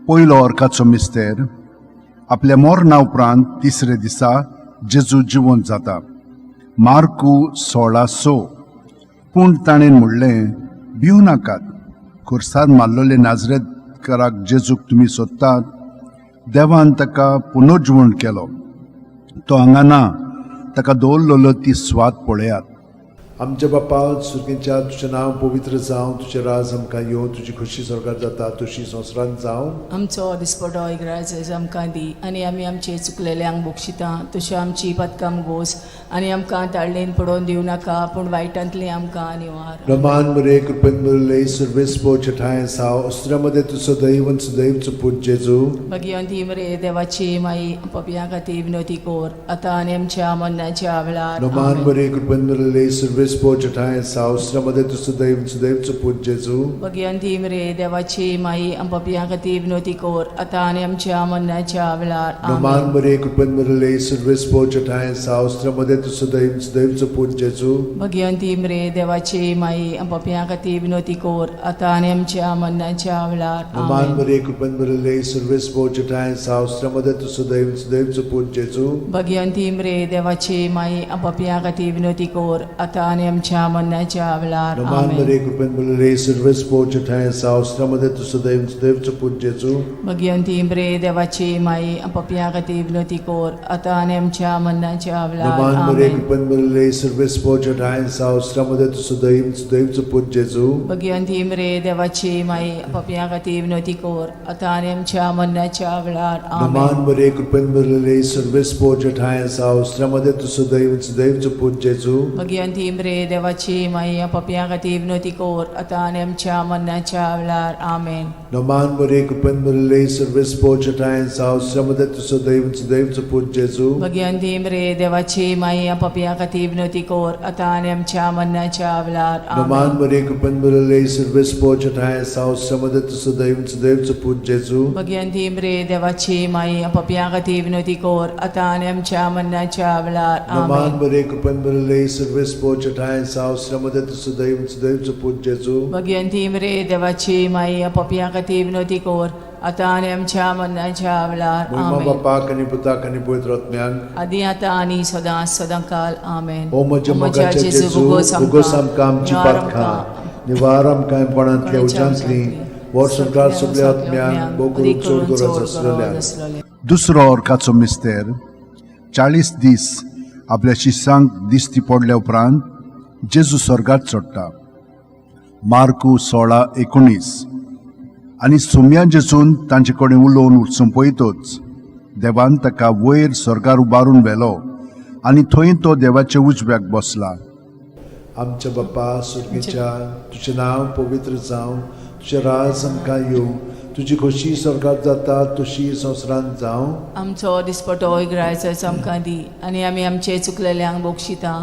पयलो अर्काचो मिस्तेर. आपल्या मरणा उपरांत तिसरे दिसा जेजू जिवंत जाता. मार्कू 16:6. पूण ताणें म्हणलें, भिवू नाकात. खुर्सार मारलेले नाजरेतकाराक जेजूक तुमी सोदतात. देवान ताका पुनर्जिवण केलो. तो हांगा ना. ताका दवरलेलो ती सुवात पळयात. आमच्या बापा सुर्गेच्या, तुजें नांव पवित्र जावं. तुजें राज आमकां येवं. तुजी खोशी स्वर्गात जाता तशी संवसारांत जावं. आमचो दिसपटो इगराज आमकां दी आनी आमी आमचे चुकलेल्यांक बक्षिता तश्यो आमची पदकां गोस आनी आमकां ताळणेन पडोवन दिवं नाका, पूण वायटांतली आमकां निवार. रमान मरे, कृपेन भरिल्ले, सर्वेस्पर तुजे ठांय आसा. अस्तुऱ्यां तूं सदैव आनी सुदैवचो पूत जेजू. भगिवंती मरे, देवाची माई, पपयां खातीर विनवती कोर, आतां आनी आमच्या मरणाच्या वेळार. रमान आमेन. मरे, कृपेन भरिल्ले, सर्वेस्पर तुजे ठांय आसा. अस्तुऱ्यां तूं सदैव आनी सुदैवचो पूत जेजू. भगिवंती मरे, देवाची माई, पपयां खातीर विनवती कोर, आतां आनी आमच्या मरणाच्या वेळार. रमान आमेन. मरे, कृपेन भरिल्ले, सर्वेस्पर तुजे ठांय आसा. अस्तुऱ्यां तूं सदैव आनी सुदैवचो पूत जेजू. भगिवंती मरे, देवाची माई, पपयां खातीर विनवती कोर, आतां आनी आमच्या मरणाच्या वेळार. रमान आमेन. मरे, कृपेन भरिल्ले, सर्वेस्पर तुजे ठांय आसा. अस्तुऱ्यां तूं सदैव आनी सुदैवचो पूत जेजू. भगिवंती मरे, देवाची माई, पपयां खातीर विनवती कोर, आतां आनी आमच्या मरणाच्या वेळार. रमान आमेन. मरे, कृपेन भरिल्ले, सर्वेस्पर तुजे ठांय आसा. अस्तुऱ्यां तूं सदैव आनी सुदैवचो पूत जेजू. भगिवंती मरे, देवाची माई, पपयां खातीर विनवती कोर, आतां आनी आमच्या मरणाच्या वेळार. रमान मरे, आमेन. कृपेन भरिल्ले, सर्वेस्पर तुजे ठांय आसा. अस्तुऱ्यां तूं सदैव आनी सुदैवचो पूत जेजू. भगिवंती मरे, देवाची माई, पपयां खातीर विनवती कोर, आतां आनी आमच्या मरणाच्या वेळार. रमान आमेन. मरे, कृपेन भरिल्ले, सर्वेस्पर तुजे ठांय आसा. अस्तुऱ्यां तूं सदैव आनी सुदैवचो पूत जेजू. भगिवंती मरे, देवाची माई, पपयां खातीर विनवती कोर, आतां आनी आमच्या मरणाच्या वेळार. आमेन. रमान मरे, कृपेन भरिल्ले, सर्वेस्पर तुजे ठांय आसा. अस्तुऱ्यां तूं सदैव आनी सुदैवचो पूत जेजू. भगिवंती मरे, देवाची माई, पपयां खातीर विनवती कोर, आतां आनी आमच्या मरणाच्या वेळार. रमान आमेन. मरे, कृपेन भरिल्ले, सर्वेस्पर तुजे ठांय आसा. अस्तुऱ्यां तूं सदैव आनी सुदैवचो पूत जेजू. भगिवंती मरे, देवाची माई, पपयां खातीर विनवती कोर, आतां आनी आमच्या मरणाच्या वेळार. रमान आमेन. मरे, कृपेन भरिल्ले, सर्वेस्पर तुजे ठांय आसा. अस्तुऱ्यां तूं सदैव आनी सुदैवचो पूत जेजू. भगिवंती मरे, देवाची माई, पपयां खातीर विनवती कोर, आतां आनी आमच्या मरणाच्या वेळार. महिमा आमेन. बापाक आनी पुताक आनी पवित्र आत्म्याक. आदी, आतां आनी सदां सदां काल. आमेन. ओ म्हज्या मोगाच्या जेजू, भोगोस आमकां आमची पातकां, निवार आमकां कोणांतल्या उज्यांतली, व्हर संवसार सगल्या आत्म्यांक, भोव करून चड गरज आसलेल्यांक. दुसरो अर्काचो मिस्तेर. 40 दीस आपल्या शिसांक दिश्टी पडल्या उपरांत जेजू स्वर्गात चडटा. मार्कू 16:19. आनी सुम्या जेजून तांचे कडेन उलोवन सोंपयतच देवान ताका वयर स्वर्गार उबारून व्हेलो आनी थंय तो देवाच्या उजव्याक बसला. आमच्या बापा सुर्गेच्या, तुजें नांव पवित्र जावं. तुजें राज आमकां येवं. तुजी खोशी स्वर्गात जाता तशी संवसारांत जावं. आमचो दिसपटो इगरायचो आमकां दी आनी आमी आमचे चुकलेल्यांक बक्षिता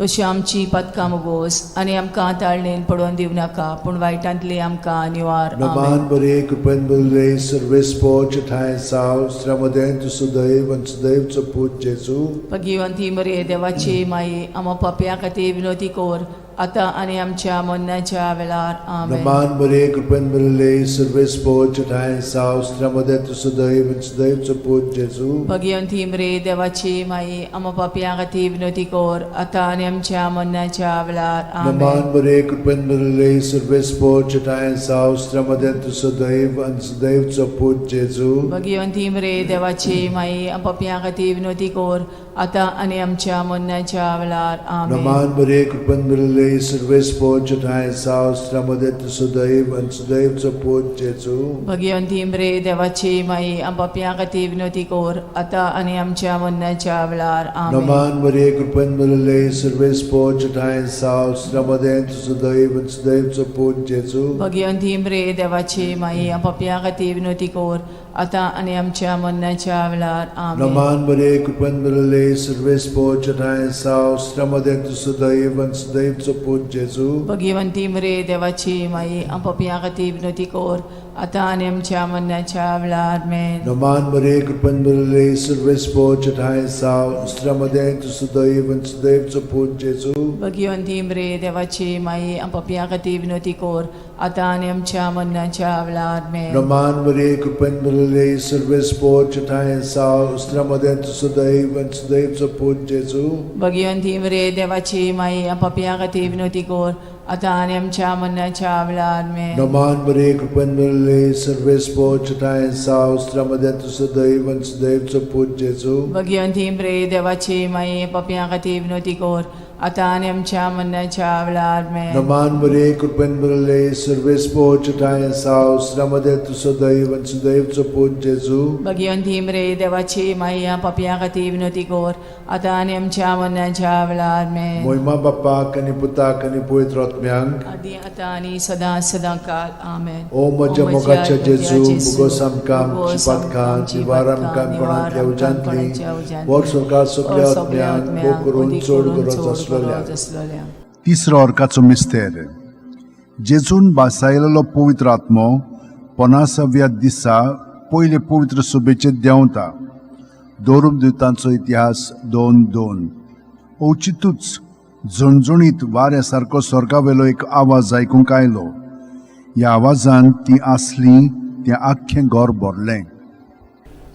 तशी आमची पदकां मुगोस आनी आमकां ताळणेन पडोवन दिवं नाका, पूण वायटांतली आमकां निवार. नमान आमेन. बरे, कृपेन भरिल्ले, सर्वेस्पर तुजे ठांय आसा. अस्तुऱ्यां तूं सदैव आनी सुदैवचो पूत जेजू. भगिवंती मरे, देवाची माई, आमा पापयां खातीर विनवती कोर, आतां आनी आमच्या मरणाच्या वेळार. आमेन. नमान बरे, कृपेन भरिल्ले, सर्वेस्पर तुजे ठांय आसा. अस्तुऱ्यां तूं सदैव आनी सुदैवचो पूत जेजू. भगिवंती मरे, देवाची माई, आमा पापयां खातीर विनवती कोर, आतां आनी आमच्या मरणाच्या वेळार. आमेन. नमान बरे, कृपेन भरिल्ले, सर्वेस्पर तुजे ठांय आसा. अस्तुऱ्यां तूं सदैव आनी सुदैवचो पूत जेजू. भगिवंती मरे, देवाची माई, पापयां खातीर विनवती कोर, आतां आनी आमच्या मरणाच्या वेळार. आमेन. नमान बरे, कृपेन भरिल्ले, सर्वेस्पर तुजे ठांय आसा. अस्तुऱ्यां तूं सदैव आनी सुदैवचो पूत जेजू. भगिवंती मरे, देवाची माई, पापयां खातीर विनवती कोर, आतां आनी आमच्या मरणाच्या वेळार. आमेन. नमान मरे, कृपेन भरिल्ले, सर्वेस्पर तुजे ठांय आसा. अस्तुऱ्यां तूं सदैव आनी सुदैवचो पूत जेजू. भगिवंती मरे, देवाची माई, पापयां खातीर विनवती कोर, आतां आनी आमच्या मरणाच्या वेळार. आमेन. नमान मरे, कृपेन भरिल्ले, सर्वेस्पर तुजे ठांय आसा. अस्तुऱ्यां तूं सदैव आनी सुदैवचो पूत जेजू. भगिवंती मरे, देवाची माई, पापयां खातीर विनवती कोर, आतां आनी आमच्या मरणाच्या वेळार आमेन. नमान मरे कृपेन भरिल्ले सर्वेस्पोर चेठाय साव उस्त्रा मदें तूं सुदैव आनी सुदैवचो पूत जेजू. भगिवंती मरे देवाची माई, पापयां खातीर विनवती कर, आतां आनी आमच्या मरणाच्या वेळार आमेन. नमान मरे कृपेन भरिल्ले सर्वेस्पोर चेठाय साव उस्त्रा मदें तूं सुदैव आनी सुदैवचो पूत जेजू. भगिवंती मरे देवाची माई, पापयां खातीर विनवती कर, आतां आनी आमच्या मरणाच्या वेळार आमेन. नमान मरे कृपेन भरिल्ले सर्वेस्पोर चेठाय साव उस्त्रा मदें तूं सुदैव आनी सुदैवचो पूत जेजू. भगिवंती मरे देवाची माई, पापयां खातीर विनवती कर, आतां आनी आमच्या मरणाच्या वेळार आमेन. नमान मरे कृपेन भरिल्ले सर्वेस्पोर चेठाय साव उस्त्रा मदें तूं सुदैव आनी सुदैवचो पूत जेजू. भगिवंती मरे देवाची माई, पापयां खातीर विनवती कर, आतां आनी आमच्या मरणाच्या वेळार आमेन. मोहिमा बाप्पाक आनी पुताक आनी पवित्र आत्म्यांक, आदी आतां आनी सदां सदां काल आमेन. ओ म्हज्या मोगाच्या जेजू, मुगोस आमकां आमची पातकां निवार आमकां कोणांतल्या उज्यांतली वर सरकार सगल्या आत्म्यांक भोग करून चड गरज आसलेल्या. आसलेल्या. तिसरो अर्काचो मिस्तेर. जेजून बासायलेलो पवित्र आत्मो पनासाव्या दिसा पयले पवित्र सभेचेर देंवता. दोरूप दुतांचो इतिहास 2:2. अवचितूच झणझणीत वाऱ्या सारको स्वर्गावेलो एक आवाज आयकूंक आयलो. ह्या आवाजान ती आसली तें आख्खें घर भरलें.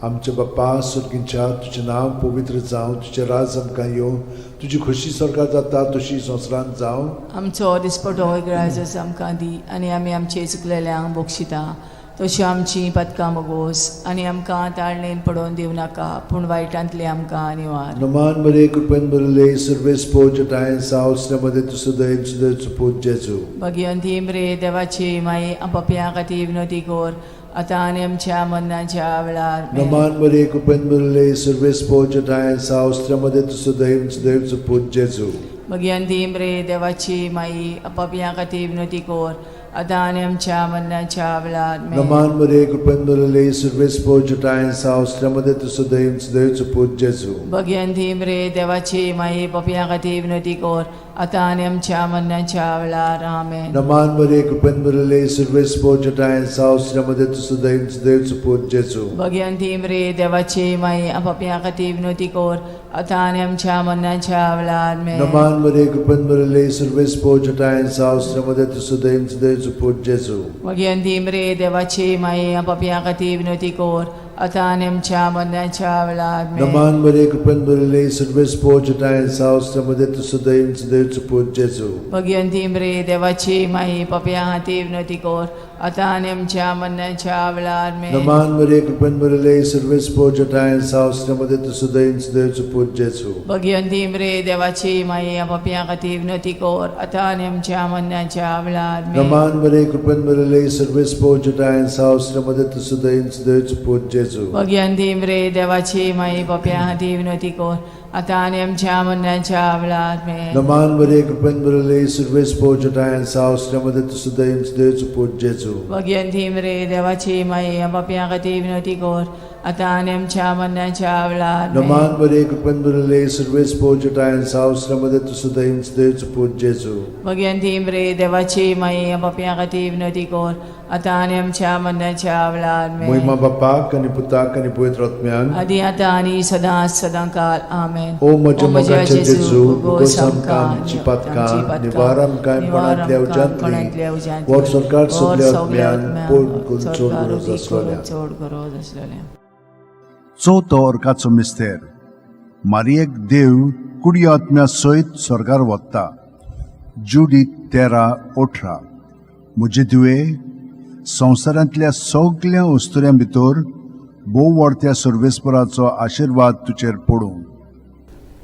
आमच्या बाप्पा सुर्गींच्या, तुजें नांव पवित्र जावं, तुजें राज आमकां येवं, तुजी खोशी सरकार जाता तशी संवसारांत जावं. आमचो दिसपटो ग्रायजस आमकां दी आनी आमी आमचे चुकलेल्यांक बक्षिता तश्यो आमची पदकां मगोस आनी आमकां ताळणेन पडोवन दिवं नाका, पूण वायटांतली आमकां निवार. नमान मरे कृपेन भरिल्ले सर्वेस्पोर चेठाय साव मध्ये तूं सदैव सुदैवचो पूत जेजू. भगिवंती मरे देवाची माई, पापयां खातीर विनवती कर, आतां आनी आमच्या मरणाच्या वेळार आमेन. नमान मरे कृपेन भरिल्ले सर्वेस्पोर चेठाय साव मध्ये तूं सदैव सुदैवचो पूत जेजू. भगिवंती मरे देवाची माई, पापयां खातीर विनवती कर, आतां आनी आमच्या मरणाच्या वेळार आमेन. नमान मरे कृपेन भरिल्ले सर्वेस्पोर चेठाय साव मध्ये तूं सदैव सुदैवचो पूत जेजू. भगिवंती मरे देवाची माई, पापयां खातीर विनवती कर, आतां आनी आमच्या मरणाच्या वेळार आमेन. नमान मरे कृपेन भरिल्ले सर्वेस्पोर चेठाय साव मध्ये तूं सदैव सुदैवचो पूत जेजू. भगिवंती मरे देवाची माई, पापयां खातीर विनवती कर, आतां आनी आमच्या मरणाच्या वेळार आमेन. नमान मरे कृपेन भरिल्ले सर्वेस्पोर चेठाय साव मध्ये तूं सदैव सुदैवचो पूत जेजू. भगिवंती मरे देवाची माई, पापयां खातीर विनवती कर, आतां आनी आमच्या मरणाच्या वेळार आमेन. नमान मरे कृपेन भरिल्ले सर्वेस्पोर चेठाय साव मध्ये तूं सदैव सुदैवचो पूत जेजू. भगिवंती मरे देवाची माई, पापयां खातीर विनवती कर, आतां आनी आमच्या मरणाच्या वेळार आमेन. नमान मरे कृपेन भरिल्ले सर्वेस्पोर चेठाय साव मध्ये तूं सदैव सुदैवचो पूत जेजू. भगिवंती मरे देवाची माई, पापयां खातीर विनवती कर, आतां आनी आमच्या मरणाच्या वेळार आमेन. नमान मरे कृपेन भरिल्ले सर्वेस्पोर चेठाय साव मध्ये तूं सदैव सुदैवचो पूत जेजू. भगिवंती मरे देवाची माई, पापयां खातीर विनवती कर, आतां आनी आमच्या मरणाच्या वेळार आमेन. नमान मरे कृपेन भरिल्ले सर्वेस्पोर चेठाय साव मध्ये तूं सदैव सुदैवचो पूत जेजू. भगिवंती मरे देवाची माई, पापयां खातीर विनवती कर, आतां आनी आमच्या मरणाच्या वेळार आमेन. नमान मरे कृपेन भरिल्ले सर्वेस्पोर चेठाय साव मध्ये तूं सदैव सुदैवचो पूत जेजू. भगिवंती मरे देवाची माई, पापयां खातीर विनवती कर, आतां आनी आमच्या मरणाच्या वेळार आमेन. मोहिमा बाप्पाक आनी पुताक आनी पवित्र आत्म्यांक, आदी आतां आनी सदां सदां काल आमेन. ओ म्हज्या मोगाच्या जेजू, मुगोस आमकां आमची पातकां निवार आमकां कोणांतल्या उज्यांतली वर सरकार सगल्या आत्म्यांक पोट करून चड गरज आसलेल्या. चड गरज आसलेल्या. चवथो अर्काचो मिस्तेर. मारियेक देव कुडी आत्म्या सयत स्वर्गार वता. जुडीत 13:18. म्हजे धुवे, संवसारांतल्या सगल्या अस्तुऱ्यां भितर भोव व्हड सर्वेस्पराचो आशिर्वाद तुजेर पडूं.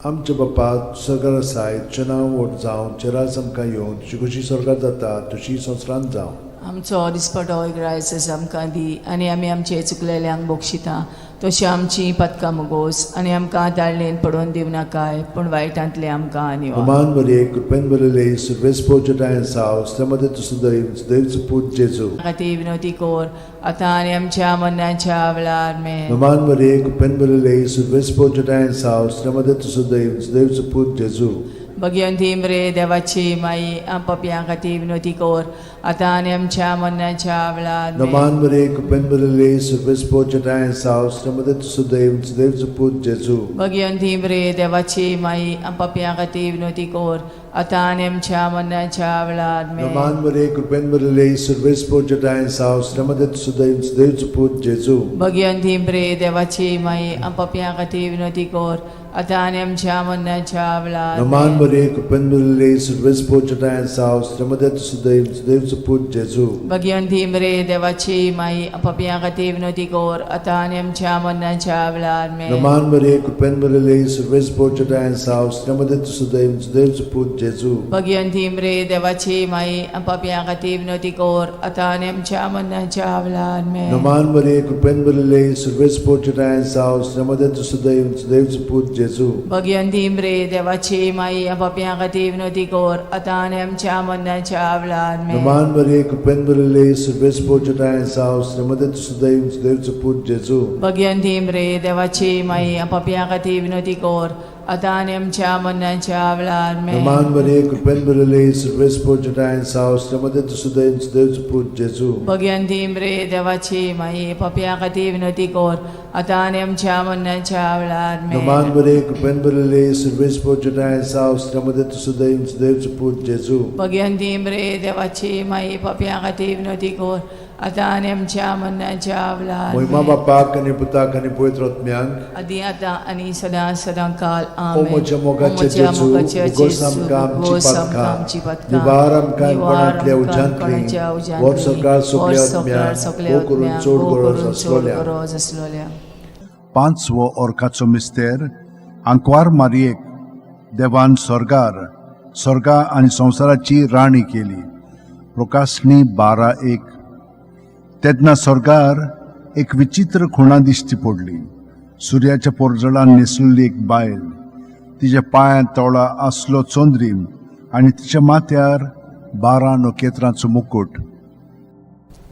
आमच्या बाप्पा सरकार आसाय, तुजें नांव व्हड जावं, तुजें राज आमकां येवं, तुजी खोशी सरकार जाता तशी संवसारांत जावं. आमचो दिसपटो ग्रायसस आमकां दी आनी आमी आमचे चुकलेल्यांक बक्षिता तशी आमची पदकां मुगोस आनी आमकां ताळणेन पडोवन दिवं नाकाय, पूण वायटांतले आमकां निवार. नमान मरिये, कृपेन भरिल्ले सर्वेस्पोर चेठाय साव मध्ये तूं सदैव सुदैवचो पूत जेजू. खातीर विनवती कर, आतां आनी आमच्या मरणाच्या वेळार आमेन. नमान मरिये, कृपेन भरिल्ले सर्वेस्पोर चेठाय साव मध्ये तूं सदैव सुदैवचो पूत जेजू. भगवंती मरे देवाची माई आम पापयां खातीर विनवती कर आतां आनी आमच्या मरणाच्या वेळार आमेन. नमान मरे कृपेन भरिल्ले सर्वेस्पोर जटाय साव श्रीमदत सुदैव सुदैवचो पूत जेजू. भगवंती मरे देवाची माई आम पापयां खातीर विनवती कर आतां आनी आमच्या मरणाच्या वेळार आमेन. नमान मरे कृपेन भरिल्ले सर्वेस्पोर जटाय साव श्रीमदत सुदैव सुदैवचो पूत जेजू. भगवंती मरे देवाची माई आम पापयां खातीर विनवती कर आतां आनी आमच्या मरणाच्या वेळार नमान आमेन. मरे कृपेन भरिल्ले सर्वेस्पोर जटाय साव श्रीमदत सुदैव सुदैवचो पूत जेजू. भगवंती मरे देवाची माई आम पापयां खातीर विनवती कर आतां आनी आमच्या मरणाच्या वेळार आमेन. नमान मरे कृपेन भरिल्ले सर्वेस्पोर जटाय साव श्रीमदत सुदैव सुदैवचो पूत जेजू. भगवंती मरे देवाची माई आम पापयां खातीर विनवती कर आतां आनी आमच्या मरणाच्या वेळार आमेन. नमान मरे कृपेन भरिल्ले सर्वेस्पोर जटाय साव श्रीमदत सुदैव सुदैवचो पूत जेजू. भगवंती मरे देवाची माई आम पापयां खातीर विनवती कर आतां आनी आमच्या मरणाच्या वेळार आमेन. नमान मरे कृपेन भरिल्ले सर्वेस्पोर जटाय साव श्रीमदत सुदैव सुदैवचो पूत जेजू. भगवंती मरे देवाची माई आम पापयां खातीर विनवती कर आतां आनी आमच्या मरणाच्या वेळार आमेन. नमान मरे कृपेन भरिल्ले सर्वेस्पोर जटाय साव श्रीमदत सुदैव सुदैवचो पूत जेजू. भगवंती मरे देवाची माई पापयां खातीर विनवती कर आतां आनी आमच्या मरणाच्या वेळार आमेन. नमान मरे कृपेन भरिल्ले सर्वेस्पोर जटाय साव श्रीमदत सुदैव सुदैवचो पूत जेजू. भगवंती मरे देवाची माई पापयां खातीर विनवती कर आतां आनी आमच्या मरणाच्या वेळार मोहिमा आमेन. बापाक आनी पुताक आनी पवित्र आत्म्याक. आदी आतां आनी सदां सदां काल ओ आमेन. म्हज्या मोगाचे ओ म्हज्या जेजू, मोगाचे उगोस जेजू, आमकां आमची उगोस आमकां पातकां, आमची पातकां, निवार आमकां निवार कोणांतल्या आमकां उज्यांतली, कोणाच्या उज्यांतली, व्हर सरकार सगल्या व्हर सरकार आत्म्यांक, सगल्या भोव करून आत्म्यांक, चड भोव गरज करून चड आसलोल्या. गरज आसलोल्या. पांचवो ओरकाचो मिस्तेर आंकवार मारयेक देवान स्वर्गार स्वर्गा आनी संवसाराची राणी केली. प्रकाशणी 12:1. तेन्ना स्वर्गार एक विचित्र खुणा दिश्टी पडली. सुर्याच्या पोरजळान न्हेसलेली एक बायल, तिच्या पांयांत तोळा आसलो चंद्रीम आनी तिच्या माथ्यार 12 नखेत्रांचो मुकूट.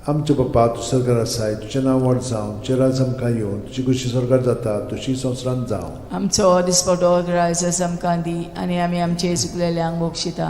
आमच्या बापा तूं सरकार आसाय, तुजें नांव व्हड जावं, तुजें राज आमकां येवन, तुजी खुशी सरकार जाता तशी संवसारांत जावं. आमचो दिसपटो ग्रायस आमकां दी आनी आमी आमचे चुकलेल्यांक बक्षिता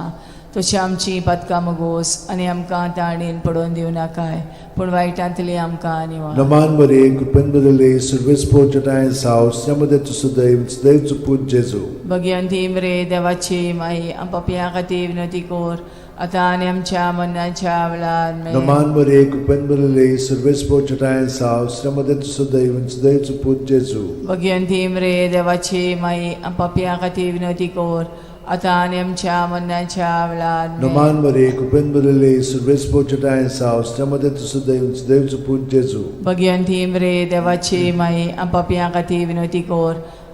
तशी आमची पातकां मगोस आनी आमकां ताणेन पडोवन दिवं नाकाय पूण वायटांतली आमकां निवार. नमान मरे कृपेन भरिल्ले सर्वेस्पोर जटाय साव श्रीमदत सुदैव सुदैवचो पूत जेजू. भगवंती मरे देवाची माई आम पापयां खातीर विनवती कर आतां आनी आमच्या मरणाच्या वेळार आमेन. नमान मरे कृपेन भरिल्ले सर्वेस्पोर जटाय साव श्रीमदत सुदैव सुदैवचो पूत जेजू. भगवंती मरे देवाची माई आम पापयां खातीर विनवती कर आतां आनी आमच्या मरणाच्या वेळार आमेन. नमान मरे कृपेन भरिल्ले सर्वेस्पोर जटाय साव श्रीमदत सुदैव सुदैवचो पूत जेजू. भगवंती मरे देवाची माई आम पापयां खातीर विनवती कर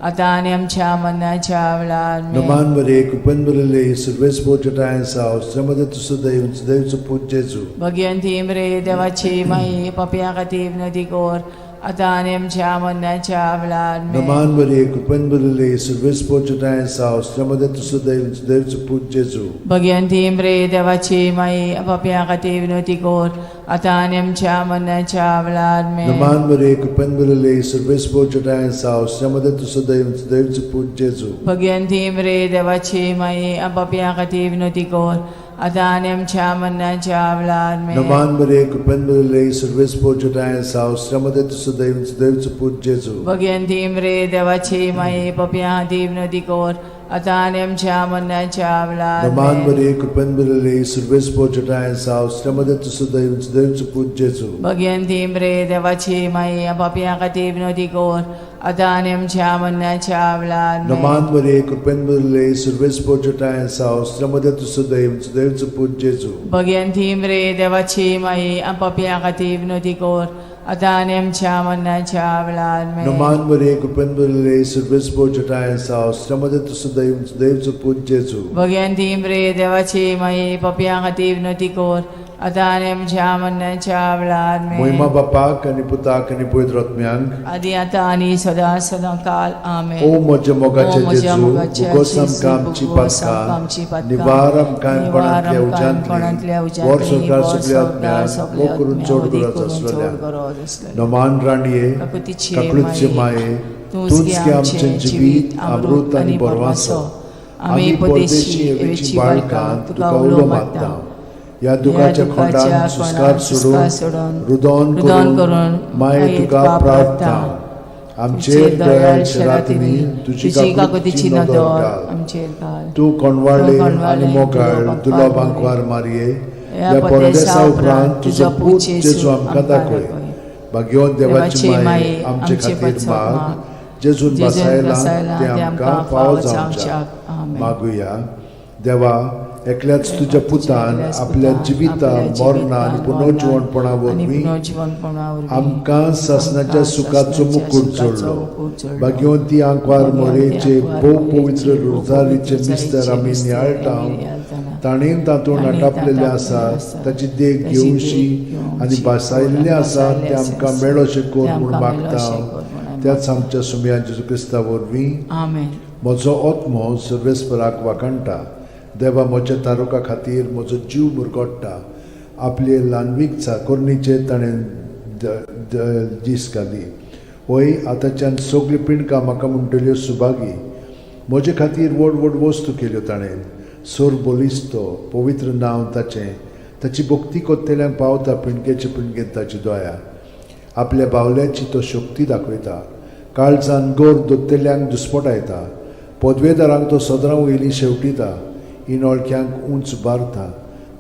आतां आनी आमच्या मरणाच्या वेळार आमेन. नमान मरे कृपेन भरिल्ले सर्वेस्पोर जटाय साव श्रीमदत सुदैव सुदैवचो पूत जेजू. भगवंती मरे देवाची माई पापयां खातीर विनवती कर आतां आनी आमच्या मरणाच्या वेळार आमेन. नमान मरे कृपेन भरिल्ले सर्वेस्पोर जटाय साव श्रीमदत सुदैव सुदैवचो पूत जेजू. भगवंती मरे देवाची माई पापयां खातीर विनवती कर आतां आनी आमच्या मरणाच्या वेळार आमेन. नमान मरे कृपेन भरिल्ले सर्वेस्पोर जटाय साव श्रीमदत सुदैव सुदैवचो पूत जेजू. भगवंती मरे देवाची माई पापयां खातीर विनवती कर आतां आनी आमच्या मरणाच्या वेळार आमेन. नमान मरे कृपेन भरिल्ले सर्वेस्पोर जटाय साव श्रीमदत सुदैव सुदैवचो पूत जेजू. भगवंती मरे देवाची माई पापयां खातीर विनवती कर आतां आनी आमच्या मरणाच्या वेळार नमान आमेन. मरे कृपेन भरिल्ले सर्वेस्पोर जटाय साव श्रीमदत सुदैव सुदैवचो पूत जेजू. भगवंती मरे देवाची माई पापयां खातीर विनवती कर आतां आनी आमच्या मरणाच्या वेळार आमेन. नमान मरे कृपेन भरिल्ले सर्वेस्पोर जटाय साव श्रीमदत सुदैव सुदैवचो पूत जेजू. भगवंती मरे देवाची माई पापयां खातीर विनवती कर आतां आनी आमच्या मरणाच्या वेळार आमेन. नमान मरे कृपेन भरिल्ले सर्वेस्पोर जटाय साव श्रीमदत सुदैव सुदैवचो पूत जेजू. भगवंती मरे देवाची माई पापयां खातीर विनवती कर आतां आनी आमच्या मरणाच्या वेळार आमेन. मोहिमा बापाक आनी पुताक आनी पवित्र आत्म्यांक. आदी आतां आनी सदां सदां काल आमेन. ओ म्हज्या मोगाचे ओ म्हज्या जेजू, मोगाचे उगोस जेजू, आमकां आमची उगोस आमकां आमची पातकां, पातकां, निवार आमकां निवार कोणांतल्या आमकां कोणांतल्या उज्यांतली, उज्यांतली, व्हर सरकार व्हर सगल्या सरकार आत्म्यांक, सगल्या भोव करून आत्म्यांक, चड अदीक गरज करून चड आसलेल्या. गरज आसलेल्या. नमान राणये, काकुतीचे काकळूतचे माये, माये, तूंच तूंच गे गे आमचें आमचें जिवीत, जिवीत, अमृत अमृत आनी आनी बरवासो. बरवासो. आमी परदेशी एवेची बाळकां तुका उलो मारता. ह्या दुखाच्या खोंडान सुस्कार सोडून रुदोन करून माये तुका प्रार्थना. आमचेर दयाळ शरातिनी तुजी काकुतीची नदर घाल. आमचेर घाल. तूं कोणवाळे आनी मोगाळ दुलो बांकवार मारये, ह्या परदेसा उपरांत तुजो पूत जेजू आमकां दाखय. भाग्यवंत देवाची माये आमचे खातीर माग, जेजून बसायला ते आमकां फावो जावच्याक. मागुया. देवा, एकल्याच तुज्या पुतान आपल्या जिविता मरणा आनी पुनर्जिवणपणा वरवीं आमकां सासणाच्या सुखाचो मुकूट जोडलो. भाग्यवंती आंकवार मोरेचे भोव पवित्र रोजारीचे मिस्तर आमी नियाळटा, ताणें तातूंत नाटापलेलें आसा ताची देख घेवशी आनी भासायल्लें आसा तें आमकां मेळोशें कर म्हूण मागता, त्याच आमच्या सुमया जेजू क्रिस्ता वरवीं. आमेन. म्हजो आत्मो सर्वेस्पराक वाखाणटा. देवा म्हज्या तारुका खातीर म्हजो जीव मुरगोट्टा. आपले ल्हानवीक चाकोरणीचेर ताणें दीस घाली. वय आतांच्यान सगळीं पिंडकां म्हाका म्हणटल्यो सुभागी. म्हजे खातीर व्हड व्हड वस्तू केल्यो ताणें. सोर बलिस्तो पवित्र नांव ताचें. ताची भक्ती कोत्तेल्यांक पावता पिंडकेचे पिंडकेंत ताची दया. आपल्या बावल्याची तो शक्ती दाखयता. काळजान गोर दोत्तेल्यांक दुस्पटायता. पदवेदारांक तो सदरां वयली शेवटिता. इनोळख्यांक उंच बारता.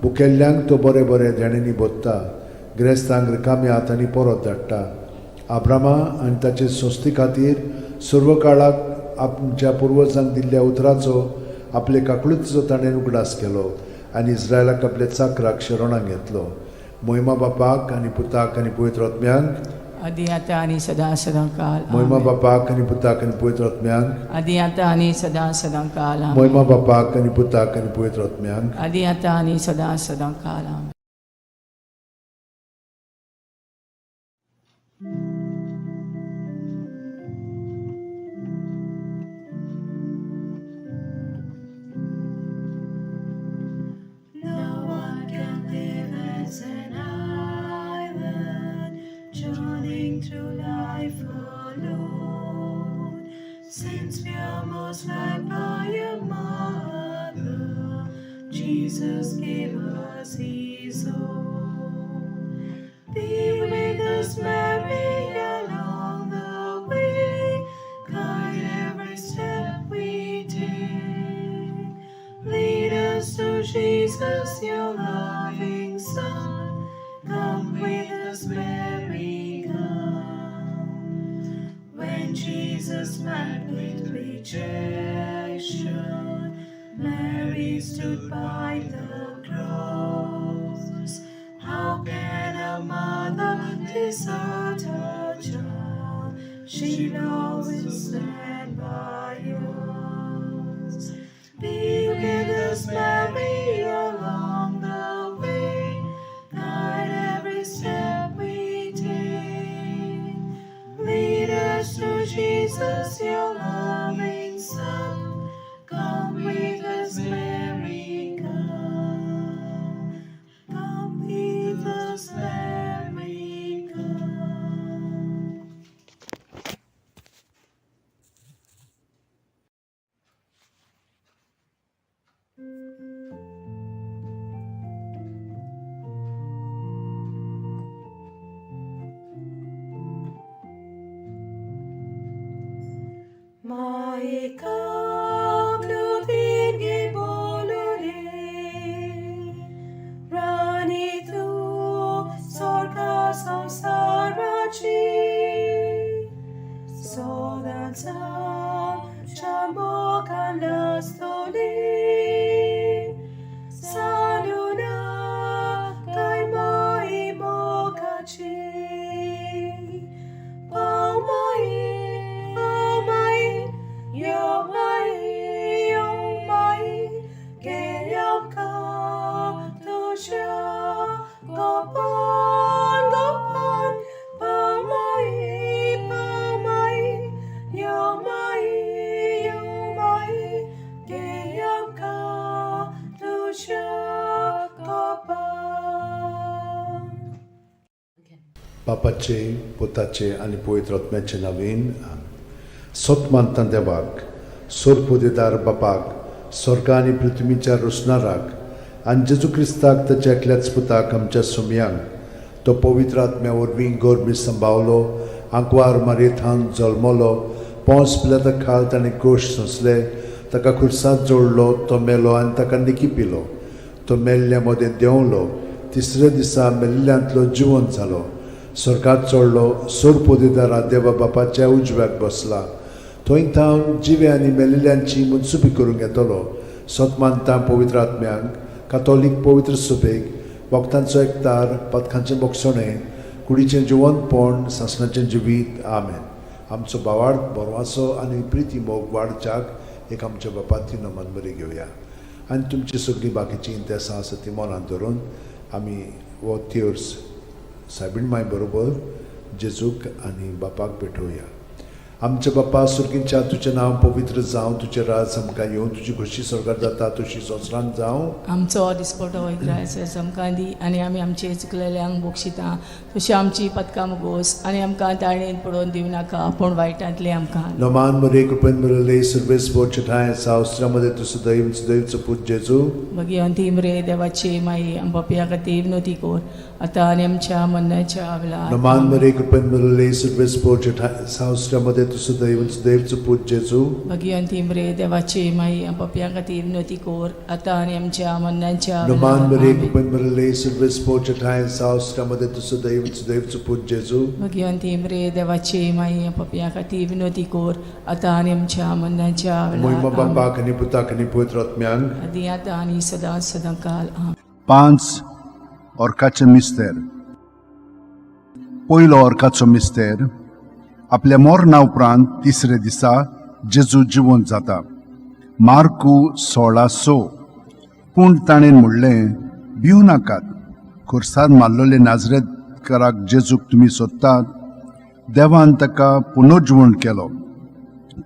भुकेल्ल्यांक तो बरें बरें देण्यांनी भोत्ता. गिरेस्तांक रिकाम्या हातांनी परत धाडटा. आब्रामा आनी ताचे संस्थे खातीर सर्व काळाक आमच्या पुर्वजांक दिल्ल्या उतराचो आपले काकळुतीचो ताणें उगडास केलो आनी इस्रायलाक आपल्या चाकराक शरणाक घेतलो. मोहिमा बापाक आनी पुताक आनी पवित्र आत्म्यांक. आदी आतां आनी सदां सदां काल. मोहिमा बापाक आनी पुताक आनी पवित्र आत्म्यांक. आदी आतां आनी सदां सदां काल. मोहिमा बापाक आनी पुताक आनी पवित्र आत्म्यांक. आदी आतां आनी सदां सदां काल. आमेन. No one can live as an island, journeying through life alone. Since we are most loved by a mother, Jesus gave us His own. Be with us, Mary, along the way, guide every step we take. Lead us to Jesus, your loving Son. Come with us, Mary, come. When Jesus met with rejection, Mary stood by the cross. How can a mother desert her child? She'll always stand by us. Be with us, Mary, along the way. Guide every step we take. Lead us to Jesus, your loving Son. Come with us, Mary, come. Come with us, Mary, come. बापाचे, पुताचे आनी पवित्र आत्म्याचे नांवान. सत मानता देवाक, सोरपुदेदार बापाक, स्वर्गा आनी पृथ्वीच्या रोसणाराक आनी जेजू क्रिस्ताक ताच्या एकल्याच पुताक आमच्या सुमयांक तो पवित्र आत्म्या वरवीं गोरमी संभावलो आंकवार मारयेथावन जल्मलो पोंस पिलाता खाल ताणें कोश सोंसले ताका खुर्सात जोडलो तो मेलो आनी ताका निकी पिलो तो मेल्ल्या मदें देंवलो तिसऱ्या दिसा मेल्ल्यांतलो जिवंत जालो स्वर्गात चडलो सोड पोदेदारा देवा बापाच्या उजव्याक बसला थंय थावन जिवे आनी मेलिल्ल्यांची मनसुबी करूंक येतलो सत मानता पवित्र आत्म्यांक कातोलीक पवित्र सुबेक भक्तांचो एकतार पथकांचें बोगसणें कुडीचें जिवंतपण सासणाचें जिवीत. आमेन. आमचो भावार्थ बरवाचो आनी प्रिती मोग वाडच्याक एक आमच्या बापाती नमन बरी घेवया आनी तुमची सगळीं बाकीचीं इंतेसां आसा ती मनांत धरून आमी हो तेर्स सायबीण माय बरोबर जेजूक आनी बापाक भेटोवया. आमच्या बापा सुर्गींच्या, तुजें नांव पवित्र जावं, तुजें राज आमकां येवं, तुजी खोशी स्वर्गार जाता तशी संवसारांत जावं. आमचो दिसपटो इग्रायस आमकां दी आनी आमी आमचे चुकलेल्यांक बक्षिता तशी आमची पदकां मुगोस आनी आमकां ताळणेन पडोवन दिवं नाका पूण वायटांतलें आमकां. नमान मरे कृपेन मिळले सर्वेस ठांय सावस्त्रामध्ये तूं सदैव सदैवचो पूत जेजू. भगिवंती मरे देवाची माई, आमच्या खातीर विनवती कर आतां आनी आमच्या मरणाच्या वेळार. नमान मरे कृपेन मिळले सर्वेस ठांय सावस्त्रामध्ये तूं सदैव सदैवचो पूत जेजू. भगिवंती मरे देवाची माई, आमच्या खातीर विनवती कर आतां आनी आमच्या मरणाच्या नमान वेळार. मरे आमेन. कृपेन मिळले सर्वेस ठांय सावस्त्रामध्ये तूं सदैव सदैवचो पूत जेजू. भगिवंती मरे देवाची माई, आमच्या खातीर विनवती कर आतां आनी आमच्या मरणाच्या मोहिमा वेळार. आमेन. बापाक आनी पुताक आनी पवित्र आत्म्यांक. आदी आतां आनी सदां सदां काल. आमेन. पांच ऑर्काचे मिस्तेर. पयलो ऑर्काचो मिस्तेर, आपल्या मरणा उपरांत तिसरे दिसा जेजू जिवंत जाता. मार्कू 16:6. पूण ताणें म्हणलें, भिवू नाकात, खुर्सार मारलेले नाजरेतकाराक जेजूक तुमी सोदतात. देवान ताका पुनर्जिवण केलो.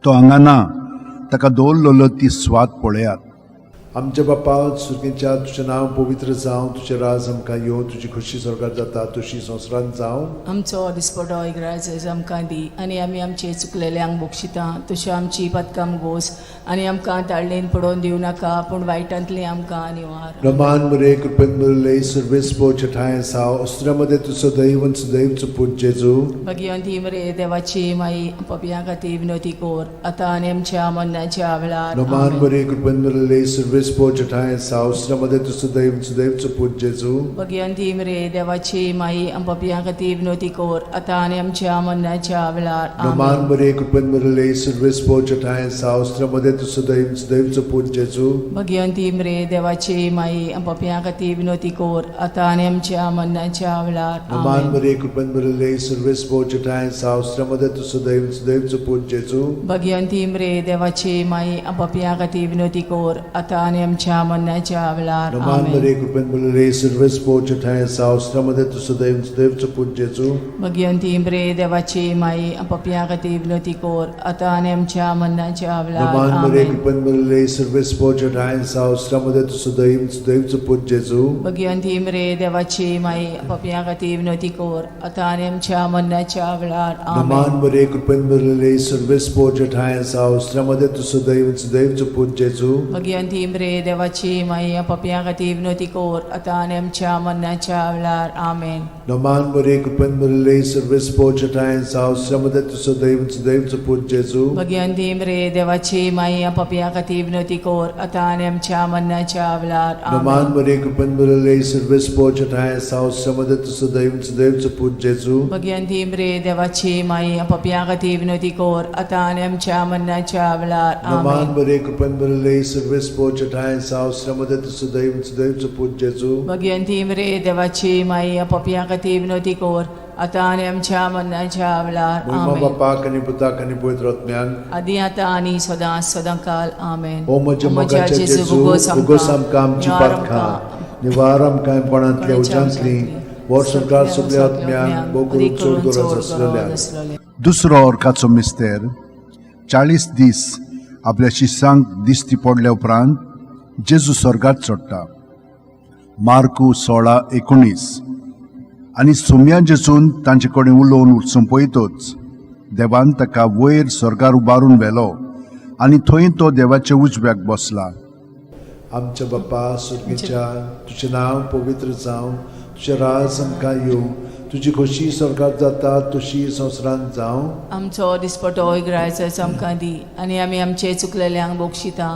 तो हांगा ना. ताका दवरलेलो ती स्वात पळयात. आमच्या बापा सुर्गीच्या, तुजें नांव पवित्र जावं, तुजें राज आमकां येवं, तुजी खोशी स्वर्गार जाता तशी संवसारांत जावं. आमचो दिसपटो इग्राज आमकां दी आनी आमी आमचे चुकलेल्यांक बक्षिता तशी आमची पदकां गोस आनी आमकां ताळणेन पडोवन दिवं नाका पूण वायटांतलें आमकां निवार. रमान मरे कृपेन मिळले सर्वेस ठांय साव अस्त्रामध्ये तूं सदैव सदैवचो पूत जेजू. भगिवंती मरे देवाची माई, पपयां खातीर विनवती कर आतां आनी आमच्या मरणाच्या वेळार. नमान आमेन. मरे कृपेन मिळले सर्वेस ठांय साव अस्त्रामध्ये तूं सदैव सदैवचो पूत जेजू. भगिवंती मरे देवाची माई, पपयां खातीर विनवती कर आतां आनी आमच्या मरणाच्या वेळार. नमान आमेन. मरे कृपेन मिळले सर्वेस ठांय साव अस्त्रामध्ये तूं सदैव सदैवचो पूत जेजू. भगिवंती मरे देवाची माई, पपयां खातीर विनवती कर आतां आनी आमच्या मरणाच्या वेळार. नमान आमेन. मरे कृपेन मिळले सर्वेस ठांय साव अस्त्रामध्ये तूं सदैव सदैवचो पूत जेजू. भगिवंती मरे देवाची माई, पपयां खातीर विनवती कर आतां आनी आमच्या मरणाच्या वेळार. नमान आमेन. मरे कृपेन मिळले सर्वेस ठांय साव अस्त्रामध्ये तूं सदैव सदैवचो पूत जेजू. भगिवंती मरे देवाची माई, पपयां खातीर विनवती कर आतां आनी आमच्या मरणाच्या वेळार. नमान मरे आमेन. कृपेन मिळले सर्वेस ठांय साव अस्त्रामध्ये तूं सदैव सदैवचो पूत जेजू. भगिवंती मरे देवाची माई, पपयां खातीर विनवती कर आतां आनी आमच्या मरणाच्या वेळार. नमान आमेन. मरे कृपेन मिळले सर्वेस ठांय साव अस्त्रामध्ये तूं सदैव सदैवचो पूत जेजू. भगिवंती मरे देवाची माई, पपयां खातीर विनवती कर आतां आनी आमच्या मरणाच्या वेळार. आमेन. नमान मरे कृपेन मिळले सर्वेस ठांय साव अस्त्रामध्ये तूं सदैव सदैवचो पूत जेजू. भगिवंती मरे देवाची माई, पपयां खातीर विनवती कर आतां आनी आमच्या मरणाच्या वेळार. नमान आमेन. मरे कृपेन मिळले सर्वेस ठांय साव अस्त्रामध्ये तूं सदैव सदैवचो पूत जेजू. भगिवंती मरे देवाची माई, पपयां खातीर विनवती कर आतां आनी आमच्या मरणाच्या वेळार. नमान आमेन. मरे कृपेन मिळले सर्वेस ठांय साव अस्त्रामध्ये तूं सदैव सदैवचो पूत जेजू. भगिवंती मरे देवाची माई, पपयां खातीर विनवती कर आतां आनी आमच्या मरणाच्या वेळार. मोहिमा आमेन. बापाक आनी पुताक आनी पवित्र आत्म्याक. आदी आतां आनी सदां सदां काल. आमेन. ओ म्हज्या मोगाच्या जेजू, उगोस आमकां आमची पातकां, निवार आमकां कोणांतल्या उज्यांतली, वर्सभर सगल्या आत्म्यांक भोव करून चड गरज आसलेल्या. दुसरो ऑर्काचो मिस्तेर, 40 दीस आपल्या शिसांक दिश्टी पडल्या उपरांत जेजू स्वर्गात चडटा. मार्कू 16:19. आनी सुम्या जेजून तांचे कडेन उलोवन सोंपयतच देवान ताका वयर स्वर्गार उबारून व्हेलो आनी थंय तो देवाच्या उजव्याक बसला. आमच्या बाप्पा सुर्गीच्या, तुजें नांव पवित्र जावं, तुजें राज आमकां येवं, तुजी खोशी स्वर्गात जाता तशी संवसारांत जावं. आमचो दिसपटो इगरायचो आमकां दी आनी आमी आमचे चुकलेल्यांक बक्षिता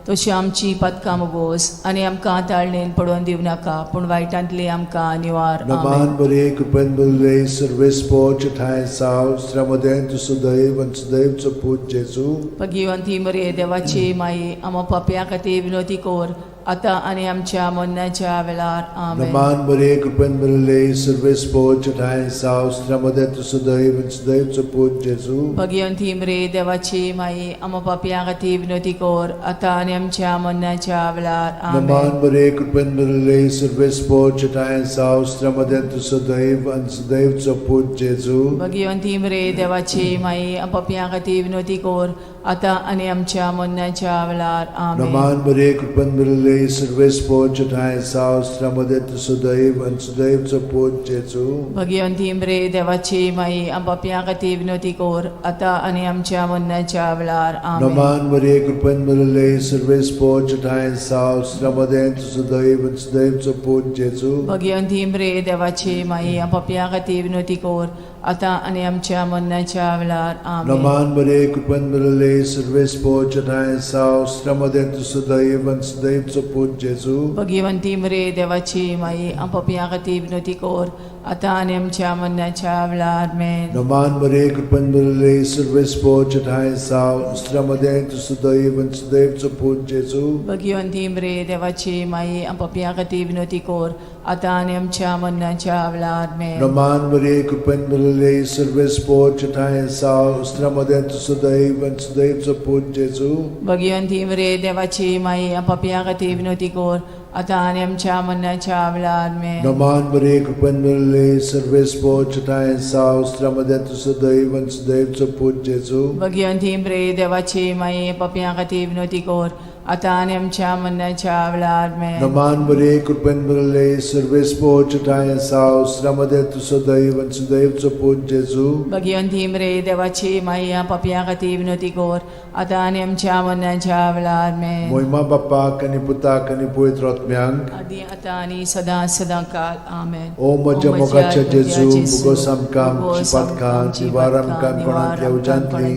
तशी आमची पदकां मोगोस आनी आमकां ताळणेन पडोवन दिवं नाका पूण वायटांतली आमकां निवार. आमेन. नमान बरे, कृपेन भरिल्ले, सर्वेस्पोच ठांय साव, स्त्र्यामदें तूं सुदैव आनी सुदैवचो पूत जेजू. भगिवंती मरे देवाची माई, आमा पापया खातीर विनोती कोर आतां आनी आमच्या मरणाच्या वेळार. आमेन. नमान बरे, कृपेन भरिल्ले, सर्वेस्पोच ठांय साव, स्त्र्यामदें तूं सुदैव आनी सुदैवचो पूत जेजू. भगिवंती मरे देवाची माई, आमा पापया खातीर विनोती कोर आतां आनी आमच्या मरणाच्या वेळार. आमेन. नमान बरे, कृपेन भरिल्ले, सर्वेस्पोच ठांय साव, स्त्र्यामदें तूं सुदैव आनी सुदैवचो पूत जेजू. भगिवंती मरे देवाची माई, पापया खातीर विनोती कोर आतां आनी आमच्या मरणाच्या वेळार. आमेन. नमान बरे, कृपेन भरिल्ले, सर्वेस्पोच ठांय साव, स्त्र्यामदें तूं सुदैव आनी सुदैवचो पूत जेजू. भगिवंती मरे देवाची माई, पापया खातीर विनोती कोर आतां आनी आमच्या मरणाच्या वेळार. आमेन. नमान मरिये, कृपेन भरिल्ले, सर्वेस्पोच ठांय साव, स्त्र्यामदें तूं सुदैव आनी सुदैवचो पूत जेजू. भगिवंती मरे देवाची माई, पापया खातीर विनोती कोर आतां आनी आमच्या मरणाच्या वेळार. आमेन. नमान मरिये, कृपेन भरिल्ले, सर्वेस्पोच ठांय साव, स्त्र्यामदें तूं सुदैव आनी सुदैवचो पूत जेजू. भगिवंती मरे देवाची माई, पापया खातीर विनोती कोर आतां आनी आमच्या मरणाच्या वेळार. आमेन. नमान मरिये, कृपेन भरिल्ले, सर्वेस्पोच ठांय साव, स्त्र्यामदें तूं सुदैव आनी सुदैवचो पूत जेजू. भगिवंती मरे देवाची माई, पापया खातीर विनोती कोर आतां आनी आमच्या मरणाच्या वेळार. आमेन. नमान मरिये, कृपेन भरिल्ले, सर्वेस्पोच ठांय साव, स्त्र्यामदें तूं सुदैव आनी सुदैवचो पूत जेजू. भगिवंती मरे देवाची माई, पापया खातीर विनोती कोर आतां आनी आमच्या मरणाच्या वेळार. आमेन. नमान मरिये, कृपेन भरिल्ले, सर्वेस्पोच ठांय साव, स्त्र्यामदें तूं सुदैव आनी सुदैवचो पूत जेजू. भगिवंती मरे देवाची माई, पापया खातीर विनोती कोर आतां आनी आमच्या मरणाच्या वेळार. आमेन. नमान मरिये, कृपेन भरिल्ले, सर्वेस्पोच ठांय साव, स्त्र्यामदें तूं सुदैव आनी सुदैवचो पूत जेजू. भगिवंती मरे देवाची माई, पापया खातीर विनोती कोर आतां आनी आमच्या मरणाच्या वेळार. आमेन. मोहिमा बाप्पाक आनी पुताक आनी पवित्र आत्म्यांक. आदी आतां आनी सदां सदां काल. आमेन. ओ म्हज्या मोगाच्या जेजू, मुगोस आमकां आमची पातकां, निवार आमकां कोणांतल्या उज्यांतली,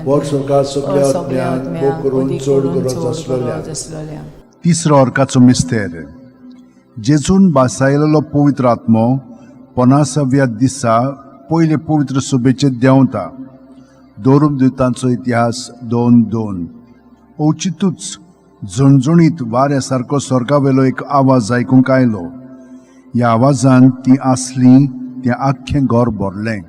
वर सरकार सगल्या आत्म्यांक, भोग करून चड गरज आसलेल्या. आसलेल्या. तिसरो अर्काचो मिस्तेर. जेजून बासायलेलो पवित्र आत्मो पनासाव्या दिसा पयले पवित्र सभेचेर देंवता. दोरून दुतांचो इतिहास 2:2. अवचितूच झणझणीत वाऱ्या सारको स्वर्गावेलो एक आवाज आयकूंक आयलो. ह्या आवाजान ती आसली तें आख्खें घर भरलें.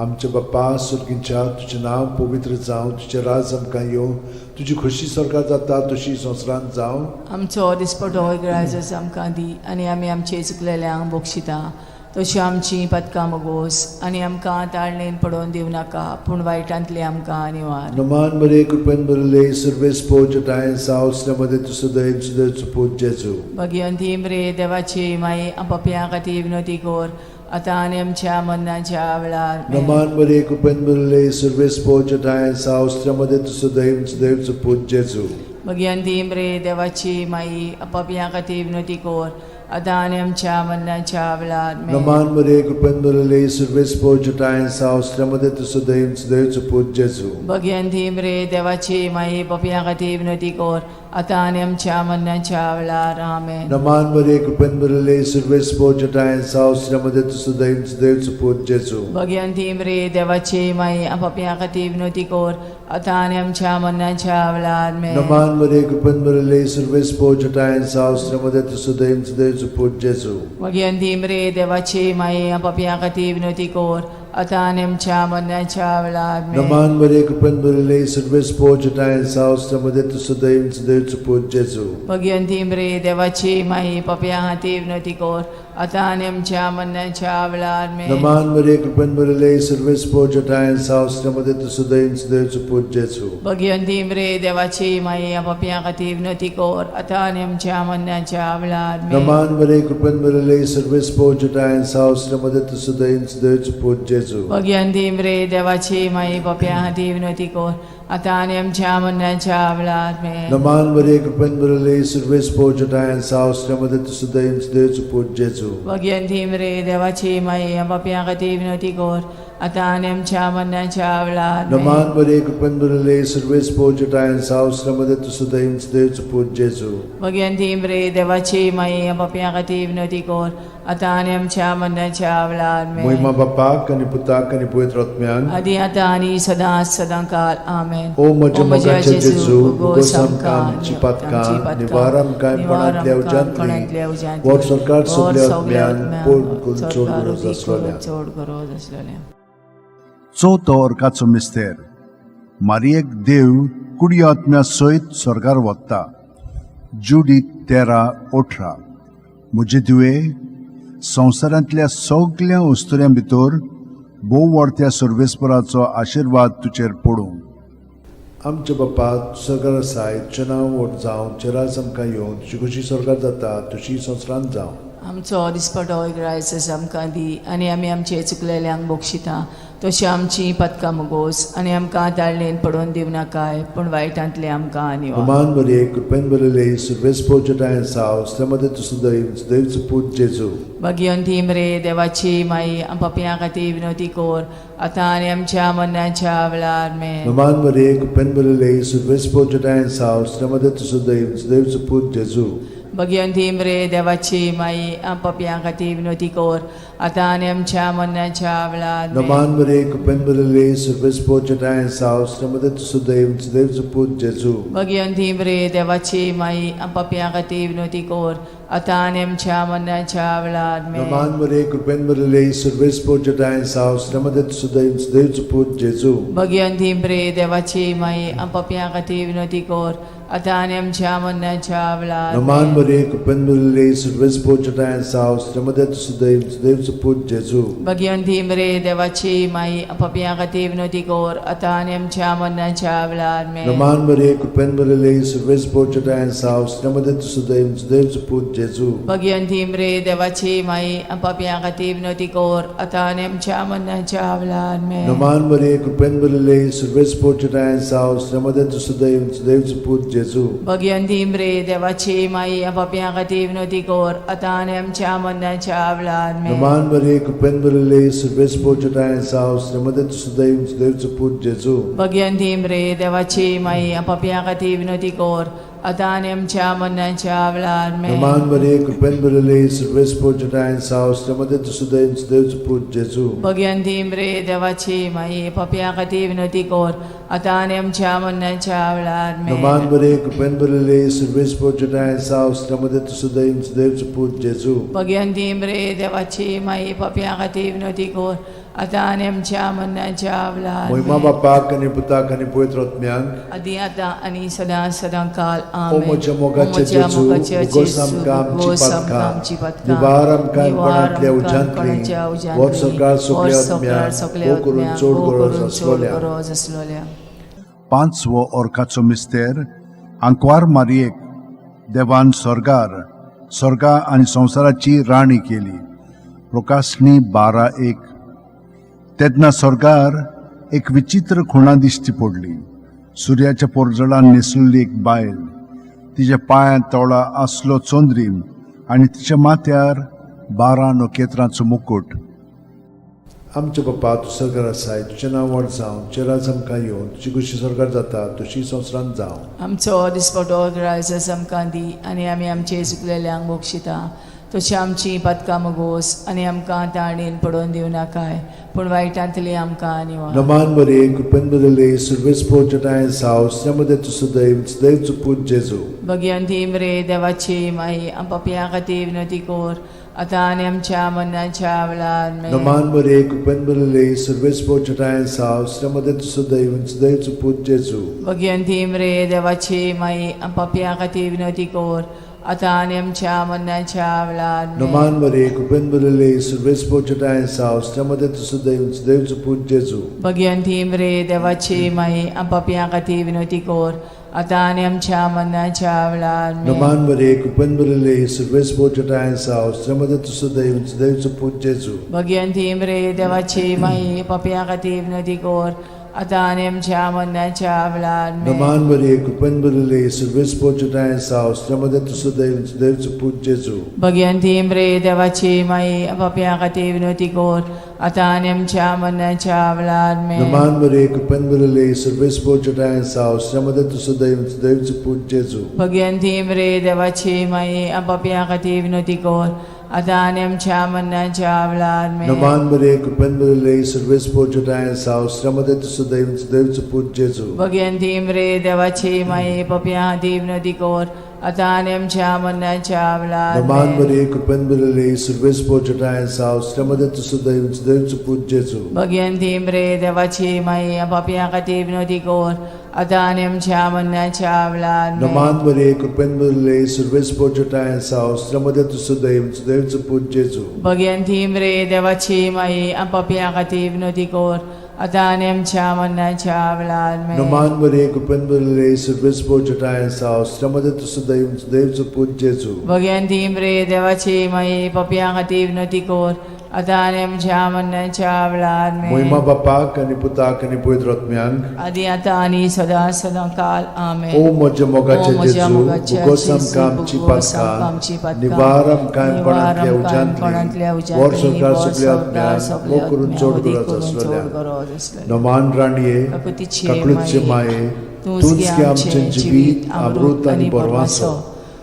आमच्या बाप्पा सुर्गींच्या, तुजें नांव पवित्र जावं, तुजें राज आमकां येवं, तुजी खोशी स्वर्गात जाता तशी संवसारांत जावं. आमचो दिसपटो इगराजस आमकां दी आनी आमी आमचे चुकलेल्यांक बक्षिता तशी आमची पदकां मोगोस आनी आमकां ताळणेन पडोवन दिवं नाका पूण वायटांतली आमकां निवार. नमान मरिये, कृपेन भरिल्ले, सर्वेस्पोच ठांय साव, स्त्र्यामदें तूं सुदैव सुदैवचो पूत जेजू. भगिवंती मरे देवाची माई, पापया खातीर विनोती कोर आतां आनी आमच्या मरणाच्या वेळार. आमेन. नमान मरिये, कृपेन भरिल्ले, सर्वेस्पोच ठांय साव, स्त्र्यामदें तूं सुदैव सुदैवचो पूत जेजू. भगिवंती मरे देवाची माई, पापया खातीर विनोती कोर आतां आनी आमच्या मरणाच्या वेळार. आमेन. नमान मरिये, कृपेन भरिल्ले, सर्वेस्पोच ठांय साव, स्त्र्यामदें तूं सुदैव सुदैवचो पूत जेजू. भगिवंती मरे देवाची माई, पापया खातीर विनोती कोर आतां आनी आमच्या मरणाच्या वेळार. आमेन. नमान मरिये, कृपेन भरिल्ले, सर्वेस्पोच ठांय साव, स्त्र्यामदें तूं सुदैव सुदैवचो पूत जेजू. भगिवंती मरे देवाची माई, पापया खातीर विनोती कोर आतां आनी आमच्या मरणाच्या वेळार. आमेन. नमान मरिये, कृपेन भरिल्ले, सर्वेस्पोच ठांय साव, स्त्र्यामदें तूं सुदैव सुदैवचो पूत जेजू. भगिवंती मरे देवाची माई, पापया खातीर विनोती कोर आतां आनी आमच्या मरणाच्या वेळार. आमेन. नमान मरिये, कृपेन भरिल्ले, सर्वेस्पोच ठांय साव, स्त्र्यामदें तूं सुदैव सुदैवचो पूत जेजू. भगिवंती मरे देवाची माई, पापया खातीर विनोती कोर आतां आनी आमच्या मरणाच्या वेळार. आमेन. नमान मरिये, कृपेन भरिल्ले, सर्वेस्पोच ठांय साव, स्त्र्यामदें तूं सुदैव सुदैवचो पूत जेजू. भगिवंती मरे देवाची माई, पापया खातीर विनोती कोर आतां आनी आमच्या मरणाच्या वेळार. आमेन. नमान मरिये, कृपेन भरिल्ले, सर्वेस्पोच ठांय साव, स्त्र्यामदें तूं सुदैव सुदैवचो पूत जेजू. भगिवंती मरे देवाची माई, पापया खातीर विनोती कोर आतां आनी आमच्या मरणाच्या वेळार आमेन. नमान मरिये, कृपेन भरिल्ले, सुरवेस पोजटायन साव श्रीमती तुसुदयन सुदेवचो पूत जेजू. भगयंती मरे देवाची माई, पापयां खातीर विनवती कर, आतां आनी आमच्या मरणाच्या वेळार आमेन. नमान मरिये, कृपेन भरिल्ले, सुरवेस पोजटायन साव श्रीमती तुसुदयन सुदेवचो पूत जेजू. भगयंती मरे देवाची माई, पापयां खातीर विनवती कर, आतां आनी आमच्या मरणाच्या वेळार आमेन. मोहिमा बापाक आनी पुताक आनी पवित्र आत्म्याक. आदी आतां आनी सदांच सदां काल आमेन. ओ म्हज्या मोगाचे जेजू, उगोस आमकां आमची पातकां, निवार आमकां कोणांतल्या उज्यांतली, वर सरकार सगल्या आत्म्यान पोड करून चड गरज आसलोल्या. चड गरज आसलेल्या. चवथो अर्काचो मिस्तेर. मारियेक देव कुडी आत्म्या सयत स्वर्गार वता. जुडी 13:18. म्हजे धुवे, संवसारांतल्या सगल्या अस्तुऱ्यां भितर भोव व्हडत्या सर्वेस्पराचो आशिर्वाद तुजेर पडूं. आमच्या बापा, सरकार आसाय, तुजें नांव व्हड जावं, तुजें राज आमकां येवं, तुजी खुशी सरकार जाता तुशी संवसारांत जावं. आमचो दिसपटो ग्रायस आमकां दी आनी आमी आमचे चुकलेल्यांक बक्षिता तशी आमची पदकां मुगोस आनी आमकां ताळणेन पडोवन दिवनाकाय, पूण वायटांतले आमकां निवार. नमान मरिये, कृपेन भरिल्ले, सुरवेस पोजटायन साव श्रीमती तुसुदय सुदैवचो पूत जेजू. भगियंती मरे देवाची माई, पापयां खातीर विनवती कर, आतां आनी आमच्या मरणाच्या वेळार आमेन. नमान मरिये, कृपेन भरिल्ले, सुरवेस पोजटायन साव श्रीमती तुसुदय सुदैवचो पूत जेजू. भगियंती मरे देवाची माई, पापयां खातीर विनवती कर, आतां आनी आमच्या मरणाच्या वेळार आमेन. नमान मरिये, कृपेन भरिल्ले, सुरवेस पोजटायन साव श्रीमती तुसुदय सुदैवचो पूत जेजू. भगियंती मरे देवाची माई, पापयां खातीर विनवती कर, आतां आनी आमच्या मरणाच्या वेळार आमेन. नमान मरिये, कृपेन भरिल्ले, सुरवेस पोजटायन साव श्रीमती तुसुदय सुदैवचो पूत जेजू. भगियंती मरे देवाची माई, पापयां खातीर विनवती कर, आतां आनी आमच्या मरणाच्या वेळार नमान आमेन. मरिये, कृपेन भरिल्ले, सुरवेस पोजटायन साव श्रीमती तुसुदय सुदैवचो पूत जेजू. भगियंती मरे देवाची माई, पापयां खातीर विनवती कर, आतां आनी आमच्या मरणाच्या वेळार आमेन. नमान मरिये, कृपेन भरिल्ले, सुरवेस पोजटायन साव श्रीमती तुसुदय सुदैवचो पूत जेजू. भगियंती मरे देवाची माई, पापयां खातीर विनवती कर, आतां आनी आमच्या मरणाच्या वेळार आमेन. नमान मरिये, कृपेन भरिल्ले, सुरवेस पोजटायन साव श्रीमती तुसुदय सुदैवचो पूत जेजू. भगियंती मरे देवाची माई, पापयां खातीर विनवती कर, आतां आनी आमच्या मरणाच्या वेळार आमेन. नमान मरिये, कृपेन भरिल्ले, सुरवेस पोजटायन साव श्रीमती तुसुदय सुदैवचो पूत जेजू. भगियंती मरे देवाची माई, पापयां खातीर विनवती कर, आतां आनी आमच्या मरणाच्या वेळार आमेन. नमान मरिये, कृपेन भरिल्ले, सुरवेस पोजटायन साव श्रीमती तुसुदय सुदैवचो पूत जेजू. भगियंती मरे देवाची माई, पापयां खातीर विनवती कर, आतां आनी आमच्या मरणाच्या वेळार आमेन. नमान मरिये, कृपेन भरिल्ले, सुरवेस पोजटायन साव श्रीमती तुसुदय सुदैवचो पूत जेजू. भगियंती मरे देवाची माई, पापयां खातीर विनवती कर, आतां आनी आमच्या मरणाच्या वेळार मोहिमा आमेन. बापाक आनी पुताक आनी पवित्र आत्म्याक. आदी आतां आनी सदां सदां काल ओ आमेन. म्हज्या मोगाचे ओ म्हज्या जेजू, मोगाचे उगोस जेजू, आमकां आमची उगोस आमकां पातकां, आमची पातकां, निवार आमकां निवार कोणांतल्या आमकां उज्यांतली, कोणाच्या उज्यांतली, वर सरकार वर सगल्या सरकार आत्म्याक, सगल्या भोव करून आत्म्याक, चड भोव गरज करून चड आसलोल्या. गरज आसलोल्या. पांचवो अर्काचो मिस्तेर. आंकवार मारियेक देवान स्वर्गार स्वर्गा आनी संवसाराची राणी केली. प्रकाशणी 12:1. तेन्ना स्वर्गार एक विचित्र खुणा दिश्टी पडली. सुर्याच्या पोरजळान न्हेसलेली एक बायल, तिच्या पांयांत तोळा आसलो चंद्रीम आनी तिच्या माथ्यार 12 नखेत्रांचो मुकूट. आमच्या बापा, तूं सरकार आसाय, तुजें नांव व्हड जावं, तुजें राज आमकां येवं, तुजी खुशी सरकार जाता तुशी संवसारांत जावं. आमचो दिसपटो ग्रायस आमकां दी आनी आमी आमचे चुकलेल्यांक बक्षिता तशी आमची पातकां मुगोस आनी आमकां ताणेन पडोवन दिवनाकाय, पूण वायटांतली आमकां निवार. नमान मरिये, कृपेन भरिल्ले, सुरवेस पोजटायन साव श्रीमती तुसुदय सुदैवचो पूत जेजू. भगियंती मरे देवाची माई, पापयां खातीर विनवती कर, आतां आनी आमच्या मरणाच्या वेळार आमेन. नमान मरिये, कृपेन भरिल्ले, सुरवेस पोजटायन साव श्रीमती तुसुदय सुदैवचो पूत जेजू. भगियंती मरे देवाची माई, पापयां खातीर विनवती कर, आतां आनी आमच्या मरणाच्या वेळार आमेन. नमान मरिये, कृपेन भरिल्ले, सुरवेस पोजटायन साव श्रीमती तुसुदय सुदैवचो पूत जेजू. भगियंती मरे देवाची माई, पापयां खातीर विनवती कर, आतां आनी आमच्या मरणाच्या वेळार आमेन. नमान मरिये, कृपेन भरिल्ले, सुरवेस पोजटायन साव श्रीमती तुसुदय सुदैवचो पूत जेजू. भगियंती मरे देवाची माई, पापयां खातीर विनवती कर, आतां आनी आमच्या मरणाच्या वेळार आमेन. नमान मरिये, कृपेन भरिल्ले, सर्वेस्पर तुजो आसा, स्त्रियां तूं सुदैव, सुदैवचो पूत जेजू. भगवंती मरे देवाची माई, पापयां खातीर विनवती कर, आतां आनी आमच्या मरणाच्या वेळार आमेन. नमान मरिये, कृपेन भरिल्ले, सर्वेस्पर तुजो आसा, स्त्रियां तूं सुदैव, सुदैवचो पूत जेजू. भगवंती मरे देवाची माई, पापयां खातीर विनवती कर, आतां आनी आमच्या मरणाच्या वेळार आमेन. नमान मरिये, कृपेन भरिल्ले, सर्वेस्पर तुजो आसा, स्त्रियां तूं सुदैव, सुदैवचो पूत जेजू. भगवंती मरे देवाची माई, पापयां खातीर विनवती कर, आतां आनी आमच्या मरणाच्या वेळार नमान आमेन. मरिये, कृपेन भरिल्ले, सर्वेस्पर तुजो आसा, स्त्रियां तूं सुदैव, सुदैवचो पूत जेजू. भगवंती मरे देवाची माई, पापयां खातीर विनवती कर, आतां आनी आमच्या मरणाच्या वेळार आमेन. नमान मरिये, कृपेन भरिल्ले, सर्वेस्पर तुजो आसा, स्त्रियां तूं सुदैव, सुदैवचो पूत जेजू. भगवंती मरे देवाची माई, पापयां खातीर विनवती कर, आतां आनी आमच्या मरणाच्या वेळार आमेन. नमान मरिये, कृपेन भरिल्ले, सर्वेस्पर तुजो आसा, स्त्रियां तूं सुदैव, सुदैवचो पूत जेजू. भगवंती मरे देवाची माई, पापयां खातीर विनवती कर, आतां आनी आमच्या मरणाच्या वेळार आमेन. मोहिमा बापाक आनी पुताक आनी पवित्र आत्म्यांक, आदी आतां आनी सदां सदां काल आमेन. ओ म्हज्या मोगाचे ओ म्हज्या जेजू, मोगाच्या भुगोस जेजू, आमकां आमची भुगोस आमकां आमची पातकां, पातकां, निवार आमकां निवार काणपणांतल्या आमकां काणपणांतल्या उज्यांतली, वर उज्यांतली, संवसार वर सगल्या संवसार आत्म्यान, सगल्या मोग करून आत्म्या, चड अदीक गरज करून चड आसलेल्या. गरज आसलेल्या. नमान राणये, काकुतीचे काकळूतचे माये, माये, तूंच तूंच गे गे आमचें आमचें जिवीत, अमृत आनी बरवासो.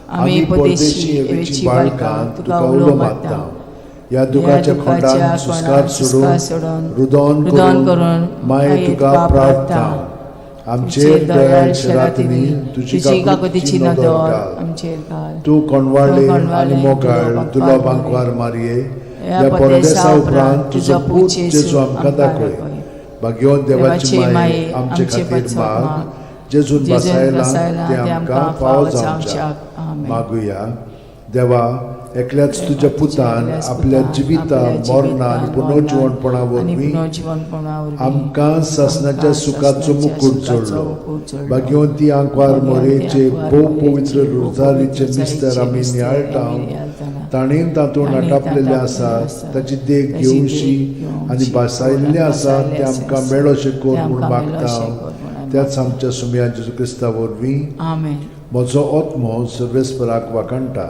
आमी परदेशी हेवेची बाळकां, तुका उलो मारता. ह्या दुखाच्या खोंडान सुस्कार सोडून, रुदोन रुदोन करून करून माये तुका प्रार्थना. आमचेर दयाळ शरातींनी तुजी तुजी काकुतीची काकुतीची नदर नदर घाल. आमचेर घाल. तूं कोणवाळे तूं कोणवाळे आनी मोगाळ तुलो तुलो बांकवार बांकवार मारये, ह्या ह्या परदेसा परदेसा उपरांत उपरांत तुजो पूत जेजू आमकां दाखय. भाग्यवंत देवाची माये, आमचे खातीर माग, जेजून जेजून बसायला बसायला तें आमकां फावो जावच्याक. आमेन. मागुया. देवा, एकल्याच तुज्या पुतान एकल्याच आपल्या पुतान जिविता आपल्या मरणा आनी जिवितान, पुनर्जिवणपणा आनी वरवीं पुनर्जिवणपणा वरवीं आमकां सासणाच्या आमकां सुखाचो सासणाच्या मुकूट सुखाचो जोडलो. मुकूट जोडलो. भाग्यवंती आंकवार भाग्यवंती मोरेचे आंकवार भोव मोरयेचे पवित्र भोव रोजारीचे पवित्र मिस्तर आमी रोजारीचे नियाळटा, मिस्तर आमी नियाळटाना, ताणें तातूंत ताणें आटापलेलें तातूंत आसा, आसा, ताची देख ताची देख घेवची घेवची आनी भासायल्लें आसा भासायल्लें तें आमकां आसा, मेळोशें कर तें म्हूण आमकां मागता. मेळोशें कर म्हूण आमी त्याच आमच्या सुमया जेजू क्रिस्ता वरवीं. आमेन. म्हजो आत्मो सर्वेस्पराक वाखाणटा,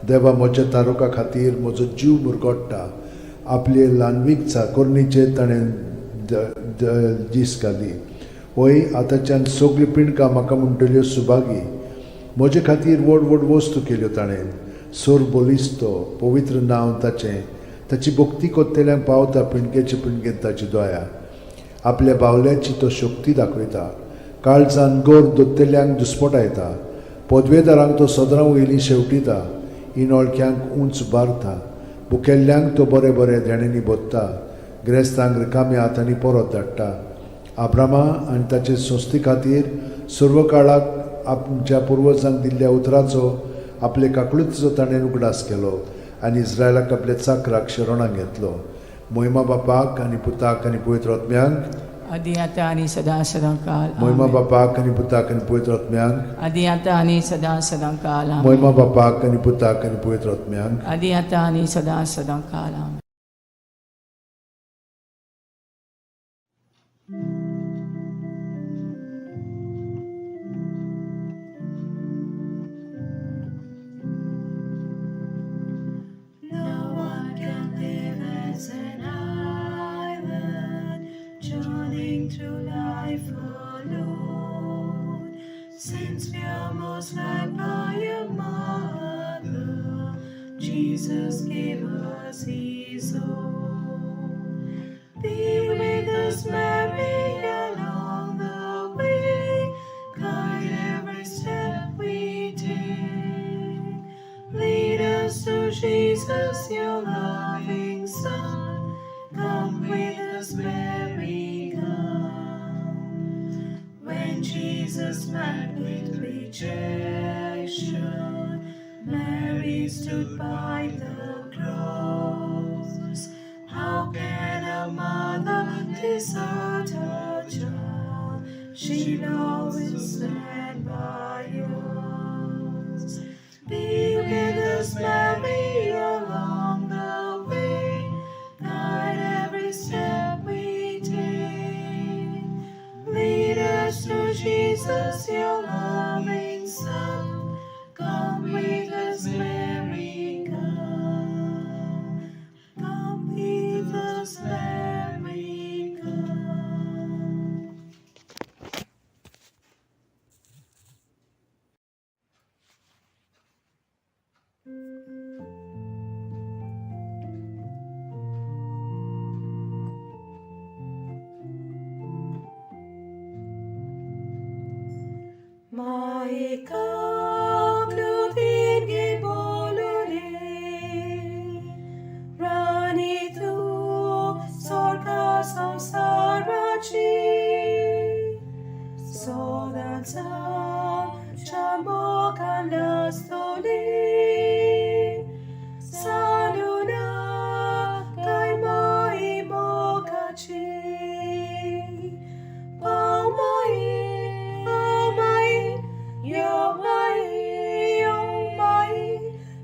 देवा म्हज्या तारुका खातीर म्हजो जीव मुरगोडटा. आपले ल्हानवीक चाकोरणीचेर ताणें दीस घाली. वय, आतांच्यान सगळीं पिंडकां म्हाका म्हणटल्यो सुभागी. म्हजे खातीर व्हड व्हड वस्तू केल्यो ताणें. सोर बलिस्तो पवित्र नांव ताचें. ताची भक्ती कोत्तेल्यांक पावता पिंडकेचे पिंडकेन ताची दया. आपल्या बावल्याची तो शक्ती दाखयता, काळजान गोर दोत्तेल्यांक दुस्पटायता. पदवेदारांक तो सदरां वयलीं शेवटिता, इनोळख्यांक उंच बारता. भुकेल्ल्यांक तो बरे बरे देण्यांनी भरता, ग्रेस्तांक रिकाम्या हातांनी परत धाडटा. आब्रामा आनी ताचे संस्थे खातीर सर्व काळाक आमच्या पुर्वजांक दिल्ल्या उतराचो आपले काकळुतीचो ताणें उगडास केलो आनी इस्रायलाक आपल्या चाकराक शरणाक घेतलो. मोहिमा बापाक आनी पुताक आनी पवित्र आत्म्यांक, आदी आतां आनी सदां सदां काल मोहिमा आमेन. बापाक आनी पुताक आनी पवित्र आत्म्यांक, आदी आतां आनी सदां सदां काल आमेन. मोहिमा बापाक आनी पुताक आनी पवित्र आत्म्यांक. आदी आतां आनी सदां सदां काल आमेन. No one can live as an island, journeying through life alone. Since we are most loved by a mother, Jesus gave us His own. Be with us, Mary, along the way. Guide every step we take. Lead us to Jesus, your loving Son. Come with us, Mary, come. When Jesus met with rejection, Mary stood by the cross. How can a mother desert her child? She'll always stand by us. Be with us, Mary, along the way. Guide every step we take. Jesus, your loving Son. Come with us, Mary, come. Come with us, Mary, come. Maika klutingi bolule, Rani tu sorka samsarachi, Sodansa chamokan lastoli, Saluna kai mai mokachi. Pao mai, pao mai, yo mai, yo mai,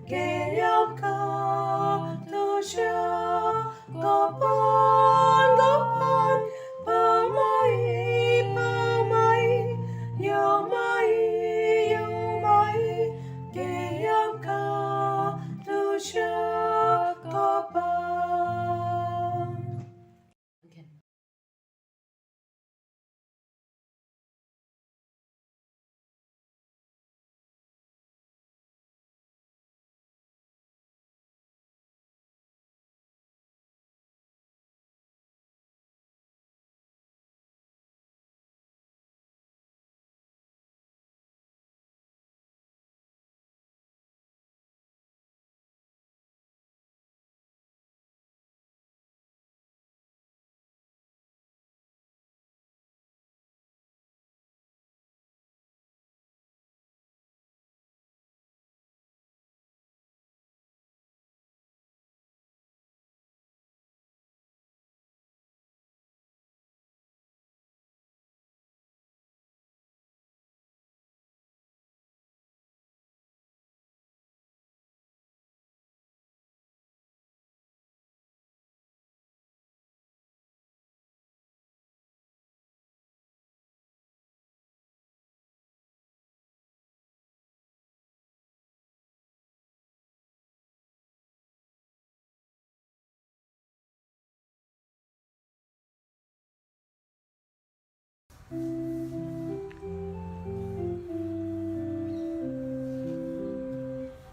ke yam ka tu sha, go pan, go pan, pao mai, yo mai, yo mai, ke yam ka tu sha, go pan.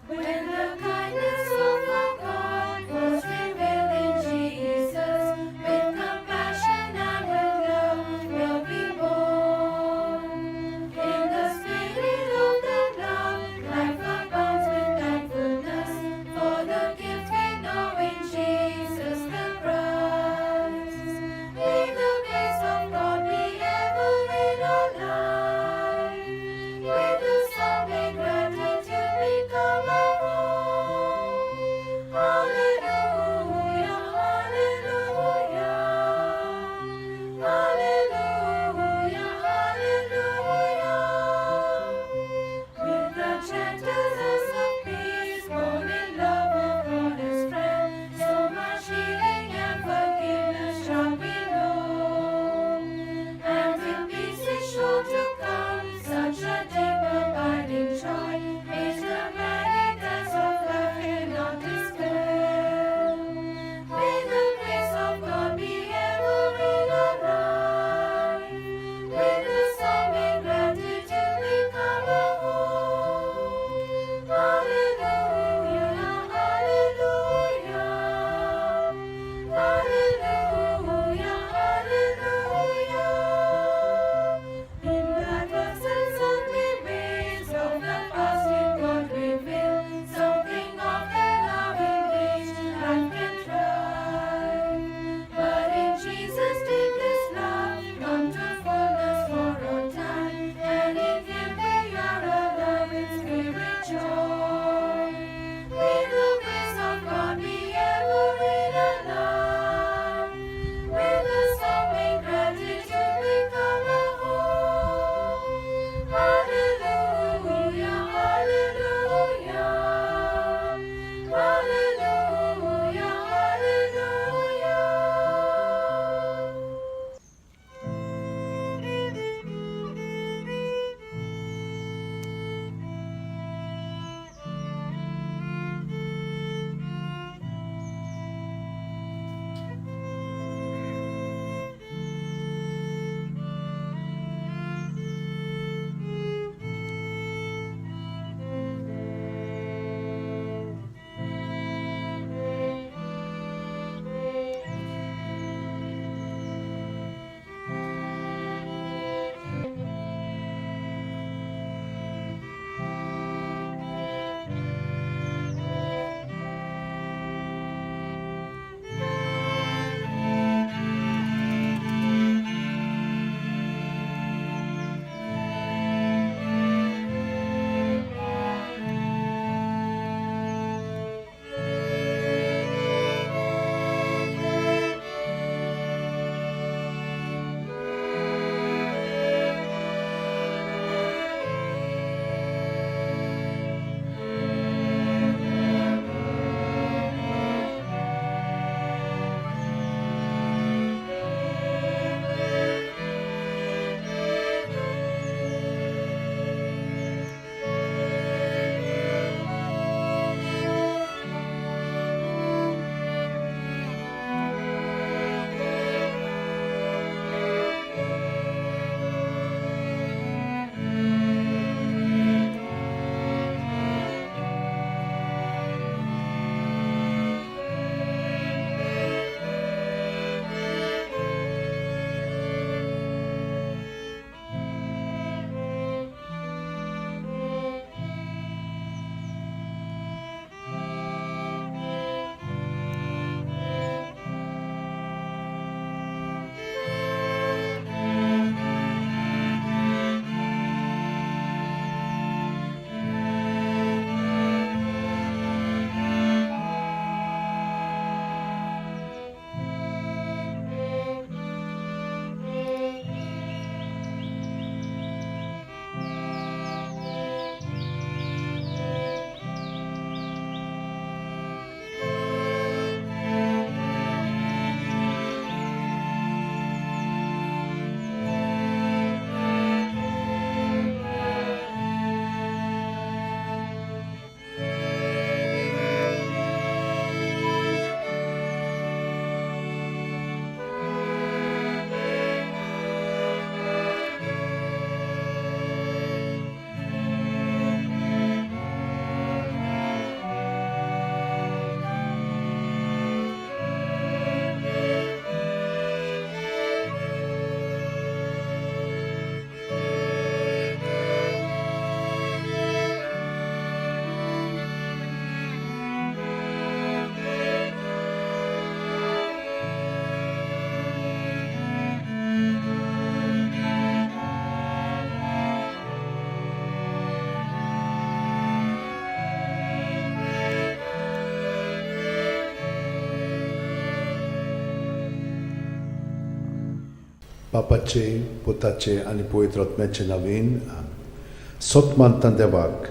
When the kindness of our God was revealed in Jesus, with compassion and with love will be born. In the spirit of that love, life abounds with thankfulness for the gift we know in Jesus the Christ. May the grace of God be ever in बापाचे, पुताचे आनी पवित्र आत्म्याचे नवीन. सत मानता देवाक,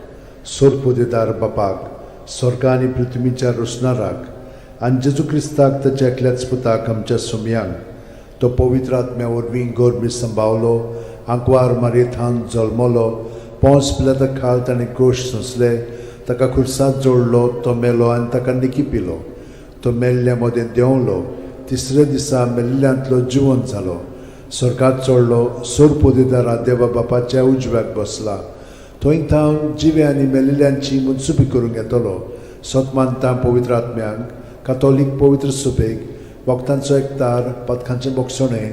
सोरपोदेदार बापाक, स्वर्गा आनी पृथ्वीच्या रोसणाराक, आनी जेजू क्रिस्ताक, ताच्या एकल्याच पुताक, आमच्या सुमयांक, तो पवित्र आत्म्या वरवीं गर्भी संभावलो, आंकवार मारयेथान जल्मलो, पोंस पिलाता खाल ताणें कोश सोंसले, ताका खुर्सात जोडलो, तो मेलो आनी ताका निकी पिलो, तो मेल्ल्या मदें देंवलो, तिसऱ्या दिसा मेल्ल्यांतलो जिवंत जालो, स्वर्गात चडलो, सोरपोदेदारा देवा बापाच्या उजव्याक बसला, थंय थावन जिवे आनी मेल्ल्यांची मनसुबी करूंक येतलो. सत मानता पवित्र आत्म्यांक, कातोलीक पवित्र सुबेक, वखदांचो एकतार, पदकांचें बोगसणें,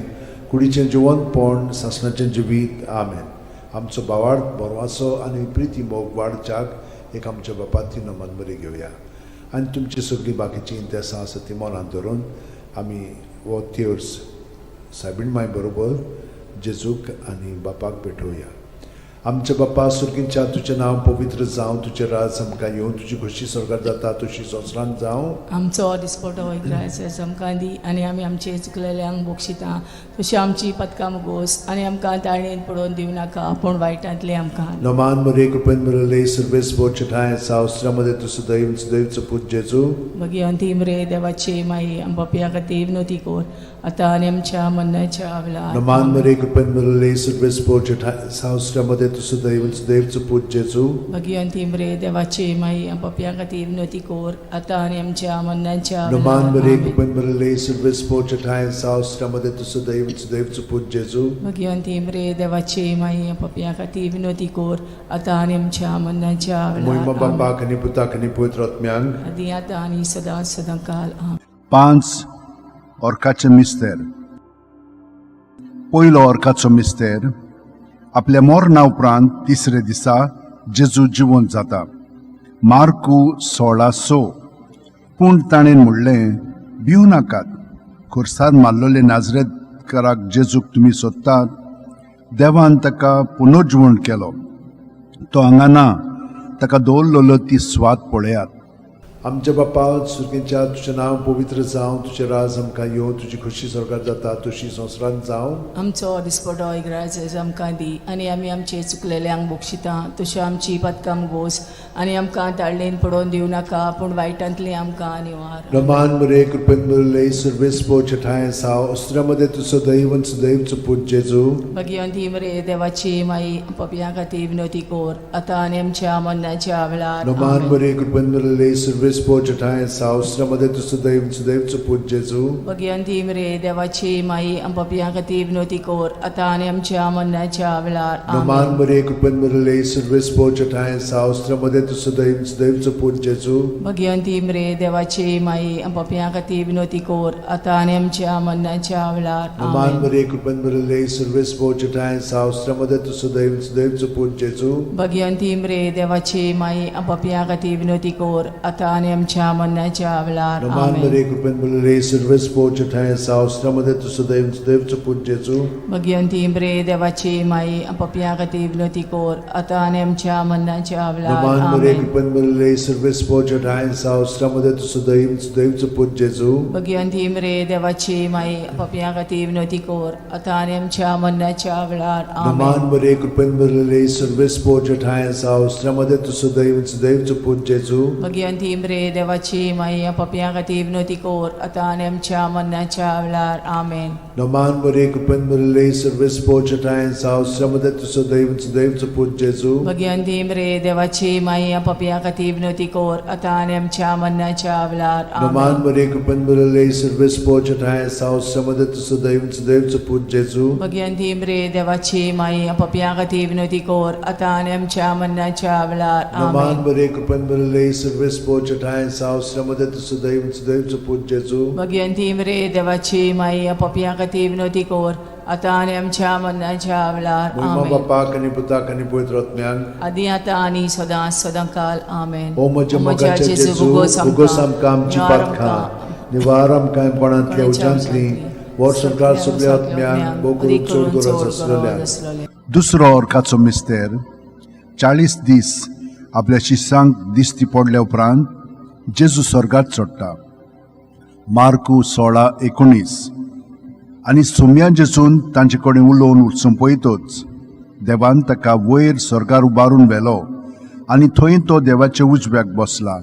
कुडीचें जिवंतपण, सासणाचें जिवीत. आमेन. आमचो बावाड बरवाचो आनी प्रिती मोग वाडच्याक एक आमच्या बापाती नमन बरी घेवया आनी तुमची सगळीं बाकीचीं इंतेसां आसा ती मनांत धरून आमी हो तेर्स सायबीण माय बरोबर जेजूक आनी बापाक भेटोवया. आमच्या बापा सुर्गींच्या, तुजें नांव पवित्र जावं, तुजें राज आमकां येवं, तुजी खोशी स्वर्गार जाता तशी संवसारांत जावं. आमचो दिसपटो इग्रायस आमकां दी आनी आमी आमचे चुकलेल्यांक बक्षिता तशी आमची पदकां मुगोस आनी आमकां ताळणेन पडोवन दिवं नाका, पूण वायटांतले आमकां. नमान मरे, कृपेन मिळले, सर्वेस बोचठाय सावस्त्रामध्ये तूं सदैव सदैवचो पूत जेजू. भगिवंती मरे देवाची माई, आमच्या खातीर विनवती कर, आतां आनी आमच्या मरणाच्या वेळार. नमान मरे, कृपेन मिळले, सर्वेस बोचठाय सावस्त्रामध्ये तूं सदैव सदैवचो पूत जेजू. भगिवंती मरे देवाची माई, आमच्या खातीर विनवती कर, आतां आनी आमच्या मरणाच्या नमान मरे, वेळार. कृपेन मिळले, सर्वेस बोचठाय सावस्त्रामध्ये तूं सदैव सदैवचो पूत जेजू. भगिवंती मरे देवाची माई, आमच्या खातीर विनवती कर, आतां आनी आमच्या मरणाच्या मोहिमा वेळार. आमेन. बापाक आनी पुताक आनी पवित्र आत्म्यांक. आदी आतां आनी सदां सदां काल. आमेन. पांच ऑर्काचे मिस्तेर. पयलो ऑर्काचो मिस्तेर, आपल्या मरणा उपरांत तिसरे दिसा जेजू जिवंत जाता. मार्कू 16:6. पूण ताणें म्हणलें, भिवू नाकात. खुर्सार मारलेले नाजरेतकाराक जेजूक तुमी सोदतात. देवान ताका पुनर्जिवण केलो. तो हांगा ना. ताका दवरलेलो ती स्वात पळयात. आमच्या बापा सुर्गींच्या, तुजें नांव पवित्र जावं, तुजें राज आमकां येवं, तुजी खोशी स्वर्गार जाता तशी संवसारांत जावं. आमचो दिसपटो इग्राज आमकां दी आनी आमी आमचे चुकलेल्यांक बक्षिता तश्यो आमची पदकां गोस आनी आमकां ताळणेन पडोवन दिवं नाका, पूण वायटांतली आमकां निवार. रमान मरे, कृपेन मुरले, सर्वेस पोचठाय साव अस्त्रामध्ये तूं सदैव सदैवचो पूत जेजू. भगिवंती मरे देवाची माई, पपयां खातीर विनवती कर, आतां आनी आमच्या मरणाच्या वेळार. रमान आमेन. मरे, कृपेन मुरले, सर्वेस पोचठाय साव अस्त्रामध्ये तूं सदैव सदैवचो पूत जेजू. भगिवंती मरे देवाची माई, पपयां खातीर विनवती कर, आतां आनी आमच्या मरणाच्या वेळार. रमान आमेन. मरे, कृपेन मुरले, सर्वेस पोचठाय साव अस्त्रामध्ये तूं सदैव सदैवचो पूत जेजू. भगिवंती मरे देवाची माई, पपयां खातीर विनवती कर, आतां आनी आमच्या मरणाच्या वेळार. रमान आमेन. मरे, कृपेन मुरले, सर्वेस पोचठाय साव अस्त्रामध्ये तूं सदैव सदैवचो पूत जेजू. भगिवंती मरे देवाची माई, पपयां खातीर विनवती कर, आतां आनी आमच्या मरणाच्या वेळार. रमान आमेन. मरे, कृपेन मुरले, सर्वेस पोचठाय साव अस्त्रामध्ये तूं सदैव सदैवचो पूत जेजू. भगिवंती मरे देवाची माई, पपयां खातीर विनवती कर, आतां आनी आमच्या मरणाच्या वेळार. रमान मरे, आमेन. कृपेन मुरले, सर्वेस पोचठाय साव अस्त्रामध्ये तूं सदैव सदैवचो पूत जेजू. भगिवंती मरे देवाची माई, पपयां खातीर विनवती कर, आतां आनी आमच्या मरणाच्या वेळार. रमान आमेन. मरे, कृपेन मुरले, सर्वेस पोचठाय साव अस्त्रामध्ये तूं सदैव सदैवचो पूत जेजू. भगिवंती मरे देवाची माई, पपयां खातीर विनवती कर, आतां आनी आमच्या मरणाच्या वेळार. आमेन. रमान मरे, कृपेन मुरले, सर्वेस पोचठाय साव अस्त्रामध्ये तूं सदैव सदैवचो पूत जेजू. भगिवंती मरे देवाची माई, पपयां खातीर विनवती कर, आतां आनी आमच्या मरणाच्या वेळार. रमान आमेन. मरे, कृपेन मुरले, सर्वेस पोचठाय साव अस्त्रामध्ये तूं सदैव सदैवचो पूत जेजू. भगिवंती मरे देवाची माई, पपयां खातीर विनवती कर, आतां आनी आमच्या मरणाच्या वेळार. रमान आमेन. मरे, कृपेन मुरले, सर्वेस पोचठाय साव अस्त्रामध्ये तूं सदैव सदैवचो पूत जेजू. भगिवंती मरे देवाची माई, पपयां खातीर विनवती कर, आतां आनी आमच्या मरणाच्या वेळार. मोहिमा आमेन. बापाक आनी पुताक आनी पवित्र आत्म्याक. आदी आतां आनी सदां सदां काल. आमेन. ओ म्हज्या मोगाच्या जेजू, उगोस आमकां आमची पातकां, निवार आमकां कोणांतल्या उज्यांतली, वर्सभर सगळ्या आत्म्यांक, भोव करून चड गरज आसलेल्या. दुसरो ऑर्काचो मिस्तेर, 40 दीस आपल्या शिसांक दिश्टी पडल्या उपरांत जेजू स्वर्गात चडटा. मार्कू 16:19. आनी सोम्या जेजून तांचे कडेन उलोवन सोंपयतच देवान ताका वयर स्वर्गार उबारून व्हेलो आनी थंय तो देवाच्या उजव्याक बसला.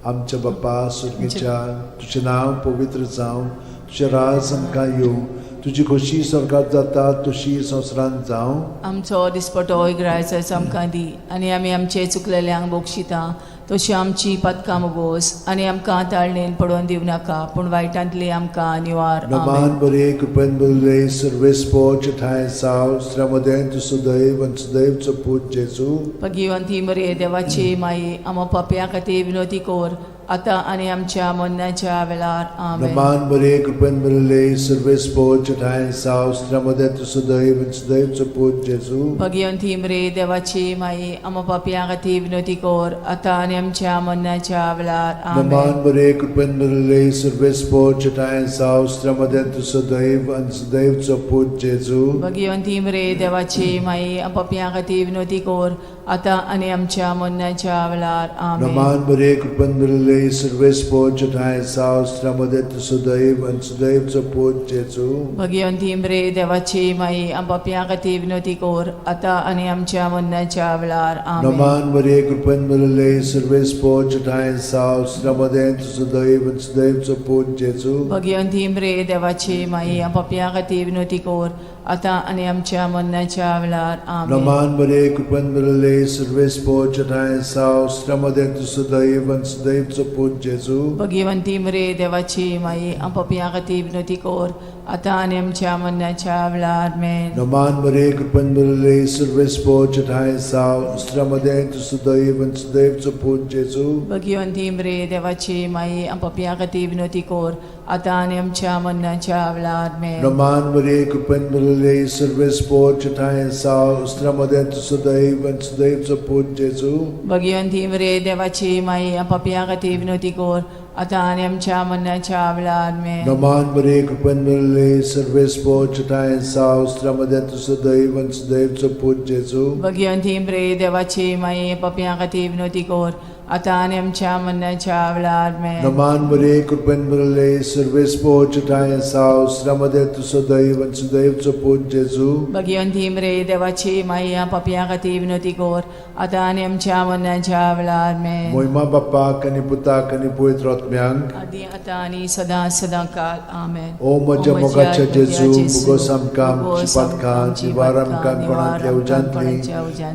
आमच्या बाप्पा सुर्गीच्या, तुजें नांव पवित्र जावं, तुजें राज आमकां येवं, तुजी खोशी स्वर्गात जाता तशी संवसारांत जावं. आमचो दिसपटो इग्रायचो आमकां दी आनी आमी आमचे चुकलेल्यांक बक्षिता तशी आमची पदकां मोगोस आनी आमकां ताळणेन पडोवन दिवं नाका पूण वायटांतली आमकां निवार. नमान आमेन. बरे कृपेन बरले सर्वेस्पोच ठांय साव स्त्र्यामदें तूं सदैव आनी सदैवचो पूत जेजू. भगिवंती मरे देवाची माई, आमा पापया खातीर विनोती कोर आतां आनी आमच्या मरणाच्या वेळार. आमेन. नमान बरे कृपेन बरले सर्वेस्पोच ठांय साव स्त्र्यामदें तूं सदैव आनी सदैवचो पूत जेजू. भगिवंती मरे देवाची माई, आमा पापया खातीर विनोती कोर आतां आनी आमच्या मरणाच्या वेळार. नमान आमेन. बरे कृपेन बरले सर्वेस्पोच ठांय साव स्त्र्यामदें तूं सदैव आनी सदैवचो पूत जेजू. भगिवंती मरे देवाची माई, पापया खातीर विनोती कोर आतां आनी आमच्या मरणाच्या वेळार. आमेन. नमान बरे कृपेन बरले सर्वेस्पोच ठांय साव स्त्र्यामदें तूं सदैव आनी सदैवचो पूत जेजू. भगिवंती मरे देवाची माई, पापया खातीर विनोती कोर आतां आनी आमच्या मरणाच्या वेळार. आमेन. नमान मरिये कृपेन भरिल्ले सर्वेस्पोच ठांय साव स्त्र्यामदें तूं सदैव आनी सदैवचो पूत जेजू. भगिवंती मरे देवाची माई, पापया खातीर विनोती कोर आतां आनी आमच्या मरणाच्या वेळार. आमेन. नमान मरिये कृपेन भरिल्ले सर्वेस्पोच ठांय साव स्त्र्यामदें तूं सदैव आनी सदैवचो पूत जेजू. भगिवंती मरे देवाची माई, पापया खातीर विनोती कोर आतां आनी आमच्या मरणाच्या वेळार. आमेन. नमान मरिये कृपेन भरिल्ले सर्वेस्पोच ठांय साव स्त्र्यामदें तूं सदैव आनी सदैवचो पूत जेजू. भगिवंती मरे देवाची माई, पापया खातीर विनोती कोर आतां आनी आमच्या मरणाच्या वेळार. आमेन. नमान मरिये कृपेन भरिल्ले सर्वेस्पोच ठांय साव स्त्र्यामदें तूं सदैव आनी सदैवचो पूत जेजू. भगिवंती मरे देवाची माई, पापया खातीर विनोती कोर आतां आनी आमच्या मरणाच्या वेळार. आमेन. नमान मरिये कृपेन भरिल्ले सर्वेस्पोच ठांय साव स्त्र्यामदें तूं सदैव आनी सदैवचो पूत जेजू. भगिवंती मरे देवाची माई, पापया खातीर विनोती कोर आतां आनी आमच्या मरणाच्या वेळार. आमेन. नमान मरिये कृपेन भरिल्ले सर्वेस्पोच ठांय साव स्त्र्यामदें तूं सदैव आनी सदैवचो पूत जेजू. भगिवंती मरे देवाची माई, पापया खातीर विनोती कोर आतां आनी आमच्या मरणाच्या वेळार. आमेन. मोहिमा बाप्पाक आनी पुताक आनी पवित्र आत्म्यांक, आदी आतां आनी सदां सदां काल. आमेन. ओ म्हज्या मोगाच्या जेजू, मुगोस आमकां आमची पातकां निवार आमकां कोणांतल्या उज्यांतली,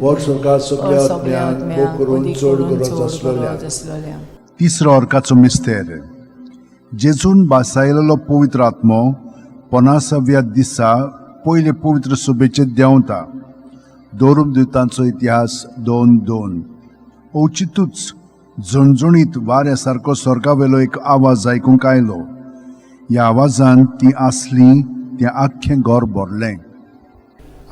वर स्वर्गात सगल्या आत्म्यांक मोग करून चड गरज आसलोल्या. आसलोल्या. तिसरो अर्काचो मिस्तेर. जेजून भासायलेलो पवित्र आत्मो पनासाव्या दिसा पयले पवित्र सभेचेर देंवता. दोरुमदुतांचो इतिहास 2:2. अवचितूच झणझणीत वाऱ्या सारको स्वर्गावेलो एक आवाज आयकूंक आयलो. ह्या आवाजान ती आसली तें आख्खें घर भरलें.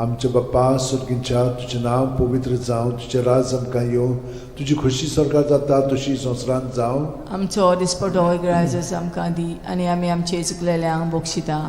आमच्या बाप्पा स्वर्गीच्या, तुजें नांव पवित्र जावं, तुजें राज आमकां येवं, तुजी खोशी स्वर्गात जाता तशी संवसारांत जावं. आमचो दिसपटो इग्रायजस आमकां दी आनी आमी आमचे चुकलेल्यांक बक्षिता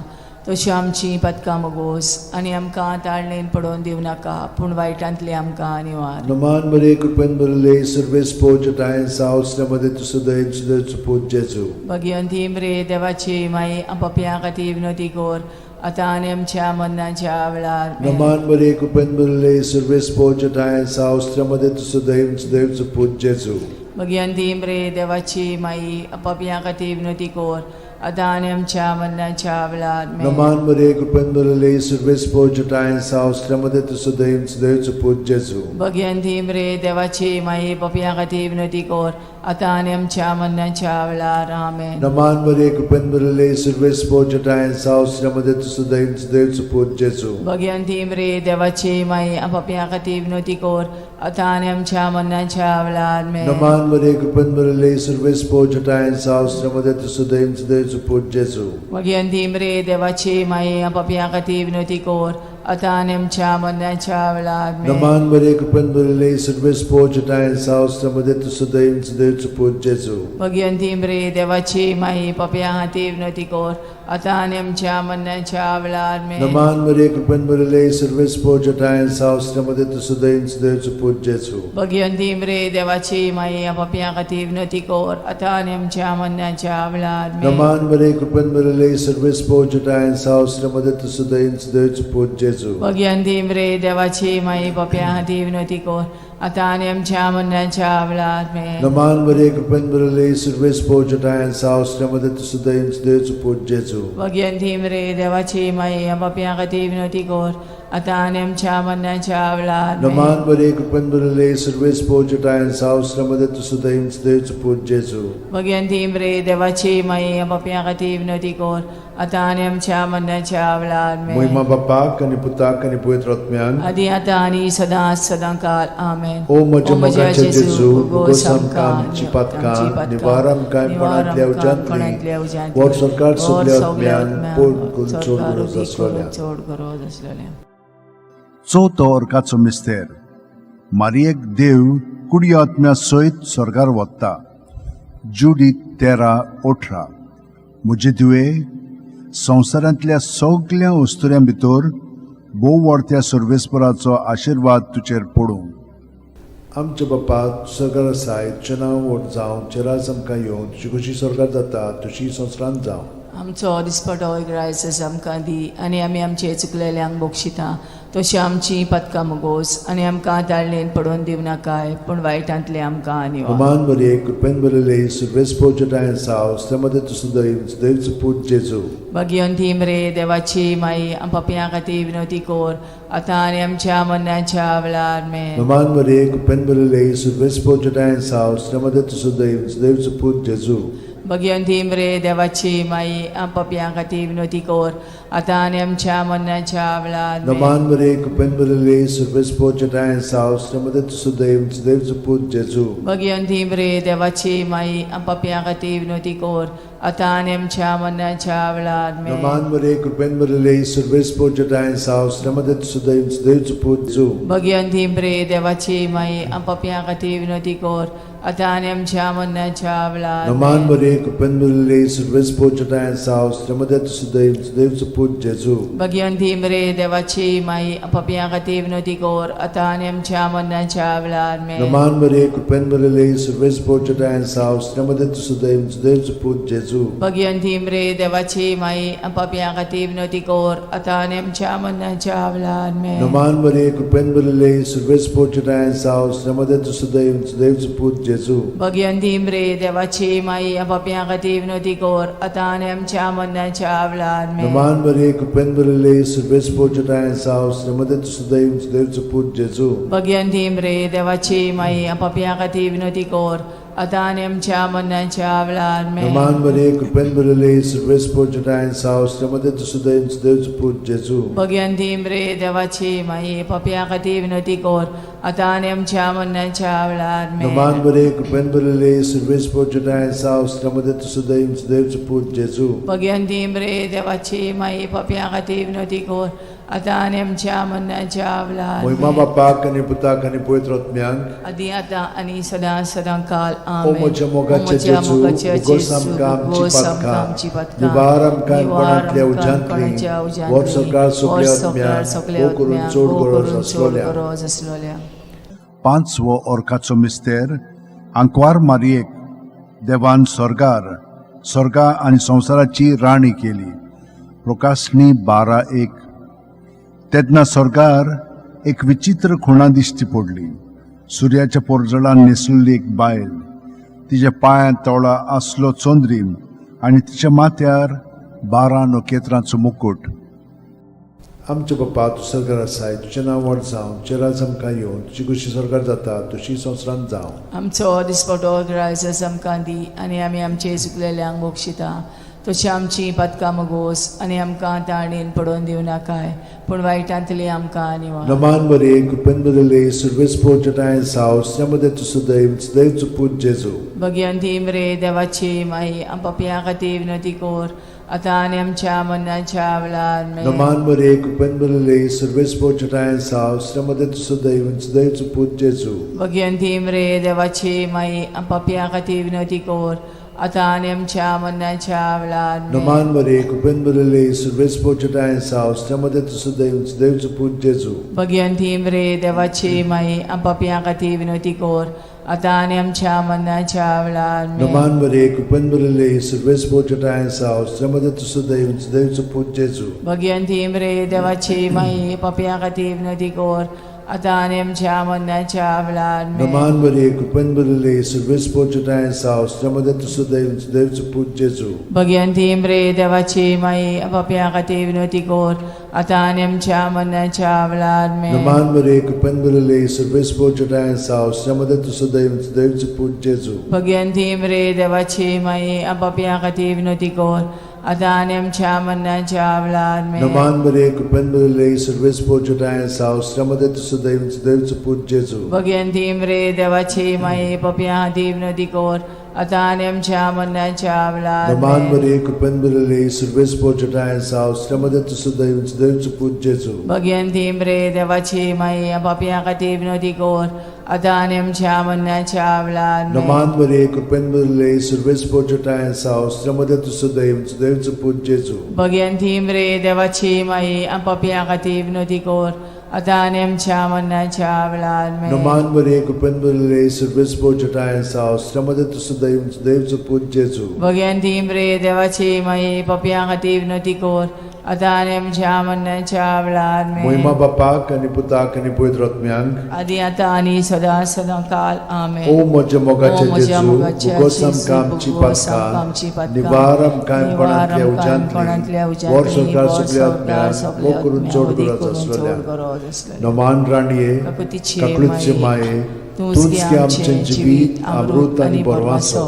तशी आमची पदकां मोगोस आनी आमकां ताळणेन पडोवन दिवं नाका पूण वायटांतली आमकां निवार. नमान मरिये कृपेन भरिल्ले सर्वेस्पोच ठांय साव स्त्र्यामदें तूं सदैव सदैवचो पूत जेजू. भगिवंती मरे देवाची माई, पापया खातीर विनोती कोर आतां आनी आमच्या मरणाच्या वेळार. आमेन. नमान मरिये कृपेन भरिल्ले सर्वेस्पोच ठांय साव स्त्र्यामदें तूं सदैव सदैवचो पूत जेजू. भगिवंती मरे देवाची माई, पापया खातीर विनोती कोर आतां आनी आमच्या मरणाच्या वेळार. आमेन. नमान मरिये कृपेन भरिल्ले सर्वेस्पोच ठांय साव स्त्र्यामदें तूं सदैव सदैवचो पूत जेजू. भगिवंती मरे देवाची माई, पापया खातीर विनोती कोर आतां आनी आमच्या मरणाच्या वेळार. आमेन. नमान मरिये कृपेन भरिल्ले सर्वेस्पोच ठांय साव स्त्र्यामदें तूं सदैव सदैवचो पूत जेजू. भगिवंती मरे देवाची माई, पापया खातीर विनोती कोर आतां आनी आमच्या मरणाच्या वेळार. आमेन. नमान मरिये कृपेन भरिल्ले सर्वेस्पोच ठांय साव स्त्र्यामदें तूं सदैव सदैवचो पूत जेजू. भगिवंती मरे देवाची माई, पापया खातीर विनोती कोर आतां आनी आमच्या मरणाच्या वेळार आमेन. नमान मरिये, कृपेन भरिल्ले, सर्वेस्पर जेठांय साव, मध्ये तूं सदैव सदैवचो पूत जेजू. भगिवंती मरे देवाची माई, पापया खातीर विनवती कर, आतां आनी आमच्या मरणाच्या वेळार आमेन. नमान मरिये, कृपेन भरिल्ले, सर्वेस्पर जेठांय साव, मध्ये तूं सदैव सदैवचो पूत जेजू. भगिवंती मरे देवाची माई, पापया खातीर विनवती कर, आतां आनी आमच्या मरणाच्या वेळार आमेन. नमान मरिये, कृपेन भरिल्ले, सर्वेस्पर जेठांय साव, मध्ये तूं सदैव सदैवचो पूत जेजू. भगिवंती मरे देवाची माई, पापया खातीर विनवती कर, आतां आनी आमच्या मरणाच्या वेळार आमेन. नमान मरिये, कृपेन भरिल्ले, सर्वेस्पर जेठांय साव, मध्ये तूं सदैव सदैवचो पूत जेजू. भगिवंती मरे देवाची माई, पापया खातीर विनवती कर, आतां आनी आमच्या मरणाच्या वेळार आमेन. नमान मरिये, कृपेन भरिल्ले, सर्वेस्पर जेठांय साव, मध्ये तूं सदैव सदैवचो पूत जेजू. भगिवंती मरे देवाची माई, पापया खातीर विनवती कर, आतां आनी आमच्या मरणाच्या वेळार आमेन. महिमा बापाक आनी पुताक आनी पवित्र आत्म्याक. आदी आतां आनी सदां सदां काल आमेन. ओ म्हज्या मोगाचे जेजू, उगोस आमकां आमची पातकां, निवार आमकां कोणांतल्या उज्यांतली, वर सरकार सगल्या आत्म्यान पोट करून चड गरज आसलोल्या. चड गरज आसलेल्या. चवथो अर्काचो मिस्तेर. मारियेक देव कुडी आत्म्या सयत स्वर्गार वता. जुडीत 13:18. म्हजे धुवे, संवसारांतल्या सगल्या वस्तुऱ्यां भितर भोव व्हडत्या सर्वेस्पराचो आशिर्वाद तुजेर पडूं. आमच्या बापा, सरकार आसाय, तुजें नांव व्हड जावं, तुजें राज आमकां येवं, तुजी खोशी सरकार जाता तशी संवसारांत जावं. आमचो दिसपटो ग्रायस आमकां दी आनी आमी आमचे चुकलेल्यांक बक्षिता तशी आमची पदकां मुगोस आनी आमकां ताळणेन पडोवन दिवं नाकाय, पूण वायटांतले आमकां निवार. अमान मरिये, कृपेन भरिल्ले, सर्वेस्पर जेठांय साव, मध्ये तूं सदैव सदैवचो पूत जेजू. भगिवंती मरे देवाची माई, पापयां खातीर विनवती कर, आतां आनी आमच्या मरणाच्या वेळार आमेन. नमान मरिये, कृपेन भरिल्ले, सर्वेस्पर जेठांय साव, मध्ये तूं सदैव सदैवचो पूत जेजू. भगिवंती मरे देवाची माई, पापयां खातीर विनवती कर, आतां आनी आमच्या मरणाच्या वेळार आमेन. नमान मरिये, कृपेन भरिल्ले, सर्वेस्पर जेठांय साव, मध्ये तूं सदैव सदैवचो पूत जेजू. भगिवंती मरे देवाची माई, पापयां खातीर विनवती कर, आतां आनी आमच्या मरणाच्या वेळार आमेन. नमान मरिये, कृपेन भरिल्ले, सर्वेस्पर जेठांय साव, मध्ये तूं सदैव सदैवचो पूत जेजू. भगिवंती मरे देवाची माई, पापयां खातीर विनवती कर, आतां आनी आमच्या मरणाच्या वेळार नमान आमेन. मरिये, कृपेन भरिल्ले, सर्वेस्पर जेठांय साव, मध्ये तूं सदैव सदैवचो पूत जेजू. भगिवंती मरे देवाची माई, पापयां खातीर विनवती कर, आतां आनी आमच्या मरणाच्या वेळार आमेन. नमान मरिये, कृपेन भरिल्ले, सर्वेस्पर जेठांय साव, मध्ये तूं सदैव सदैवचो पूत जेजू. भगिवंती मरे देवाची माई, पापयां खातीर विनवती कर, आतां आनी आमच्या मरणाच्या वेळार आमेन. नमान मरिये, कृपेन भरिल्ले, सर्वेस्पर जेठांय साव, मध्ये तूं सदैव सदैवचो पूत जेजू. भगिवंती मरे देवाची माई, पापयां खातीर विनवती कर, आतां आनी आमच्या मरणाच्या वेळार आमेन. नमान मरिये, कृपेन भरिल्ले, सर्वेस्पर जेठांय साव, मध्ये तूं सदैव सदैवचो पूत जेजू. भगिवंती मरे देवाची माई, पापयां खातीर विनवती कर, आतां आनी आमच्या मरणाच्या वेळार आमेन. नमान मरिये, कृपेन भरिल्ले, सर्वेस्पर जेठांय साव, मध्ये तूं सदैव सदैवचो पूत जेजू. भगिवंती मरे देवाची माई, पापयां खातीर विनवती कर, आतां आनी आमच्या मरणाच्या वेळार आमेन. नमान मरिये, कृपेन भरिल्ले, सर्वेस्पर जेठांय साव, मध्ये तूं सदैव सदैवचो पूत जेजू. भगिवंती मरे देवाची माई, पापयां खातीर विनवती कर, आतां आनी आमच्या मरणाच्या वेळार महिमा आमेन. बापाक आनी पुताक आनी पवित्र आत्म्याक. आदी आतां आनी सदां सदां काल ओ आमेन. म्हज्या मोगाचे ओ म्हज्या जेजू, मोगाचे उगोस जेजू, आमकां आमची उगोस आमकां पातकां, आमची पातकां, निवार आमकां निवार कोणांतल्या आमकां उज्यांतली, कोणाच्या उज्यांतली, वर सरकार सगल्या वर सरकार आत्म्याक, सगल्या भोव करून आत्म्याक, चड भोव गरज करून चड आसलोल्या. गरज आसलोल्या. पांचवो अर्काचो मिस्तेर. आंकवार मारियेक देवान स्वर्गार स्वर्गा आनी संवसाराची राणी केली. प्रकाशणी 12:1. तेन्ना स्वर्गार एक विचित्र खुणा दिश्टी पडली. सुर्याच्या पोरजळान न्हेसुल्ली एक बायल, तिच्या पांयांत तोळा आसलो चंद्रीम आनी तिच्या माथ्यार 12 नखेत्रांचो मुकूट. आमच्या बापा, तूं सरकार आसाय, तुजें नांव व्हड जावं, तुजें राज आमकां येवं, तुजी खोशी सरकार जाता तशी संवसारांत जावं. आमचो दिसपटो ग्रायस आमकां दी आनी आमी आमचे चुकलेल्यांक बक्षिता तशी आमची पातकां मगोस आनी आमकां ताणेन पडोवन दिवं नाकाय, पूण वायटांतली आमकां निवार. नमान मरिये, कृपेन भरिल्ले, सर्वेस्पर जेठांय साव, मध्ये तूं सदैव सदैवचो पूत जेजू. भगिवंती मरे देवाची माई, पापयां खातीर विनवती कर, आतां आनी आमच्या मरणाच्या वेळार आमेन. नमान मरे कृपेन भरिल्ले सर्वेस्पर जटायेन साव श्रमदे सदैव सदैवचो पूत जेजू. भगिनी मरे देवाची माई, पापयां खातीर विनवती कर, आतां आनी आमच्या मरणाच्या वेळार आमेन. नमान मरे कृपेन भरिल्ले सर्वेस्पर जटायेन साव श्रमदे सदैव सदैवचो पूत जेजू. भगिनी मरे देवाची माई, पापयां खातीर विनवती कर, आतां आनी आमच्या मरणाच्या वेळार आमेन. नमान मरे कृपेन भरिल्ले सर्वेस्पर जटायेन साव श्रमदे सदैव सदैवचो पूत जेजू. भगिनी मरे देवाची माई, पापयां खातीर विनवती कर, आतां आनी आमच्या मरणाच्या वेळार आमेन. नमान मरे कृपेन भरिल्ले सर्वेस्पर जटायेन साव श्रमदे सदैव सदैवचो पूत जेजू. भगिनी मरे देवाची माई, पापयां खातीर विनवती कर, आतां आनी आमच्या मरणाच्या वेळार आमेन. नमान मरे कृपेन भरिल्ले सर्वेस्पर जटायेन साव श्रमदे सदैव सदैवचो पूत जेजू. भगिनी मरे देवाची माई, पापयां खातीर विनवती कर, आतां आनी आमच्या मरणाच्या वेळार आमेन. नमान मरे कृपेन भरिल्ले सर्वेस्पर जटायेन साव श्रमदे सदैव सदैवचो पूत जेजू. भगिनी मरे देवाची माई, पापयां खातीर विनवती कर, आतां आनी आमच्या मरणाच्या वेळार नमान आमेन. मरे कृपेन भरिल्ले सर्वेस्पर जटायेन साव श्रमदे सदैव सदैवचो पूत जेजू. भगिनी मरे देवाची माई, पापयां खातीर विनवती कर, आतां आनी आमच्या मरणाच्या वेळार आमेन. नमान मरे कृपेन भरिल्ले सर्वेस्पर जटायेन साव श्रमदे सदैव सदैवचो पूत जेजू. भगिनी मरे देवाची माई, पापयां खातीर विनवती कर, आतां आनी आमच्या मरणाच्या वेळार आमेन. नमान मरे कृपेन भरिल्ले सर्वेस्पर जटायेन साव श्रमदे सदैव सदैवचो पूत जेजू. भगिनी मरे देवाची माई, पापयां खातीर विनवती कर, आतां आनी आमच्या मरणाच्या वेळार आमेन. मोहिमा बापाक आनी पुताक आनी पवित्र आत्म्यांक, आदी आतां आनी सदां सदां काल आमेन. ओ म्हज्या मोगाचे ओ म्हज्या जेजू, मोगाच्या भुगोस जेजू, आमकां आमची भुगोस आमकां आमची पातकां, पातकां, निवार आमकां निवार कोणांतल्या आमकां कोणांतल्या उज्यांतली, वर उज्यांतली, संवसार वर सगल्या संवसार आत्म्यांक, सगल्या मोग करून आत्म्यांक, चड उदीक गरज करून चड आसलेल्या. गरज आसलेल्या. नमान राणये, काकुतीचे काकळूतचे माये, माये, तूंच तूंच गे गे आमचें आमचें जिवीत, अमृत आनी बरवासो.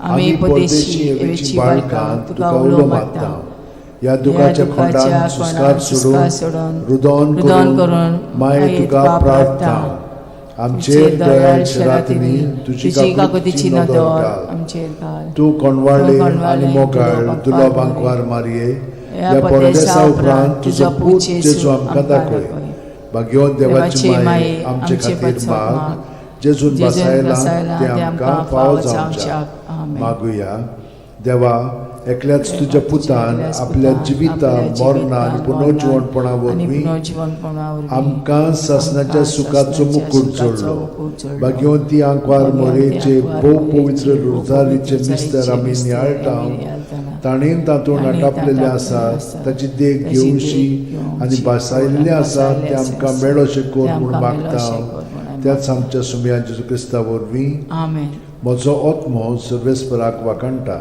आमी परदेशी एवेची बाळकां, तुका उलो मारता. ह्या दुखाच्या खोंडान सुस्कार सोडून, रुदोन रुदोन करून करून माये तुका प्रार्थना. आमचेर दयाळ शरातींनी तुजी तुजी काकुतीची काकुतीची नदर नदर घाल. आमचेर घाल. तूं कोणवाळे तूं कोणवाळे आनी मोगाळ तुलो तुलो बांकवार बांकवार मारये, ह्या ह्या परदेसा परदेसा उपरांत उपरांत तुजो तुजो पूत पूत जेजू जेजू आमकां आमकां दाखय. दाखय. भाग्यवंत देवाची देवाची माये, माये, आमचे आमचे खातीर पासत माग, माग. जेजून जेजून बसायला बसायला तें आमकां फावो जावच्याक. आमेन. मागुया. देवा, एकल्याच तुज्या पुतान एकल्याच आपल्या पुतान जिविता आपल्या मरणा आनी जिवितान, पुनर्जिवणपणा आनी वरवीं पुनर्जिवणपणा वरवीं आमकां सासणाच्या आमकां सुखाचो सासणाच्या मुकूट सुखाचो जोडलो. मुकूट जोडलो. भाग्यवंती आंकवार भाग्यवंती मोरेचे आंकवार भोव मोरेचे पवित्र भोव रोजारीचे पवित्र मिस्तर आमी रोजारीचे नियाळटा, मिस्तर आमी नियाळटाना, ताणें तातूंत ताणें आटापलेलें तातूंत आसा आसा, ताची देख ताची देख घेवची घेवची आनी भासायल्लें आसा भासायल्लें तें आमकां आसा, मेळोशें कर तें म्हूण आमकां मागता. मेळोशें कर म्हूण आमी त्याच आमच्या सुमया जेजू क्रिस्ता वरवीं. आमेन. म्हजो आत्मो सर्वेस्पराक वाखाणटा,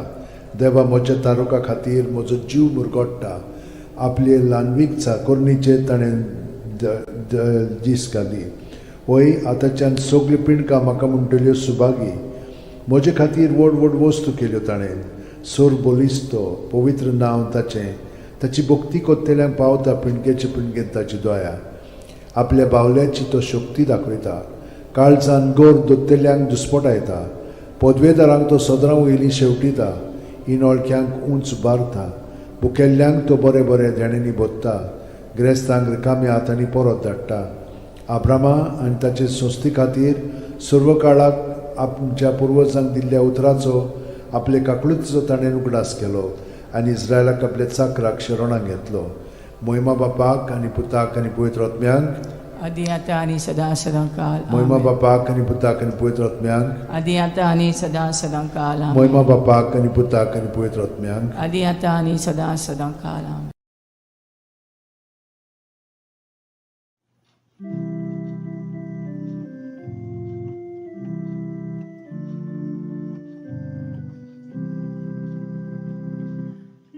देवा म्हज्या तारुका खातीर म्हजो जीव मुरगोडटा. आपले ल्हानवीक चाकोरणीचेर ताणें दीस घाली. वय आतांच्यान सगल्यो पिंडकां म्हाका म्हणटल्यो सुभागी. म्हजे खातीर व्हड व्हड वस्तू केल्यो ताणें. सोर बलिस्तो पवित्र नांव ताचें. ताची भक्ती कोत्तेल्यांक पावता पिंडकेचे पिंडकेन ताची दया. आपल्या बावल्याची तो शक्ती दाखयता. काळजान गोर दोत्तेल्यांक दुस्पटायता. पदवेदारांक तो सदरां वयलीं शेवटिता. इनोळख्यांक उंच बारता. भुकेल्ल्यांक तो बरें बरें देण्यांनी भोत्ता. ग्रेस्तांक रिकाम्या हातांनी परत धाडटा. आब्रामा आनी ताचे संस्थे खातीर सर्व काळाक आमच्या पुर्वजांक दिल्ल्या उतराचो आपले काकळुतीचो ताणें उगडास केलो आनी इस्रायलाक आपल्या चाकराक शरणाक घेतलो. मोहिमा बापाक आनी पुताक आनी पवित्र आत्म्यांक, आदी आतां आनी सदां सदां काल मोहिमा आमेन. बापाक आनी पुताक आनी पवित्र आत्म्यांक, आदी आतां आनी सदां सदां काल आमेन. मोहिमा बापाक आनी पुताक आनी पवित्र आत्म्यांक, आदी आतां आनी सदां सदां काल आमेन.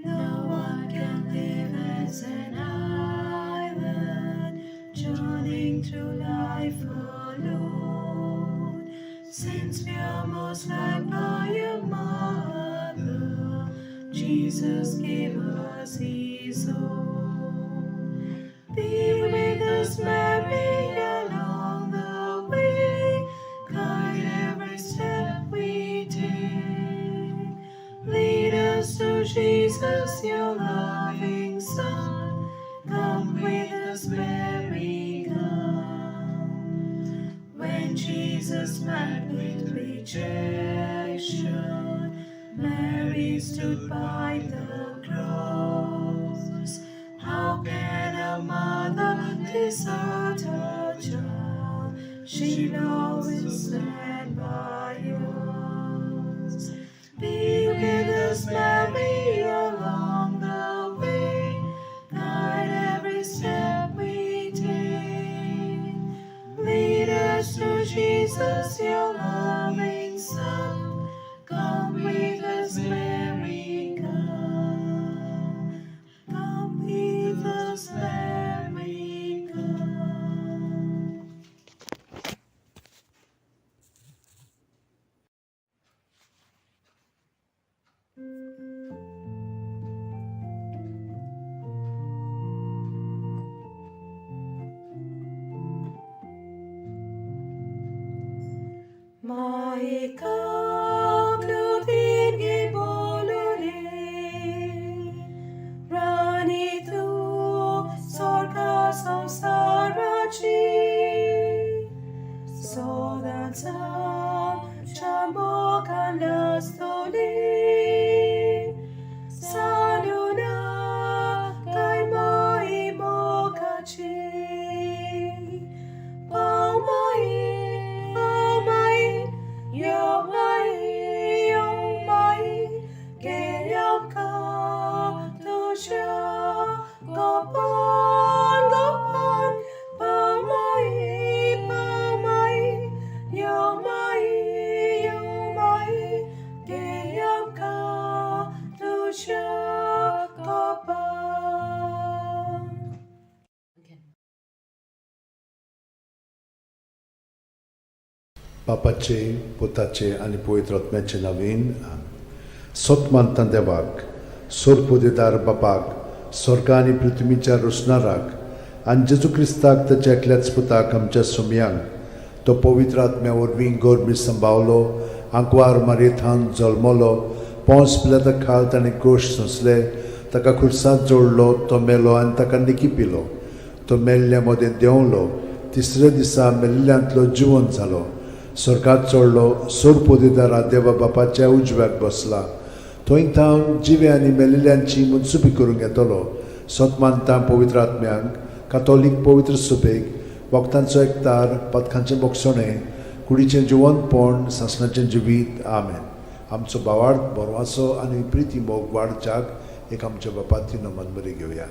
No one can live as an island, journeying through life alone. Since we are most loved by a mother, Jesus gave us His own. Be with us, Mary, along the way. Guide every step we take. Lead us to Jesus. Jesus, your loving Son. Come with us, Mary, come. When Jesus met with rejection, Mary stood by the cross. How can a mother desert her child? She'll always stand by us. Be with us, Mary, along the way. Guide every step we take. Lead us to Jesus, your loving Son. Come with us, Mary, come. Come with us, Mary, come. Maikaklutin gibolore, Rani tu sorka samsarachi, Sodansam chambokan lastoli, Saluna kay maimokachi. Paumai, paumai, yomai, yomai, geyam ka tusya, gopan, gopan, paumai, paumai, yomai, yomai, geyam ka tusya, gopan. बापाचे पुताचे आनी पवित्र आत्म्याचे नवीन सत मानता देवाक सोरपोदेदार बापाक स्वर्ग आनी पृथ्वीच्या रोसणाराक आनी जेजू क्रिस्ताक ताच्या एकल्याच पुताक आमच्या सोमयांक तो पवित्र आत्म्या वरवीं गोरमी संभावलो आंकवार मारयेथान जल्मलो पोंस पिलाता खाल ताणें कोश सोंसले ताका खुर्सांत जोडलो तो मेलो आनी ताका निकी पिलो तो मेल्ल्या मदें देंवलो तिसऱ्या दिसा मेल्ल्यांतलो जिवन जालो स्वर्गात चडलो सोरपोदेदारा देवा बापाच्या उजव्याक बसला थंय थावन जिवे आनी मेलिल्ल्यांची मनसुबी करूंक येतलो सत मानता पवित्र आत्म्यांक कातोलीक पवित्र सुबेक वखदांचो एकतार पथकांचें बोगसणें कुडीचें जिवनपण सासणाचें जिवीत. आमेन. आमचो भावार्थ बरवासो आनी प्रिती मोग वाडच्याक एक आमच्या बापाती नमन बरी घेवया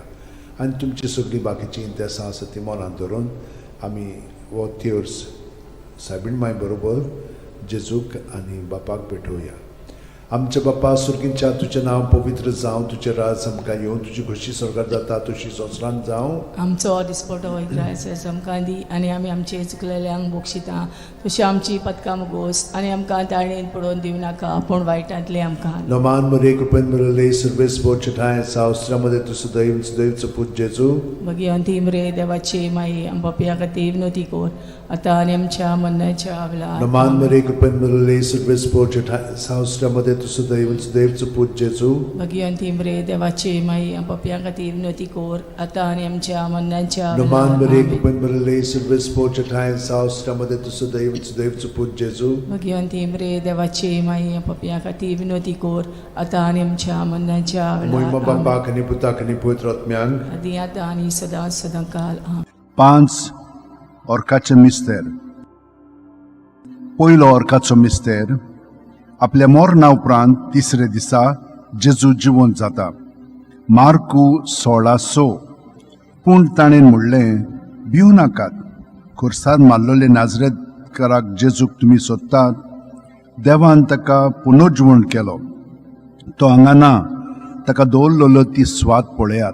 आनी तुमची सगळीं बाकीचीं इंतेसां आसा ती मनांत धरून आमी हो तेर्स सायबीण माय बरोबर जेजूक आनी बापाक भेटोवया. आमच्या बापा सुर्गींच्या तुजें नांव पवित्र जावं, तुजें राज आमकां येवं, तुजी खोशी स्वर्गार जाता तशी संवसारांत जावं. आमचो दिसपटो ग्रायस आमकां दी आनी आमी आमचे चुकलेल्यांक बक्षिता तशी आमची पदकां मुगोस आनी आमकां ताळणेन पडोवन दिवं नाका पूण वायटांतले आमकां. नमान मरे कृपेन मिळले सर्वेस बोचठाय सावस्त्रामध्ये तूं सदैव सदैवचो पूत जेजू. भगिवंती मरे देवाची माई आम पापया खातीर विनवती कर आतां आनी आमच्या मरणाच्या वेळार. नमान मरे कृपेन मिळले सर्वेस बोचठाय सावस्त्रामध्ये तूं सदैव सदैवचो पूत जेजू. भगिवंती मरे देवाची माई आम पापया खातीर विनवती कर आतां आनी आमच्या मरणाच्या नमान वेळार. मरे आमेन. कृपेन मिळले सर्वेस बोचठाय सावस्त्रामध्ये तूं सदैव सदैवचो पूत जेजू. भगिवंती मरे देवाची माई आम पापया खातीर विनवती कर आतां आनी आमच्या मरणाच्या मोहिमा वेळार. आमेन. बापाक आनी पुताक आनी पवित्र आत्म्यांक. आदी आतां आनी सदां सदां काल. आमेन. 5 ऑर्काचे मिस्तेर. पयलो ऑर्काचो मिस्तेर आपल्या मरणा उपरांत तिसरे दिसा जेजू जिवंत जाता. मार्कू 16:6. पूण ताणें म्हणलें, भिवू नाकात, खुर्सार मारलेले नाजरेतकाराक जेजूक तुमी सोदतात. देवान ताका पुनर्जिवण केलो. तो हांगा ना, ताका दवरलेलो ती स्वाद पळयात.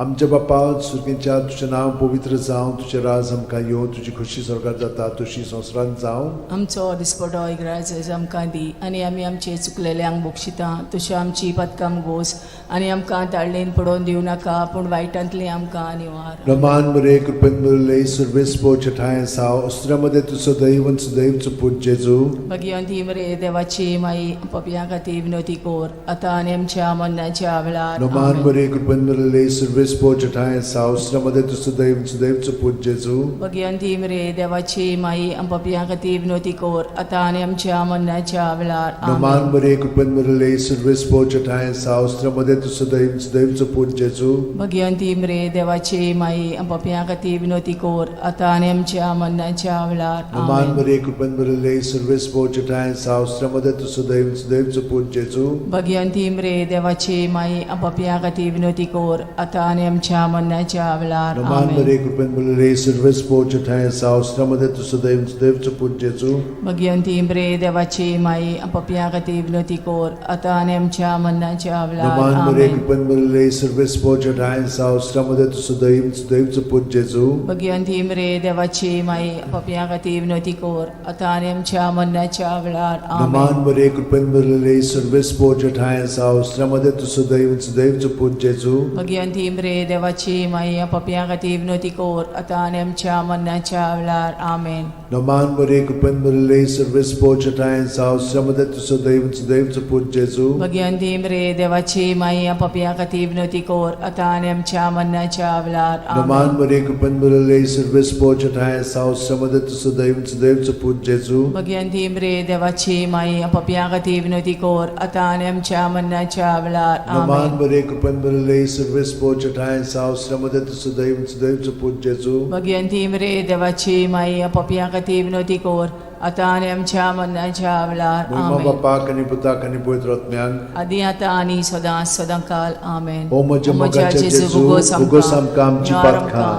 आमच्या बापा सुर्गेच्या, तुजें नांव पवित्र जावं, तुजें राज आमकां येवं, तुजी खोशी स्वर्गात जाता तशी संवसारांत जावं. आमचो दिसपटो इग्राज आमकां दी आनी आमी आमचे चुकलेल्यांक बक्षिता तश्यो आमची पदकां गोस आनी आमकां ताळणेन पडोवन दिवं नाका पूण वायटांतली आमकां निवार. रमान मरे कृपेन मुरले सर्वेस पोचठाय साव अस्त्रामध्ये तूं सदैव आनी सदैव पूत जेजू. भगिवंती मरे देवाची माई, पपयां खातीर विनोती कोर आतां आनी आमच्या मरणाच्या वेळार. रमान आमेन. मरे कृपेन मुरले सर्वेस पोचठाय साव अस्त्रामध्ये तूं सदैव आनी सदैव पूत जेजू. भगिवंती मरे देवाची माई, पपयां खातीर विनोती कोर आतां आनी आमच्या मरणाच्या वेळार. रमान आमेन. मरे कृपेन मुरले सर्वेस पोचठाय साव अस्त्रामध्ये तूं सदैव आनी सदैव पूत जेजू. भगिवंती मरे देवाची माई, पपयां खातीर विनोती कोर आतां आनी आमच्या मरणाच्या वेळार. रमान आमेन. मरे कृपेन मुरले सर्वेस पोचठाय साव अस्त्रामध्ये तूं सदैव आनी सदैव पूत जेजू. भगिवंती मरे देवाची माई, पपयां खातीर विनोती कोर आतां आनी आमच्या मरणाच्या वेळार. रमान आमेन. मरे कृपेन मुरले सर्वेस पोचठाय साव अस्त्रामध्ये तूं सदैव आनी सदैव पूत जेजू. भगिवंती मरे देवाची माई, पपयां खातीर विनोती कोर आतां आनी आमच्या मरणाच्या वेळार. रमान मरे आमेन. कृपेन मुरले सर्वेस पोचठाय साव अस्त्रामध्ये तूं सदैव आनी सदैव पूत जेजू. भगिवंती मरे देवाची माई, पपयां खातीर विनोती कोर आतां आनी आमच्या मरणाच्या वेळार. आमेन. रमान मरे कृपेन मुरले सर्वेस पोचठाय साव अस्त्रामध्ये तूं सदैव आनी सदैव पूत जेजू. भगिवंती मरे देवाची माई, पपयां खातीर विनोती कोर आतां आनी आमच्या मरणाच्या वेळार. आमेन. रमान मरे कृपेन मुरले सर्वेस पोचठाय साव अस्त्रामध्ये तूं सदैव आनी सदैव पूत जेजू. भगिवंती मरे देवाची माई, पपयां खातीर विनोती कोर आतां आनी आमच्या मरणाच्या वेळार. रमान आमेन. मरे कृपेन मुरले सर्वेस पोचठाय साव अस्त्रामध्ये तूं सदैव आनी सदैव पूत जेजू. भगिवंती मरे देवाची माई, पपयां खातीर विनोती कोर आतां आनी आमच्या मरणाच्या वेळार. रमान आमेन. मरे कृपेन मुरले सर्वेस पोचठाय साव अस्त्रामध्ये तूं सदैव आनी सदैव पूत जेजू. भगिवंती मरे देवाची माई, पपयां खातीर विनोती कोर आतां आनी आमच्या मरणाच्या वेळार. महिमा आमेन. बापाक आनी पुताक आनी पवित्र आत्म्याक. आदी आतां आनी सदां सदां काल. आमेन. ओ म्हज्या मोगाच्या जेजू, उगोस आमकां आमची पातकां,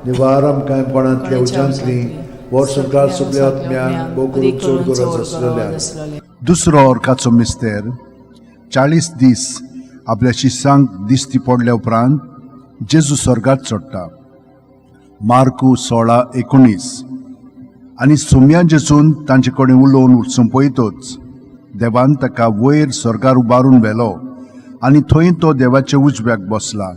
निवार आमकां कोणांतल्या उज्यांतली, वर्स संवसार सगल्या आत्म्यांक, भोव करून चड गरज आसलेल्या. दुसरो अर्काचो मिस्तेर. 40 दीस आपल्या शिसांक दिश्टी पडल्या उपरांत जेजू स्वर्गात चडटा. मार्कू 16:19. आनी सोम्या जेजून तांचे कडेन उलोवन सोंपयतच देवान ताका वयर स्वर्गार उबारून व्हेलो आनी थंय तो देवाच्या उजव्याक बसला.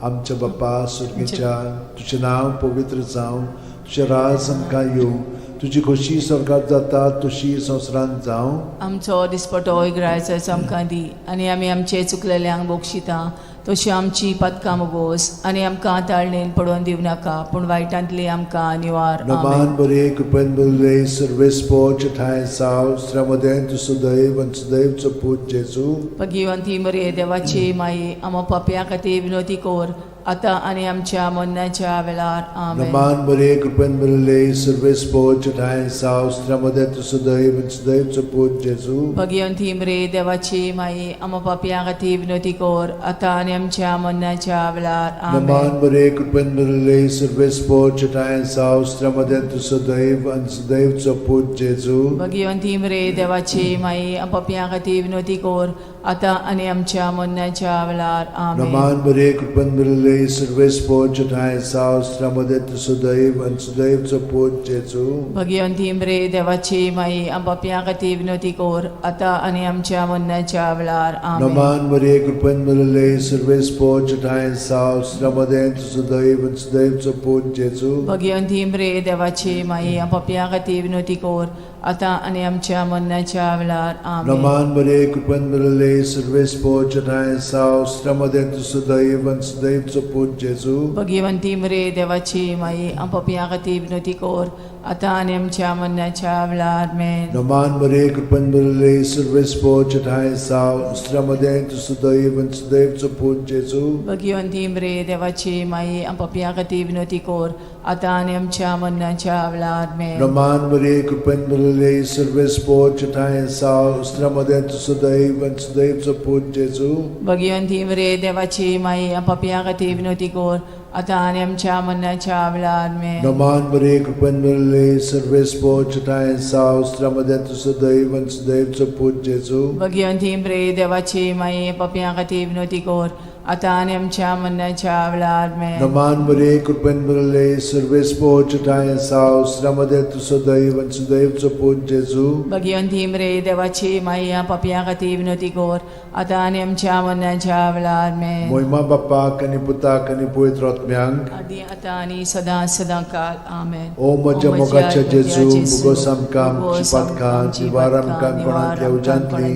आमच्या बापा सुर्गेच्या, तुजें नांव पवित्र जावं, तुजें राज आमकां येवं, तुजी खोशी स्वर्गात जाता तशी संवसारांत जावं. आमचो दिसपटो इग्रायचो आमकां दी आनी आमी आमचे चुकलेल्यांक बक्षिता तशी आमची पदकां मुगोस आनी आमकां ताळणेन पडोवन दिवं नाका पूण वायटांतली आमकां निवार. आमेन. नमान बरे कृपेन बरे सर्वेस पोच ठाय साव श्रमदें तूं सदैव आनी सदैवचो पूत जेजू. भगिवंती मरे देवाची माई, आमा पापया खातीर विनोती कोर आतां आनी आमच्या मरणाच्या वेळार. आमेन. नमान बरे कृपेन बरे सर्वेस पोच ठाय साव श्रमदें तूं सदैव आनी सदैवचो पूत जेजू. भगिवंती मरे देवाची माई, आमा पापया खातीर विनोती कोर आतां आनी आमच्या मरणाच्या वेळार. आमेन. नमान बरे कृपेन बरे सर्वेस पोच ठाय साव श्रमदें तूं सदैव आनी सदैवचो पूत जेजू. भगिवंती मरे देवाची माई, पापया खातीर विनोती कोर आतां आनी आमच्या मरणाच्या वेळार. आमेन. नमान बरे कृपेन बरे सर्वेस पोच ठाय साव श्रमदें तूं सदैव आनी सदैवचो पूत जेजू. भगिवंती मरे देवाची माई, पापया खातीर विनोती कोर आतां आनी आमच्या मरणाच्या वेळार. आमेन. नमान मरे कृपेन मरले सर्वेस पोच ठाय साव श्रमदें तूं सदैव आनी सदैवचो पूत जेजू. भगिवंती मरे देवाची माई, पापया खातीर विनोती कोर आतां आनी आमच्या मरणाच्या वेळार. आमेन. नमान मरे कृपेन मरले सर्वेस पोच ठाय साव श्रमदें तूं सदैव आनी सदैवचो पूत जेजू. भगिवंती मरे देवाची माई, पापया खातीर विनोती कोर आतां आनी आमच्या मरणाच्या वेळार. मेन. नमान मरे कृपेन मरले सर्वेस पोच ठाय साव श्रमदें तूं सदैव आनी सदैवचो पूत जेजू. भगिवंती मरे देवाची माई, पापया खातीर विनोती कोर आतां आनी आमच्या मरणाच्या वेळार. मेन. नमान मरे कृपेन मरले सर्वेस पोच ठाय साव श्रमदें तूं सदैव आनी सदैवचो पूत जेजू. भगिवंती मरे देवाची माई, पापया खातीर विनोती कोर आतां आनी आमच्या मरणाच्या वेळार. मेन. नमान मरे कृपेन मरले सर्वेस पोच ठाय साव श्रमदें तूं सदैव आनी सदैवचो पूत जेजू. भगिवंती मरे देवाची माई, पापया खातीर विनोती कोर आतां आनी आमच्या मरणाच्या वेळार आमेन. नमान मरे कृपेन भरले सर्वेस्पोच ठांय साव श्रमदे तूं सदैव आनी सुदैवचो पूत जेजू. भगिवंती मरे देवाची माई, पापयां खातीर विनवती कर, आतां आनी आमच्या मरणाच्या वेळार आमेन. मोहिमा बाप्पाक आनी पुताक आनी पवित्र आत्म्यांक. आदी आतां आनी सदां सदां काल आमेन. ओ म्हज्या मोगाच्या जेजू, मुगोस आमकां आमची पातकां, निवार आमकां कोणांतल्या उज्यांतली,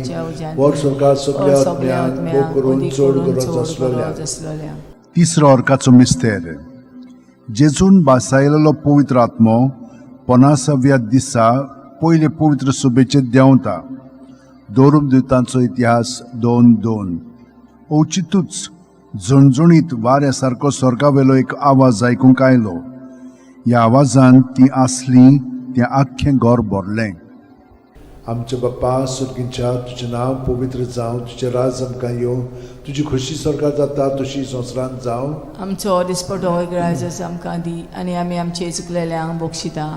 वर सरकार सगल्या आत्म्यांक, भोव करून चड गरज आसलेल्या. आसलोल्या. तिसरो अर्काचो मिस्तेर. जेजून बासायलेलो पवित्र आत्मो पनासाव्या दिसा पयले पवित्र सभेचेर देंवता. दोरूप दुतांचो इतिहास 2:2. अवचितूच झणझणीत वाऱ्या सारको स्वर्गावेलो एक आवाज आयकूंक आयलो. ह्या आवाजान ती आसली तें आख्खें घर भरलें. आमच्या बाप्पा सुर्गींच्या, तुजें नांव पवित्र जावं, तुजें राज आमकां येवं, तुजी खोशी सरकार जाता तशी संवसारांत जावं. आमचो दिसपटो ग्रायजस आमकां दी आनी आमी आमचे चुकलेल्यांक बक्षिता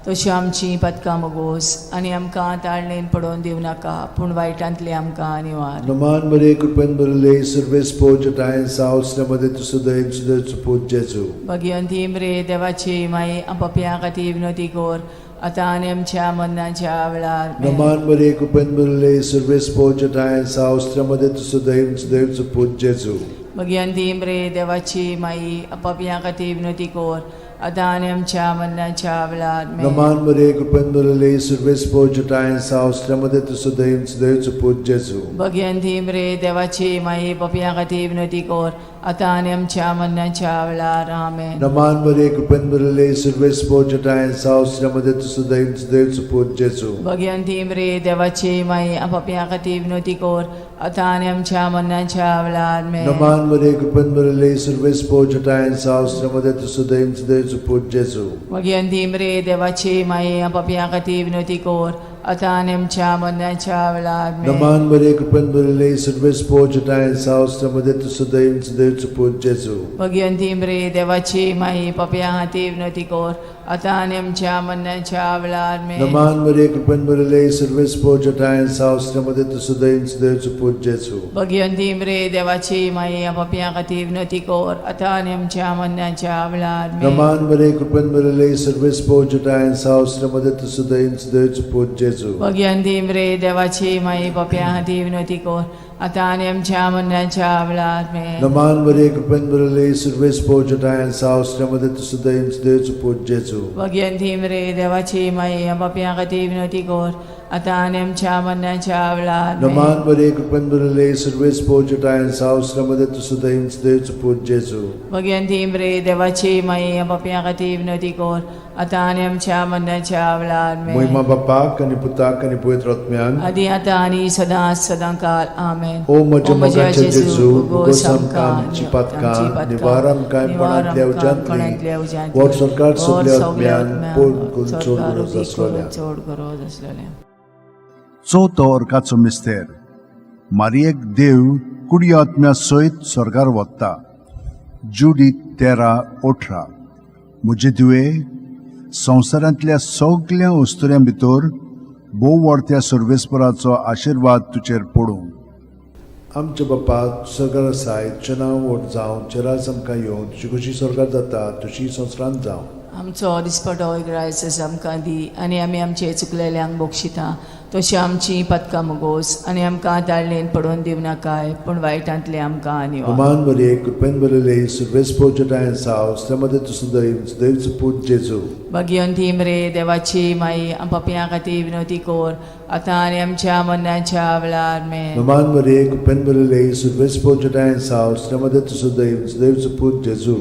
तश्यो आमची पदकां मोगोस आनी आमकां ताळणेन पडोवन दिवं नाका, पूण वायटांतली आमकां निवार. नमान मरे कृपेन भरले सर्वेस्पोच ठांय साव मध्ये तूं सदैव सुदैवचो पूत जेजू. भगिवंती मरे देवाची माई, पापयां खातीर विनवती कर, आतां आनी आमच्या मरणाच्या वेळार आमेन. नमान मरे कृपेन भरले सर्वेस्पोच ठांय साव मध्ये तूं सदैव सुदैवचो पूत जेजू. भगिवंती मरे देवाची माई, पापयां खातीर विनवती कर, आतां आनी आमच्या मरणाच्या वेळार आमेन. नमान मरे कृपेन भरले सर्वेस्पोच ठांय साव मध्ये तूं सदैव सुदैवचो पूत जेजू. भगिवंती मरे देवाची माई, पापयां खातीर विनवती कर, आतां आनी आमच्या मरणाच्या वेळार आमेन. नमान मरे कृपेन भरले सर्वेस्पोच ठांय साव मध्ये तूं सदैव सुदैवचो पूत जेजू. भगिवंती मरे देवाची माई, पापयां खातीर विनवती कर, आतां आनी आमच्या मरणाच्या वेळार आमेन. नमान मरे कृपेन भरले सर्वेस्पोच ठांय साव मध्ये तूं सदैव सुदैवचो पूत जेजू. भगिवंती मरे देवाची माई, पापयां खातीर विनवती कर, आतां आनी आमच्या मरणाच्या वेळार आमेन. नमान मरे कृपेन भरले सर्वेस्पोच ठांय साव मध्ये तूं सदैव सुदैवचो पूत जेजू. भगिवंती मरे देवाची माई, पापयां खातीर विनवती कर, आतां आनी आमच्या मरणाच्या वेळार आमेन. नमान मरे कृपेन भरले सर्वेस्पोच ठांय साव मध्ये तूं सदैव सुदैवचो पूत जेजू. भगिवंती मरे देवाची माई, पापयां खातीर विनवती कर, आतां आनी आमच्या मरणाच्या वेळार आमेन. नमान मरे कृपेन भरले सर्वेस्पोच ठांय साव मध्ये तूं सदैव सुदैवचो पूत जेजू. भगिवंती मरे देवाची माई, पापयां खातीर विनवती कर, आतां आनी आमच्या मरणाच्या वेळार आमेन. नमान मरे कृपेन भरले सर्वेस्पोच ठांय साव मध्ये तूं सदैव सुदैवचो पूत जेजू. भगिवंती मरे देवाची माई, पापयां खातीर विनवती कर, आतां आनी आमच्या मरणाच्या वेळार आमेन. नमान मरे कृपेन भरले सर्वेस्पोच ठांय साव मध्ये तूं सदैव सुदैवचो पूत जेजू. भगिवंती मरे देवाची माई, पापयां खातीर विनवती कर, आतां आनी आमच्या मरणाच्या वेळार आमेन. मोहिमा बाप्पाक आनी पुताक आनी पवित्र आत्म्यान. आदी आतां आनी सदां सदां काल आमेन. ओ म्हज्या मोगाच्या जेजू, मुगोस आमकां आमची पातकां, निवार आमकां कोणांतल्या उज्यांतली, वर सरकार सगल्या आत्म्यान, पोड करून चड गरज आसलोल्या. चड गरज आसलेल्या. चवथो अर्काचो मिस्तेर. मारियेक देव कुडी आत्म्या सयत स्वर्गार वता. जुडी 13:18. म्हजे धुवे, संवसारांतल्या सगल्या अस्तुऱ्यां भितर भोव व्हड सर्वेस्पराचो आशिर्वाद तुजेर पडूं. आमच्या बाप्पा सरकार आसाय, तुजें नांव व्हड जावं, तुजें राज आमकां येवं, तुजी खोशी सरकार जाता तशी संवसारांत जावं. आमचो दिसपटो ग्रायसस आमकां दी आनी आमी आमचे चुकलेल्यांक बक्षिता तशी आमची पदकां मुगोस आनी आमकां ताळणेन पडोवन दिवं नाकाय, पूण वायटांतले आमकां निवार. नमान मरे कृपेन भरले सर्वेस्पोच ठांय साव मध्ये तूं सदैव सुदैवचो पूत जेजू. भगिवंती मरे देवाची माई, पापयां खातीर विनवती कर, आतां आनी आमच्या मरणाच्या वेळार आमेन. नमान मरे कृपेन भरले सर्वेस्पोच ठांय साव मध्ये तूं सदैव सुदैवचो पूत जेजू.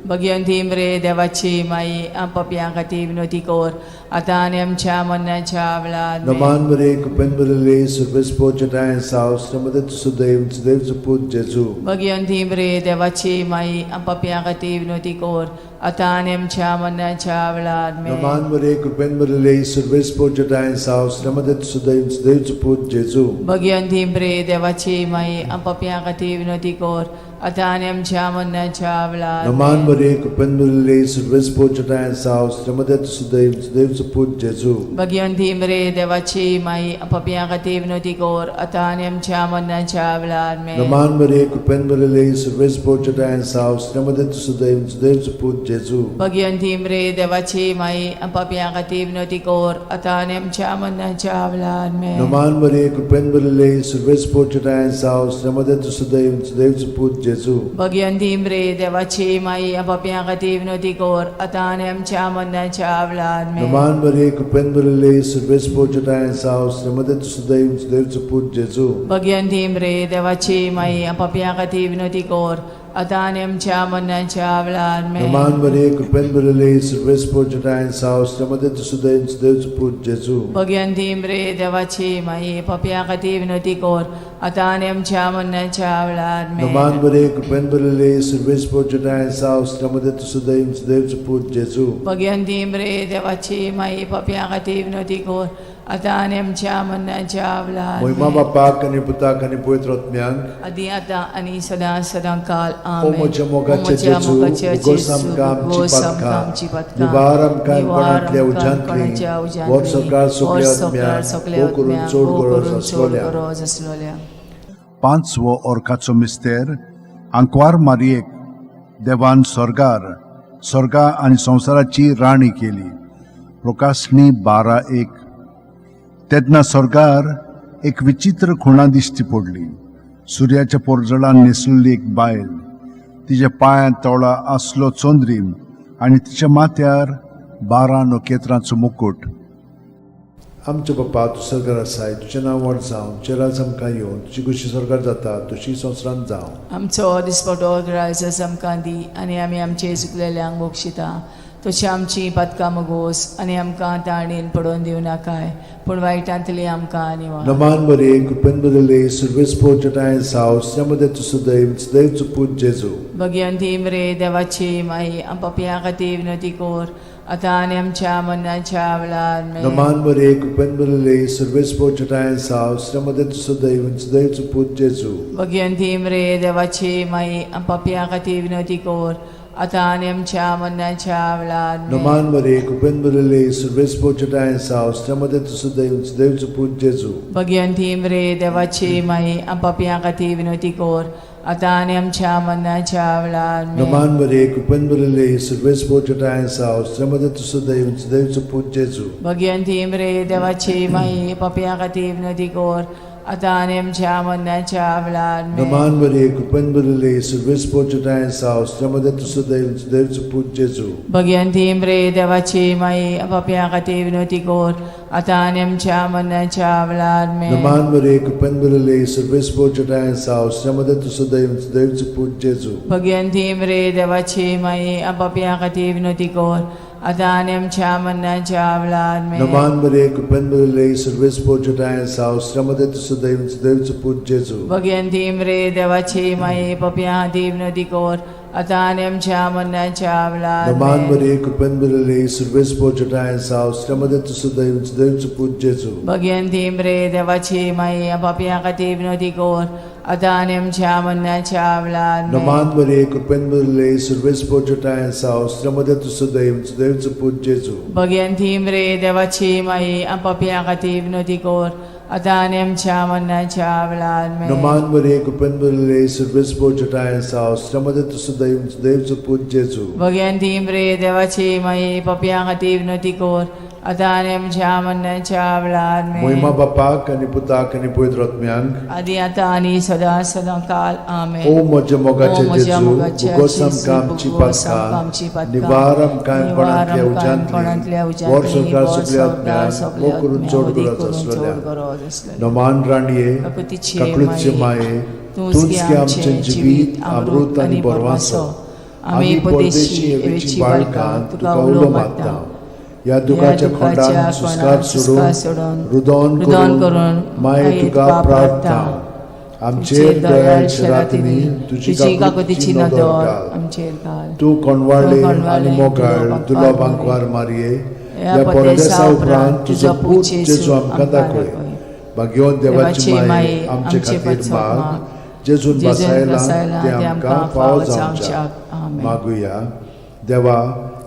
भगिवंती मरे देवाची माई, पापयां खातीर विनवती कर, आतां आनी आमच्या मरणाच्या वेळार आमेन. नमान मरे कृपेन भरले सर्वेस्पोच ठांय साव मध्ये तूं सदैव सुदैवचो पूत जेजू. भगिवंती मरे देवाची माई, पापयां खातीर विनवती कर, आतां आनी आमच्या मरणाच्या वेळार आमेन. नमान मरे कृपेन भरले सर्वेस्पोच ठांय साव मध्ये तूं सदैव सुदैवचो पूत जेजू. भगिवंती मरे देवाची माई, पापयां खातीर विनवती कर, आतां आनी आमच्या मरणाच्या वेळार. नमान मरिये, कृपेन भरिल्ले, सर्वेस्पर चटाय साव, श्रीमदत सुदैव, सुदैवचो पूत जेजू. भगिवंती मरे देवाची माई, पापयां खातीर विनवती कर आतां आनी आमच्या मरणाच्या वेळार. आमेन. नमान मरिये, कृपेन भरिल्ले, सर्वेस्पर चटाय साव, श्रीमदत सुदैव, सुदैवचो पूत जेजू. भगिवंती मरे देवाची माई, पापयां खातीर विनवती कर आतां आनी आमच्या मरणाच्या वेळार. आमेन. नमान मरिये, कृपेन भरिल्ले, सर्वेस्पर चटाय साव, श्रीमदत सुदैव, सुदैवचो पूत जेजू. भगिवंती मरे देवाची माई, पापयां खातीर विनवती कर आतां आनी आमच्या मरणाच्या वेळार. आमेन. नमान मरिये, कृपेन भरिल्ले, सर्वेस्पर चटाय साव, श्रीमदत सुदैव, सुदैवचो पूत जेजू. भगिवंती मरे देवाची माई, पापयां खातीर विनवती कर आतां आनी आमच्या मरणाच्या वेळार. आमेन. नमान मरिये, कृपेन भरिल्ले, सर्वेस्पर चटाय साव, श्रीमदत सुदैव, सुदैवचो पूत जेजू. भगिवंती मरे देवाची माई, पापयां खातीर विनवती कर आतां आनी आमच्या मरणाच्या वेळार. आमेन. नमान मरिये, कृपेन भरिल्ले, सर्वेस्पर चटाय साव, श्रीमदत सुदैव, सुदैवचो पूत जेजू. भगिवंती मरे देवाची माई, पापयां खातीर विनवती कर आतां आनी आमच्या मरणाच्या वेळार. महिमा आमेन. बापाक आनी पुताक आनी पवित्र आत्म्याक. आदी आतां आनी सदां सदां काल. ओ आमेन. म्हज्या मोगाचे ओ म्हज्या जेजू, मोगाचे उगोस जेजू, आमकां आमची उगोस आमकां पातकां, आमची पातकां, निवार आमकां निवार कोणांतल्या आमकां उज्यांतली, कोणाच्या उज्यांतली, व्हर सकाळ सगल्या व्हर सकाळ आत्म्यांक, सगल्या भोव करून आत्म्यांक, चड भोव गरज करून चड आसलोल्या. गरज आसलोल्या. पांचवो ओरखाचो मिस्तेर. आंकवार मारयेक देवान स्वर्गार स्वर्गा आनी संवसाराची राणी केली. प्रकाशणी 12:1. तेन्ना स्वर्गार एक विचित्र खुणा दिश्टी पडली. सुर्याच्या पोरजळान न्हेसलेली एक बायल, तिच्या पांयांत तोळा आसलो चंद्रीम आनी तिच्या माथ्यार 12 नखेत्रांचो मुकूट. आमच्या बापा, तूं सरकार आसाय, तुजें नांव व्हड जावं, तुजें राज आमकां येवं, तुजी खुशी सरकार जाता तशी संवसारांत जावं. आमचो दिसपटो ग्रायस आमकां दी आनी आमी आमचे चुकलेल्यांक बक्षिता तशी आमची पातकां मगोस आनी आमकां ताणेन पडोवन दिवं नाकाय, पूण वायटांतली आमकां निवार. नमान मरिये, कृपेन भरिल्ले, सर्वेस्पर चटाय साव, श्रीमदत सुदैव, सुदैवचो पूत जेजू. भगिवंती मरे देवाची माई, पापयां खातीर विनवती कर आतां आनी आमच्या मरणाच्या वेळार. आमेन. नमान मरिये, कृपेन भरिल्ले, सर्वेस्पर चटाय साव, श्रीमदत सुदैव, सुदैवचो पूत जेजू. भगिवंती मरे देवाची माई, पापयां खातीर विनवती कर आतां आनी आमच्या मरणाच्या वेळार. आमेन. नमान मरिये, कृपेन भरिल्ले, सर्वेस्पर चटाय साव, श्रीमदत सुदैव, सुदैवचो पूत जेजू. भगिवंती मरे देवाची माई, पापयां खातीर विनवती कर आतां आनी आमच्या मरणाच्या वेळार. आमेन. नमान मरिये, कृपेन भरिल्ले, सर्वेस्पर चटाय साव, श्रीमदत सुदैव, सुदैवचो पूत जेजू. भगिवंती मरे देवाची माई, पापयां खातीर विनवती कर आतां आनी आमच्या मरणाच्या वेळार. आमेन. नमान मरिये, कृपेन भरिल्ले, सर्वेस्पर चटाय साव, श्रीमदत सुदैव, सुदैवचो पूत जेजू. भगिवंती मरे देवाची माई, पापयां खातीर विनवती कर आतां आनी आमच्या मरणाच्या वेळार. आमेन. नमान मरिये, कृपेन भरिल्ले, सर्वेस्पर चटाय साव, श्रीमदत सुदैव, सुदैवचो पूत जेजू. भगिवंती मरे देवाची माई, पापयां खातीर विनवती कर आतां आनी आमच्या मरणाच्या वेळार. आमेन. नमान मरिये, कृपेन भरिल्ले, सर्वेस्पर चटाय साव, श्रीमदत सुदैव, सुदैवचो पूत जेजू. भगिवंती मरे देवाची माई, पापयां खातीर विनवती कर आतां आनी आमच्या मरणाच्या वेळार. नमान आमेन. मरिये, कृपेन भरिल्ले, सर्वेस्पर चटाय साव, श्रीमदत सुदैव, सुदैवचो पूत जेजू. भगिवंती मरे देवाची माई, पापयां खातीर विनवती कर आतां आनी आमच्या मरणाच्या वेळार. आमेन. नमान मरिये, कृपेन भरिल्ले, सर्वेस्पर चटाय साव, श्रीमदत सुदैव, सुदैवचो पूत जेजू. भगिवंती मरे देवाची माई, पापयां खातीर विनवती कर आतां आनी आमच्या मरणाच्या वेळार. आमेन. नमान मरिये, कृपेन भरिल्ले, सर्वेस्पर चटाय साव, श्रीमदत सुदैव, सुदैवचो पूत जेजू. भगिवंती मरे देवाची माई, पापयां खातीर विनवती कर आतां आनी आमच्या मरणाच्या वेळार. आमेन. महिमा बापाक आनी पुताक आनी पवित्र आत्म्याक. आदी आतां आनी सदां सदां काल. आमेन. ओ म्हज्या मोगाचे ओ म्हज्या जेजू, मोगाचे उगोस जेजू, आमकां आमची उगोस आमकां आमची पातकां, पातकां, निवार आमकां निवार कोणांतल्या आमकां कोणांतल्या उज्यांतली, व्हर उज्यांतली, संवसार व्हर सगल्या संवसार आत्म्यांक, सगल्या भोव करून आत्म्यांक, चड अदीक गरज करून चड आसलेल्या. गरज आसलेल्या. नमान राणये, काकुतीची काकळूतचे माये, माये, तूंच तूंच गे गे आमचें आमचें जिवीत, अमृत आनी बरवासो. आमी परदेशी एवेची बाळकां तुका उलो मारता. ह्या दुखाच्या खोंडान सुस्कार सोडून, रुदोन रुदोन करून करून माये तुका प्रार्थना. आमचेर दयाळ शरातींनी तुजी तुजी काकुतीची काकुतीची नदर नदर घाल. आमचेर घाल. तूं कोणवाळे तूं कोणवाळे आनी मोगाळ दुलो दुलो बांकवार बांकवार मारये, ह्या ह्या परदेसा परदेसा उपरांत उपरांत तुजो तुजो पूत पूत जेजू जेजू आमकां आमकां दाखय. दाखय. भाग्यवंत देवाची देवाची माये, माये, आमचे आमचे खातीर पासत माग, माग, जेजून जेजून बसायलां बसायलां तें आमकां फावो जावच्याक. आमेन. मागुया. देवा,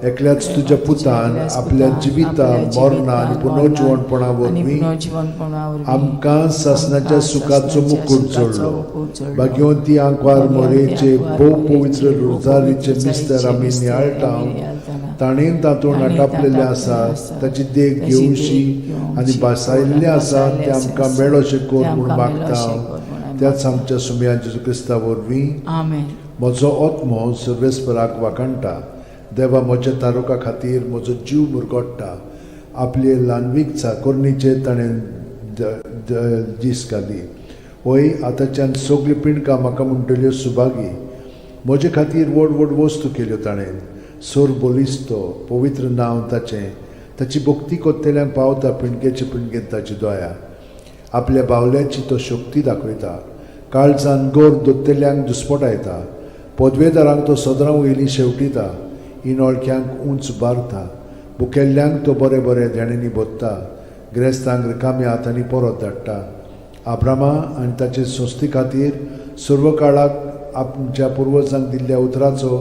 एकल्याच तुज्या पुतान एकल्याच आपल्या पुतान जिविता आपल्या मरणा आनी जिवितान, पुनर्जिवणपणा आनी वरवीं पुनर्जिवणपणा वरवीं आमकां सासणाच्या आमकां सुखाचो सासणाच्या मुकूट सुखाचो जोडलो. मुकूट जोडलो. भाग्यवंती आंकवार भाग्यवंती मोरेचे आंकवार भोव मोरेचे पवित्र भोव रोजारीचे पवित्र मिस्तर आमी मिस्तर नियाळटा, आमी नियाळटाना. ताणें तातूंत ताणें आटापलेलें तातूंत आसा आसा. ताची देख ताची देख घेवशी घेवची आनी बसायल्लें आसा बसायल्लें तें आसा. आमकां मेळोशें कर तें म्हूण आमकां मागता. मेळोशें कर म्हूण आमी त्याच आमच्या सुमया जेजू क्रिस्ता वरवीं. आमेन. म्हजो आत्मो सर्वेस्पराक वाखाणटा, देवा म्हज्या तारुका खातीर म्हजो जीव मुरगोडटा. आपले ल्हानवीक चाकोरणीचेर ताणें दीस घाली. वय आतांच्यान सगळीं पिंडकां म्हाका म्हणटल्यो सुभागी. म्हजे खातीर व्हड व्हड वस्तू केल्यो ताणें. सोर बलिस्तो पवित्र नांव ताचें. ताची भक्ती कोत्तेल्यांक पावता पिंडकेचे पिंडकेन ताची दया. आपल्या बावल्याची तो शक्ती दाखयता. काळजान गोर दोत्तेल्यांक दुस्पटायता. पदवेदारांक तो सदरां वयली शेवटिता. इनोळख्यांक उंच बारता. बुकेल्ल्यांक तो बरें बरें देण्यांनी भोत्ता. ग्रेस्तांक रिकाम्या हातांनी परत धाडटा. आब्रामा आनी ताचे संस्थे खातीर सर्व काळाक आमच्या पुर्वजांक दिल्ल्या उतराचो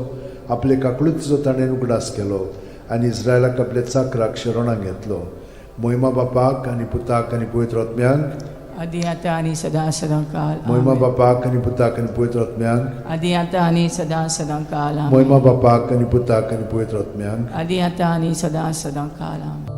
आपले काकळुतीचो ताणें उगडास केलो आनी इस्रायलाक आपल्या चाकराक शरणाक घेतलो. मोहिमा बापाक आनी पुताक आनी पवित्र आत्म्यांक. आदी आतां आनी सदां सदां काल. मोहिमा आमेन. बापाक आनी पुताक आनी पवित्र आत्म्यांक. आदी आतां आनी सदां सदां काल. आमेन. मोहिमा बापाक आनी पुताक आनी पवित्र आत्म्यांक. आदी आतां आनी सदां सदां काल. आमेन.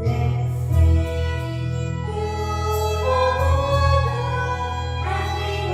Let's sing to our mother as we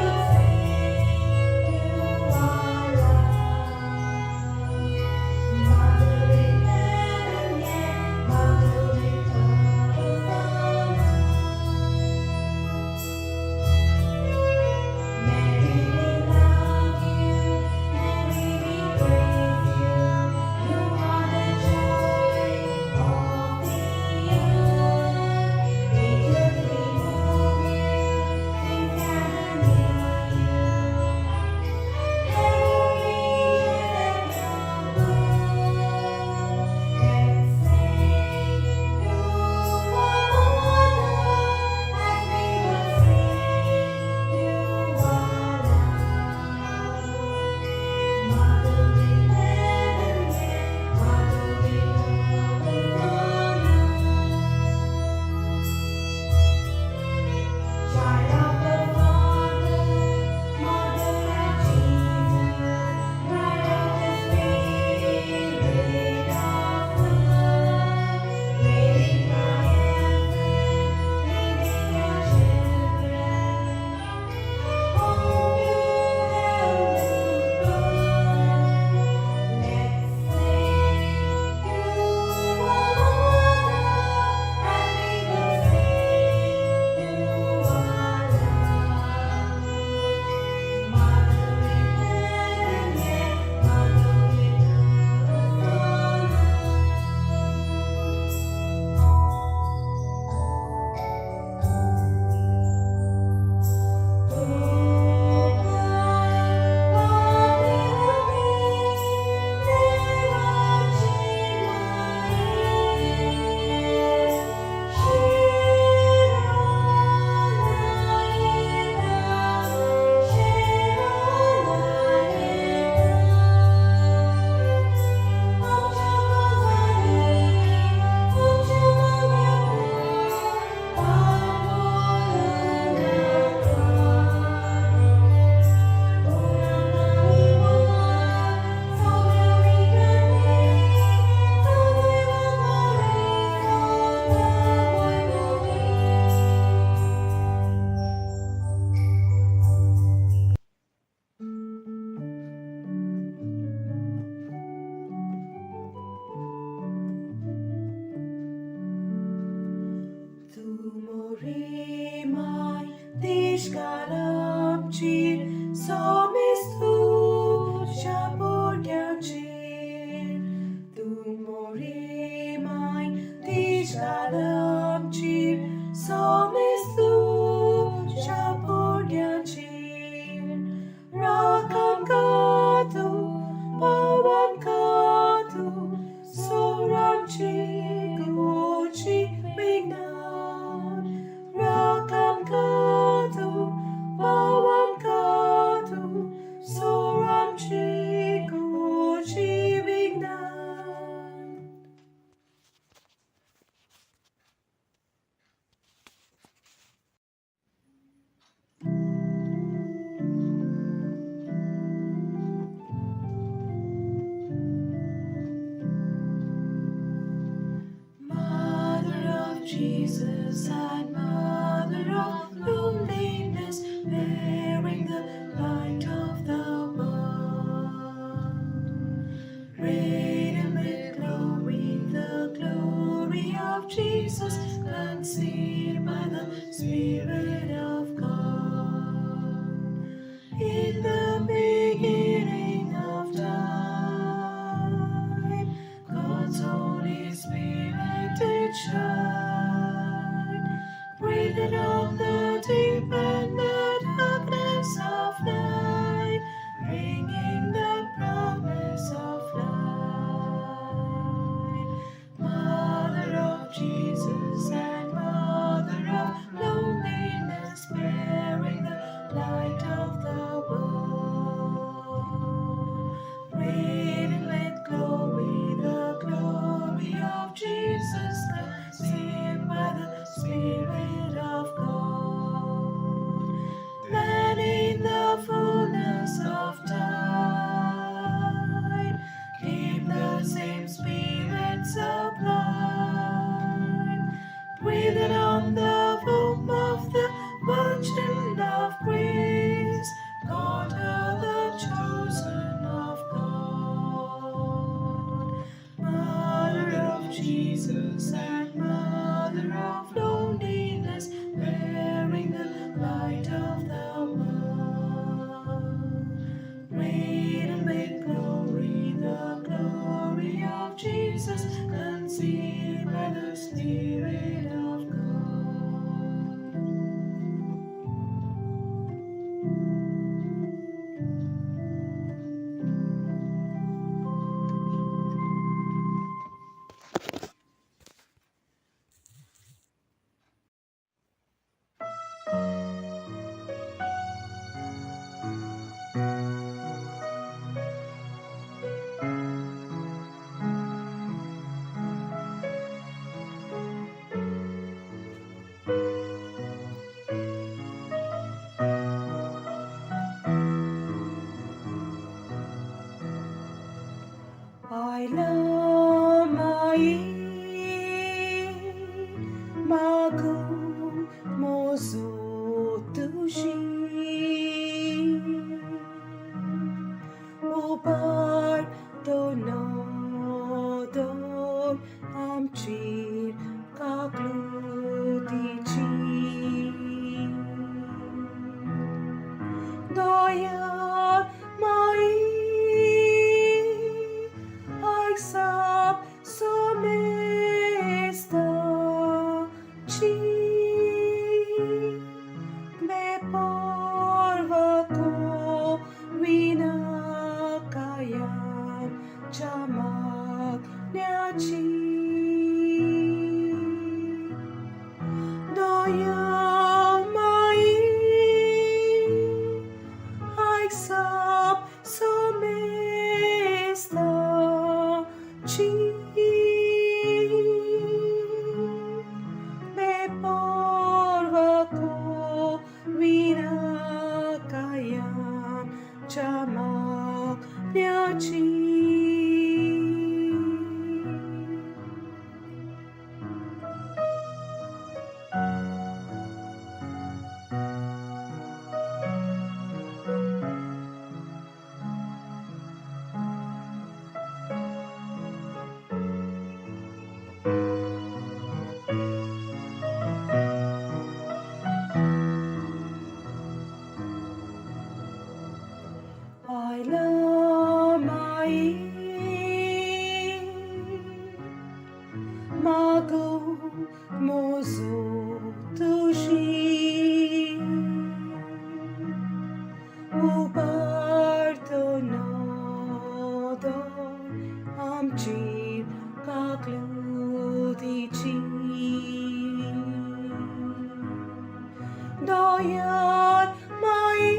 Doyat mai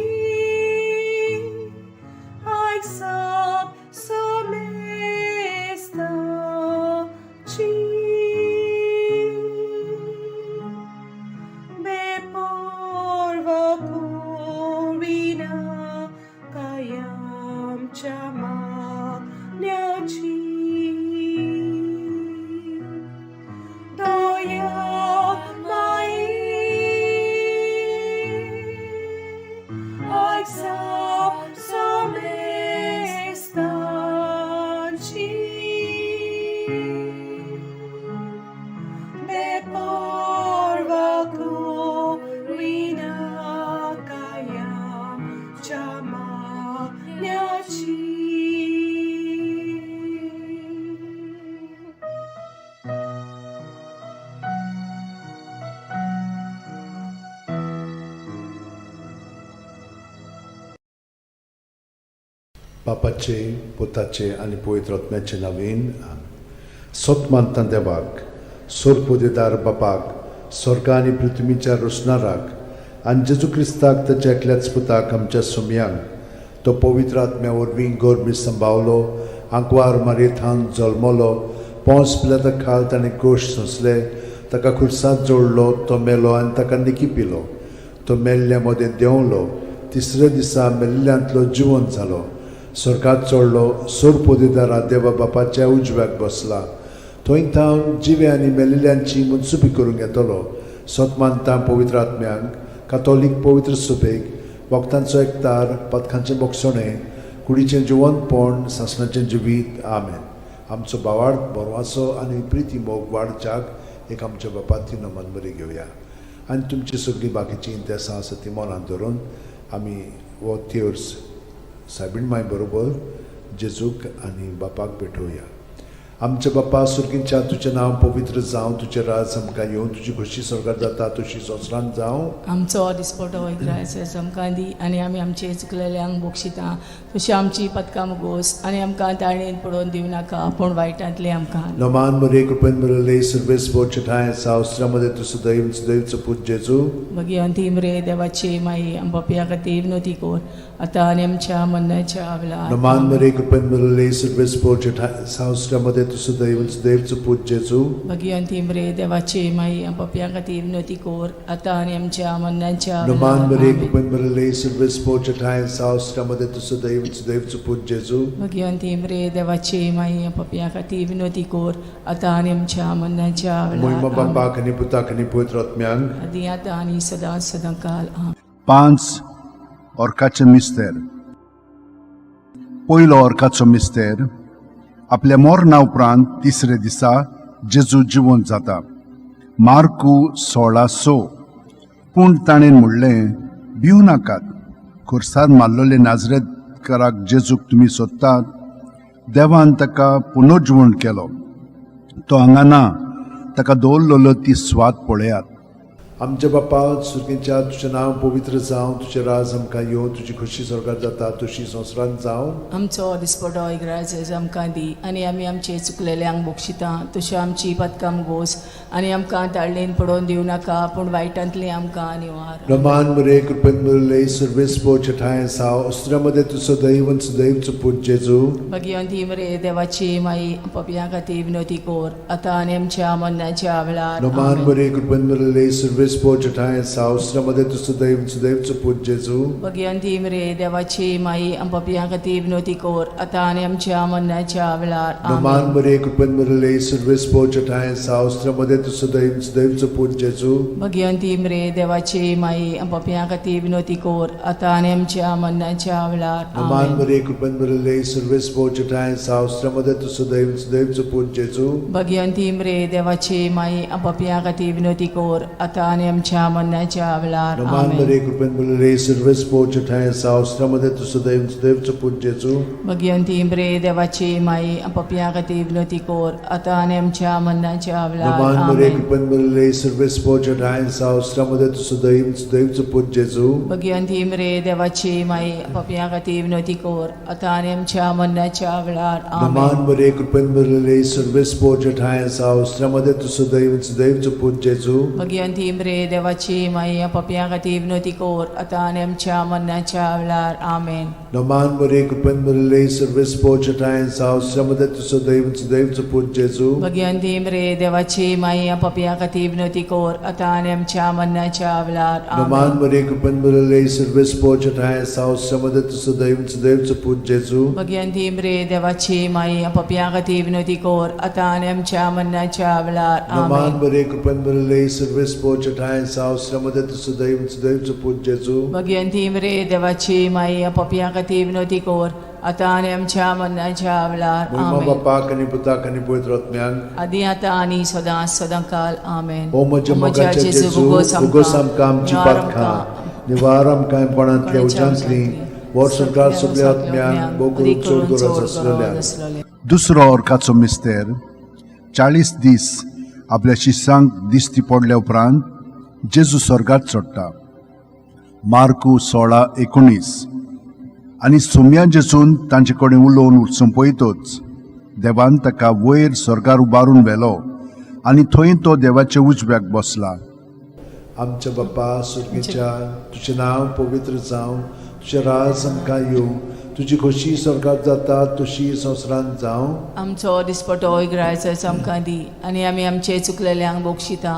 Aik sap somesta chi Be porva corina kayam chama nyachi Doyat mai Aik sap somesta chi Be porva corina kayam chama nyachi. बापाचे पुताचे आनी पवित्र आत्म्याचे नांवेन आमेन. सत मानता देवाक सोरपोदेदार बापाक स्वर्ग आनी पृथ्वीच्या रोसणाराक आनी जेजू क्रिस्ताक ताच्या एकल्याच पुताक आमच्या सोमयांक तो पवित्र आत्म्या वरवीं गोरमी संभावलो आंकवार मारयेथान जल्मलो पोंस पिलाता खाल ताणें गोश सोंसले ताका खुर्सांत जोडलो तो मेलो आनी ताका निकी पिलो तो मेल्ल्या मदें देंवलो तिसऱ्या दिसा मेल्ल्यांतलो जिवंत जालो स्वर्गात चडलो सोरपोदेदारा देवा बापाच्या उजव्याक बसला थंय थावन जिवे आनी मेलिल्ल्यांची मनसुबी करूंक येतलो सत मानता पवित्र आत्म्यांक कातोलीक पवित्र सुबेक वखदांचो एकतार पथकांचें बोगसणें कुडीचें जिवंतपण सासणाचें जिवीत आमेन. आमचो बावाड बरवाचो आनी प्रिती मोग वाडच्याक एक आमच्या बापाती नमन बरी घेवया आनी तुमची सगळीं बाकीचीं इंतेसां आसा ती मनांत धरून आमी हो तेर्स सायबीण माय बरोबर जेजूक आनी बापाक भेटोवया. आमच्या बापा सुर्गींच्या तुजें नांव पवित्र जावं, तुजें राज आमकां येवं, तुजी खोशी स्वर्गार जाता तशी संवसारांत जावं. आमचो दिसपटो इग्रायस आमकां दी आनी आमी आमचे चुकलेल्यांक बक्षिता तशी आमची पदकां मुगोस आनी आमकां ताळणेन पडोवन दिवं नाका पूण वायटांतलें आमकां नमान मरे कृपेन बरले सर्वेस बोचे ठांय सावस्त्रामध्ये तूं सदैव सदैवचो पूत जेजू. भगिवंत रे देवाची माई आमच्या खातीर विनवती कर आतां आनी आमच्या मरणाच्या वेळार. नमान मरे कृपेन बरले सर्वेस बोचे ठांय सावस्त्रामध्ये तूं सदैव सदैवचो पूत जेजू. भगिवंत रे देवाची माई आमच्या खातीर विनवती कर आतां आनी आमच्या मरणाच्या नमान वेळार. मरे आमेन. कृपेन बरले सर्वेस बोचे ठांय सावस्त्रामध्ये तूं सदैव सदैवचो पूत जेजू. भगिवंत रे देवाची माई आमच्या खातीर विनवती कर आतां आनी आमच्या मरणाच्या मोहिमा वेळार. आमेन. बापाक आनी पुताक आनी पवित्र आत्म्यांक. आदी आतां आनी सदां सदां काल. आमेन. 5 ऑर्काचे मिस्तेर. पयलो ऑर्काचो मिस्तेर आपल्या मरणा उपरांत तिसरे दिसा जेजू जिवंत जाता. मार्कू 16:6. पूण ताणें म्हणलें, भिवू नाकात, खुर्सार मारलेले नाजरेतकाराक जेजूक तुमी सोदतात. देवान ताका पुनर्जिवण केलो, तो हांगा ना, ताका दवरलेलो ती स्वाद पळयात. आमच्या बापा सुर्गींच्या तुजें नांव पवित्र जावं, तुजें राज आमकां येवं, तुजी खोशी स्वर्गार जाता तशी संवसारांत जावं. आमचो दिसपटो इग्राज आमकां दी आनी आमी आमचे चुकलेल्यांक बक्षिता तशी आमची पदकां गोस आनी आमकां ताळणेन पडोवन दिवं नाका पूण वायटांतली आमकां निवार. रमान मरे कृपेन मरले सर्वेस पोचे ठांय साव अस्त्र्यामध्ये तूं सदैव सदैवचो पूत जेजू. भगिवंती मरे देवाची माई पपयां खातीर विनवती कर आतां आनी आमच्या मरणाच्या वेळार. रमान आमेन. मरे कृपेन मरले सर्वेस पोचे ठांय साव अस्त्र्यामध्ये तूं सदैव सदैवचो पूत जेजू. भगिवंती मरे देवाची माई पपयां खातीर विनवती कर आतां आनी आमच्या मरणाच्या वेळार. रमान आमेन. मरे कृपेन मरले सर्वेस पोचे ठांय साव अस्त्र्यामध्ये तूं सदैव सदैवचो पूत जेजू. भगिवंती मरे देवाची माई पपयां खातीर विनवती कर आतां आनी आमच्या मरणाच्या वेळार. रमान आमेन. मरे कृपेन मरले सर्वेस पोचे ठांय साव अस्त्र्यामध्ये तूं सदैव सदैवचो पूत जेजू. भगिवंती मरे देवाची माई पपयां खातीर विनवती कर आतां आनी आमच्या मरणाच्या वेळार. रमान आमेन. मरे कृपेन मरले सर्वेस पोचे ठांय साव अस्त्र्यामध्ये तूं सदैव सदैवचो पूत जेजू. भगिवंती मरे देवाची माई पपयां खातीर विनवती कर आतां आनी आमच्या मरणाच्या वेळार. नमान मरे आमेन. कृपेन मरले सर्वेस पोचे ठांय साव अस्त्र्यामध्ये तूं सदैव सदैवचो पूत जेजू. भगिवंती मरे देवाची माई पपयां खातीर विनवती कर आतां आनी आमच्या मरणाच्या वेळार. नमान आमेन. मरे कृपेन मरले सर्वेस पोचे ठांय साव अस्त्र्यामध्ये तूं सदैव सदैवचो पूत जेजू. भगिवंती मरे रे देवाची माई पापयां खातीर विनवती कर आतां आनी आमच्या मरणाच्या वेळार. आमेन. नमान मरे कृपेन भरिल्ले सर्वेस्पोर चेटायन साव श्रमदे तुजो दैव सुदैवचो पूत जेजू. भगिवंती रे देवाची माई पापयां खातीर विनवती कर आतां आनी आमच्या मरणाच्या वेळार. नमान आमेन. मरे कृपेन भरिल्ले सर्वेस्पोर चेटायन साव श्रमदे तुजो दैव सुदैवचो पूत जेजू. भगिवंती रे देवाची माई पापयां खातीर विनवती कर आतां आनी आमच्या मरणाच्या वेळार. नमान आमेन. मरे कृपेन भरिल्ले सर्वेस्पोर चेटायन साव श्रमदे तुजो दैव सुदैवचो पूत जेजू. भगिवंती रे देवाची माई पापयां खातीर विनवती कर आतां आनी आमच्या मरणाच्या वेळार. महिमा आमेन. बापाक आनी पुताक आनी पवित्र आत्म्याक. आदी आतां आनी सदां सदां काल. आमेन. ओ म्हज्या मोगाच्या जेजू, उगोस आमकां आमची पातकां, निवार आमकां कोणांतल्या उज्यांतली, वर्स संवसार सगल्या आत्म्यांक, भोव करून चड गरज आसलेल्या. दुसरो अर्काचो मिस्तेर. 40 दीस आपल्या शिष्यांक दिश्टी पडल्या उपरांत जेजू स्वर्गात चडटा. मार्कू 16:19. आनी सोम्या जेजून तांचे कडेन उलोवन सोंपयतच देवान ताका वयर स्वर्गार उबारून व्हेलो आनी थंय तो देवाच्या उजव्याक बसला. आमच्या बाप्पा सुर्गीच्या, तुजें नांव पवित्र जावं, तुजें राज आमकां येवं, तुजी खोशी स्वर्गात जाता तशी संवसारांत जावं. आमचो दिसपटो इग्रायचो आमकां दी आनी आमी आमचे चुकलेल्यांक बक्षिता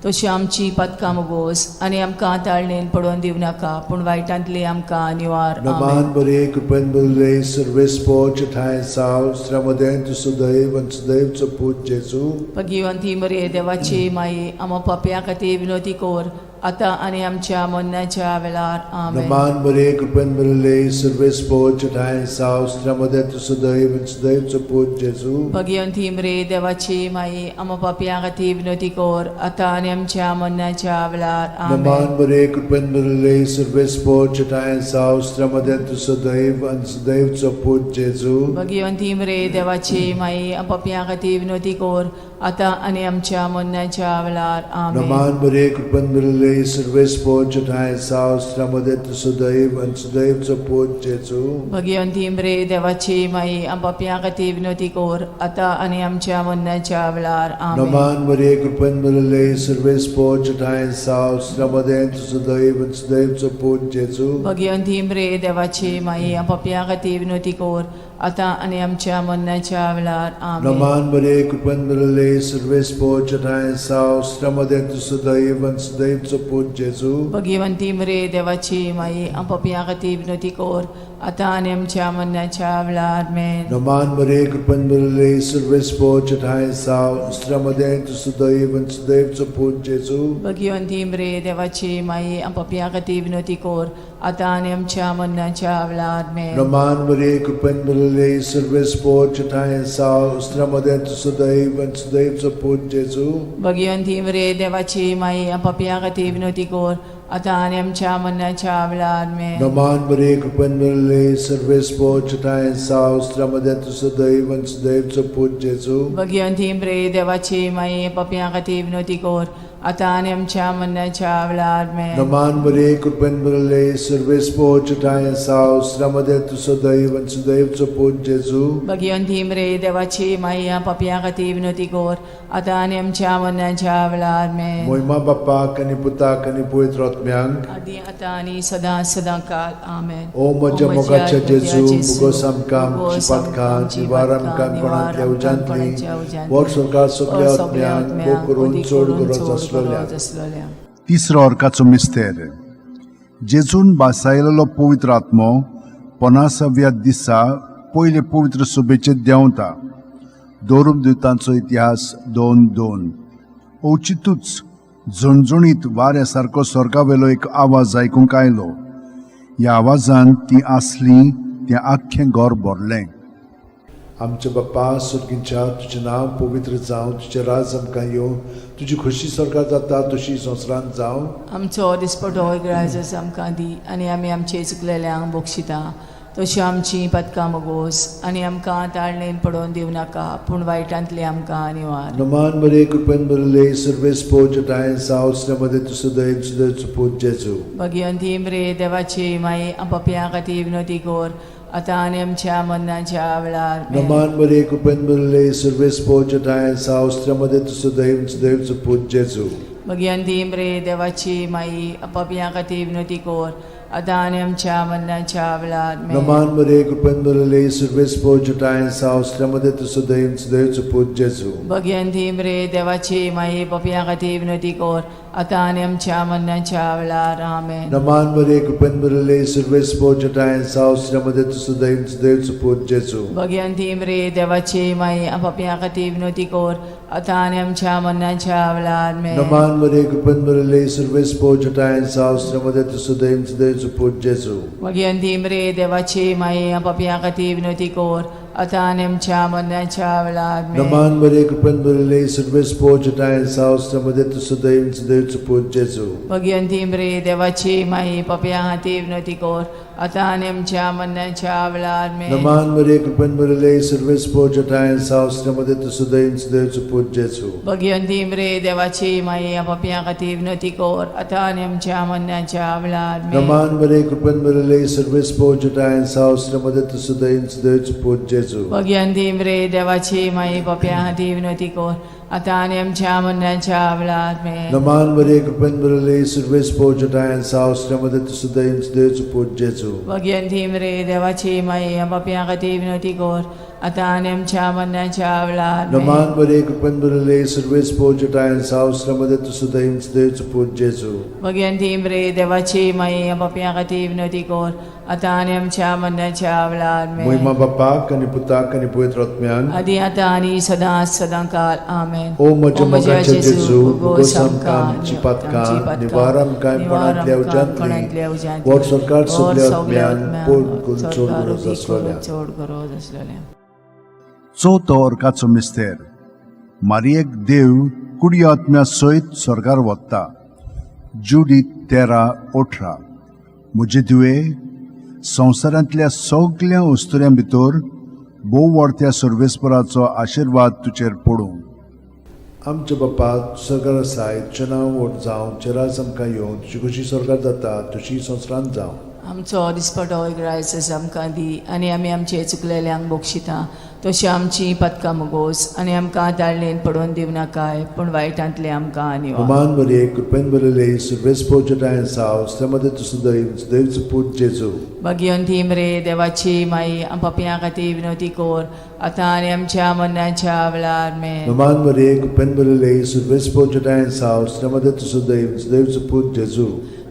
तशी आमची पातकां मोगोस आनी आमकां ताळणेन पडोवन दिवं नाका, पूण वायटांतली आमकां निवार. नमान आमेन. बरे कृपेन भरिल्ले सर्वेस्पोर चेठाय साव श्रमदेन तूं सुदैव आनी सुदैवचो पूत जेजू. भगिवंती मरे देवाची माई, आमा पापयां खातीर विनवती कर आतां आनी आमच्या मरणाच्या वेळार. आमेन. नमान बरे कृपेन भरिल्ले सर्वेस्पोर चेठाय साव श्रमदेन तूं सुदैव आनी सुदैवचो पूत जेजू. भगिवंती मरे देवाची माई, आमा पापयां खातीर विनवती कर आतां आनी आमच्या मरणाच्या वेळार. आमेन. नमान बरे कृपेन भरिल्ले सर्वेस्पोर चेठाय साव श्रमदेन तूं सुदैव आनी सुदैवचो पूत जेजू. भगिवंती मरे देवाची माई, पापयां खातीर विनवती कर आतां आनी आमच्या मरणाच्या वेळार. आमेन. नमान बरे कृपेन भरिल्ले सर्वेस्पोर चेठाय साव श्रमदेन तूं सुदैव आनी सुदैवचो पूत जेजू. भगिवंती मरे देवाची माई, पापयां खातीर विनवती कर आतां आनी आमच्या मरणाच्या वेळार. आमेन. नमान मरे कृपेन भरिल्ले सर्वेस्पोर चेठाय साव श्रमदेन तूं सुदैव आनी सुदैवचो पूत जेजू. भगिवंती मरे देवाची माई, पापयां खातीर विनवती कर आतां आनी आमच्या मरणाच्या वेळार. आमेन. नमान मरे कृपेन भरिल्ले सर्वेस्पोर चेठाय साव श्रमदेन तूं सुदैव आनी सुदैवचो पूत जेजू. भगिवंती मरे देवाची माई, पापयां खातीर विनवती कर आतां आनी आमच्या मरणाच्या वेळार. आमेन. नमान मरे कृपेन भरिल्ले सर्वेस्पोर चेठाय साव श्रमदेन तूं सुदैव आनी सुदैवचो पूत जेजू. भगिवंती मरे देवाची माई, पापयां खातीर विनवती कर आतां आनी आमच्या मरणाच्या वेळार. आमेन. नमान मरे कृपेन भरिल्ले सर्वेस्पोर चेठाय साव श्रमदेन तूं सुदैव आनी सुदैवचो पूत जेजू. भगिवंती मरे देवाची माई, पापयां खातीर विनवती कर आतां आनी आमच्या मरणाच्या वेळार. आमेन. नमान मरे कृपेन भरिल्ले सर्वेस्पोर चेठाय साव श्रमदेन तूं सुदैव आनी सुदैवचो पूत जेजू. भगिवंती मरे देवाची माई, पापयां खातीर विनवती कर आतां आनी आमच्या मरणाच्या वेळार. आमेन. नमान मरे कृपेन भरिल्ले सर्वेस्पोर चेठाय साव श्रमदेन तूं सुदैव आनी सुदैवचो पूत जेजू. भगिवंती मरे देवाची माई, पापयां खातीर विनवती कर आतां आनी आमच्या मरणाच्या वेळार. आमेन. मोहिमा बाप्पाक आनी पुताक आनी पवित्र आत्म्यांक. आदी आतां आनी सदां सदां काल. आमेन. ओ म्हज्या मोगाच्या जेजू, मुगोस आमकां आमची पातकां, निवार आमकां कोणांतल्या उज्यांतली, वर्स सरकार सगल्या आत्म्यांक, भोव करून चड गरज आसलेल्या. आसलेल्या. तिसरो अर्काचो मिस्तेर. जेजून बासायलेलो पवित्र आत्मो 50व्या दिसा पयले पवित्र सभेचेर देंवता. दोरुमदुतांचो इतिहास 2:2. अवचितूच झणझणीत वाऱ्या सारको स्वर्गावेलो एक आवाज आयकूंक आयलो. ह्या आवाजान ती आसली तें आख्खें घर भरलें. आमच्या बाप्पा सुर्गींच्या, तुजें नांव पवित्र जावं, तुजें राज आमकां येवं, तुजी खोशी स्वर्गात जाता तशी संवसारांत जावं. आमचो दिसपटो इगराजस आमकां दी आनी आमी आमचे चुकलेल्यांक बक्षिता तशी आमची पदकां मोगोस आनी आमकां ताळणेन पडोवन दिवं नाका, पूण वायटांतली आमकां निवार. नमान मरे कृपेन भरिल्ले सर्वेस्पोर चेठाय साव मध्ये तूं सुदैव सुदैवचो पूत जेजू. भगिवंती मरे देवाची माई, पापयां खातीर विनवती कर आतां आनी आमच्या मरणाच्या वेळार. आमेन. नमान मरे कृपेन भरिल्ले सर्वेस्पोर चेठाय साव मध्ये तूं सुदैव सुदैवचो पूत जेजू. भगियंती रे देवाची माई पापयां खातीर विनवती कर आतां आनी आमच्या मरणाच्या वेळार आमेन. नमान मरे कृपेन भरलेले सर्वेस्पर जुटायन साव श्रमदे तुसो दयन सुदैवचो पूत जेजू. भगियंती रे देवाची माई पापयां खातीर विनवती कर आतां आनी आमच्या मरणाच्या वेळार आमेन. नमान मरे कृपेन भरलेले सर्वेस्पर जुटायन साव श्रमदे तुसो दयन सुदैवचो पूत जेजू. भगियंती रे देवाची माई पापयां खातीर विनवती कर आतां आनी आमच्या मरणाच्या वेळार आमेन. नमान मरे कृपेन भरलेले सर्वेस्पर जुटायन साव श्रमदे तुसो दयन सुदैवचो पूत जेजू. भगियंती रे देवाची माई पापयां खातीर विनवती कर आतां आनी आमच्या मरणाच्या वेळार आमेन. नमान मरे कृपेन भरलेले सर्वेस्पर जुटायन साव श्रमदे तुसो दयन सुदैवचो पूत जेजू. भगियंती रे देवाची माई पापयां खातीर विनवती कर आतां आनी आमच्या मरणाच्या वेळार आमेन. नमान मरे कृपेन भरलेले सर्वेस्पर जुटायन साव श्रमदे तुसो दयन सुदैवचो पूत जेजू. भगियंती रे देवाची माई पापयां खातीर विनवती कर आतां आनी आमच्या मरणाच्या वेळार आमेन. नमान मरे कृपेन भरलेले सर्वेस्पर जुटायन साव श्रमदे तुसो दयन सुदैवचो पूत जेजू. भगियंती रे देवाची माई पापयां खातीर विनवती कर आतां आनी आमच्या मरणाच्या वेळार आमेन. नमान मरे कृपेन भरलेले सर्वेस्पर जुटायन साव श्रमदे तुसो दयन सुदैवचो पूत जेजू. भगियंती रे देवाची माई पापयां खातीर विनवती कर आतां आनी आमच्या मरणाच्या वेळार आमेन. नमान मरे कृपेन भरलेले सर्वेस्पर जुटायन साव श्रमदे तुसो दयन सुदैवचो पूत जेजू. भगियंती रे देवाची माई पापयां खातीर विनवती कर आतां आनी आमच्या मरणाच्या वेळार आमेन. मोहिमा बापाक आनी पुताक आनी पवित्र आत्म्यान. आदी आतां आनी सदां सदां काल आमेन. ओ म्हज्या मोगाच्या जेजू, उगोस आमकां आमची पातकां, निवार आमकां कोणांतल्या उज्यांतली, व्हड सरकार सगल्या आत्म्यान पोट करून चड गरज आसलेल्या. चड गरज आसलेल्या. चवथो अर्काचो मिस्तेर. मारियेक देव कुडी आत्म्या सयत स्वर्गार वता. जुडी 13:18. म्हजे धुवे, संवसारांतल्या सगल्या वस्तुऱ्यां भितर भोव वाडत्या सर्वेस्पराचो आशिर्वाद तुजेर पडूं. आमच्या बापा सरकार आसाय, तुजें नांव व्हड जावं, तुजें राज आमकां येवं, तुजी खुशी सरकार जाता तशी संवसारांत जावं. आमचो दिसपटो ग्रायस आमकां दी आनी आमी आमचे चुकलेल्यांक बक्षिता तशी आमची पदकां मुगोस आनी आमकां ताळणेन पडोवन दिवं नाकाय पूण वायटांतले आमकां निवार. नमान मरे कृपेन भरलेले सर्वेस्पर जुटायन साव श्रमदे तुसो दयन सुदैवचो पूत जेजू. भगियंती रे देवाची माई पापयां खातीर विनवती कर आतां आनी आमच्या मरणाच्या वेळार आमेन. नमान मरे कृपेन भरलेले सर्वेस्पर जुटायन साव श्रमदे तुसो दयन सुदैवचो पूत जेजू.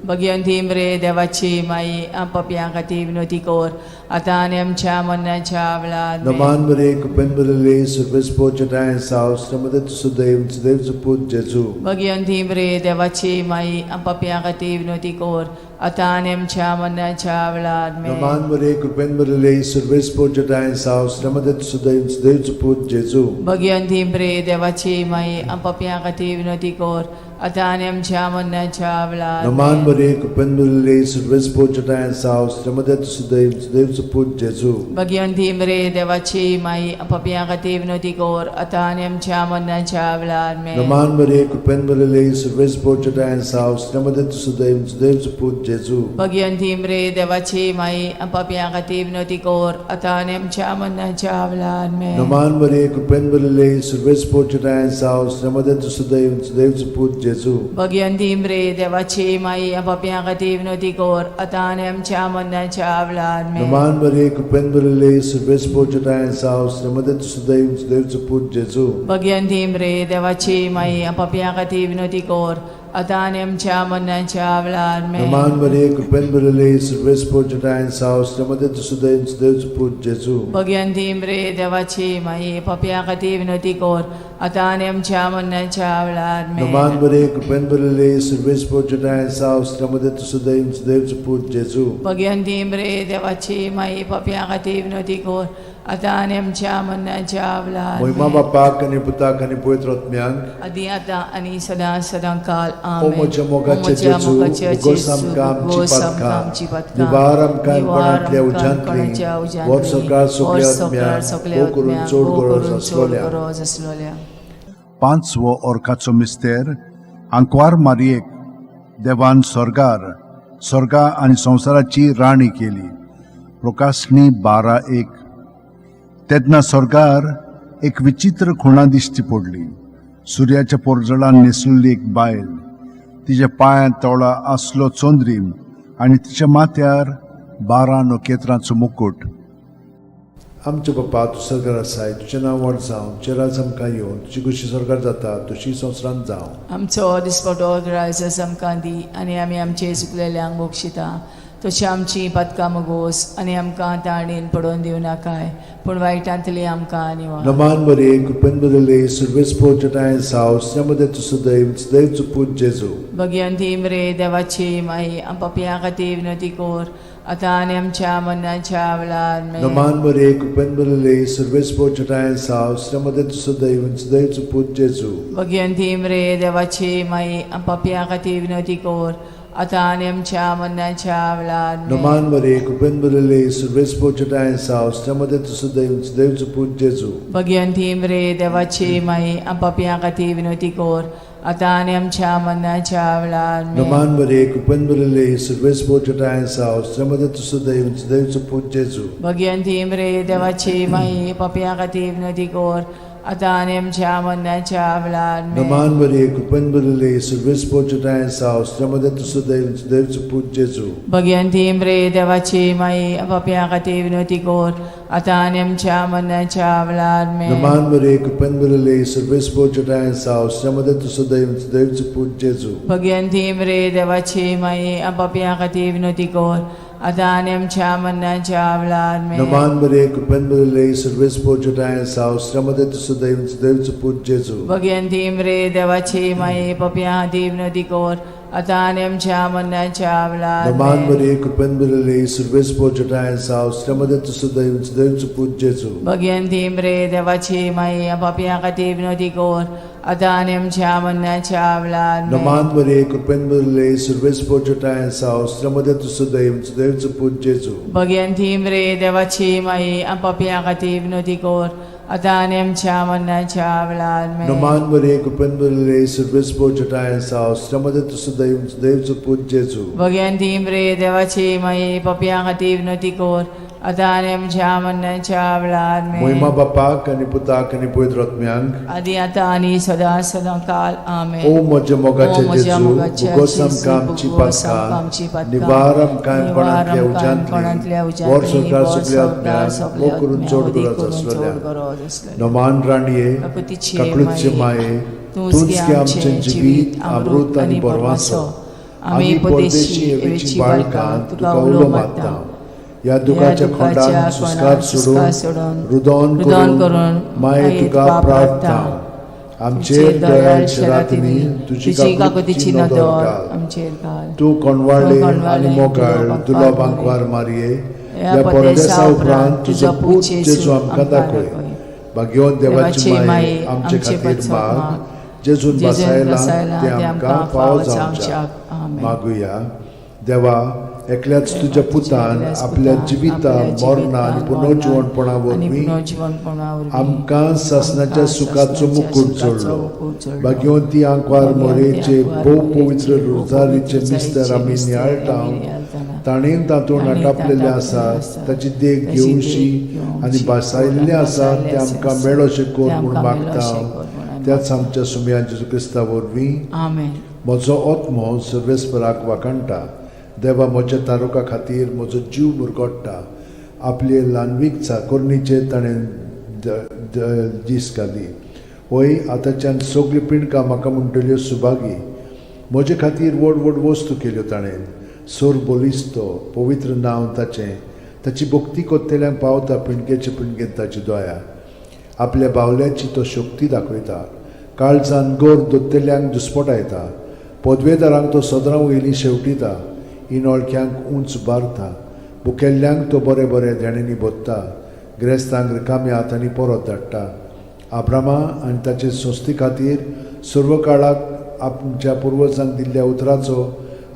भगियंती रे देवाची माई पापयां खातीर विनवती कर आतां आनी आमच्या मरणाच्या वेळार आमेन. नमान मरे कृपेन भरलेले सर्वेस्पर जुटायन साव श्रमदे तुसो दयन सुदैवचो पूत जेजू. भगियंती रे देवाची माई पापयां खातीर विनवती कर आतां आनी आमच्या मरणाच्या वेळार आमेन. नमान मरे कृपेन भरलेले सर्वेस्पर जुटायन साव श्रमदे तुसो दयन सुदैवचो पूत जेजू. भगियंती रे देवाची माई पापयां खातीर विनवती कर आतां आनी आमच्या मरणाच्या वेळार नमान आमेन. मरे कृपेन भरलेले सर्वेस्पर जुटायन साव श्रमदे तुसो दयन सुदैवचो पूत जेजू. भगियंती रे देवाची माई पापयां खातीर विनवती कर आतां आनी आमच्या मरणाच्या वेळार आमेन. नमान मरे कृपेन भरलेले सर्वेस्पर जुटायन साव श्रमदे तुसो दयन सुदैवचो पूत जेजू. भगियंती रे देवाची माई पापयां खातीर विनवती कर आतां आनी आमच्या मरणाच्या वेळार आमेन. नमान मरे कृपेन भरलेले सर्वेस्पर जुटायन साव श्रमदे तुसो दयन सुदैवचो पूत जेजू. भगियंती रे देवाची माई पापयां खातीर विनवती कर आतां आनी आमच्या मरणाच्या वेळार आमेन. नमान मरे कृपेन भरलेले सर्वेस्पर जुटायन साव श्रमदे तुसो दयन सुदैवचो पूत जेजू. भगियंती रे देवाची माई पापयां खातीर विनवती कर आतां आनी आमच्या मरणाच्या वेळार आमेन. नमान मरे कृपेन भरलेले सर्वेस्पर जुटायन साव श्रमदे तुसो दयन सुदैवचो पूत जेजू. भगियंती रे देवाची माई पापयां खातीर विनवती कर आतां आनी आमच्या मरणाच्या वेळार आमेन. नमान मरे कृपेन भरलेले सर्वेस्पर जुटायन साव श्रमदे तुसो दयन सुदैवचो पूत जेजू. भगियंती रे देवाची माई पापयां खातीर विनवती कर आतां आनी आमच्या मरणाच्या वेळार मोहिमा आमेन. बापाक आनी पुताक आनी पवित्र आत्म्याक. आदी आतां आनी सदां सदां काल ओ आमेन. म्हज्या मोगाचे ओ म्हज्या जेजू, मोगाचे उगोस जेजू, आमकां आमची उगोस आमकां पातकां, आमची पातकां, निवार आमकां निवार कोणांतल्या आमकां उज्यांतली, कोणाच्या उज्यांतली, व्हड सरकार सगल्या व्हड सरकार आत्म्यांक, सगल्या भोव करून आत्म्यांक, चड भोव गरज करून चड आसलोल्या. गरज आसलोल्या. पांचवो अर्काचो मिस्तेर. आंकवार मारियेक देवान स्वर्गार स्वर्गा आनी संवसाराची राणी केली. प्रकाशणी 12:1. तेन्ना स्वर्गार एक विचित्र खुणा दिश्टी पडली. सुर्याच्या पोरजळान न्हेसुल्ली एक बायल, तिच्या पांयांत तोळा आसलो चंद्रीम आनी तिच्या माथ्यार 12 नखेत्रांचो मुकूट. आमचे बापा, तूं सरकार आसाय, तुजें नांव व्हड जावं, तुजें राज आमकां येवन, तुजी खुशी सरकार जाता तशी संवसारांत जावं. आमचो दिसपटो ग्रायस आमकां दी आनी आमी आमचे चुकलेल्यांक बक्षिता तशी आमची पातकां मगोस आनी आमकां ताणेन पडोवन दिवं नाकाय, पूण वायटांतली आमकां निवार. नमान बरे, कृपेन बदले, सुरवेस पोचटाय साव, मध्ये तूं सदैव सदैव चुपूत जेजू. भगवंती मरे देवाची माई, पापयां खातीर विनंती कर आतां आनी आमच्या मरणाच्या वेळार. आमेन. नमान बरे, कृपेन बदले, सुरवेस पोचटाय साव, मध्ये तूं सदैव सदैव चुपूत जेजू. भगवंती मरे देवाची माई, पापयां खातीर विनंती कर आतां आनी आमच्या मरणाच्या वेळार. आमेन. नमान बरे, कृपेन बदले, सुरवेस पोचटाय साव, मध्ये तूं सदैव सदैव चुपूत जेजू. भगवंती मरे देवाची माई, पापयां खातीर विनंती कर आतां आनी आमच्या मरणाच्या वेळार. आमेन. नमान बरे, कृपेन बदले, सुरवेस पोचटाय साव, मध्ये तूं सदैव सदैव चुपूत जेजू. भगवंती मरे देवाची माई, पापयां खातीर विनंती कर आतां आनी आमच्या मरणाच्या वेळार. आमेन. नमान बरे, कृपेन बदले, सुरवेस पोचटाय साव, मध्ये तूं सदैव सदैव चुपूत जेजू. भगवंती मरे देवाची माई, पापयां खातीर विनंती कर आतां आनी आमच्या मरणाच्या वेळार. आमेन. नमान बरे, कृपेन बदले, सुरवेस पोचटाय साव, मध्ये तूं सदैव सदैव चुपूत जेजू. भगवंती मरे देवाची माई, पापयां खातीर विनंती कर आतां आनी आमच्या मरणाच्या वेळार. आमेन. नमान बरे, कृपेन बदले, सुरवेस पोचटाय साव, मध्ये तूं सदैव सदैव चुपूत जेजू. भगवंती मरे देवाची माई, पापयां खातीर विनंती कर आतां आनी आमच्या मरणाच्या वेळार. नमान आमेन. बरे, कृपेन बदले, सुरवेस पोचटाय साव, मध्ये तूं सदैव सदैव चुपूत जेजू. भगवंती मरे देवाची माई, पापयां खातीर विनंती कर आतां आनी आमच्या मरणाच्या वेळार. आमेन. नमान बरे, कृपेन बदले, सुरवेस पोचटाय साव, मध्ये तूं सदैव सदैव चुपूत जेजू. भगवंती मरे देवाची माई, पापयां खातीर विनंती कर आतां आनी आमच्या मरणाच्या वेळार. आमेन. नमान बरे, कृपेन बदले, सुरवेस पोचटाय साव, मध्ये तूं सदैव सदैव चुपूत जेजू. भगवंती मरे देवाची माई, पापयां खातीर विनंती कर आतां आनी आमच्या मरणाच्या वेळार. आमेन. मोहिमा बापाक आनी पुताक आनी पवित्र आत्म्यांक, आदी आतां आनी सदां सदां काल. आमेन. ओ म्हज्या मोगाचे ओ म्हज्या जेजू, मोगाच्या भुगोस जेजू, आमकां आमची भुगोस आमकां आमची पातकां, पातकां, निवार आमकां निवार कोणांतल्या आमकां कोणांतल्या उज्यांतली, उज्यांतली, वर सरकार वर सगल्या सरकार आत्म्यांक, सगल्या वो करून आत्म्यांक, चड वदी गरज करून चड आसलेल्या. गरज आसलेल्या. नमान राणये, काकुतीचे काकळूतचे माये, तूंच तूंच गे गे आमचें जिवीत, अमृत आनी बरवासो. आमी परदेशी एवेची बाळकां तुका उलो मारता. ह्या दुखाच्या खोंडान सुस्कार सोडून, रुदोन रुदोन करून करून माये तुका प्रार्थना. आमचेर दयाळ शरातींनी तुजी तुजी काकुतीची काकुतीची नदर नदर घाल. आमचेर घाल. तूं कोणवाळे तूं कोणवाळे आनी मोगाळ दुलो दुलो बांकवार बांकवार मारये, ह्या ह्या परदेसा परदेसा उपरांत उपरांत तुजो पूत जेजू आमकां दाखय. भाग्यवंत देवाची माये, आमचे खातीर माग. जेजून जेजून बसायला बसायला ते आमकां फावो जावच्याक. आमेन. मागुया. देवा, एकल्याच तुज्या पुतान एकल्याच आपल्या पुतान जिविता आपल्या मरणा आनी जिवितान, पुनर्जिवणपणा मरणान आनी वरवीं पुनर्जिवणपणा वरवीं आमकां सासणाच्या आमकां सुखाचो सासणाच्या मुकूट सुखाचो जोडलो. मुकूट जोडलो. भाग्यवंती आंकवार भाग्यवंती मोरेचे आंकवार भोव मोरेचे पवित्र भोव रोजारीचे पवित्र मिस्तर आमी मिस्तर नियाळटा, आमी नियाळटाना, ताणें तातूंत ताणें आटापलेलें तातूंत आसा, आसा, ताची देख ताची देख घेवशी घेवची आनी भासायल्लें आसा भासायल्लें तें आमकां आसा, मेळोशें कर तें म्हूण आमकां मागता. मेळोशें कर म्हूण आमी त्याच आमच्या सुमया जेजू क्रिस्ता वरवीं. आमेन. म्हजो आत्मो सर्वेस्पराक वाखाणटा, देवा म्हज्या तारुका खातीर म्हजो जीव मुरगोडटा. आपले ल्हानवीक चाकोरणीचेर ताणें दीस घाली. वय, आतांच्यान सगल्यो पिंडकां म्हाका म्हणटल्यो सुभागी. म्हजे खातीर व्हड व्हड वस्तू केल्यो ताणें. सोर बलिस्तो पवित्र नांव ताचें. ताची भक्ती कोत्तेल्यांक पावता पिंडकेचे पिंडकेन ताची दया. आपल्या बावल्याची तो शक्ती दाखयता, काळजान गोर दोत्तेल्यांक दुस्पटायता. पदवेदारांक तो सदरां वयलीं शेवटिता, इनोळख्यांक उंच बारता. भुकेल्ल्यांक तो बरें बरें देण्यांनी भोत्ता, गिरेस्तांक रिकाम्या हातांनी परत धाडटा. आब्रामा आनी ताचे संस्थे खातीर सर्व काळाक आमच्या पुर्वजांक दिल्ल्या उतराचो,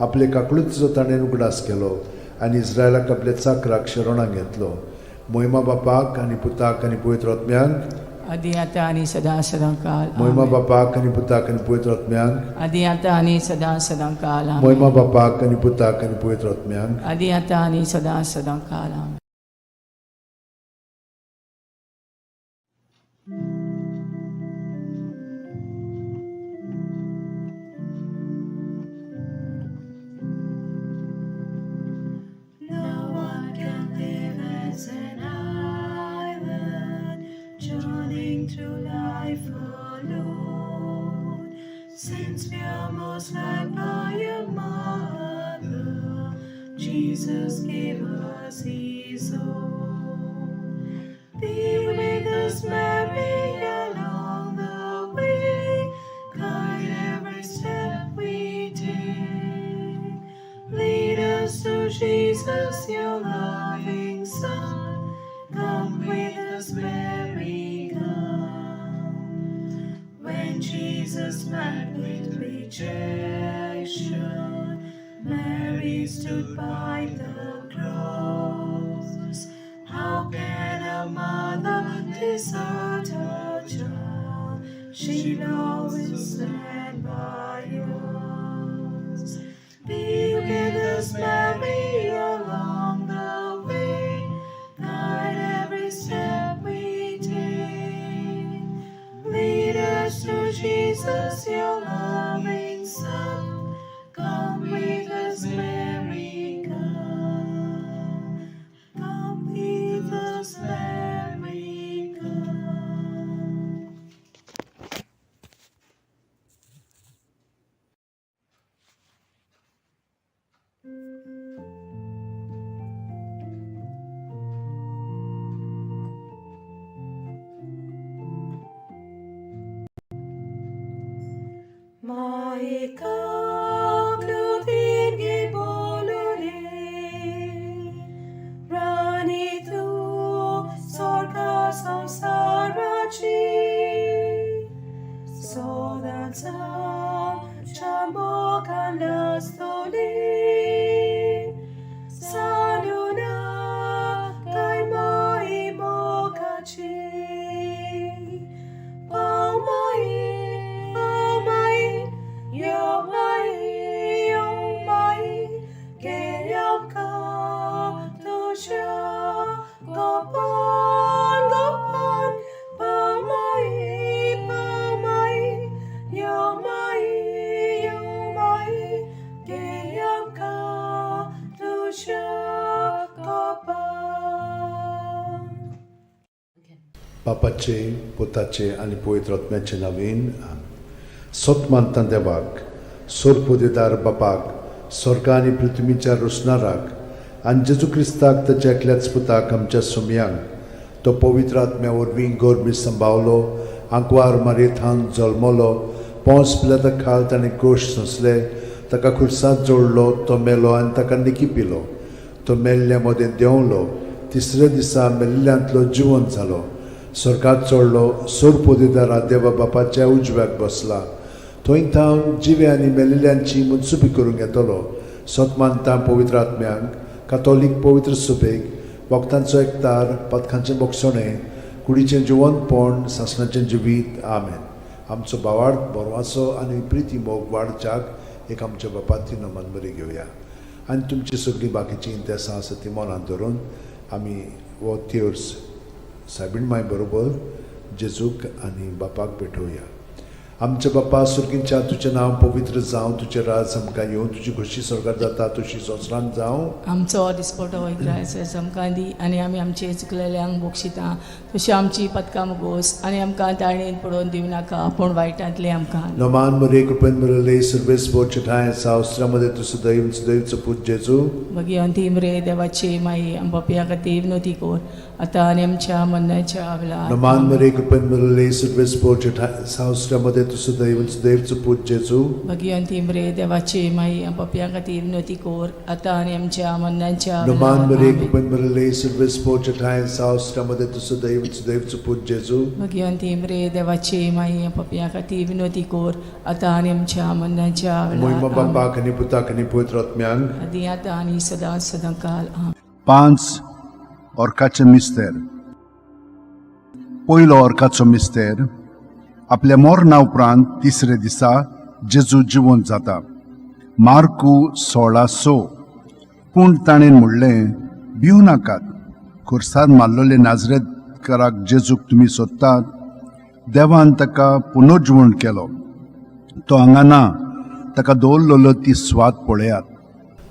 आपले काकळुतीचो ताणें उगडास केलो आनी इस्रायलाक आपल्या चाकराक शरणां घेतलो. मोहिमा बापाक आनी पुताक आनी पवित्र आत्म्यांक, आदी आतां आनी सदां सदां काल. मोहिमा आमेन. बापाक आनी पुताक आनी पवित्र आत्म्यांक, आदी आतां आनी सदां सदां काल. आमेन. मोहिमा बापाक आनी पुताक आनी पवित्र आत्म्यांक, आदी आतां आनी सदां सदां काल. आमेन. Jesus gave us his own. Be with us, Mary, along the way. Guide every step we take. Lead us to Jesus, your loving Son. Come with us, Mary, come. When Jesus met with rejection, Mary stood by the cross. How can a mother desert her child? She'll always stand by us. Be with us, Mary, along the way. Guide every step we take. Lead us to Jesus, your loving Son. Come with us, Mary, come. Come with us, Mary, come. Maika klutingi bolule, Rani tu sorka samsarachi, Sodansam chamokan lastoli, Saluna kai mai mokachi. Pau mai, pau mai, yo mai, yo mai, ke yam ka tu sha, go pan, go pan, pau mai, yo mai, yo mai, ke yam ka tu sha, go pan. बापाचे पुताचे आनी पवित्र आत्म्याचे नांवान आमेन. सत मानता देवाक सोरपोदेदार बापाक स्वर्गा आनी पृथ्वीच्या रोसणाराक आनी जेजू क्रिस्ताक ताच्या एकल्याच पुताक आमच्या सुमयांक तो पवित्र आत्म्या वरवीं गोरमी संभावलो आंकवार मारयेथान जल्मलो पोंस पिलाता खाल ताणें क्रोश सोंसले ताका खुर्सांत जोडलो तो मेलो आनी ताका निकी पिलो तो मेल्ल्या मदें देंवलो तिसऱ्या दिसा मेल्ल्यांतलो जिवन जालो स्वर्गात चडलो सोरपोदेदारा देवा बापाच्या उजव्याक बसला थंय थावन जिवे आनी मेलिल्ल्यांची मनसुबी करूंक येतलो सत मानता पवित्र आत्म्यांक कातोलीक पवित्र सुबेक वखदांचो एकतार पदकांचें बोगसणें कुडीचें जिवनपण सासणाचें जिवीत आमेन. आमचो भावार्थ बरवाचो आनी प्रिती मोग वाडच्याक एक आमच्या बापाती नमन बरी घेवया आनी तुमची सगळीं बाकीचीं इंतेसां आसा ती मनांत धरून आमी हो तेर्स सायबीण माय बरोबर जेजूक आनी बापाक भेटोवया. आमच्या बापा सुर्गींच्या तुजें नांव पवित्र जावं तुजें राज आमकां येवं तुजी खोशी स्वर्गार जाता तशी संवसारांत जावं. आमचो दिसपटो ग्रायस आमकां दी आनी आमी आमचे चुकलेल्यांक बक्षिता तशी आमची पदकां मुगोस आनी आमकां ताळणेन पडोवन दिवं नाका पूण वायटांतलें आमकां. नमान मरे कृपेन मिळले सर्वेस बोचे ठाय सावस्त्रामध्ये तू सदैव सदैवचो पूत जेजू. मागीर अंतीम रे देवाची माई आमच्या खातीर विनोती कर आतां आनी आमच्या मरणाच्या वेळार. नमान मरे कृपेन मिळले सर्वेस बोचे ठाय सावस्त्रामध्ये तू सदैव सदैवचो पूत जेजू. मागीर अंतीम रे देवाची माई आमच्या खातीर विनोती कर आतां आनी आमच्या मरणाच्या नमान मरे वेळार. कृपेन मिळले सर्वेस बोचे ठाय सावस्त्रामध्ये तू सदैव सदैवचो पूत जेजू. मागीर अंतीम रे देवाची माई आमच्या खातीर विनोती कर आतां आनी आमच्या मरणाच्या मोहिमा वेळार. बापाक आनी पुताक आनी पवित्र आत्म्यांक आदी आतां आनी सदां सदां काल. आमेन. 5 ऑर्काचे मिस्तेर. पयलो ऑर्काचो मिस्तेर आपल्या मरणा उपरांत तिसरे दिसा जेजू जिवंत जाता. मार्कू 16:6. पूण ताणें म्हणलें, भिवू नाकात, खुर्सार मारलेले नाजरेतकाराक जेजूक तुमी सोदतात. देवान ताका पुनर्जिवण केलो. तो हांगा ना, ताका दवरलेलो ती स्वाद पळयात.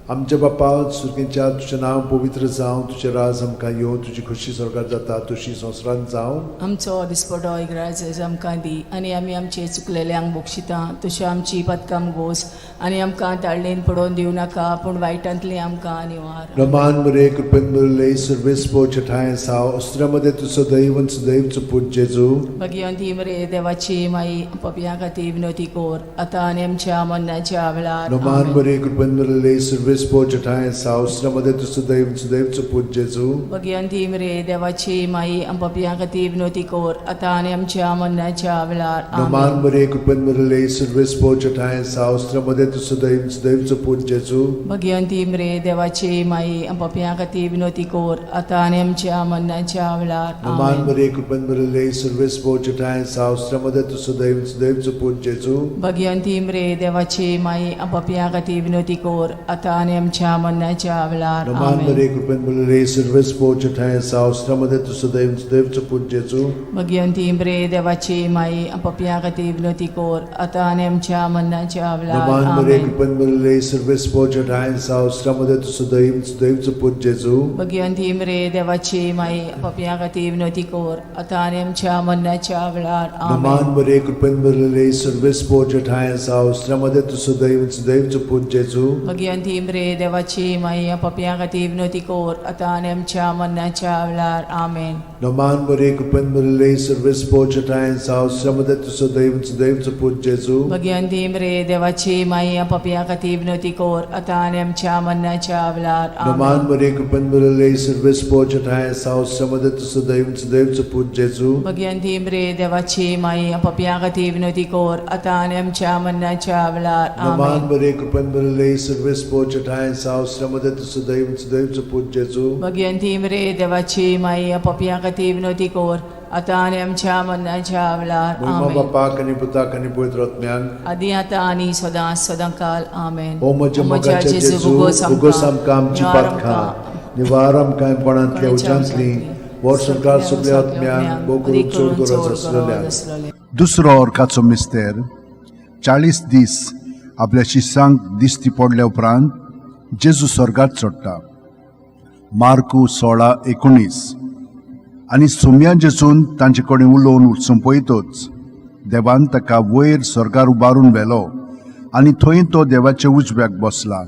आमच्या बापा सुर्गेच्या तुजें नांव पवित्र जावं, तुजें राज आमकां येवं, तुजी खोशी स्वर्गार जाता तशी संवसारांत जावं. आमचो दिसपटो इग्राज आमकां दी आनी आमी आमचे चुकलेल्यांक बक्षिता तशी आमची पदकाम गोस आनी आमकां ताळणेन पडोवन दिवं नाका पूण वायटांतली आमकां निवार. रमान मरे कृपेन भरिल्ले, सर्वेस्पर छठाय साव, अस्त्रामध्ये तूं सदैव आनी सदैव पूत जेजू. भगिवंती मरे देवाची माई, पपया खातीर विनवती कोर आतां आनी आमच्या मरणाच्या वेळार. रमान आमेन. मरे कृपेन भरिल्ले, सर्वेस्पर छठाय साव, अस्त्रामध्ये तूं सदैव आनी सदैव पूत जेजू. भगिवंती मरे देवाची माई, पपया खातीर विनवती कोर आतां आनी आमच्या मरणाच्या वेळार. रमान आमेन. मरे कृपेन भरिल्ले, सर्वेस्पर छठाय साव, अस्त्रामध्ये तूं सदैव आनी सदैव पूत जेजू. भगिवंती मरे देवाची माई, पपया खातीर विनवती कोर आतां आनी आमच्या मरणाच्या वेळार. रमान आमेन. मरे कृपेन भरिल्ले, सर्वेस्पर छठाय साव, अस्त्रामध्ये तूं सदैव आनी सदैव पूत जेजू. भगिवंती मरे देवाची माई, पपया खातीर विनवती कोर आतां आनी आमच्या मरणाच्या वेळार. रमान आमेन. मरे कृपेन भरिल्ले, सर्वेस्पर छठाय साव, अस्त्रामध्ये तूं सदैव आनी सदैव पूत जेजू. भगिवंती मरे देवाची माई, पपया खातीर विनवती कोर आतां आनी आमच्या मरणाच्या वेळार. रमान मरे आमेन. कृपेन भरिल्ले, सर्वेस्पर छठाय साव, अस्त्रामध्ये तूं सदैव आनी सदैव पूत जेजू. भगिवंती मरे देवाची माई, पपया खातीर विनवती कोर आतां आनी आमच्या मरणाच्या वेळार. रमान आमेन. मरे कृपेन भरिल्ले, सर्वेस्पर छठाय साव, अस्त्रामध्ये तूं सदैव आनी सदैव पूत जेजू. भगिवंती मरे देवाची माई, पपया खातीर विनवती कोर आतां आनी आमच्या मरणाच्या वेळार. आमेन. रमान मरे कृपेन भरिल्ले, सर्वेस्पर छठाय साव, अस्त्रामध्ये तूं सदैव आनी सदैव पूत जेजू. भगिवंती मरे देवाची माई, पपया खातीर विनवती कोर आतां आनी आमच्या मरणाच्या वेळार. रमान आमेन. मरे कृपेन भरिल्ले, सर्वेस्पर छठाय साव, अस्त्रामध्ये तूं सदैव आनी सदैव पूत जेजू. भगिवंती मरे देवाची माई, पपया खातीर विनवती कोर आतां आनी आमच्या मरणाच्या वेळार. रमान आमेन. मरे कृपेन भरिल्ले, सर्वेस्पर छठाय साव, अस्त्रामध्ये तूं सदैव आनी सदैव पूत जेजू. भगिवंती मरे देवाची माई, पपया खातीर विनवती कोर आतां आनी आमच्या मरणाच्या वेळार. महिमा आमेन. बापाक आनी पुताक आनी पवित्र आत्म्याक. आदी आतां आनी सदां सदां काल. आमेन. ओ म्हज्या मोगाच्या जेजू, उगोस आमकां आमची पातकां, निवार आमकां कोणांतल्या उज्यांतली, वर्स संवसार सगल्या आत्म्यांक भोव करून चड गरज आसलेल्या. दुसरो अर्काचो मिस्तेर. 40 दीस आपल्या शिसांक दिश्टी पडल्या उपरांत जेजू स्वर्गात चडटा. मार्कू 16:19. आनी सोम्या जेजून तांचे कडेन उलोवन सोंपयतच देवान ताका वयर स्वर्गार उबारून व्हेलो आनी थंय तो देवाच्या उजव्याक बसला.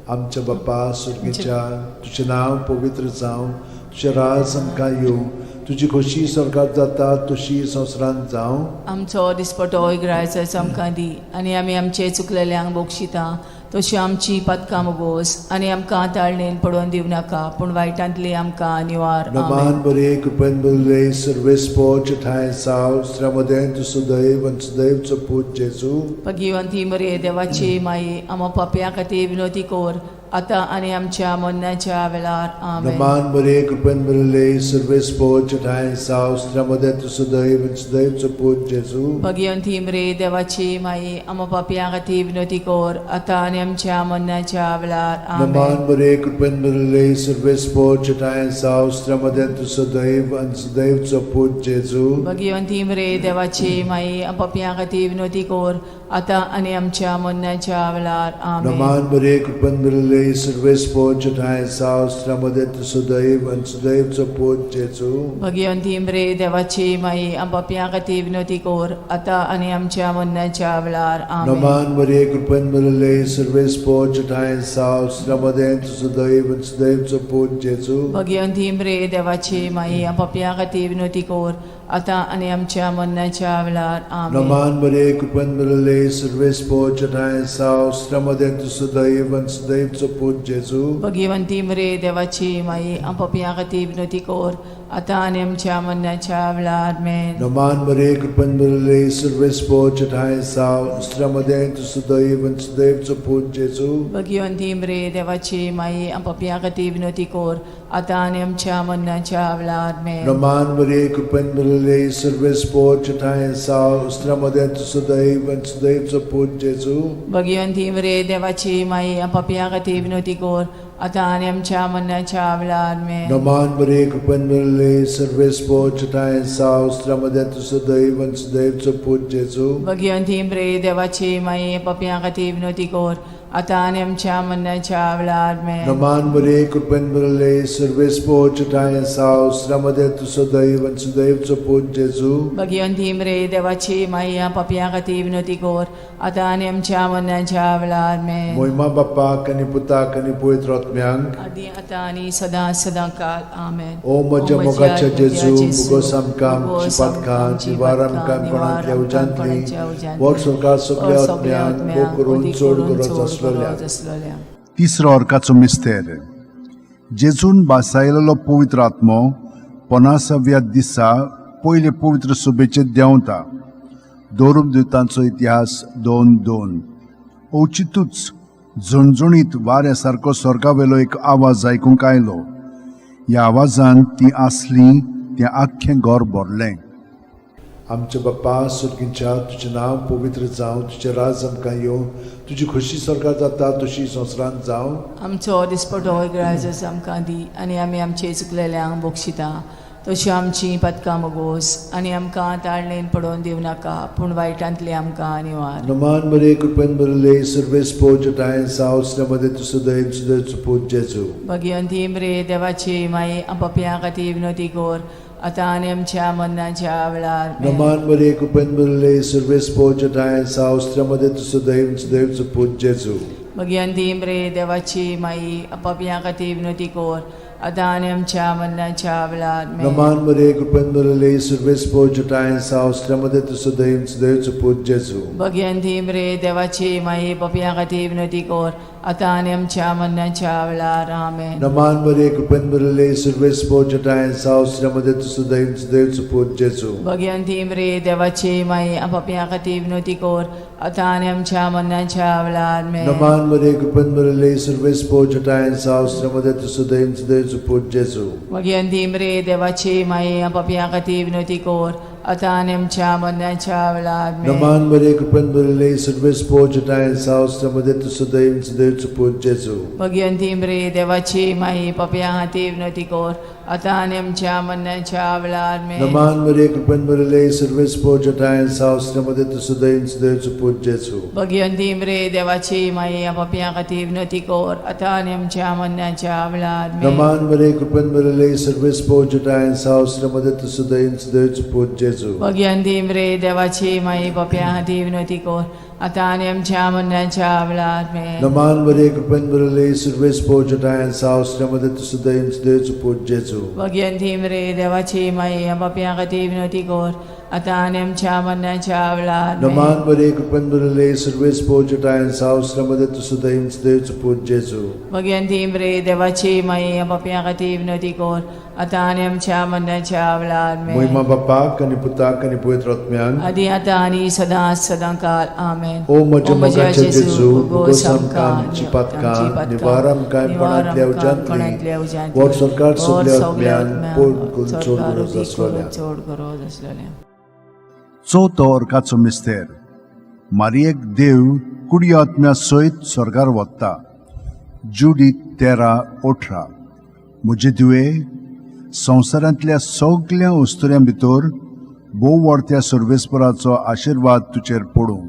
आमच्या बापा सुर्गीच्या, तुजें नांव पवित्र जावं, तुजें राज आमकां येवं, तुजी खोशी स्वर्गात जाता तशी संवसारांत जावं. आमचो दिसपटो इग्रायचो आमकां दी आनी आमी आमचे चुकलेल्यांक बक्षिता तशी आमची पदकां मोगोस आनी आमकां ताळणेन पडोवन दिवं नाका पूण वायटांतली आमकां निवार. नमान आमेन. बरे कृपेन भरिल्ले, सर्वेस्पर छठाय साव, स्त्र्यामध्ये तूं सदैव आनी सदैवचो पूत जेजू. भगिवंती मरे देवाची माई, आमा पापया खातीर विनवती कोर आतां आनी आमच्या मरणाच्या वेळार. आमेन. नमान बरे कृपेन भरिल्ले, सर्वेस्पर छठाय साव, स्त्र्यामध्ये तूं सदैव आनी सदैवचो पूत जेजू. भगिवंती मरे देवाची माई, आमा पापया खातीर विनवती कोर आतां आनी आमच्या मरणाच्या वेळार. आमेन. नमान बरे कृपेन भरिल्ले, सर्वेस्पर छठाय साव, स्त्र्यामध्ये तूं सदैव आनी सदैवचो पूत जेजू. भगिवंती मरे देवाची माई, पापया खातीर विनवती कोर आतां आनी आमच्या मरणाच्या वेळार. आमेन. नमान बरे कृपेन भरिल्ले, सर्वेस्पर छठाय साव, स्त्र्यामध्ये तूं सदैव आनी सदैवचो पूत जेजू. भगिवंती मरे देवाची माई, पापया खातीर विनवती कोर आतां आनी आमच्या मरणाच्या वेळार. आमेन. नमान बरे कृपेन भरिल्ले, सर्वेस्पर छठाय साव, स्त्र्यामध्ये तूं सदैव आनी सदैवचो पूत जेजू. भगिवंती मरे देवाची माई, पापया खातीर विनवती कोर आतां आनी आमच्या मरणाच्या वेळार. आमेन. नमान बरे कृपेन भरिल्ले, सर्वेस्पर छठाय साव, स्त्र्यामध्ये तूं सदैव आनी सदैवचो पूत जेजू. भगिवंती मरे देवाची माई, पापया खातीर विनवती कोर आतां आनी आमच्या मरणाच्या वेळार. आमेन. नमान बरे कृपेन भरिल्ले, सर्वेस्पर छठाय साव, स्त्र्यामध्ये तूं सदैव आनी सदैवचो पूत जेजू. भगिवंती मरे देवाची माई, पापया खातीर विनवती कोर आतां आनी आमच्या मरणाच्या वेळार. आमेन. नमान बरे कृपेन भरिल्ले, सर्वेस्पर छठाय साव, स्त्र्यामध्ये तूं सदैव आनी सदैवचो पूत जेजू. भगिवंती मरे देवाची माई, पापया खातीर विनवती कोर आतां आनी आमच्या मरणाच्या वेळार. आमेन. नमान बरे कृपेन भरिल्ले, सर्वेस्पर छठाय साव, स्त्र्यामध्ये तूं सदैव आनी सदैवचो पूत जेजू. भगिवंती मरे देवाची माई, पापया खातीर विनवती कोर आतां आनी आमच्या मरणाच्या वेळार आमेन. नमान बरे कृपेन भरले सर्वेस्पोच ठांय साव श्रमदे तूं सदैव आनी सुदैवचो पूत जेजू. भगिवंती मरे देवाची माई, पापयां खातीर विनवती कर, आतां आनी आमच्या मरणाच्या वेळार आमेन. मोहिमा बाप्पाक आनी पुताक आनी पवित्र आत्म्यांक. आदी आतां आनी सदां सदां काल आमेन. ओ म्हज्या मोगाच्या जेजू, मुगोस आमकां आमची पातकां, निवार आमकां कोणांतल्या उज्यांतली, वर सरकार सगल्या आत्म्यांक, भोव करून चड गरज आसलेल्या. तिसरो अर्काचो मिस्तेर. जेजून बासायलेलो पवित्र आत्मो पनासाव्या दिसा पयले पवित्र सभेचेर देंवता. दोरूप दुतांचो इतिहास 2:2. अवचितूच झणझणीत वाऱ्या सारको स्वर्गावेलो एक आवाज आयकूंक आयलो. ह्या आवाजान ती आसली तें आख्खें घर भरलें. आमच्या बाप्पा सुर्गींच्या, तुजें नांव पवित्र जावं, तुजें राज आमकां येवं, तुजी खोशी सरकार जाता तशी संवसारांत जावं. आमचो दिसपटो ग्राजस आमकां दी आनी आमी आमचे चुकलेल्यांक बक्षिता तशी आमची पदकां मगोस आनी आमकां ताळणेन पडोवन दिवं नाका, पूण वायटांतली आमकां निवार. नमान बरे कृपेन भरले सर्वेस्पोच ठांय साव मध्ये तूं सदैव सुदैवचो पूत जेजू. भगिवंती मरे देवाची माई, पापयां खातीर विनवती कर, आतां आनी आमच्या मरणाच्या वेळार आमेन. नमान बरे कृपेन भरले सर्वेस्पोच ठांय साव मध्ये तूं सदैव सुदैवचो पूत जेजू. भगिवंती मरे देवाची माई, पापयां खातीर विनवती कर, आतां आनी आमच्या मरणाच्या वेळार आमेन. नमान बरे कृपेन भरले सर्वेस्पोच ठांय साव मध्ये तूं सदैव सुदैवचो पूत जेजू. भगिवंती मरे देवाची माई, पापयां खातीर विनवती कर, आतां आनी आमच्या मरणाच्या वेळार आमेन. नमान बरे कृपेन भरले सर्वेस्पोच ठांय साव मध्ये तूं सदैव सुदैवचो पूत जेजू. भगिवंती मरे देवाची माई, पापयां खातीर विनवती कर, आतां आनी आमच्या मरणाच्या वेळार आमेन. नमान बरे कृपेन भरले सर्वेस्पोच ठांय साव मध्ये तूं सदैव सुदैवचो पूत जेजू. भगिवंती मरे देवाची माई, पापयां खातीर विनवती कर, आतां आनी आमच्या मरणाच्या वेळार आमेन. नमान बरे कृपेन भरले सर्वेस्पोच ठांय साव मध्ये तूं सदैव सुदैवचो पूत जेजू. भगिवंती मरे देवाची माई, पापयां खातीर विनवती कर, आतां आनी आमच्या मरणाच्या वेळार आमेन. नमान बरे कृपेन भरले सर्वेस्पोच ठांय साव मध्ये तूं सदैव सुदैवचो पूत जेजू. भगिवंती मरे देवाची माई, पापयां खातीर विनवती कर, आतां आनी आमच्या मरणाच्या वेळार आमेन. नमान बरे कृपेन भरले सर्वेस्पोच ठांय साव मध्ये तूं सदैव सुदैवचो पूत जेजू. भगिवंती मरे देवाची माई, पापयां खातीर विनवती कर, आतां आनी आमच्या मरणाच्या वेळार आमेन. नमान बरे कृपेन भरले सर्वेस्पोच ठांय साव मध्ये तूं सदैव सुदैवचो पूत जेजू. भगिवंती मरे देवाची माई, पापयां खातीर विनवती कर, आतां आनी आमच्या मरणाच्या वेळार आमेन. नमान बरे कृपेन भरले सर्वेस्पोच ठांय साव मध्ये तूं सदैव सुदैवचो पूत जेजू. भगिवंती मरे देवाची माई, पापयां खातीर विनवती कर, आतां आनी आमच्या मरणाच्या वेळार आमेन. मोहिमा बापाक आनी पुताक आनी पवित्र आत्म्यांक. आदी आतां आनी सदां सदां काल आमेन. ओ म्हज्या मोगाच्या जेजू, भोगोस आमकां आमची पातकां, निवार आमकां कोणांतल्या उज्यांतली, वर सरकार सगल्या आत्म्यांक, पोट करून चड गरज आसलेल्या. चड गरज आसलेल्या. चवथो अर्काचो मिस्तेर. मारियेक देव कुडी आत्म्या सयत स्वर्गार वता. जुडी 13:18. म्हजे दिवे, संवसारांतल्या सगल्या वस्तुऱ्यां भितर भोव व्हडत्या सर्वेस्पराचो आशिर्वाद तुजेर पडूं.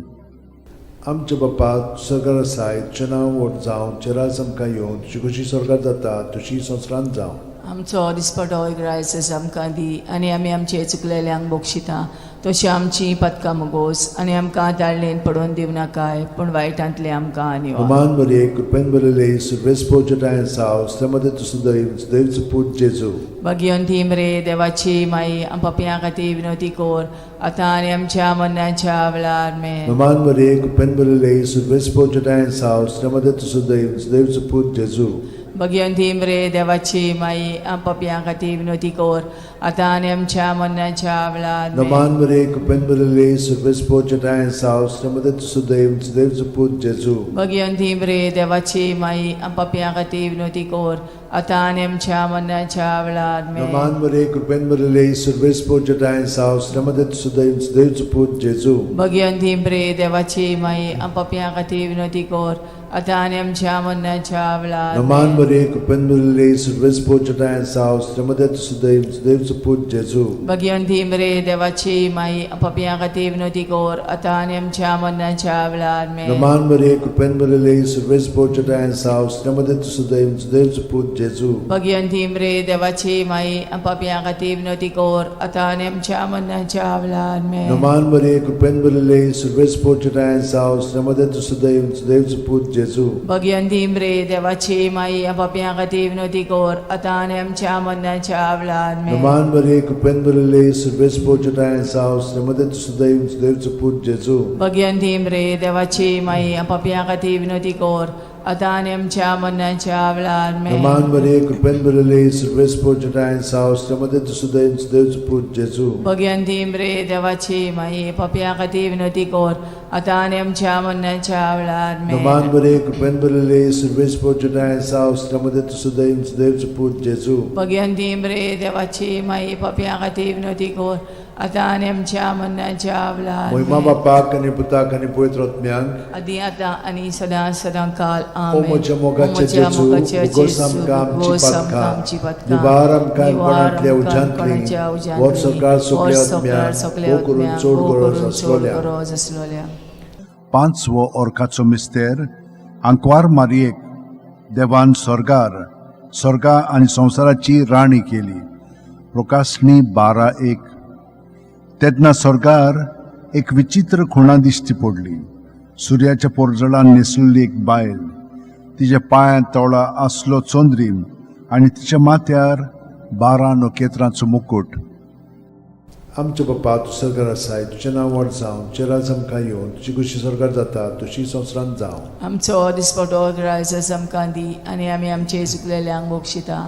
आमच्या बापा सरकार आसाय, तुजें नांव व्हड जावं, तुजें राज आमकां येवं, तुजी खोशी सरकार जाता तशी संवसारांत जावं. आमचो दिसपटो ग्रायसस आमकां दी आनी आमी आमचे चुकलेल्यांक बक्षिता तशी आमची पदकां मुगोस आनी आमकां ताळणेन पडोवन दिवं नाकाय, पूण वायटांतले आमकां निवार. नमान बरे कृपेन भरले सर्वेस्पोच ठांय साव मध्ये तूं सदैव सुदैवचो पूत जेजू. भगिवंती मरे देवाची माई, पापयां खातीर विनवती कर, आतां आनी आमच्या मरणाच्या वेळार आमेन. नमान बरे कृपेन भरले सर्वेस्पोच ठांय साव मध्ये तूं सदैव सुदैवचो पूत जेजू. भगिवंती मरे देवाची माई, पापयां खातीर विनवती कर, आतां आनी आमच्या मरणाच्या वेळार आमेन. नमान बरे कृपेन भरले सर्वेस्पोच ठांय साव मध्ये तूं सदैव सुदैवचो पूत जेजू. भगिवंती मरे देवाची माई, पापयां खातीर विनवती कर, आतां आनी आमच्या मरणाच्या वेळार आमेन. नमान बरे कृपेन भरले सर्वेस्पोच ठांय साव मध्ये तूं सदैव सुदैवचो पूत जेजू. भगिवंती मरे देवाची माई, पापयां खातीर विनवती कर, आतां आनी आमच्या मरणाच्या वेळार. नमान मरे कृपेन भरिल्ले, सर्वेस्पर चटाय साव, श्रीमदत सुदैव सुदैव पूत जेजू. भगिवंती मरे देवाची माई, पापयां खातीर विनवती कर, आतां आनी आमच्या मरणाच्या वेळार. आमेन. नमान मरे कृपेन भरिल्ले, सर्वेस्पर चटाय साव, श्रीमदत सुदैव सुदैव पूत जेजू. भगिवंती मरे देवाची माई, पापयां खातीर विनवती कर, आतां आनी आमच्या मरणाच्या वेळार. आमेन. नमान मरे कृपेन भरिल्ले, सर्वेस्पर चटाय साव, श्रीमदत सुदैव सुदैव पूत जेजू. भगिवंती मरे देवाची माई, पापयां खातीर विनवती कर, आतां आनी आमच्या मरणाच्या वेळार. आमेन. नमान मरे कृपेन भरिल्ले, सर्वेस्पर चटाय साव, श्रीमदत सुदैव सुदैव पूत जेजू. भगिवंती मरे देवाची माई, पापयां खातीर विनवती कर, आतां आनी आमच्या मरणाच्या वेळार. आमेन. नमान मरे कृपेन भरिल्ले, सर्वेस्पर चटाय साव, श्रीमदत सुदैव सुदैव पूत जेजू. भगिवंती मरे देवाची माई, पापयां खातीर विनवती कर, आतां आनी आमच्या मरणाच्या वेळार. आमेन. नमान मरे कृपेन भरिल्ले, सर्वेस्पर चटाय साव, श्रीमदत सुदैव सुदैव पूत जेजू. भगिवंती मरे देवाची माई, पापयां खातीर विनवती कर, आतां आनी आमच्या मरणाच्या वेळार. महिमा आमेन. बापाक आनी पुताक आनी पवित्र आत्म्याक. आदी आतां आनी सदां सदां काल. ओ आमेन. म्हज्या मोगाचे ओ म्हज्या जेजू, मोगाचे भोगोस जेजू, आमकां आमची भोगोस आमकां पातकां, आमची पातकां, निवार आमकां निवार कोणांतल्या आमकां उज्यांतली, कोणाच्या उज्यांतली, व्हर सरकार सगल्या व्हर सरकार आत्म्यांक, सगल्या भोव करून आत्म्यांक, चड भोव गरज करून चड आसलोल्या. गरज आसलोल्या. पांचवो ओरखाचो मिस्तेर. आंकवार मारयेक देवान स्वर्गार स्वर्गा आनी संवसाराची राणी केली. प्रकाशणी 12:1. तेन्ना स्वर्गार एक विचित्र खुणा दिश्टी पडली. सुर्याच्या पोरजळान न्हेसलेली एक बायल, तिच्या पांयांत तोळा आसलो चंद्रीम आनी तिच्या माथ्यार 12 नखेत्रांचो मुकूट. आमच्या बापा, तूं सरकार आसाय, तुजें नांव व्हड जावं, तुजें राज आमकां येवन, तुजी खुशी सरकार जाता तशी संवसारांत जावं. आमचो दिसपटो ग्रायस आमकां दी आनी आमी आमचे चुकलेल्यांक बक्षिता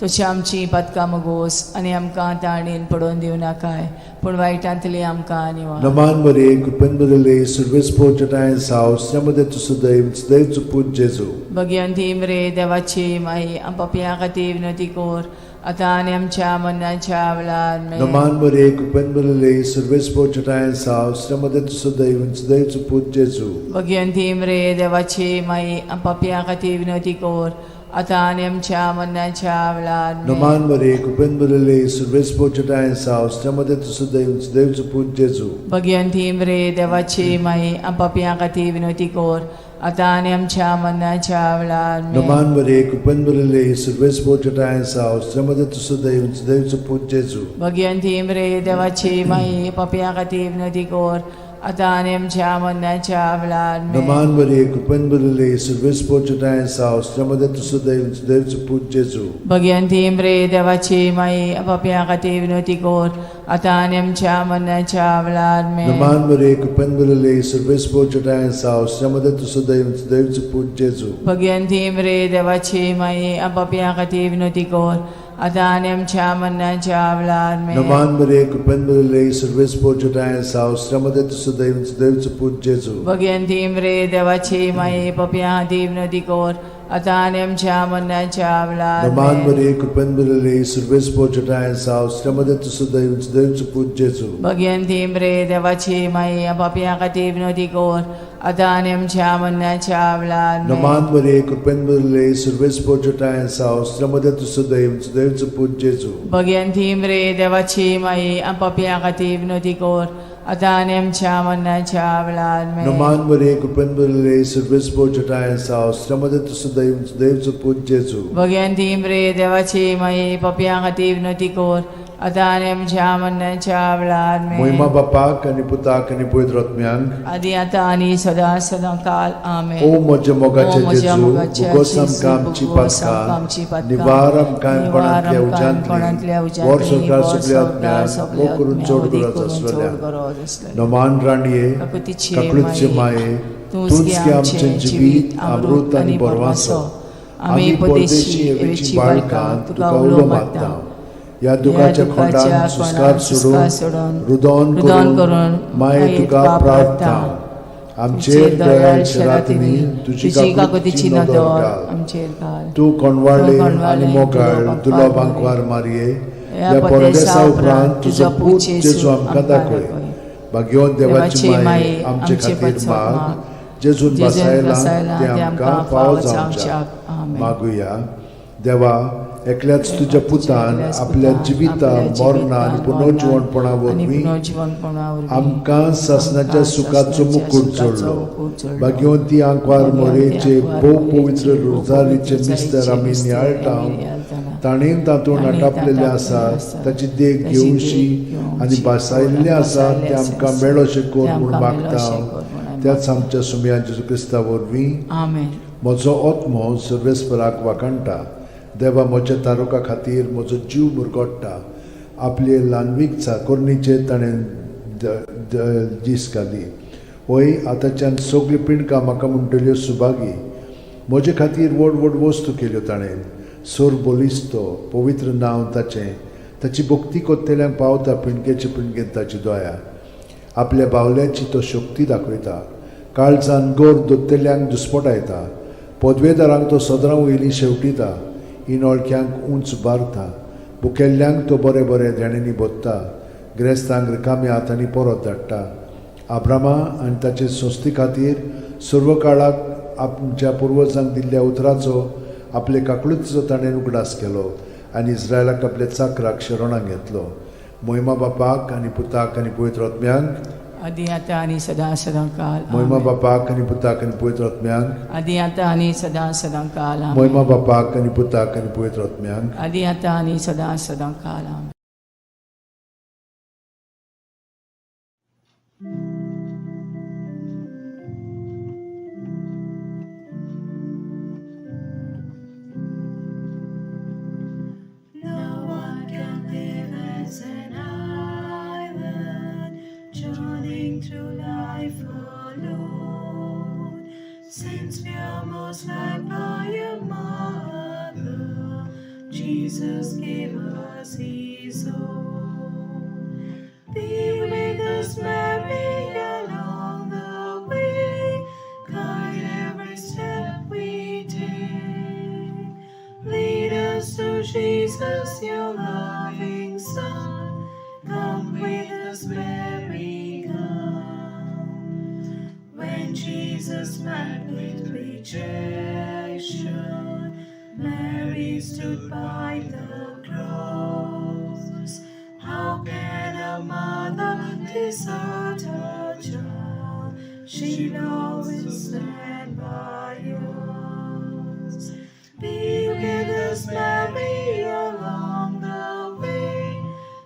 तशी आमची पातकां मगोस आनी आमकां ताणेन पडोवन दिवं नाकाय, पूण वायटांतली आमकां निवार. नमान मरे कृपेन भरिल्ले, सर्वेस्पर चटाय साव, श्रीमदत सुदैव सुदैव पूत जेजू. भगिवंती मरे देवाची माई, पापयां खातीर विनवती कर, आतां आनी आमच्या मरणाच्या वेळार. आमेन. नमान मरे कृपेन भरिल्ले, सर्वेस्पर चटाय साव, श्रीमदत सुदैव सुदैव पूत जेजू. भगिवंती मरे देवाची माई, पापयां खातीर विनवती कर, आतां आनी आमच्या मरणाच्या वेळार. आमेन. नमान मरे कृपेन भरिल्ले, सर्वेस्पर चटाय साव, श्रीमदत सुदैव सुदैव पूत जेजू. भगिवंती मरे देवाची माई, पापयां खातीर विनवती कर, आतां आनी आमच्या मरणाच्या वेळार. आमेन. नमान मरे कृपेन भरिल्ले, सर्वेस्पर चटाय साव, श्रीमदत सुदैव सुदैव पूत जेजू. भगिवंती मरे देवाची माई, पापयां खातीर विनवती कर, आतां आनी आमच्या मरणाच्या वेळार. आमेन. नमान मरे कृपेन भरिल्ले, सर्वेस्पर चटाय साव, श्रीमदत सुदैव सुदैव पूत जेजू. भगिवंती मरे देवाची माई, पापयां खातीर विनवती कर, आतां आनी आमच्या मरणाच्या वेळार. आमेन. नमान मरे कृपेन भरिल्ले, सर्वेस्पर चटाय साव, श्रीमदत सुदैव सुदैव पूत जेजू. भगिवंती मरे देवाची माई, पापयां खातीर विनवती कर, आतां आनी आमच्या मरणाच्या वेळार. आमेन. नमान मरे कृपेन भरिल्ले, सर्वेस्पर चटाय साव, श्रीमदत सुदैव सुदैव पूत जेजू. भगिवंती मरे देवाची माई, पापयां खातीर विनवती कर, आतां आनी आमच्या मरणाच्या वेळार. नमान आमेन. मरे कृपेन भरिल्ले, सर्वेस्पर चटाय साव, श्रीमदत सुदैव सुदैव पूत जेजू. भगिवंती मरे देवाची माई, पापयां खातीर विनवती कर, आतां आनी आमच्या मरणाच्या वेळार. आमेन. नमान मरे कृपेन भरिल्ले, सर्वेस्पर चटाय साव, श्रीमदत सुदैव सुदैव पूत जेजू. भगिवंती मरे देवाची माई, पापयां खातीर विनवती कर, आतां आनी आमच्या मरणाच्या वेळार. आमेन. नमान मरे कृपेन भरिल्ले, सर्वेस्पर चटाय साव, श्रीमदत सुदैव सुदैव पूत जेजू. भगिवंती मरे देवाची माई, पापयां खातीर विनवती कर, आतां आनी आमच्या मरणाच्या वेळार. आमेन. महिमा बापाक आनी पुताक आनी पवित्र आत्म्यांक. आदी आतां आनी सदां सदां काल. आमेन. ओ म्हज्या मोगाचे ओ म्हज्या जेजू, मोगाचे भोगोस जेजू, आमकां आमची भोगोस आमकां आमची पातकां, पातकां, निवार आमकां निवार कोणांतल्या आमकां उज्यांतली, कोणांतल्या व्हर उज्यांतली, सरकार व्हर सगल्या सरकार आत्म्यांक, सगल्या भोव करून आत्म्यांक, चड वदी गरज करून चड आसलेल्या. गरज आसलेल्या. नमान राणये, काकुतीचे काकळूतचे माये, माये, तूंच तूंच गे गे आमचें आमचें जिवीत, अमृत आनी बरवासो. आमी परदेशी एवेची बाळकां तुका उलो मारता. ह्या दुखाच्या खोंडान सुस्कार सोडून, रुदोन रुदोन करून करून माये तुका प्रार्थना. आमचेर दयाळ शरातींनी तुजी काकुतीची काकुतीची नदर नदर घाल. आमचेर घाल. तूं कोणवाळे तूं आनी कोणवाळे, मोगाळ दुलो दुलो बांकवार बांकवार मारये, ह्या ह्या परदेसा परदेसा उपरांत उपरांत तुजो पूत जेजू आमकां दाखय. भाग्यवंत देवाची माये, आमचे खातीर माग, जेजून जेजून बसायलां बसायलां तें आमकां फावो जावच्याक. आमेन. मागुया. देवा, एकल्याच तुज्या पुतान एकल्याच आपल्या पुतान जिविता आपल्या मरणा आनी जिवितान, पुनर्जिवणपणा मरणान आनी वरवीं पुनर्जिवणपणा वरवीं आमकां सासणाच्या आमकां सुखाचो सासणाच्या मुकूट सुखाचो जोडलो. मुकूट जोडलो. भाग्यवंती आंकवार भाग्यवंती मोरेचे आंकवार भोव मोरेचे पवित्र भोव रोजारीचे पवित्र मिस्तर आमी मिस्तर नियाळटा. आमी नियाळटाना. ताणें तातूंत ताणें आटापलेलें तातूंत आसा आसा. ताची देख ताची देख घेवशी घेवची आनी बसायल्लें आसा बसायल्लें तें आसा. आमकां मेळोशें कर तें म्हूण आमकां मागता. मेळोशें कर म्हूण आमी त्याच आमच्या सुमया जेजू क्रिस्ता वरवीं. आमेन. म्हजो आत्मो सर्वेस्पराक वाखाणटा. देवा म्हज्या तारुका खातीर म्हजो जीव मुरगोट्टा. आपले ल्हानवीक चाकोरणीचेर ताणें दीस घाली. वय आतांच्यान सगळीं पिंडकां म्हाका म्हणटल्यो सुभागी. म्हजे खातीर व्हड व्हड वस्तू केल्यो ताणें. सोर बलिस्तो पवित्र नांव ताचें. ताची भक्ती कोत्तेल्यांक पावता पिंडकेचे पिंडकेंत ताची दया. आपल्या बावल्याची तो शक्ती दाखयता. काळजान गोर दोत्तेल्यांक दुस्पटायता. पदवेदारांक तो सदरां वयली शेवटिता. इनोळख्यांक उंच बारता. भुकेल्ल्यांक तो बरें बरें देण्यांनी भोत्ता. ग्रेस्तांक रिकाम्या हातांनी परत धाडटा. आब्रामा आनी ताचे संस्थे खातीर सर्व काळाक आमच्या पुर्वजांक दिल्ल्या उतराचो आपले काकळुतीचो ताणें उगडास केलो आनी इस्रायलाक आपल्या चाकराक शरणाक घेतलो. मोहिमा बापाक आनी पुताक आनी पवित्र आत्म्यांक. आदी आतां आनी सदां सदां काल. मोहिमा आमेन. बापाक आनी पुताक आनी पवित्र आत्म्यांक. आदी आतां आनी सदां सदां काल. आमेन. मोहिमा बापाक आनी पुताक आनी पवित्र आत्म्यांक. आदी आतां आनी सदां सदां काल. आमेन. No one can live as an island, journeying through life alone. Since we are most loved by a mother, Jesus gave us His own. Be with us, Mary, along the way, guide every step we take. Lead us to Jesus, your loving Son. Come with us, Mary, come. When Jesus met with rejection, Mary stood by the cross. How can a mother desert her child? She'll always stand by us. Be with us, Mary, along the way.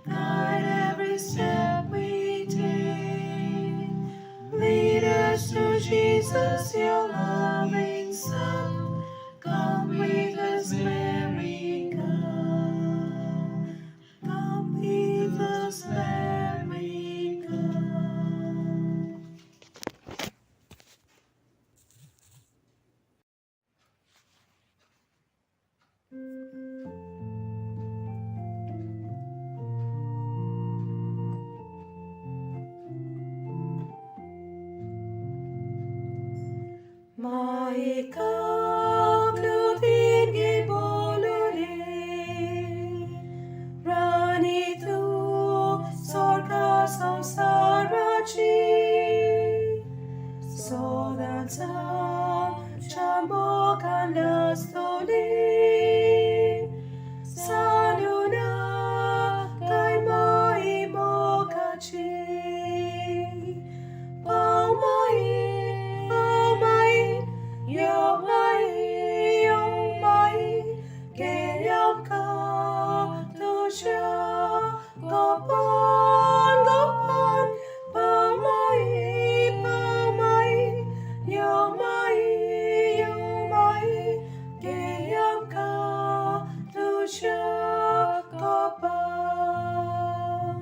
Guide every step we take. Lead us to Jesus, your loving Son. Come with us, Mary, come. Come with us, Mary, come. Maika klutingi bolule, Rani tu sorka samsarachi, Sodansa chambokanastoli, Sanuna kai mokachi. Pau mai, pau mai, yo mai, yo mai, ke yam ka tu sha, go pan, go pan, pau mai, yo mai, ke yam ka tu sha, go pan.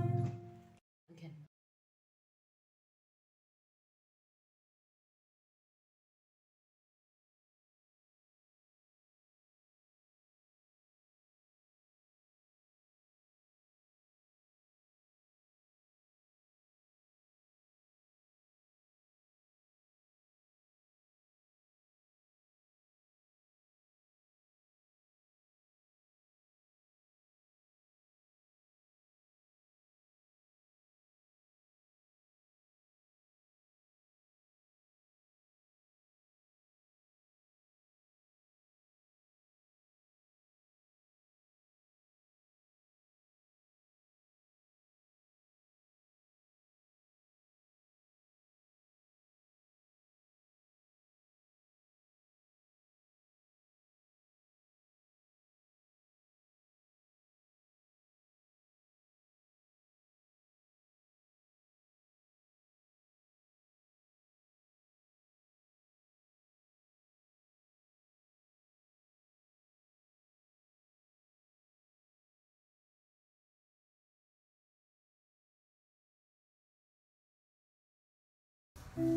When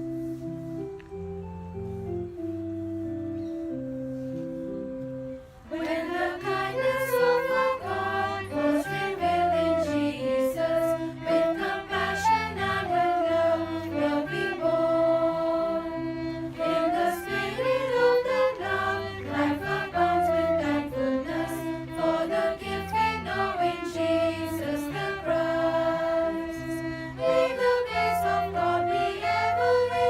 the kindness of our God was revealed in Jesus, with compassion and with love will be born. In the spirit of the love, life abounds with thankfulness for the gift we know in Jesus the Christ. May the grace of God be ever.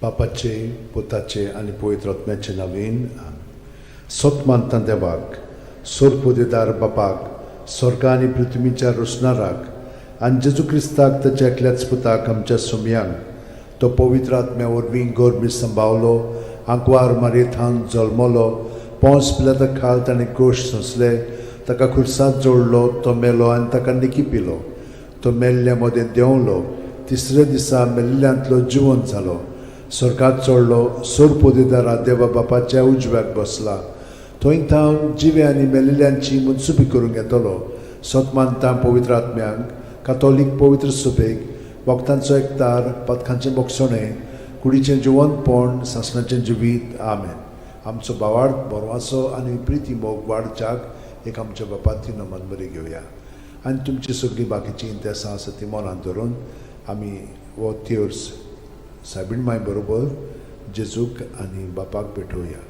बापाचे, पुताचे आनी पवित्र आत्म्याचे नवीन. सत मानता देवाक, सोरपोदेदार बापाक, स्वर्ग आनी पृथ्वीच्या रोसणाराक, आनी जेजू क्रिस्ताक, ताच्या एकल्याच पुताक, आमच्या सुमयांक, तो पवित्र आत्म्या वरवीं गर्भी संभावलो, आंकवार मारयेथावन जल्मलो, पोंस पिलाता खाल ताणें कोश सोंसले, ताका खुर्सात जोडलो, तो मेलो आनी ताका निकी पिलो, तो मेल्ल्या मदें देंवलो, तिसऱ्या दिसा मेल्ल्यांतलो जिवंत जालो, स्वर्गात चडलो, सोरपोदेदारा देवा बापाच्या उजव्याक बसला, थंय थावन जिवे आनी मेल्ल्यांची मनसुबी करूंक येतलो. सत मानता पवित्र आत्म्यांक, कातोलीक पवित्र सभेक, वखदांचो एकतार, पथकांचें बोगसणें, कुडीचें जिवंतपण, सासणाचें जिवीत. आमेन. आमचो भावार्थ, बरवासो आनी प्रिती मोग वाडच्याक एक आमच्या बापाती नमन बरी घेवया आनी तुमची सगळीं बाकीचीं इंतेसां आसा ती मनांत धरून आमी हो तेर्स सायबीण माय बरोबर जेजूक आनी बापाक भेटोवया.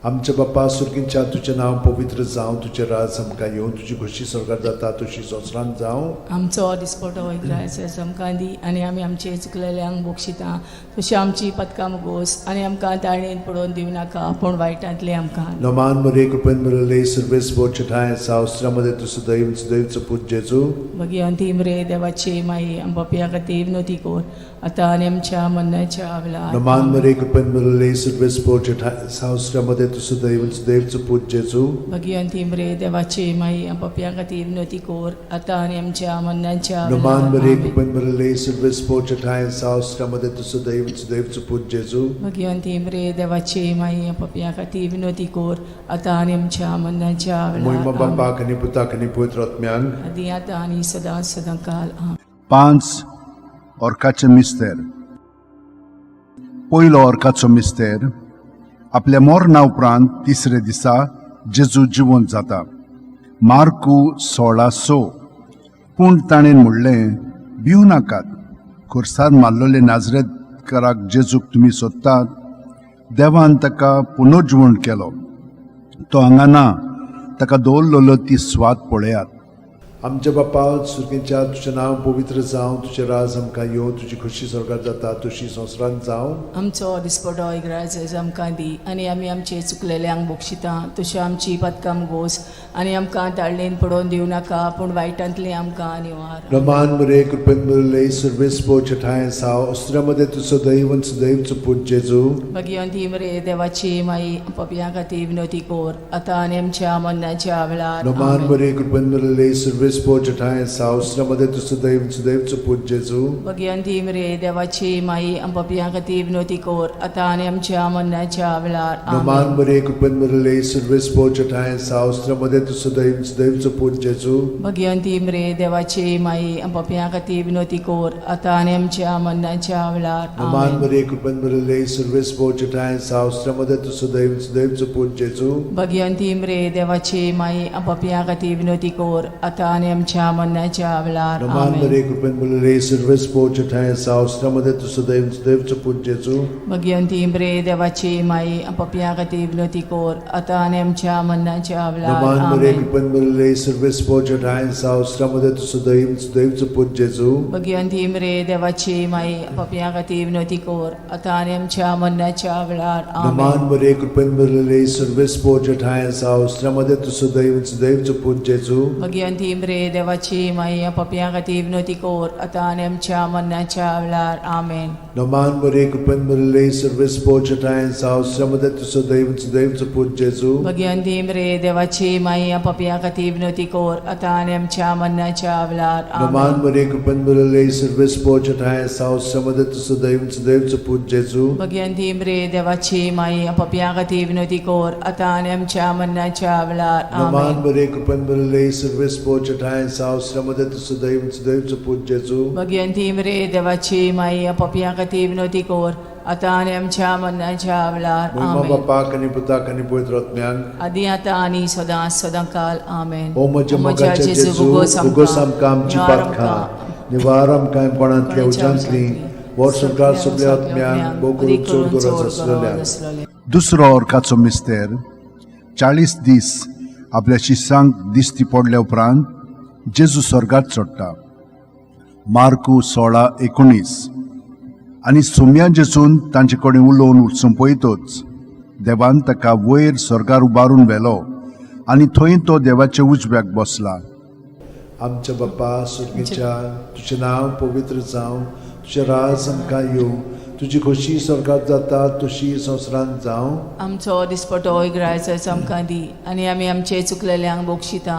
आमच्या बापा सुर्गींच्या, तुजें नांव पवित्र जावं, तुजें राज आमकां येवं, तुजी खोशी स्वर्गार जाता तशी संवसारांत जावं. आमचो दिसपटो ग्रायस आमकां दी आनी आमी आमचे चुकलेल्यांक बक्षिता तशी आमची पदकां मुगोस आनी आमकां ताळणेन पडोवन दिवं नाका, पूण वायटांतले आमकां. नमान मरे, कृपेन भरले, सर्वेस्पर तुजे ठांय आसा, स्त्रियां तूं सुदैव, सुदैवचो पूत जेजू. भगिवंती मरे देवाची माई, आमच्या खातीर विनवती कर, आतां आनी आमच्या मरणाच्या वेळार. नमान मरे, कृपेन भरले, सर्वेस्पर तुजे ठांय आसा, स्त्रियां तूं सुदैव, सुदैवचो पूत जेजू. भगिवंती मरे देवाची माई, आमच्या खातीर विनवती कर, आतां आनी आमच्या मरणाच्या नमान वेळार. मरे, आमेन. कृपेन भरले, सर्वेस्पर तुजे ठांय आसा, स्त्रियां तूं सुदैव, सुदैवचो पूत जेजू. भगिवंती मरे देवाची माई, आमच्या खातीर विनवती कर, आतां आनी आमच्या मरणाच्या मोहिमा वेळार. आमेन. बापाक आनी पुताक आनी पवित्र आत्म्यांक. आदी आतां आनी सदां सदां काल. आमेन. पांच ऑर्काचे मिस्तेर. पयलो ऑर्काचो मिस्तेर, आपल्या मरणा उपरांत तिसरे दिसा जेजू जिवंत जाता. मार्कू 16:6. पूण ताणें म्हणलें, भिवू नाकात. खुर्सार मारलेले नाजरेतकाराक जेजूक तुमी सोदतात. देवान ताका पुनर्जिवण केलो. तो हांगा ना. ताका दवरलेलो ती स्वात पळयात. आमच्या बापा सुर्गींच्या, तुजें नांव पवित्र जावं, तुजें राज आमकां येवं, तुजी खोशी स्वर्गार जाता तशी संवसारांत जावं. आमचो दिसपटो ग्रायस आमकां दी आनी आमी आमचे चुकलेल्यांक बक्षिता तशी आमची पदकां गोस आनी आमकां ताळणेन पडोवन दिवं नाका, पूण वायटांतली आमकां निवार. नमान मरे, कृपेन भरले, सर्वेस्पर तुजे ठांय आसा, स्त्रियां तूं सदैव, सुदैवचो पूत जेजू. भगिवंती मरे देवाची माई, पपया खातीर विनवती कर, आतां आनी आमच्या मरणाच्या वेळार. नमान आमेन. मरे, कृपेन भरले, सर्वेस्पर तुजे ठांय आसा, स्त्रियां तूं सदैव, सुदैवचो पूत जेजू. भगिवंती मरे देवाची माई, पपया खातीर विनवती कर, आतां आनी आमच्या मरणाच्या वेळार. नमान आमेन. मरे, कृपेन भरले, सर्वेस्पर तुजे ठांय आसा, स्त्रियां तूं सदैव, सुदैवचो पूत जेजू. भगिवंती मरे देवाची माई, पपया खातीर विनवती कर, आतां आनी आमच्या मरणाच्या वेळार. नमान आमेन. मरे, कृपेन भरले, सर्वेस्पर तुजे ठांय आसा, स्त्रियां तूं सदैव, सुदैवचो पूत जेजू. भगिवंती मरे देवाची माई, पपया खातीर विनवती कर, आतां आनी आमच्या मरणाच्या वेळार. नमान आमेन. मरे, कृपेन भरले, सर्वेस्पर तुजे ठांय आसा, स्त्रियां तूं सदैव, सुदैवचो पूत जेजू. भगिवंती मरे देवाची माई, पपया खातीर विनवती कर, आतां आनी आमच्या मरणाच्या वेळार. नमान मरे, आमेन. कृपेन भरले, सर्वेस्पर तुजे ठांय आसा, स्त्रियां तूं सदैव, सुदैवचो पूत जेजू. भगिवंती मरे देवाची माई, पपया खातीर विनवती कर, आतां आनी आमच्या मरणाच्या वेळार. नमान आमेन. मरे, कृपेन भरले, सर्वेस्पर तुजे ठांय आसा, स्त्रियां तूं सदैव, सुदैवचो पूत जेजू. भगिवंती मरे देवाची माई, पपया खातीर विनवती कर, आतां आनी आमच्या मरणाच्या वेळार. आमेन. नमान मरे, कृपेन भरले, सर्वेस्पर तुजे ठांय आसा, स्त्रियां तूं सदैव, सुदैवचो पूत जेजू. भगिवंती मरे देवाची माई, पपया खातीर विनवती कर, आतां आनी आमच्या मरणाच्या वेळार. नमान आमेन. मरे, कृपेन भरले, सर्वेस्पर तुजे ठांय आसा, स्त्रियां तूं सदैव, सुदैवचो पूत जेजू. भगिवंती मरे देवाची माई, पपया खातीर विनवती कर, आतां आनी आमच्या मरणाच्या वेळार. नमान आमेन. मरे, कृपेन भरले, सर्वेस्पर तुजे ठांय आसा, स्त्रियां तूं सदैव, सुदैवचो पूत जेजू. भगिवंती मरे देवाची माई, पपया खातीर विनवती कर, आतां आनी आमच्या मरणाच्या वेळार. मोहिमा आमेन. बापाक आनी पुताक आनी पवित्र आत्म्यांक. आदी आतां आनी सदां सदां काल. आमेन. ओ म्हज्या मोगाच्या जेजू, उगोस आमकां आमची पातकां, निवार आमकां कोणांतल्या उज्यांतली, वर्सभर सगळ्या आत्म्यांक, भोव करून चड गरज आसलेल्या. दुसरो ऑर्काचो मिस्तेर, 40 दीस आपल्या शिसांक दिश्टी पडल्या उपरांत जेजू स्वर्गात चडटा. मार्कू 16:19. आनी सुम्या जेजून तांचे कडेन उलोवन सोंपयतच देवान ताका वयर स्वर्गार उबारून व्हेलो आनी थंय तो देवाच्या उजव्याक बसला. आमच्या बाप्पा सुर्गीच्या, तुजें नांव पवित्र जावं, तुजें राज आमकां येवं, तुजी खोशी स्वर्गात जाता तशी संवसारांत जावं. आमचो दिसपटो इगरायचो आमकां दी आनी आमी आमचे चुकलेल्यांक बक्षिता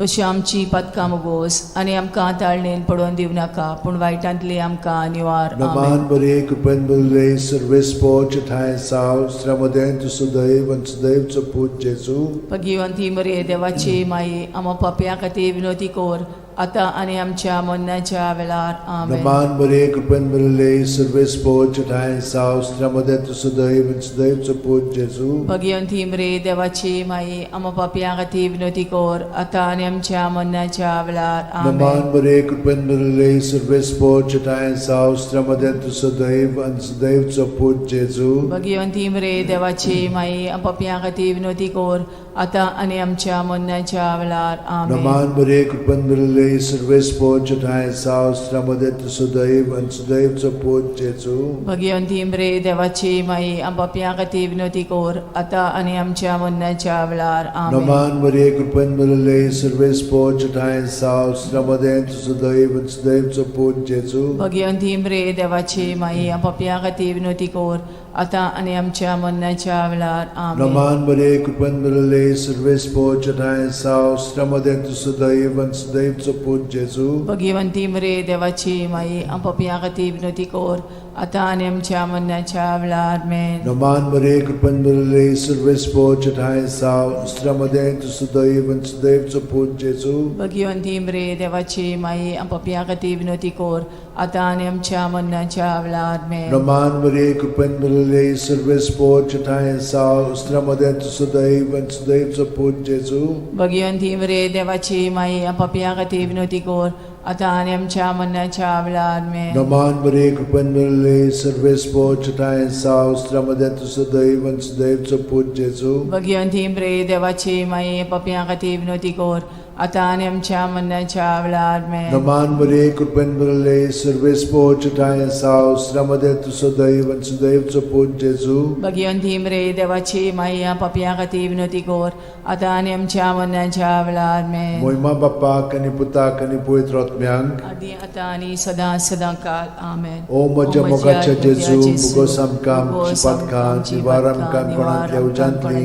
तशी आमची पदकां मुगोस आनी आमकां ताळणेन पडोवन दिवं नाका पूण वायटांतली आमकां निवार. आमेन. नमान बरे, कृपेन भरिल्ले, सर्वेस्पोच ठांय साव, स्त्र्यामदें तूं सुदैव आनी सुदैवचो पूत जेजू. भगिवंती मरे देवाची माई, आमा पापया खातीर विनोती कोर आतां आनी आमच्या मरणाच्या वेळार. आमेन. नमान बरे, कृपेन भरिल्ले, सर्वेस्पोच ठांय साव, स्त्र्यामदें तूं सुदैव आनी सुदैवचो पूत जेजू. भगिवंती मरे देवाची माई, आमा पापया खातीर विनोती कोर आतां आनी आमच्या मरणाच्या वेळार. आमेन. नमान बरे, कृपेन भरिल्ले, सर्वेस्पोच ठांय साव, स्त्र्यामदें तूं सुदैव आनी सुदैवचो पूत जेजू. भगिवंती मरे देवाची माई, पापया खातीर विनोती कोर आतां आनी आमच्या मरणाच्या वेळार. आमेन. नमान बरे, कृपेन भरिल्ले, सर्वेस्पोच ठांय साव, स्त्र्यामदें तूं सुदैव आनी सुदैवचो पूत जेजू. भगिवंती मरे देवाची माई, पापया खातीर विनोती कोर आतां आनी आमच्या मरणाच्या वेळार. आमेन. नमान मरिये, कृपेन भरिल्ले, सर्वेस्पोच ठांय साव, स्त्र्यामदें तूं सुदैव आनी सुदैवचो पूत जेजू. भगिवंती मरे देवाची माई, पापया खातीर विनोती कोर आतां आनी आमच्या मरणाच्या वेळार. आमेन. नमान मरिये, कृपेन भरिल्ले, सर्वेस्पोच ठांय साव, स्त्र्यामदें तूं सुदैव आनी सुदैवचो पूत जेजू. भगिवंती मरे देवाची माई, पापया खातीर विनोती कोर आतां आनी आमच्या मरणाच्या वेळार. मेन. नमान मरिये, कृपेन भरिल्ले, सर्वेस्पोच ठांय साव, स्त्र्यामदें तूं सुदैव आनी सुदैवचो पूत जेजू. भगिवंती मरे देवाची माई, पापया खातीर विनोती कोर आतां आनी आमच्या मरणाच्या वेळार. मेन. नमान मरिये, कृपेन भरिल्ले, सर्वेस्पोच ठांय साव, स्त्र्यामदें तूं सुदैव आनी सुदैवचो पूत जेजू. भगिवंती मरे देवाची माई, पापया खातीर विनोती कोर आतां आनी आमच्या मरणाच्या वेळार. मेन. नमान मरिये, कृपेन भरिल्ले, सर्वेस्पोच ठांय साव, स्त्र्यामदें तूं सुदैव आनी सुदैवचो पूत जेजू. भगिवंती मरे देवाची माई, पापया खातीर विनोती कोर आतां आनी आमच्या मरणाच्या वेळार. मेन. नमान मरिये, कृपेन भरिल्ले, सर्वेस्पोच ठांय साव, स्त्र्यामदें तूं सुदैव आनी सुदैवचो पूत जेजू. भगिवंती मरे देवाची माई, पापया खातीर विनोती कोर आतां आनी आमच्या मरणाच्या वेळार. मेन. मोहिमा बाप्पाक आनी पुताक आनी पवित्र आत्म्यांक. आदी आतां आनी सदां सदां काल. आमेन. ओ म्हज्या मोगाच्या जेजू, मुगोस आमकां आमची पातकां, निवार आमकां कोणांतल्या उज्यांतली,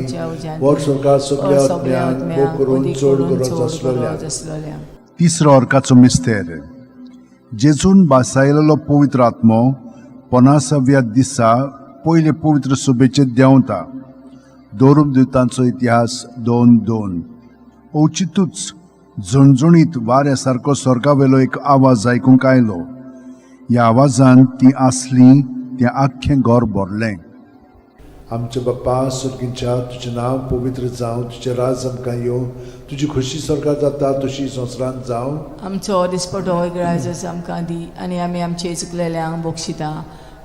वर स्वर्गात सगल्या आत्म्यांक, भोग करून चड गरज आसलेल्या. आसलेल्या. तिसरो अर्काचो मिस्तेर. जेजून बासायलेलो पवित्र आत्मो पन्नासाव्या दिसा पयले पवित्र सभेचेर देंवता. दोरूप दुतांचो इतिहास 2:2. अवचितूच झणझणीत वाऱ्या सारको स्वर्गावेलो एक आवाज आयकूंक आयलो. ह्या आवाजान ती आसली तें आख्खें घर भरलें. आमच्या बाप्पा सुर्गींच्या, तुजें नांव पवित्र जावं, तुजें राज आमकां येवं, तुजी खोशी स्वर्गात जाता तशी संवसारांत जावं. आमचो दिसपटो इगराजच आमकां दी आनी आमी आमचे चुकलेल्यांक बक्षिता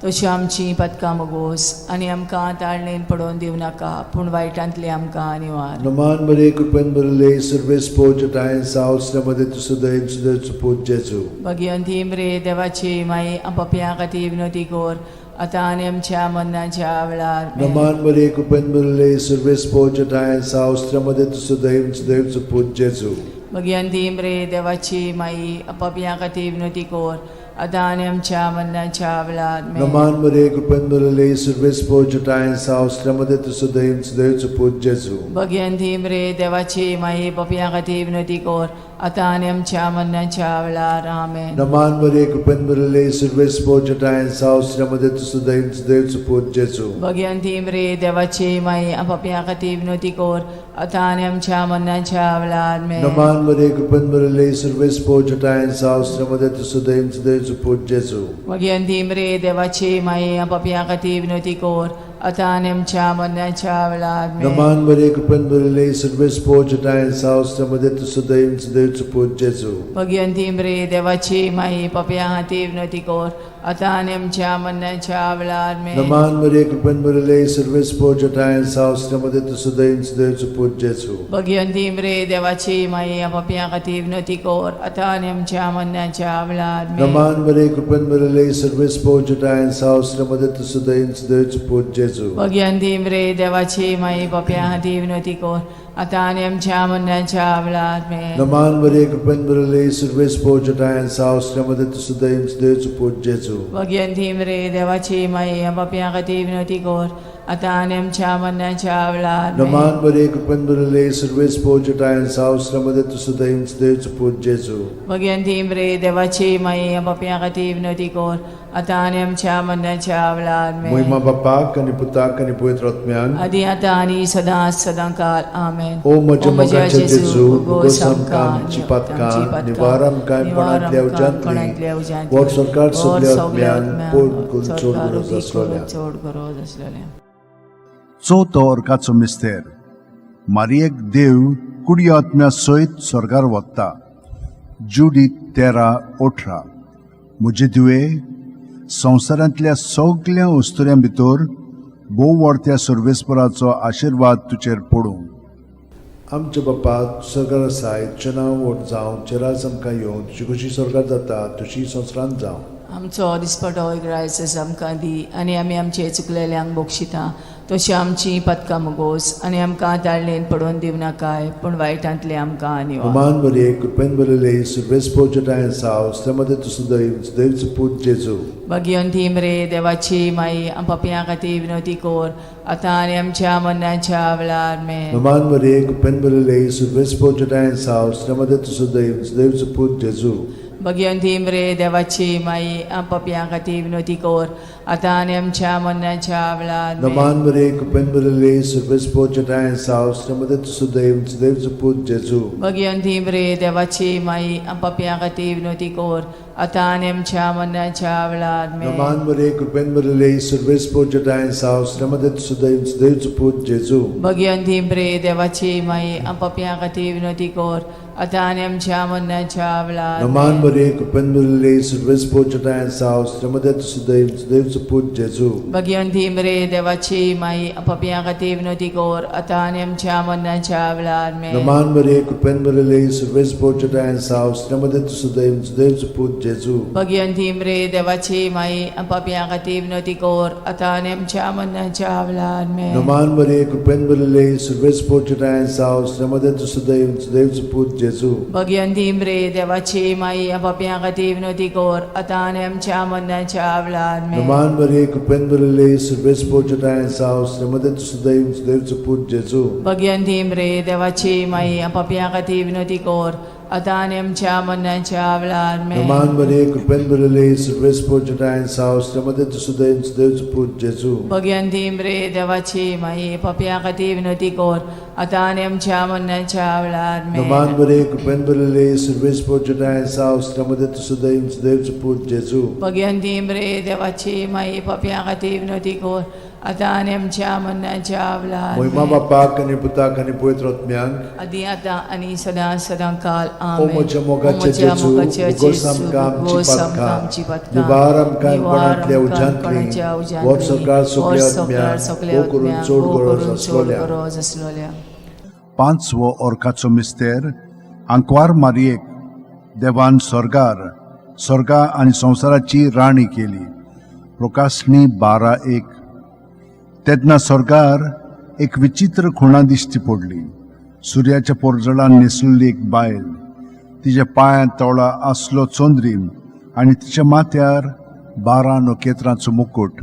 तशी आमची पदकां मगोस आनी आमकां ताळणेन पडोवन दिवं नाका पूण वायटांतली आमकां निवार. नमान मरिये, कृपेन भरिल्ले, सर्वेस्पोच ठांय साव, स्त्र्यामदें तूं सुदैव सुदैवचो पूत जेजू. भगिवंती मरे देवाची माई, पापया खातीर विनोती कोर आतां आनी आमच्या मरणाच्या वेळार. आमेन. नमान मरिये, कृपेन भरिल्ले, सर्वेस्पोच ठांय साव, स्त्र्यामदें तूं सुदैव सुदैवचो पूत जेजू. भगिवंती मरे देवाची माई, पापया खातीर विनोती कोर आतां आनी आमच्या मरणाच्या वेळार. आमेन. नमान मरिये, कृपेन भरिल्ले, सर्वेस्पोच ठांय साव, स्त्र्यामदें तूं सुदैव सुदैवचो पूत जेजू. भगिवंती मरे देवाची माई, पापया खातीर विनोती कोर आतां आनी आमच्या मरणाच्या वेळार. आमेन. नमान मरिये, कृपेन भरिल्ले, सर्वेस्पोच ठांय साव, स्त्र्यामदें तूं सुदैव सुदैवचो पूत जेजू. भगिवंती मरे देवाची माई, पापया खातीर विनोती कोर आतां आनी आमच्या मरणाच्या वेळार. आमेन. नमान मरिये, कृपेन भरिल्ले, सर्वेस्पोच ठांय साव, स्त्र्यामदें तूं सुदैव सुदैवचो पूत जेजू. भगिवंती मरे देवाची माई, पापया खातीर विनोती कोर आतां आनी आमच्या मरणाच्या वेळार. आमेन. नमान मरिये, कृपेन भरिल्ले, सर्वेस्पोच ठांय साव, स्त्र्यामदें तूं सुदैव सुदैवचो पूत जेजू. भगिवंती मरे देवाची माई, पापया खातीर विनोती कोर आतां आनी आमच्या मरणाच्या वेळार आमेन. नमान मरिये, कृपेन भरिल्ले, सर्वेस्पर जठाय सावसऱ्यामध्ये तूं सदैव सदैवचो पूत जेजू. भगिवंती मरे देवाची माई, पापयां खातीर विनवती कर आतां आनी आमच्या मरणाच्या वेळार आमेन. नमान मरिये, कृपेन भरिल्ले, सर्वेस्पर जठाय सावसऱ्यामध्ये तूं सदैव सदैवचो पूत जेजू. भगिवंती मरे देवाची माई, पापयां खातीर विनवती कर आतां आनी आमच्या मरणाच्या वेळार आमेन. नमान मरिये, कृपेन भरिल्ले, सर्वेस्पर जठाय सावसऱ्यामध्ये तूं सदैव सदैवचो पूत जेजू. भगिवंती मरे देवाची माई, पापयां खातीर विनवती कर आतां आनी आमच्या मरणाच्या वेळार आमेन. नमान मरिये, कृपेन भरिल्ले, सर्वेस्पर जठाय सावसऱ्यामध्ये तूं सदैव सदैवचो पूत जेजू. भगिवंती मरे देवाची माई, पापयां खातीर विनवती कर आतां आनी आमच्या मरणाच्या वेळार आमेन. महिमा बापाक आनी पुताक आनी पवित्र आत्म्याक. आदी आतां आनी सदां सदां काल आमेन. ओ म्हज्या मोगाच्या जेजू, उगोस आमकां आमची पातकां, निवार आमकां कोणांतल्या उज्यांतली, वर सरकार सगल्या आत्म्यान पोट करून चड गरज आसलोल्या. चड गरज आसलेल्या. चवथो अर्काचो मिस्तेर. मारियेक देव कुडी आत्म्या सयत स्वर्गार वता. जुडी 13:18. म्हजे धुवे, संवसारांतल्या सगल्या अस्तुऱ्यां भितर भोव व्हडत्या सर्वेस्पराचो आशिर्वाद तुजेर पडूं. आमच्या बापा, सरकार आसाय, तुजें नांव व्हड जावं, तुजें राज आमकां येवं, तुजी खुशी स्वर्गार जाता तशी संवसारांत जावं. आमचो दिसपटो ग्रायस आमकां दी आनी आमी आमचे चुकलेल्यांक बक्षिता तशी आमची पदकां मुगोस आनी आमकां ताळणेन पडोवन दिवनाकाय, पूण वायटांतले आमकां निवार. नमान मरिये, कृपेन भरिल्ले, सर्वेस्पर जठाय साव, मध्ये तूं सदैव सदैवचो पूत जेजू. भगिवंती मरे देवाची माई, पापयां खातीर विनवती कर आतां आनी आमच्या मरणाच्या वेळार आमेन. नमान मरिये, कृपेन भरिल्ले, सर्वेस्पर जठाय साव, मध्ये तूं सदैव सदैवचो पूत जेजू. भगिवंती मरे देवाची माई, पापयां खातीर विनवती कर आतां आनी आमच्या मरणाच्या वेळार आमेन. नमान मरिये, कृपेन भरिल्ले, सर्वेस्पर जठाय साव, मध्ये तूं सदैव सदैवचो पूत जेजू. भगिवंती मरे देवाची माई, पापयां खातीर विनवती कर आतां आनी आमच्या मरणाच्या वेळार आमेन. नमान मरिये, कृपेन भरिल्ले, सर्वेस्पर जठाय साव, मध्ये तूं सदैव सदैवचो पूत जेजू. भगिवंती मरे देवाची माई, पापयां खातीर विनवती कर आतां आनी आमच्या मरणाच्या वेळार नमान आमेन. मरिये, कृपेन भरिल्ले, सर्वेस्पर जठाय साव, मध्ये तूं सदैव सदैवचो पूत जेजू. भगिवंती मरे देवाची माई, पापयां खातीर विनवती कर आतां आनी आमच्या मरणाच्या वेळार आमेन. नमान मरिये, कृपेन भरिल्ले, सर्वेस्पर जठाय साव, मध्ये तूं सदैव सदैवचो पूत जेजू. भगिवंती मरे देवाची माई, पापयां खातीर विनवती कर आतां आनी आमच्या मरणाच्या वेळार आमेन. नमान मरिये, कृपेन भरिल्ले, सर्वेस्पर जठाय साव, मध्ये तूं सदैव सदैवचो पूत जेजू. भगिवंती मरे देवाची माई, पापयां खातीर विनवती कर आतां आनी आमच्या मरणाच्या वेळार आमेन. नमान मरिये, कृपेन भरिल्ले, सर्वेस्पर जठाय साव, मध्ये तूं सदैव सदैवचो पूत जेजू. भगिवंती मरे देवाची माई, पापयां खातीर विनवती कर आतां आनी आमच्या मरणाच्या वेळार आमेन. नमान मरिये, कृपेन भरिल्ले, सर्वेस्पर जठाय साव, मध्ये तूं सदैव सदैवचो पूत जेजू. भगिवंती मरे देवाची माई, पापयां खातीर विनवती कर आतां आनी आमच्या मरणाच्या वेळार आमेन. नमान मरिये, कृपेन भरिल्ले, सर्वेस्पर जठाय साव, मध्ये तूं सदैव सदैवचो पूत जेजू. भगिवंती मरे देवाची माई, पापयां खातीर विनवती कर आतां आनी आमच्या मरणाच्या वेळार महिमा आमेन. बापाक आनी पुताक आनी पवित्र आत्म्याक. आदी आतां आनी सदां सदां काल ओ आमेन. म्हज्या मोगाचे जेजू, उगोस आमकां आमची पातकां, निवार आमकां कोणांतल्या उज्यांतली, वर सरकार सगल्या आत्म्याक भोव करून चड गरज आसलोल्या. गरज आसलोल्या. पांचवो अर्काचो मिस्तेर. आंकवार मारियेक देवान स्वर्गार स्वर्गा आनी संवसाराची राणी केली. प्रकाशणी 12:1. तेन्ना स्वर्गार एक विचित्र खुणा दिश्टी पडली. सुर्याच्या पोरजळान न्हेसलेली एक बायल, तिच्या पांयांत तोळा आसलो चंद्रीम आनी तिच्या माथ्यार 12 नखेत्रांचो मुकूट.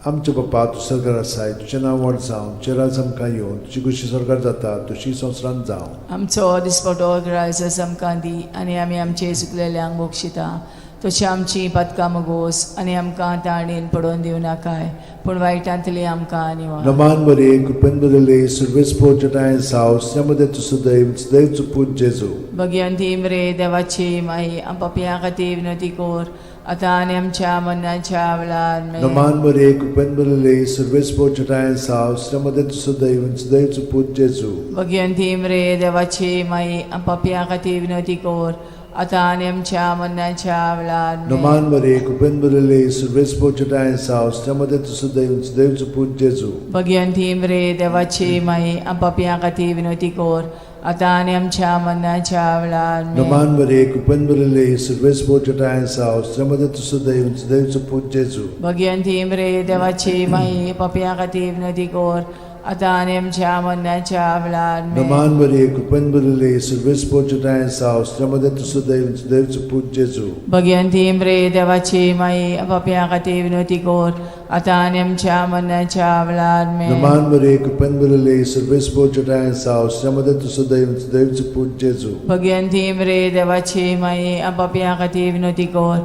आमच्या बापा, तूं सरकार आसाय, तुजें नांव व्हड जावं, तुजें राज आमकां येवं, तुजी खुशी सरकार जाता तशी संवसारांत जावं. आमचो दिसपटो ग्रायस आमकां दी आनी आमी आमचे चुकलेल्यांक बक्षिता तशी आमची पदकां मुगोस आनी आमकां ताणेन पडोवन दिवनाकाय, पूण वायटांतली आमकां निवार. नमान मरिये, कृपेन भरिल्ले, सर्वेस्पर जठाय साव, मध्ये तूं सदैव सदैवचो पूत जेजू. भगिवंती मरे देवाची माई, पापयां खातीर विनवती कर आतां आनी आमच्या मरणाच्या वेळार आमेन. नमान मरिये, कृपेन भरिल्ले, सर्वेस्पर जठाय साव, मध्ये तूं सदैव सदैवचो पूत जेजू. भगिवंती मरे देवाची माई, पापयां खातीर विनवती कर आतां आनी आमच्या मरणाच्या वेळार आमेन. नमान मरे कृपेन भरिल्ले सर्वेस्पर जेठांय साव मध्ये तूं सुदैव सुदैवचो पूत जेजू. भगिवंती मरे देवाची माई, पापयां खातीर विनवती कर, आतां आनी आमच्या मरणाच्या वेळार आमेन. नमान मरे कृपेन भरिल्ले सर्वेस्पर जेठांय साव मध्ये तूं सुदैव सुदैवचो पूत जेजू. भगिवंती मरे देवाची माई, पापयां खातीर विनवती कर, आतां आनी आमच्या मरणाच्या वेळार आमेन. नमान मरे कृपेन भरिल्ले सर्वेस्पर जेठांय साव मध्ये तूं सुदैव सुदैवचो पूत जेजू. भगिवंती मरे देवाची माई, पापयां खातीर विनवती कर, आतां आनी आमच्या मरणाच्या वेळार आमेन. नमान मरे कृपेन भरिल्ले सर्वेस्पर जेठांय साव मध्ये तूं सुदैव सुदैवचो पूत जेजू. भगिवंती मरे देवाची माई, पापयां खातीर विनवती कर,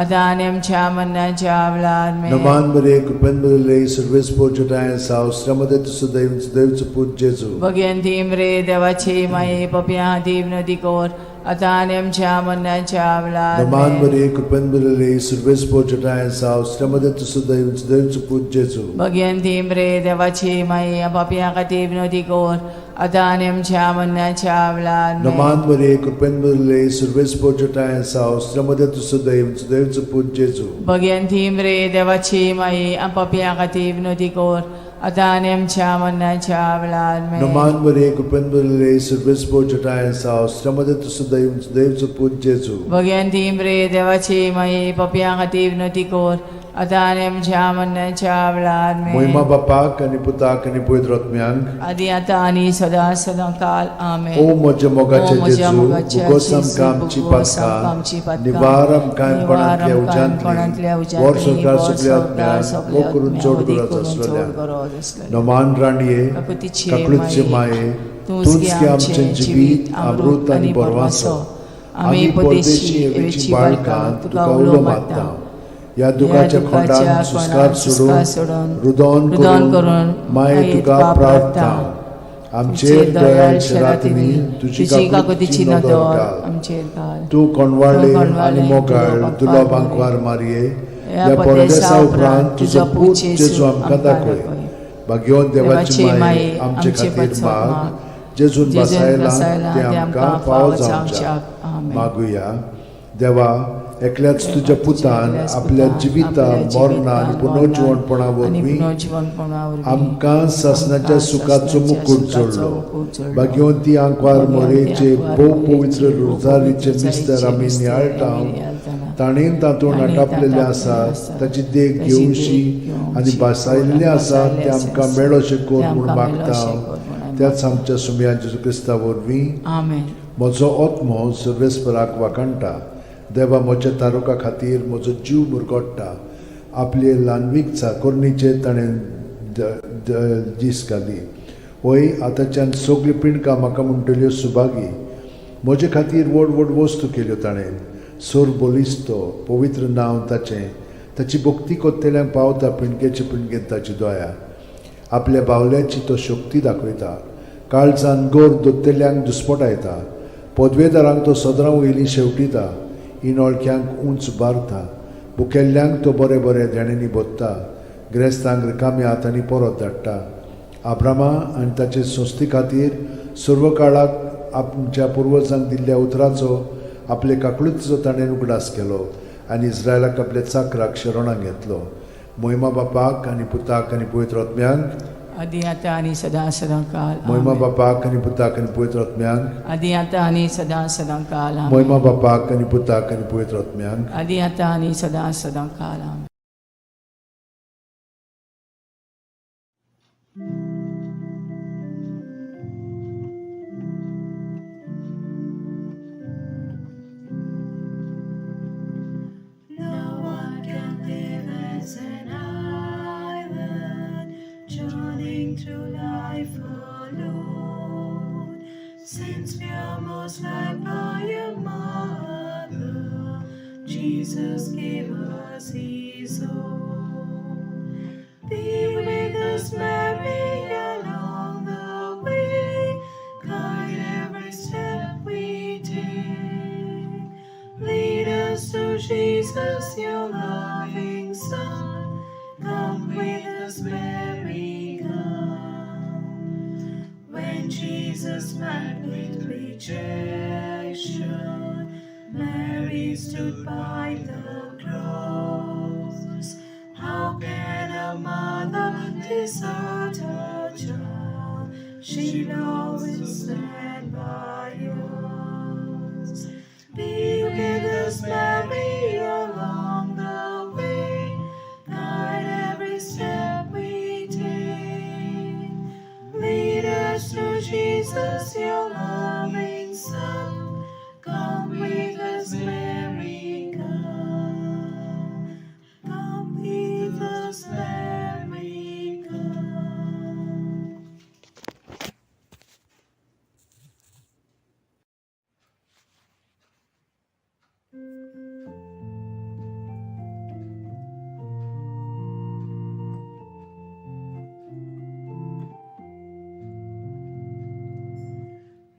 आतां आनी आमच्या मरणाच्या वेळार आमेन. नमान मरे कृपेन भरिल्ले सर्वेस्पर जेठांय साव मध्ये तूं सुदैव सुदैवचो पूत जेजू. भगिवंती मरे देवाची माई, पापयां खातीर विनवती कर, आतां आनी आमच्या मरणाच्या वेळार नमान आमेन. मरे कृपेन भरिल्ले सर्वेस्पर जेठांय साव मध्ये तूं सुदैव सुदैवचो पूत जेजू. भगिवंती मरे देवाची माई, पापयां खातीर विनवती कर, आतां आनी आमच्या मरणाच्या वेळार आमेन. नमान मरे कृपेन भरिल्ले सर्वेस्पर जेठांय साव मध्ये तूं सुदैव सुदैवचो पूत जेजू. भगिवंती मरे देवाची माई, पापयां खातीर विनवती कर, आतां आनी आमच्या मरणाच्या वेळार आमेन. नमान मरे कृपेन भरिल्ले सर्वेस्पर जेठांय साव मध्ये तूं सुदैव सुदैवचो पूत जेजू. भगिवंती मरे देवाची माई, पापयां खातीर विनवती कर, आतां आनी आमच्या मरणाच्या वेळार आमेन. मोहिमा बापाक आनी पुताक आनी पवित्र आत्म्यांक, आदी आतां आनी सदां सदां काल आमेन. ओ म्हज्या मोगाचे ओ म्हज्या जेजू, मोगाच्या भुगोस जेजू, आमकां आमची भुगोस आमकां आमची पातकां, पातकां, निवार आमकां निवार कोणांतल्या आमकां कोणांतल्या उज्यांतली, वर उज्यांतली, संवसार वर सगल्या संवसार आत्म्यांक, सगल्या वो करून आत्म्यांक, चड वदी गरज करून चड आसलेल्या. गरज आसलेल्या. नमान राणये, काकुतीचे काकळूतचे माये, माये, तूंच तूंच गे गे आमचें आमचें जिवीत, अमृत आनी बरवासो. आमी परदेशी एवेची बाळकां, तुका उलो मारता. ह्या दुखाच्या खोंडान सुस्कार सोडून, रुदोन रुदोन करून करून माये तुका प्रार्थना. आमचेर दयाळ शरातींनी तुजी तुजी काकुतीची काकुतीची नदर नदर घाल. आमचेर घाल. तूं कोणवाळे तूं कोणवाळे आनी मोगाळ तुलो तुलो बांकवार बांकवार मारये, ह्या ह्या परदेसा परदेसा उपरांत उपरांत तुजो पूत जेजू आमकां दाखय. भाग्यवंत देवाची माये, आमचे खातीर माग, जेजून जेजून बसायला बसायला तें आमकां फावो जावच्याक. आमेन. मागुया. देवा, एकल्याच तुज्या पुतान एकल्याच आपल्या पुतान जिविता आपल्या मरणा आनी जिवितान, पुनर्जिवणपणा आनी वरवीं पुनर्जिवणपणा वरवीं आमकां सासणाच्या आमकां सुखाचो सासणाच्या मुकूट सुखाचो जोडलो. मुकूट जोडलो. भाग्यवंती आंकवार भाग्यवंती मोरेचे आंकवार भोव मोरेचे पवित्र भोव रोजारीचे पवित्र मिस्तर आमी रोजारीचे नियाळटा, मिस्तर आमी नियाळटाना, ताणें तातूंत ताणें आटापलेलें तातूंत आसा, आसा, ताची देख ताची घेवशी देख घेवची आनी भासायल्लें आसा भासायल्लें तें आमकां आसा, मेळोशें कर तें म्हूण आमकां मागता. मेळोशें कर म्हूण आमी त्याच आमच्या सुमया जेजू क्रिस्ता वरवीं. आमेन. म्हजो आत्मो सर्वेस्पराक वाखाणटा, देवा म्हज्या तारुका खातीर म्हजो जीव मुरगोडटा. आपले ल्हानवीक चाकोरणीचेर ताणें दीस घाली. वय आतांच्यान सगळ्यो पिंडकां म्हाका म्हणटल्यो सुभागी. म्हजे खातीर व्हड व्हड वस्तू केल्यो ताणें. सोर बलिस्तो पवित्र नांव ताचें. ताची भक्ती कोत्तेल्यांक पावता पिंडकेचे पिंडकेन ताची दया. आपल्या बावल्याची तो शक्ती दाखयता, काळजान गोर दोत्तेल्यांक दुस्पटायता. पदवेदारांक तो सदरां वयलीं शेवटिता, इनोळख्यांक उंच बारता. भुकेल्ल्यांक तो बरे बरे देण्यांनी भरता, ग्रेस्तांक रिकाम्या हातांनी परत धाडटा. आब्रामा आनी ताचे संस्थे खातीर सर्व काळाक आमच्या पुर्वजांक दिल्ल्या उतराचो आपले काकळुतीचो ताणें उगडास केलो आनी इस्रायलाक आपल्या चाकराक शरणाक घेतलो. मोहिमा बापाक आनी पुताक आनी पवित्र आत्म्यांक, आदी आतां आनी सदां सदां काल मोहिमा आमेन. बापाक आनी पुताक आनी पवित्र आत्म्यांक, आदी आतां आनी सदां सदां काल आमेन. मोहिमा बापाक आनी पुताक आनी पवित्र आत्म्यांक. आदी आतां आनी सदां सदां काल आमेन. No one can live as an island, journeying through life alone. Since we are most loved by a mother, Jesus gave us His own. Be with us, Mary, along the way. Guide every step we take. Lead us to Jesus, your loving Son. Come with us, Mary, come. When Jesus met with rejection, Mary stood by the cross. How can a mother desert her child? She'll always stand by us. Be with us, Mary, along the way. Guide every step we take. Lead us to Jesus, your loving Son. Come with us, Mary, come. Come with us, Mary, come.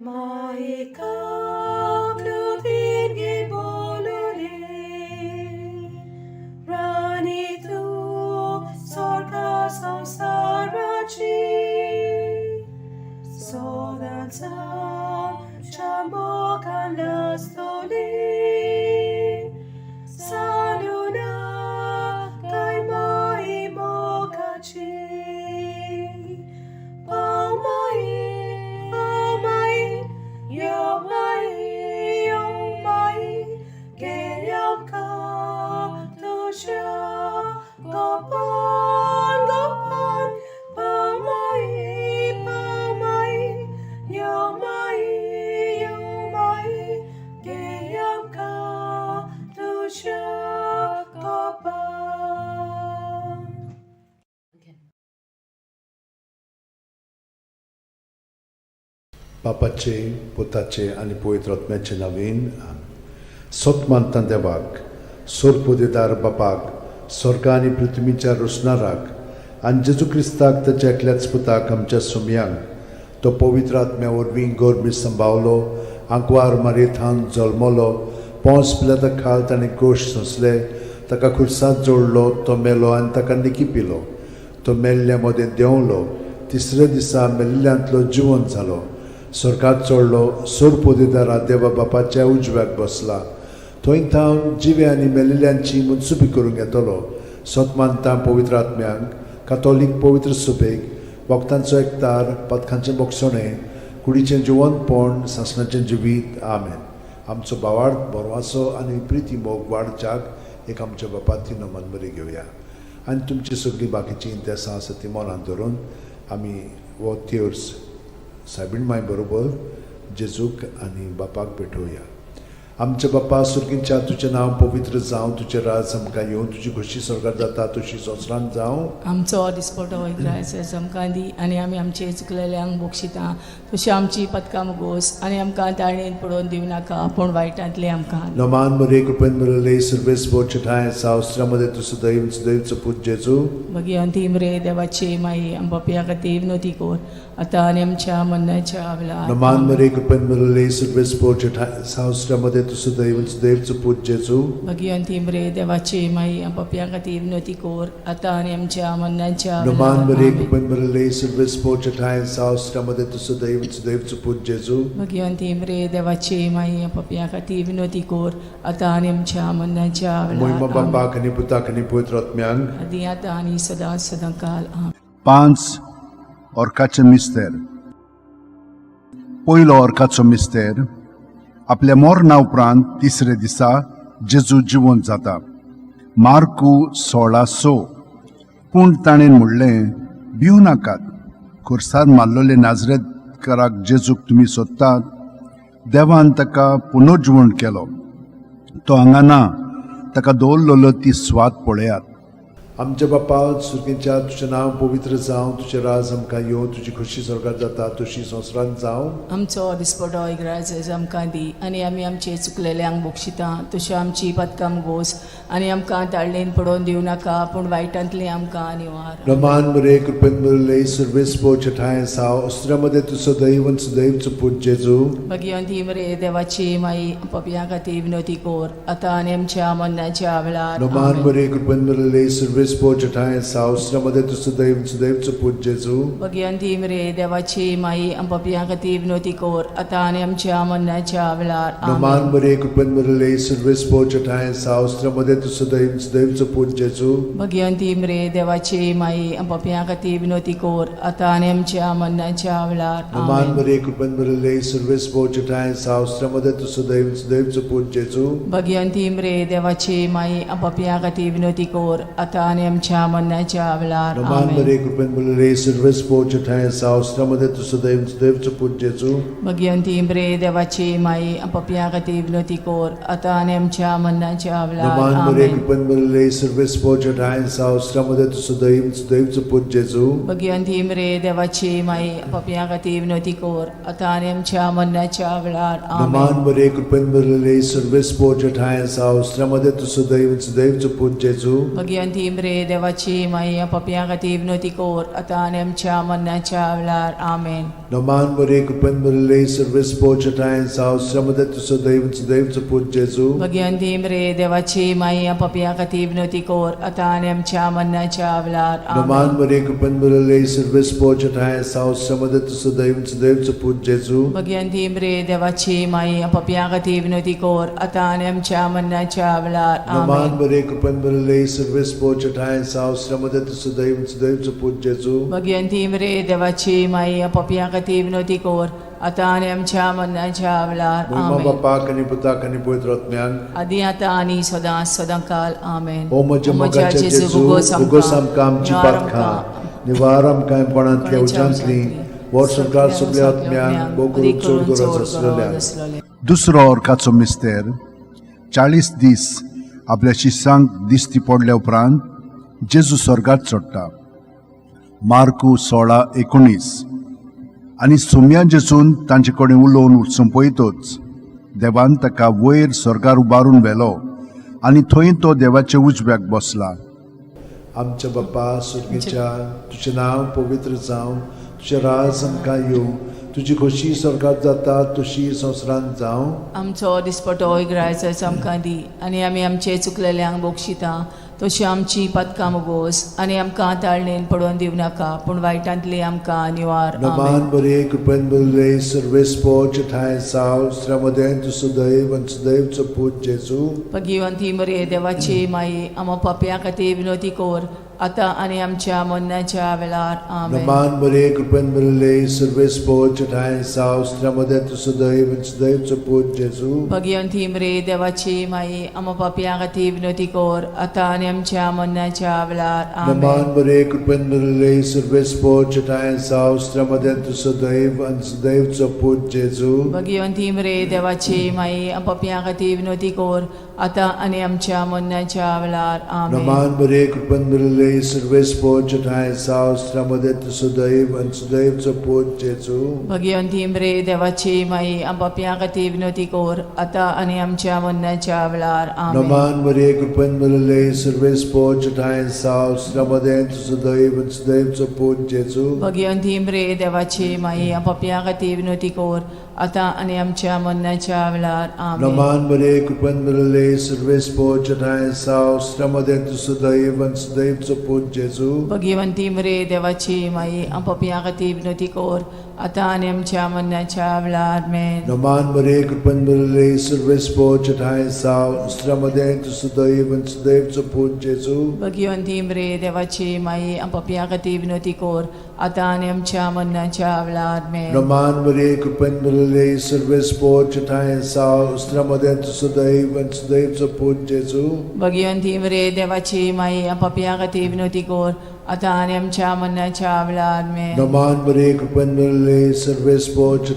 Maikaklutin gibolore, Rani tu sorga samsarachi, Sodansam chamokanastoli, Saluna kay maimokachi. Paumai, paumai, yomai, yomai, keyam ka tusya, gopan, gopan, paumai, paumai, yomai, yomai, keyam ka tusya, gopan. बापाचे पुताचे आनी पवित्र आत्म्याचे नांवान आमेन. सत मानता देवाक सोरपोदेदार बापाक स्वर्गा आनी पृथ्वीच्या रोसणाराक आनी जेजू क्रिस्ताक ताच्या एकल्याच पुताक आमच्या सुमयांक तो पवित्र आत्म्या वरवीं गोरमी संभावलो आंकवार मारयेथान जल्मलो पोंस पिलाता खाल ताणें कोश सोंसले ताका खुर्सात जोडलो तो मेलो आनी ताका निकी पिलो तो मेल्ल्या मदें देंवलो तिसऱ्या दिसा मेल्ल्यांतलो जिवन जालो स्वर्गात चडलो सोरपोदेदारा देवा बापाच्या उजव्याक बसला थंय थावन जिवे आनी मेल्ल्यांची मुनसुबी करूंक येतलो सत मानता पवित्र आत्म्यांक कातोलीक पवित्र सुबेक वखदांचो एकतार पदकांचें बोगसणें कुडीचें जिवनपण सासणाचें जिवीत आमेन. आमचो बावाड बरवासो आनी प्रिती मोग वाडच्याक एक आमच्या बापाती नमन बरी घेवया आनी तुमची सगळीं बाकीचीं इंतेसां आसा ती मनांत धरून आमी हो तेर्स सायबीण माय बरोबर जेजूक आनी बापाक भेटोवया. आमच्या बापा सुर्गींच्या तुजें नांव पवित्र जावं, तुजें राज आमकां येवं, तुजी खोशी स्वर्गात जाता तशी संवसारांत जावं. आमचो दिसपटो इग्रायस आमकां दी आनी आमी आमचे चुकलेल्यांक बक्षिता तशी आमची पदकां मुगोस आनी आमकां ताळणेन पडोवन दिवं नाका पूण वायटांतले आमकां. नमान मरे कृपेन मिळले सर्वेस बोचठाय सावस्त्रामध्ये तू सदैव सदैवचो पूत जेजू. मागीर अंतीम रे देवाची माई आमच्या खातीर विनोती कर आतां आनी आमच्या मरणाच्या वेळार. नमान मरे कृपेन मिळले सर्वेस बोचठाय सावस्त्रामध्ये तू सदैव सदैवचो पूत जेजू. मागीर अंतीम रे देवाची माई आमच्या खातीर विनोती कर आतां आनी आमच्या मरणाच्या नमान मरे वेळार. कृपेन मिळले सर्वेस बोचठाय सावस्त्रामध्ये तू सदैव सदैवचो पूत जेजू. मागीर अंतीम रे देवाची माई आमच्या खातीर विनोती कर आतां आनी आमच्या मरणाच्या मोहिमा वेळार. बापाक आनी पुताक आनी पवित्र आत्म्यांक आदी आतां आनी सदां सदां काल. आमेन. 5 ऑर्काचे मिस्तेर. पयलो ऑर्काचो मिस्तेर आपल्या मरणा उपरांत तिसरे दिसा जेजू जिवंत जाता. मार्कू 16:6. पूण ताणें म्हणलें, भिवू नाकात, खुर्सार मारलेले नाजरेतकाराक जेजूक तुमी सोदतात. देवान ताका पुनर्जिवण केलो, तो हांगा ना, ताका दवरलेलो ती सुवात पळयात. आमच्या बापा सुर्गीच्या तुजें नांव पवित्र जावं, तुजें राज आमकां येवं, तुजी खोशी स्वर्गात जाता तशी संवसारांत जावं. आमचो दिसपटो इग्राज आमकां दी आनी आमी आमचे चुकलेल्यांक बक्षिता तशी आमची पदकां गोस आनी आमकां ताळणेन पडोवन दिवं नाका पूण वायटांतली आमकां निवार. रमान मरे कृपेन मरले सर्वेस पोचठाय साव अस्त्रामध्ये तू सदैव सदैवचो पूत जेजू. मागीर ती मरे देवाची माई पपया खातीर विनोती कोर आतां आनी आमच्या मरणाच्या वेळार. रमान आमेन. मरे कृपेन मरले सर्वेस सुर्वेस ठांय सावस्र मदें तूं सुदैव सुदैवचो पूत जेजू. भगिवंती मरे देवाची माई, आमच्या खातीर विनवती कर आतां आनी आमच्या मरणाच्या वेळार. नमान आमेन. मरे कृपेन भरिल्ले, सुर्वेस ठांय सावस्र मदें तूं सुदैव सुदैवचो पूत जेजू. भगिवंती मरे देवाची माई, आमच्या खातीर विनवती कर आतां आनी आमच्या मरणाच्या वेळार. नमान आमेन. मरे कृपेन भरिल्ले, सुर्वेस ठांय सावस्र मदें तूं सुदैव सुदैवचो पूत जेजू. भगिवंती मरे देवाची माई, आमच्या खातीर विनवती कर आतां आनी आमच्या मरणाच्या वेळार. नमान आमेन. मरे कृपेन भरिल्ले, सुर्वेस ठांय सावस्र मदें तूं सुदैव सुदैवचो पूत जेजू. भगिवंती मरे देवाची माई, आमच्या खातीर विनवती कर आतां आनी आमच्या मरणाच्या वेळार. नमान मरे आमेन. कृपेन भरिल्ले, सुर्वेस ठांय सावस्र मदें तूं सुदैव सुदैवचो पूत जेजू. भगिवंती मरे देवाची माई, पापया खातीर विनवती कर आतां आनी आमच्या मरणाच्या वेळार. आमेन. नमान मरे कृपेन भरिल्ले, सुर्वेस ठांय सावस्र मदें तूं सुदैव सुदैवचो पूत जेजू. भगिवंती मरे देवाची माई, पापया खातीर विनवती कर आतां आनी आमच्या मरणाच्या वेळार. आमेन. नमान मरे कृपेन भरिल्ले, सुर्वेस ठांय सावस्र मदें तूं सुदैव सुदैवचो पूत जेजू. भगिवंती मरे देवाची माई, पापया खातीर विनवती कर आतां आनी आमच्या मरणाच्या वेळार. नमान आमेन. मरे कृपेन भरिल्ले, सुर्वेस ठांय सावस्र मदें तूं सुदैव सुदैवचो पूत जेजू. भगिवंती मरे देवाची माई, पापया खातीर विनवती कर आतां आनी आमच्या मरणाच्या वेळार. नमान आमेन. मरे कृपेन भरिल्ले, सुर्वेस ठांय सावस्र मदें तूं सुदैव सुदैवचो पूत जेजू. भगिवंती मरे देवाची माई, पापया खातीर विनवती कर आतां आनी आमच्या मरणाच्या वेळार. महिमा आमेन. बापाक आनी पुताक आनी पवित्र आत्म्याक. आदी आतां आनी सदां सदां काल. आमेन. ओ म्हज्या मोगाच्या जेजू, उगोस आमकां आमची पातकां, निवार आमकां कोणांतल्या उज्यांतली, वर्स संवसार सगल्या आत्म्यांक भोव करून चड गरज आसलेल्या. दुसरो अर्काचो मिस्तेर. 40 दीस आपल्या शिसांक दिश्टी पडल्या उपरांत जेजू स्वर्गात चडटा. मार्कू 16:19. आनी सोम्या जेजून तांचे कडेन उलोवन सोंपयतच देवान ताका वयर स्वर्गार उबारून व्हेलो आनी थंय तो देवाच्या उजव्याक बसला. आमच्या बापा सुर्गीच्या, तुजें नांव पवित्र जावं, तुजें राज आमकां येवं, तुजी खोशी स्वर्गात जाता तशी संवसारांत जावं. आमचो दिसपटो इग्रायचो आमकां दी आनी आमी आमचे चुकलेल्यांक बक्षिता तशी आमची पातकां मुगोस आनी आमकां ताळणेन पडोवन दिवं नाका, पूण वायटांतली आमकां निवार. नमान आमेन. बरे कृपेन भरिल्ले, सर्वेस ठांय साव स्त्र्यामदें तूं सुदैव आनी सुदैवचो पूत जेजू. भगिवंती मरे देवाची माई, आमा पापया खातीर विनवती कर आतां आनी आमच्या मरणाच्या वेळार. आमेन. नमान बरे कृपेन भरिल्ले, सर्वेस ठांय साव स्त्र्यामदें तूं सुदैव आनी सुदैवचो पूत जेजू. भगिवंती मरे देवाची माई, आमा पापया खातीर विनवती कर आतां आनी आमच्या मरणाच्या वेळार. नमान आमेन. बरे कृपेन भरिल्ले, सर्वेस ठांय साव स्त्र्यामदें तूं सुदैव आनी सुदैवचो पूत जेजू. भगिवंती मरे देवाची माई, पापया खातीर विनवती कर आतां आनी आमच्या मरणाच्या वेळार. आमेन. नमान बरे कृपेन भरिल्ले, सर्वेस ठांय साव स्त्र्यामदें तूं सुदैव आनी सुदैवचो पूत जेजू. भगिवंती मरे देवाची माई, पापया खातीर विनवती कर आतां आनी आमच्या मरणाच्या वेळार. आमेन. नमान मरे कृपेन भरिल्ले, सर्वेस ठांय साव स्त्र्यामदें तूं सुदैव आनी सुदैवचो पूत जेजू. भगिवंती मरे देवाची माई, पापया खातीर विनवती कर आतां आनी आमच्या मरणाच्या वेळार. आमेन. नमान मरे कृपेन भरिल्ले, सर्वेस ठांय साव स्त्र्यामदें तूं सुदैव आनी सुदैवचो पूत जेजू. भगिवंती मरे देवाची माई, पापया खातीर विनवती कर आतां आनी आमच्या मरणाच्या वेळार. मेन. नमान मरे कृपेन भरिल्ले, सर्वेस ठांय साव स्त्र्यामदें तूं सुदैव आनी सुदैवचो पूत जेजू. भगिवंती मरे देवाची माई, पापया खातीर विनवती कर आतां आनी आमच्या मरणाच्या वेळार. मेन. नमान मरे कृपेन भरिल्ले, सर्वेस ठांय साव स्त्र्यामदें तूं सुदैव आनी सुदैवचो पूत जेजू. भगिवंती मरे देवाची माई, पापया खातीर विनवती कर आतां आनी आमच्या मरणाच्या वेळार. मेन. नमान मरे कृपेन भरिल्ले, सर्वेस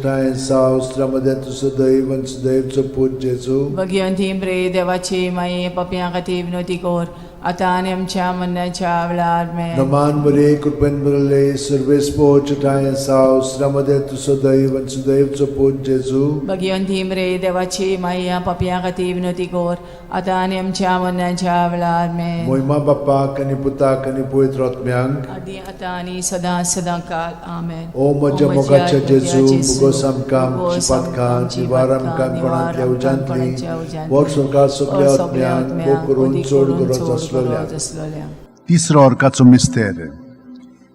ठांय साव स्त्र्यामदें तूं सुदैव आनी सुदैवचो पूत जेजू. भगिवंती मरे देवाची माई, पापया खातीर विनवती कर आतां आनी आमच्या मरणाच्या वेळार. मेन. नमान मरे कृपेन भरिल्ले, सर्वेस ठांय साव स्त्र्यामदें तूं सुदैव आनी सुदैवचो पूत जेजू. भगिवंती मरे देवाची माई, पापया खातीर विनवती कर आतां आनी आमच्या मरणाच्या वेळार. मेन. मोहिमा बापाक आनी पुताक आनी पवित्र आत्म्यांक. आदी आतां आनी सदां सदां काल. आमेन. ओ म्हज्या मोगाच्या जेजू, मुगोस आमकां आमची पातकां, निवार आमकां कोणांतल्या उज्यांतली, वर स्वर्गार सगल्या आत्म्यांक भोव करून चड गरज आसलेल्या. आसलेल्या. तिसरो अर्काचो मिस्तेर.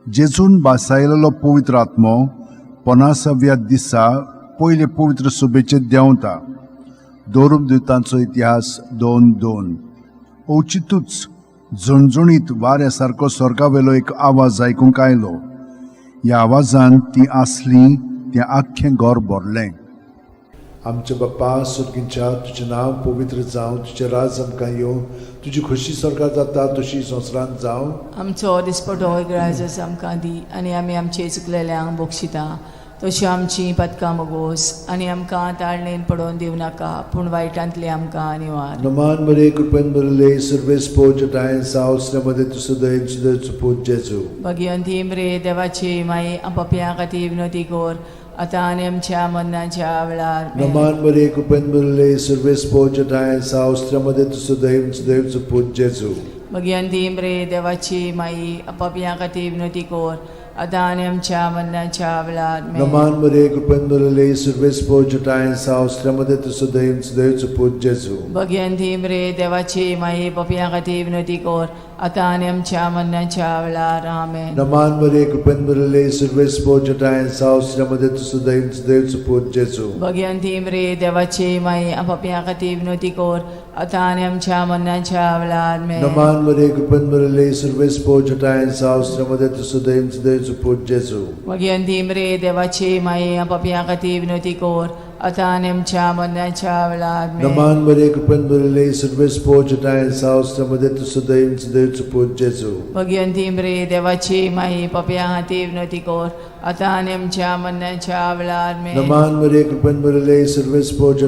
जेजून बासायलेलो पवित्र आत्मो पनासाव्या दिसा पयले पवित्र सभेचेर देंवता. दोरुप दुतांचो इतिहास 2:2. अवचितूच झणझणीत वाऱ्या सारको स्वर्गावेलो एक आवाज आयकूंक आयलो. ह्या आवाजान ती आसली तें आख्खें घर भरलें. आमच्या बाप्पा सुर्गींच्या, तुजें नांव पवित्र जावं, तुजें राज आमकां येवं, तुजी खोशी स्वर्गार जाता तशी संवसारांत जावं. आमचो दिसपटो ग्रायजस आमकां दी आनी आमी आमचे चुकलेल्यांक बक्षिता तश्यो आमची पदकां मोगोस आनी आमकां ताळणेन पडोवन दिवं नाका पूण वायटांतली आमकां निवार. नमान मरे, कृपेन भरले, सर्वेस पोज सावसल्यामध्ये तुजो दयेन सुदैचो पूत जेजू. भगिवंती मरे देवाची माई, पपया खातीर विनोती कोर आतां आनी आमच्या मरणाच्या वेळार. आमेन. नमान मरे, कृपेन भरले, सर्वेस पोज सावसल्यामध्ये तुजो दयेन सुदैचो पूत जेजू. भगिवंती मरे देवाची माई, पपया खातीर विनोती कोर आतां आनी आमच्या मरणाच्या वेळार. आमेन. नमान मरे, कृपेन भरले, सर्वेस पोज सावसल्यामध्ये तुजो दयेन सुदैचो पूत जेजू. भगिवंती मरे देवाची माई, पपया खातीर विनोती कोर आतां आनी आमच्या मरणाच्या वेळार. आमेन. नमान मरे, कृपेन भरले, सर्वेस पोज सावसल्यामध्ये तुजो दयेन सुदैचो पूत जेजू. भगिवंती मरे देवाची माई, पपया खातीर विनोती कोर आतां आनी आमच्या मरणाच्या वेळार. आमेन. नमान मरे, कृपेन भरले, सर्वेस पोज सावसल्यामध्ये तुजो दयेन सुदैचो पूत जेजू. भगिवंती मरे देवाची माई, पपया खातीर विनोती कोर आतां आनी आमच्या मरणाच्या वेळार. आमेन. नमान मरे, कृपेन भरले, सर्वेस पोज सावसल्यामध्ये तुजो दयेन सुदैचो पूत जेजू. भगिवंती मरे देवाची माई, पपया खातीर विनोती कोर आतां आनी आमच्या मरणाच्या वेळार. आमेन. नमान मरे, कृपेन भरले, सर्वेस पोज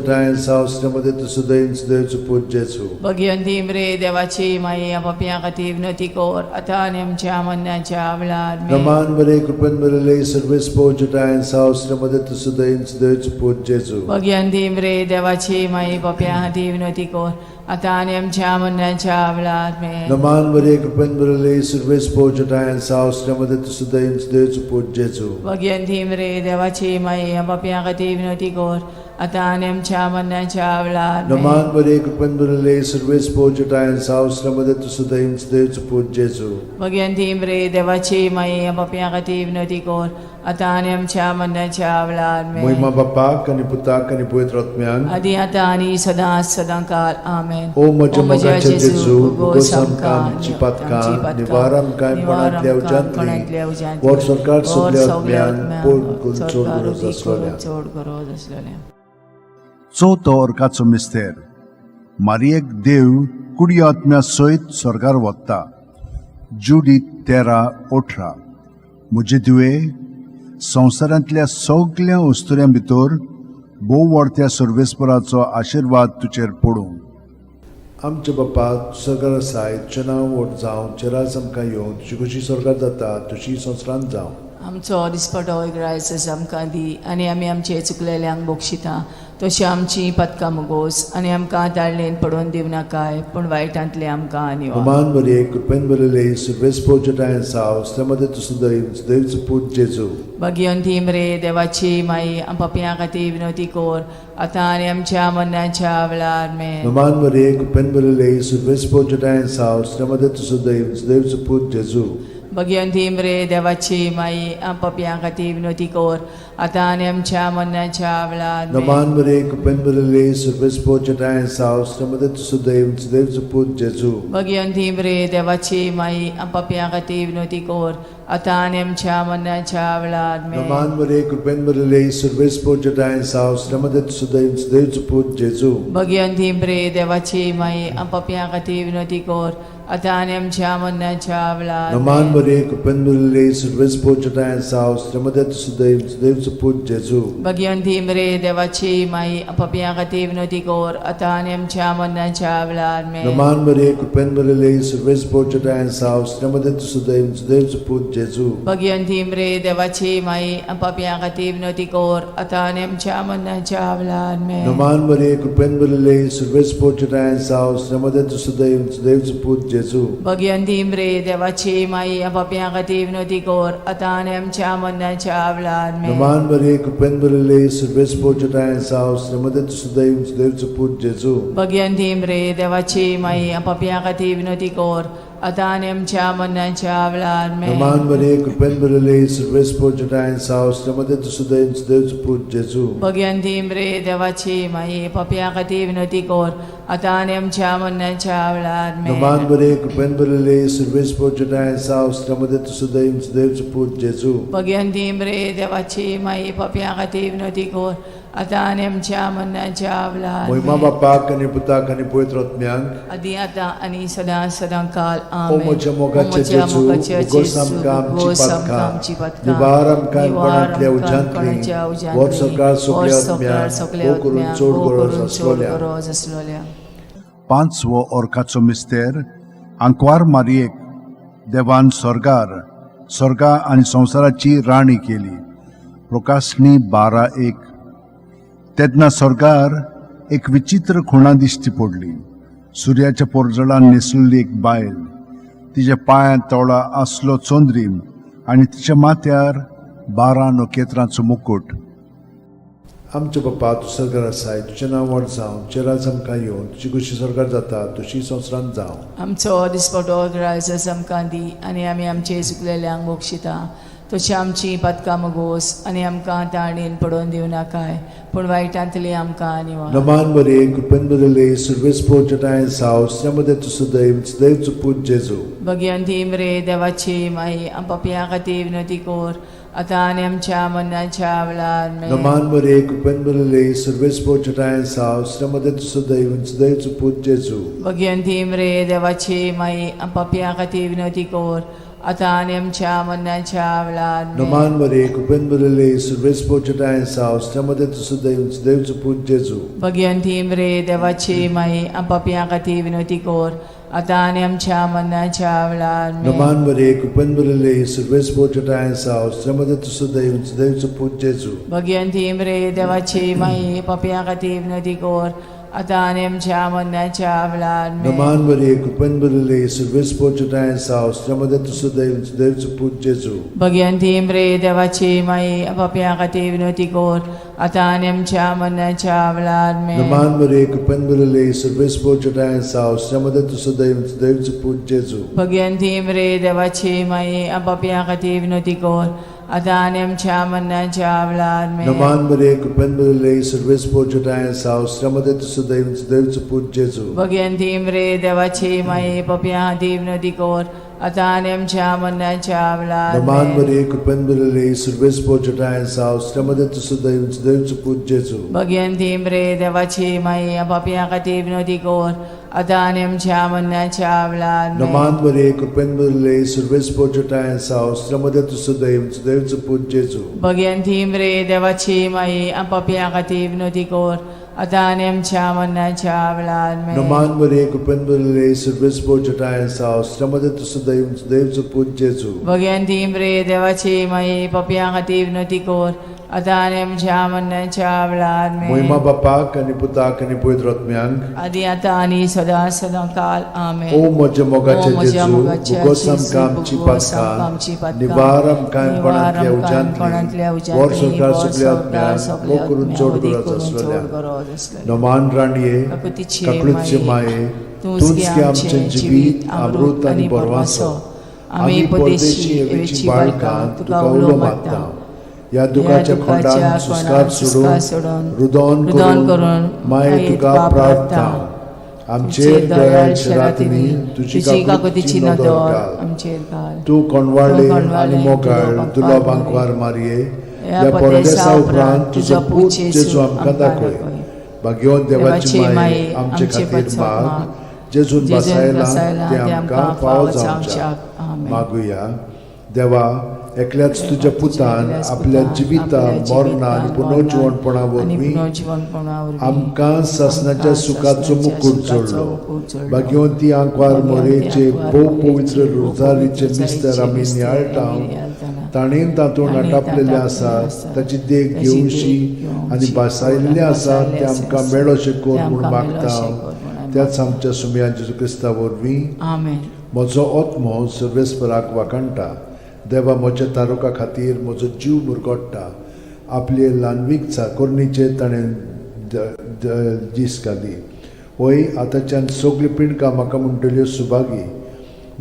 सावसल्यामध्ये तुजो दयेन सुदैचो पूत जेजू. भगिवंती मरे देवाची माई, पपया खातीर विनोती कोर आतां आनी आमच्या मरणाच्या वेळार. आमेन. नमान मरे, कृपेन भरले, सर्वेस पोज सावसल्यामध्ये तुजो दयेन सुदैचो पूत जेजू. भगिवंती मरे देवाची माई, पपया खातीर विनोती कोर आतां आनी आमच्या मरणाच्या वेळार. आमेन. नमान मरे, कृपेन भरले, सर्वेस पोज सावसल्यामध्ये तुजो दयेन सुदैचो पूत जेजू. भगिवंती मरे देवाची माई, पपया खातीर विनोती कोर आतां आनी आमच्या मरणाच्या वेळार. आमेन. नमान मरे, कृपेन भरले, सर्वेस पोज सावसल्यामध्ये तुजो दयेन सुदैचो पूत जेजू. भगिवंती मरे देवाची माई, पपया खातीर विनोती कोर आतां आनी आमच्या मरणाच्या वेळार. आमेन. महिमा बापाक आनी पुताक आनी पवित्र आत्म्याक. आदी आतां आनी सदां सदां काल. आमेन. ओ म्हज्या मोगाच्या जेजू, भोगोस आमकां आमची पातकां, निवार आमकां कोणांतल्या उज्यांतली, वर सरकार सगल्या आत्म्यांक पड करून चड गरज आसलेल्या. चड गरज आसलेल्या. चवथो अर्काचो मिस्तेर. मारियेक देव कुडी आत्म्या सयत स्वर्गार वता. जुडीत 13:18. म्हजे धुवे, संवसारांतल्या सगल्या वस्तुऱ्यां भितर भोव व्हडत्या सर्वेस्पराचो आशिर्वाद तुजेर पडूं. आमच्या बापा स्वर्गार आसाय, तुजें नांव व्हड जावं, तुजें राज आमकां येवं, तुजी खोशी स्वर्गार जाता तशी संवसारांत जावं. आमचो दिसपटो ग्रायसस आमकां दी आनी आमी आमचे चुकलेल्यांक बक्षिता तशी आमची पदकां मुगोस आनी आमकां ताळणेन पडोवन दिवं नाकाय पूण वायटांतले आमकां निवार. नमान मरे, कृपेन भरले, सर्वेस पोज सावस मध्ये तुजो दैवचो पूत जेजू. भगिवंती मरे देवाची माई, पपयां खातीर विनोती कोर आतां आनी आमच्या मरणाच्या वेळार. आमेन. नमान मरे, कृपेन भरले, सर्वेस पोज सावस मध्ये तुजो दैवचो पूत जेजू. भगिवंती मरे देवाची माई, पपयां खातीर विनोती कोर आतां आनी आमच्या मरणाच्या वेळार. आमेन. नमान मरे, कृपेन भरले, सर्वेस पोज सावस मध्ये तुजो दैवचो पूत जेजू. भगिवंती मरे देवाची माई, पपयां खातीर विनोती कोर आतां आनी आमच्या मरणाच्या वेळार. आमेन. नमान मरे, कृपेन भरले, सर्वेस पोज सावस मध्ये तुजो दैवचो पूत जेजू. भगिवंती मरे देवाची माई, पपयां खातीर विनोती कोर आतां आनी आमच्या मरणाच्या वेळार. नमान आमेन. मरे, कृपेन भरले, सर्वेस पोज सावस मध्ये तुजो दैवचो पूत जेजू. भगिवंती मरे देवाची माई, पपयां खातीर विनोती कोर आतां आनी आमच्या मरणाच्या वेळार. आमेन. नमान मरे, कृपेन भरले, सर्वेस पोज सावस मध्ये तुजो दैवचो पूत जेजू. भगिवंती मरे देवाची माई, पपयां खातीर विनोती कोर आतां आनी आमच्या मरणाच्या वेळार. आमेन. नमान मरे, कृपेन भरले, सर्वेस पोज सावस मध्ये तुजो दैवचो पूत जेजू. भगिवंती मरे देवाची माई, पपयां खातीर विनोती कोर आतां आनी आमच्या मरणाच्या वेळार. आमेन. नमान मरे, कृपेन भरले, सर्वेस पोज सावस मध्ये तुजो दैवचो पूत जेजू. भगिवंती मरे देवाची माई, पपयां खातीर विनोती कोर आतां आनी आमच्या मरणाच्या वेळार आमेन. नमान मरे कृपेन भरिल्ले सर्वेस्पर जटायन साव श्रीमते तुसुदयन सुदैवचो पूत जेजू. भग्यांती मरे देवाची माये पापया खातीर विनवती कर आतां आनी आमच्या मरणाच्या वेळार आमेन. नमान मरे कृपेन भरिल्ले सर्वेस्पर जटायन साव श्रीमते तुसुदयन सुदैवचो पूत जेजू. भग्यांती मरे देवाची माये पापया खातीर विनवती कर आतां आनी आमच्या मरणाच्या वेळार मोहिमा आमेन. बापाक आनी पुताक आनी पवित्र आत्म्याक. आदी आतां आनी सदां सदां काल ओ आमेन. म्हज्या मोगाचे ओ म्हज्या जेजू, मोगाचे उगोस जेजू, आमकां आमची उगोस आमकां पातकां, आमची पातकां, निवार आमकां निवार कोणांतल्या आमकां उज्यांतली, कोणाच्या उज्यांतली, व्हर सकाळ सगल्या व्हर सकाळ आत्म्यांक, सगल्या भोव करून आत्म्यांक, चड भोव गरज करून चड आसलोल्या. गरज आसलोल्या. पांचवो ओरखाचो मिस्तेर आंकवार मारयेक देवान स्वर्गार स्वर्गा आनी संवसाराची राणी केली. प्रकाशणी 12:1. तेन्ना स्वर्गार एक विचित्र खुणा दिश्टी पडली. सुर्याच्या पोरजळान न्हेसलेली एक बायल, तिच्या पांयांत तोळा आसलो चंद्रीम आनी तिच्या माथ्यार 12 नखेत्रांचो मुकूट. आमच्या बापा, तूं सरकार आसाय, तुजें नांव व्हड जावं, तुजें राज आमकां येवन, तुजी खुशी सरकार जाता तशी संवसारांत जावं. आमचो दिसपटो ग्रायस आमकां दी आनी आमी आमचे चुकलेल्यांक बक्षिता तशी आमची पातकां मगोस आनी आमकां ताणेन पडोवन दिवं नाकाय पूण वायटांतली आमकां निवार. नमान बरे कृपेन बरले सर्वेस्पर जटायन साव श्रीमते तुसुदैव सुदैवचो पूत जेजू. भग्यांती मरे देवाची माई आम पापया खातीर विनवती कर आतां आनी आमच्या मरणाच्या वेळार आमेन. नमान बरे कृपेन बरले सर्वेस्पर जटायन साव श्रीमते तुसुदैव सुदैवचो पूत जेजू. भग्यांती मरे देवाची माई आम पापया खातीर विनवती कर आतां आनी आमच्या मरणाच्या वेळार आमेन. नमान बरे कृपेन बरले सर्वेस्पर जटायन साव श्रीमते तुसुदैव सुदैवचो पूत जेजू. भग्यांती मरे देवाची माई आम पापया खातीर विनवती कर आतां आनी आमच्या मरणाच्या वेळार आमेन. नमान बरे कृपेन बरले सर्वेस्पर जटायन साव श्रीमते तुसुदैव सुदैवचो पूत जेजू. भग्यांती मरे देवाची माई पापया खातीर विनवती कर आतां आनी आमच्या मरणाच्या वेळार आमेन. नमान बरे कृपेन बरले सर्वेस्पर जटायन साव श्रीमते तुसुदैव सुदैवचो पूत जेजू. भग्यांती मरे देवाची माई पापया खातीर विनवती कर आतां आनी आमच्या मरणाच्या वेळार आमेन. नमान बरे कृपेन बरले सर्वेस्पर जटायन साव श्रीमते तुसुदैव सुदैवचो पूत जेजू. भग्यांती मरे देवाची माई पापया खातीर विनवती कर आतां आनी आमच्या मरणाच्या वेळार आमेन. नमान बरे कृपेन बरले सर्वेस्पर जटायन साव श्रीमते तुसुदैव सुदैवचो पूत जेजू. भग्यांती मरे देवाची माई पापया खातीर विनवती कर आतां आनी आमच्या मरणाच्या वेळार नमान आमेन. बरे कृपेन बरले सर्वेस्पर जटायन साव श्रीमते तुसुदैव सुदैवचो पूत जेजू. भग्यांती मरे देवाची माई पापया खातीर विनवती कर आतां आनी आमच्या मरणाच्या वेळार आमेन. नमान बरे कृपेन बरले सर्वेस्पर जटायन साव श्रीमते तुसुदैव सुदैवचो पूत जेजू. भग्यांती मरे देवाची माई पापया खातीर विनवती कर आतां आनी आमच्या मरणाच्या वेळार आमेन. नमान बरे कृपेन बरले सर्वेस्पर जटायन साव श्रीमते तुसुदैव सुदैवचो पूत जेजू. भग्यांती मरे देवाची माई पापया खातीर विनवती कर आतां आनी आमच्या मरणाच्या वेळार आमेन. मोहिमा बापाक आनी पुताक आनी पवित्र आत्म्यांक. आदी आतां आनी सदां सदां काल आमेन. ओ म्हज्या मोगाचे ओ म्हज्या जेजू, मोगाचे उगोस जेजू, आमकां आमची उगोस आमकां आमची पातकां, पातकां, निवार आमकां निवार कोणांतल्या आमकां कोणांतल्या उज्यांतली, व्हर उज्यांतली, संवसार व्हर सगल्या संवसार आत्म्यांक, सगल्या भोव करून आत्म्यांक, चड वदी गरज करून चड आसलेल्या. गरज आसलेल्या. नमान राणये, काकुतीचे काकळूतचे माये, माये, तूंच तूंच गे गे आमचें आमचें जिवीत, अमृत आनी बरवासो. आमी परदेशी एवेची बाळकां तुका उलो मारता. ह्या दुखाच्या खोंडान सुस्कार सोडून, रुदोन रुदोन करून करून माये तुका प्रार्थना. आमचेर दयाळ शरातींनी तुजी तुजी काकुतीची काकुतीची नदर नदर घाल. आमचेर घाल. तूं कोणवाळे तूं आनी कोणवाळे, मोगाळ तुलो तुलो बांकवार बांकवार मारये, ह्या ह्या परदेसा परदेसा उपरांत उपरांत तुजो तुजो पूत पूत जेजू जेजू आमकां आमकां दाखय. दाखय. भाग्यवंत देवाची देवाची माये, माये, आमचे आमचे खातीर पासत माग, माग, जेजून जेजून बसायला बसायला ते आमकां फावो जावच्याक. आमेन. मागुया. देवा, एकल्याच तुज्या पुतान एकल्याच आपल्या पुतान जिविता आपल्या मरणा आनी जिवितान, पुनर्जिवणपणा मरणान आनी वरवीं पुनर्जिवणपणा वरवीं आमकां सासणाच्या आमकां सुखाचो सासणाच्या मुकूट सुखाचो जोडलो. मुकूट जोडलो. भाग्यवंती आंकवार भाग्यवंती मोरेचे आंकवार भोव मोरेचे पवित्र भोव रोजारीचे पवित्र मिस्तर आमी मिस्तर नियाळटा, आमी नियाळटाना, ताणें तातूंत ताणें आटापलेलें तातूंत आसा, आसा, ताची देख ताची देख घेवशी घेवशी आनी भासायल्लें आसा भासायल्लें तें आमकां आसा, मेळोशें कर तें म्हूण आमकां मागता. मेळोशें कर म्हूण आमी त्याच आमच्या सुमया जेजू क्रिस्ता वरवीं. आमेन. म्हजो आत्मो सर्वेस्पराक वाखाणटा, देवा म्हज्या तारुका खातीर म्हजो जीव मुरगोट्टा. आपले ल्हानवीक चाकोरणीचेर ताणें दीस घाली. वय आतांच्यान सगळीं पिंडकां म्हाका म्हणटल्यो सुभागी.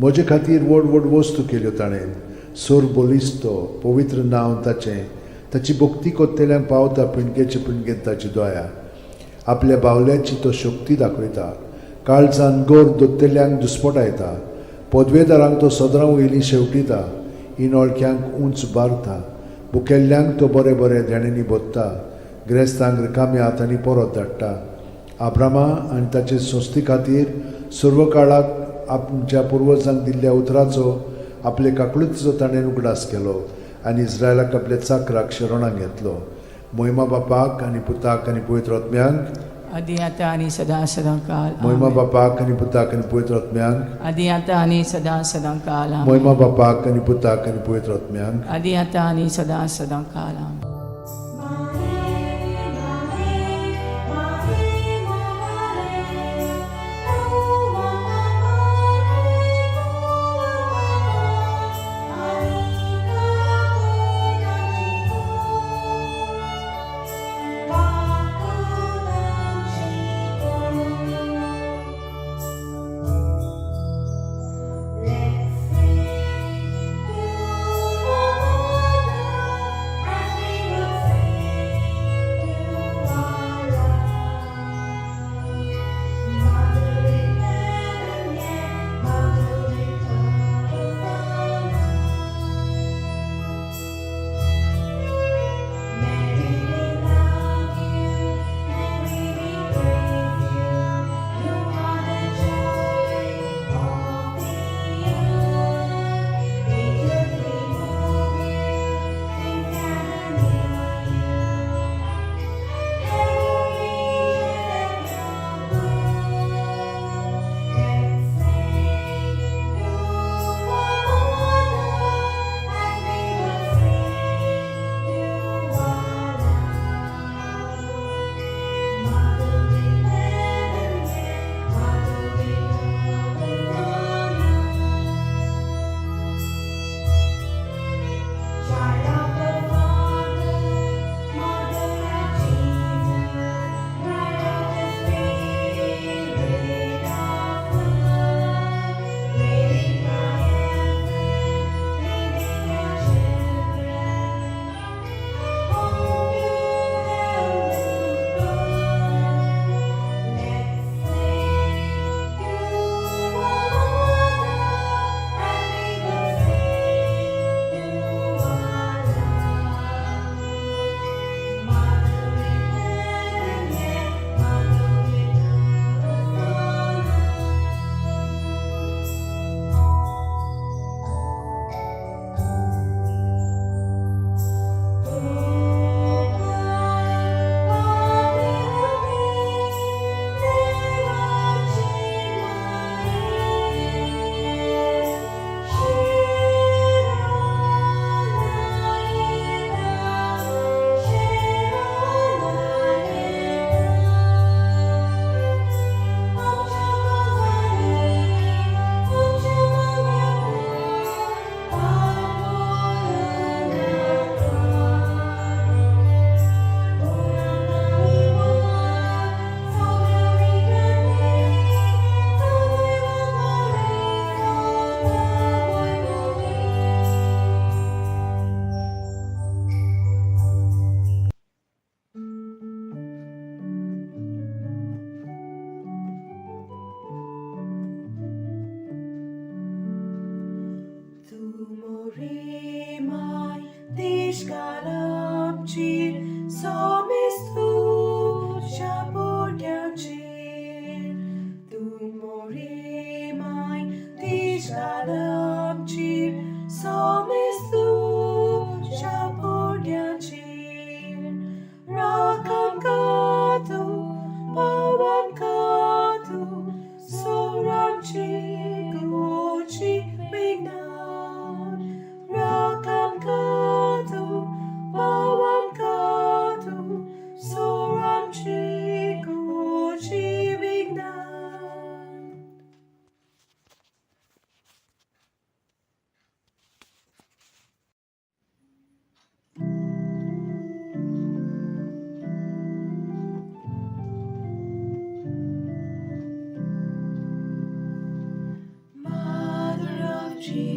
म्हजे खातीर व्हड व्हड वस्तू केल्यो ताणें. सोर बलिस्तो पवित्र नांव ताचें. ताची भक्ती कोत्तेल्यांक पावता पिणगेचे पिणगेन ताची दया. आपल्या बावल्याची तो शक्ती दाखयता. काळजान गोर दोत्तेल्यांक दुस्पटायता. पदवेदारांक तो सदरां वयली शेवटिता. इनोळख्यांक उंच बारता. बुकेल्ल्यांक तो बरें बरें देण्यांनी भोत्ता. ग्रेस्तांक रिकाम्या हातांनी परत धाडटा. आब्रामा आनी ताचे संस्थे खातीर सर्व काळाक आमच्या पुर्वजांक दिल्ल्या उतराचो आपले काकळुतीचो ताणें उगडास केलो आनी इस्रायलाक आपल्या चाकराक शरणाक घेतलो. मोहिमा बापाक आनी पुताक आनी पवित्र आत्म्यांक. आदी आतां आनी सदां सदां काल. मोहिमा आमेन. बापाक आनी पुताक आनी पवित्र आत्म्यांक. आदी आतां आनी सदां सदां काल. आमेन. मोहिमा बापाक आनी पुताक आनी पवित्र आत्म्यांक. आदी आतां आनी सदां सदां काल. आमेन. Let's sing to the Mother as we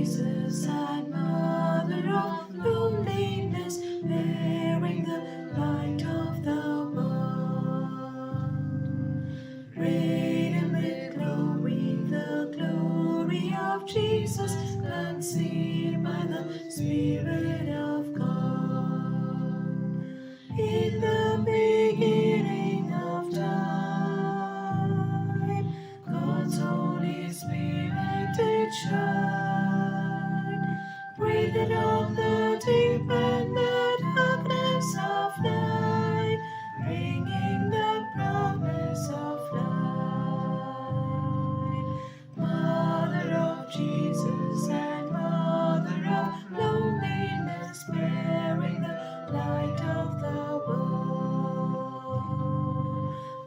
Jesus and Mother of loneliness, bearing the light of the world. Radiant with glory, the glory of Jesus, conceived by the Spirit of God. In the beginning of time, God's Holy Spirit did shine, breathed on the deep and the darkness of night, bringing the promise of light. Mother of Jesus and Mother of loneliness, bearing the light of the world.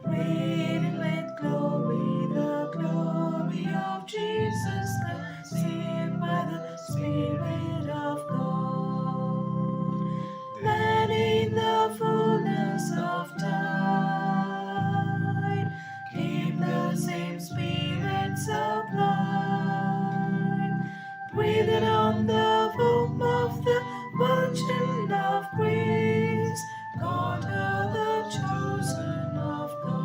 Radiant with glory, the glory of Jesus, conceived by the Spirit of God. Then in the fullness of time came the same Spirit sublime, breathed on the womb of the Virgin of Grace, called her the chosen of God.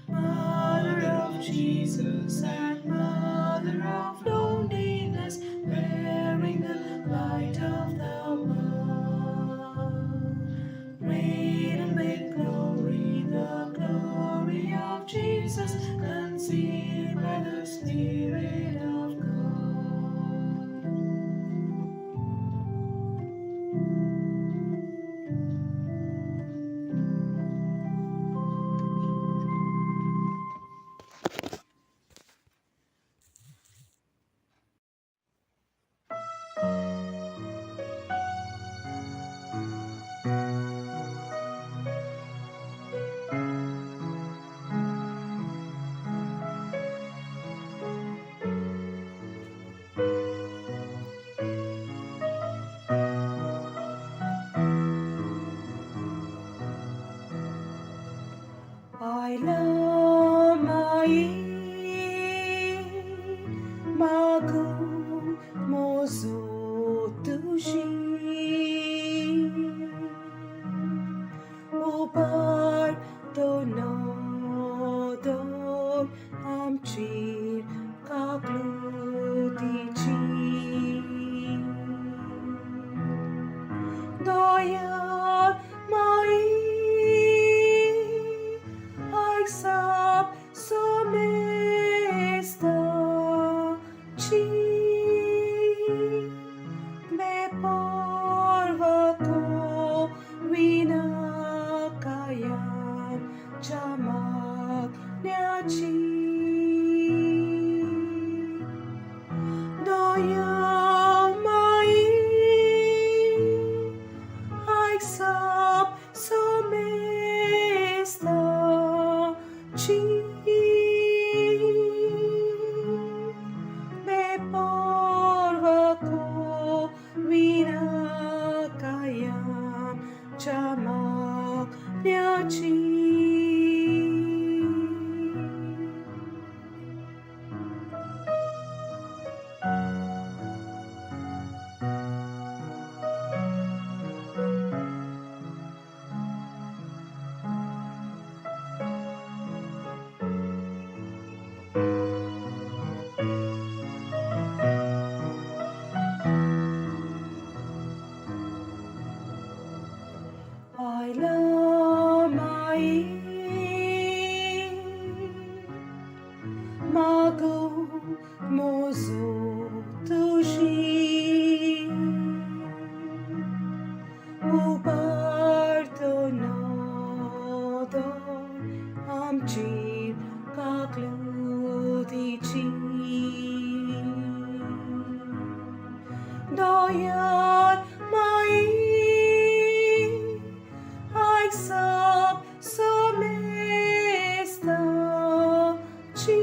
Mother of Jesus and Mother of loneliness, bearing the light of the world. Radiant with glory, the glory of Jesus, conceived by the Spirit of God. I love my magu mozo tushi Upar to nodor amchir kaklutichi Doyar mai Aisap somesta chi Me porva ko vinakayam chamak nyachi Doyar mai Aisap somesta chi Me porva ko vinakayam chamak nyachi. I love my mago mozo tushi uparto nodor amchir kaklutichi Doyar mai Aisap somesta chi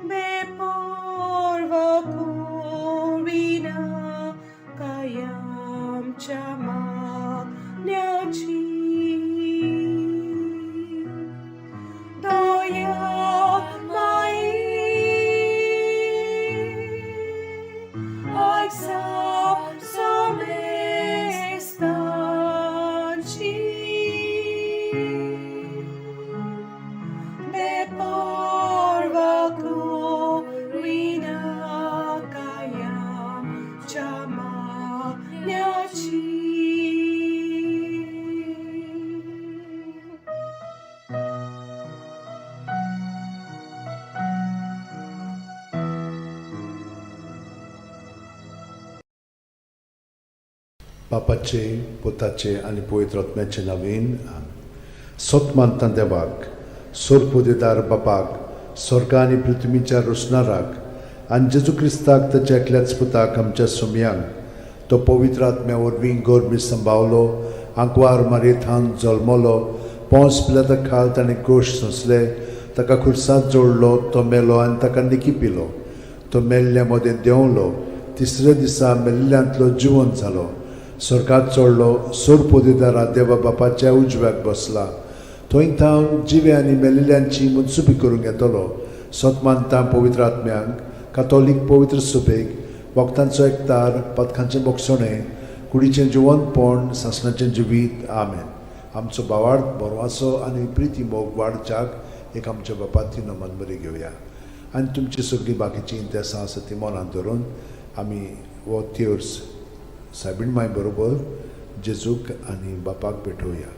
Me porva corina kayam chamak nyachi Doyar बापाचे, पुताचे आनी पवित्र आत्म्याचे नवीन. सत मानता देवाक, सोरपोदेदार बापाक, स्वर्गा आनी पृथ्वीच्या रोसणाराक, आनी जेजू क्रिस्ताक, ताच्या एकल्याच पुताक, आमच्या सोमयांक, तो पवित्र आत्म्या वरवीं गर्भी संभावलो, आंकवार मारयेथावन जल्मलो, पोंस पिलाता खाल ताणें गोश सोंसले, ताका खुर्सात जोडलो, तो मेलो आनी ताका निकी पिलो, तो मेल्ल्या मदें देंवलो, तिसऱ्या दिसा मेल्ल्यांतलो जिवंत जालो, स्वर्गात चडलो, सोरपोदेदारा देवा बापाच्या उजव्याक बसला, थंय थावन जिवे आनी मेल्ल्यांची मनसुबी करूंक येतलो. सत मानता पवित्र आत्म्यांक, कातोलीक पवित्र सुबेक, वखदांचो एकतार, पथकांचें बोगसणें, कुडीचें जिवंतपण, सासणाचें जिवीत. आमेन. आमचो भावार्थ, बरवासो आनी प्रिती मोग वाडच्याक एक आमच्या बापाती नमन बरी घेवया आनी तुमची सगळीं बाकीचीं इंतेसां आसा ती मनांत धरून आमी हो तेर्स सायबीण माय बरोबर जेजूक आनी बापाक भेटोवया.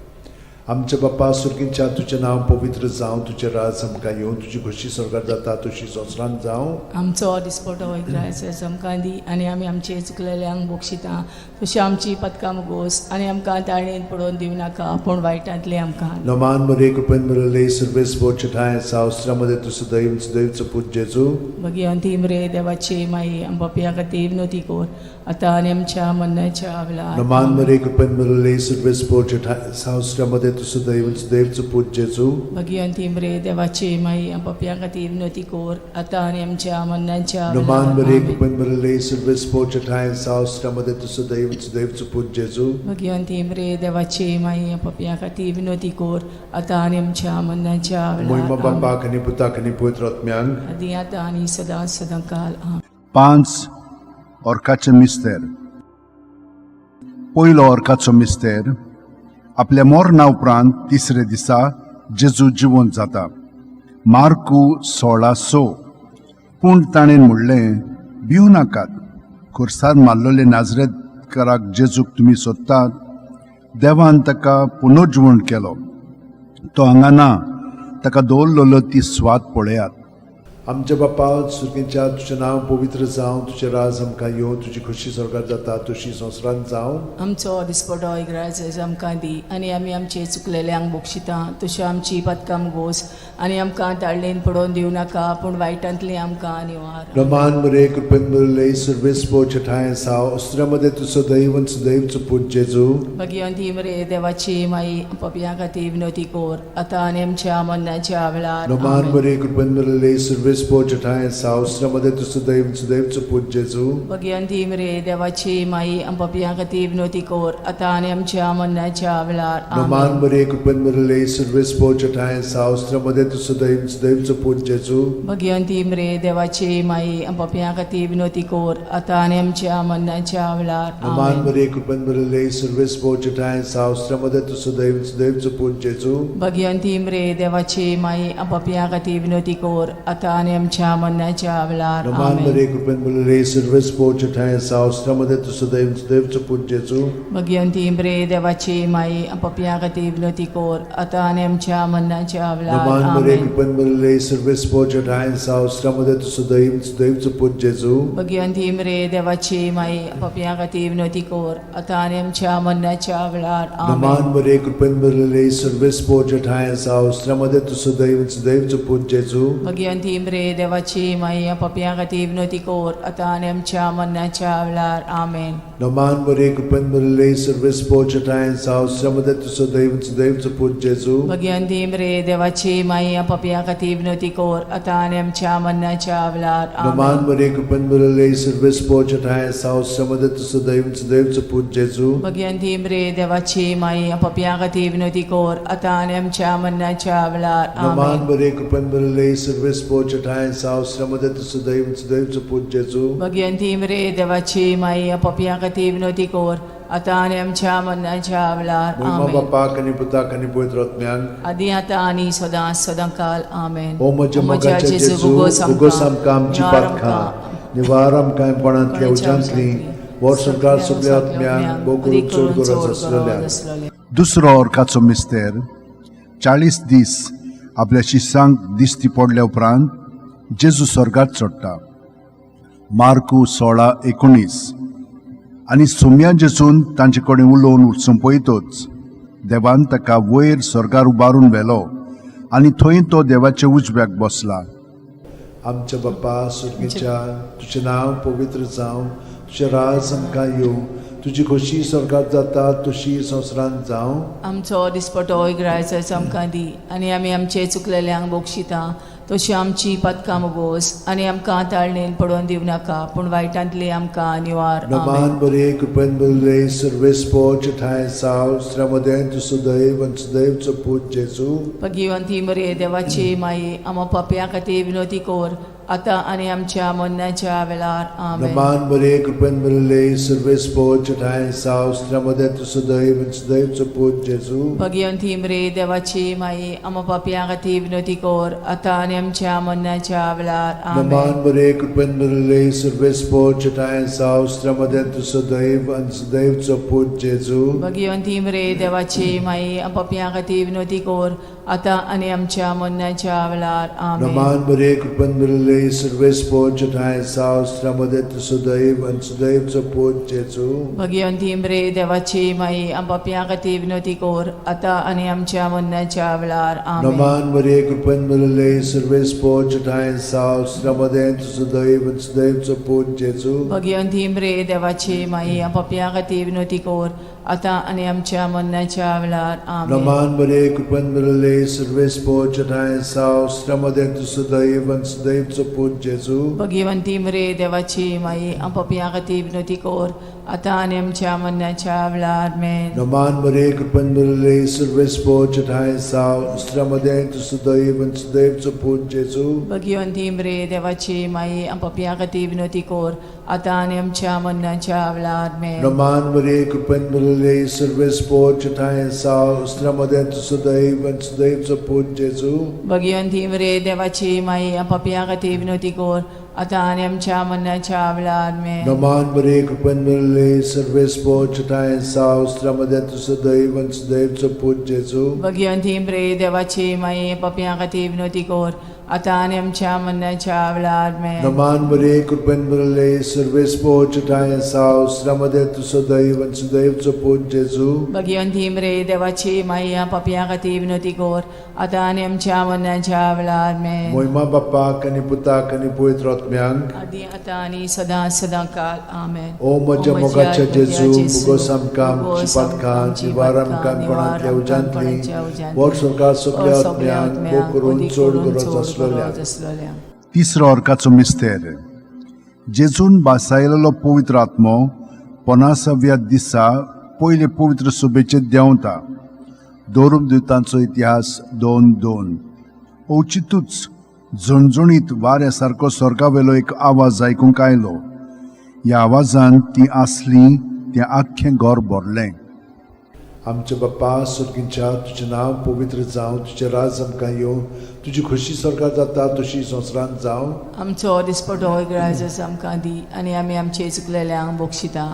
आमच्या बापा सुर्गीच्या, तुजें नांव पवित्र जावं, तुजें राज आमकां येवं, तुजी खोशी स्वर्गार जाता तशी संवसारांत जावं. आमचो दिसपटो ग्रायस आमकां दी आनी आमी आमचे चुकलेल्यांक बक्षिता तशी आमची पदकां मुगोस आनी आमकां ताळेन पडोवन दिवं नाका, पूण वायटांतले आमकां. नमान मरे, कृपेन भरले, सर्वेस्पर तुजे ठांय आसा, स्त्रियां तूं सुदैव, सुदैवचो पूत जेजू. भगिवंती मरे देवाची माई, आमच्या खातीर विनवती कर, आतां आनी आमच्या मरणाच्या वेळार. नमान मरे, कृपेन भरले, सर्वेस्पर तुजे ठांय आसा, स्त्रियां तूं सुदैव, सुदैवचो पूत जेजू. भगिवंती मरे देवाची माई, आमच्या खातीर विनवती कर, आतां आनी आमच्या मरणाच्या नमान वेळार. मरे, आमेन. कृपेन भरले, सर्वेस्पर तुजे ठांय आसा, स्त्रियां तूं सुदैव, सुदैवचो पूत जेजू. भगिवंती मरे देवाची माई, आमच्या खातीर विनवती कर, आतां आनी आमच्या मरणाच्या मोहिमा वेळार. आमेन. बापाक आनी पुताक आनी पवित्र आत्म्यांक. आदी आतां आनी सदां सदां काल. आमेन. पांच ऑर्काचे मिस्तेर. पयलो ऑर्काचो मिस्तेर, आपल्या मरणा उपरांत तिसरे दिसा जेजू जिवंत जाता. मार्कू 16:6. पूण ताणें म्हणलें, भिवू नाकात. खुर्सार मारलेले नाजरेतकाराक जेजूक तुमी सोदतात. देवान ताका पुनर्जिवण केलो. तो हांगा ना. ताका दवरलेलो ती स्वात पळयात. आमच्या बापा सुर्गीच्या, तुजें नांव पवित्र जावं, तुजें राज आमकां येवं, तुजी खोशी स्वर्गार जाता तशी संवसारांत जावं. आमचो दिसपटो ग्रायस आमकां दी आनी आमी आमचे चुकलेल्यांक बक्षिता तशी आमची पदकां गोस आनी आमकां ताळेन पडोवन दिवं नाका, पूण वायटांतली आमकां निवार. नमान मरे, कृपेन भरले, सर्वेस्पर तुजे ठांय आसा, स्त्रियां तूं सदैव, सुदैवचो पूत जेजू. भगिवंती मरे देवाची माई, पपया खातीर विनवती कर, आतां आनी आमच्या मरणाच्या वेळार. नमान आमेन. मरे, कृपेन भरले, सर्वेस्पर तुजे ठांय आसा, स्त्रियां तूं सदैव, सुदैवचो पूत जेजू. भगिवंती मरे देवाची माई, पपया खातीर विनवती कर, आतां आनी आमच्या मरणाच्या वेळार. नमान आमेन. मरे, कृपेन भरले, सर्वेस्पर तुजे ठांय आसा, स्त्रियां तूं सदैव, सुदैवचो पूत जेजू. भगिवंती मरे देवाची माई, पपया खातीर विनवती कर, आतां आनी आमच्या मरणाच्या वेळार. नमान आमेन. मरे, कृपेन भरले, सर्वेस्पर तुजे ठांय आसा, स्त्रियां तूं सदैव, सुदैवचो पूत जेजू. भगिवंती मरे देवाची माई, पपया खातीर विनवती कर, आतां आनी आमच्या मरणाच्या वेळार. नमान आमेन. मरे, कृपेन भरले, सर्वेस्पर तुजे ठांय आसा, स्त्रियां तूं सदैव, सुदैवचो पूत जेजू. भगिवंती मरे देवाची माई, पपया खातीर विनवती कर, आतां आनी आमच्या मरणाच्या वेळार. नमान मरे, आमेन. कृपेन भरले, सर्वेस्पर तुजे ठांय आसा, स्त्रियां तूं सदैव, सुदैवचो पूत जेजू. भगिवंती मरे देवाची माई, पपया खातीर विनवती कर, आतां आनी आमच्या मरणाच्या वेळार. नमान आमेन. मरे, कृपेन भरले, सर्वेस्पर तुजे ठांय आसा, स्त्रियां तूं सदैव, सुदैवचो पूत जेजू. भगिवंती मरे देवाची माई, पपया खातीर विनवती कर, आतां आनी आमच्या मरणाच्या वेळार. आमेन. नमान मरे, कृपेन भरले, सर्वेस्पर तुजे ठांय आसा, स्त्रियां तूं सदैव, सुदैवचो पूत जेजू. भगिवंती मरे देवाची माई, पपया खातीर विनवती कर, आतां आनी आमच्या मरणाच्या वेळार. नमान आमेन. मरे, कृपेन भरले, सर्वेस्पर तुजे ठांय आसा, स्त्रियां तूं सदैव, सुदैवचो पूत जेजू. भगिवंती मरे देवाची माई, पपया खातीर विनवती कर, आतां आनी आमच्या मरणाच्या वेळार. नमान आमेन. मरे, कृपेन भरले, सर्वेस्पर तुजे ठांय आसा, स्त्रियां तूं सदैव, सुदैवचो पूत जेजू. भगिवंती मरे देवाची माई, पपया खातीर विनवती कर, आतां आनी आमच्या मरणाच्या वेळार. मोहिमा आमेन. बापाक आनी पुताक आनी पवित्र आत्म्यांक. आदी आतां आनी सदां सदां काल. आमेन. ओ म्हज्या मोगाच्या जेजू, उगोस आमकां आमची पातकां, निवार आमकां पणांतल्या उज्यांतली, वर्सभर सगळ्या आत्म्यांक, भोव करून चड गरज आसलेल्या. दुसरो ऑर्काचो मिस्तेर, 40 दीस आपल्या शिसांक दिश्टी पडल्या उपरांत जेजू स्वर्गात चडटा. मार्कू 16:19. आनी सुम्या जेजून तांचे कडेन उलोवन सोंपयतच देवान ताका वयर स्वर्गार उबारून व्हेलो आनी थंय तो देवाच्या उजव्याक बसला. आमच्या बाप्पा सुर्गीच्या, तुजें नांव पवित्र जावं, तुजें राज आमकां येवं, तुजी खोशी स्वर्गात जाता तशी संवसारांत जावं. आमचो दिसपटो इगरायचो आमकां दी आनी आमी आमचे चुकलेल्यांक बक्षिता तशी आमची पदकां मोगोस आनी आमकां ताळणेन पडोवन दिवं नाका पूण वायटांतली आमकां निवार. आमेन. नमान बरे कृपेन बरले सर्वेस्पोच ठांय साव श्रमदें तूं सुदैव आनी सुदैवचो पूत जेजू. भगिवंती मरे देवाची माई, आमा पापया खातीर विनोती कोर आतां आनी आमच्या मरणाच्या वेळार. आमेन. नमान बरे कृपेन बरले सर्वेस्पोच ठांय साव श्रमदें तूं सुदैव आनी सुदैवचो पूत जेजू. भगिवंती मरे देवाची माई, आमा पापया खातीर विनोती कोर आतां आनी आमच्या मरणाच्या वेळार. आमेन. नमान बरे कृपेन बरले सर्वेस्पोच ठांय साव श्रमदें तूं सुदैव आनी सुदैवचो पूत जेजू. भगिवंती मरे देवाची माई, पापया खातीर विनोती कोर आतां आनी आमच्या मरणाच्या वेळार. आमेन. नमान बरे कृपेन बरले सर्वेस्पोच ठांय साव श्रमदें तूं सुदैव आनी सुदैवचो पूत जेजू. भगिवंती मरे देवाची माई, पापया खातीर विनोती कोर आतां आनी आमच्या मरणाच्या वेळार. आमेन. नमान मरे कृपेन भरले सर्वेस्पोच ठांय साव श्रमदें तूं सुदैव आनी सुदैवचो पूत जेजू. भगिवंती मरे देवाची माई, पापया खातीर विनोती कोर आतां आनी आमच्या मरणाच्या वेळार. आमेन. नमान मरे कृपेन भरले सर्वेस्पोच ठांय साव श्रमदें तूं सुदैव आनी सुदैवचो पूत जेजू. भगिवंती मरे देवाची माई, पापया खातीर विनोती कोर आतां आनी आमच्या मरणाच्या वेळार. मेन. नमान मरे कृपेन भरले सर्वेस्पोच ठांय साव श्रमदें तूं सुदैव आनी सुदैवचो पूत जेजू. भगिवंती मरे देवाची माई, पापया खातीर विनोती कोर आतां आनी आमच्या मरणाच्या वेळार. मेन. नमान मरे कृपेन भरले सर्वेस्पोच ठांय साव श्रमदें तूं सुदैव आनी सुदैवचो पूत जेजू. भगिवंती मरे देवाची माई, पापया खातीर विनोती कोर आतां आनी आमच्या मरणाच्या वेळार. मेन. नमान मरे कृपेन भरले सर्वेस्पोच ठांय साव श्रमदें तूं सुदैव आनी सुदैवचो पूत जेजू. भगिवंती मरे देवाची माई, पापया खातीर विनोती कोर आतां आनी आमच्या मरणाच्या वेळार. मेन. नमान मरे कृपेन भरले सर्वेस्पोच ठांय साव श्रमदें तूं सुदैव आनी सुदैवचो पूत जेजू. भगिवंती मरे देवाची माई, पापया खातीर विनोती कोर आतां आनी आमच्या मरणाच्या वेळार. मेन. मोहिमा बाप्पाक आनी पुताक आनी पवित्र आत्म्यांक. आदी आतां आनी सदां सदां काल. आमेन. ओ म्हज्या मोगाच्या जेजू, मुगोस आमकां आमची पातकां निवार आमकां कोणांतल्या उज्यांतली वर सरकार सगल्या आत्म्यांक भोग करून चड गरज आसलेल्या. आसलेल्या. तिसरो अर्काचो मिस्तेर. जेजून बासायलेलो पवित्र आत्मो पन्नासाव्या दिसा पयले पवित्र सभेचेर देंवता. दोरून दिवतांचो इतिहास 2:2. अवचितूच झणझणीत वाऱ्या सारको स्वर्गावेलो एक आवाज आयकूंक आयलो. ह्या आवाजान ती आसली तें आख्खें घर भरलें. आमच्या बाप्पा सुर्गींच्या, तुजें नांव पवित्र जावं, तुजें राज आमकां येवं, तुजी खोशी स्वर्गात जाता तशी संवसारांत जावं. आमचो दिसपटो इगरायजस आमकां दी आनी आमी आमचे चुकलेल्यांक बक्षिता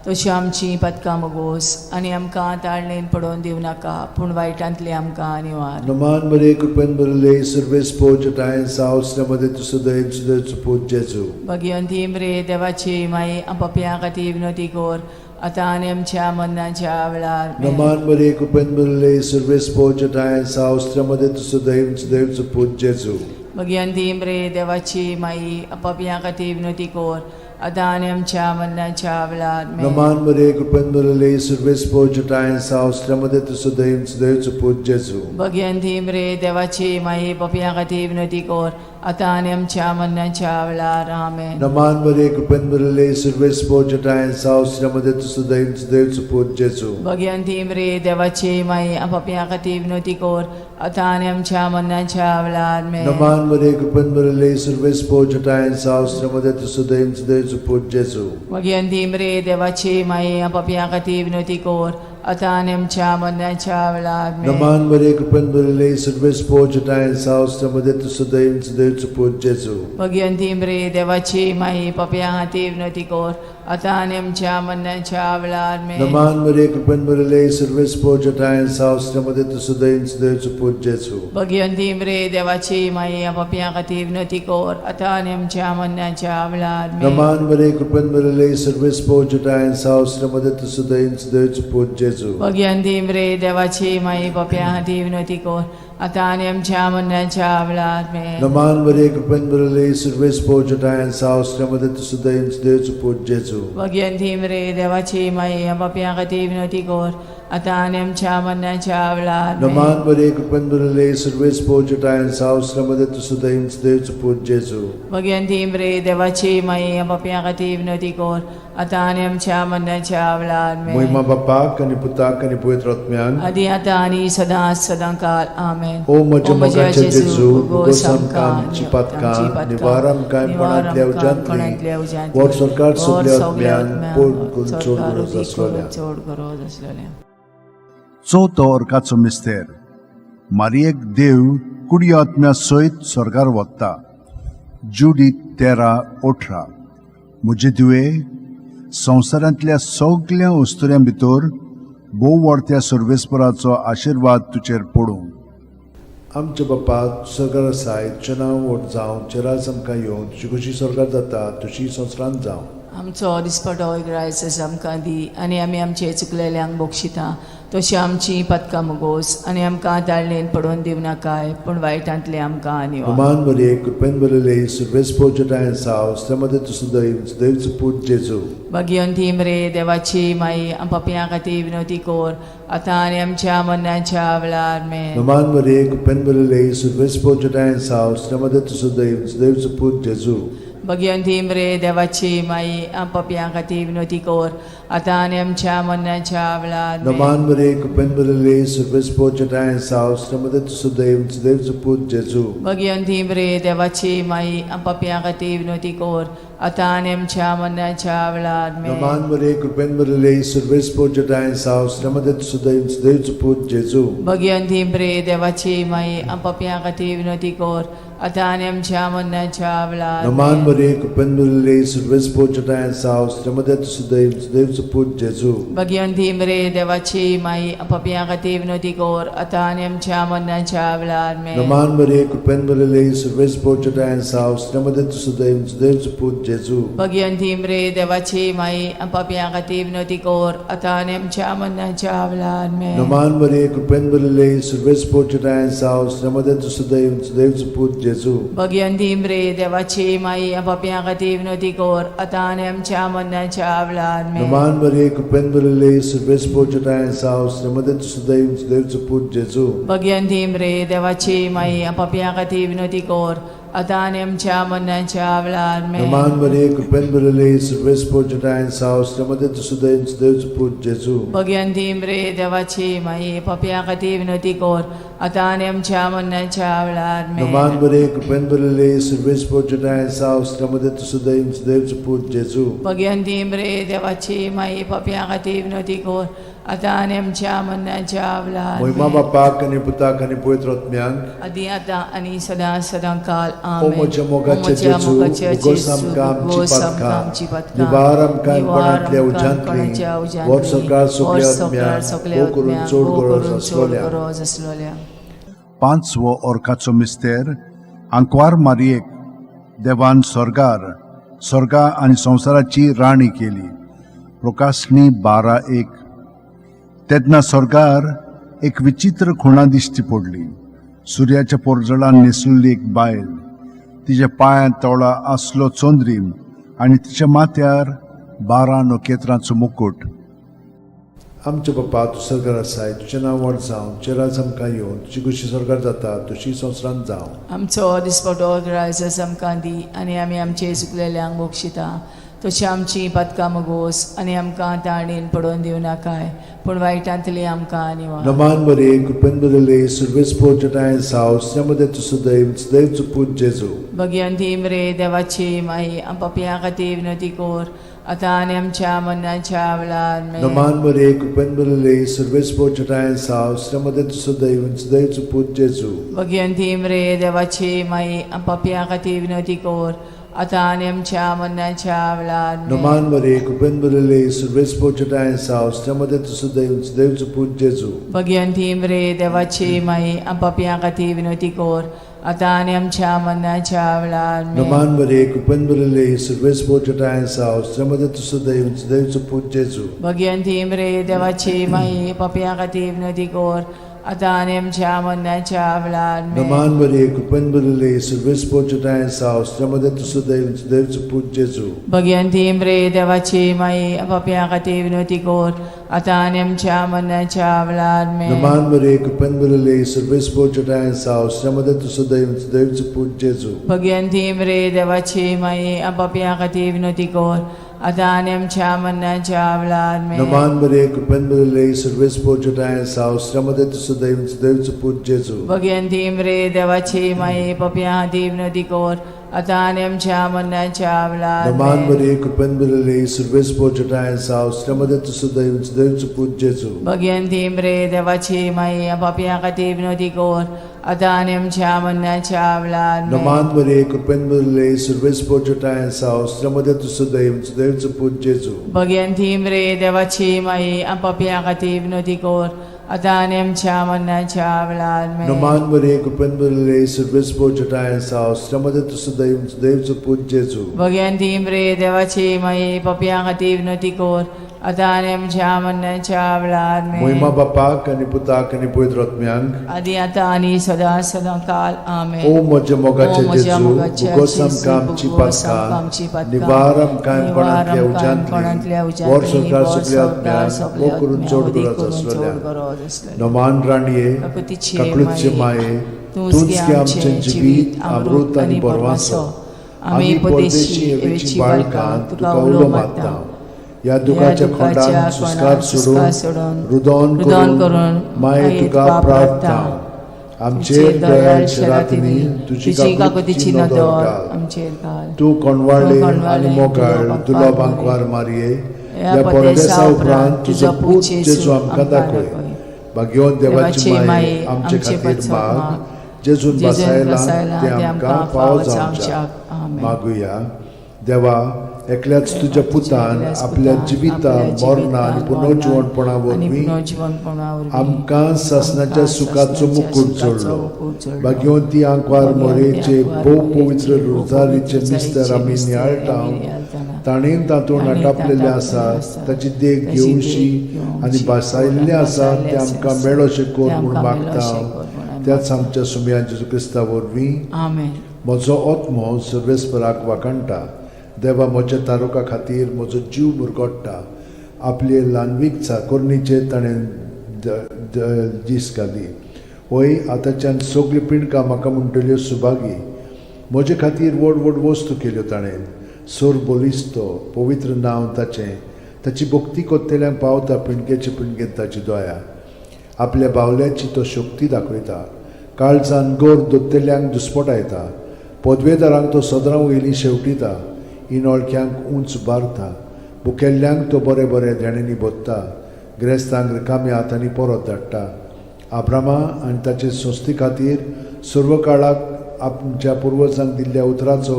तशी आमची पदकां मोगोस आनी आमकां ताळणेन पडोवन दिवं नाका पूण वायटांतली आमकां निवार. नमान मरे कृपेन भरले सर्वेस्पोच ठांय साव श्रमदे तूं सुदैव सुदैवचो पूत जेजू. भगिवंती मरे देवाची माई, पापया खातीर विनोती कोर आतां आनी आमच्या मरणाच्या वेळार. आमेन. नमान मरे कृपेन भरले सर्वेस्पोच ठांय साव श्रमदे तूं सुदैव सुदैवचो पूत जेजू. भगिवंती मरे देवाची माई, पापया खातीर विनोती कोर आतां आनी आमच्या मरणाच्या वेळार. आमेन. नमान मरे कृपेन भरले सर्वेस्पोच ठांय साव श्रमदे तूं सुदैव सुदैवचो पूत जेजू. भगिवंती मरे देवाची माई, पापया खातीर विनोती कोर आतां आनी आमच्या मरणाच्या वेळार. आमेन. नमान मरे कृपेन भरले सर्वेस्पोच ठांय साव श्रमदे तूं सुदैव सुदैवचो पूत जेजू. भगिवंती मरे देवाची माई, पापया खातीर विनोती कोर आतां आनी आमच्या मरणाच्या वेळार. आमेन. नमान मरे कृपेन भरले सर्वेस्पोच ठांय साव श्रमदे तूं सुदैव सुदैवचो पूत जेजू. भगिवंती मरे देवाची माई, पापया खातीर विनोती कोर आतां आनी आमच्या मरणाच्या वेळार. आमेन. नमान मरे कृपेन भरले सर्वेस्पोच ठांय साव श्रमदे तूं सुदैव सुदैवचो पूत जेजू. भगिवंती मरे देवाची माई, पापया खातीर विनोती कोर आतां आनी आमच्या मरणाच्या वेळार आमेन. नमान मरे कृपेन भरिल्ले सर्वेस्पर जटायन सावस्त्यामध्ये तूं सदैव सदैवचो पूत जेजू. भगिवंती मरे देवाची माई, पापयां खातीर विनवती कर, आतां आनी आमच्या मरणाच्या वेळार आमेन. नमान मरे कृपेन भरिल्ले सर्वेस्पर जटायन सावस्त्यामध्ये तूं सदैव सदैवचो पूत जेजू. भगिवंती मरे देवाची माई, पापयां खातीर विनवती कर, आतां आनी आमच्या मरणाच्या वेळार आमेन. नमान मरे कृपेन भरिल्ले सर्वेस्पर जटायन सावस्त्यामध्ये तूं सदैव सदैवचो पूत जेजू. भगिवंती मरे देवाची माई, पापयां खातीर विनवती कर, आतां आनी आमच्या मरणाच्या वेळार आमेन. नमान मरे कृपेन भरिल्ले सर्वेस्पर जटायन सावस्त्यामध्ये तूं सदैव सदैवचो पूत जेजू. भगिवंती मरे देवाची माई, पापयां खातीर विनवती कर, आतां आनी आमच्या मरणाच्या वेळार आमेन. मोहिमा बापाक आनी पुताक आनी पवित्र आत्म्यान. आदी आतां आनी सदां सदां काल आमेन. ओ म्हज्या मोगाच्या जेजू, भोगोस आमकां आमची पातकां, निवार आमकां कोणांतल्या उज्यांतली, वर सरकार सगल्या आत्म्यान पोड करून चड गरज आसलोल्या. चड गरज आसलेल्या. चवथो अर्काचो मिस्तेर. मारियेक देव कुडी आत्म्या सयत स्वर्गार वता. जुडी 13:18. म्हजे धुवे, संवसारांतल्या सगल्या वस्तुऱ्यां भितर भोव व्हडत्या सर्वेस्पराचो आशिर्वाद तुजेर पडूं. आमच्या बापा, सरकार आसाय, तुजें नांव व्हड जावं, तुजें राज आमकां येवं, तुजी खुशी सरकार जाता तुशी संवसारांत जावं. आमचो दिसपटो ग्रायस आमकां दी आनी आमी आमचे चुकलेल्यांक बक्षिता तशी आमची पदकां मुगोस आनी आमकां ताळणेन पडोवन दिवनाकाय, पूण वायटांतले आमकां निवार. नमान मरिये, कृपेन भरिल्ले, सर्वेस्पर जटायन साव, मध्ये तूं सदैव सदैवचो पूत जेजू. भगिवंती मरे देवाची माई, पापयां खातीर विनवती कर, आतां आनी आमच्या मरणाच्या वेळार आमेन. नमान मरिये, कृपेन भरिल्ले, सर्वेस्पर जटायन साव, मध्ये तूं सदैव सदैवचो पूत जेजू. भगिवंती मरे देवाची माई, पापयां खातीर विनवती कर, आतां आनी आमच्या मरणाच्या वेळार आमेन. नमान मरिये, कृपेन भरिल्ले, सर्वेस्पर जटायन साव, मध्ये तूं सदैव सदैवचो पूत जेजू. भगिवंती मरे देवाची माई, पापयां खातीर विनवती कर, आतां आनी आमच्या मरणाच्या वेळार आमेन. नमान मरिये, कृपेन भरिल्ले, सर्वेस्पर जटायन साव, मध्ये तूं सदैव सदैवचो पूत जेजू. भगिवंती मरे देवाची माई, पापयां खातीर विनवती कर, आतां आनी आमच्या मरणाच्या वेळार नमान आमेन. मरिये, कृपेन भरिल्ले, सर्वेस्पर जटायन साव, मध्ये तूं सदैव सदैवचो पूत जेजू. भगिवंती मरे देवाची माई, पापयां खातीर विनवती कर, आतां आनी आमच्या मरणाच्या वेळार आमेन. नमान मरिये, कृपेन भरिल्ले, सर्वेस्पर जटायन साव, मध्ये तूं सदैव सदैवचो पूत जेजू. भगिवंती मरे देवाची माई, पापयां खातीर विनवती कर, आतां आनी आमच्या मरणाच्या वेळार आमेन. नमान मरिये, कृपेन भरिल्ले, सर्वेस्पर जटायन साव, मध्ये तूं सदैव सदैवचो पूत जेजू. भगिवंती मरे देवाची माई, पापयां खातीर विनवती कर, आतां आनी आमच्या मरणाच्या वेळार आमेन. नमान मरिये, कृपेन भरिल्ले, सर्वेस्पर जटायन साव, मध्ये तूं सदैव सदैवचो पूत जेजू. भगिवंती मरे देवाची माई, पापयां खातीर विनवती कर, आतां आनी आमच्या मरणाच्या वेळार आमेन. नमान मरिये, कृपेन भरिल्ले, सर्वेस्पर जटायन साव, मध्ये तूं सदैव सदैवचो पूत जेजू. भगिवंती मरे देवाची माई, पापयां खातीर विनवती कर, आतां आनी आमच्या मरणाच्या वेळार आमेन. नमान मरिये, कृपेन भरिल्ले, सर्वेस्पर जटायन साव, मध्ये तूं सदैव सदैवचो पूत जेजू. भगिवंती मरे देवाची माई, पापयां खातीर विनवती कर, आतां आनी आमच्या मरणाच्या वेळार मोहिमा आमेन. बापाक आनी पुताक आनी पवित्र आत्म्याक. आदी आतां आनी सदां सदां काल ओ आमेन. म्हज्या मोगाच्या ओ जेजू, मोगाच्या उगोस जेजू, आमकां आमची उगोस आमकां पातकां, आमची पातकां, निवार आमकां निवार कोणांतल्या आमकां उज्यांतली, कोणाच्या उज्यांतली, वर सरकार सगल्या वर सरकार आत्म्याक, सगल्या भोव करून आत्म्याक, चड भोव गरज करून चड आसलोल्या. गरज आसलोल्या. पांचवो अर्काचो मिस्तेर. आंकवार मारियेक देवान स्वर्गार स्वर्गा आनी संवसाराची राणी केली. प्रकाशणी 12:1. तेन्ना स्वर्गार एक विचित्र खुणा दिश्टी पडली. सुर्याच्या पोरजळान न्हेसुल्ली एक बायल, तिच्या पांयांत तोळा आसलो चंद्रीम आनी तिच्या माथ्यार 12 नखेत्रांचो मुकूट. आमच्या बापा, तूं सरकार आसाय, तुजें नांव व्हड जावं, तुजें राज आमकां येवं, तुजी खुशी सरकार जाता तुशी संवसारांत जावं. आमचो दिसपटो ग्रायस आमकां दी आनी आमी आमचे चुकलेल्यांक बक्षिता तशी आमची पातकां मगोस आनी आमकां ताणेन पडोवन दिवनाकाय, पूण वायटांतली आमकां निवार. नमान मरिये, कृपेन भरिल्ले, सर्वेस्पर जटायन साव, मध्ये तूं सदैव सदैवचो पूत जेजू. भगिवंती मरे देवाची माई, पापयां खातीर विनवती कर, आतां आनी आमच्या मरणाच्या वेळार आमेन. नमान मरिये, कृपेन भरिल्ले, सर्वेस्पर जटायन साव, मध्ये तूं सदैव सदैवचो पूत जेजू. भगिवंती मरे देवाची माई, पापयां खातीर विनवती कर, आतां आनी आमच्या मरणाच्या वेळार आमेन. नमान मरे कृपेन भरिल्ले सर्वेस्पोर आसा मध्ये तूं सुदैव देवचो पूत जेजू. भगिवंती मरे देवाची माई, आमच्या खातीर विनवती कर, आतां आनी आमच्या मरणाच्या वेळार आमेन. नमान मरे कृपेन भरिल्ले सर्वेस्पोर आसा मध्ये तूं सुदैव देवचो पूत जेजू. भगिवंती मरे देवाची माई, पापया खातीर विनवती कर, आतां आनी आमच्या मरणाच्या वेळार आमेन. नमान मरे कृपेन भरिल्ले सर्वेस्पोर आसा मध्ये तूं सुदैव देवचो पूत जेजू. भगिवंती मरे देवाची माई, पापया खातीर विनवती कर, आतां आनी आमच्या मरणाच्या वेळार आमेन. नमान मरे कृपेन भरिल्ले सर्वेस्पोर आसा मध्ये तूं सुदैव देवचो पूत जेजू. भगिवंती मरे देवाची माई, पापया खातीर विनवती कर, आतां आनी आमच्या मरणाच्या वेळार आमेन. नमान मरे कृपेन भरिल्ले सर्वेस्पोर आसा मध्ये तूं सुदैव देवचो पूत जेजू. भगिवंती मरे देवाची माई, पापया खातीर विनवती कर, आतां आनी आमच्या मरणाच्या वेळार नमान आमेन. मरे कृपेन भरिल्ले सर्वेस्पोर आसा मध्ये तूं सुदैव देवचो पूत जेजू. भगिवंती मरे देवाची माई, पापया खातीर विनवती कर, आतां आनी आमच्या मरणाच्या वेळार आमेन. नमान मरे कृपेन भरिल्ले सर्वेस्पोर आसा मध्ये तूं सुदैव देवचो पूत जेजू. भगिवंती मरे देवाची माई, पापया खातीर विनवती कर, आतां आनी आमच्या मरणाच्या वेळार आमेन. नमान मरे कृपेन भरिल्ले सर्वेस्पोर आसा मध्ये तूं सुदैव देवचो पूत जेजू. भगिवंती मरे देवाची माई, पापया खातीर विनवती कर, आतां आनी आमच्या मरणाच्या वेळार आमेन. मोहिमा बापाक आनी पुताक आनी पवित्र आत्म्यांक, आदी आतां आनी सदां सदां काल आमेन. ओ म्हज्या मोगाचे ओ म्हज्या जेजू, मोगाचे भुगोस जेजू, आमकां आमची भुगोस आमकां आमची पातकां, पातकां, निवार आमकां निवार कोणांतल्या आमकां कोणांतल्या उज्यांतली, उज्यांतली, वर संवसार वर सगल्या संवसार आत्म्यांक, सगल्या वो करून आत्म्यांक, चड वदी गरज करून चड आसलेल्या. गरज आसलेल्या. नमान राणये, काकुतीचे काकळूतचे माये, तूंच गे आमचें जिवीत, अमृत आनी बरवासो. आमी परदेशी एवेची बाळकां तुका उलो मारता. ह्या दुखाच्या खोंडान सुस्कार सोडून, रुदोन करून माये तुका प्रार्थना. आमचेर दयाळ रातींनी तुजी काकुतीची नदर घाल. आमचेर घाल. तूं कोणवाळे आनी मोगाळ तुलो बांकवार मारये, ह्या परदेसा उपरांत तुजो पूत जेजू आमकां दाखय. भाग्यवंत देवाची माये, आमचे खातीर माग, जेजून बसायला ते आमकां फावो जावच्याक. मागुया. देवा, एकल्याच तुज्या पुतान आपल्या जिविता, मरणा आनी पुनर्जिवणपणा वरवीं आमकां सासणाच्या सुखाचो मुकूट जोडलो. भाग्यवंती आंकवार मोरेचे भोव पवित्र रोजारीचे मिस्तर आमी नियाळटा, ताणें तातूंत आटापलेलें आसा ताची देख घेवशी आनी भासायल्लें आसा तें आमकां मेळोशें कर म्हूण मागता, त्याच आमच्या सुमया जेजू क्रिस्ता वरवीं. आमेन. म्हजो आत्मो सर्वेस्पराक वाखाणटा, देवा म्हज्या तारुका खातीर म्हजो जीव मुरगोडटा. आपले ल्हानवीक चाकोरणीचेर ताणें दीस घाली. वय, आतांच्यान सगल्यो पिंडकां म्हाका म्हणटल्यो सुभागी. म्हजे खातीर व्हड व्हड वस्तू केल्यो ताणें. सोर बलिस्तो पवित्र नांव ताचें. ताची भक्ती कोत्तेल्यांक पावता पिंडकेचे पिंडकेन ताची दया. आपल्या बावल्याची तो शक्ती दाखयता, काळजान गोर दोत्तेल्यांक दुस्पटायता. पदवेदारांक तो सदरां वयलीं शेवटिता, इनोळख्यांक उंच बारता. भुकेल्ल्यांक तो बरें बरें देण्यांनी भरता, ग्रेस्तांक रिकाम्या हातांनी परत धाडटा. आब्रामा आनी ताचे संस्थे खातीर सर्व काळाक आमच्या पुर्वजांक दिल्ल्या उतराचो,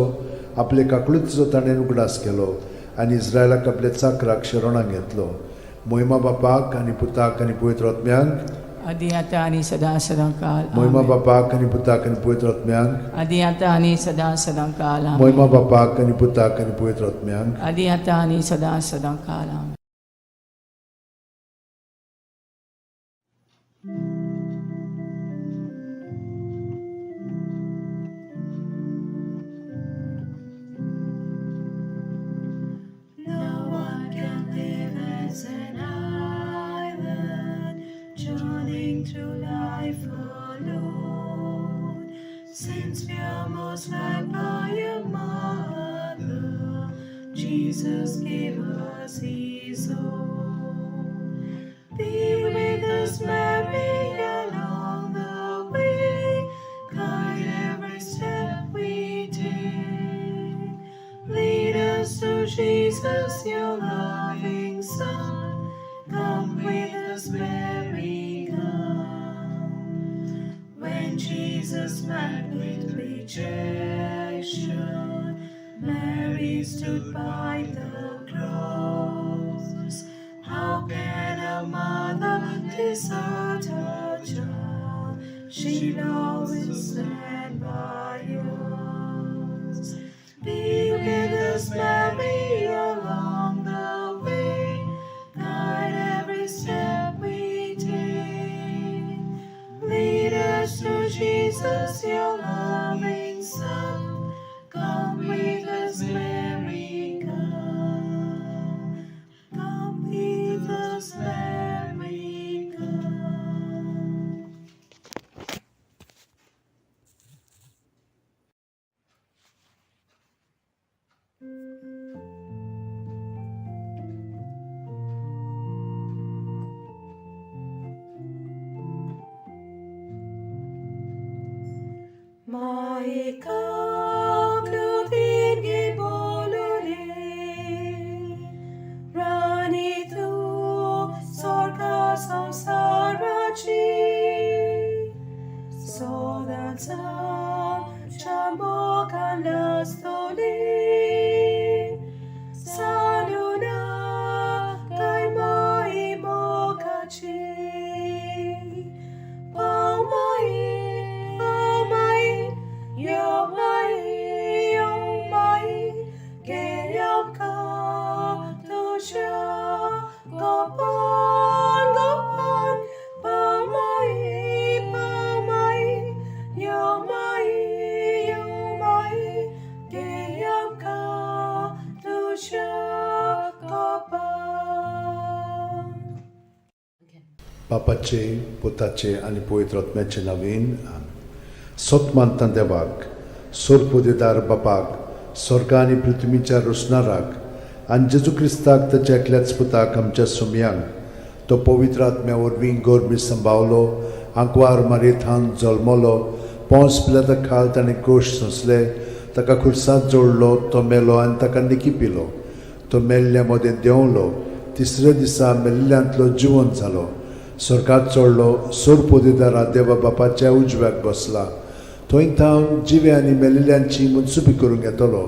आपले काकळुतीचो ताणें उगडास केलो आनी इस्रायलाक आपल्या चाकराक शरणाक घेतलो. मोहिमा बापाक आनी पुताक आनी पवित्र आत्म्यांक, आदी आतां आनी सदां सदां काल. मोहिमा आमेन. बापाक आनी पुताक आनी पवित्र आत्म्यांक, आदी आतां आनी सदां सदां काल. आमेन. मोहिमा बापाक आनी पुताक आनी पवित्र आत्म्यांक, आदी आतां आनी सदां सदां काल. आमेन. No one can live as an island, journeying through life alone. Since we are most loved by a mother, Jesus gave us His own. Be with us, Mary, along the way. Guide every step we take. Lead us to Jesus, your loving Son. Come with us, Mary, come. When Jesus met with rejection, Mary stood by the cross. How can a mother desert her child? She'll always stand by us. Be with us, Mary, along the way. Guide every step we take. Lead us to Jesus, your loving Son. Come with us, Mary, come. Come with us, Mary, come. Maikaklutirgi bolure, Rani tu sorga samsarachi, Sodansam chamokanastoli, Saluna kai mai mokachi. Pau mai, yo mai, yo mai, ke yam ka tu sha, gopan, gopan, pau mai, yo mai, ke yam ka tu sha, gopan. बापाचे पुताचे आनी पवित्र आत्म्याचे नवीन सत मानता देवाक सोरपोदेदार बापाक स्वर्ग आनी पृथ्वीच्या रोसणाराक आनी जेजू क्रिस्ताक ताच्या एकल्याच पुताक आमच्या सुमयांक तो पवित्र आत्म्या वरवीं गोरमी संभावलो आंकवार मारयेथान जल्मलो पोंस पिलाता खाल ताणें कोश सोंसले ताका खुर्सांत जोडलो तो मेलो आनी ताका निकी पिलो तो मेल्ल्या मदें देंवलो तिसऱ्या दिसा मेल्ल्यांतलो जिवन जालो स्वर्गात चडलो सोरपोदेदारा देवा बापाच्या उजव्याक बसला थंय थावन जिवे आनी मेलिल्ल्यांची मनसुबी करूंक येतलो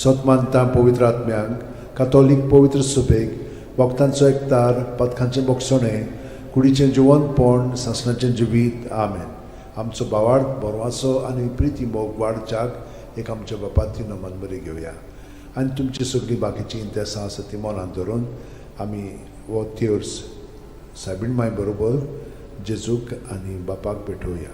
सत मानता पवित्र आत्म्यांक कातोलीक पवित्र सुबेक वखदांचो एकतार पदकांचें बोगसणें कुडीचें जिवनपण सासणाचें जिवीत आमेन. आमचो भावार्थ बरवासो आनी प्रिती मोग वाडच्याक एक आमच्या बापाती नमन बरी घेवया आनी तुमची सगळीं बाकीचीं इंतेसां आसा ती मनांत धरून आमी हो तेर्स सायबीण माय बरोबर जेजूक आनी बापाक भेटोवया.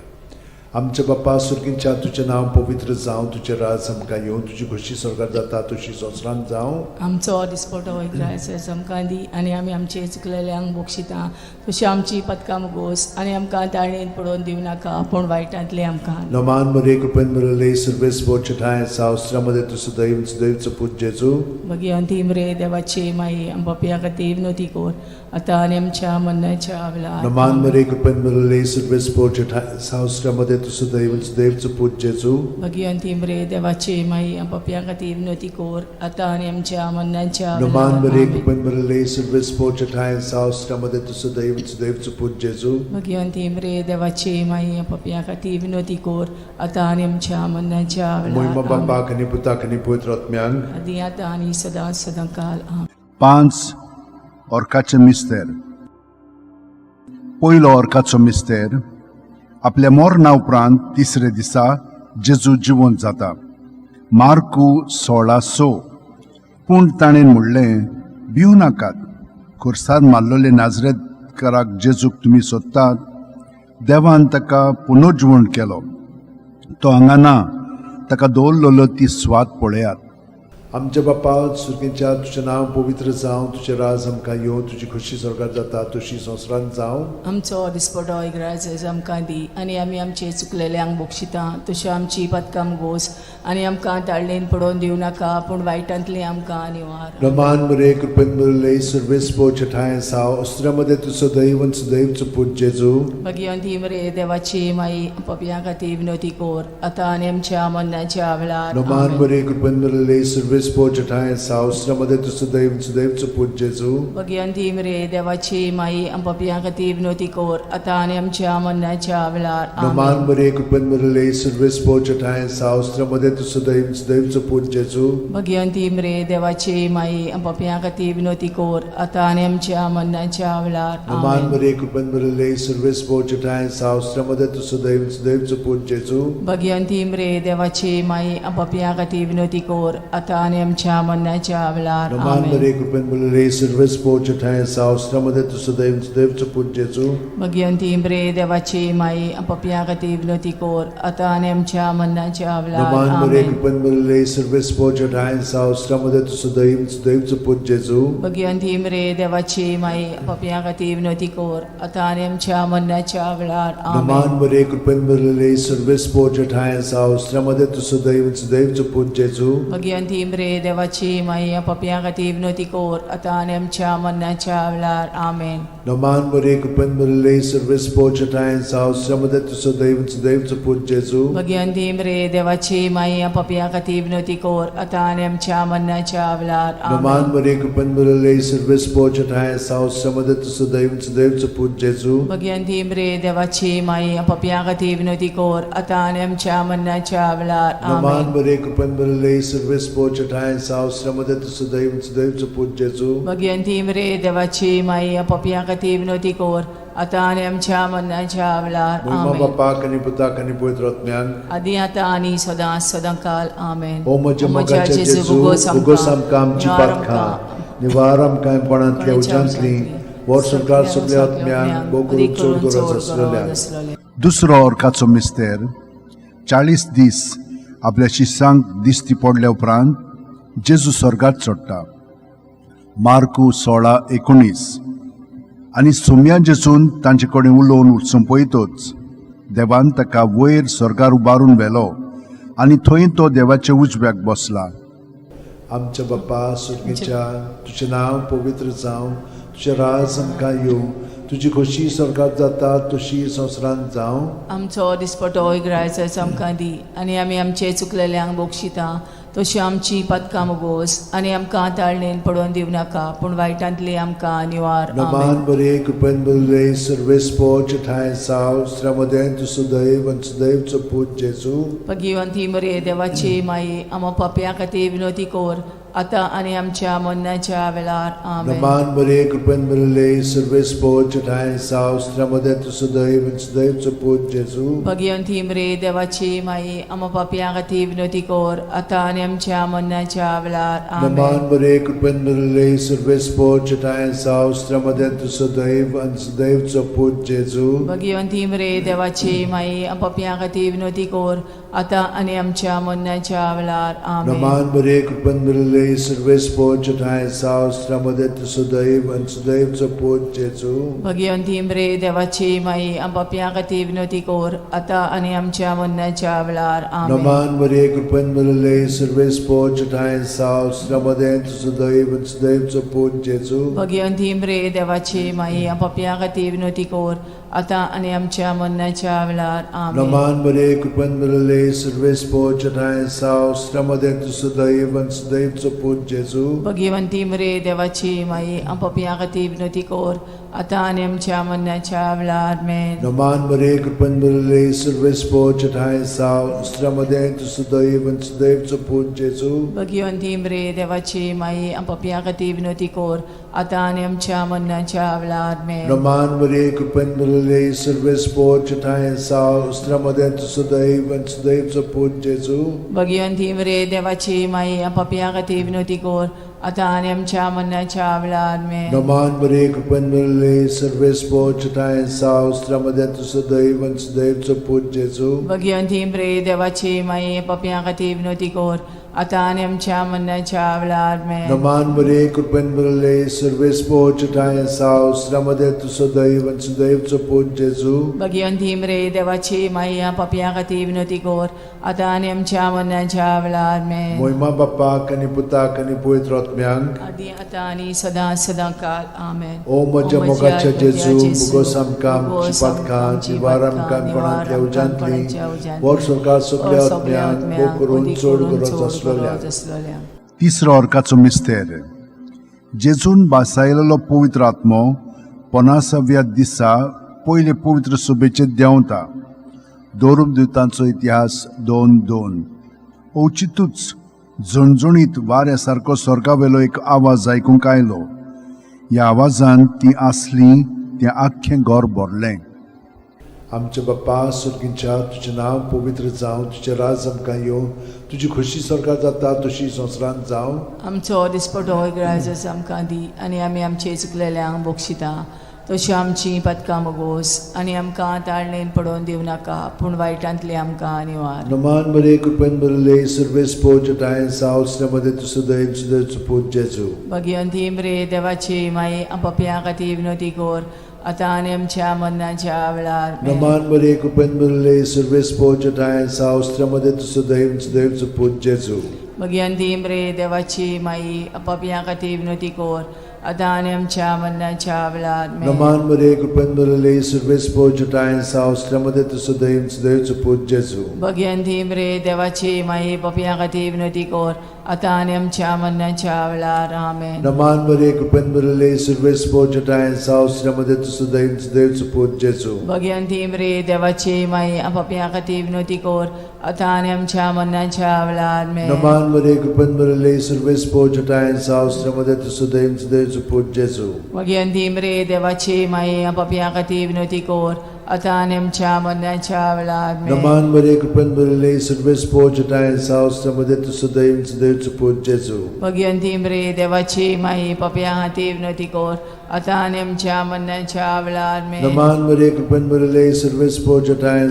आमच्या बापा सुर्गींच्या तुजें नांव पवित्र जावं, तुजें राज आमकां येवं, तुजी खोशी स्वर्गात जाता तशी संवसारांत जावं. आमचो दिसपटो ग्रायस आमकां दी आनी आमी आमचे चुकलेल्यांक बक्षिता तशी आमची पदकां मुगोस आनी आमकां ताळणेन पडोवन दिवं नाका पूण वायटांतले आमकां. नमान मरे कृपेन मिळले सर्वेस बोचठाय सावस्त्रामध्ये तू सदैव सदैवचो पूत जेजू. भगिवंती मरे देवाची माई आमच्या खातीर विनोती कोर आतां आनी आमच्या मरणाच्या वेळार. नमान मरे कृपेन मिळले सर्वेस बोचठाय सावस्त्रामध्ये तू सदैव सदैवचो पूत जेजू. भगिवंती मरे देवाची माई आमच्या खातीर विनोती कोर आतां आनी आमच्या मरणाच्या नमान वेळार. मरे कृपेन मिळले सर्वेस बोचठाय सावस्त्रामध्ये तू सदैव सदैवचो पूत जेजू. भगिवंती मरे देवाची माई आमच्या खातीर विनोती कोर आतां आनी आमच्या मरणाच्या मोहिमा वेळार. आमेन. बापाक आनी पुताक आनी पवित्र आत्म्यांक आदी आतां आनी सदां सदां काल. आमेन. 5 ऑर्काचे मिस्तेर. पयलो ऑर्काचो मिस्तेर आपल्या मरणा उपरांत तिसरे दिसा जेजू जिवंत जाता. मार्कू 16:6. पूण ताणें म्हणलें, भिवू नाकात, खुर्सार मारलेले नाजरेतकाराक जेजूक तुमी सोदतात. देवान ताका पुनर्जिवण केलो, तो हांगा ना, ताका दवरलेलो ती सुवात पळयात. आमच्या बापा सुर्गींच्या तुजें नांव पवित्र जावं, तुजें राज आमकां येवं, तुजी खोशी स्वर्गात जाता तशी संवसारांत जावं. आमचो दिसपटो इग्राज आमकां दी आनी आमी आमचे चुकलेल्यांक बक्षिता तशी आमची पदकां गोस आनी आमकां ताळणेन पडोवन दिवं नाका पूण वायटांतली आमकां निवार. नमान मरे कृपेन मिळले सर्वेस बोचठाय साव अस्त्रामध्ये तू सदैव सदैवचो पूत जेजू. भगिवंती मरे देवाची माई पपयां खातीर विनोती कोर आतां आनी आमच्या मरणाच्या वेळार. नमान आमेन. मरे कृपेन मिळले सर्वेस सर्वेस्पोर ठांय सावस्र मदें तूं सुदैव सुदैवचो पूत जेजू. भगिवंती मरे देवाची माई, आमच्या खातीर विनवती कर आतां आनी आमच्या मरणाच्या वेळार. नमान आमेन. मरिये, कृपेन भरिल्ले, सर्वेस्पोर ठांय सावस्र मदें तूं सुदैव सुदैवचो पूत जेजू. भगिवंती मरे देवाची माई, आमच्या खातीर विनवती कर आतां आनी आमच्या मरणाच्या वेळार. नमान आमेन. मरिये, कृपेन भरिल्ले, सर्वेस्पोर ठांय सावस्र मदें तूं सुदैव सुदैवचो पूत जेजू. भगिवंती मरे देवाची माई, आमच्या खातीर विनवती कर आतां आनी आमच्या मरणाच्या वेळार. नमान आमेन. मरिये, कृपेन भरिल्ले, सर्वेस्पोर ठांय सावस्र मदें तूं सुदैव सुदैवचो पूत जेजू. भगिवंती मरे देवाची माई, आमच्या खातीर विनवती कर आतां आनी आमच्या मरणाच्या वेळार. नमान मरिये, आमेन. कृपेन भरिल्ले, सर्वेस्पोर ठांय सावस्र मदें तूं सुदैव सुदैवचो पूत जेजू. भगिवंती मरे देवाची माई, पापयां खातीर विनवती कर आतां आनी आमच्या मरणाच्या वेळार. नमान आमेन. मरिये, कृपेन भरिल्ले, सर्वेस्पोर ठांय सावस्र मदें तूं सुदैव सुदैवचो पूत जेजू. भगिवंती मरे देवाची माई, पापयां खातीर विनवती कर आतां आनी आमच्या मरणाच्या वेळार. आमेन. नमान मरिये, कृपेन भरिल्ले, सर्वेस्पोर ठांय सावस्र मदें तूं सुदैव सुदैवचो पूत जेजू. भगिवंती मरे देवाची माई, पापयां खातीर विनवती कर आतां आनी आमच्या मरणाच्या वेळार. नमान आमेन. मरिये, कृपेन भरिल्ले, सर्वेस्पोर ठांय सावस्र मदें तूं सुदैव सुदैवचो पूत जेजू. भगिवंती मरे देवाची माई, पापयां खातीर विनवती कर आतां आनी आमच्या मरणाच्या वेळार. नमान आमेन. मरिये, कृपेन भरिल्ले, सर्वेस्पोर ठांय सावस्र मदें तूं सुदैव सुदैवचो पूत जेजू. भगिवंती मरे देवाची माई, पापयां खातीर विनवती कर आतां आनी आमच्या मरणाच्या वेळार. महिमा आमेन. बापाक आनी पुताक आनी पवित्र आत्म्याक. आदी आतां आनी सदां सदां काल. आमेन. ओ म्हज्या मोगाच्या जेजू, उगोस आमकां आमची पातकां, निवार आमकां कोणांतल्या उज्यांतली, वर्स संवसार सगल्या आत्म्यांक भोव करून चड गरज आसलेल्या. दुसरो अर्काचो मिस्तेर. 40 दीस आपल्या शिसांक दिश्टी पडल्या उपरांत जेजू स्वर्गात चडटा. मार्कू 16:19. आनी सोम्या जेजून तांचे कडेन उलोवन सोंपयतच देवान ताका वयर स्वर्गार उबारून व्हेलो आनी थंय तो देवाच्या उजव्याक बसला. आमच्या बापा सुर्गीच्या, तुजें नांव पवित्र जावं, तुजें राज आमकां येवं, तुजी खोशी स्वर्गात जाता तशी संवसारांत जावं. आमचो दिसपटो इग्रायचो आमकां दी आनी आमी आमचे चुकलेल्यांक बक्षिता तशी आमची पातकां मुगोस आनी आमकां ताळणेन पडोवन दिवं नाका, पूण वायटांतली आमकां निवार. नमान आमेन. बरे कृपेन बरे सर्वेस्पोच ठांय साव श्रमदें तूं सुदैव आनी सुदैवचो पूत जेजू. भगिवंती मरे देवाची माई, आमा पापया खातीर विनवती कर आतां आनी आमच्या मरणाच्या वेळार. आमेन. नमान बरे कृपेन बरे सर्वेस्पोच ठांय साव श्रमदें तूं सुदैव आनी सुदैवचो पूत जेजू. भगिवंती मरे देवाची माई, आमा पापया खातीर विनवती कर आतां आनी आमच्या मरणाच्या वेळार. आमेन. नमान बरे कृपेन बरे सर्वेस्पोच ठांय साव श्रमदें तूं सुदैव आनी सुदैवचो पूत जेजू. भगिवंती मरे देवाची माई, पापया खातीर विनवती कर आतां आनी आमच्या मरणाच्या वेळार. आमेन. नमान बरे कृपेन बरे सर्वेस्पोच ठांय साव श्रमदें तूं सुदैव आनी सुदैवचो पूत जेजू. भगिवंती मरे देवाची माई, पापया खातीर विनवती कर आतां आनी आमच्या मरणाच्या वेळार. आमेन. नमान बरे कृपेन बरे सर्वेस्पोच ठांय साव श्रमदें तूं सुदैव आनी सुदैवचो पूत जेजू. भगिवंती मरे देवाची माई, पापया खातीर विनवती कर आतां आनी आमच्या मरणाच्या वेळार. आमेन. नमान बरे कृपेन बरे सर्वेस्पोच ठांय साव श्रमदें तूं सुदैव आनी सुदैवचो पूत जेजू. भगिवंती मरे देवाची माई, पापया खातीर विनवती कर आतां आनी आमच्या मरणाच्या वेळार. आमेन. नमान बरे कृपेन बरे सर्वेस्पोच ठांय साव श्रमदें तूं सुदैव आनी सुदैवचो पूत जेजू. भगिवंती मरे देवाची माई, पापया खातीर विनवती कर आतां आनी आमच्या मरणाच्या वेळार. आमेन. नमान बरे कृपेन बरे सर्वेस्पोच ठांय साव श्रमदें तूं सुदैव आनी सुदैवचो पूत जेजू. भगिवंती मरे देवाची माई, पापया खातीर विनवती कर आतां आनी आमच्या मरणाच्या वेळार. आमेन. नमान बरे कृपेन बरे सर्वेस्पोच ठांय साव श्रमदें तूं सुदैव आनी सुदैवचो पूत जेजू. भगिवंती मरे देवाची माई, पापया खातीर विनवती कर आतां आनी आमच्या मरणाच्या वेळार. आमेन. नमान बरे कृपेन बरे सर्वेस्पोच ठांय साव श्रमदें तूं सुदैव आनी सुदैवचो पूत जेजू. भगिवंती मरे देवाची माई, पापया खातीर विनवती कर आतां आनी आमच्या मरणाच्या वेळार. आमेन. मोहिमा बापाक आनी पुताक आनी पवित्र आत्म्यांक. आदी आतां आनी सदां सदां काल. आमेन. ओ म्हज्या मोगाच्या जेजू, मुगोस आमकां आमची पातकां, निवार आमकां कोणांतल्या उज्यांतली, वर सरकार सगल्या आत्म्यांक भोव करून चड गरज आसलेल्या. आसलेल्या. तिसरो अर्काचो मिस्तेर. जेजून बासायलेलो पवित्र आत्मो पन्नासाव्या दिसा पयले पवित्र सभेचेर देंवता. दोरूप दुतांचो इतिहास 2:2. अवचितूच झणझणीत वाऱ्या सारको स्वर्गावेलो एक आवाज आयकूंक आयलो. ह्या आवाजान ती आसली तें आख्खें घर भरलें. आमच्या बाप्पा सुर्गींच्या, तुजें नांव पवित्र जावं, तुजें राज आमकां येवं, तुजी खोशी सरकार जाता तशी संवसारांत जावं. आमचो दिसपटो ग्रायजस आमकां दी आनी आमी आमचे चुकलेल्यांक बक्षिता तशी आमची पदकां मोगोस आनी आमकां ताळणेन पडोवन दिवं नाका पूण वायटांतली आमकां निवार. नमान बरे, कृपेन भरले, सर्वेस पोज सावसल्या मध्ये तुजो दैव सुदैव पूत जेजू. भगिवंती मरे देवाची माई, पपया खातीर विनोती कोर आतां आनी आमच्या मरणाच्या वेळार. नमान बरे, कृपेन भरले, सर्वेस पोज सावसल्या मध्ये तुजो दैव सुदैव पूत जेजू. भगिवंती मरे देवाची माई, पपया खातीर विनोती कोर आतां आनी आमच्या मरणाच्या वेळार. नमान बरे, कृपेन भरले, सर्वेस पोज सावसल्या मध्ये तुजो दैव सुदैव पूत जेजू. भगिवंती मरे देवाची माई, पपया खातीर विनोती कोर आतां आनी आमच्या मरणाच्या वेळार. आमेन. नमान बरे, कृपेन भरले, सर्वेस पोज सावसल्या मध्ये तुजो दैव सुदैव पूत जेजू. भगिवंती मरे देवाची माई, पपया खातीर विनोती कोर आतां आनी आमच्या मरणाच्या वेळार. नमान बरे, कृपेन भरले, सर्वेस पोज सावसल्या मध्ये तुजो दैव सुदैव पूत जेजू. भगिवंती मरे देवाची माई, पपया खातीर विनोती कोर आतां आनी आमच्या मरणाच्या वेळार. नमान बरे, कृपेन भरले, सर्वेस पोज सावसल्या मध्ये तुजो दैव सुदैव पूत जेजू. भगिवंती मरे देवाची माई, पपया खातीर विनोती कोर आतां आनी आमच्या मरणाच्या वेळार. नमान बरे, कृपेन भरले, सर्वेस पोज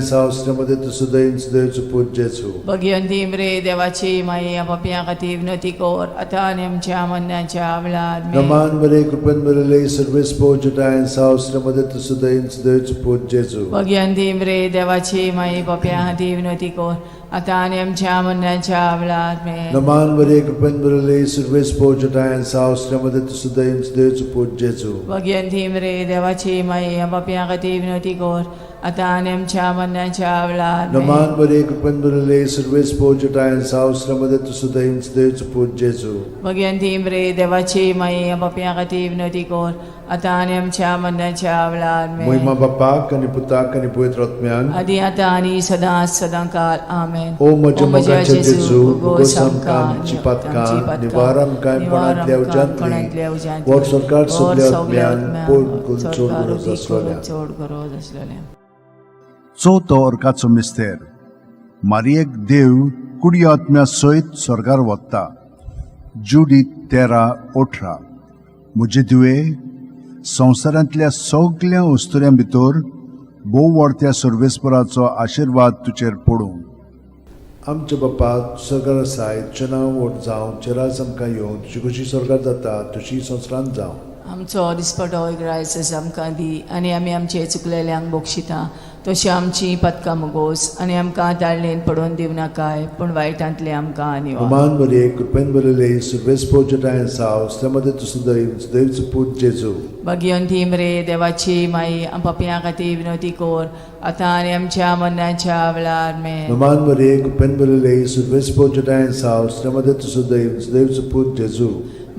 सावसल्या मध्ये तुजो दैव सुदैव पूत जेजू. भगिवंती मरे देवाची माई, पपया खातीर विनोती कोर आतां आनी आमच्या मरणाच्या वेळार. नमान बरे, कृपेन भरले, सर्वेस पोज सावसल्या मध्ये तुजो दैव सुदैव पूत जेजू. भगिवंती मरे देवाची माई, पपया खातीर विनोती कोर आतां आनी आमच्या मरणाच्या वेळार. नमान बरे, कृपेन भरले, सर्वेस पोज सावसल्या मध्ये तुजो दैव सुदैव पूत जेजू. भगिवंती मरे देवाची माई, पपया खातीर विनोती कोर आतां आनी आमच्या मरणाच्या वेळार. नमान बरे, कृपेन भरले, सर्वेस पोज सावसल्या मध्ये तुजो दैव सुदैव पूत जेजू. भगिवंती मरे देवाची माई, पपया खातीर विनोती कोर आतां आनी आमच्या मरणाच्या वेळार. महिमा बापाक आनी पुताक आनी पवित्र आत्म्याक. आदी आतां आनी सदां सदां काल. आमेन. ओ म्हज्या मोगाचे जेजू, भोगोस आमकां आमची पातकां, निवार आमकां कोणांतल्या उज्यांतली, वर सरकार सगल्या आत्म्यान पोट चड गरज आसलेल्या. चड गरज आसलेल्या. चवथो अर्काचो मिस्तेर. मारियेक देव कुडी आत्म्या सयत स्वर्गार वता. जुडी 13:18. म्हजे दिवे, संवसारांतल्या सगल्या वस्तुऱ्यां भितर भोव व्हडत्या सर्वेस्पराचो आशिर्वाद तुजेर पडूं. आमच्या बापा सरकार आसाय, तुजें नांव व्हड जावं, तुजें राज आमकां येवं, तुजी खोशी सरकार जाता तशी संवसारांत जावं. आमचो दिसपटो ग्रायसस आमकां दी आनी आमी आमचे चुकलेल्यांक बक्षिता तशी आमची पदकां मुगोस आनी आमकां ताळणेन पडोवन दिवं नाकाय पूण वायटांतले आमकां निवार. नमान बरे, कृपेन भरले, सर्वेस पोज सावसल्या मध्ये तुजो दैव सुदैव पूत जेजू. भगिवंती मरे देवाची माई, पपया खातीर विनोती कोर आतां आनी आमच्या मरणाच्या वेळार. मेन. नमान बरे, कृपेन भरले, सर्वेस पोज सावसल्या मध्ये तुजो दैव सुदैव पूत जेजू.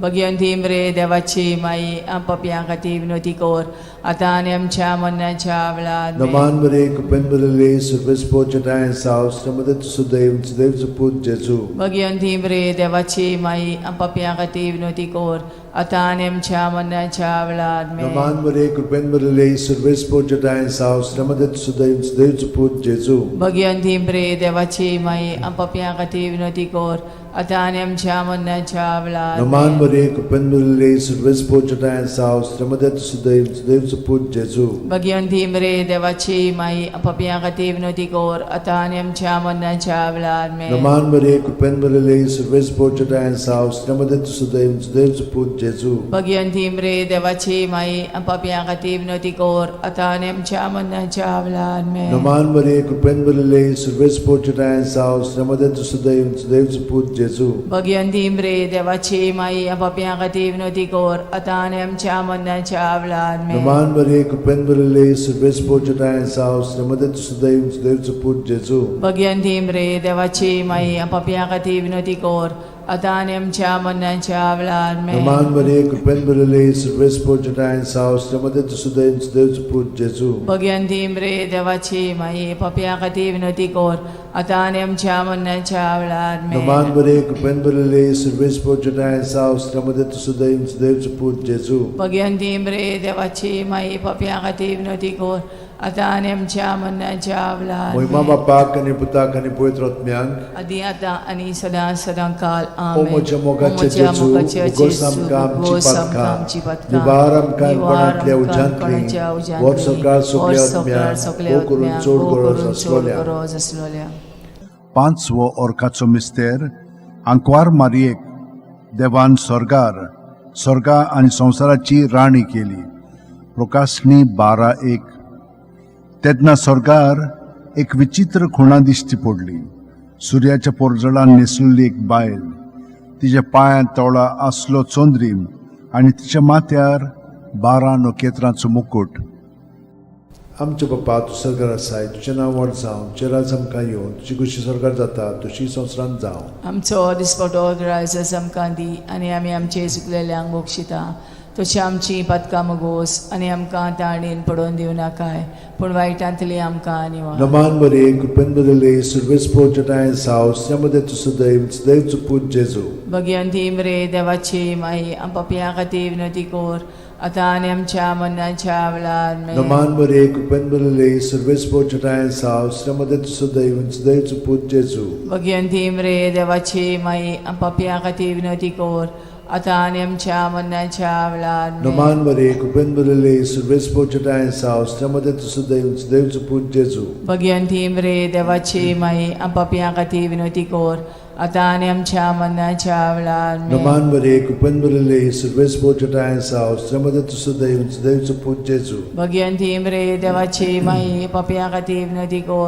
भगिवंती मरे देवाची माई, पपया खातीर विनोती कोर आतां आनी आमच्या मरणाच्या वेळार. नमान बरे, कृपेन भरले, सर्वेस पोज सावसल्या मध्ये तुजो दैव सुदैव पूत जेजू. भगिवंती मरे देवाची माई, पपया खातीर विनोती कोर आतां आनी आमच्या मरणाच्या वेळार. नमान बरे, कृपेन भरले, सर्वेस पोज सावसल्या मध्ये तुजो दैव सुदैव पूत जेजू. भगिवंती मरे देवाची माई, पपया खातीर विनोती कोर आतां आनी आमच्या मरणाच्या वेळार. नमान बरे, कृपेन भरले, सर्वेस पोज सावसल्या मध्ये तुजो दैव सुदैव पूत जेजू. भगिवंती मरे देवाची माई, पपया खातीर विनोती कोर आतां आनी आमच्या मरणाच्या वेळार. नमान बरे, कृपेन भरले, सर्वेस पोज सावसल्या मध्ये तुजो दैव सुदैव पूत जेजू. भगिवंती मरे देवाची माई, पपया खातीर विनोती कोर आतां आनी आमच्या मरणाच्या वेळार. नमान बरे, कृपेन भरले, सर्वेस पोज सावसल्या मध्ये तुजो दैव सुदैव पूत जेजू. भगिवंती मरे देवाची माई, पपया खातीर विनोती कोर आतां आनी आमच्या मरणाच्या वेळार. नमान बरे, कृपेन भरले, सर्वेस पोज सावसल्या मध्ये तुजो दैव सुदैव पूत जेजू. भगिवंती मरे देवाची माई, पपया खातीर विनोती कोर आतां आनी आमच्या मरणाच्या वेळार आमेन. नमान मरिये, कृपेन भरिल्ली, सर्वेस्पर जटायन साव, श्रीमती तुसुदेव सुदेवचो पूत जेजू. भगवंती मरे देवाची माये पापया खातीर विनवती कर आतां आनी आमच्या मरणाच्या वेळार आमेन. नमान मरिये, कृपेन भरिल्ली, सर्वेस्पर जटायन साव, श्रीमती तुसुदेव सुदेवचो पूत जेजू. भगवंती मरे देवाची माये पापया खातीर विनवती कर आतां आनी आमच्या मरणाच्या वेळार मोहिमा आमेन. बापाक आनी पुताक आनी पवित्र आत्म्याक. आदी आतां आनी सदां सदां काल ओ आमेन. म्हज्या मोगाचे ओ म्हज्या जेजू, मोगाचे उगोस जेजू, आमकां आमची उगोस आमकां पातकां, आमची पातकां, निवार आमकां निवार कोणांतल्या आमकां उज्यांतली, कोणाच्या उज्यांतली, वर सकाळ सगल्या वर सकाळ आत्म्यांक, सगल्या भोव करून आत्म्यांक, चड भोव गरज करून चड आसलोल्या. गरज आसलोल्या. पांचवो ओरखाचो मिस्तेर आंकवार मारयेक देवान स्वर्गार स्वर्गा आनी संवसाराची राणी केली. प्रकाशणी 12:1. तेन्ना स्वर्गार एक विचित्र खुणा दिश्टी पडली. सुर्याच्या पोरजळान न्हेसलेली एक बायल, तिच्या पांयांत तोळा आसलो चंद्रीम आनी तिच्या माथ्यार 12 नखेत्रांचो मुकूट. आमच्या बापा, तूं सरकार आसाय, तुजें नांव व्हड जावं, तुजें राज आमकां येवं, तुजी खुशी सरकार जाता तशी संवसारांत जावं. आमचो दिसपटो ग्रायस आमकां दी आनी आमी आमचे चुकलेल्यांक बक्षिता तशी आमची पातकां मुगोस आनी आमकां ताणेन पडोवन दिवं नाकाय पूण वायटांतली आमकां निवार. नमान मरिये, कृपेन भरिल्ली, सर्वेस्पर जटायन साव, श्रीमती तुसुदेव सुदेवचो पूत जेजू. भगवंती मरे देवाची माई आम पापया खातीर विनवती कर आतां आनी आमच्या मरणाच्या वेळार आमेन. नमान मरिये, कृपेन भरिल्ली, सर्वेस्पर जटायन साव, श्रीमती तुसुदेव सुदेवचो पूत जेजू. भगवंती मरे देवाची माई आम पापया खातीर विनवती कर आतां आनी आमच्या मरणाच्या वेळार आमेन. नमान मरिये, कृपेन भरिल्ली, सर्वेस्पर जटायन साव, श्रीमती तुसुदेव सुदेवचो पूत जेजू. भगवंती मरे देवाची माई आम पापया खातीर विनवती कर आतां आनी आमच्या मरणाच्या वेळार आमेन. नमान मरिये, कृपेन भरिल्ली, सर्वेस्पर जटायन साव, श्रीमती तुसुदेव सुदेवचो पूत जेजू. भगवंती मरे देवाची माई पापया खातीर विनवती कर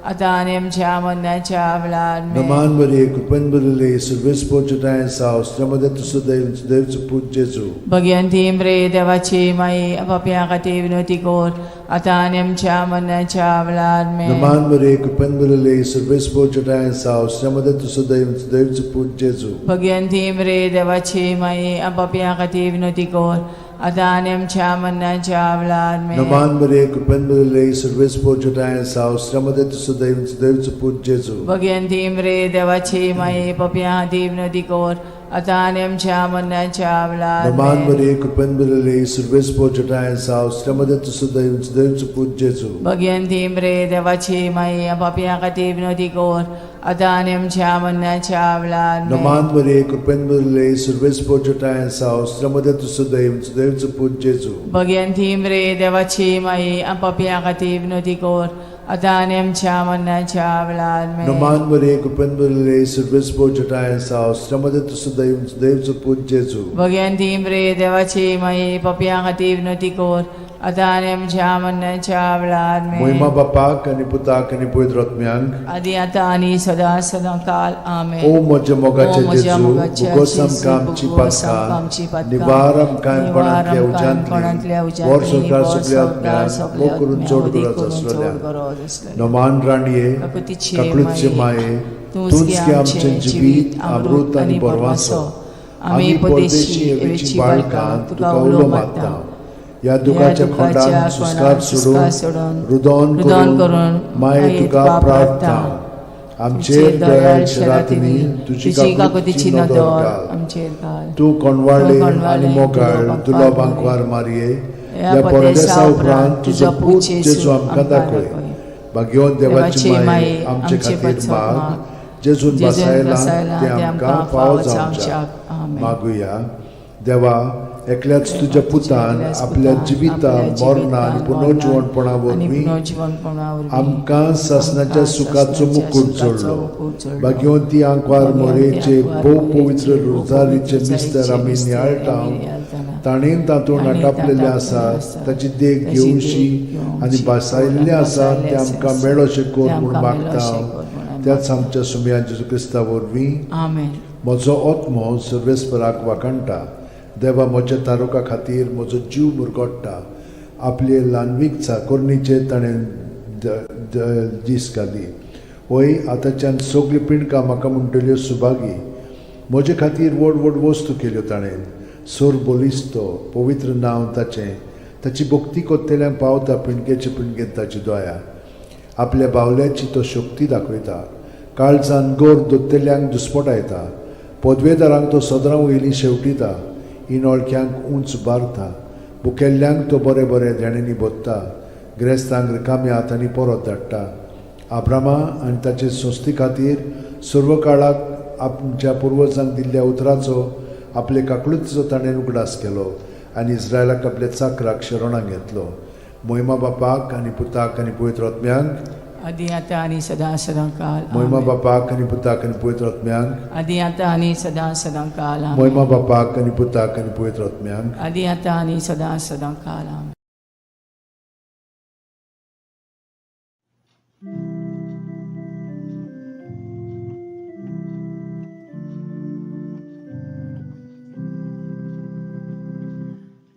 आतां आनी आमच्या मरणाच्या वेळार आमेन. नमान मरिये, कृपेन भरिल्ली, सर्वेस्पर जटायन साव, श्रीमती तुसुदेव सुदेवचो पूत जेजू. भगवंती मरे देवाची माई पापया खातीर विनवती कर आतां आनी आमच्या मरणाच्या वेळार आमेन. नमान मरिये, कृपेन भरिल्ली, सर्वेस्पर जटायन साव, श्रीमती तुसुदेव सुदेवचो पूत जेजू. भगवंती मरे देवाची माई पापया खातीर विनवती कर आतां आनी आमच्या मरणाच्या वेळार आमेन. नमान मरिये, कृपेन भरिल्ली, सर्वेस्पर जटायन साव, श्रीमती तुसुदेव सुदेवचो पूत जेजू. भगवंती मरे देवाची माई पापया खातीर विनवती कर आतां आनी आमच्या मरणाच्या वेळार नमान आमेन. मरिये, कृपेन भरिल्ली, सर्वेस्पर जटायन साव, श्रीमती तुसुदेव सुदेवचो पूत जेजू. भगवंती मरे देवाची माई पापया खातीर विनवती कर आतां आनी आमच्या मरणाच्या वेळार आमेन. नमान मरिये, कृपेन भरिल्ली, सर्वेस्पर जटायन साव, श्रीमती तुसुदेव सुदेवचो पूत जेजू. भगवंती मरे देवाची माई पापया खातीर विनवती कर आतां आनी आमच्या मरणाच्या वेळार आमेन. नमान मरिये, कृपेन भरिल्ली, सर्वेस्पर जटायन साव, श्रीमती तुसुदेव सुदेवचो पूत जेजू. भगवंती मरे देवाची माई पापया खातीर विनवती कर आतां आनी आमच्या मरणाच्या वेळार आमेन. मोहिमा बापाक आनी पुताक आनी पवित्र आत्म्यांक. आदी आतां आनी सदां सदां काल आमेन. ओ म्हज्या मोगाचे ओ म्हज्या जेजू, मोगाचे उगोस जेजू, आमकां आमची उगोस आमकां आमची पातकां, पातकां, निवार आमकां निवार कोणांतल्या आमकां कोणांतल्या उज्यांतली, वर उज्यांतली, संवसार वर सगल्या संवसार आत्म्यांक, सगल्या भोव करून आत्म्यांक, चड वदी गरज करून चड आसलेल्या. गरज आसलेल्या. नमान राणये, काकुतीचे काकळूतचे माये, माये, तूंच तूंच गे गे आमचें आमचें जिवीत, अमृत आनी बरवासो. आमी परदेशी एवेची बाळकां तुका उलो मारता. ह्या दुखाच्या खोंडान सुस्कार सोडून, रुदोन रुदन करून करून माये तुका प्रार्थना. आमचेर दयाळ शरातींनी तुजी तुजी काकुतीची काकुतीची नदर नदर घाल. आमचेर घाल. तूं कोणवाळे तूं आनी कोणवाळे, मोगाळ तुलो तुलो बांकवार बांकवार मारये, ह्या ह्या परदेसा परदेसा उपरांत उपरांत तुजो तुजो पूत पूत जेजू जेजू आमकां आमकां दाखय. दाखय. भाग्यवंत देवाची देवाची माये, माये, आमचे आमचे खातीर पासत माग, माग, जेजून जेजून बसायला बसायला ते आमकां फावो जावच्याक. आमेन. मागुया. देवा, एकल्याच तुज्या पुतान एकल्याच आपल्या पुतान जिविता आपल्या मरणा आनी जिवितान, पुनर्जिवणपणा आनी वरवीं पुनर्जिवणपणा वरवीं आमकां सासणाच्या आमकां सुखाचो सासणाच्या मुकूट सुखाचो जोडलो. मुकूट जोडलो. भाग्यवंती आंकवार भाग्यवंती मोरेचे आंकवार भोव मोरेचे पवित्र भोव रोजारीचे पवित्र मिस्तर आमी मिस्तर नियाळटा, आमी नियाळटाना, ताणें तातूंत ताणें नाटापलेलें तातूंत आसा आसा, ताची देख ताची देख घेवशी घेवशी आनी भासायल्लें आसा भासायल्लें तें आमकां आसा, मेळोशें कर तें म्हूण आमकां मागता. मेळोशें कर म्हूण आमी त्याच आमच्या सुमया जेजू क्रिस्ता वरवीं. आमेन. म्हजो आत्मो सर्वेस्पराक वाखाणटा, देवा म्हज्या तारुका खातीर म्हजो जीव मुरगोट्टा. आपले ल्हानवीक चाकोरणीचेर ताणें दीस घाली. वय आतांच्यान सगळीं पिंडकां म्हाका म्हणटल्यो सुभागी. म्हजे खातीर व्हड व्हड वस्तू केल्यो ताणें. सोर बलिस्तो पवित्र नांव ताचें. ताची भक्ती कोत्तेल्यांक पावता पिणगेचे पिणगेन ताची दया. आपल्या बावल्याची तो शक्ती दाखयता. काळजान गोर दोत्तेल्यांक दुस्पटायता. पदवेदारांक तो सदरां वयली शेवटिता. इनोळख्यांक उंच बारता. बुकेल्ल्यांक तो बरें बरें देण्यांनी भोत्ता. ग्रेस्तांक रिकाम्या हातांनी परत धाडटा. आब्रामा आनी ताचे संस्थे खातीर सर्व काळाक आमच्या पुर्वजांक दिल्ल्या उतराचो आपले काकळुतीचो ताणें उगडास केलो आनी इस्रायलाक आपल्या चाकराक शरणाक घेतलो. मोहिमा बापाक आनी पुताक आनी पवित्र आत्म्यांक. आदी आतां आनी सदां सदां काल. मोहिमा आमेन. बापाक आनी पुताक आनी पवित्र आत्म्यांक. आदी आतां आनी सदां सदां काल. आमेन. मोहिमा बापाक आनी पुताक आनी पवित्र आत्म्यांक. आदी आतां आनी सदां सदां काल. आमेन.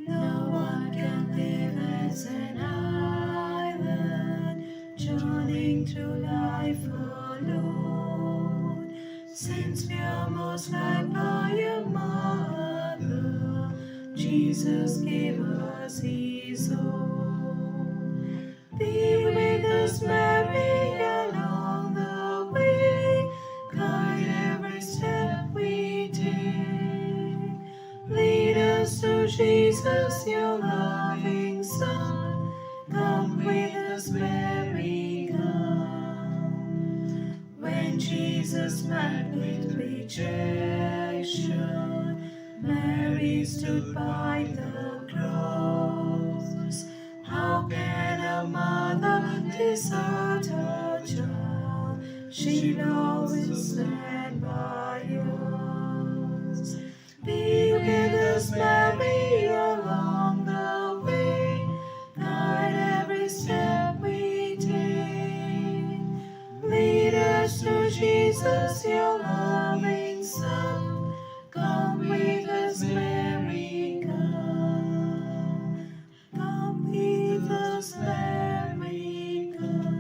No one can live as an island, journeying through life alone. Since we are most loved by a mother, Jesus gave us His own. Be with us, Mary, along the way. Guide every step we take. Lead us to Jesus, your loving Son. Come with us, Mary, come. When Jesus met with rejection, Mary stood by the cross. How can a mother desert her child? She'll always stand by us. Be with us, Mary, along the way. Guide every step we take. Lead us to Jesus, your loving Son. Come with us, Mary, come. Come with us, Mary, come.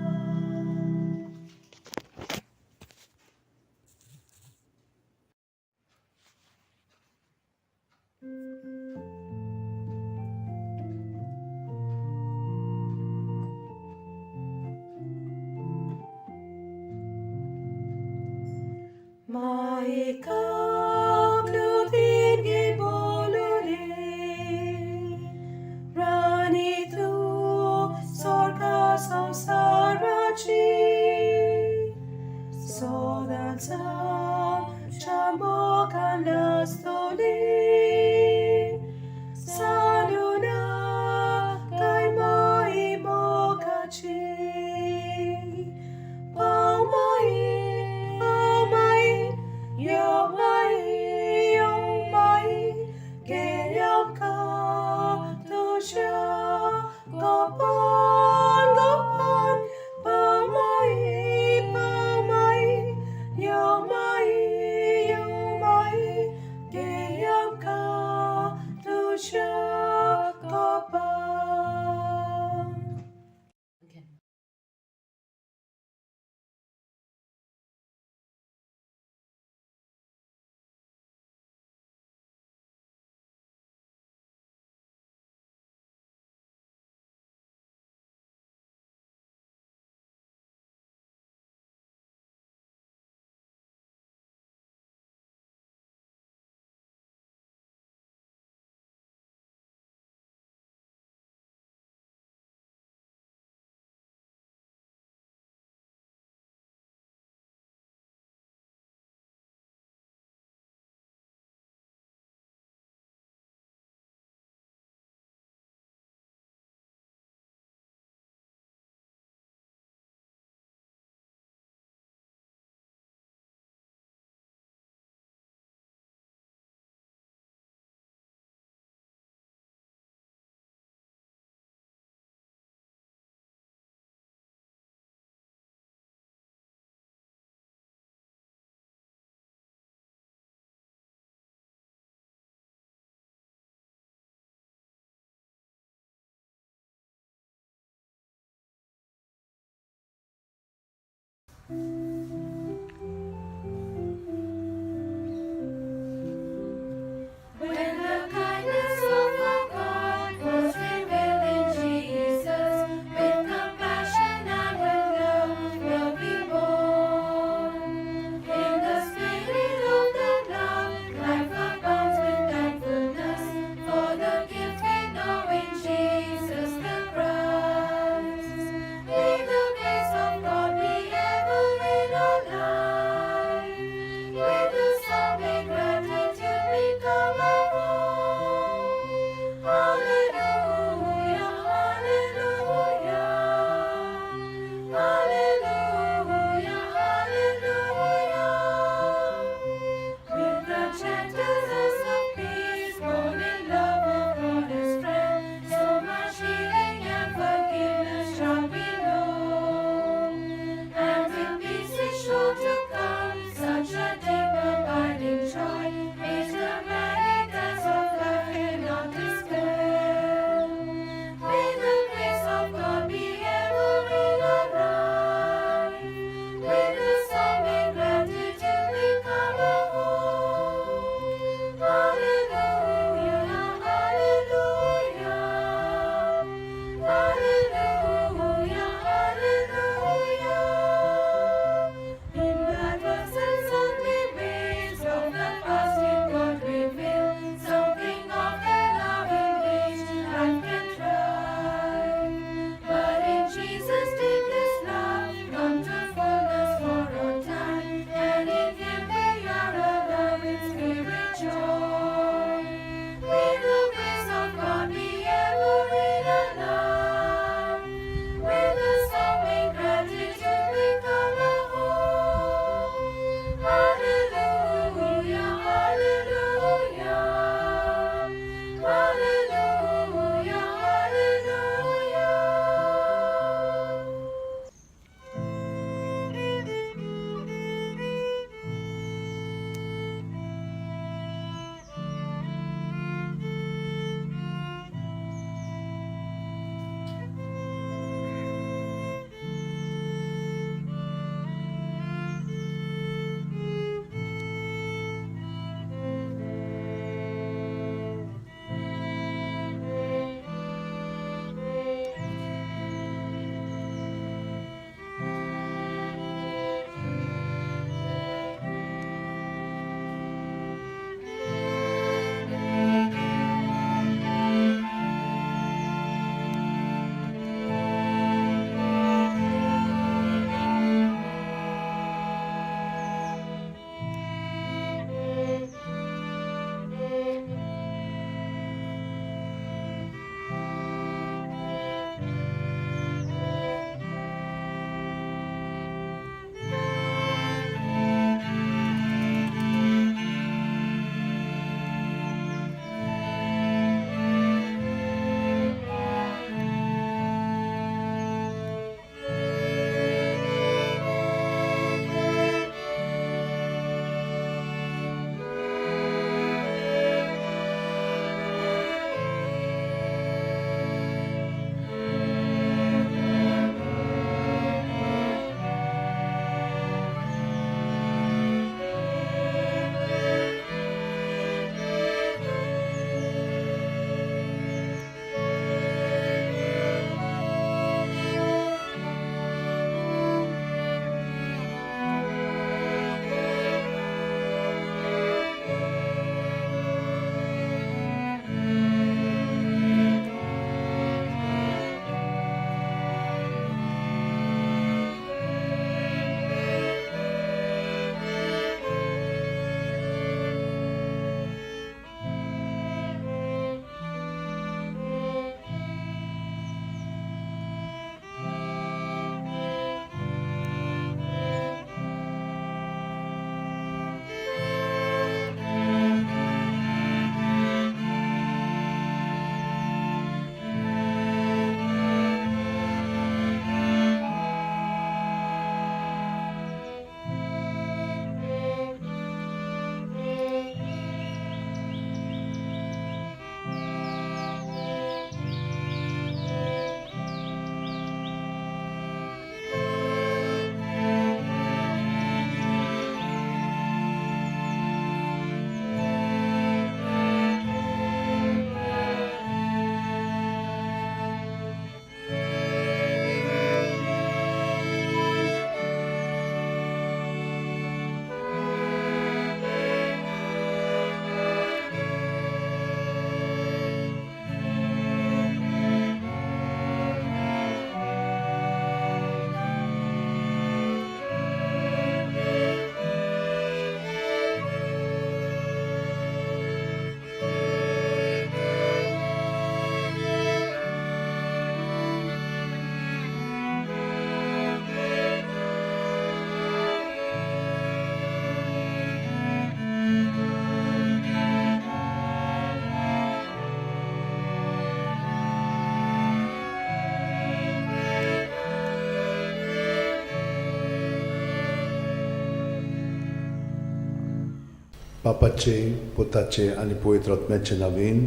बापाचे, पुताचे आनी पवित्र आत्म्याचे नवीन.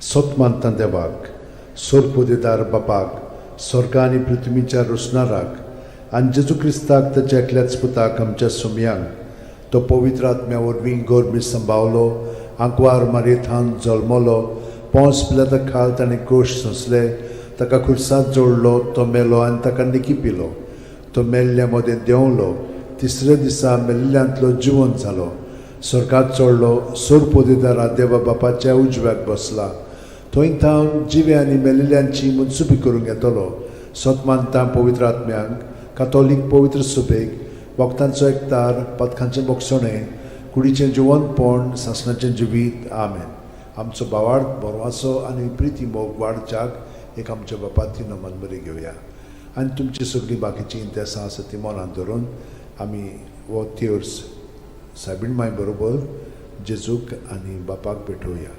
सत मानता देवाक, सोरपोदेदार बापाक, स्वर्ग आनी पृथ्वीच्या रोसणाराक, आनी जेजू क्रिस्ताक, ताच्या एकल्याच पुताक, आमच्या सुमयांक, तो पवित्र आत्म्या वरवीं गोरमी संभावलो, आंकवार मारयेथान जल्मलो, पोंस पिलाता खाल ताणें कोश सोंसले, ताका खुर्सात जोडलो, तो मेलो आनी ताका निकी पिलो, तो मेल्ल्या मदें देंवलो, तिसऱ्या दिसा मेल्ल्यांतलो जिवंत जालो, स्वर्गात चडलो, सोरपोदेदारा देवा बापाच्या उजव्याक बसला, थंय थावन जिवे आनी मेलिल्ल्यांची मनसुबी करूंक येतलो. सत मानता पवित्र आत्म्यांक, कातोलीक पवित्र सुबेक, वखदांचो एकतार, पथकांचें बोगसणें, कुडीचें जिवंतपण, सासणाचें जिवीत. आमेन. आमचो भावार्थ, बरवासो आनी प्रिती मोग वाडच्याक एक आमच्या बापाती नमन बरी घेवया आनी तुमची सगळीं बाकीचीं इंतेसां आसा ती मनांत धरून आमी हो तेर्स सायबीण माय बरोबर जेजूक आनी बापाक भेटोवया.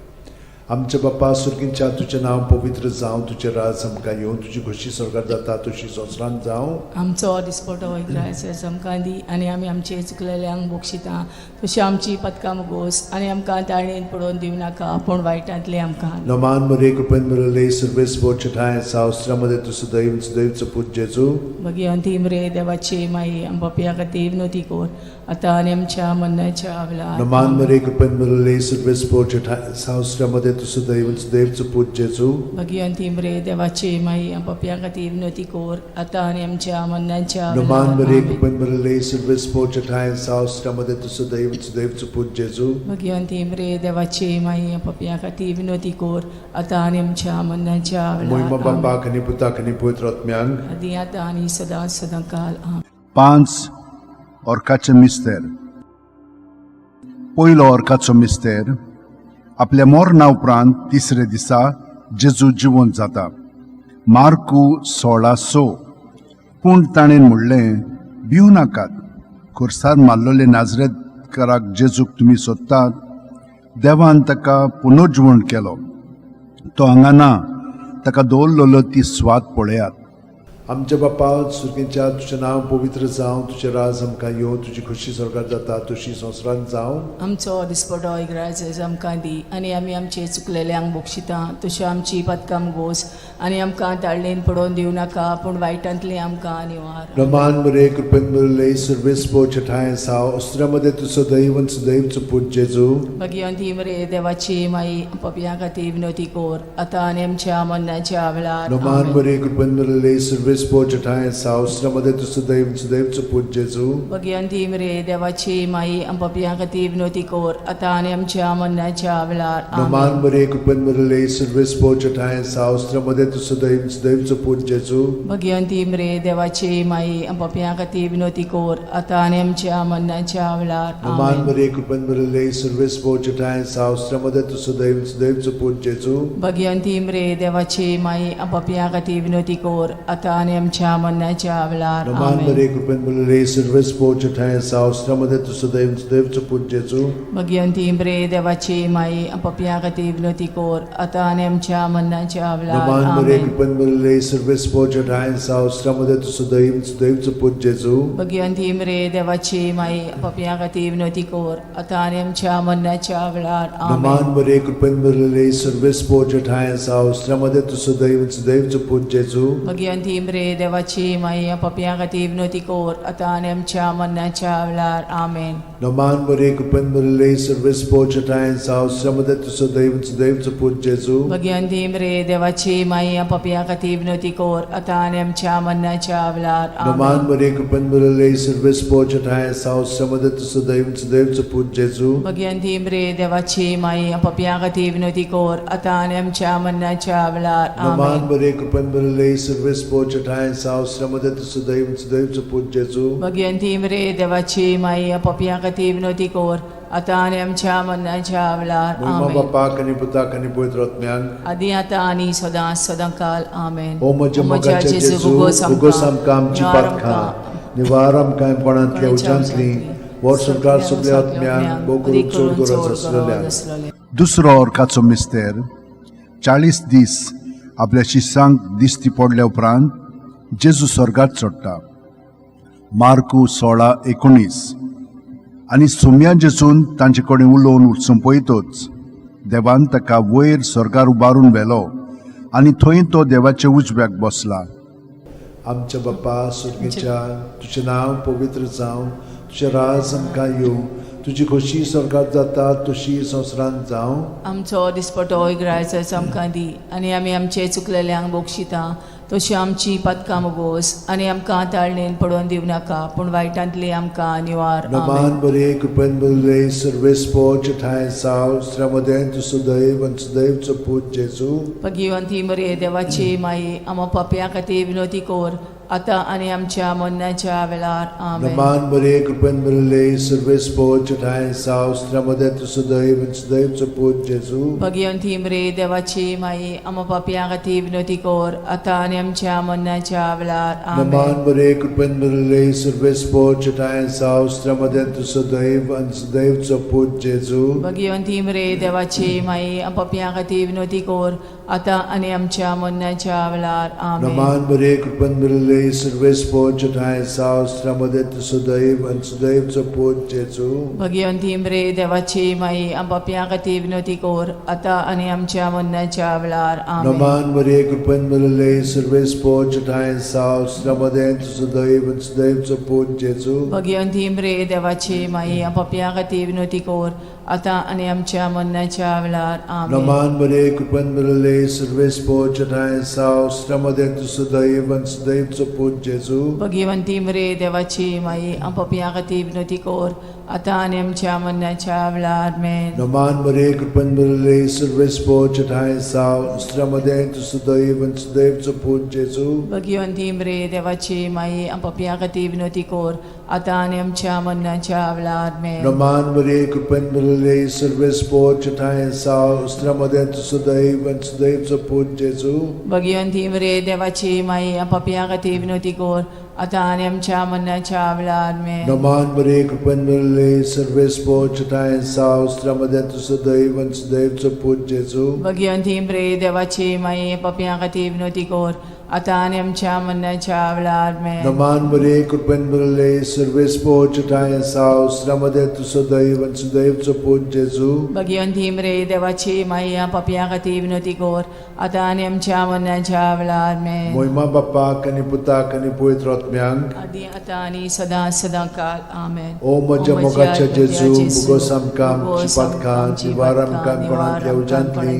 आमच्या बापा सुर्गींच्या, तुजें नांव पवित्र जावं, तुजें राज आमकां येवं, तुजी खोशी स्वर्गार जाता तशी संवसारांत जावं. आमचो दिसपटो ग्रायस आमकां दी आनी आमी आमचे चुकलेल्यांक बक्षिता तशी आमची पदकां मुगोस आनी आमकां ताळणेन पडोवन दिवं नाका, पूण वायटांतले आमकां. नमान मरे, कृपेन मिळले सर्वेस्पर ठांय सावस्त्रामध्ये तूं सदैव सदैवचो पूत जेजू. भगिवंती मरे देवाची माई, आमच्या खातीर विनवती कर, आतां आनी आमच्या मरणाच्या वेळार. नमान मरे, कृपेन मिळले सर्वेस्पर ठांय सावस्त्रामध्ये तूं सदैव सदैवचो पूत जेजू. भगिवंती मरे देवाची माई, आमच्या खातीर विनवती कर, आतां आनी आमच्या मरणाच्या नमान वेळार. मरे, आमेन. कृपेन मिळले सर्वेस्पर ठांय सावस्त्रामध्ये तूं सदैव सदैवचो पूत जेजू. भगिवंती मरे देवाची माई, आमच्या खातीर विनवती कर, आतां आनी आमच्या मरणाच्या मोहिमा वेळार. आमेन. बापाक आनी पुताक आनी पवित्र आत्म्यांक. आदी आतां आनी सदां सदां काल. आमेन. पांच ऑर्काचे मिस्तेर. पयलो ऑर्काचो मिस्तेर, आपल्या मरणा उपरांत तिसरे दिसा जेजू जिवंत जाता. मार्कू 16:6. पूण ताणें म्हणलें, भिवू नाकात. खुर्सार मारलेले नाजरेतकाराक जेजूक तुमी सोदतात. देवान ताका पुनर्जिवण केलो. तो हांगा ना. ताका दवरलेलो ती स्वात पळयात. आमच्या बापा सुर्गींच्या, तुजें नांव पवित्र जावं, तुजें राज आमकां येवं, तुजी खोशी स्वर्गार जाता तशी संवसारांत जावं. आमचो दिसपटो इग्राज आमकां दी आनी आमी आमचे चुकलेल्यांक बक्षिता तशी आमची पदकां गोस आनी आमकां ताळणेन पडोवन दिवं नाका, पूण वायटांतली आमकां निवार. रमान मरे, कृपेन मिळले सर्वेस्पर ठांय साव अस्त्रामध्ये तूं सदैव सदैवचो पूत जेजू. भगिवंती मरे देवाची माई, पपया खातीर विनवती कर, आतां आनी आमच्या मरणाच्या वेळार. रमान आमेन. मरे, कृपेन मिळले सर्वेस्पर ठांय साव अस्त्रामध्ये तूं सदैव सदैवचो पूत जेजू. भगिवंती मरे देवाची माई, पपया खातीर विनवती कर, आतां आनी आमच्या मरणाच्या वेळार. रमान आमेन. मरे, कृपेन मिळले सर्वेस्पर ठांय साव अस्त्रामध्ये तूं सदैव सदैवचो पूत जेजू. भगिवंती मरे देवाची माई, पपया खातीर विनवती कर, आतां आनी आमच्या मरणाच्या वेळार. रमान आमेन. मरे, कृपेन मिळले सर्वेस्पर ठांय साव अस्त्रामध्ये तूं सदैव सदैवचो पूत जेजू. भगिवंती मरे देवाची माई, पपया खातीर विनवती कर, आतां आनी आमच्या मरणाच्या वेळार. रमान आमेन. मरे, कृपेन मिळले सर्वेस्पर ठांय साव अस्त्रामध्ये तूं सदैव सदैवचो पूत जेजू. भगिवंती मरे देवाची माई, पपया खातीर विनवती कर, आतां आनी आमच्या मरणाच्या वेळार. रमान मरे, आमेन. कृपेन मिळले सर्वेस्पर ठांय साव अस्त्रामध्ये तूं सदैव सदैवचो पूत जेजू. भगिवंती मरे देवाची माई, पपया खातीर विनवती कर, आतां आनी आमच्या मरणाच्या वेळार. रमान आमेन. मरे, कृपेन मिळले सर्वेस्पर ठांय साव अस्त्रामध्ये तूं सदैव सदैवचो पूत जेजू. भगिवंती मरे देवाची माई, पपया खातीर विनवती कर, आतां आनी आमच्या मरणाच्या वेळार. आमेन. रमान मरे, कृपेन मिळले सर्वेस्पर ठांय साव अस्त्रामध्ये तूं सदैव सदैवचो पूत जेजू. भगिवंती मरे देवाची माई, पपया खातीर विनवती कर, आतां आनी आमच्या मरणाच्या वेळार. रमान आमेन. मरे, कृपेन मिळले सर्वेस्पर ठांय साव अस्त्रामध्ये तूं सदैव सदैवचो पूत जेजू. भगिवंती मरे देवाची माई, पपया खातीर विनवती कर, आतां आनी आमच्या मरणाच्या वेळार. रमान आमेन. मरे, कृपेन मिळले सर्वेस्पर ठांय साव अस्त्रामध्ये तूं सदैव सदैवचो पूत जेजू. भगिवंती मरे देवाची माई, पपया खातीर विनवती कर, आतां आनी आमच्या मरणाच्या वेळार. मोहिमा आमेन. बापाक आनी पुताक आनी पवित्र आत्म्यांक. आदी आतां आनी सदां सदां काल. आमेन. ओ म्हज्या मोगाच्या जेजू, उगोस आमकां आमची पातकां, निवार आमकां कोणांतल्या उज्यांतली, वर्सभर सगल्या आत्म्यांक, भोव करून चड गरज आसलेल्यांक. दुसरो ऑर्काचो मिस्तेर, 40 दीस आपल्या शिसांक दिश्टी पडल्या उपरांत जेजू स्वर्गात चडटा. मार्कू 16:19. आनी सुम्या जेजून तांचे कडेन उलोवन सोंपयतच देवान ताका वयर स्वर्गार उबारून व्हेलो आनी थंय तो देवाच्या उजव्याक बसला. आमच्या बाप्पा सुर्गेच्या, तुजें नांव पवित्र जावं, तुजें राज आमकां येवं, तुजी खोशी स्वर्गात जाता तशी संवसारांत जावं. आमचो दिसपटो इगरायचो आमकां दी आनी आमी आमचे चुकलेल्यांक बक्षिता तशी आमची पातकां मोगोस आनी आमकां ताळणेन पडोवन दिवं नाका, पूण वायटांतली आमकां निवार. आमेन. नमान बरे, कृपेन बरले, सर्वेस्पोच ठांय साव श्रमदें तूं सुदैव आनी सुदैवचो पूत जेजू. भगिवंती मरे देवाची माई, आमा पापया खातीर विनोती कोर, आतां आनी आमच्या मरणाच्या वेळार. आमेन. नमान बरे, कृपेन बरले, सर्वेस्पोच ठांय साव श्रमदें तूं सुदैव आनी सुदैवचो पूत जेजू. भगिवंती मरे देवाची माई, आमा पापया खातीर विनोती कोर, आतां आनी आमच्या मरणाच्या वेळार. आमेन. नमान बरे, कृपेन बरले, सर्वेस्पोच ठांय साव श्रमदें तूं सुदैव आनी सुदैवचो पूत जेजू. भगिवंती मरे देवाची माई, आमा पापया खातीर विनोती कोर, आतां आनी आमच्या मरणाच्या वेळार. आमेन. नमान बरे, कृपेन बरले, सर्वेस्पोच ठांय साव श्रमदें तूं सुदैव आनी सुदैवचो पूत जेजू. भगिवंती मरे देवाची माई, आम पापया खातीर विनोती कोर, आतां आनी आमच्या मरणाच्या वेळार. आमेन. नमान मरिये, कृपेन भरिल्ले, सर्वेस्पोच ठांय साव श्रमदें तूं सुदैव आनी सुदैवचो पूत जेजू. भगिवंती मरे देवाची माई, आम पापया खातीर विनोती कोर, आतां आनी आमच्या मरणाच्या वेळार. आमेन. नमान मरिये, कृपेन भरिल्ले, सर्वेस्पोच ठांय साव श्रमदें तूं सुदैव आनी सुदैवचो पूत जेजू. भगिवंती मरे देवाची माई, आम पापया खातीर विनोती कोर, आतां आनी आमच्या मरणाच्या वेळार. आमेन. नमान मरिये, कृपेन भरिल्ले, सर्वेस्पोच ठांय साव श्रमदें तूं सुदैव आनी सुदैवचो पूत जेजू. भगिवंती मरे देवाची माई, आम पापया खातीर विनोती कोर, आतां आनी आमच्या मरणाच्या वेळार. आमेन. नमान मरिये, कृपेन भरिल्ले, सर्वेस्पोच ठांय साव श्रमदें तूं सुदैव आनी सुदैवचो पूत जेजू. भगिवंती मरे देवाची माई, आम पापया खातीर विनोती कोर, आतां आनी आमच्या मरणाच्या वेळार. आमेन. नमान मरिये, कृपेन भरिल्ले, सर्वेस्पोच ठांय साव श्रमदें तूं सुदैव आनी सुदैवचो पूत जेजू. भगिवंती मरे देवाची माई, पापया खातीर विनोती कोर, आतां आनी आमच्या मरणाच्या वेळार. आमेन. नमान मरिये, कृपेन भरिल्ले, सर्वेस्पोच ठांय साव श्रमदें तूं सुदैव आनी सुदैवचो पूत जेजू. भगिवंती मरे देवाची माई, पापया खातीर विनोती कोर, आतां आनी आमच्या मरणाच्या वेळार. आमेन. मोहिमा बाप्पाक आनी पुताक आनी पवित्र आत्म्यांक, आदी आतां आनी सदां सदां काल. आमेन. ओ म्हज्या मोगाच्या जेजू, मुगोस आमकां आमची पातकां, जिवार आमकां कोणांतल्या उज्यांतली,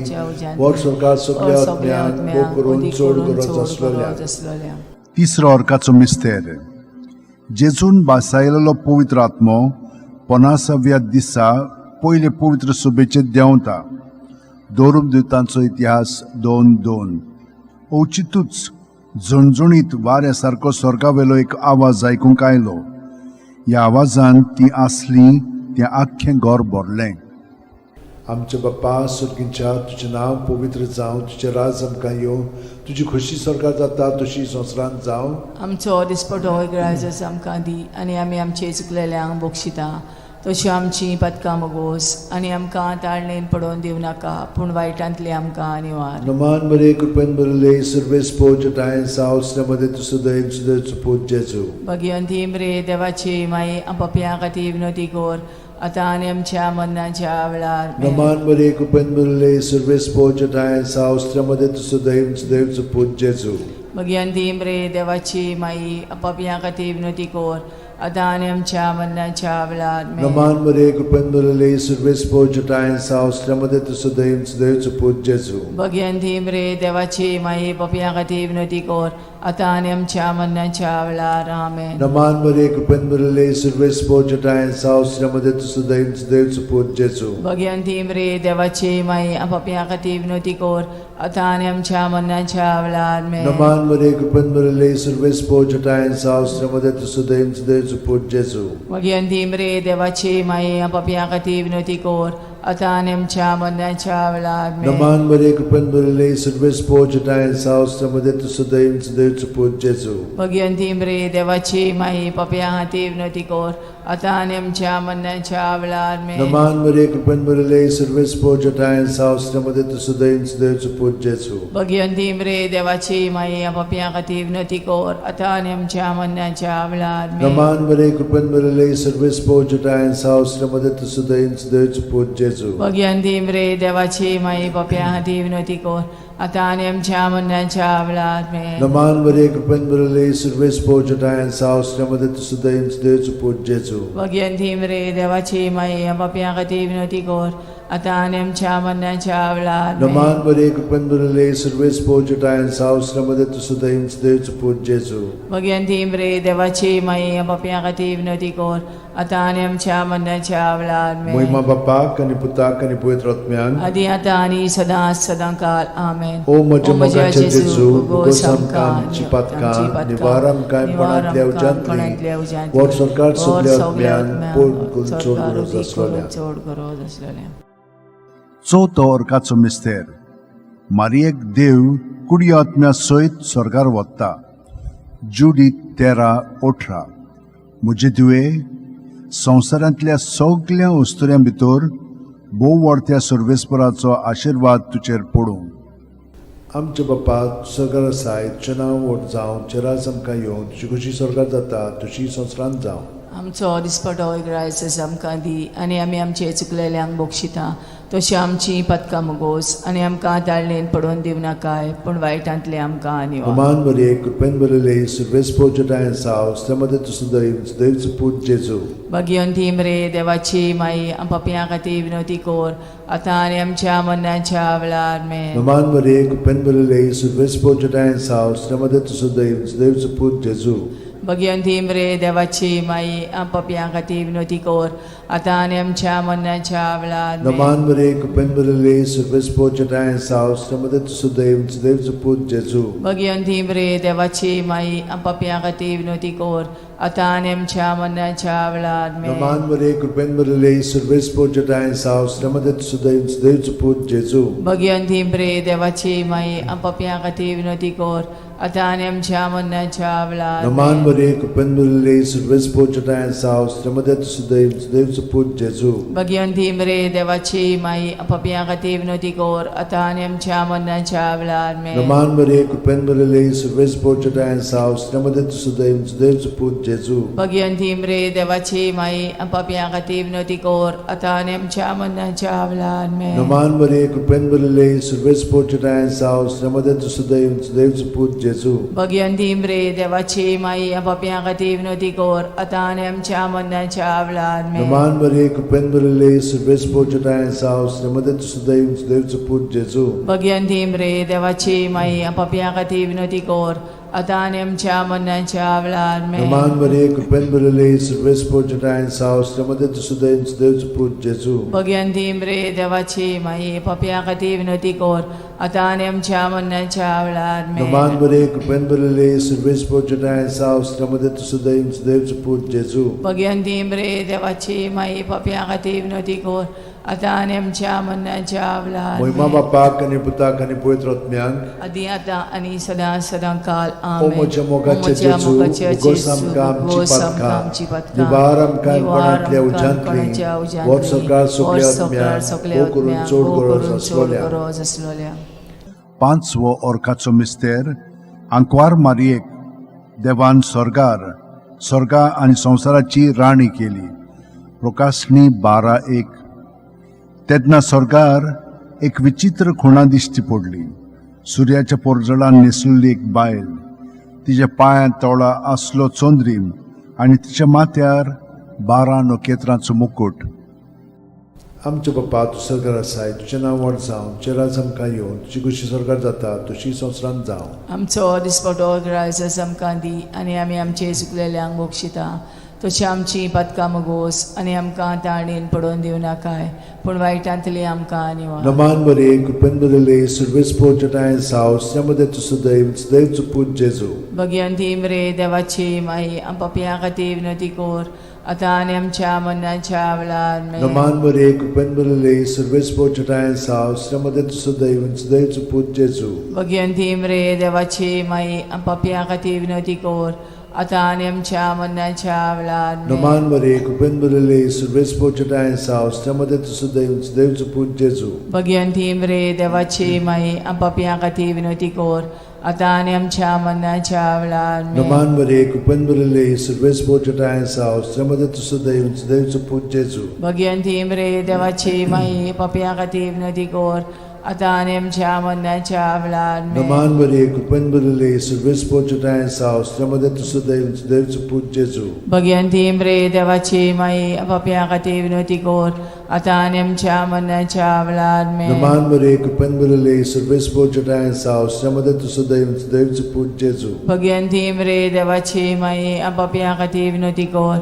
वर स्वर्गात सगल्या आत्म्यांक भोग करून चड गरज आसलेल्या. आसलेल्या. तिसरो अर्काचो मिस्तेर. जेजून बासायलेलो पवित्र आत्मो पन्नासाव्या दिसा पयले पवित्र सभेचेर देंवता. दोरून दिवतांचो इतिहास 2:2. अवचितूच झणझणीत वाऱ्या सारको स्वर्गावेलो एक आवाज आयकूंक आयलो. ह्या आवाजान ती आसली तें आख्खें घर भरलें. आमच्या बाप्पा सुर्गींच्या, तुजें नांव पवित्र जावं, तुजें राज आमकां येवं, तुजी खोशी स्वर्गात जाता तशी संवसारांत जावं. आमचो दिसपटो इगराज आमकां दी आनी आमी आमचे चुकलेल्यांक बक्षिता तशी आमची पदकां मोगोस आनी आमकां ताळणेन पडोवन दिवं नाका, पूण वायटांतली आमकां निवार. नमान मरे, कृपेन भरिल्ले, सर्वेस्पोज ठांय साव मध्ये तूं सुदैव सुदैवचो पूत जेजू. भगिवंती मरे देवाची माई, पापयां खातीर विनोती कोर, आतां आनी आमच्या मरणाच्या वेळार. आमेन. नमान मरे, कृपेन भरिल्ले, सर्वेस्पोज ठांय साव मध्ये तूं सुदैव सुदैवचो पूत जेजू. भगिवंती मरे देवाची माई, पापयां खातीर विनोती कोर, आतां आनी आमच्या मरणाच्या वेळार. आमेन. नमान मरे, कृपेन भरिल्ले, सर्वेस्पोज ठांय साव मध्ये तूं सुदैव सुदैवचो पूत जेजू. भगिवंती मरे देवाची माई, पापयां खातीर विनोती कोर, आतां आनी आमच्या मरणाच्या वेळार. आमेन. नमान मरे, कृपेन भरिल्ले, सर्वेस्पोज ठांय साव मध्ये तूं सुदैव सुदैवचो पूत जेजू. भगिवंती मरे देवाची माई, पापयां खातीर विनोती कोर, आतां आनी आमच्या मरणाच्या वेळार. आमेन. नमान मरे, कृपेन भरिल्ले, सर्वेस्पोज ठांय साव मध्ये तूं सुदैव सुदैवचो पूत जेजू. भगिवंती मरे देवाची माई, पापयां खातीर विनोती कोर, आतां आनी आमच्या मरणाच्या वेळार आमेन. नमान मरे कृपेन भरिल्ले सर्वेस्पोर जटायेन सावस मध्ये तूं सदैव सदैवचो पूत जेजू. भगिवंती मरे देवाची माई पापया खातीर विनवती कर आतां आनी आमच्या मरणाच्या वेळार आमेन. नमान मरे कृपेन भरिल्ले सर्वेस्पोर जटायेन सावस मध्ये तूं सदैव सदैवचो पूत जेजू. भगिवंती मरे देवाची माई पापया खातीर विनवती कर आतां आनी आमच्या मरणाच्या वेळार आमेन. नमान मरे कृपेन भरिल्ले सर्वेस्पोर जटायेन सावस मध्ये तूं सदैव सदैवचो पूत जेजू. भगिवंती मरे देवाची माई पापया खातीर विनवती कर आतां आनी आमच्या मरणाच्या वेळार आमेन. नमान मरे कृपेन भरिल्ले सर्वेस्पोर जटायेन सावस मध्ये तूं सदैव सदैवचो पूत जेजू. भगिवंती मरे देवाची माई पापया खातीर विनवती कर आतां आनी आमच्या मरणाच्या वेळार आमेन. नमान मरे कृपेन भरिल्ले सर्वेस्पोर जटायेन सावस मध्ये तूं सदैव सदैवचो पूत जेजू. भगिवंती मरे देवाची माई पापया खातीर विनवती कर आतां आनी आमच्या मरणाच्या वेळार आमेन. महिमा बापाक आनी पुताक आनी पवित्र आत्म्याक. आदी आतां आनी सदां सदां काल आमेन. ओ म्हज्या मोगाच्या जेजू, उगोस आमकां आमची पातकां, निवार आमकां कोणांतल्या उज्यांतली, वर सरकार सगल्या आत्म्यान पोट करून चड गरज आसलोल्या. चड गरज आसलेल्या. चवथो अर्काचो मिस्तेर मारियेक देव कुडी आत्म्या सयत स्वर्गार वता. जुडी 13:18. म्हजे धुवे, संवसारांतल्या सगल्या अस्तुऱ्यां भितर भोव व्हडत्या सर्वेस्पराचो आशिर्वाद तुजेर पडूं. आमच्या बापा सरकार आसाय, तुजें नांव व्हड जावं, तुजें राज आमकां येवं, तुजी खुशी स्वर्गार जाता तशी संवसारांत जावं. आमचो दिसपटो ग्रायस आमकां दी आनी आमी आमचे चुकलेल्यांक बक्षिता तशी आमची पदकां मुगोस आनी आमकां ताळणेन पडोवन दिवनाकाय पूण वायटांतले आमकां निवार. नमान मरे कृपेन भरिल्ले सर्वेस्पोर जटायेन सावस मध्ये तूं सदैव सदैवचो पूत जेजू. भगिवंती मरे देवाची माई पापयां खातीर विनवती कर आतां आनी आमच्या मरणाच्या वेळार आमेन. नमान मरे कृपेन भरिल्ले सर्वेस्पोर जटायेन सावस मध्ये तूं सदैव सदैवचो पूत जेजू. भगिवंती मरे देवाची माई पापयां खातीर विनवती कर आतां आनी आमच्या मरणाच्या वेळार आमेन. नमान मरे कृपेन भरिल्ले सर्वेस्पोर जटायेन सावस मध्ये तूं सदैव सदैवचो पूत जेजू. भगिवंती मरे देवाची माई पापयां खातीर विनवती कर आतां आनी आमच्या मरणाच्या वेळार आमेन. नमान मरे कृपेन भरिल्ले सर्वेस्पोर जटायेन सावस मध्ये तूं सदैव सदैवचो पूत जेजू. भगिवंती मरे देवाची माई पापयां खातीर विनवती कर आतां आनी आमच्या मरणाच्या वेळार नमान आमेन. मरे कृपेन भरिल्ले सर्वेस्पोर जटायेन सावस मध्ये तूं सदैव सदैवचो पूत जेजू. भगिवंती मरे देवाची माई पापयां खातीर विनवती कर आतां आनी आमच्या मरणाच्या वेळार आमेन. नमान मरे कृपेन भरिल्ले सर्वेस्पोर जटायेन सावस मध्ये तूं सदैव सदैवचो पूत जेजू. भगिवंती मरे देवाची माई पापयां खातीर विनवती कर आतां आनी आमच्या मरणाच्या वेळार आमेन. नमान मरे कृपेन भरिल्ले सर्वेस्पोर जटायेन सावस मध्ये तूं सदैव सदैवचो पूत जेजू. भगिवंती मरे देवाची माई पापयां खातीर विनवती कर आतां आनी आमच्या मरणाच्या वेळार आमेन. नमान मरे कृपेन भरिल्ले सर्वेस्पोर जटायेन सावस मध्ये तूं सदैव सदैवचो पूत जेजू. भगिवंती मरे देवाची माई पापयां खातीर विनवती कर आतां आनी आमच्या मरणाच्या वेळार आमेन. नमान मरे कृपेन भरिल्ले सर्वेस्पोर जटायेन सावस मध्ये तूं सदैव सदैवचो पूत जेजू. भगिवंती मरे देवाची माई पापयां खातीर विनवती कर आतां आनी आमच्या मरणाच्या वेळार आमेन. नमान मरे कृपेन भरिल्ले सर्वेस्पोर जटायेन सावस मध्ये तूं सदैव सदैवचो पूत जेजू. भगिवंती मरे देवाची माई पापयां खातीर विनवती कर आतां आनी आमच्या मरणाच्या वेळार महिमा आमेन. बापाक आनी पुताक आनी पवित्र आत्म्याक. आदी आतां आनी सदां सदां काल ओ आमेन. म्हज्या मोगाच्या ओ म्हज्या जेजू, मोगाच्या उगोस जेजू, आमकां आमची उगोस आमकां पातकां, आमची पातकां, निवार आमकां निवार कोणांतल्या आमकां उज्यांतली, कोणाच्या उज्यांतली, वर सरकार सगल्या वर सरकार आत्म्याक, सगल्या भोव करून आत्म्याक, चड भोव गरज करून चड आसलोल्या. गरज आसलोल्या. पांचवो अर्काचो मिस्तेर आंकवार मारियेक देवान स्वर्गार स्वर्गा आनी संवसाराची राणी केली. प्रकाशणी 12:1. तेन्ना स्वर्गार एक विचित्र खुणा दिश्टी पडली. सुर्याच्या पोरजळान न्हेसुल्ली एक बायल, तिच्या पांयांत तोळा आसलो चंद्रीम आनी तिच्या माथ्यार 12 नखेत्रांचो मुकूट. आमच्या बापा तूं सरकार आसाय, तुजें नांव व्हड जावं, तुजें राज आमकां येवं, तुजी खुशी सरकार जाता तशी संवसारांत जावं. आमचो दिसपटो ग्रायस आमकां दी आनी आमी आमचे चुकलेल्यांक बक्षिता तशी आमची पातकां मुगोस आनी आमकां ताणेन पडोवन दिवनाकाय पूण वायटांतली आमकां निवार. नमान मरे कृपेन भरिल्ले सर्वेस्पोर जटायेन सावस मध्ये तूं सदैव सदैवचो पूत जेजू. भगिवंती मरे देवाची माई पापयां खातीर विनवती कर आतां आनी आमच्या मरणाच्या वेळार आमेन. नमान मरे कृपेन भरिल्ले सर्वेस्पर तुजठांय आसा स्त्रियां मदें तूं सदैव सुदैवचो पूत जेजू. भगिनी मरे देवाची माई, पापयां खातीर विनवती कर, आतां आनी आमच्या मरणाच्या वेळार आमेन. नमान मरे कृपेन भरिल्ले सर्वेस्पर तुजठांय आसा स्त्रियां मदें तूं सदैव सुदैवचो पूत जेजू. भगिनी मरे देवाची माई, पापयां खातीर विनवती कर, आतां आनी आमच्या मरणाच्या वेळार आमेन. नमान मरे कृपेन भरिल्ले सर्वेस्पर तुजठांय आसा स्त्रियां मदें तूं सदैव सुदैवचो पूत जेजू. भगिनी मरे देवाची माई, पापयां खातीर विनवती कर, आतां आनी आमच्या मरणाच्या वेळार आमेन. नमान मरे कृपेन भरिल्ले सर्वेस्पर तुजठांय आसा स्त्रियां मदें तूं सदैव सुदैवचो पूत जेजू. भगिनी मरे देवाची माई, पापयां खातीर विनवती कर, आतां आनी आमच्या मरणाच्या वेळार आमेन. नमान मरे कृपेन भरिल्ले सर्वेस्पर तुजठांय आसा स्त्रियां मदें तूं सदैव सुदैवचो पूत जेजू. भगिनी मरे देवाची माई, पापयां खातीर विनवती कर,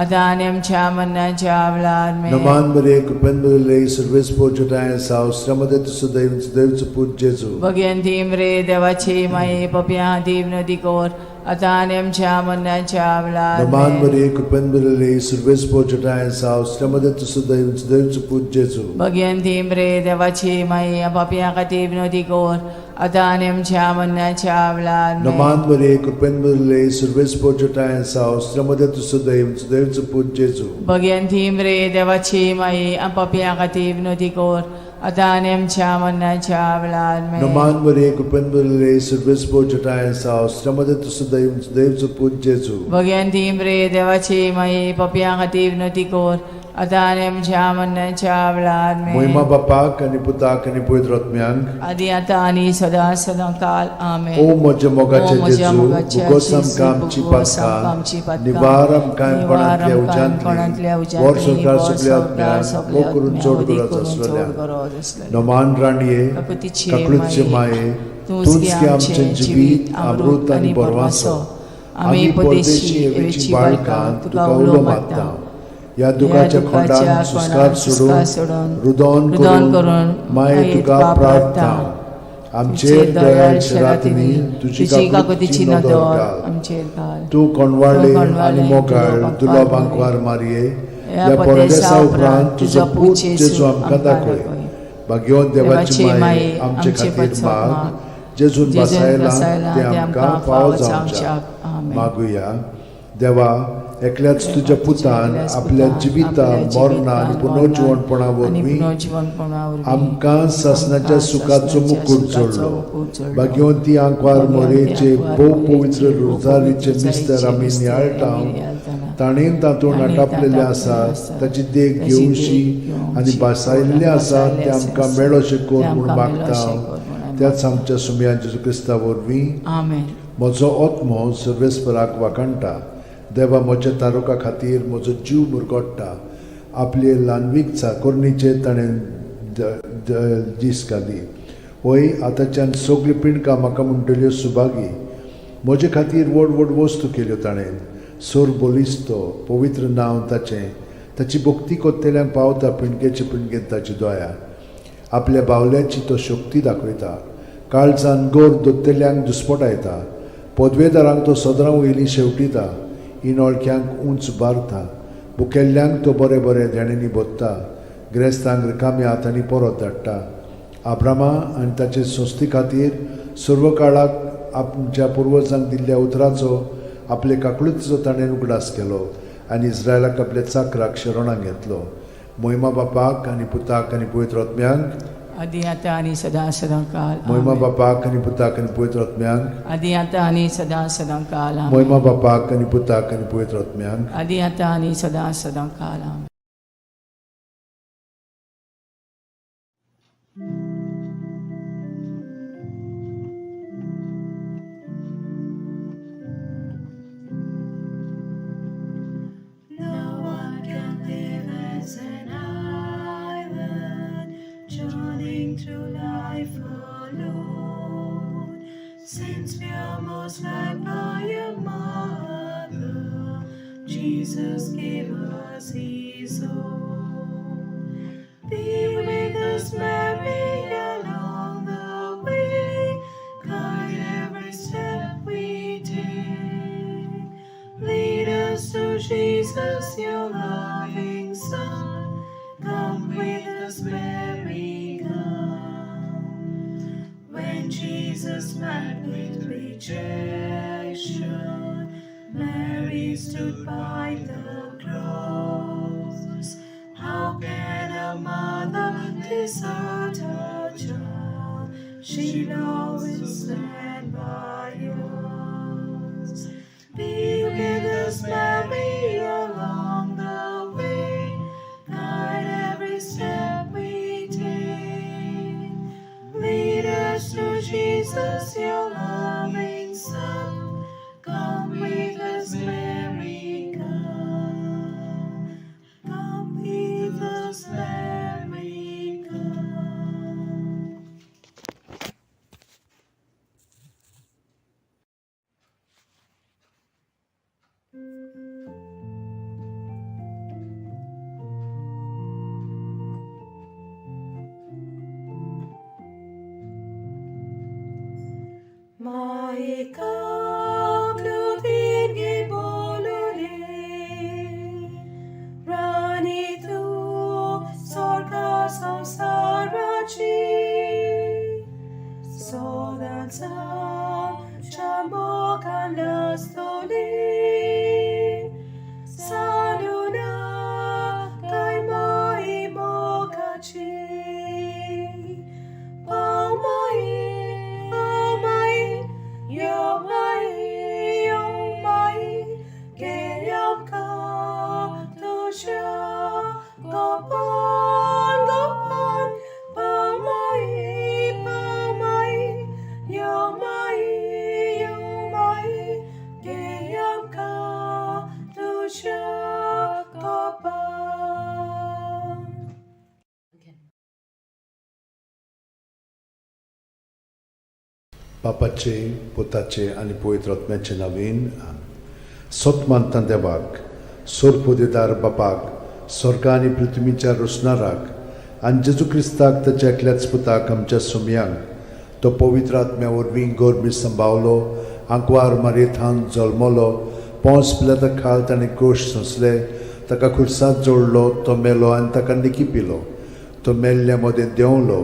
आतां आनी आमच्या मरणाच्या वेळार आमेन. नमान मरे कृपेन भरिल्ले सर्वेस्पर तुजठांय आसा स्त्रियां मदें तूं सदैव सुदैवचो पूत जेजू. भगिनी मरे देवाची माई, पापयां खातीर विनवती कर, आतां आनी आमच्या मरणाच्या वेळार नमान आमेन. मरे कृपेन भरिल्ले सर्वेस्पर तुजठांय आसा स्त्रियां मदें तूं सदैव सुदैवचो पूत जेजू. भगिनी मरे देवाची माई, पापयां खातीर विनवती कर, आतां आनी आमच्या मरणाच्या वेळार आमेन. नमान मरे कृपेन भरिल्ले सर्वेस्पर तुजठांय आसा स्त्रियां मदें तूं सदैव सुदैवचो पूत जेजू. भगिनी मरे देवाची माई, पापयां खातीर विनवती कर, आतां आनी आमच्या मरणाच्या वेळार आमेन. नमान मरे कृपेन भरिल्ले सर्वेस्पर तुजठांय आसा स्त्रियां मदें तूं सदैव सुदैवचो पूत जेजू. भगिनी मरे देवाची माई, पापयां खातीर विनवती कर, आतां आनी आमच्या मरणाच्या वेळार आमेन. मोहिमा बापाक आनी पुताक आनी पवित्र आत्म्यांक, आदी आतां आनी सदां सदां काल आमेन. ओ म्हज्या मोगाचे ओ म्हज्या जेजू, मोगाच्या भुगोस जेजू, आमकां आमची भुगोस आमकां आमची पातकां, पातकां, निवार आमकां निवार कोणांतल्या आमकां कोणांतल्या उज्यांतली, उज्यांतली, वर संवसार वर सगल्या संवसार आत्म्यांक, सगल्या वो करून आत्म्यांक, चड वदी गरज करून चड आसलेल्या. गरज आसलेल्या. नमान राणये, काकुतीचे काकळूतचे माये, तूंच की आमचें जिवीत, अमृत आनी बरवासो. आमी परदेशी हेवेची बाळकां तुका उलो मारता. ह्या दुखाच्या खोंडान सुस्कार सोडून, रुदोन करून माये तुका प्रार्थना. आमचेर दयाळ रातींनी तुजी काकुतीची नदर घाल. आमचेर घाल. तूं कोणवाळे आनी मोगाळ तुलो बांकवार मारये, ह्या परदेसा उपरांत तुजो पूत जेजू आमकां दाखय. भाग्यवंत देवाची माये, आमचे खातीर माग, जेजून बसायला ते आमकां फावो जावच्या. मागुया. देवा, एकल्याच तुज्या पुतान आपल्या जिविता, मरणा आनी पुनर्जिवणपणा वरवीं आमकां सासणाच्या सुखाचो मुकूट जोडलो. भाग्यवंती आंकवार मोरेचे भोव पवित्र रोजारीचे मिस्तर आमी नियाळटा, ताणें तातूंत आटापलेलें आसा ताची देख घेवशी आनी भासायल्लें आसा तें आमकां मेळोशें कर म्हूण मागता त्याच आमच्या सुमया जेजू क्रिस्ता वरवीं. आमेन. म्हजो आत्मो सर्वेस्पराक वाखाणटा, देवा म्हज्या तारुका खातीर म्हजो जीव मुरगोडटा. आपले ल्हानवीक चाकोरणीचेर ताणें दीस घाली. वय, आतांच्यान सगल्यो पिंडकां म्हाका म्हणटल्यो सुभागी. म्हजे खातीर व्हड व्हड वस्तू केल्यो ताणें. सोर बलिस्तो पवित्र नांव ताचें. ताची भक्ती कोत्तेल्यांक पावता पिंडकेचे पिंडकेन ताची दया. आपल्या बावल्याची तो शक्ती दाखयता, काळजान गोर दोत्तेल्यांक दुस्पटायता. पदवेदारांक तो सदरां वयली शेवटिता, इनोळख्यांक उंच बारता. भुकेल्ल्यांक तो बरें बरें देण्यांनी भोत्ता, ग्रेस्तांक रिकाम्या हातांनी परत धाडटा. आब्रामा आनी ताचे संस्थे खातीर सर्व काळाक आमच्या पुर्वजांक दिल्ल्या उतराचो, आपले काकळुतीचो ताणें उगडास केलो आनी इस्रायलाक आपल्या चाकराक शरणाक घेतलो. मोहिमा बापाक आनी पुताक आनी पवित्र आत्म्यांक, आदी आतां आनी सदां सदां काल मोहिमा आमेन. बापाक आनी पुताक आनी पवित्र आत्म्यांक, आदी आतां आनी सदां सदां काल आमेन. मोहिमा बापाक आनी पुताक आनी पवित्र आत्म्यांक, आदी आतां आनी सदां सदां काल आमेन. No one can live as an island, journeying through life alone. Since we are most loved by a mother, Jesus gave us His own. Be with us, Mary, along the way. Guide every step we take. Lead us to Jesus, your loving Son. Come with us, Mary, come. When Jesus met with rejection, Mary stood by the cross. How can a mother desert her child? She always stand by us. Be with us, Mary, along the way. Guide every step we take. Lead us to Jesus, your loving Son. Come with us, Mary, come. Come with us, Mary, come. Maika klutirgi bolule, Rani tu sorga samsarachi, Sodansam chamokan lastoli, Saluna kai mai mokachi. Pau mai, pau mai, yo mai, yo mai, ke yam ka tu sha, go pan, go pan, pau mai, pau mai, yo mai, yo mai, ke yam ka tu sha, go pan. बापाचे पुताचे आनी पवित्र आत्म्याचे नांवान आमेन. सत मानता देवाक सोरपोदेदार बापाक स्वर्गा आनी पृथ्वीच्या रोसणाराक आनी जेजू क्रिस्ताक ताच्या एकल्याच पुताक आमच्या सुमयांक तो पवित्र आत्म्या वरवीं गोरमी संभावलो आंकवार मारयेथान जल्मलो पोंस पिलाता खाल ताणें कोश सोंसले ताका खुर्सात जोडलो तो मेलो आनी ताका निकी पिलो तो मेल्ल्या मदें देंवलो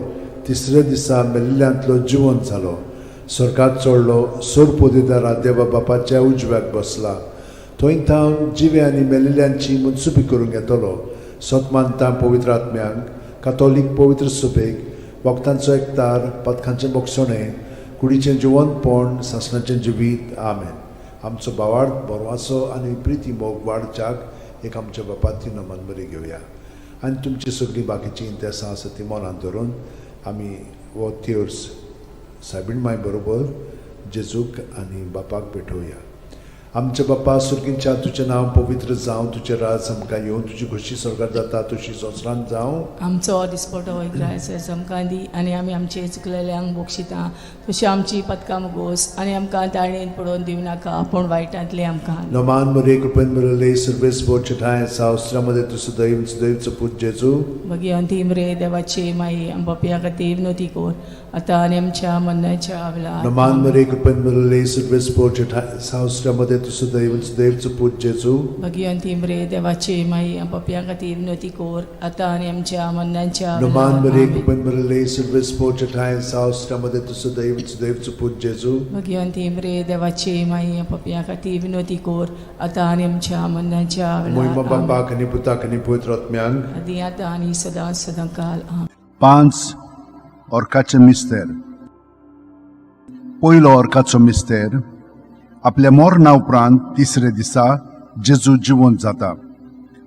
तिसऱ्या दिसा मेल्ल्यांतलो जिवन जालो स्वर्गात चडलो सोरपोदेदारा देवा बापाच्या उजव्याक बसला थंय थावन जिवे आनी मेल्ल्यांची मनसुपी करूंक येतलो सत मानता पवित्र आत्म्यांक कातोलीक पवित्र सुपेक वखदांचो एकतार पथकांचें बोगसणें कुडीचें जिवनपण सासणाचें जिवीत आमेन. आमचो भावार्थ बरवाचो आनी प्रिती मोग वाडच्याक एक आमच्या बापाती नमन बरी घेवया आनी तुमची सगळीं बाकीचीं इंतेसां आसा ती मनांत धरून आमी हो तेर्स सायबीण माय बरोबर जेजूक आनी बापाक भेटोवया. आमच्या बापा सुर्गींच्या तुजें नांव पवित्र जावं, तुजें राज आमकां येवं, तुजी खोशी स्वर्गात जाता तशी संवसारांत जावं. आमचो दिसपटो ग्रायस आमकां दी आनी आमी आमचे चुकलेल्यांक बक्षिता तशी आमची पदकां मुगोस आनी आमकां ताळणेन पडोवन दिवं नाका पूण वायटांतले आमकां. नमान मरे कृपेन मिळले सर्वेस बोचठाय सावस्त्रामध्ये तू सदैव सदैवचो पूत जेजू. भगिवंती मरे देवाची माई आमच्या खातीर विनवती कर आतां आनी आमच्या मरणाच्या वेळार. नमान मरे कृपेन मिळले सर्वेस बोचठाय सावस्त्रामध्ये तू सदैव सदैवचो पूत जेजू. भगिवंती मरे देवाची माई आमच्या खातीर विनवती कर आतां आनी आमच्या मरणाच्या नमान वेळार. मरे आमेन. कृपेन मिळले सर्वेस बोचठाय सावस्त्रामध्ये तू सदैव सदैवचो पूत जेजू. भगिवंती मरे देवाची माई आमच्या खातीर विनवती कर आतां आनी आमच्या मरणाच्या मोहिमा वेळार. आमेन. बापाक आनी पुताक आनी पवित्र आत्म्यांक. आदी आतां आनी सदां सदां काल. आमेन. पांच ऑर्काचे मिस्तेर. पयलो ऑर्काचो मिस्तेर आपल्या मरणा उपरांत तिसरे दिसा जेजू जिवंत जाता.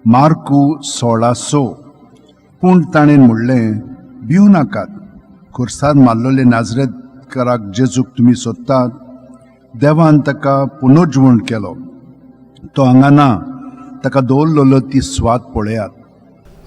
मार्कू 16:6. पूण ताणें म्हणलें, भिवू नाकात, खुर्सार मारलेले नाजरेतकाराक जेजूक तुमी सोदतात. देवान ताका पुनर्जिवण केलो. तो हांगा ना, ताका दवरलेलो ती स्वाद पळयात.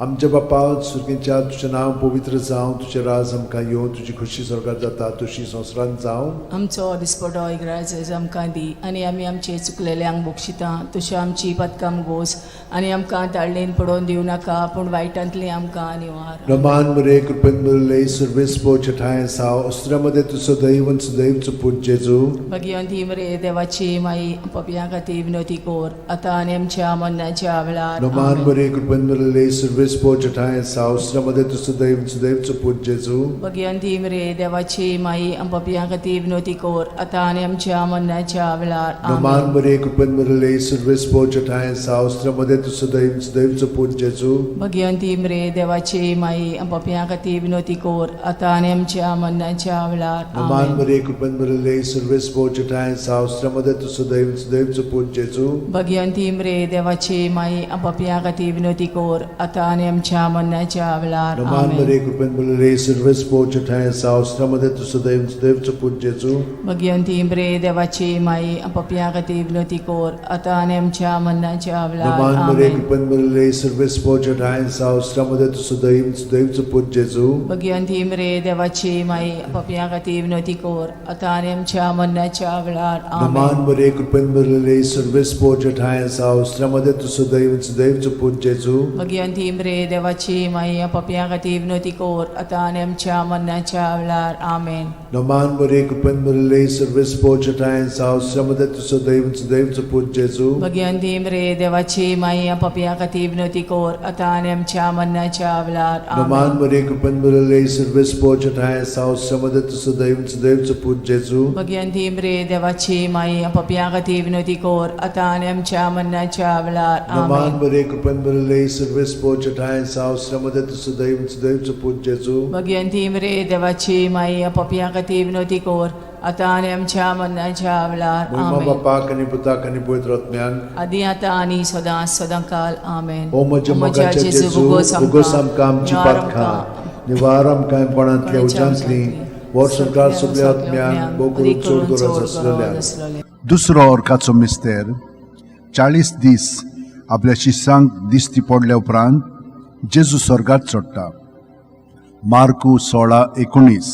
आमच्या बापा सुर्गेच्या तुजें नांव पवित्र जावं, तुजें राज आमकां येवं, तुजी खोशी स्वर्गात जाता तशी संवसारांत जावं. आमचो दिसपटो इग्राज आमकां दी आनी आमी आमचे चुकलेल्यांक बक्षिता तश्यो आमची पदकां गोस आनी आमकां ताळणेन पडोवन दिवं नाका पूण वायटांतली आमकां निवार. रमान मरे कृपेन भरिल्ले सर्वेस्पो छठाय साव अस्त्रामध्ये तूं सदैव आनी सदैव पूत जेजू. भगिवंती मरे देवाची माई, पपयां खातीर विनवती कोर आतां आनी आमच्या मरणाच्या वेळार. रमान आमेन. मरे कृपेन भरिल्ले सर्वेस्पो छठाय साव अस्त्रामध्ये तूं सदैव आनी सदैव पूत जेजू. भगिवंती मरे देवाची माई, पपयां खातीर विनवती कोर आतां आनी आमच्या मरणाच्या वेळार. रमान आमेन. मरे कृपेन भरिल्ले सर्वेस्पो छठाय साव अस्त्रामध्ये तूं सदैव आनी सदैव पूत जेजू. भगिवंती मरे देवाची माई, पपयां खातीर विनवती कोर आतां आनी आमच्या मरणाच्या वेळार. रमान आमेन. मरे कृपेन भरिल्ले सर्वेस्पो छठाय साव अस्त्रामध्ये तूं सदैव आनी सदैव पूत जेजू. भगिवंती मरे देवाची माई, पपयां खातीर विनवती कोर आतां आनी आमच्या मरणाच्या वेळार. रमान आमेन. मरे कृपेन भरिल्ले सर्वेस्पो छठाय साव अस्त्रामध्ये तूं सदैव आनी सदैव पूत जेजू. भगिवंती मरे देवाची माई, पपयां खातीर विनवती कोर आतां आनी आमच्या मरणाच्या वेळार. रमान मरे आमेन. कृपेन भरिल्ले सर्वेस्पो छठाय साव अस्त्रामध्ये तूं सदैव आनी सदैव पूत जेजू. भगिवंती मरे देवाची माई, पपयां खातीर विनवती कोर आतां आनी आमच्या मरणाच्या वेळार. रमान आमेन. मरे कृपेन भरिल्ले सर्वेस्पो छठाय साव अस्त्रामध्ये तूं सदैव आनी सदैव पूत जेजू. भगिवंती मरे देवाची माई, पपयां खातीर विनवती कोर आतां आनी आमच्या मरणाच्या वेळार. आमेन. रमान मरे कृपेन भरिल्ले सर्वेस्पो छठाय साव अस्त्रामध्ये तूं सदैव आनी सदैव पूत जेजू. भगिवंती मरे देवाची माई, पपयां खातीर विनवती कोर आतां आनी आमच्या मरणाच्या वेळार. रमान आमेन. मरे कृपेन भरिल्ले सर्वेस्पो छठाय साव अस्त्रामध्ये तूं सदैव आनी सदैव पूत जेजू. भगिवंती मरे देवाची माई, पपयां खातीर विनवती कोर आतां आनी आमच्या मरणाच्या वेळार. रमान आमेन. मरे कृपेन भरिल्ले सर्वेस्पो छठाय साव अस्त्रामध्ये तूं सदैव आनी सदैव पूत जेजू. भगिवंती मरे देवाची माई, पपयां खातीर विनवती कोर आतां आनी आमच्या मरणाच्या वेळार. महिमा आमेन. बापाक आनी पुताक आनी पवित्र आत्म्याक. आदी आतां आनी सदां सदां काल. आमेन. ओ म्हज्या मोगाच्या जेजू, उगोस आमकां आमची पातकां, निवार आमकां कोणांतल्या उज्यांतली, वर्स संवसार सगल्या आत्म्यांक भोव करून चड गरज आसलेल्या. दुसरो अर्काचो मिस्तेर. 40 दीस आपल्या शिसांक दिश्टी पडल्या उपरांत जेजू स्वर्गात चडटा. मार्कू 16:19.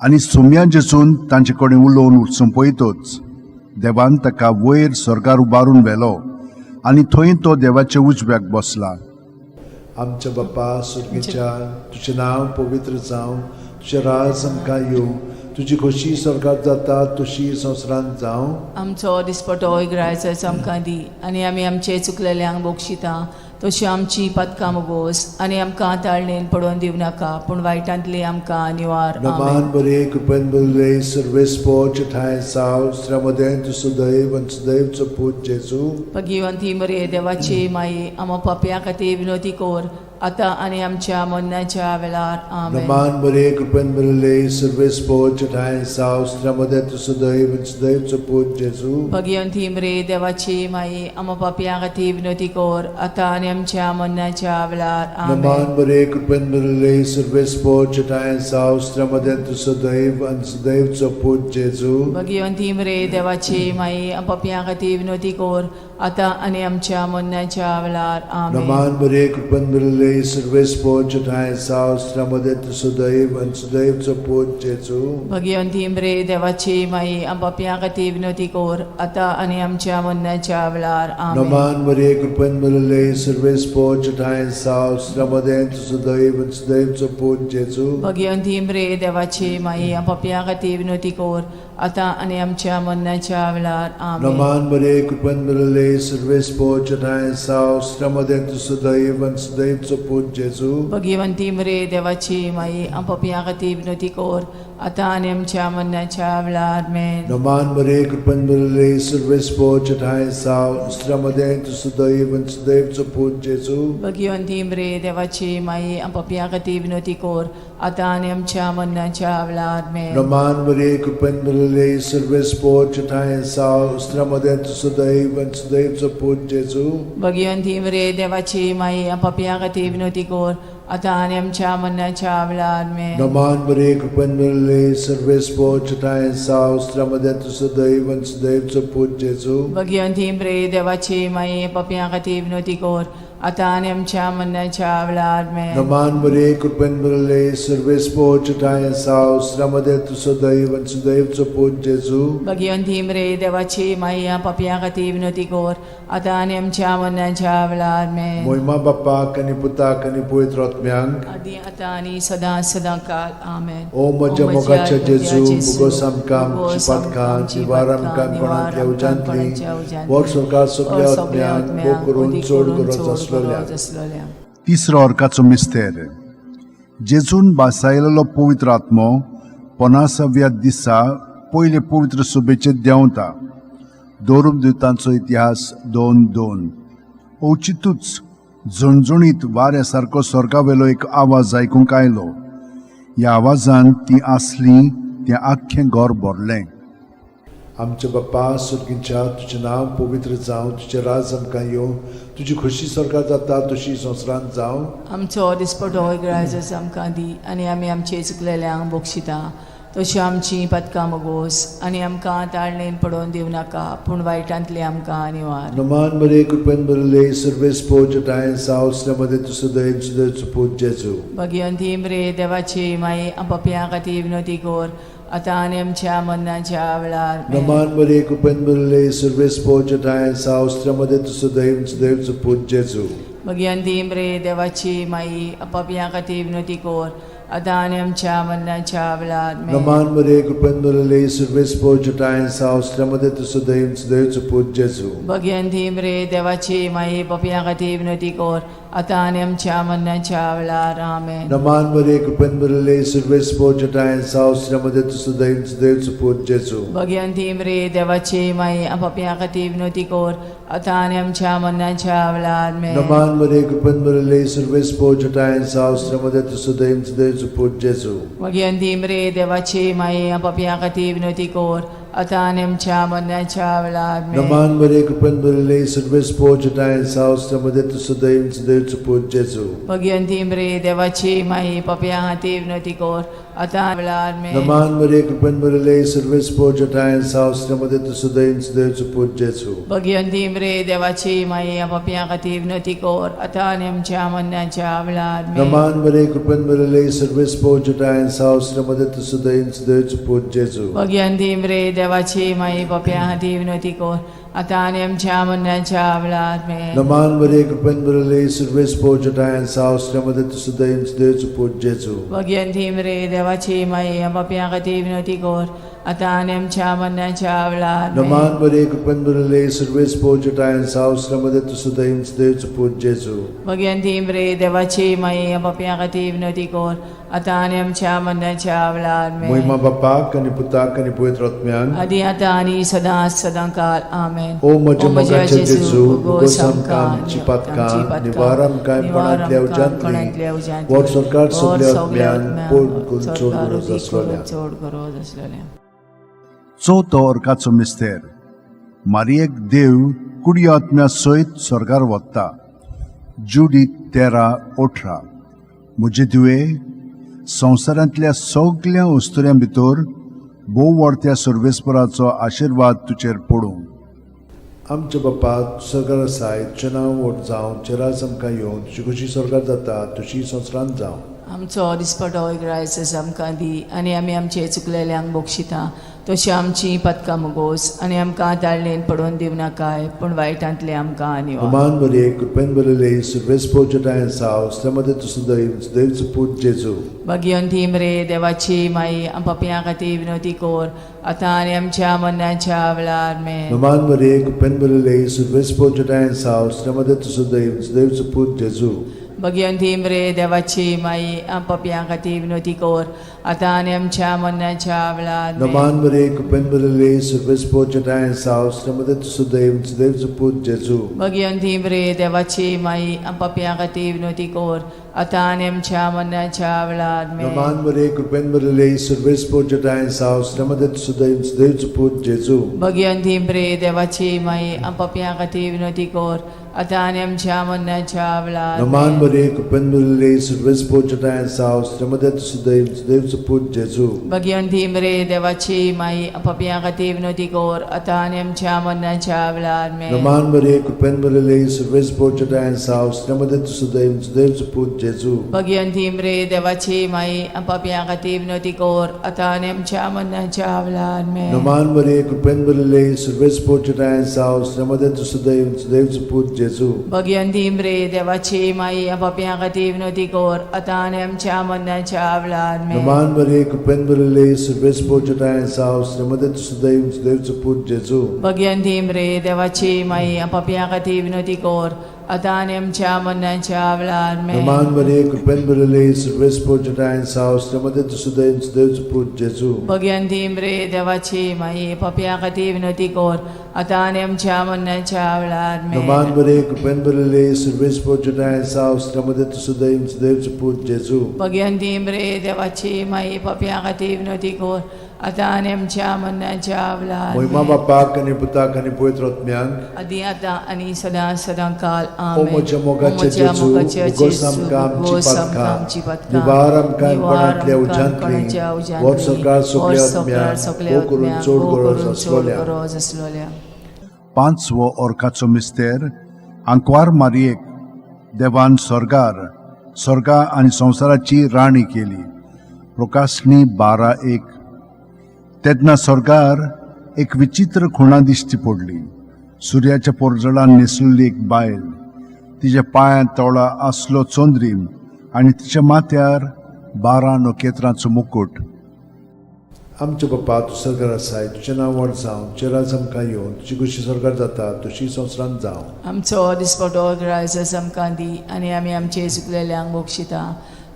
आनी सोम्या जेजून तांचे कडेन उलोवन सोंपयतच देवान ताका वयर स्वर्गार उबारून व्हेलो आनी थंय तो देवाच्या उजव्याक बसला. आमच्या बापा सुर्गेच्या, तुजें नांव पवित्र जावं, तुजें राज आमकां येवं, तुजी खोशी स्वर्गात जाता तशी संवसारांत जावं. आमचो दिसपटो इग्रायचो आमकां दी आनी आमी आमचे चुकलेल्यांक बक्षिता तशी आमची पदकां मोगोस आनी आमकां ताळणेन पडोवन दिवं नाका पूण वायटांतली आमकां निवार. नमान आमेन. बरे कृपेन भरिल्ले सर्वेस्पो छठाय साव स्त्र्यामध्ये तूं सदैव आनी सदैवचो पूत जेजू. भगिवंती मरे देवाची माई, आमा पापयां खातीर विनवती कोर आतां आनी आमच्या मरणाच्या वेळार. आमेन. नमान बरे कृपेन भरिल्ले सर्वेस्पो छठाय साव स्त्र्यामध्ये तूं सदैव आनी सदैवचो पूत जेजू. भगिवंती मरे देवाची माई, आमा पापयां खातीर विनवती कोर आतां आनी आमच्या मरणाच्या वेळार. नमान आमेन. बरे कृपेन भरिल्ले सर्वेस्पो छठाय साव स्त्र्यामध्ये तूं सदैव आनी सदैवचो पूत जेजू. भगिवंती मरे देवाची माई, पापयां खातीर विनवती कोर आतां आनी आमच्या मरणाच्या वेळार. आमेन. नमान बरे कृपेन भरिल्ले सर्वेस्पो छठाय साव स्त्र्यामध्ये तूं सदैव आनी सदैवचो पूत जेजू. भगिवंती मरे देवाची माई, पापयां खातीर विनवती कोर आतां आनी आमच्या मरणाच्या वेळार. आमेन. नमान मरे कृपेन भरिल्ले सर्वेस्पो छठाय साव स्त्र्यामध्ये तूं सदैव आनी सदैवचो पूत जेजू. भगिवंती मरे देवाची माई, पापयां खातीर विनवती कोर आतां आनी आमच्या मरणाच्या वेळार. आमेन. नमान बरे कृपेन भरिल्ले सर्वेस्पो छठाय साव स्त्र्यामध्ये तूं सदैव आनी सदैवचो पूत जेजू. भगिवंती मरे देवाची माई, पापयां खातीर विनवती कोर आतां आनी आमच्या मरणाच्या वेळार. आमेन. नमान बरे कृपेन भरिल्ले सर्वेस्पो छठाय साव स्त्र्यामध्ये तूं सदैव आनी सदैवचो पूत जेजू. भगिवंती मरे देवाची माई, पापयां खातीर विनवती कोर आतां आनी आमच्या मरणाच्या वेळार. आमेन. नमान बरे कृपेन भरिल्ले सर्वेस्पो छठाय साव स्त्र्यामध्ये तूं सदैव आनी सदैवचो पूत जेजू. भगिवंती मरे देवाची माई, पापयां खातीर विनवती कोर आतां आनी आमच्या मरणाच्या वेळार. आमेन. नमान बरे कृपेन भरिल्ले सर्वेस्पो छठाय साव स्त्र्यामध्ये तूं सदैव आनी सदैवचो पूत जेजू. भगिवंती मरे देवाची माई, पापयां खातीर विनवती कोर आतां आनी आमच्या मरणाच्या वेळार आमेन. नमान मरे कृपेन भरले सर्वेस्पोच ठांय साव श्रमदे तूं सदैव आनी सुदैवचो पूत जेजू. भगिवंती मरे देवाची मायया पापयां खातीर विनवती कर आतां आनी आमच्या मरणाच्या वेळार आमेन. मोहिमा बाप्पाक आनी पुताक आनी पवित्र आत्म्यांक. आदी आतां आनी सदां सदां काल आमेन. ओ म्हज्या मोगाच्या जेजू, मुगोस आमकां आमची पातकां निवार आमकां कोणांतल्या उज्यांतली, वर सरकार सगल्या आत्म्यांक भोग करून चड गरज आसलेल्या. तिसरो अर्काचो मिस्तेर. जेजून बासायलेलो पवित्र आत्मो पनासाव्या दिसा पयले पवित्र सभेचेर देंवता. दोरूम दुतांचो इतिहास 2:2. अवचितूच झणझणीत वाऱ्या सारको स्वर्गावेलो एक आवाज आयकूंक आयलो. ह्या आवाजान ती आसली तें आख्खें घर भरलें. आमच्या बाप्पा सुर्गींच्या, तुजें नांव पवित्र जावं, तुजें राज आमकां येवं, तुजी खोशी सरकार जाता तशी संवसारांत जावं. आमचो दिसपटो ग्रायजस आमकां दी आनी आमी आमचे चुकलेल्यांक बक्षिता तशी आमची पदकां मगोस आनी आमकां ताळणेन पडोवन दिवं नाका पूण वायटांतली आमकां निवार. नमान बरे कृपेन भरले सर्वेस्पोच ठांय साव मध्ये तूं सदैव सुदैवचो पूत जेजू. भगिवंती मरे देवाची माई पापयां खातीर विनवती कर आतां आनी आमच्या मरणाच्या वेळार आमेन. नमान बरे कृपेन भरले सर्वेस्पोच ठांय साव मध्ये तूं सदैव सुदैवचो पूत जेजू. भगिवंती मरे देवाची माई पापयां खातीर विनवती कर आतां आनी आमच्या मरणाच्या वेळार आमेन. नमान बरे कृपेन भरले सर्वेस्पोच ठांय साव मध्ये तूं सदैव सुदैवचो पूत जेजू. भगिवंती मरे देवाची माई पापयां खातीर विनवती कर आतां आनी आमच्या मरणाच्या वेळार आमेन. नमान बरे कृपेन भरले सर्वेस्पोच ठांय साव मध्ये तूं सदैव सुदैवचो पूत जेजू. भगिवंती मरे देवाची माई पापयां खातीर विनवती कर आतां आनी आमच्या मरणाच्या वेळार आमेन. नमान बरे कृपेन भरले सर्वेस्पोच ठांय साव मध्ये तूं सदैव सुदैवचो पूत जेजू. भगिवंती मरे देवाची माई पापयां खातीर विनवती कर आतां आनी आमच्या मरणाच्या वेळार आमेन. नमान बरे कृपेन भरले सर्वेस्पोच ठांय साव मध्ये तूं सदैव सुदैवचो पूत जेजू. भगिवंती मरे देवाची माई पापयां खातीर विनवती कर आतां वेळार आमेन. नमान बरे कृपेन भरले सर्वेस्पोच ठांय साव मध्ये तूं सदैव सुदैवचो पूत जेजू. भगिवंती मरे देवाची माई पापयां खातीर विनवती कर आतां आनी आमच्या मरणाच्या वेळार आमेन. नमान बरे कृपेन भरले सर्वेस्पोच ठांय साव मध्ये तूं सदैव सुदैवचो पूत जेजू. भगिवंती मरे देवाची माई पापयां खातीर विनवती कर आतां आनी आमच्या मरणाच्या वेळार आमेन. नमान बरे कृपेन भरले सर्वेस्पोच ठांय साव मध्ये तूं सदैव सुदैवचो पूत जेजू. भगिवंती मरे देवाची माई पापयां खातीर विनवती कर आतां आनी आमच्या मरणाच्या वेळार आमेन. नमान बरे कृपेन भरले सर्वेस्पोच ठांय साव मध्ये तूं सदैव सुदैवचो पूत जेजू. भगिवंती मरे देवाची माई पापयां खातीर विनवती कर आतां आनी आमच्या मरणाच्या वेळार आमेन. मोहिमा बाप्पाक आनी पुताक आनी पवित्र आत्म्यान. आदी आतां आनी सदां सदां काल आमेन. ओ म्हज्या मोगाच्या जेजू, मुगोस आमकां आमची पातकां निवार आमकां कोणांतल्या उज्यांतली, वर सरकार सगल्या आत्म्यान पोड करून चड गरज आसलेल्या. चड गरज आसलेल्या. चवथो अर्काचो मिस्तेर. मारियेक देव कुडी आत्म्या सयत स्वर्गार वता. जुडी 13:18. म्हजे धुवे, संवसारांतल्या सगल्या अस्तुऱ्यां भितर भोव व्हडत्या सर्वेस्पराचो आशिर्वाद तुजेर पडूं. आमच्या बाप्पा सरकार आसाय, तुजें नांव व्हड जावं, तुजें राज आमकां येवं, तुजी खोशी सरकार जाता तशी संवसारांत जावं. आमचो दिसपटो ग्रायसस आमकां दी आनी आमी आमचे चुकलेल्यांक बक्षिता तशी आमची पदकां मुगोस आनी आमकां ताळणेन पडोवन दिवं नाकाय पूण वायटांतले आमकां निवार. नमान बरे कृपेन भरले सर्वेस्पोच ठांय साव मध्ये तूं सदैव सुदैवचो पूत जेजू. भगिवंती मरे देवाची माई पापयां खातीर विनवती कर आतां आनी आमच्या मरणाच्या वेळार आमेन. नमान बरे कृपेन भरले सर्वेस्पोच ठांय साव मध्ये तूं सदैव सुदैवचो पूत जेजू. भगिवंती मरे देवाची माई पापयां खातीर विनवती कर आतां आनी आमच्या मरणाच्या वेळार आमेन. नमान बरे कृपेन भरले सर्वेस्पोच ठांय साव मध्ये तूं सदैव सुदैवचो पूत जेजू. भगिवंती मरे देवाची माई पापयां खातीर विनवती कर आतां आनी आमच्या मरणाच्या वेळार आमेन. नमान बरे कृपेन भरले सर्वेस्पोच ठांय साव मध्ये तूं सदैव सुदैवचो पूत जेजू. भगिवंती मरे देवाची माई पापयां खातीर विनवती कर आतां आनी आमच्या मरणाच्या वेळार आमेन. नमान बरे कृपेन भरले सर्वेस्पोच ठांय साव मध्ये तूं सदैव सुदैवचो सुदैवचो पूत जेजू. भगिवंती मरे देवाची माई, पापयां खातीर विनवती कर आतां आनी आमच्या मरणाच्या वेळार. आमेन. नमान मरिये, कृपेन भरिल्ली, सर्वेस्पर चेटायेन साव, श्रीमती तूं सदैव, सुदैवचो पूत जेजू. भगिवंती मरे देवाची माई, पापयां खातीर विनवती कर आतां आनी आमच्या मरणाच्या वेळार. आमेन. नमान मरिये, कृपेन भरिल्ली, सर्वेस्पर चेटायेन साव, श्रीमती तूं सदैव, सुदैवचो पूत जेजू. भगिवंती मरे देवाची माई, पापयां खातीर विनवती कर आतां आनी आमच्या मरणाच्या वेळार. आमेन. नमान मरिये, कृपेन भरिल्ली, सर्वेस्पर चेटायेन साव, श्रीमती तूं सदैव, सुदैवचो पूत जेजू. भगिवंती मरे देवाची माई, पापयां खातीर विनवती कर आतां आनी आमच्या मरणाच्या वेळार. आमेन. नमान मरिये, कृपेन भरिल्ली, सर्वेस्पर चेटायेन साव, श्रीमती तूं सदैव, सुदैवचो पूत जेजू. भगिवंती मरे देवाची माई, पापयां खातीर विनवती कर आतां आनी आमच्या मरणाच्या वेळार. आमेन. नमान मरिये, कृपेन भरिल्ली, सर्वेस्पर चेटायेन साव, श्रीमती तूं सदैव, सुदैवचो पूत जेजू. भगिवंती मरे देवाची माई, पापयां खातीर विनवती कर आतां आनी आमच्या मरणाच्या वेळार. महिमा आमेन. बापाक आनी पुताक आनी पवित्र आत्म्याक. आदी आतां आनी सदां सदां काल. ओ आमेन. म्हज्या मोगाचे ओ म्हज्या जेजू, मोगाचे उगोस जेजू, आमकां आमची उगोस आमकां पातकां, आमची पातकां, निवार आमकां निवार कोणांतल्या आमकां उज्यांतली, कोणाच्या उज्यांतली, व्हर सरकार सगल्या व्हर सरकार आत्म्यांक, सगल्या भोव करून आत्म्यांक, चड भोव गरज करून चड आसलोल्या. गरज आसलोल्या. पांचवो ओरखाचो मिस्तेर. आंकवार मारयेक देवान स्वर्गार स्वर्गा आनी संवसाराची राणी केली. प्रकाशणी 12:1. तेन्ना स्वर्गार एक विचित्र खुणा दिश्टी पडली. सुर्याच्या पोरजळान न्हेसलेली एक बायल, तिच्या पांयांत तोळा आसलो चंद्रीम आनी तिच्या माथ्यार 12 नखेत्रांचो मुकूट. आमच्या बापा, तूं सरकार आसाय, तुजें नांव व्हड जावं, तुजें राज आमकां येवं, तुजी खुशी सरकार जाता तशी संवसारांत जावं. आमचो दिसपटो ग्रायस आमकां दी आनी आमी आमचे चुकलेल्यांक बक्षिता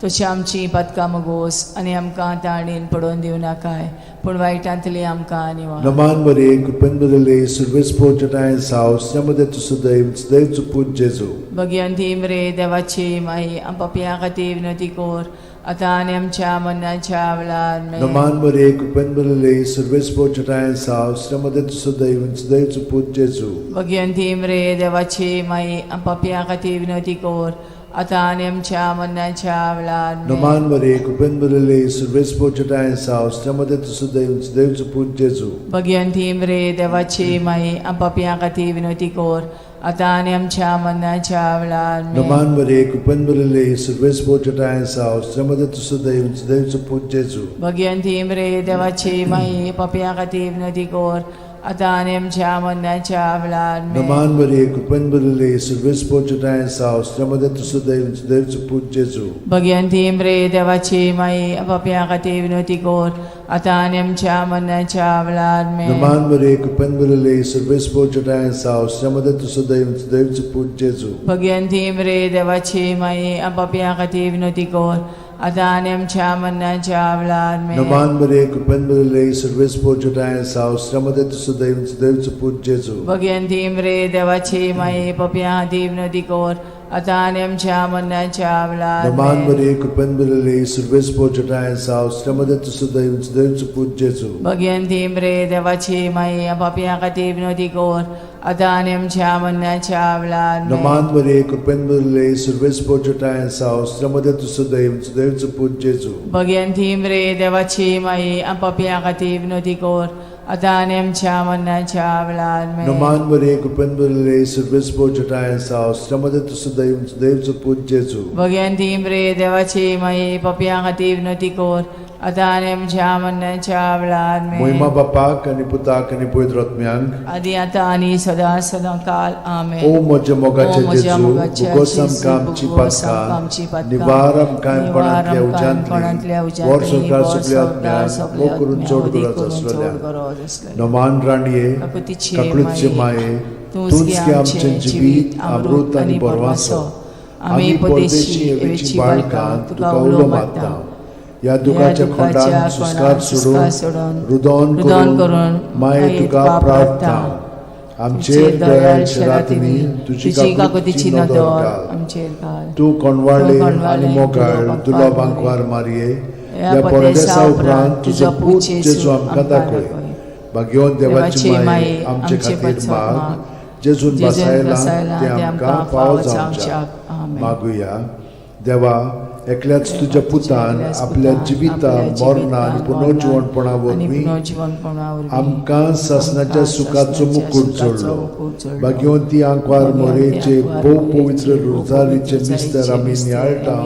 तशी आमची पातकां मगोस आनी आमकां ताणेन पडोवन दिवं नाकाय, पूण वायटांतली आमकां निवार. नमान बरे, कृपेन बरले, सर्वेस्पर चेटायेन साव, श्रीमती तूं सदैव, सुदैवचो पूत जेजू. भगिवंती मरे देवाची माई, पापयां खातीर विनवती कर आतां आनी आमच्या मरणाच्या वेळार. आमेन. नमान बरे, कृपेन बरले, सर्वेस्पर चेटायेन साव, श्रीमती तूं सदैव, सुदैवचो पूत जेजू. भगिवंती मरे देवाची माई, पापयां खातीर विनवती कर आतां आनी आमच्या मरणाच्या वेळार. आमेन. नमान बरे, कृपेन बरले, सर्वेस्पर चेटायेन साव, श्रीमती तूं सदैव, सुदैवचो पूत जेजू. भगिवंती मरे देवाची माई, पापयां खातीर विनवती कर आतां आनी आमच्या मरणाच्या वेळार. आमेन. नमान बरे, कृपेन बरले, सर्वेस्पर चेटायेन साव, श्रीमती तूं सदैव, सुदैवचो पूत जेजू. भगिवंती मरे देवाची माई, पापयां खातीर विनवती कर आतां आनी आमच्या मरणाच्या वेळार. आमेन. नमान बरे, कृपेन बरले, सर्वेस्पर चेटायेन साव, श्रीमती तूं सदैव, सुदैवचो पूत जेजू. भगिवंती मरे देवाची माई, पापयां खातीर विनवती कर आतां आनी आमच्या मरणाच्या वेळार. आमेन. नमान बरे, कृपेन बरले, सर्वेस्पर चेटायेन साव, श्रीमती तूं सदैव, सुदैवचो पूत जेजू. भगिवंती मरे देवाची माई, पापयां खातीर विनवती कर आतां आनी आमच्या मरणाच्या वेळार. आमेन. नमान बरे, कृपेन बरले, सर्वेस्पर चेटायेन साव, श्रीमती तूं सदैव, सुदैवचो पूत जेजू. भगिवंती मरे देवाची माई, पापयां खातीर विनवती कर आतां आनी आमच्या मरणाच्या वेळार. नमान आमेन. बरे, कृपेन बरले, सर्वेस्पर चेटायेन साव, श्रीमती तूं सदैव, सुदैवचो पूत जेजू. भगिवंती मरे देवाची माई, पापयां खातीर विनवती कर आतां आनी आमच्या मरणाच्या वेळार. आमेन. नमान बरे, कृपेन बरले, सर्वेस्पर चेटायेन साव, श्रीमती तूं सदैव, सुदैवचो पूत जेजू. भगिवंती मरे देवाची माई, पापयां खातीर विनवती कर आतां आनी आमच्या मरणाच्या वेळार. आमेन. नमान बरे, कृपेन बरले, सर्वेस्पर चेटायेन साव, श्रीमती तूं सदैव, सुदैवचो पूत जेजू. भगिवंती मरे देवाची माई, पापयां खातीर विनवती कर आतां आनी आमच्या मरणाच्या वेळार. आमेन. महिमा बापाक आनी पुताक आनी पवित्र आत्म्याक. आदी आतां आनी सदां सदां काल. आमेन. ओ म्हज्या मोगाचे ओ म्हज्या जेजू, मोगाच्या उगोस जेजू, आमकां आमची उगोस आमकां पातकां, आमची पातकां, निवार आमकां निवार कोणांतल्या आमकां कोणांतल्या उज्यांतली, उज्यांतली, व्हर सरकार व्हर सगल्या सरकार आत्म्यांक, सगल्या भोव करून आत्म्यांक, चड अदीक गरज करून चड आसलेल्या. गरज आसलेल्या. नमान राणये, काकुतीचे काकुळचे माये, माये, तूंच तूंच गे गे आमचें आमचें जिवीत, अमृत आनी बरवासो. आमी परदेशी एवेची बाळकां तुका उलो मारता. ह्या दुखाच्या खोंडान सुस्कार सोडून, रुदन रुदन करून करून माये तुका प्रार्थना. आमचेर दयाळ शरातिनी, तुजी तुजी काकुतीची काकुतीची नदर नदर घाल. आमचेर घाल. तूं कोणवाळे तूं कोणवाळे आनी मोगाळ तुलो तुलो बांकवार बांकवार मारये, ह्या ह्या परदेसा परदेसा उपरांत उपरांत तुजो तुजो पूत पूत जेजू जेजू आमकां आमकां दाखय. दाखय. भाग्यवंत देवाची देवाची माये, माये, आमचे आमचे खातीर पासत माग, माग. जेजून जेजून बसायला बसायला ते ते आमकां फावो जावच्याक. आमेन. मागुया. देवा, एकल्याच तुज्या पुतान आपल्या जिविता मरणा आनी पुनर्जिवणपणा वरवीं आमकां सासणाच्या सुखाचो मुकूट जोडलो. भाग्यवंती आंकवार मोरेचे भोव पवित्र रोजारीचे मिस्तर आमी नियाळटा,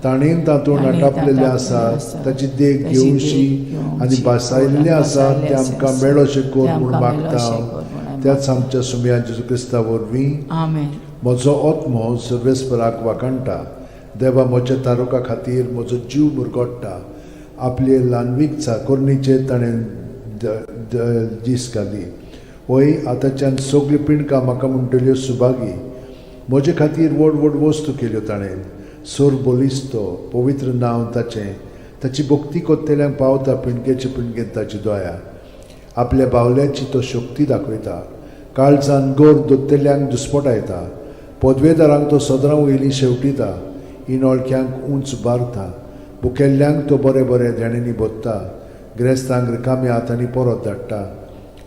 ताणें तातूंत आटापलेलें आसा ताची देख घेवशी आनी भासायल्लें आसा तें आमकां मेळोशें कर म्हूण मागता त्याच आमच्या सुमया जेजू क्रिस्ता वरवीं. आमेन. म्हजो आत्मो सर्वेस्पराक वाखाणटा, देवा म्हज्या तारुका खातीर म्हजो जीव मुरगोडटा. आपले ल्हानवीक चाकोरणीचेर ताणें दीस घाली. वय, आतांच्यान सगल्यो पिंडकां म्हाका म्हणटल्यो सुभागी. म्हजे खातीर व्हड व्हड वस्तू केल्यो ताणें. सोर बलिस्तो पवित्र नांव ताचें. ताची भक्ती कोत्तेल्यांक पावता पिंडकेचे पिंडकेन ताची दया. आपल्या बावल्याची तो शक्ती दाखयता, काळजान गोर दोत्तेल्यांक दुस्पटायता. पदवेदारांक तो सदरां वयली शेवटिता, इनोळख्यांक उंच बारता. भुकेल्ल्यांक तो बरे बरे देण्यांनी भरता, ग्रेस्तांक रिकाम्या हातांनी परत धाडटा.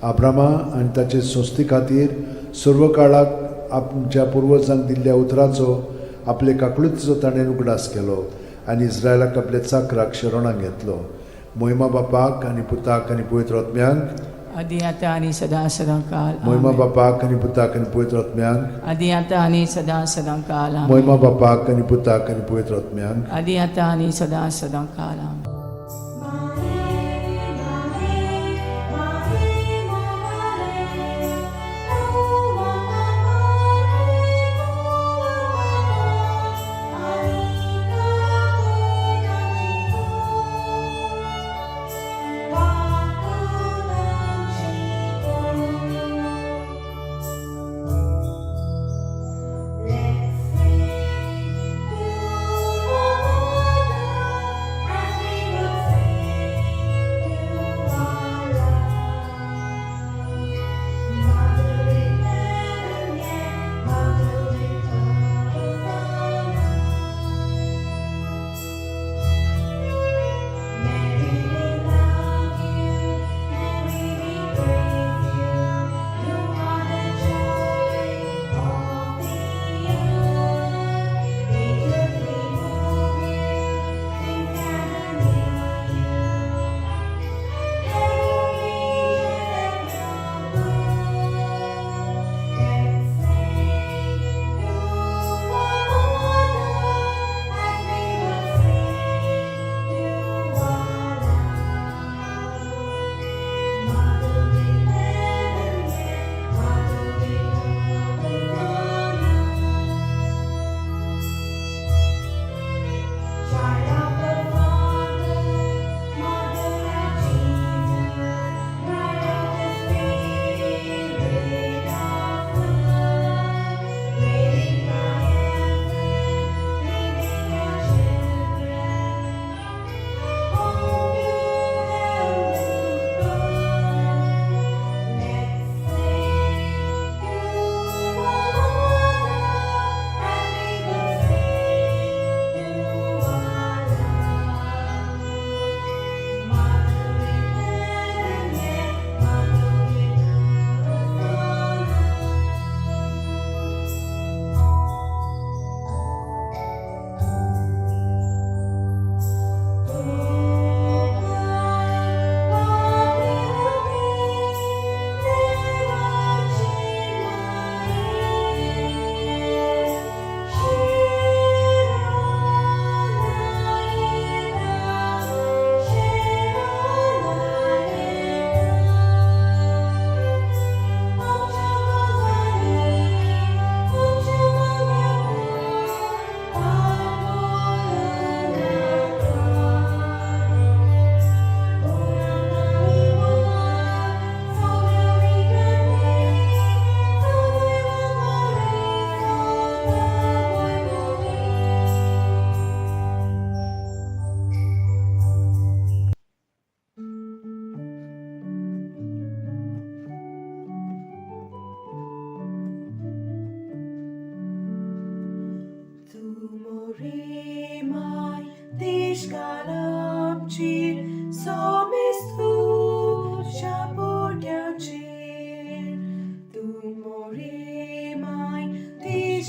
आब्रामा आनी ताचे संस्थे खातीर सर्व काळाक आमच्या पुर्वजांक दिल्ल्या उतराचो आपले काकळुतीचो ताणें उगडास केलो आनी इस्रायलाक आपल्या चाकराक शरणाक घेतलो. मोहिमा बापाक आनी पुताक आनी पवित्र आत्म्यांक. आदी आतां आनी सदां सदां काल. मोहिमा आमेन. बापाक आनी पुताक आनी पवित्र आत्म्यांक. आदी आतां आनी सदां सदां काल. आमेन. मोहिमा बापाक आनी पुताक आनी पवित्र आत्म्यांक. आदी आतां आनी सदां सदां काल. आमेन.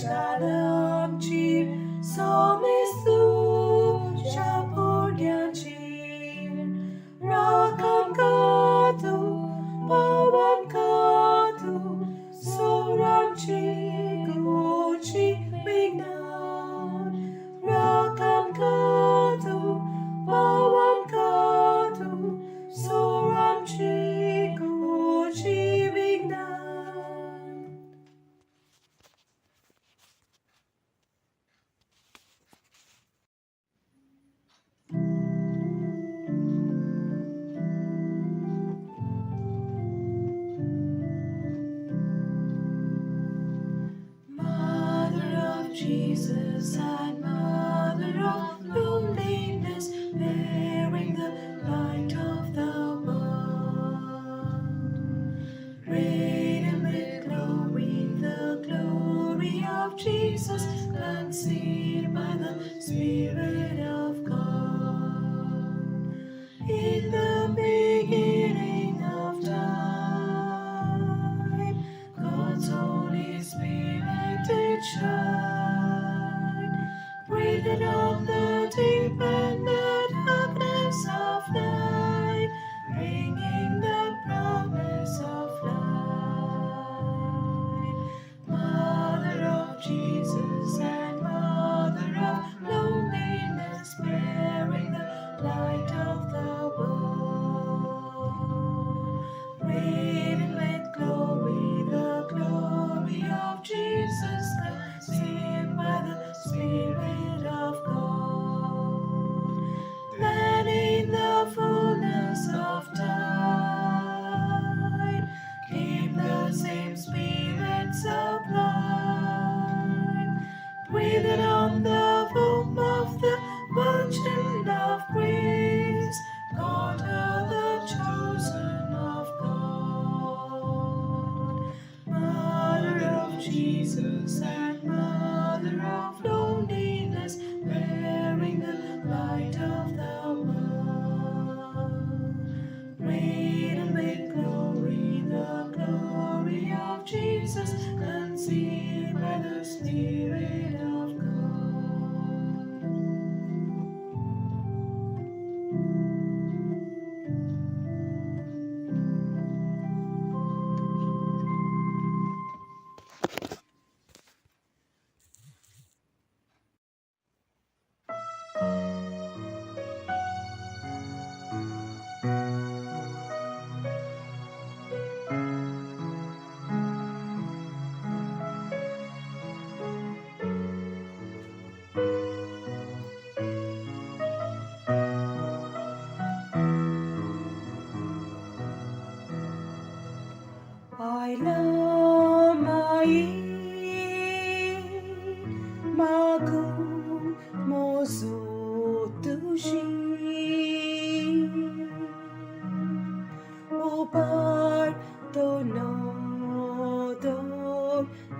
Shalom, Chir, Somestu. Jesus and Mother of loneliness, bearing the light of the world. Radiant with glory, the glory of Jesus, conceived by the Spirit of God. In the beginning of time, God's Holy Spirit did shine, breathed on the deep and the darkness of night, bringing the promise of light. Mother of Jesus and Mother of loneliness, bearing the light of the world. Radiant with glory, the glory of Jesus, conceived by the Spirit of God. Then in the fullness of time came the same Spirit sublime, breathed on the womb of the Virgin of Grace, God her the chosen of God. Mother of Jesus and Mother of loneliness, bearing the light of the world. Radiant with glory, the glory of Jesus, conceived by the Spirit of God. I love my Magum mozo tushi Upar donodor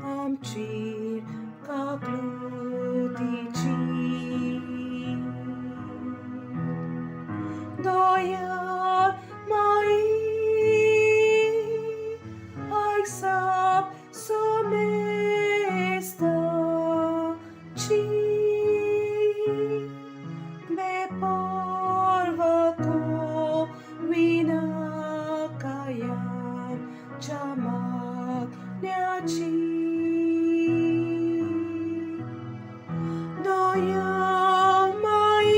amchir kaklutichi Daya mai Aisap somesta chi Me porva ko vinakayam chamak nyachi Daya mai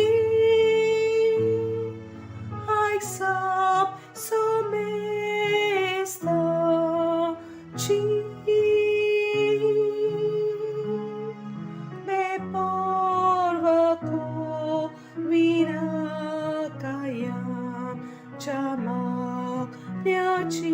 Aisap somesta chi Me porva ko vinakayam chamak nyachi.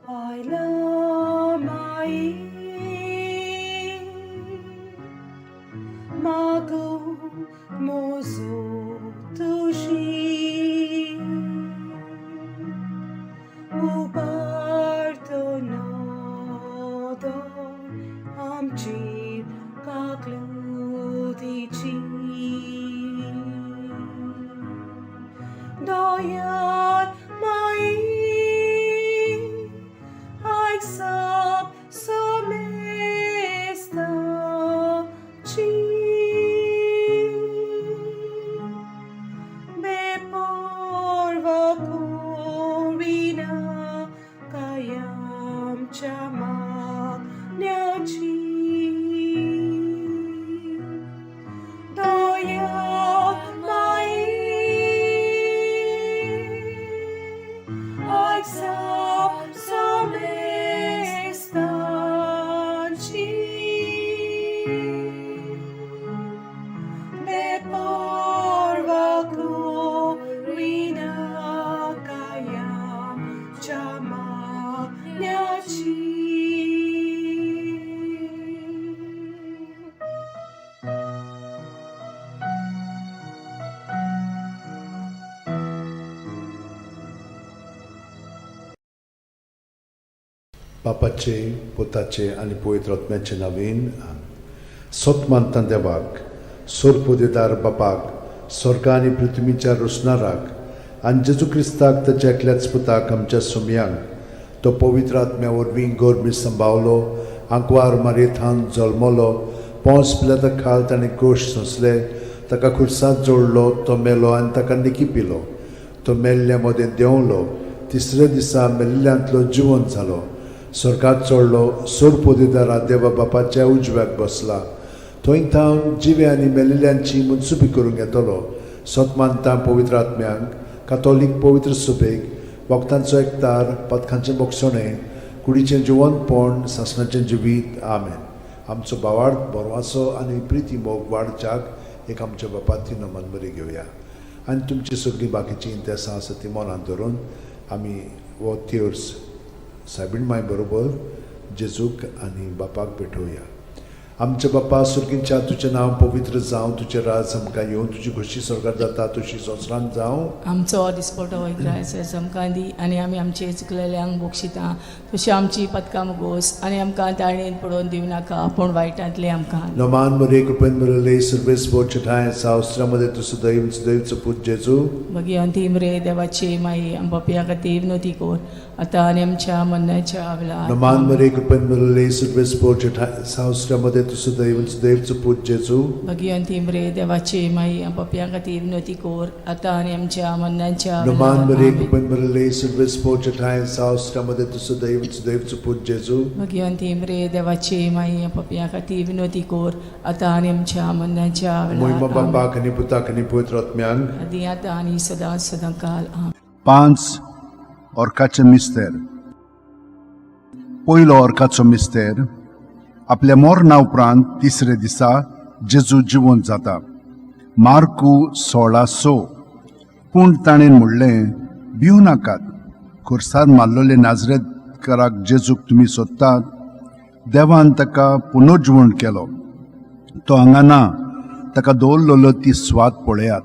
I love my Mago mozo tushi Uparto nodo amchir kaklutichi Doyat mai Aisap somesta chi Me porva corina kayam chamak nyachi. बापाचे, पुताचे आनी पवित्र आत्म्याचे नवीन. सत मानता देवाक, सोरपोदेदार बापाक, स्वर्गा आनी पृथ्वीच्या रोसणाराक, आनी जेजू क्रिस्ताक, ताच्या एकल्याच पुताक, आमच्या सुमयांक, तो पवित्र आत्म्या वरवीं गोरमी संभावलो, आंकवार मारयेथान जल्मलो, पोंस पिलाता खाल ताणें कोश सोंसले, ताका खुर्सात जोडलो, तो मेलो आनी ताका निकी पिलो, तो मेल्ल्या मदें देंवलो, तिसऱ्या दिसा मेल्ल्यांतलो जिवंत जालो, स्वर्गात चडलो, सोरपोदेदारा देवा बापाच्या उजव्याक बसला, थंय थावन जिवे आनी मेल्ल्यांची मनसुबी करूंक येतलो. सत मानता पवित्र आत्म्यांक, कातोलीक पवित्र सुबेक, वखदांचो एकतार, पदकांचें बोगसणें, कुडीचें जिवंतपण, सासणाचें जिवीत. आमेन. आमचो बावाड बरवासो आनी प्रिती मोग वाडच्याक एक आमच्या बापाती नमन बरी घेवया आनी तुमची सगळीं बाकीचीं इंतेसां आसा ती मनांत धरून आमी हो तेर्स सायबीण माय बरोबर जेजूक आनी बापाक भेटोवया. आमच्या बापा सुर्गींच्या, तुजें नांव पवित्र जावं, तुजें राज आमकां येवं, तुजी खोशी स्वर्गार जाता तशी संवसारांत जावं. आमचो दिसपटो वयता आमकां दी आनी आमी आमचे चुकलेल्यांक बक्षिता तशी आमची पदकां मुगोस आनी आमकां ताळणेन पडोवन दिवं नाका, पूण वायटांतले आमकां. नमान मरे, कृपेन भरले, सर्वेस्पर ठांय सावस्त्रामध्ये तूं सदैव सदैवचो पूत जेजू. भगिवंती मरे देवाची माई, आम पापया खातीर विनवती कर, आतां आनी आमच्या मरणाच्या वेळार. नमान मरे, कृपेन भरले, सर्वेस्पर ठांय सावस्त्रामध्ये तूं सदैव सदैवचो पूत जेजू. भगिवंती मरे देवाची माई, आम पापया खातीर विनवती कर, आतां आनी आमच्या मरणाच्या नमान वेळार. मरे, आमेन. कृपेन भरले, सर्वेस्पर ठांय सावस्त्रामध्ये तूं सदैव सदैवचो पूत जेजू. भगिवंती मरे देवाची माई, आम पापया खातीर विनवती कर, आतां आनी आमच्या मरणाच्या मोहिमा वेळार. आमेन. बापाक आनी पुताक आनी पवित्र आत्म्यांक. आदी आतां आनी सदां सदां काल. आमेन. पांच ऑर्काचे मिस्तेर. पयलो ऑर्काचो मिस्तेर, आपल्या मरणा उपरांत तिसरे दिसा जेजू जिवंत जाता. मार्कू 16:6. पूण ताणें म्हणलें, भिवू नाकात. खुर्सार मारलेले नाजरेतकाराक जेजूक तुमी सोदतात. देवान ताका पुनर्जिवण केलो. तो हांगा ना. ताका दवरलेलो ती स्वात पळयात.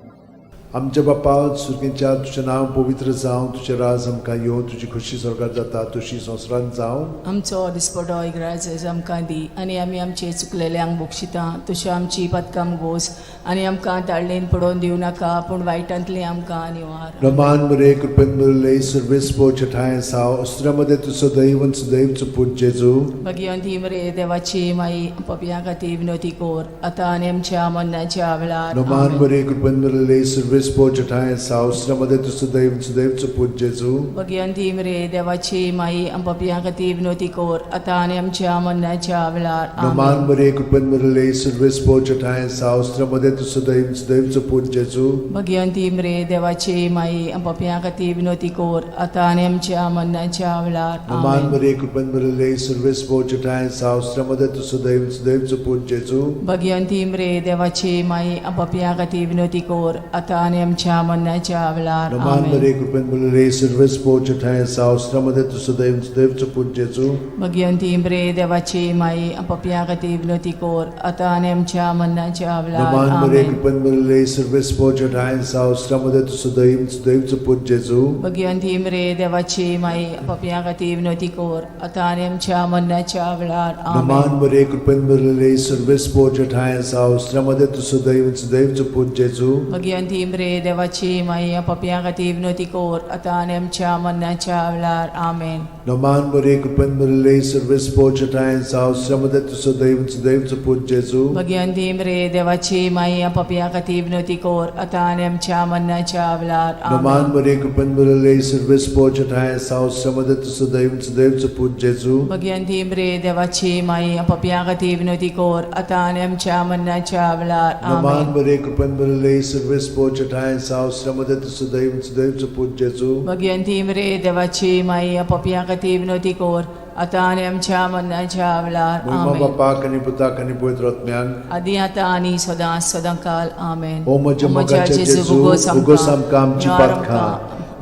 आमच्या बापा सुर्गींच्या, तुजें नांव पवित्र जावं, तुजें राज आमकां येवं, तुजी खोशी स्वर्गार जाता तशी संवसारांत जावं. आमचो दिसपटो इग्राज आमकां दी आनी आमी आमचे चुकलेल्यांक बक्षिता तश्यो आमची पदकां गोस आनी आमकां ताळणेन पडोवन दिवं नाका, पूण वायटांतली आमकां निवार. रमान मरे, कृपेन भरले, सर्वेस्पर ठांय साव अस्त्रामध्ये तूं सदैव सदैवचो पूत जेजू. भगिवंती मरे देवाची माई, पपया खातीर विनवती कर, आतां आनी आमच्या मरणाच्या वेळार. रमान आमेन. मरे, कृपेन भरले, सर्वेस्पर ठांय साव अस्त्रामध्ये तूं सदैव सदैवचो पूत जेजू. भगिवंती मरे देवाची माई, पपया खातीर विनवती कर, आतां आनी आमच्या मरणाच्या वेळार. रमान आमेन. मरे, कृपेन भरले, सर्वेस्पर ठांय साव अस्त्रामध्ये तूं सदैव सदैवचो पूत जेजू. भगिवंती मरे देवाची माई, पपया खातीर विनवती कर, आतां आनी आमच्या मरणाच्या वेळार. रमान आमेन. मरे, कृपेन भरले, सर्वेस्पर ठांय साव अस्त्रामध्ये तूं सदैव सदैवचो पूत जेजू. भगिवंती मरे देवाची माई, पपया खातीर विनवती कर, आतां आनी आमच्या मरणाच्या वेळार. रमान आमेन. मरे, कृपेन भरले, सर्वेस्पर ठांय साव अस्त्रामध्ये तूं सदैव सदैवचो पूत जेजू. भगिवंती मरे देवाची माई, पपया खातीर विनवती कर, आतां आनी आमच्या मरणाच्या वेळार. रमान मरे, आमेन. कृपेन भरले, सर्वेस्पर ठांय साव अस्त्रामध्ये तूं सदैव सदैवचो पूत जेजू. भगिवंती मरे देवाची माई, पपया खातीर विनवती कर, आतां आनी आमच्या मरणाच्या वेळार. रमान आमेन. मरे, कृपेन भरले, सर्वेस्पर ठांय साव अस्त्रामध्ये तूं सदैव सदैवचो पूत जेजू. भगिवंती मरे देवाची माई, पपया खातीर विनवती कर, आतां आनी आमच्या मरणाच्या वेळार. आमेन. रमान मरे, कृपेन भरले, सर्वेस्पर ठांय साव अस्त्रामध्ये तूं सदैव सदैवचो पूत जेजू. भगिवंती मरे देवाची माई, पपया खातीर विनवती कर, आतां आनी आमच्या मरणाच्या वेळार. रमान आमेन. मरे, कृपेन भरले, सर्वेस्पर ठांय साव अस्त्रामध्ये तूं सदैव सदैवचो पूत जेजू. भगिवंती मरे देवाची माई, पपया खातीर विनवती कर, आतां आनी आमच्या मरणाच्या वेळार. रमान आमेन. मरे, कृपेन भरले, सर्वेस्पर ठांय साव अस्त्रामध्ये तूं सदैव सदैवचो पूत जेजू. भगिवंती मरे देवाची माई, पपया खातीर विनवती कर, आतां आनी आमच्या मरणाच्या वेळार. मोहिमा आमेन. बापाक आनी पुताक आनी पवित्र आत्म्याक. आदी आतां आनी सदां सदां काल. आमेन. ओ म्हज्या मोगाच्या जेजू, उगोस आमकां आमची पातकां,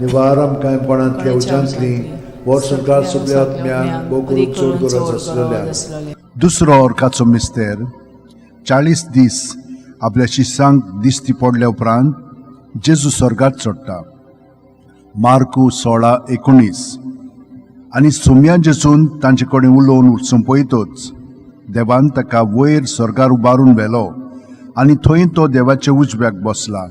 निवार आमकां कोणांतल्या उज्यांतली, वर संवसार सगल्या आत्म्यांक, भोव करून चड गरज आसलेल्या. दुसरो ऑर्काचो मिस्तेर, 40 दीस आपल्या शिसांक दिश्टी पडल्या उपरांत जेजू स्वर्गात चडटा. मार्कू 16:19. आनी सोम्या जेजून तांचे कडेन उलोवन सोंपयतच देवान ताका वयर स्वर्गार उबारून व्हेलो आनी थंय तो देवाच्या उजव्याक बसला.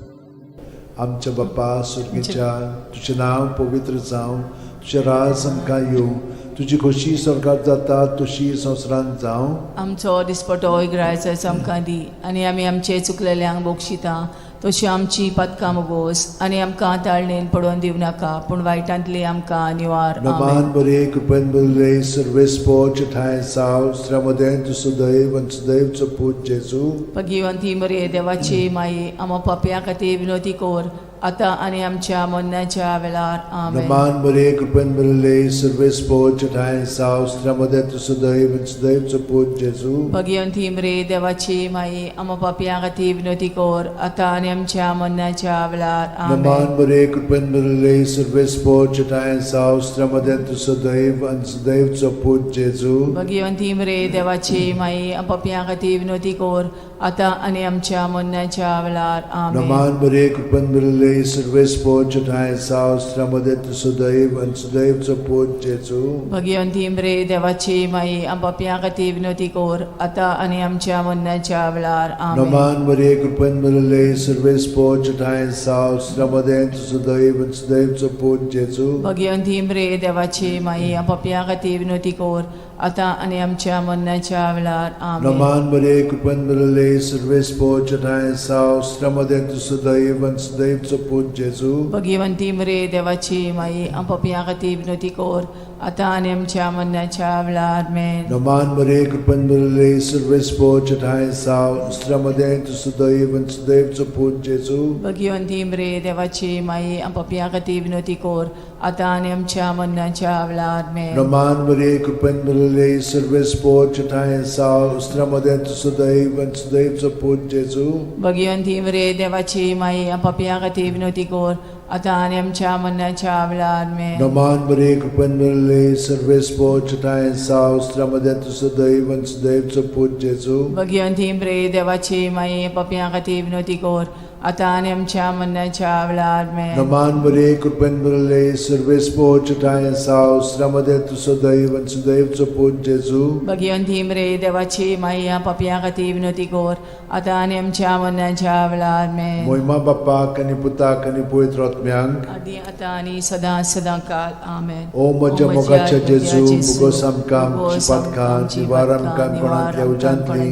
आमच्या बापा सुर्गीच्या, तुजें नांव पवित्र जावं, तुजें राज आमकां येवं, तुजी खोशी स्वर्गात जाता तशी संवसारांत जावं. आमचो दिसपटो इग्रायचो आमकां दी आनी आमी आमचे चुकलेल्यांक बक्षिता तशी आमची पदकां मोगोस आनी आमकां ताळणेन पडोवन दिवं नाका पूण वायटांतली आमकां निवार. नमान आमेन. बरे कृपेन बरले सर्वेस्पोच ठांय साव स्त्र्यामदें तूं सदैव आनी सदैवचो पूत जेजू. भगिवंती मरे देवाची माई, आमा पापया खातीर विनोती कोर आतां आनी आमच्या मरणाच्या वेळार. आमेन. नमान बरे कृपेन बरले सर्वेस्पोच ठांय साव स्त्र्यामदें तूं सदैव आनी सदैवचो पूत जेजू. भगिवंती मरे देवाची माई, आमा पापया खातीर विनोती कोर आतां आनी आमच्या मरणाच्या वेळार. नमान आमेन. बरे कृपेन बरले सर्वेस्पोच ठांय साव स्त्र्यामदें तूं सदैव आनी सदैवचो पूत जेजू. भगिवंती मरे देवाची माई, पापया खातीर विनोती कोर आतां आनी आमच्या मरणाच्या वेळार. आमेन. नमान बरे कृपेन बरले सर्वेस्पोच ठांय साव स्त्र्यामदें तूं सदैव आनी सदैवचो पूत जेजू. भगिवंती मरे देवाची माई, पापया खातीर विनोती कोर आतां आनी आमच्या मरणाच्या वेळार. आमेन. नमान मरे कृपेन भरले सर्वेस्पोच ठांय साव स्त्र्यामदें तूं सदैव आनी सदैवचो पूत जेजू. भगिवंती मरे देवाची माई, पापया खातीर विनोती कोर आतां आनी आमच्या मरणाच्या वेळार. आमेन. नमान मरे कृपेन भरले सर्वेस्पोच ठांय साव स्त्र्यामदें तूं सदैव आनी सदैवचो पूत जेजू. भगिवंती मरे देवाची माई, पापया खातीर विनोती कोर आतां आनी आमच्या मरणाच्या वेळार. आमेन. नमान मरे कृपेन भरले सर्वेस्पोच ठांय साव स्त्र्यामदें तूं सदैव आनी सदैवचो पूत जेजू. भगिवंती मरे देवाची माई, पापया खातीर विनोती कोर आतां आनी आमच्या मरणाच्या वेळार. आमेन. नमान मरे कृपेन भरले सर्वेस्पोच ठांय साव स्त्र्यामदें तूं सदैव आनी सदैवचो पूत जेजू. भगिवंती मरे देवाची माई, पापया खातीर विनोती कोर आतां आनी आमच्या मरणाच्या वेळार. आमेन. नमान मरे कृपेन भरले सर्वेस्पोच ठांय साव स्त्र्यामदें तूं सदैव आनी सदैवचो पूत जेजू. भगिवंती मरे देवाची माई, पापया खातीर विनोती कोर आतां आनी आमच्या मरणाच्या वेळार. आमेन. नमान मरे कृपेन भरले सर्वेस्पोच ठांय साव स्त्र्यामदें तूं सदैव आनी सदैवचो पूत जेजू. भगिवंती मरे देवाची माई, पापया खातीर विनोती कोर आतां आनी आमच्या मरणाच्या वेळार. आमेन. मोहिमा बाप्पाक आनी पुताक आनी पवित्र आत्म्यांक, आदी आतां आनी सदां सदां काल. आमेन. ओ म्हज्या मोगाच्या जेजू, मुगोस आमकां आमची पातकां निवार आमकां कोणांतल्या उज्यांतली,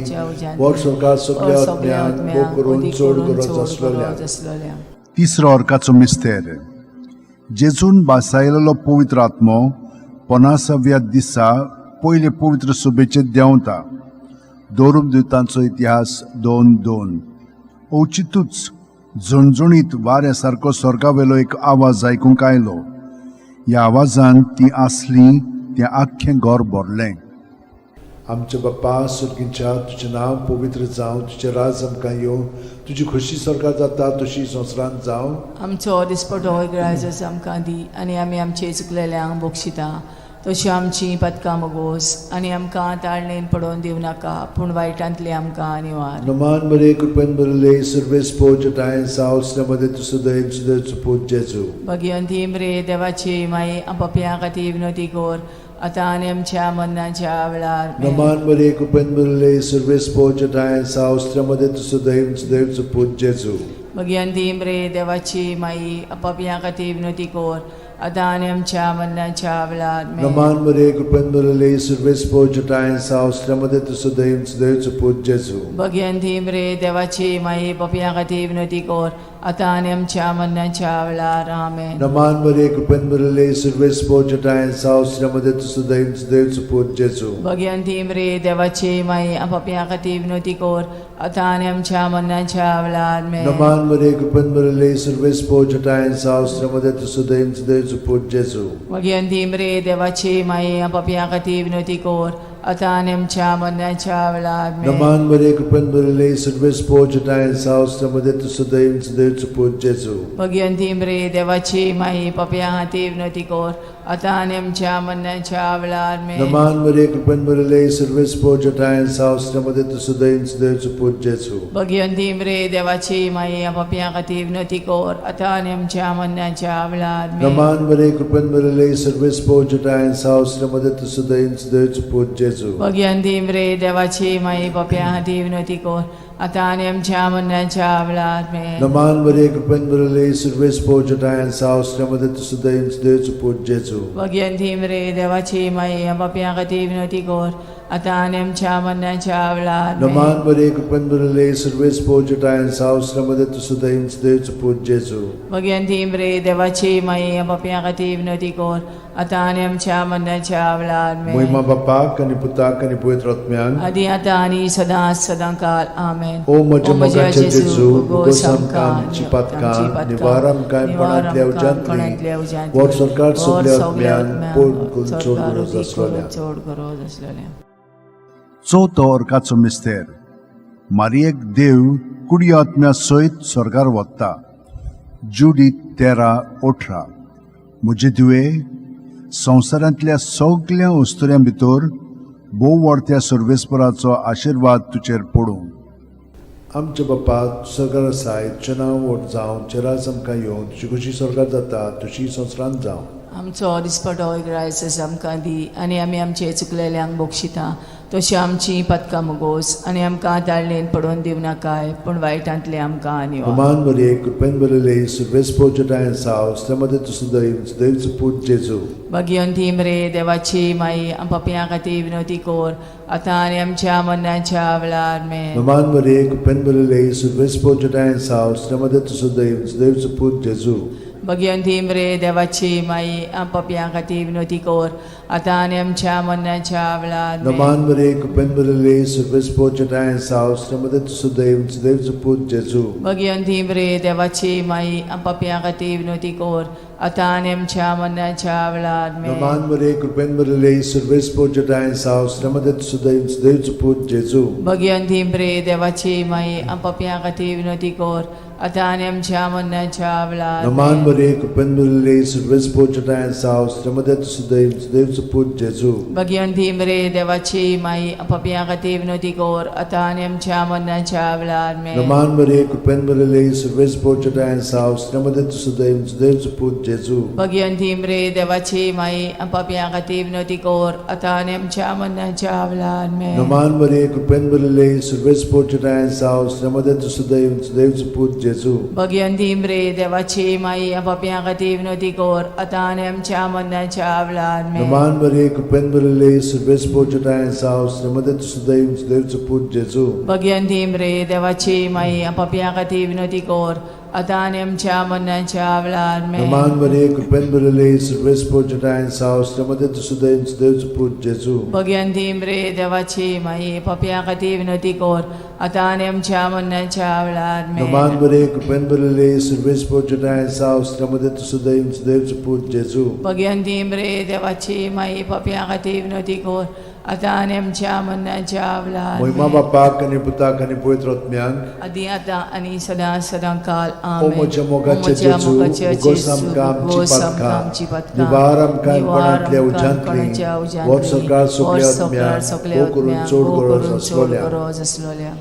वर स्वर्गा सगल्या आत्म्यांक भोग करून चड गरज आसलेल्या. आसलेल्या. तिसरो अर्काचो मिस्तेर. जेजून बासायलेलो पवित्र आत्मो पन्नासाव्या दिसा पयले पवित्र सभेचेर देंवता. दोरुमदुतांचो इतिहास 2:2. अवचितूच झणझणीत वाऱ्या सारको स्वर्गावेलो एक आवाज आयकूंक आयलो. ह्या आवाजान ती आसली तें आख्खें घर भरलें. आमच्या बाप्पा सुर्गींच्या, तुजें नांव पवित्र जावं, तुजें राज आमकां येवं, तुजी खोशी स्वर्गात जाता तशी संवसारांत जावं. आमचो दिसपटो इगराजच आमकां दी आनी आमी आमचे चुकलेल्यांक बक्षिता तशी आमची पदकां मोगोस आनी आमकां ताळणेन पडोवन दिवं नाका पूण वायटांतली आमकां निवार. नमान बरे कृपेन भरले सर्वेस्पोच ठांय साव स्त्र्यामदें तूं सदैव सदैवचो पूत जेजू. भगिवंती मरे देवाची माई, पापया खातीर विनोती कोर आतां आनी आमच्या मरणाच्या वेळार. आमेन. नमान बरे कृपेन भरले सर्वेस्पोच ठांय साव स्त्र्यामदें तूं सदैव सदैवचो पूत जेजू. भगिवंती मरे देवाची माई, पापया खातीर विनोती कोर आतां आनी आमच्या मरणाच्या वेळार. आमेन. नमान बरे कृपेन भरले सर्वेस्पोच ठांय साव स्त्र्यामदें तूं सदैव सदैवचो पूत जेजू. भगिवंती मरे देवाची माई, पापया खातीर विनोती कोर आतां आनी आमच्या मरणाच्या वेळार. आमेन. नमान बरे कृपेन भरले सर्वेस्पोच ठांय साव स्त्र्यामदें तूं सदैव सदैवचो पूत जेजू. भगिवंती मरे देवाची माई, पापया खातीर विनोती कोर आतां आनी आमच्या मरणाच्या वेळार. आमेन. नमान बरे कृपेन भरले सर्वेस्पोच ठांय साव स्त्र्यामदें तूं सदैव सदैवचो पूत जेजू. भगिवंती मरे देवाची माई, पापया खातीर विनोती कोर आतां आनी आमच्या मरणाच्या वेळार आमेन. नमान मरे कृपेन भरिल्ले सर्वेस्पोर जटायेन सावस मध्ये तूं सदैव सदैवचो पूत जेजू. भगिनी मरे देवाची माई पापया खातीर विनवती कर आतां आनी आमच्या मरणाच्या वेळार आमेन. नमान मरे कृपेन भरिल्ले सर्वेस्पोर जटायेन सावस मध्ये तूं सदैव सदैवचो पूत जेजू. भगिनी मरे देवाची माई पापया खातीर विनवती कर आतां आनी आमच्या मरणाच्या वेळार आमेन. नमान मरे कृपेन भरिल्ले सर्वेस्पोर जटायेन सावस मध्ये तूं सदैव सदैवचो पूत जेजू. भगिनी मरे देवाची माई पापया खातीर विनवती कर आतां आनी आमच्या मरणाच्या वेळार आमेन. नमान मरे कृपेन भरिल्ले सर्वेस्पोर जटायेन सावस मध्ये तूं सदैव सदैवचो पूत जेजू. भगिनी मरे देवाची माई पापया खातीर विनवती कर आतां आनी आमच्या मरणाच्या वेळार आमेन. नमान मरे कृपेन भरिल्ले सर्वेस्पोर जटायेन सावस मध्ये तूं सदैव सदैवचो पूत जेजू. भगिनी मरे देवाची माई पापया खातीर विनवती कर आतां आनी आमच्या मरणाच्या वेळार आमेन. मोहिमा बापाक आनी पुताक आनी पवित्र आत्म्याक आदी आतां आनी सदां सदां काल आमेन. ओ म्हज्या मोगाच्या जेजू, उगोस आमकां आमची पातकां, निवार आमकां कोणांतल्या उज्यांतली, वर सरकार सगल्या आत्म्यांक पड करून चड गरज आसलेल्या. चड गरज आसलेल्या. चवथो अर्काचो मिस्तेर. मारियेक देव कुडी आत्म्या सयत स्वर्गार वता. जुडीत 13:18. म्हजे धुवे, संवसारांतल्या सगल्या अस्तुऱ्यां भितर भोव व्हडत्या सर्वेस्पराचो आशिर्वाद तुजेर पडूं. आमच्या बापा सरकार आसाय, तुजें नांव व्हड जावं, तुजें राज आमकां येवं, तुजी खुशी सरकार जाता तशी संवसारांत जावं. आमचो दिसपटो ग्रायस आमकां दी आनी आमी आमचे चुकलेल्यांक बक्षिता तशी आमची पदकां मुगोस आनी आमकां ताळणेन पडोवन दिवनाकाय पूण वायटांतले आमकां निवार. नमान मरे कृपेन भरिल्ले सर्वेस्पोर जटायेन सावस मध्ये तूं सदैव सदैवचो पूत जेजू. भगिनी मरे देवाची माई पापयां खातीर विनवती कर आतां आनी आमच्या मरणाच्या वेळार आमेन. नमान मरे कृपेन भरिल्ले सर्वेस्पोर जटायेन सावस मध्ये तूं सदैव सदैवचो पूत जेजू. भगिनी मरे देवाची माई पापयां खातीर विनवती कर आतां आनी आमच्या मरणाच्या वेळार आमेन. नमान मरे कृपेन भरिल्ले सर्वेस्पोर जटायेन सावस मध्ये तूं सदैव सदैवचो पूत जेजू. भगिनी मरे देवाची माई पापयां खातीर विनवती कर आतां आनी आमच्या मरणाच्या वेळार आमेन. नमान मरे कृपेन भरिल्ले सर्वेस्पोर जटायेन सावस मध्ये तूं सदैव सदैवचो पूत जेजू. भगिनी मरे देवाची माई पापयां खातीर विनवती कर आतां आनी आमच्या मरणाच्या वेळार नमान आमेन. मरे कृपेन भरिल्ले सर्वेस्पोर जटायेन सावस मध्ये तूं सदैव सदैवचो पूत जेजू. भगिनी मरे देवाची माई पापयां खातीर विनवती कर आतां आनी आमच्या मरणाच्या वेळार आमेन. नमान मरे कृपेन भरिल्ले सर्वेस्पोर जटायेन सावस मध्ये तूं सदैव सदैवचो पूत जेजू. भगिनी मरे देवाची माई पापयां खातीर विनवती कर आतां आनी आमच्या मरणाच्या वेळार आमेन. नमान मरे कृपेन भरिल्ले सर्वेस्पोर जटायेन सावस मध्ये तूं सदैव सदैवचो पूत जेजू. भगिनी मरे देवाची माई पापयां खातीर विनवती कर आतां आनी आमच्या मरणाच्या वेळार आमेन. नमान मरे कृपेन भरिल्ले सर्वेस्पोर जटायेन सावस मध्ये तूं सदैव सदैवचो पूत जेजू. भगिनी मरे देवाची माई पापयां खातीर विनवती कर आतां आनी आमच्या मरणाच्या वेळार आमेन. नमान मरे कृपेन भरिल्ले सर्वेस्पोर जटायेन सावस मध्ये तूं सदैव सदैवचो पूत जेजू. भगिनी मरे देवाची माई पापयां खातीर विनवती कर आतां आनी आमच्या मरणाच्या वेळार आमेन. नमान मरे कृपेन भरिल्ले सर्वेस्पोर जटायेन सावस मध्ये तूं सदैव सदैवचो पूत जेजू. भगिनी मरे देवाची माई पापयां खातीर विनवती कर आतां आनी आमच्या मरणाच्या वेळार मोहिमा आमेन. बापाक आनी पुताक आनी पवित्र आत्म्याक आदी आतां आनी सदां सदां काल ओ आमेन. म्हज्या ओ मोगाच्या म्हज्या जेजू, मोगाच्या उगोस जेजू, आमकां आमची उगोस आमकां पातकां, आमची पातकां, निवार आमकां निवार कोणांतल्या आमकां उज्यांतली, कोणाच्या उज्यांतली, वर सरकार सगल्या वर सरकार आत्म्यांक, सगल्या भोव करून आत्म्यांक, चड भोव गरज करून चड आसलोल्या. गरज आसलोल्या.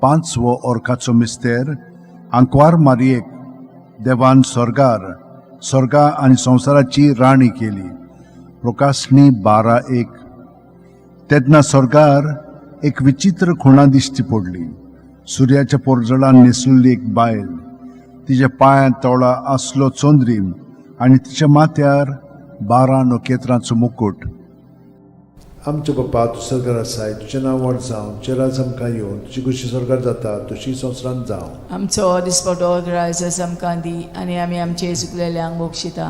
पांचवो अर्काचो मिस्तेर. आंकवार मारियेक देवान स्वर्गार स्वर्गा आनी संवसाराची राणी केली. प्रकाशणी 12:1. तेन्ना स्वर्गार एक विचित्र खुणा दिश्टी पडली. सुर्याच्या पोरजळान न्हेसलेली एक बायल, तिच्या पांयांत तोळा आसलो चंद्रीम आनी तिच्या माथ्यार 12 नखेत्रांचो मुकूट. आमच्या बापा तूं सरकार आसाय, तुजें नांव व्हड जावं, तुजें राज आमकां येवं, तुजी खुशी सरकार जाता तशी संवसारांत जावं. आमचो दिसपटो ग्रायस आमकां दी आनी आमी आमचे चुकलेल्यांक बक्षिता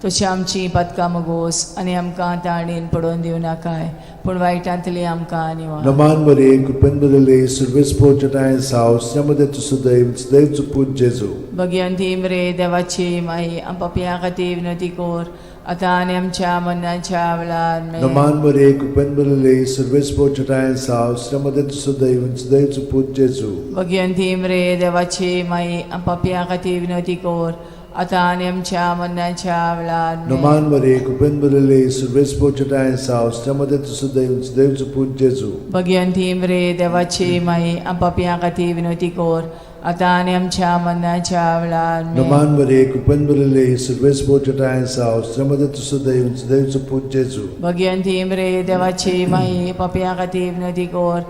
तशी आमची पातकां मुगोस आनी आमकां ताणेन पडोवन दिवनाकाय पूण वायटांतली आमकां निवार. नमान मरे कृपेन भरिल्ले सर्वेस्पोर जटायेन सावस मध्ये तूं सदैव सदैवचो पूत जेजू. भगिनी मरे देवाची माई पापयां खातीर विनवती कर आतां आनी आमच्या मरणाच्या वेळार आमेन. नमान मरे कृपेन भरिल्ले सर्वेस्पर चटायेन साव श्रमदे सदैव सदैव पूत जेजू. भगवंती मरे देवाची माई, पापया खातीर विनवती कर, आतां आनी आमच्या मरणाच्या वेळार आमेन. नमान मरे कृपेन भरिल्ले सर्वेस्पर चटायेन साव श्रमदे सदैव सदैव पूत जेजू. भगवंती मरे देवाची माई, पापया खातीर विनवती कर, आतां आनी आमच्या मरणाच्या वेळार आमेन. नमान मरे कृपेन भरिल्ले सर्वेस्पर चटायेन साव श्रमदे सदैव सदैव पूत जेजू. भगवंती मरे देवाची माई, पापया खातीर विनवती कर,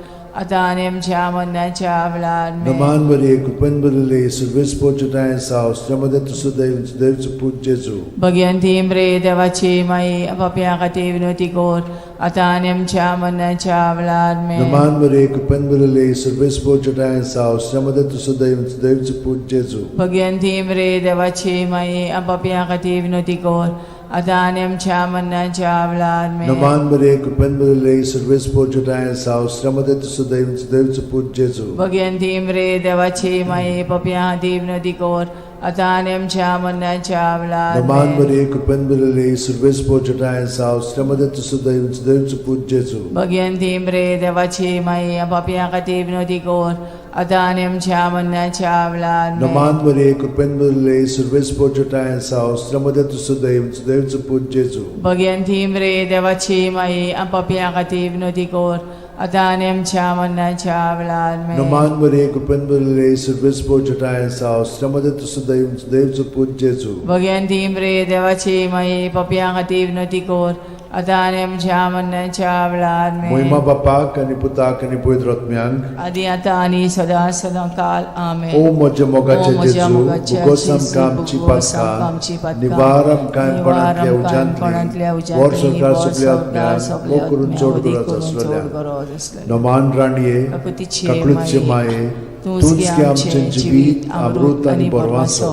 आतां आनी आमच्या मरणाच्या वेळार आमेन. नमान मरे कृपेन भरिल्ले सर्वेस्पर चटायेन साव श्रमदे सदैव सदैव पूत जेजू. भगवंती मरे देवाची माई, पापया खातीर विनवती कर, आतां आनी आमच्या मरणाच्या वेळार आमेन. नमान मरे कृपेन भरिल्ले सर्वेस्पर चटायेन साव श्रमदे सदैव सदैव पूत जेजू. भगवंती मरे देवाची माई, पापया खातीर विनवती कर, आतां आनी आमच्या मरणाच्या वेळार आमेन. नमान मरे कृपेन भरिल्ले सर्वेस्पर चटायेन साव श्रमदे सदैव सदैव पूत जेजू. भगवंती मरे देवाची माई, पापया खातीर विनवती कर, आतां आनी आमच्या मरणाच्या वेळार नमान आमेन. मरे कृपेन भरिल्ले सर्वेस्पर चटायेन साव श्रमदे सदैव सदैव पूत जेजू. भगवंती मरे देवाची माई, पापया खातीर विनवती कर, आतां आनी आमच्या मरणाच्या वेळार आमेन. नमान मरे कृपेन भरिल्ले सर्वेस्पर चटायेन साव श्रमदे सदैव सदैव पूत जेजू. भगवंती मरे देवाची माई, पापया खातीर विनवती कर, आतां आनी आमच्या मरणाच्या वेळार आमेन. नमान मरे कृपेन भरिल्ले सर्वेस्पर चटायेन साव श्रमदे सदैव सदैव पूत जेजू. भगवंती मरे देवाची माई, पापया खातीर विनवती कर, आतां आनी आमच्या मरणाच्या वेळार आमेन. मोहिमा बापाक आनी पुताक आनी पवित्र आत्म्यांक, आदी आतां आनी सदां सदां काल आमेन. ओ म्हज्या मोगाचे ओ म्हज्या जेजू, मोगाचे भुगोस जेजू, आमकां आमची भुगोस आमकां आमची पातकां, पातकां, निवार आमकां निवार कोणांतल्या आमकां कोणांतल्या उज्यांतली, उज्यांतली, वर संवसार वर सगल्या संवसार आत्म्यांक, सगल्या मोग करून आत्म्यांक, चड वदी गरज करून चड आसलेल्या. गरज आसलेल्या. नमान राणये, काकुतीचे काकळूतचे माये, माये, तूंच तूंच गे गे आमचें आमचें जिवीत, अमृत आनी बरवासो.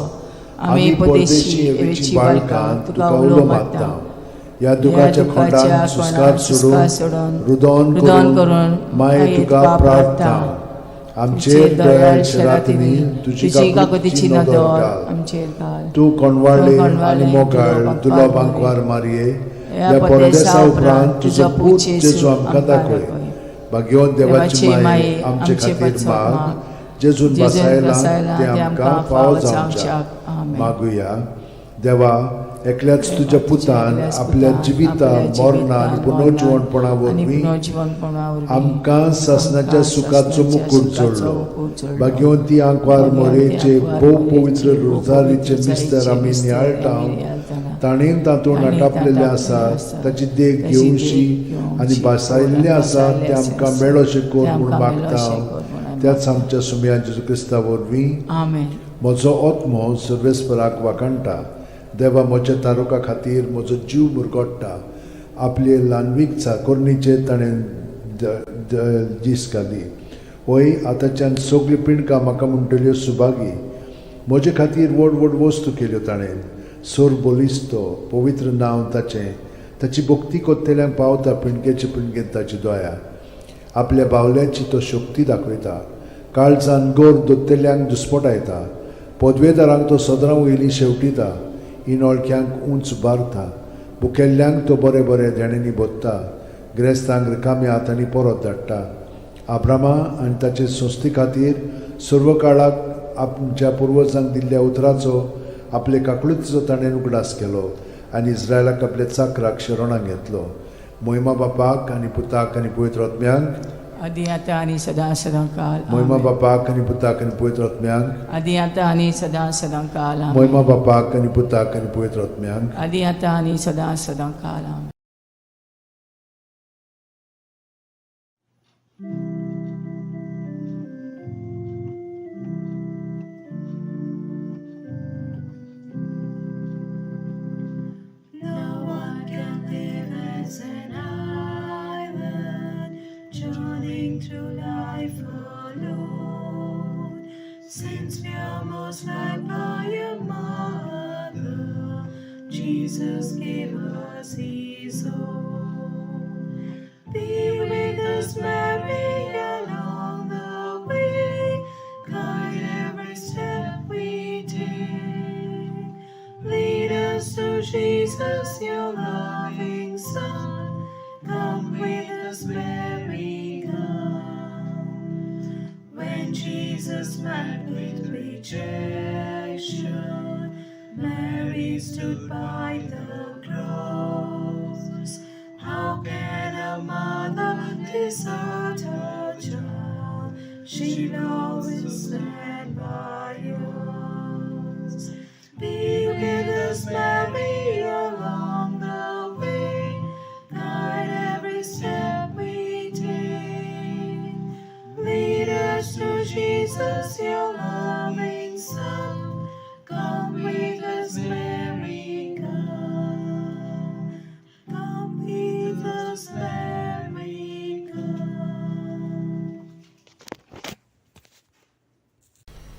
आमी परदेशी एवेची बाळकां तुका उलो मारता. ह्या दुखाच्या खोंडान सुस्कार सोडून, रुदन रुदन करून करून माये तुका प्रार्थना. आमचेर दयाळ शेरातिनी तुजी तुजी काकुतीची काकुतीची नदर नदर घाल. आमचेर घाल. तूं कोणवाळ्ळे तूं आनी कोणवाळ्ळे, मोगाळ तुलो तुलो बांकवार बांकवार मारये, ह्या ह्या परदेसा परदेसा उपरांत तुजो पूत जेजू जेजू आमकां दाखय. भाग्यवंत देवाची देवाची माये, आमचे आमचे खातीर पासत माग, माग, जेजून जेजून बसायला बसायला ते आमकां फावो जावच्याक. आमेन. मागुया. देवा, एकल्याच तुज्या पुतान एकल्याच आपल्या पुतान जिविता आपल्या मरणा आनी जिवितान, पुनर्जिवणपणा आनी वरवीं पुनर्जिवणपणा वरवीं आमकां सासणाच्या आमकां सुखाचो सासणाच्या मुकूट सुखाचो जोडलो. मुकूट जोडलो. भाग्यवंती आंकवार भाग्यवंती मोरेचे आंकवार भोव मोरेचे पवित्र भोव रोजारीचे पवित्र मिस्तर आमी रोजारीचे नियाळटा, आमी नियाळटाना, ताणें तातूंत ताणें आटापलेलें तातूंत आसा, आसा, ताची देख ताची देख घेवशी घेवशी आनी भासायल्लें आसा भासायल्लें तें आमकां आसा, मेळोशें कर तें म्हूण आमकां मेळोशें मागता कर म्हूण आमी त्याच आमच्या सुमया जेजू क्रिस्ता वरवीं. आमेन. म्हजो आत्मो सर्वेस्पराक वाखाणटा, देवा म्हज्या तारुका खातीर म्हजो जीव मुरगोडटा. आपले ल्हानवीक चाकोरणीचेर ताणें दीस घाली. वय आतांच्यान सगळीं पिंडकां म्हाका म्हणटल्यो सुभागी. म्हजे खातीर व्हड व्हड वस्तू केल्यो ताणें. सोर बलिस्तो पवित्र नांव ताचें. ताची भक्ती कोत्तेल्यांक पावता पिंडकेचे पिंडकेंत ताची दया. आपल्या बावल्याची तो शक्ती दाखयता, काळजान गोर दोत्तेल्यांक दुस्पटायता. पदवेदारांक तो सदरां वयली शेवटिता, इनोळख्यांक उंच उबारता. भुकेल्ल्यांक तो बरे बरे देण्यांनी भोत्ता, गिरेस्तांक रिकाम्या हातांनी परत धाडटा. आब्रामा आनी ताचे संस्थे खातीर सर्व काळाक आमच्या पुर्वजांक दिल्ल्या उतराचो आपले काकळुतीचो ताणें उगडास केलो आनी इस्रायलाक आपल्या चाकराक शरणाक घेतलो. मोहिमा बापाक आनी पुताक आनी पवित्र आत्म्यांक, आदी आतां आनी सदां सदां काल मोहिमा आमेन. बापाक आनी पुताक आनी पवित्र आत्म्यांक, आदी आतां आनी सदां सदां काल आमेन. मोहिमा बापाक आनी पुताक आनी पवित्र आत्म्यांक, आदी आतां आनी सदां सदां काल आमेन. No one can live as an island, journeying through life alone. Since we are most loved by a mother, Jesus gave us His own. Be with us, Mary, along the way. Guide every step we take. Lead us to Jesus, your Jesus met with rejection, Mary stood by the cross. How can a mother desert her child? She'll always stand by us. Be with us, Mary, along the way. Guide every step we take. Lead us to Jesus, your loving Son. Come with us, Mary, come. Come with us, Mary, come.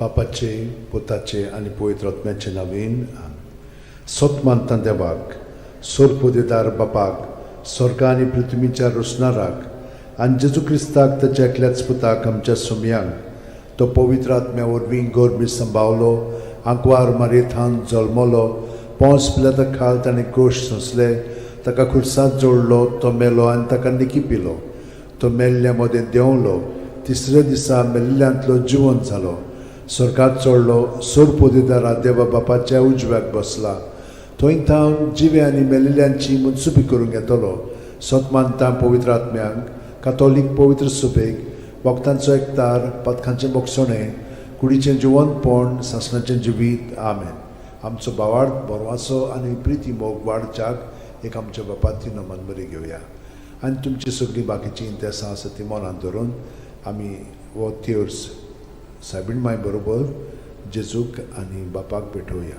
बापाचे पुताचे आनी पवित्र आत्म्याचे नवीन सत मानता देवाक सोरपोदेदार बापाक स्वर्ग आनी पृथ्वीच्या रोसणाराक आनी जेजू क्रिस्ताक ताच्या एकल्याच पुताक आमच्या सुमयांक तो पवित्र आत्म्या वरवीं गोरबी संभावलो आंकवार मारयेथान जल्मलो पोंस पिलाता खाल ताणें कोश सोंसले ताका खुर्सात जोडलो तो मेलो आनी ताका निकी पिलो तो मेल्ल्या मदें देंवलो तिसऱ्या दिसा मेल्ल्यांतलो जिवंत जालो स्वर्गात चडलो सोरपोदेदारा देवा बापाच्या उजव्याक बसला थंय थावन जिवे आनी मेल्ल्यांची मनसुबी करूंक येतलो सत मानता पवित्र आत्म्यांक कातोलीक पवित्र सुबेक वखदांचो एकतार पथकांचें बोगसणें कुडीचें जिवंतपण सासणाचें जिवीत आमेन. आमचो भावार्थ बरवासो आनी प्रिती मोग वाडच्याक एक आमच्या बापाती नमन बरी घेवया आनी तुमची सगळीं बाकीचीं इंतेसां आसा ती मनांत धरून आमी हो थियोर्स सायबीण माय बरोबर जेजूक आनी बापाक भेटोवया.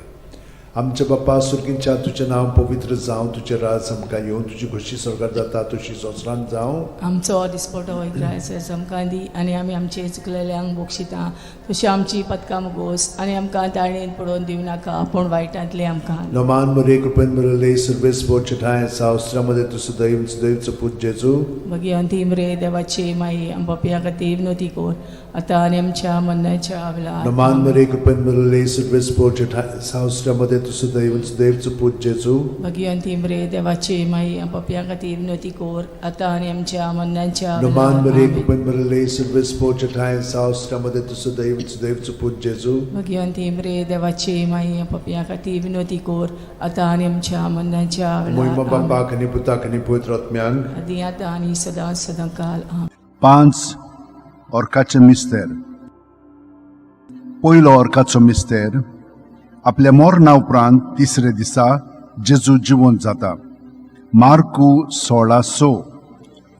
आमच्या बापा सुर्गींच्या तुजें नांव पवित्र जावं, तुजें राज आमकां येवं, तुजी खोशी स्वर्गार जाता तशी संवसारांत जावं. आमचो दिसपटो ग्रायस आमकां दी आनी आमी आमचे चुकलेल्यांक बक्षिता तशी आमची पदकां मुगोस आनी आमकां ताळणेन पडोवन दिवं नाका पूण वायटांतले आमकां. नमान मरे कृपेन मिळले सर्वेस ठाय सावस्त्रामध्ये तूं सदैव सदैवचो पूत जेजू. मागीर अंतीम रे देवाची माई आमच्या खातीर विनोती कर आतां आनी आमच्या मरणाच्या वेळार. नमान मरे कृपेन मिळले सर्वेस ठाय सावस्त्रामध्ये तूं सदैव सदैवचो पूत जेजू. मागीर अंतीम रे देवाची माई आमच्या खातीर विनोती कर आतां आनी आमच्या मरणाच्या नमान मरे वेळार. कृपेन मिळले सर्वेस ठाय सावस्त्रामध्ये तूं सदैव सदैवचो पूत जेजू. मागीर अंतीम रे देवाची माई आमच्या खातीर विनोती कर आतां आनी आमच्या मरणाच्या मोहिमा वेळार. बापाक आनी पुताक आनी पवित्र आत्म्यांक आदी आतां आनी सदां सदां काल. आमेन. 5 ऑर्काचे मिस्तेर. पयलो ऑर्काचो मिस्तेर आपल्या मरणा उपरांत तिसरे दिसा जेजू जिवंत जाता. मार्कू 16:6.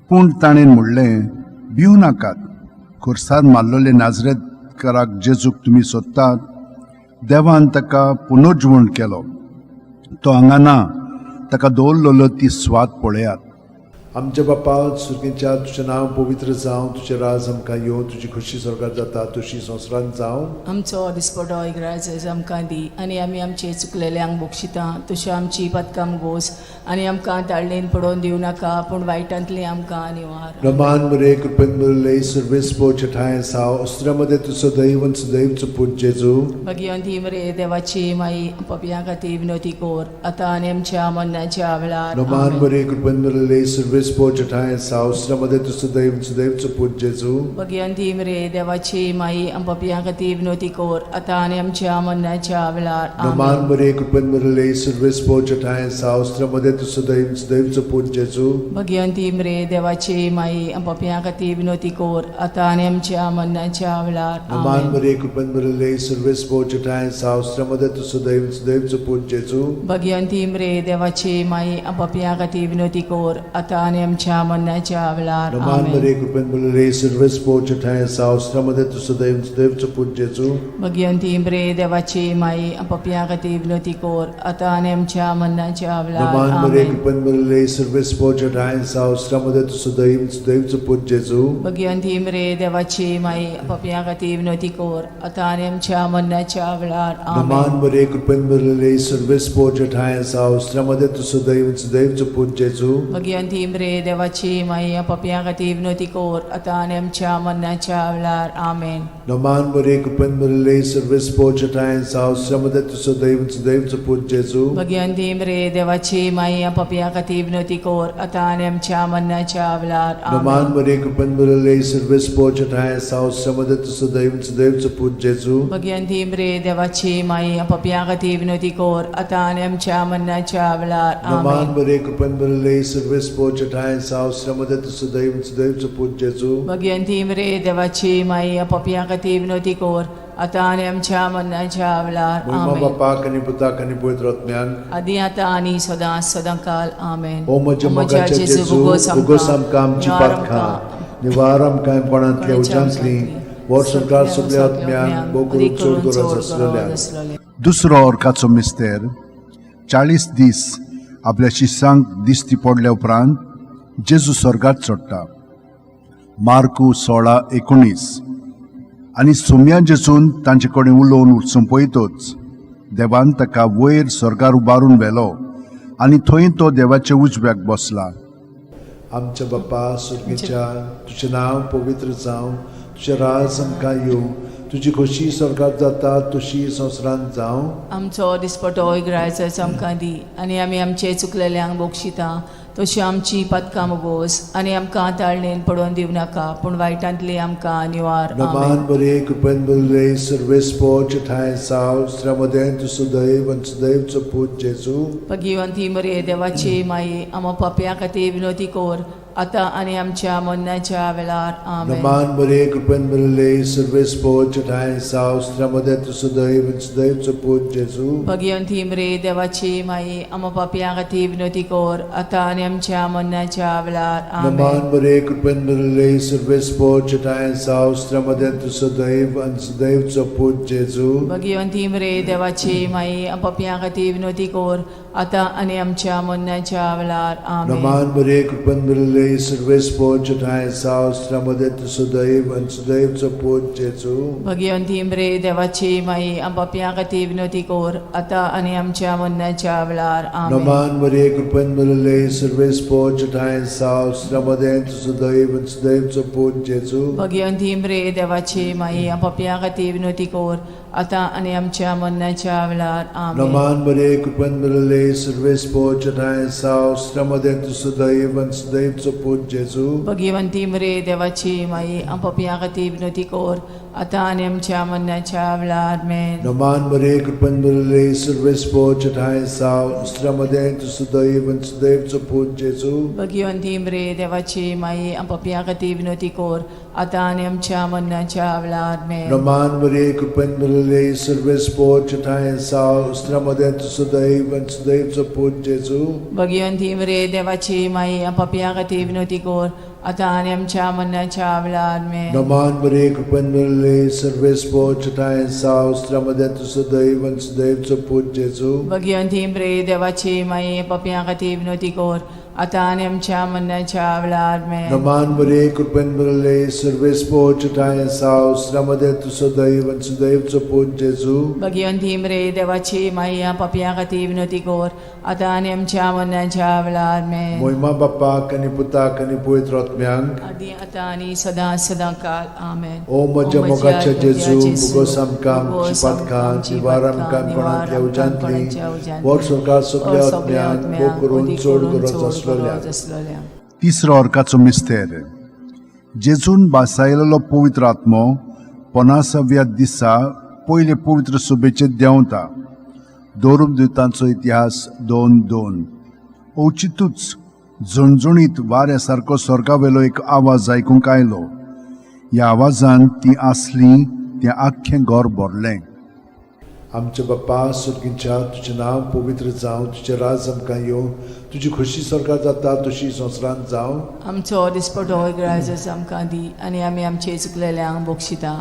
पूण ताणें म्हणलें, भिवू नाकात, खुर्सार मारलेले नाजरेतकाराक जेजूक तुमी सोदतात. देवान ताका पुनर्जिवण केलो, तो हांगा ना, ताका दवरलेलो ती स्वाद पळयात. आमच्या बापा सुर्गीच्या तुजें नांव पवित्र जावं, तुजें राज आमकां येवं, तुजी खोशी स्वर्गार जाता तशी संवसारांत जावं. आमचो दिसपटो इग्राज आमकां दी आनी आमी आमचे चुकलेल्यांक बक्षिता तशी आमची पदकां गोस आनी आमकां ताळणेन पडोवन दिवं नाका पूण वायटांतली आमकां निवार. रमान मरे कृपेन मिळले सर्वेस ठाय साव अस्त्रामध्ये तूं सदैव सदैवचो पूत जेजू. भगिवंती मरे देवाची माई पपयां खातीर विनोती कर आतां आनी आमच्या मरणाच्या वेळार. रमान आमेन. मरे कृपेन मिळले सर्वेस ठाय साव अस्त्रामध्ये तूं सदैव सदैवचो पूत जेजू. भगिवंती मरे देवाची माई पपयां खातीर विनोती कर आतां आनी आमच्या मरणाच्या वेळार. रमान आमेन. मरे कृपेन मिळले सर्वेस ठाय साव अस्त्रामध्ये तूं सदैव सदैवचो पूत जेजू. भगिवंती मरे देवाची माई पपयां खातीर विनोती कर आतां आनी आमच्या मरणाच्या वेळार. रमान आमेन. मरे कृपेन मिळले सर्वेस ठाय साव अस्त्रामध्ये तूं सदैव सदैवचो पूत जेजू. भगिवंती मरे देवाची माई पपयां खातीर विनोती कर आतां आनी आमच्या मरणाच्या वेळार. रमान आमेन. मरे कृपेन मिळले सर्वेस ठाय साव अस्त्रामध्ये तूं सदैव सदैवचो पूत जेजू. भगिवंती मरे देवाची माई पपयां खातीर विनोती कर आतां आनी आमच्या मरणाच्या वेळार. रमान मरे आमेन. कृपेन मिळले सर्वेस ठाय साव अस्त्रामध्ये तूं सदैव सदैवचो पूत जेजू. भगिवंती मरे देवाची माई पपयां खातीर विनोती कर आतां आनी आमच्या मरणाच्या वेळार. रमान आमेन. मरे कृपेन मिळले सर्वेस ठाय साव अस्त्रामध्ये तूं सदैव सदैवचो पूत जेजू. भगिवंती मरे रे देवाची माई पापयां खातीर विनवती कर आतां आनी आमच्या मरणाच्या वेळार. आमेन. नमान मरे कृपेन भरिल्ले सर्वेस्पोर ठांय साव श्रमदे तुजो दैव सुदैवचो पूत जेजू. भगिवंती रे देवाची माई पापयां खातीर विनवती कर आतां आनी आमच्या मरणाच्या वेळार. नमान आमेन. मरे कृपेन भरिल्ले सर्वेस्पोर ठांय साव श्रमदे तुजो दैव सुदैवचो पूत जेजू. भगिवंती रे देवाची माई पापयां खातीर विनवती कर आतां आनी आमच्या मरणाच्या वेळार. नमान आमेन. मरे कृपेन भरिल्ले सर्वेस्पोर ठांय साव श्रमदे तुजो दैव सुदैवचो पूत जेजू. भगिवंती रे देवाची माई पापयां खातीर विनवती कर आतां आनी आमच्या मरणाच्या वेळार. महिमा आमेन. बापाक आनी पुताक आनी पवित्र आत्म्याक. आदी आतां आनी सदां सदां काल. आमेन. ओ म्हज्या मोगाच्या जेजू, उगोस आमकां आमची पातकां, निवार आमकां कोणांतल्या उज्यांतली, वर्सभर सगल्या आत्म्यांक भोव करून चड गरज आसलेल्या. दुसरो अर्काचो मिस्तेर. 40 दीस आपल्या शिसांक दिश्टी पडल्या उपरांत जेजू स्वर्गात चडटा. मार्कू 16:19. आनी सोम्या जेजून तांचे कडेन उलोवन सोंपयतच देवान ताका वयर स्वर्गार उबारून व्हेलो आनी थंय तो देवाच्या उजव्याक बसला. आमच्या बाप्पा सुर्गीच्या, तुजें नांव पवित्र जावं, तुजें राज आमकां येवं, तुजी खोशी स्वर्गात जाता तशी संवसारांत जावं. आमचो दिसपटो इगरायचो आमकां दी आनी आमी आमचे चुकलेल्यांक बक्षिता तशी आमची पातकां मोगोस आनी आमकां ताळणेन पडोवन दिवं नाका, पूण वायटांतली आमकां निवार. नमान आमेन. बरे कृपेन बरे सर्वेस्पोच ठांय साव श्रमदें तूं सुदैव आनी सुदैवचो पूत जेजू. भगिवंती मरे देवाची माई, आमा पापयां खातीर विनवती कर आतां आनी आमच्या मरणाच्या वेळार. आमेन. नमान बरे कृपेन बरे सर्वेस्पोच ठांय साव श्रमदें तूं सुदैव आनी सुदैवचो पूत जेजू. भगिवंती मरे देवाची माई, आमा पापयां खातीर विनवती कर आतां आनी आमच्या मरणाच्या वेळार. आमेन. नमान बरे कृपेन बरे सर्वेस्पोच ठांय साव श्रमदें तूं सुदैव आनी सुदैवचो पूत जेजू. भगिवंती मरे देवाची माई, पापयां खातीर विनवती कर आतां आनी आमच्या मरणाच्या वेळार. आमेन. नमान बरे कृपेन बरे सर्वेस्पोच ठांय साव श्रमदें तूं सुदैव आनी सुदैवचो पूत जेजू. भगिवंती मरे देवाची माई, पापयां खातीर विनवती कर आतां आनी आमच्या मरणाच्या वेळार. आमेन. नमान मरे कृपेन बरले सर्वेस्पोच ठांय साव श्रमदें तूं सुदैव आनी सुदैवचो पूत जेजू. भगिवंती मरे देवाची माई, पापयां खातीर विनवती कर आतां आनी आमच्या मरणाच्या वेळार. आमेन. नमान मरे कृपेन बरले सर्वेस्पोच ठांय साव श्रमदें तूं सुदैव आनी सुदैवचो पूत जेजू. भगिवंती मरे देवाची माई, पापयां खातीर विनवती कर आतां आनी आमच्या मरणाच्या वेळार. मेन. नमान मरे कृपेन बरले सर्वेस्पोच ठांय साव श्रमदें तूं सुदैव आनी सुदैवचो पूत जेजू. भगिवंती मरे देवाची माई, पापयां खातीर विनवती कर आतां आनी आमच्या मरणाच्या वेळार. मेन. नमान मरे कृपेन बरले सर्वेस्पोच ठांय साव श्रमदें तूं सुदैव आनी सुदैवचो पूत जेजू. भगिवंती मरे देवाची माई, पापयां खातीर विनवती कर आतां आनी आमच्या मरणाच्या वेळार. मेन. नमान मरे कृपेन बरले सर्वेस्पोच ठांय साव श्रमदें तूं सुदैव आनी सुदैवचो पूत जेजू. भगिवंती मरे देवाची माई, पापयां खातीर विनवती कर आतां आनी आमच्या मरणाच्या वेळार. मेन. नमान मरे कृपेन बरले सर्वेस्पोच ठांय साव श्रमदें तूं सुदैव आनी सुदैवचो पूत जेजू. भगिवंती मरे देवाची माई, पापयां खातीर विनवती कर आतां आनी आमच्या मरणाच्या वेळार. मेन. मोहिमा बाप्पाक आनी पुताक आनी पवित्र आत्म्यांक. आदी आतां आनी सदां सदां काल. आमेन. ओ म्हज्या मोगाच्या जेजू, मुगोस आमकां आमची पातकां, निवार आमकां कोणांतल्या उज्यांतली, वर्स सरकार सगल्या आत्म्यांक भोव करून चड गरज आसलेल्या. आसलेल्या. तिसरो अर्काचो मिस्तेर. जेजून बासायलेलो पवित्र आत्मो 50व्या दिसा पयले पवित्र सभेचेर देंवता. दोरुम दुतांचो इतिहास 2:2. अवचितूच झणझणीत वाऱ्या सारको स्वर्गावेलो एक आवाज आयकूंक आयलो. ह्या आवाजान ती आसली तें आख्खें घर भरलें. आमच्या बाप्पा सुर्गींच्या, तुजें नांव पवित्र जावं, तुजें राज आमकां येवं, तुजी खोशी स्वर्गात जाता तशी संवसारांत जावं. आमचो दिसपटो इगराजस आमकां दी आनी आमी आमचे चुकलेल्यांक बक्षिता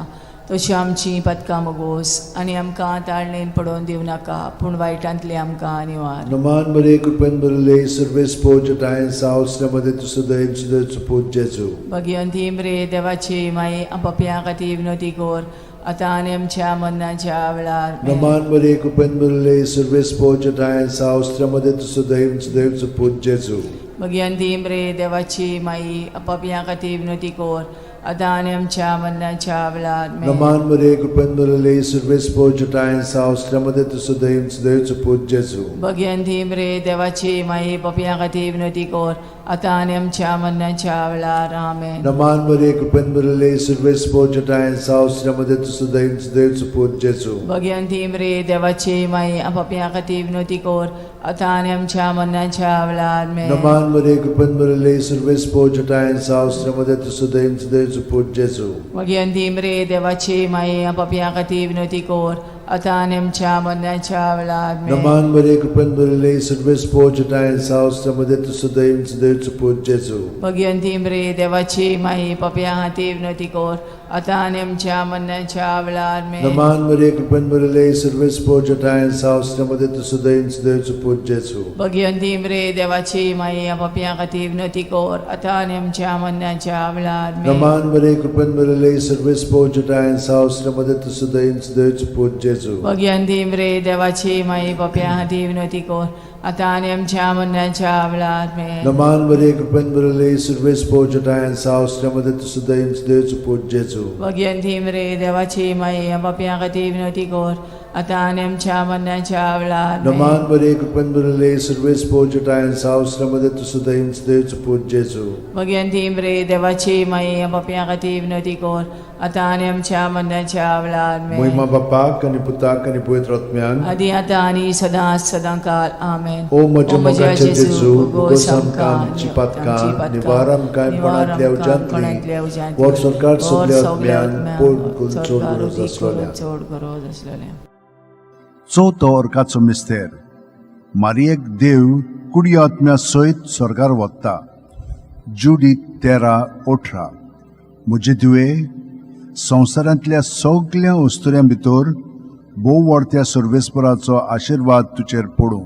तशी आमची पदकां मोगोस आनी आमकां ताळणेन पडोवन दिवं नाका, पूण वायटांतली आमकां निवार. नमान मरे कृपेन भरिल्ले सर्वेस्पोज ठांय साव मध्ये तूं सदैव सदैव पूत जेजू. भगिवंती मरे देवाची माई, पापयां खातीर विनवती कर आतां आनी आमच्या मरणाच्या वेळार. नमान मरे कृपेन भरिल्ले सर्वेस्पोज ठांय साव मध्ये तूं सदैव सदैव पूत जेजू. भगियंती रे देवाची माई पापयां खातीर विनवती कर आतां आनी आमच्या मरणाच्या वेळार आमेन. नमान मरे कृपेन भरलेले सर्वेस्पर जटायन साव श्रमदे तुजो दयेन सुदैवचो पूत जेजू. भगियंती रे देवाची माई पापयां खातीर विनवती कर आतां आनी आमच्या मरणाच्या वेळार आमेन. नमान मरे कृपेन भरलेले सर्वेस्पर जटायन साव श्रमदे तुजो दयेन सुदैवचो पूत जेजू. भगियंती रे देवाची माई पापयां खातीर विनवती कर आतां आनी आमच्या मरणाच्या वेळार आमेन. नमान मरे कृपेन भरलेले सर्वेस्पर जटायन साव श्रमदे तुजो दयेन सुदैवचो पूत जेजू. भगियंती रे देवाची माई पापयां खातीर विनवती कर आतां आनी आमच्या मरणाच्या वेळार आमेन. नमान मरे कृपेन भरलेले सर्वेस्पर जटायन साव श्रमदे तुजो दयेन सुदैवचो पूत जेजू. भगियंती रे देवाची माई पापयां खातीर विनवती कर आतां आनी आमच्या मरणाच्या वेळार आमेन. नमान मरे कृपेन भरलेले सर्वेस्पर जटायन साव श्रमदे तुजो दयेन सुदैवचो पूत जेजू. भगियंती रे देवाची माई पापयां खातीर विनवती कर आतां आनी आमच्या मरणाच्या वेळार आमेन. नमान मरे कृपेन भरलेले सर्वेस्पर जटायन साव श्रमदे तुजो दयेन सुदैवचो पूत जेजू. भगियंती रे देवाची माई पापयां खातीर विनवती कर आतां आनी आमच्या मरणाच्या वेळार आमेन. नमान मरे कृपेन भरलेले सर्वेस्पर जटायन साव श्रमदे तुजो दयेन सुदैवचो पूत जेजू. भगियंती रे देवाची माई पापयां खातीर विनवती कर आतां आनी आमच्या मरणाच्या वेळार आमेन. नमान मरे कृपेन भरलेले सर्वेस्पर जटायन साव श्रमदे तुजो दयेन सुदैवचो पूत जेजू. भगियंती रे देवाची माई पापयां खातीर विनवती कर आतां आनी आमच्या मरणाच्या वेळार आमेन. मोहिमा बापाक आनी पुताक आनी पवित्र आत्म्यान. आदी आतां आनी सदां सदां काल आमेन. ओ म्हज्या मोगाचे जेजू, भोगोस आमकां आमची पातकां, निवार आमकां कोणांतल्या उज्यांतली, वर सरकार सगल्या आत्म्यान, पोड करून चड गरज आसलोल्या. चड गरज आसलेल्या. चवथो अर्काचो मिस्तेर मारियेक देव कुडी आत्म्या सयत स्वर्गार वता. जुडी 13:18. म्हजे धुवे, संवसारांतल्या सगल्या अस्तुऱ्यां भितर भोव व्हड त्या सर्वेस्पराचो आशिर्वाद तुजेर पडूं.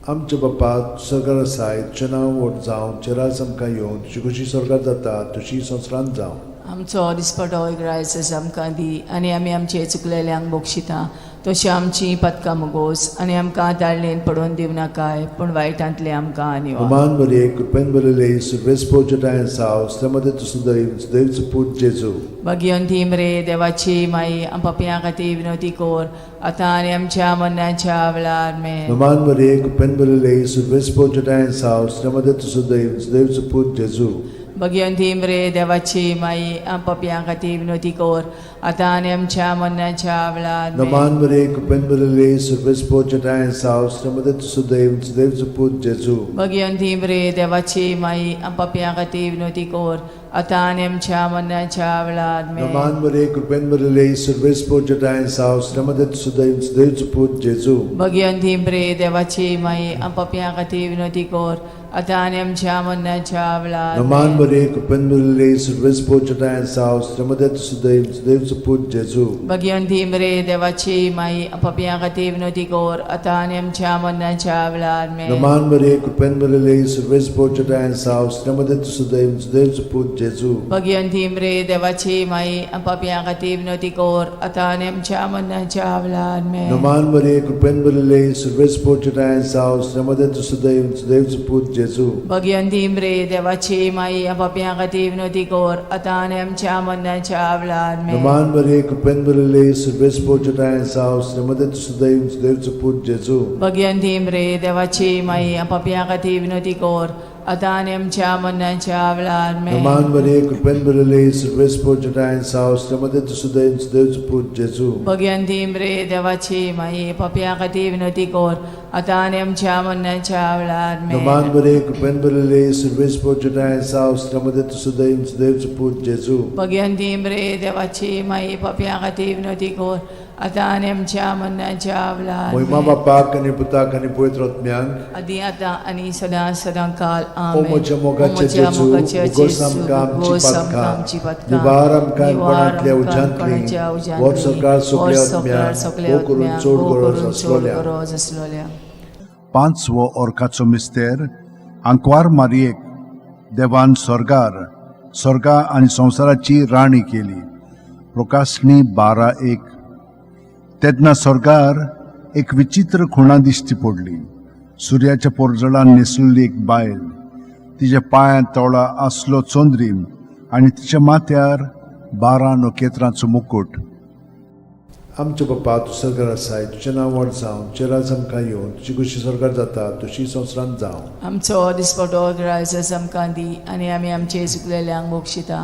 आमच्या बापा सरकार आसाय, तुजें नांव व्हड जावं, तुजें राज आमकां येवं, तुजी खुशी सरकार जाता तशी संवसारांत जावं. आमचो दिसपटो ग्रायस आमकां दी आनी आमी आमचे चुकलेल्यांक बक्षिता तशी आमची पदकां मुगोस आनी आमकां ताळणेन पडोवन दिवनाकाय पूण वायटांतले आमकां निवार. नमान मरे कृपेन भरलेले सर्वेस्पर जटायन साव श्रमदे तुजो दयेन सुदैवचो पूत जेजू. भगियंती रे देवाची माई पापयां खातीर विनवती कर आतां आनी आमच्या मरणाच्या वेळार आमेन. नमान मरे कृपेन भरलेले सर्वेस्पर जटायन साव श्रमदे तुजो दयेन सुदैवचो पूत जेजू. भगियंती रे देवाची माई पापयां खातीर विनवती कर आतां आनी आमच्या मरणाच्या वेळार आमेन. नमान मरे कृपेन भरलेले सर्वेस्पर जटायन साव श्रमदे तुजो दयेन सुदैवचो पूत जेजू. भगियंती रे देवाची माई पापयां खातीर विनवती कर आतां आनी आमच्या मरणाच्या वेळार आमेन. नमान मरे कृपेन भरलेले सर्वेस्पर जटायन साव श्रमदे तुजो दयेन सुदैवचो पूत जेजू. भगियंती रे देवाची माई पापयां खातीर विनवती कर आतां आनी आमच्या मरणाच्या वेळार नमान आमेन. मरे कृपेन भरलेले सर्वेस्पर जटायन साव श्रमदे तुजो दयेन सुदैवचो पूत जेजू. भगियंती रे देवाची माई पापयां खातीर विनवती कर आतां आनी आमच्या मरणाच्या वेळार आमेन. नमान मरे कृपेन भरलेले सर्वेस्पर जटायन साव श्रमदे तुजो दयेन सुदैवचो पूत जेजू. भगियंती रे देवाची माई पापयां खातीर विनवती कर आतां आनी आमच्या मरणाच्या वेळार आमेन. नमान मरे कृपेन भरलेले सर्वेस्पर जटायन साव श्रमदे तुजो दयेन सुदैवचो पूत जेजू. भगियंती रे देवाची माई पापयां खातीर विनवती कर आतां आनी आमच्या मरणाच्या वेळार आमेन. नमान मरे कृपेन भरलेले सर्वेस्पर जटायन साव श्रमदे तुजो दयेन सुदैवचो पूत जेजू. भगियंती रे देवाची माई पापयां खातीर विनवती कर आतां आनी आमच्या मरणाच्या वेळार आमेन. नमान मरे कृपेन भरलेले सर्वेस्पर जटायन साव श्रमदे तुजो दयेन सुदैवचो पूत जेजू. भगियंती रे देवाची माई पापयां खातीर विनवती कर आतां आनी आमच्या मरणाच्या वेळार आमेन. नमान मरे कृपेन भरलेले सर्वेस्पर जटायन साव श्रमदे तुजो दयेन सुदैवचो पूत जेजू. भगियंती रे देवाची माई पापयां खातीर विनवती कर आतां आनी आमच्या मरणाच्या वेळार मोहिमा आमेन. बापाक आनी पुताक आनी पवित्र आत्म्याक. आदी आतां आनी सदां सदां काल ओ आमेन. म्हज्या मोगाचे ओ म्हज्या जेजू, मोगाचे उगोस जेजू, आमकां आमची उगोस आमकां पातकां, आमची पातकां, निवार आमकां निवार कोणांतल्या आमकां उज्यांतली, कोणाच्या उज्यांतली, वर सरकार सगल्या वर सरकार आत्म्याक, सगल्या भोव करून आत्म्याक, चड भोव गरज करून चड आसलोल्या. गरज आसलोल्या. पांचवो अर्काचो मिस्तेर आंकवार मारियेक देवान स्वर्गार स्वर्गा आनी संवसाराची राणी केली. प्रकाशणी 12:1. तेन्ना स्वर्गार एक विचित्र खुणा दिश्टी पडली. सुर्याच्या पोरजळान न्हेसलेली एक बायल. तिच्या पांयांत तोळा आसलो चंद्रीम आनी तिच्या माथ्यार 12 नखेत्रांचो मुकूट. आमचे बापा तूं सरकार आसाय, तुजें नांव व्हड जावं, तुजें राज आमकां येवं, तुजी खुशी सरकार जाता तशी संवसारांत जावं. आमचो दिसपटो ग्रायस आमकां दी आनी आमी आमचे चुकलेल्यांक बक्षिता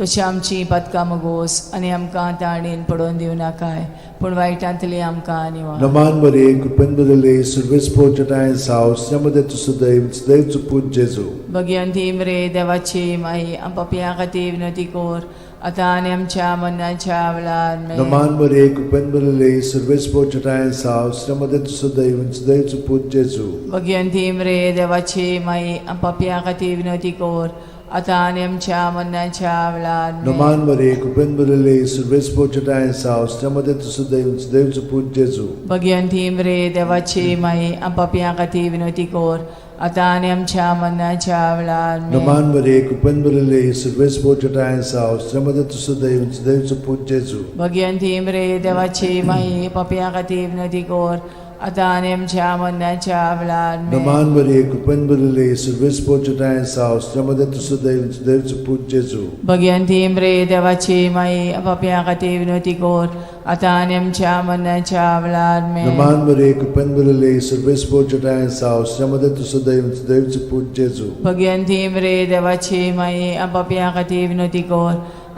तशी आमची पातकां मगोस आनी आमकां ताणेन पडोवन दिवं नाकाय पूण वायटांतली आमकां निवार. नमान बरे कृपेन बदले सुर्वेस पोचटाय साव मध्ये तूं सदैव सदैव पूत जेजू. भगवंती मरे देवाची माई आम पापयां खातीर विनवती कर आतां आनी आमच्या मरणाच्या वेळार आमेन. नमान बरे कृपेन बदले सुर्वेस पोचटाय साव मध्ये तूं सदैव सदैव पूत जेजू. भगवंती मरे देवाची माई आम पापयां खातीर विनवती कर आतां आनी आमच्या मरणाच्या वेळार आमेन. नमान बरे कृपेन बदले सुर्वेस पोचटाय साव मध्ये तूं सदैव सदैव पूत जेजू. भगवंती मरे देवाची माई आम पापयां खातीर विनवती कर आतां आनी आमच्या मरणाच्या वेळार आमेन. नमान बरे कृपेन बदले सुर्वेस पोचटाय साव मध्ये तूं सदैव सदैव पूत जेजू. भगवंती मरे देवाची माई पापयां खातीर विनवती कर आतां आनी आमच्या मरणाच्या वेळार आमेन. नमान बरे कृपेन बदले सुर्वेस पोचटाय साव मध्ये तूं सदैव सदैव पूत जेजू. भगवंती मरे देवाची माई पापयां खातीर विनवती कर आतां आनी आमच्या मरणाच्या वेळार आमेन. नमान बरे कृपेन बदले सुर्वेस पोचटाय साव मध्ये तूं सदैव सदैव पूत जेजू. भगवंती मरे देवाची माई पापयां खातीर विनवती कर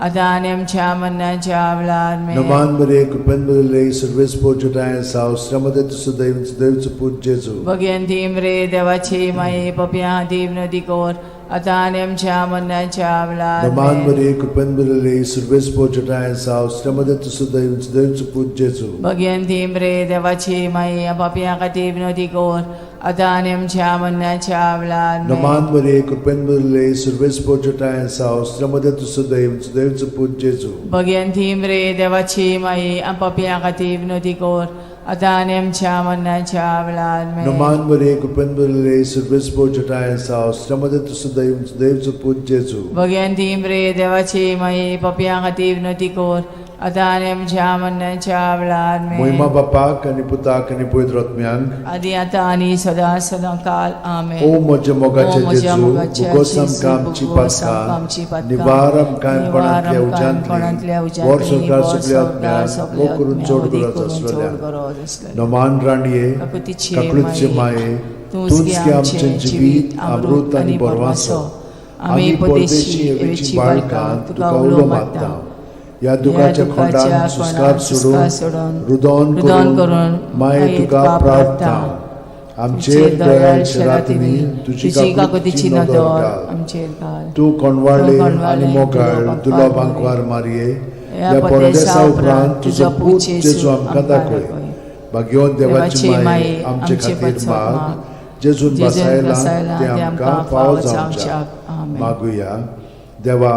आतां आनी आमच्या मरणाच्या वेळार आमेन. नमान बरे कृपेन बदले सुर्वेस पोचटाय साव मध्ये तूं सदैव सदैव पूत जेजू. भगवंती मरे देवाची माई पापयां खातीर विनवती कर आतां आनी आमच्या मरणाच्या वेळार नमान आमेन. बरे कृपेन बदले सुर्वेस पोचटाय साव मध्ये तूं सदैव सदैव पूत जेजू. भगवंती मरे देवाची माई पापयां खातीर विनवती कर आतां आनी आमच्या मरणाच्या वेळार आमेन. नमान बरे कृपेन बदले सुर्वेस पोचटाय साव मध्ये तूं सदैव सदैव पूत जेजू. भगवंती मरे देवाची माई पापयां खातीर विनवती कर आतां आनी आमच्या मरणाच्या वेळार आमेन. नमान बरे कृपेन बदले सुर्वेस पोचटाय साव मध्ये तूं सदैव सदैव पूत जेजू. भगवंती मरे देवाची माई पापयां खातीर विनवती कर आतां आनी आमच्या मरणाच्या वेळार आमेन. मोहिमा बापाक आनी पुताक आनी पवित्र आत्म्यांक आदी आतां आनी सदां सदां काल आमेन. ओ म्हज्या ओ मोगाचे म्हज्या जेजू, मोगाच्या भोगोस जेजू, आमकां आमची भोगोस आमकां आमची पातकां, पातकां, निवार आमकां निवार कोणांतल्या आमकां कोणांतल्या उज्यांतली, वर उज्यांतली, संवसार वर सगल्या संवसार आत्म्यांक, सगल्या मोग करून आत्म्यांक, चड वदी गरज करून चड आसलेल्या. गरज आसलेल्या. नमान राणये, काकुतीचे काकुळचे माये, माये, तूंच तूंच गे गे आमचें आमचें जिवीत, अमृत आनी बरवासो. आमी परदेशी एवेची बाळकां तुका उलो मारता. ह्या दुखाच्या खोंडान सुस्कार सोडून, रुदोन रुदोन करून करून माये तुका प्रार्थना. आमचेर दयाळ शरातींनी तुजी काकुतीची नदर घाल. आमचेर घाल. तूं कोणवाळे तूं कोणवाळे आनी मोगाळ दुलो दुलो बांकवार बांकवार मारये, ह्या ह्या परदेसा परदेसा उपरांत उपरांत तुजो तुजो पूत पूत जेजू जेजू आमकां आमकां दाखय. दाखय. भाग्यवंत देवाची माये, आमचे आमचे खातीर पचत माग, माग, जेजून जेजून बसायला बसायला तें आमकां फावो जावच्याक. आमेन. मागुया. देवा,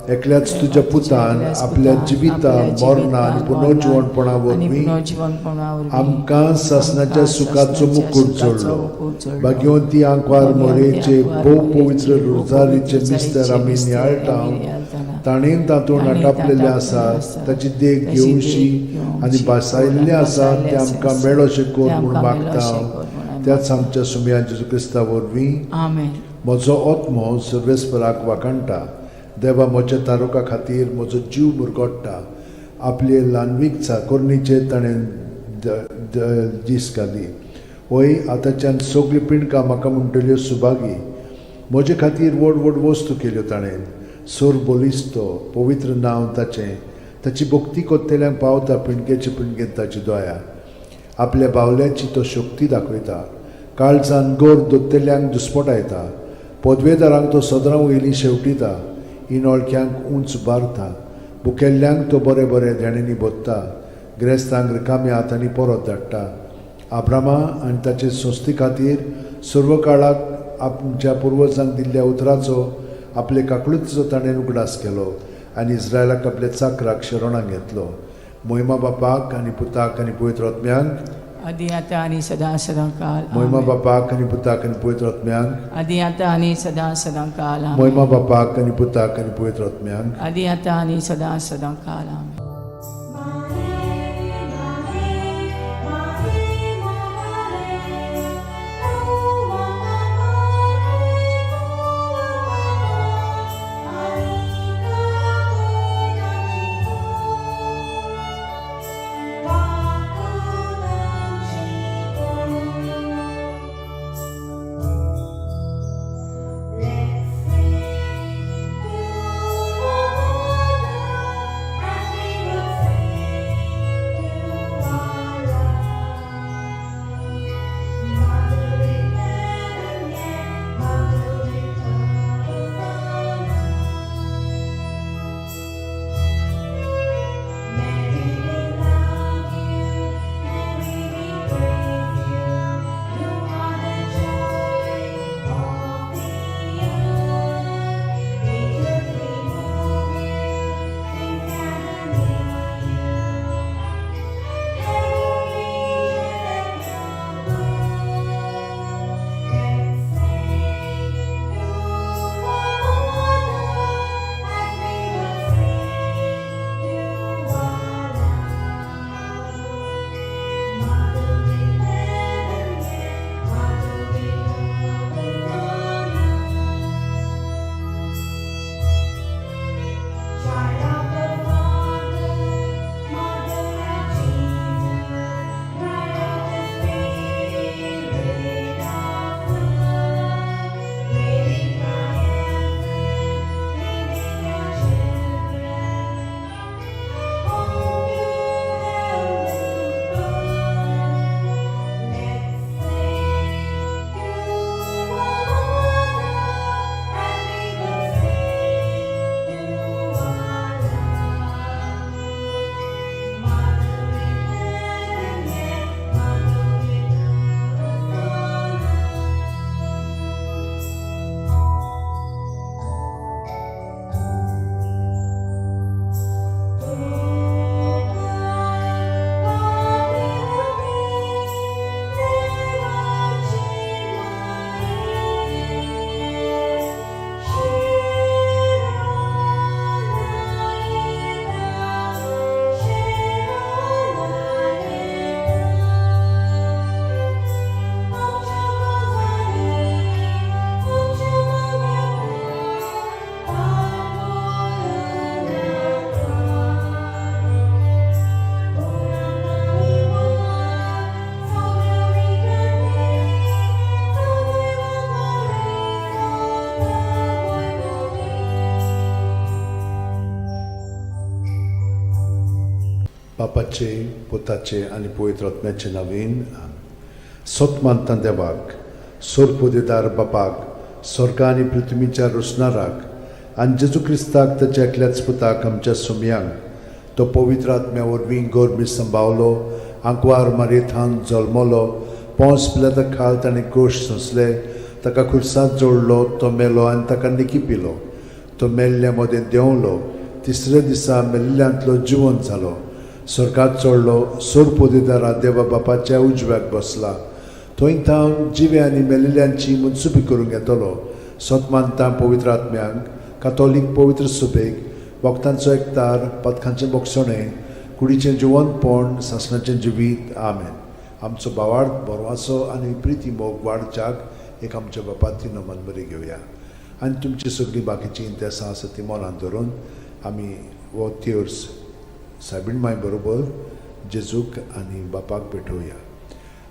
एकल्याच तुज्या पुतान एकल्याच आपल्या पुतान जिविता आपल्या मरणा आनी जिवितान, पुनर्जिवणपणा आनी वरवीं पुनर्जिवणपणा वरवीं आमकां सासणाच्या आमकां सुखाचो सासणाच्या मुकूट सुखाचो जोडलो. मुकूट जोडलो. भाग्यवंती आंकवार भाग्यवंती मोरेचे आंकवार भोव मोरेचे पवित्र भोव रोजारीचे पवित्र मिस्तर आमी मिस्तर नियाळटा, आमी नियाळटाना, ताणें तातूंत ताणें आटापलेलें तातूंत आसा आसा, ताची देख ताची देख घेवशी घेवशी आनी भासायल्लें आसा आनी तें आमकां आसा, मेळोशें कर तें म्हूण आमकां मागता. मेळोशें कर म्हूण आमी त्याच आमच्या सुमया जेजू क्रिस्ता वरवीं. आमेन. म्हजो आत्मो सर्वेस्पराक वाखाणटा, देवा म्हज्या तारुका खातीर म्हजो जीव मुरगोडटा. आपले ल्हानवीक चाकोरणीचेर ताणें दीस घाली. वय आतांच्यान सगळीं पिंडकां म्हाका म्हणटल्यो सुभागी. म्हजे खातीर व्हड व्हड वस्तू केल्यो ताणें. सोर बलिस्तो पवित्र नांव ताचें, ताची भक्ती कोत्तेल्यांक पावता पिंडकेचे पिंडकेन ताची दया. आपल्या बावल्याची तो शक्ती दाखयता, काळजान गोर दोत्तेल्यांक दुस्पटायता. पदवेदारांक तो सदरां वयली शेवटिता, इनोळख्यांक उंच उबारता. भुकेल्ल्यांक तो बरें बरें देण्यांनी भोत्ता, ग्रेस्तांक रिकाम्या हातांनी परत धाडटा. आब्रामा आनी ताचे संस्थे खातीर सर्व काळाक आमच्या पुर्वजांक दिल्ल्या उतराचो आपले काकळुतीचो ताणें उगडास केलो आनी इस्रायलाक आपल्या चाकराक शरणाक घेतलो. मोहिमा बापाक आनी पुताक आनी पवित्र आत्म्यांक, आदी आतां आनी सदां सदां काल. मोहिमा आमेन. बापाक आनी पुताक आनी पवित्र आत्म्यांक, आदी आतां आनी सदां सदां काल. आमेन. मोहिमा बापाक आनी पुताक आनी पवित्र आत्म्यांक, आदी आतां आनी सदां सदां काल. आमेन. Mahe, Mahe, Mahe, Mahe, बापाचे, पुताचे आनी पवित्र आत्म्याचे नवीन. सत मानता देवाक, सोरपोदेदार बापाक, स्वर्गा आनी पृथ्वीच्या रोसणाराक, आनी जेजू क्रिस्ताक, ताच्या एकल्याच पुताक, आमच्या सुमयांक, तो पवित्र आत्म्या वरवीं गोरमी संभावलो, आंकवार मारयेथान जल्मलो, पोंस पिलाता खाल ताणें गोश सोंसले, ताका खुर्सांत जोडलो, तो मेलो आनी ताका निकी पिलो, तो मेल्ल्या मदें देंवलो, तिसऱ्या दिसा मेल्ल्यांतलो जिवंत जालो, स्वर्गात चडलो, सोरपोदेदारा देवा बापाच्या उजव्याक बसला, थंय थावन जिवे आनी मेलिल्ल्यांची मनसुबी करूंक येतलो. सत मानता पवित्र आत्म्यांक, कातोलीक पवित्र सुबेक, वखदांचो एकतार, पदकांचें बोगसणें, कुडीचें जिवंतपण, सासणाचें जिवीत. आमेन. आमचो भावार्थ, बरवासो आनी प्रिती मोग वाडच्याक एक आमच्या बापाती नमन बरी घेवया आनी तुमची सगळीं बाकीचीं इंतेसां आसा ती मनांत धरून आमी हो तेर्स सायबीण माय बरोबर जेजूक आनी बापाक भेटोवया.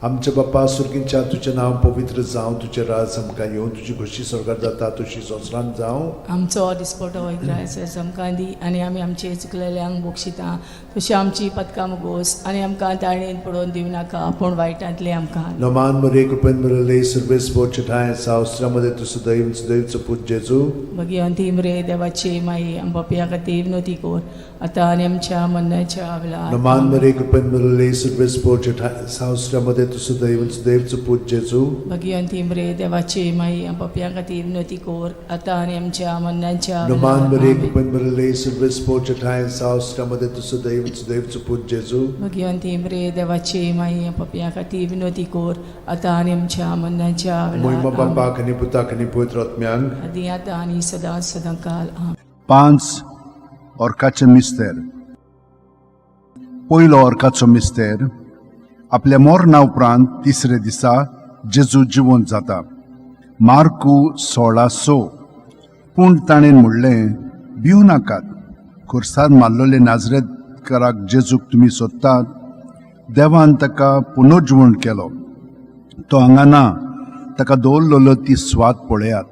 आमच्या बापा सुर्गींच्या, तुजें नांव पवित्र जावं, तुजें राज आमकां येवं, तुजी खोशी स्वर्गात जाता तशी संवसारांत जावं. आमचो दिसपटो इग्रायस आमकां दी आनी आमी आमचे चुकलेल्यांक बक्षिता तशी आमची पदकां मुगोस आनी आमकां ताळणेन पडोवन दिवं नाका, पूण वायटांतले आमकां. नमान मरे, कृपेन भरले, सर्वेस्पर ठांय सावस्त्रामध्ये तूं सदैव सदैवचो पूत जेजू. भगिवंती मरे देवाची माई, आम पापया खातीर विनवती कर, आतां आनी आमच्या मरणाच्या वेळार. नमान मरे, कृपेन भरले, सर्वेस्पर ठांय सावस्त्रामध्ये तूं सदैव सदैवचो पूत जेजू. भगिवंती मरे देवाची माई, आम पापया खातीर विनवती कर, आतां आनी आमच्या मरणाच्या नमान वेळार. मरे, आमेन. कृपेन भरले, सर्वेस्पर ठांय सावस्त्रामध्ये तूं सदैव सदैवचो पूत जेजू. भगिवंती मरे देवाची माई, आम पापया खातीर विनवती कर, आतां आनी आमच्या मरणाच्या मोहिमा वेळार. आमेन. बापाक आनी पुताक आनी पवित्र आत्म्यांक. आदी आतां आनी सदां सदां काल. आमेन. पांच ऑर्काचे मिस्तेर. पयलो ऑर्काचो मिस्तेर, आपल्या मरणा उपरांत तिसरे दिसा जेजू जिवंत जाता. मार्कू 16:6. पूण ताणें म्हणलें, भिवू नाकात. खुर्सार मारलेले नाजरेतकाराक जेजूक तुमी सोदतात. देवान ताका पुनर्जिवण केलो. तो हांगा ना. ताका दवरलेलो ती स्वात पळयात.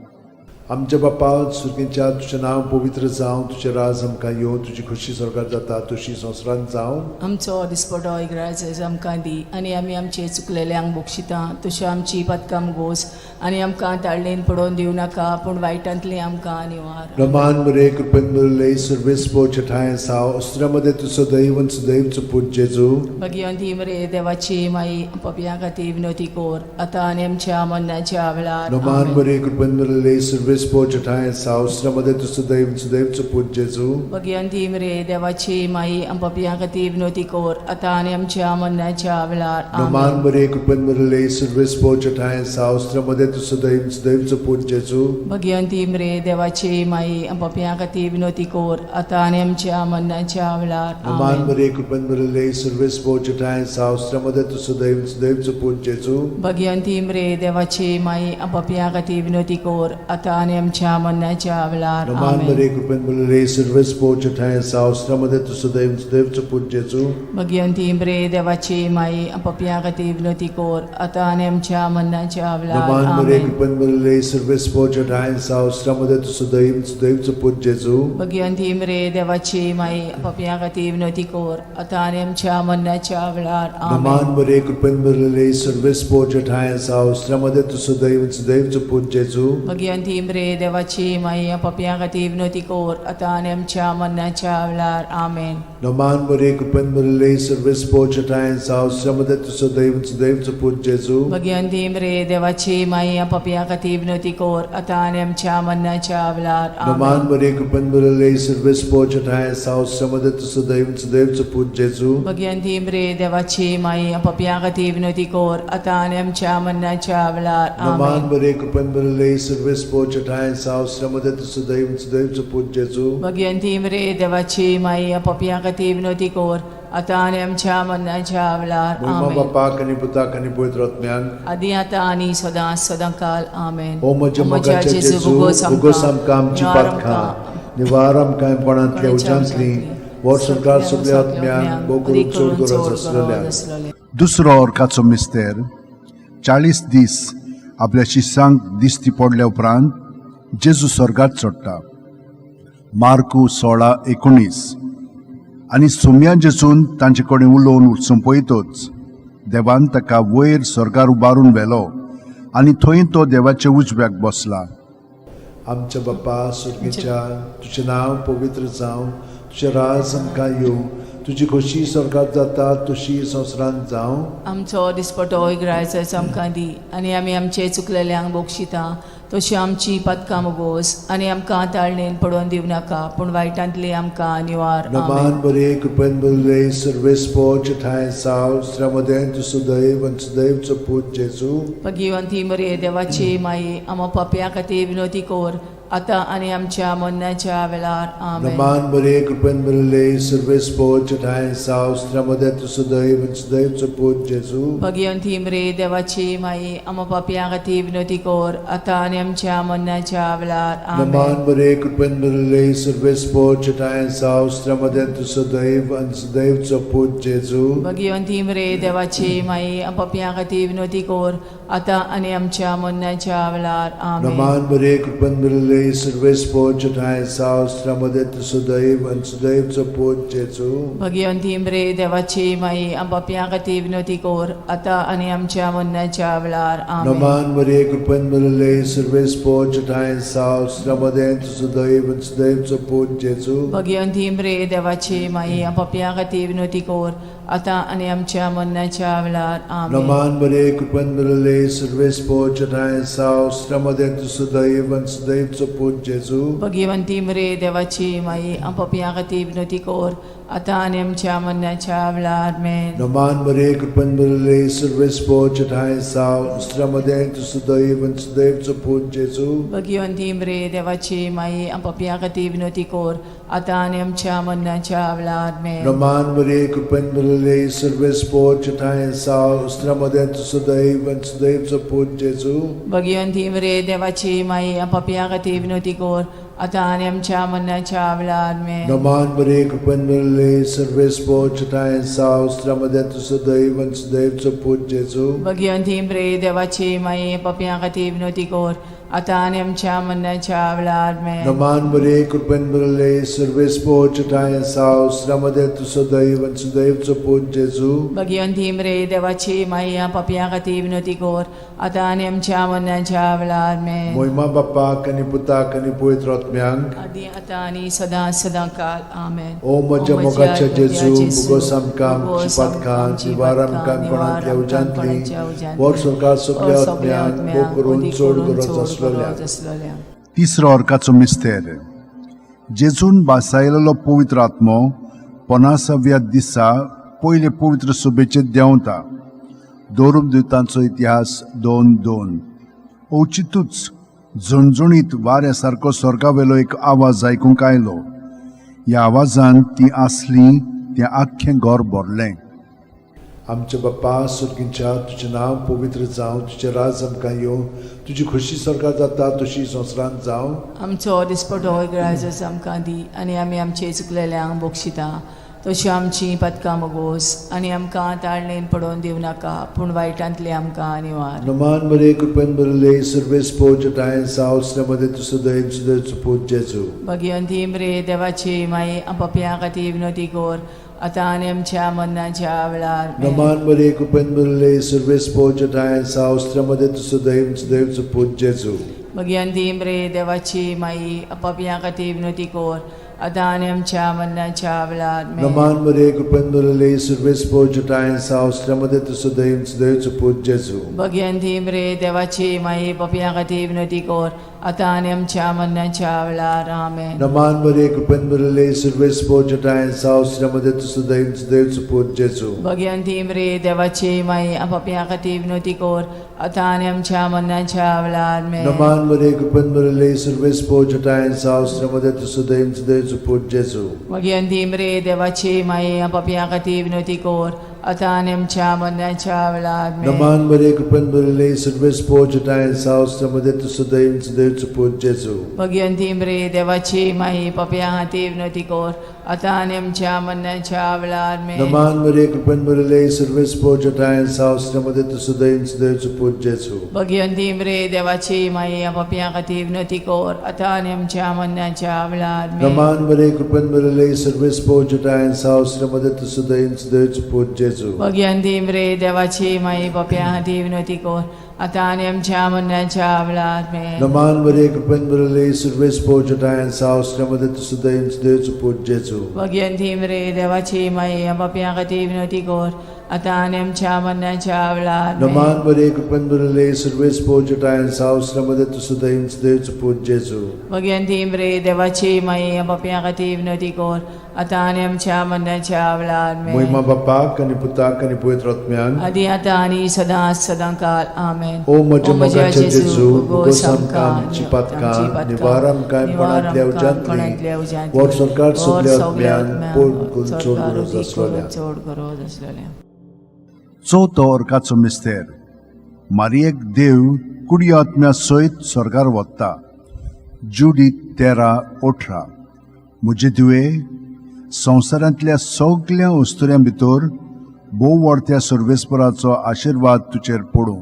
आमच्या बापा सुर्गींच्या, तुजें नांव पवित्र जावं, तुजें राज आमकां येवं, तुजी खोशी स्वर्गात जाता तशी संवसारांत जावं. आमचो दिसपटो इग्राज आमकां दी आनी आमी आमचे चुकलेल्यांक बक्षिता तशी आमची पदकां गोस आनी आमकां ताळणेन पडोवन दिवं नाका, पूण वायटांतली आमकां निवार. रमान मरे, कृपेन भरले, सर्वेस्पर ठांय साव अस्त्रामध्ये तूं सदैव सदैवचो पूत जेजू. भगिवंती मरे देवाची माई, पपया खातीर विनवती कर, आतां आनी आमच्या मरणाच्या वेळार. रमान आमेन. मरे, कृपेन भरले, सर्वेस्पर ठांय साव अस्त्रामध्ये तूं सदैव सदैवचो पूत जेजू. भगिवंती मरे देवाची माई, पपया खातीर विनवती कर, आतां आनी आमच्या मरणाच्या वेळार. रमान आमेन. मरे, कृपेन भरले, सर्वेस्पर ठांय साव अस्त्रामध्ये तूं सदैव सदैवचो पूत जेजू. भगिवंती मरे देवाची माई, पपया खातीर विनवती कर, आतां आनी आमच्या मरणाच्या वेळार. रमान आमेन. मरे, कृपेन भरले, सर्वेस्पर ठांय साव अस्त्रामध्ये तूं सदैव सदैवचो पूत जेजू. भगिवंती मरे देवाची माई, पपया खातीर विनवती कर, आतां आनी आमच्या मरणाच्या वेळार. रमान आमेन. मरे, कृपेन भरले, सर्वेस्पर ठांय साव अस्त्रामध्ये तूं सदैव सदैवचो पूत जेजू. भगिवंती मरे देवाची माई, पपया खातीर विनवती कर, आतां आनी आमच्या मरणाच्या वेळार. रमान मरे, आमेन. कृपेन भरले, सर्वेस्पर ठांय साव अस्त्रामध्ये तूं सदैव सदैवचो पूत जेजू. भगिवंती मरे देवाची माई, पपया खातीर विनवती कर, आतां आनी आमच्या मरणाच्या वेळार. रमान आमेन. मरे, कृपेन भरले, सर्वेस्पर ठांय साव अस्त्रामध्ये तूं सदैव सदैवचो पूत जेजू. भगिवंती मरे देवाची माई, पपया खातीर विनवती कर, आतां आनी आमच्या मरणाच्या वेळार. आमेन. रमान मरे, कृपेन भरले, सर्वेस्पर ठांय साव अस्त्रामध्ये तूं सदैव सदैवचो पूत जेजू. भगिवंती मरे देवाची माई, पपया खातीर विनवती कर, आतां आनी आमच्या मरणाच्या वेळार. रमान आमेन. मरे, कृपेन भरले, सर्वेस्पर ठांय साव अस्त्रामध्ये तूं सदैव सदैवचो पूत जेजू. भगिवंती मरे देवाची माई, पपया खातीर विनवती कर, आतां आनी आमच्या मरणाच्या वेळार. रमान आमेन. मरे, कृपेन भरले, सर्वेस्पर ठांय साव अस्त्रामध्ये तूं सदैव सदैवचो पूत जेजू. भगिवंती मरे देवाची माई, पपया खातीर विनवती कर, आतां आनी आमच्या मरणाच्या वेळार. मोहिमा आमेन. बापाक आनी पुताक आनी पवित्र आत्म्याक. आदी आतां आनी सदां सदां काल. आमेन. ओ म्हज्या मोगाच्या जेजू, उगोस आमकां आमची पातकां, निवार आमकां कोणांतल्या उज्यांतली, वर संवसार सगल्या आत्म्यांक, भोव करून चड गरज आसलेल्या. दुसरो ऑर्काचो मिस्तेर, 40 दीस आपल्या शिसांक दिश्टी पडल्या उपरांत जेजू स्वर्गात चडटा. मार्कू 16:19. आनी सोम्या जेजून तांचे कडेन उलोवन सोंपयतच देवान ताका वयर स्वर्गार उबारून व्हेलो आनी थंय तो देवाच्या उजव्याक बसला. आमच्या बाप्पा सुर्गीच्या, तुजें नांव पवित्र जावं, तुजें राज आमकां येवं, तुजी खोशी स्वर्गात जाता तशी संवसारांत जावं. आमचो दिसपटो इग्रायचो आमकां दी आनी आमी आमचे चुकलेल्यांक बक्षिता तशी आमची पदकां मोगोस आनी आमकां ताळणेन पडोवन दिवं नाका पूण वायटांतली आमकां निवार. नमान आमेन. बरे कृपेन बरले सर्वेस्पोच ठांय साव स्त्र्यामदें तूं सुदैव आनी सुदैवचो पूत जेजू. भगिवंती मरे देवाची माई, आमा पापया खातीर विनोती कोर आतां आनी आमच्या मरणाच्या वेळार. आमेन. नमान बरे कृपेन बरले सर्वेस्पोच ठांय साव स्त्र्यामदें तूं सुदैव आनी सुदैवचो पूत जेजू. भगिवंती मरे देवाची माई, आमा पापया खातीर विनोती कोर आतां आनी आमच्या मरणाच्या वेळार. नमान आमेन. बरे कृपेन बरले सर्वेस्पोच ठांय साव स्त्र्यामदें तूं सुदैव आनी सुदैवचो पूत जेजू. भगिवंती मरे देवाची माई, पापया खातीर विनोती कोर आतां आनी आमच्या मरणाच्या वेळार. आमेन. नमान बरे कृपेन बरले सर्वेस्पोच ठांय साव स्त्र्यामदें तूं सुदैव आनी सुदैवचो पूत जेजू. भगिवंती मरे देवाची माई, पापया खातीर विनोती कोर आतां आनी आमच्या मरणाच्या वेळार. आमेन. नमान मरे कृपेन भरले सर्वेस्पोच ठांय साव स्त्र्यामदें तूं सुदैव आनी सुदैवचो पूत जेजू. भगिवंती मरे देवाची माई, पापया खातीर विनोती कोर आतां आनी आमच्या मरणाच्या वेळार. आमेन. नमान मरे कृपेन भरले सर्वेस्पोच ठांय साव स्त्र्यामदें तूं सुदैव आनी सुदैवचो पूत जेजू. भगिवंती मरे देवाची माई, पापया खातीर विनोती कोर आतां आनी आमच्या मरणाच्या वेळार. आमेन. नमान मरे कृपेन भरले सर्वेस्पोच ठांय साव स्त्र्यामदें तूं सुदैव आनी सुदैवचो पूत जेजू. भगिवंती मरे देवाची माई, पापया खातीर विनोती कोर आतां आनी आमच्या मरणाच्या वेळार. आमेन. नमान मरे कृपेन भरले सर्वेस्पोच ठांय साव स्त्र्यामदें तूं सुदैव आनी सुदैवचो पूत जेजू. भगिवंती मरे देवाची माई, पापया खातीर विनोती कोर आतां आनी आमच्या मरणाच्या वेळार. आमेन. नमान मरे कृपेन भरले सर्वेस्पोच ठांय साव स्त्र्यामदें तूं सुदैव आनी सुदैवचो पूत जेजू. भगिवंती मरे देवाची माई, पापया खातीर विनोती कोर आतां आनी आमच्या मरणाच्या वेळार. आमेन. नमान मरे कृपेन भरले सर्वेस्पोच ठांय साव स्त्र्यामदें तूं सुदैव आनी सुदैवचो पूत जेजू. भगिवंती मरे देवाची माई, पापया खातीर विनोती कोर आतां आनी आमच्या मरणाच्या वेळार. आमेन. मोहिमा बाप्पाक आनी पुताक आनी पवित्र आत्म्यांक. आदी आतां आनी सदां सदां काल. आमेन. ओ म्हज्या मोगाच्या जेजू, मुगोस आमकां आमची पातकां निवार आमकां कोणांतल्या उज्यांतली वर सरकार सगल्या आत्म्यांक भोग करून चड गरज आसलेल्या. आसलेल्या. तिसरो अर्काचो मिस्तेर. जेजून बासायलेलो पवित्र आत्मो पनासाव्या दिसा पयले पवित्र सभेचेर देंवता. दोरूप दुतांचो इतिहास 2:2. अवचितूच झणझणीत वाऱ्या सारको स्वर्गावेलो एक आवाज आयकूंक आयलो. ह्या आवाजान ती आसली तें आख्खें घर भरलें. आमच्या बाप्पा सुर्गींच्या, तुजें नांव पवित्र जावं, तुजें राज आमकां येवं, तुजी खोशी स्वर्गात जाता तशी संवसारांत जावं. आमचो दिसपटो ग्रायजस आमकां दी आनी आमी आमचे चुकलेल्यांक बक्षिता तशी आमची पदकां मोगोस आनी आमकां ताळणेन पडोवन दिवं नाका पूण वायटांतली आमकां निवार. नमान मरे कृपेन भरले सर्वेस्पोच ठांय साव स्त्र्यामदें तूं सुदैव सुदैवचो पूत जेजू. भगिवंती मरे देवाची माई, पापया खातीर विनोती कोर आतां आनी आमच्या मरणाच्या वेळार. आमेन. नमान मरे कृपेन भरले सर्वेस्पोच ठांय साव स्त्र्यामदें तूं सुदैव सुदैवचो पूत जेजू. भगिवंती मरे देवाची माई, पापया खातीर विनोती कोर आतां आनी आमच्या मरणाच्या वेळार. आमेन. नमान मरे कृपेन भरले सर्वेस्पोच ठांय साव स्त्र्यामदें तूं सुदैव सुदैवचो पूत जेजू. भगिवंती मरे देवाची माई, पापया खातीर विनोती कोर आतां आनी आमच्या मरणाच्या वेळार. आमेन. नमान मरे कृपेन भरले सर्वेस्पोच ठांय साव स्त्र्यामदें तूं सुदैव सुदैवचो पूत जेजू. भगिवंती मरे देवाची माई, पापया खातीर विनोती कोर आतां आनी आमच्या मरणाच्या वेळार. आमेन. नमान मरे कृपेन भरले सर्वेस्पोच ठांय साव स्त्र्यामदें तूं सुदैव सुदैवचो पूत जेजू. भगिवंती मरे देवाची माई, पापया खातीर विनोती कोर आतां आनी आमच्या मरणाच्या वेळार आमेन. नमान मरे कृपेन भरिल्ले सर्वेस्पोर जटाय सावस मध्ये तूं सदैव सदैवचो पूत जेजू. भगिवंती मरे देवाची माई पापया खातीर विनवती कर आतां आनी आमच्या मरणाच्या वेळार आमेन. नमान मरे कृपेन भरिल्ले सर्वेस्पोर जटाय सावस मध्ये तूं सदैव सदैवचो पूत जेजू. भगिवंती मरे देवाची माई पापया खातीर विनवती कर आतां आनी आमच्या मरणाच्या वेळार आमेन. नमान मरे कृपेन भरिल्ले सर्वेस्पोर जटाय सावस मध्ये तूं सदैव सदैवचो पूत जेजू. भगिवंती मरे देवाची माई पापया खातीर विनवती कर आतां आनी आमच्या मरणाच्या वेळार आमेन. नमान मरे कृपेन भरिल्ले सर्वेस्पोर जटाय सावस मध्ये तूं सदैव सदैवचो पूत जेजू. भगिवंती मरे देवाची माई पापया खातीर विनवती कर आतां आनी आमच्या मरणाच्या वेळार आमेन. नमान मरे कृपेन भरिल्ले सर्वेस्पोर जटाय सावस मध्ये तूं सदैव सदैवचो पूत जेजू. भगिवंती मरे देवाची माई पापया खातीर विनवती कर आतां आनी आमच्या मरणाच्या वेळार आमेन. मोहिमा बापाक आनी पुताक आनी पवित्र आत्म्याक आदी आतां आनी सदां सदां काल आमेन. ओ म्हज्या मोगाच्या जेजू, भोगोस आमकां आमची पातकां, निवार आमकां कोणांतल्या उज्यांतली, वर सरकार सगल्या आत्म्यान पोड करून चड गरज आसलोल्या. चड गरज आसलेल्या. चवथो अर्काचो मिस्तेर मारियेक देव कुडी आत्म्या सयत स्वर्गार वता. जुडी 13:18. म्हजे धुवे, संवसारांतल्या सगल्या वस्तुऱ्यां भितर भोव व्हडत्या सर्वेस्पराचो आशिर्वाद तुजेर पडूं.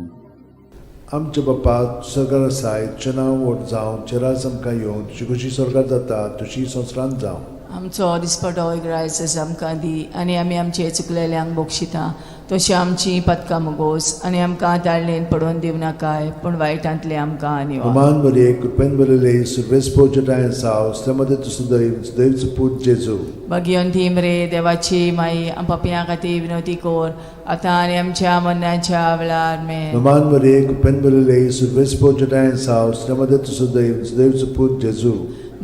आमच्या बापा सरकार आसाय, तुजें नांव व्हड जावं, तुजें राज आमकां येवं, तुजी खुशी स्वर्गार जाता तशी संवसारांत जावं. आमचो दिसपटो इग्रायस आमकां दी आनी आमी आमचे चुकलेल्यांक बक्षिता तशी आमची पदकां मुगोस आनी आमकां ताळणेन पडोवन दिवनाकाय पूण वायटांतले आमकां निवार. नमान मरे कृपेन भरिल्ले सर्वेस्पोर जटाय सावस मध्ये तूं सदैव सदैवचो पूत जेजू. भगिवंती मरे देवाची माई पापयां खातीर विनवती कर आतां आनी आमच्या मरणाच्या वेळार आमेन. नमान मरे कृपेन भरिल्ले सर्वेस्पोर जटाय सावस मध्ये तूं सदैव सदैवचो पूत जेजू.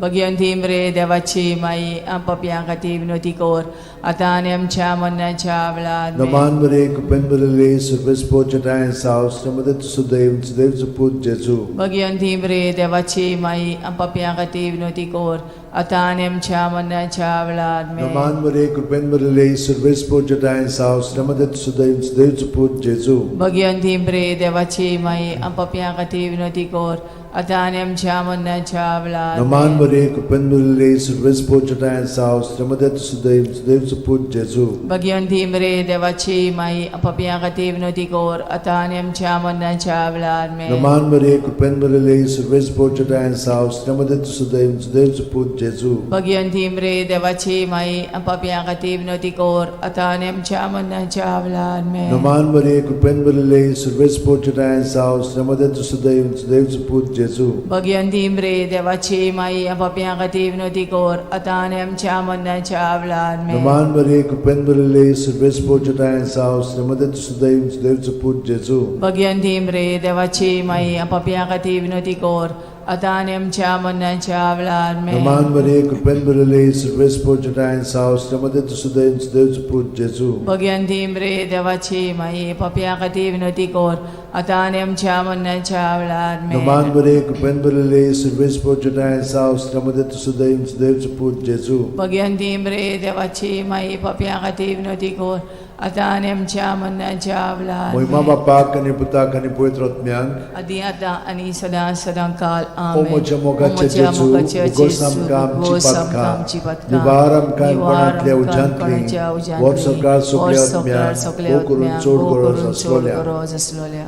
भगिवंती मरे देवाची माई पापयां खातीर विनवती कर आतां आनी आमच्या मरणाच्या वेळार आमेन. नमान मरे कृपेन भरिल्ले सर्वेस्पोर जटाय सावस मध्ये तूं सदैव सदैवचो पूत जेजू. भगिवंती मरे देवाची माई पापयां खातीर विनवती कर आतां आनी आमच्या मरणाच्या वेळार आमेन. नमान मरे कृपेन भरिल्ले सर्वेस्पोर जटाय सावस मध्ये तूं सदैव सदैवचो पूत जेजू. भगिवंती मरे देवाची माई पापयां खातीर विनवती कर आतां आनी आमच्या मरणाच्या वेळार नमान आमेन. मरे कृपेन भरिल्ले सर्वेस्पोर जटाय सावस मध्ये तूं सदैव सदैवचो पूत जेजू. भगिवंती मरे देवाची माई पापयां खातीर विनवती कर आतां आनी आमच्या मरणाच्या वेळार आमेन. नमान मरे कृपेन भरिल्ले सर्वेस्पोर जटाय सावस मध्ये तूं सदैव सदैवचो पूत जेजू. भगिवंती मरे देवाची माई पापयां खातीर विनवती कर आतां आनी आमच्या मरणाच्या वेळार आमेन. नमान मरे कृपेन भरिल्ले सर्वेस्पोर जटाय सावस मध्ये तूं सदैव सदैवचो पूत जेजू. भगिवंती मरे देवाची माई पापयां खातीर विनवती कर आतां आनी आमच्या मरणाच्या वेळार आमेन. नमान मरे कृपेन भरिल्ले सर्वेस्पोर जटाय सावस मध्ये तूं सदैव सदैवचो पूत जेजू. भगिवंती मरे देवाची माई पापयां खातीर विनवती कर आतां आनी आमच्या मरणाच्या वेळार आमेन. नमान मरे कृपेन भरिल्ले सर्वेस्पोर जटाय सावस मध्ये तूं सदैव सदैवचो पूत जेजू. भगिवंती मरे देवाची माई पापयां खातीर विनवती कर आतां आनी आमच्या मरणाच्या वेळार आमेन. नमान मरे कृपेन भरिल्ले सर्वेस्पोर जटाय सावस मध्ये तूं सदैव सदैवचो पूत जेजू. भगिवंती मरे देवाची माई पापयां खातीर विनवती कर आतां आनी आमच्या मरणाच्या वेळार मोहिमा आमेन. बापाक आनी पुताक आनी पवित्र आत्म्याक आदी आतां आनी सदां सदां काल ओ आमेन. म्हज्या मोगाच्या ओ म्हज्या जेजू, मोगाच्या भोगोस जेजू, आमकां आमची भोगोस आमकां पातकां, आमची पातकां, निवार आमकां निवार कोणांतल्या आमकां उज्यांतली, कोणाच्या उज्यांतली, वर सरकार सगल्या वर सरकार आत्म्याक, सगल्या भोव करून आत्म्याक, चड भोव गरज करून चड आसलोल्या. गरज आसलोल्या.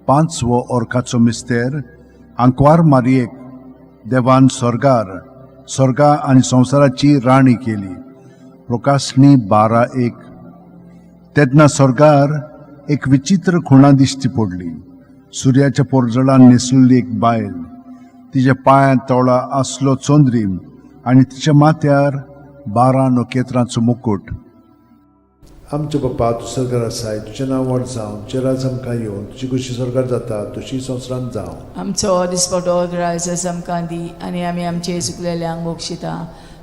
पांचवो अर्काचो मिस्तेर आंकवार मारियेक देवान स्वर्गार स्वर्गा आनी संवसाराची राणी केली. प्रकाशणी 12:1. तेन्ना स्वर्गार एक विचित्र खुणा दिश्टी पडली. सुर्याच्या पोरजळान न्हेसलेली एक बायल, तिच्या पांयांत तोळा आसलो चंद्रीम आनी तिच्या माथ्यार 12 नखेत्रांचो मुकूट. आमच्या बापा तूं सरकार आसाय, तुजें नांव व्हड जावं, तुजें राज आमकां येवं, तुजी खुशी सरकार जाता तशी संवसारांत जावं. आमचो दिसपटो ग्रायस आमकां दी आनी आमी आमचे चुकलेल्यांक बक्षिता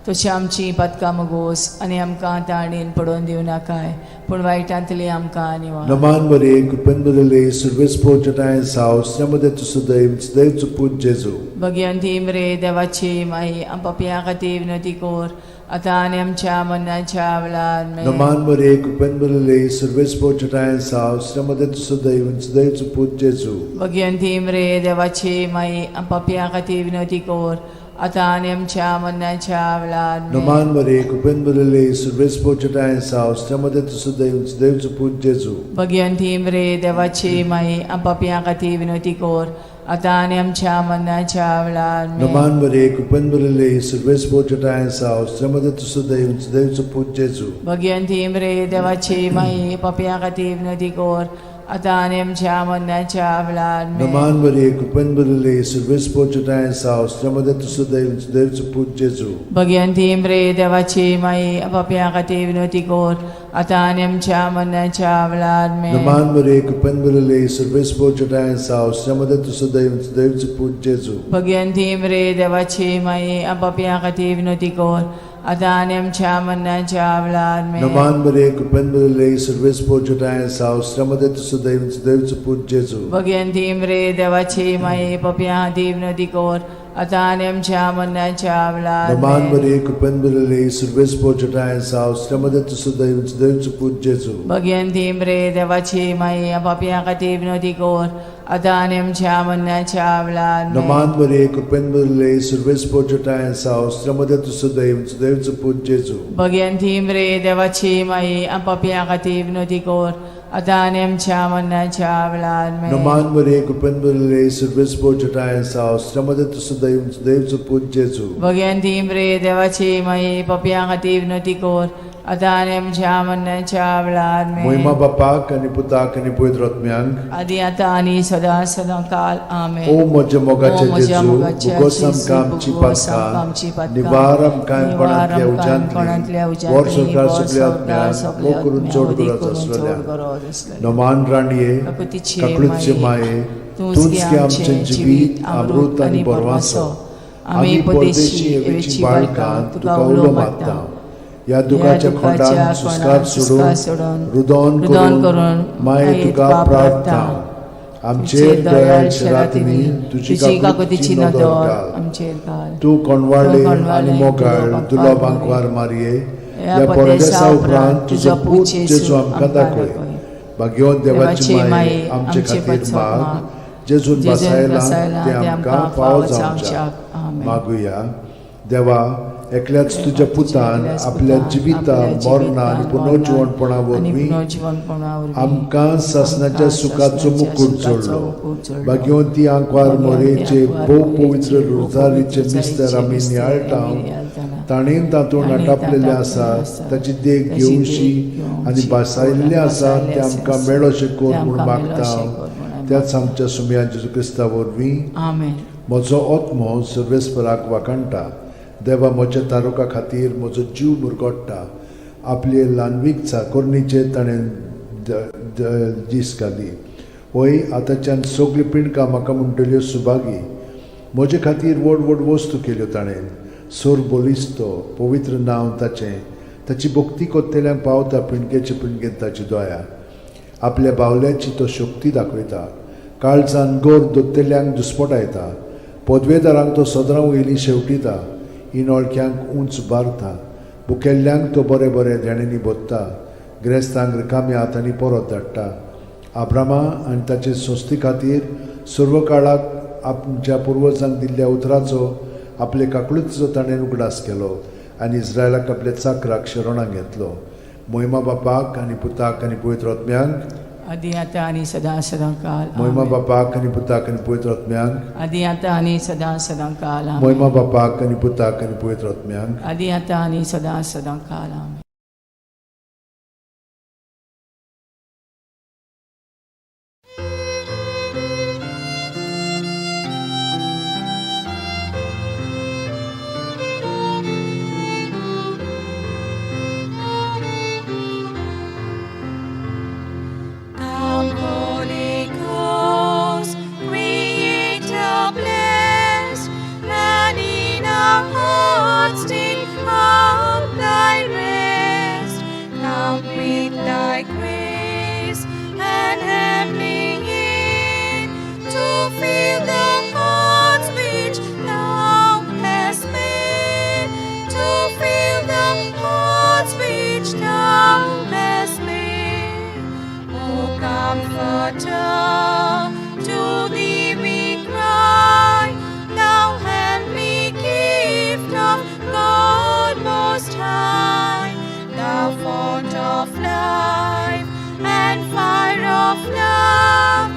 तशी आमची पातकां मुगोस आनी आमकां ताणेन पडोवन दिवं नाकाय पूण वायटांतली आमकां निवार. नमान मरे, कृपेन भरिल्ले, सर्वेस्पर जटाय साव, श्रमदे तूं सदैव, सदैव पूत जेजू. भगवंती मरे देवाची माई, आम पापयां खातीर विनवती कर आतां आनी आमच्या मरणाच्या वेळार. आमेन. नमान मरे, कृपेन भरिल्ले, सर्वेस्पर जटाय साव, श्रमदे तूं सदैव, सदैव पूत जेजू. भगवंती मरे देवाची माई, आम पापयां खातीर विनवती कर आतां आनी आमच्या मरणाच्या वेळार. आमेन. नमान मरे, कृपेन भरिल्ले, सर्वेस्पर जटाय साव, श्रमदे तूं सदैव, सदैव पूत जेजू. भगवंती मरे देवाची माई, आम पापयां खातीर विनवती कर आतां आनी आमच्या मरणाच्या वेळार. आमेन. नमान मरे, कृपेन भरिल्ले, सर्वेस्पर जटाय साव, श्रमदे तूं सदैव, सदैव पूत जेजू. भगवंती मरे देवाची माई, पापयां खातीर विनवती कर आतां आनी आमच्या मरणाच्या वेळार. आमेन. नमान मरे, कृपेन भरिल्ले, सर्वेस्पर जटाय साव, श्रमदे तूं सदैव, सदैव पूत जेजू. भगवंती मरे देवाची माई, पापयां खातीर विनवती कर आतां आनी आमच्या मरणाच्या वेळार. आमेन. नमान मरे, कृपेन भरिल्ले, सर्वेस्पर जटाय साव, श्रमदे तूं सदैव, सदैव पूत जेजू. भगवंती मरे देवाची माई, पापयां खातीर विनवती कर आतां आनी आमच्या मरणाच्या वेळार. आमेन. नमान मरे, कृपेन भरिल्ले, सर्वेस्पर जटाय साव, श्रमदे तूं सदैव, सदैव पूत जेजू. भगवंती मरे देवाची माई, पापयां खातीर विनवती कर आतां आनी आमच्या मरणाच्या वेळार. नमान आमेन. मरे, कृपेन भरिल्ले, सर्वेस्पर जटाय साव, श्रमदे तूं सदैव, सदैव पूत जेजू. भगवंती मरे देवाची माई, पापयां खातीर विनवती कर आतां आनी आमच्या मरणाच्या वेळार. आमेन. नमान मरे, कृपेन भरिल्ले, सर्वेस्पर जटाय साव, श्रमदे तूं सदैव, सदैव पूत जेजू. भगवंती मरे देवाची माई, पापयां खातीर विनवती कर आतां आनी आमच्या मरणाच्या वेळार. आमेन. नमान मरे, कृपेन भरिल्ले, सर्वेस्पर जटाय साव, श्रमदे तूं सदैव, सदैव पूत जेजू. भगवंती मरे देवाची माई, पापयां खातीर विनवती कर आतां आनी आमच्या मरणाच्या वेळार. आमेन. मोहिमा बापाक आनी पुताक आनी पवित्र आत्म्यांक. आदी आतां आनी सदां सदां काल. आमेन. ओ म्हज्या मोगाचे ओ म्हज्या जेजू, मोगाचे भुगोस जेजू, आमकां आमची भुगोस आमकां आमची पातकां, पातकां, निवार आमकां निवार कोणांतल्या आमकां कोणांतल्या उज्यांतली, वर उज्यांतली, संवसार वर सगल्या संवसार आत्म्यांक, सगल्या मोग करून आत्म्यांक, चड वदी गरज करून चड आसलेल्या. गरज आसलेल्या. नमान राणये, काकुतीचे काकळूतचे माये, तूंच गे आमचें जिवीत, अमृत आनी बरवासो. आमी परदेशी एवेची बाळकां तुका उलो मारता. ह्या दुखाच्या खोंडान सुस्कार सोडून, रुदोन रुदोन करून करून माये तुका प्रार्थना. आमचेर दयाळ शेरातिनी तुजी काकुतीची नदर घाल. आमचेर घाल. तूं कोणवाळे तूं कोणवाळे आनी मोगाळ तुलो दुलो बांकवार बांकवार मारये, ह्या ह्या परदेसा परदेसा उपरांत तुजो पूत जेजू आमकां दाखय. भाग्यवंत देवाची देवाची माये, आमचे आमचे खातीर पासत माग, माग, जेजून जेजून बसायला बसायला ते आमकां फावो जावच्याक. आमेन. मागुया. देवा, एकल्याच तुज्या पुतान एकल्याच आपल्या पुतान जिविता आपल्या मरणा आनी जिवितान, पुनर्जिवणपणा आनी वरवीं पुनर्जिवणपणा वरवीं आमकां सासणाच्या आमकां सुखाचो सासणाच्या मुकूट सुखाचो जोडलो. मुकूट जोडलो. भाग्यवंती आंकवार भाग्यवंती मोरेचे आंकवार भोव मोरेचे पवित्र भोव रोजारीचे पवित्र मिस्तर आमी मिस्तर नियाळटा, आमी नियाळटाना, ताणें तातूंत ताणें नाटापलेलें तातूंत आसा आसा, ताची देख ताची देख घेवशी घेवशी आनी भासायल्लें आसा भासायल्लें तें आसा, आमकां मेळोशें कर तें म्हूण आमकां मागता. मेळोशें कर म्हूण आमी त्याच आमच्या सुमया जेजू क्रिस्ता वरवीं. आमेन. म्हजो आत्मो सर्वेस्पराक वाखाणटा, देवा म्हज्या तारुका खातीर म्हजो जीव मुरगोडटा. आपले ल्हानवीक चाकोरणीचेर ताणें दीस घाली. वय, आतांच्यान सगळीं पिंडकां म्हाका म्हणटल्यो सुभागी. म्हजे खातीर व्हड व्हड वस्तू केल्यो ताणें. सोर बलिस्तो पवित्र नांव ताचें. ताची भक्ती कोत्तेल्यांक पावता पिंडकेचे पिंडकेन ताची दया. आपल्या बावल्याची तो शक्ती दाखयता, काळजान गोर दोत्तेल्यांक दुस्पटायता. पदवेदारांक तो सदरां वयली शेवटिता, इनोळख्यांक उंच बारता. बुकेल्ल्यांक तो बरें बरें देण्यांनी भोत्ता, ग्रेस्तांक रिकाम्या हातांनी परत धाडटा. आब्रामा आनी ताचे संस्थे खातीर सर्व काळाक आमच्या पुर्वजांक दिल्ल्या उतराचो आपले काकळुतीचो ताणें उगडास केलो आनी इस्रायलाक आपल्या चाकराक शरणाक घेतलो. मोहिमा बापाक आनी पुताक आनी पवित्र आत्म्यांक. आदी आतां आनी सदां सदां काल. मोहिमा आमेन. बापाक आनी पुताक आनी पवित्र आत्म्यांक. आदी आतां आनी सदां सदां काल. आमेन. मोहिमा बापाक आनी पुताक आनी पवित्र आत्म्यांक. आदी आतां आनी सदां सदां काल. आमेन. Come, Holy Ghost, Creator bless, and in our hearts take Comforter, to thee we cry, thou heavenly gift of God Most High, thou font of life and fire of love,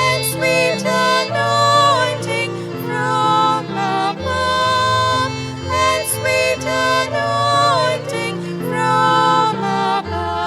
and sweet anointing from above, and sweet anointing from above.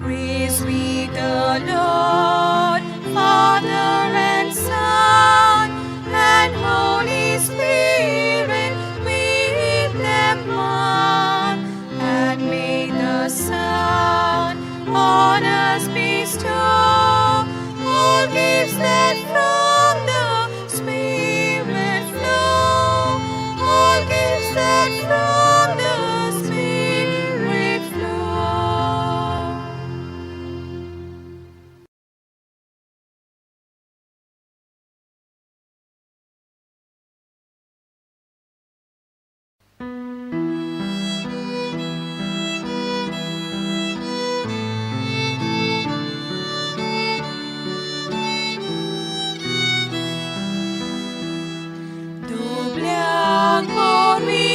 Praise we the Lord, Father and Son, and Holy Spirit, with them one. And may the Son on us bestow all gifts that from the Spirit flow, all gifts that from the Spirit flow. दुबळ्यांक पोरवी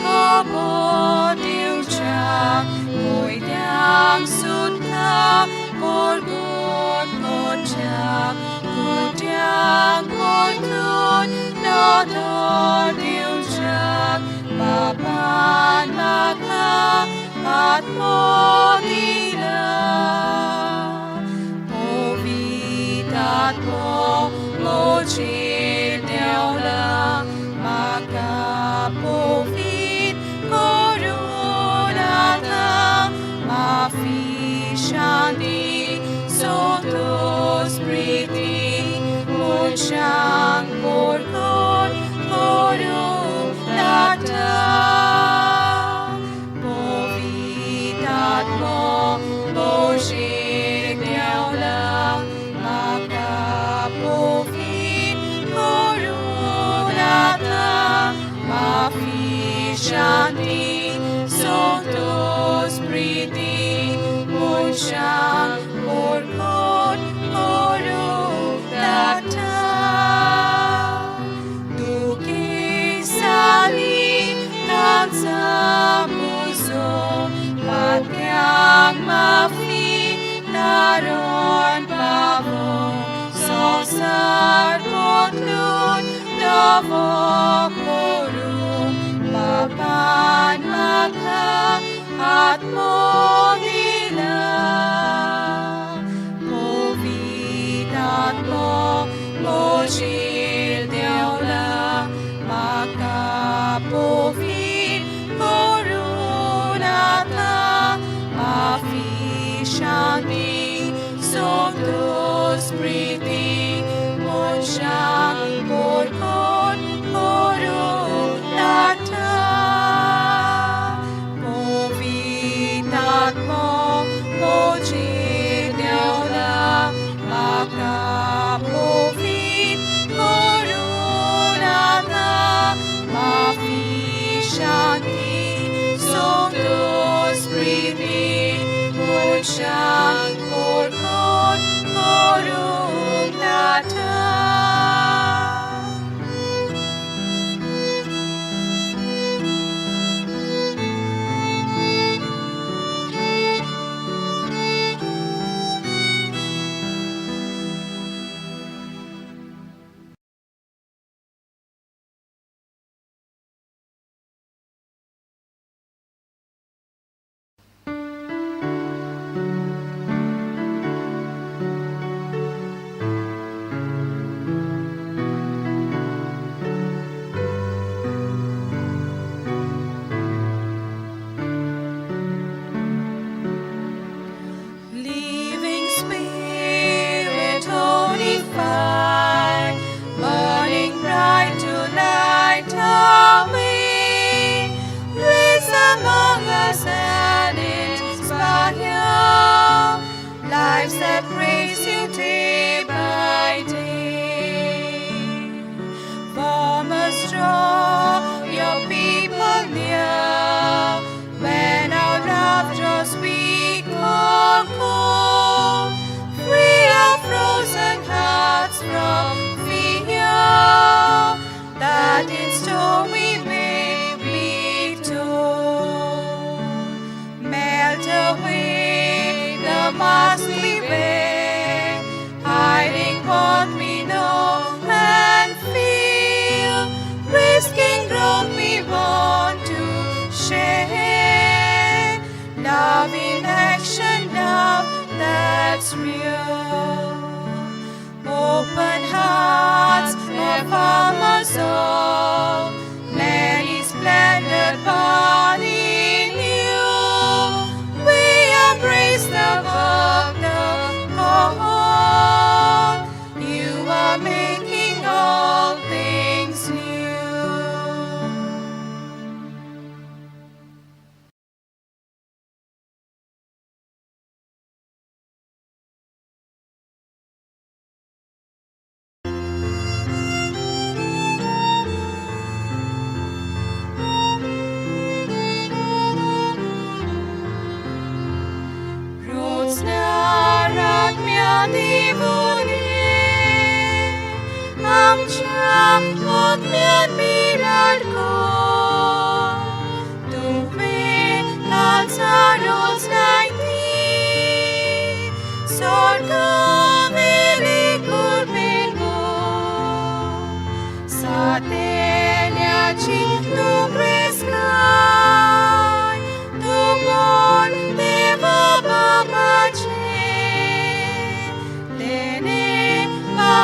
खबर दिवच्याक कोयद्यांक सुद्दां परगट करच्याक कुड्यांक परतून नदर दिवच्याक बाबान म्हाका आत्मो दिला. पवित्र म्हजेर देंवला, म्हाका पवित्र करून आतां माफी, शांती, संतोष, प्रिती मनशांक परगट करूंक धाडटा. पवित्र आत्मो म्हजेर देंवला, म्हाका पवित्र करून आतां माफी, शांती, संतोष, प्रिती मनशांक परगट करूंक धाडटा. दुखेसाली तांचा पुजो, पात्यांक माफी तारण पावो, संवसार बदलून नवो करूं, बाबान म्हाका आत्मो दिला. पवित्र आत्मो म्हजेर देंवला, म्हाका पवित्र करून आतां माफी, शांती, संतोष, प्रिती मनशांक परगट करूंक धाडटा. पवित्र आत्मो म्हजेर देंवला, म्हाका पवित्र करून आतां माफी, शांती, संतोष, प्रिती मनशांक परगट करूंक धाडटा.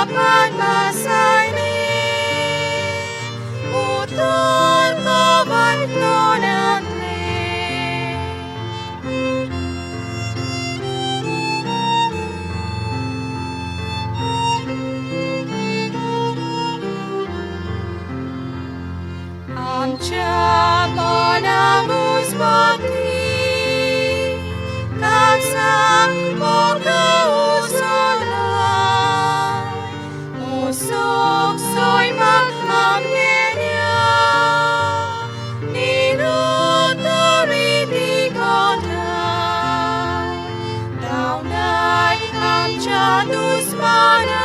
बापान बसयलें उतर कवय तोंडांतलें. आमच्या मना मुजमती काळजाक मोग उसळाय, मोसोक सैमाक आमगेल्या निरुतरी दिगोठाय, धांवडाय आमच्या दुस्मानाक,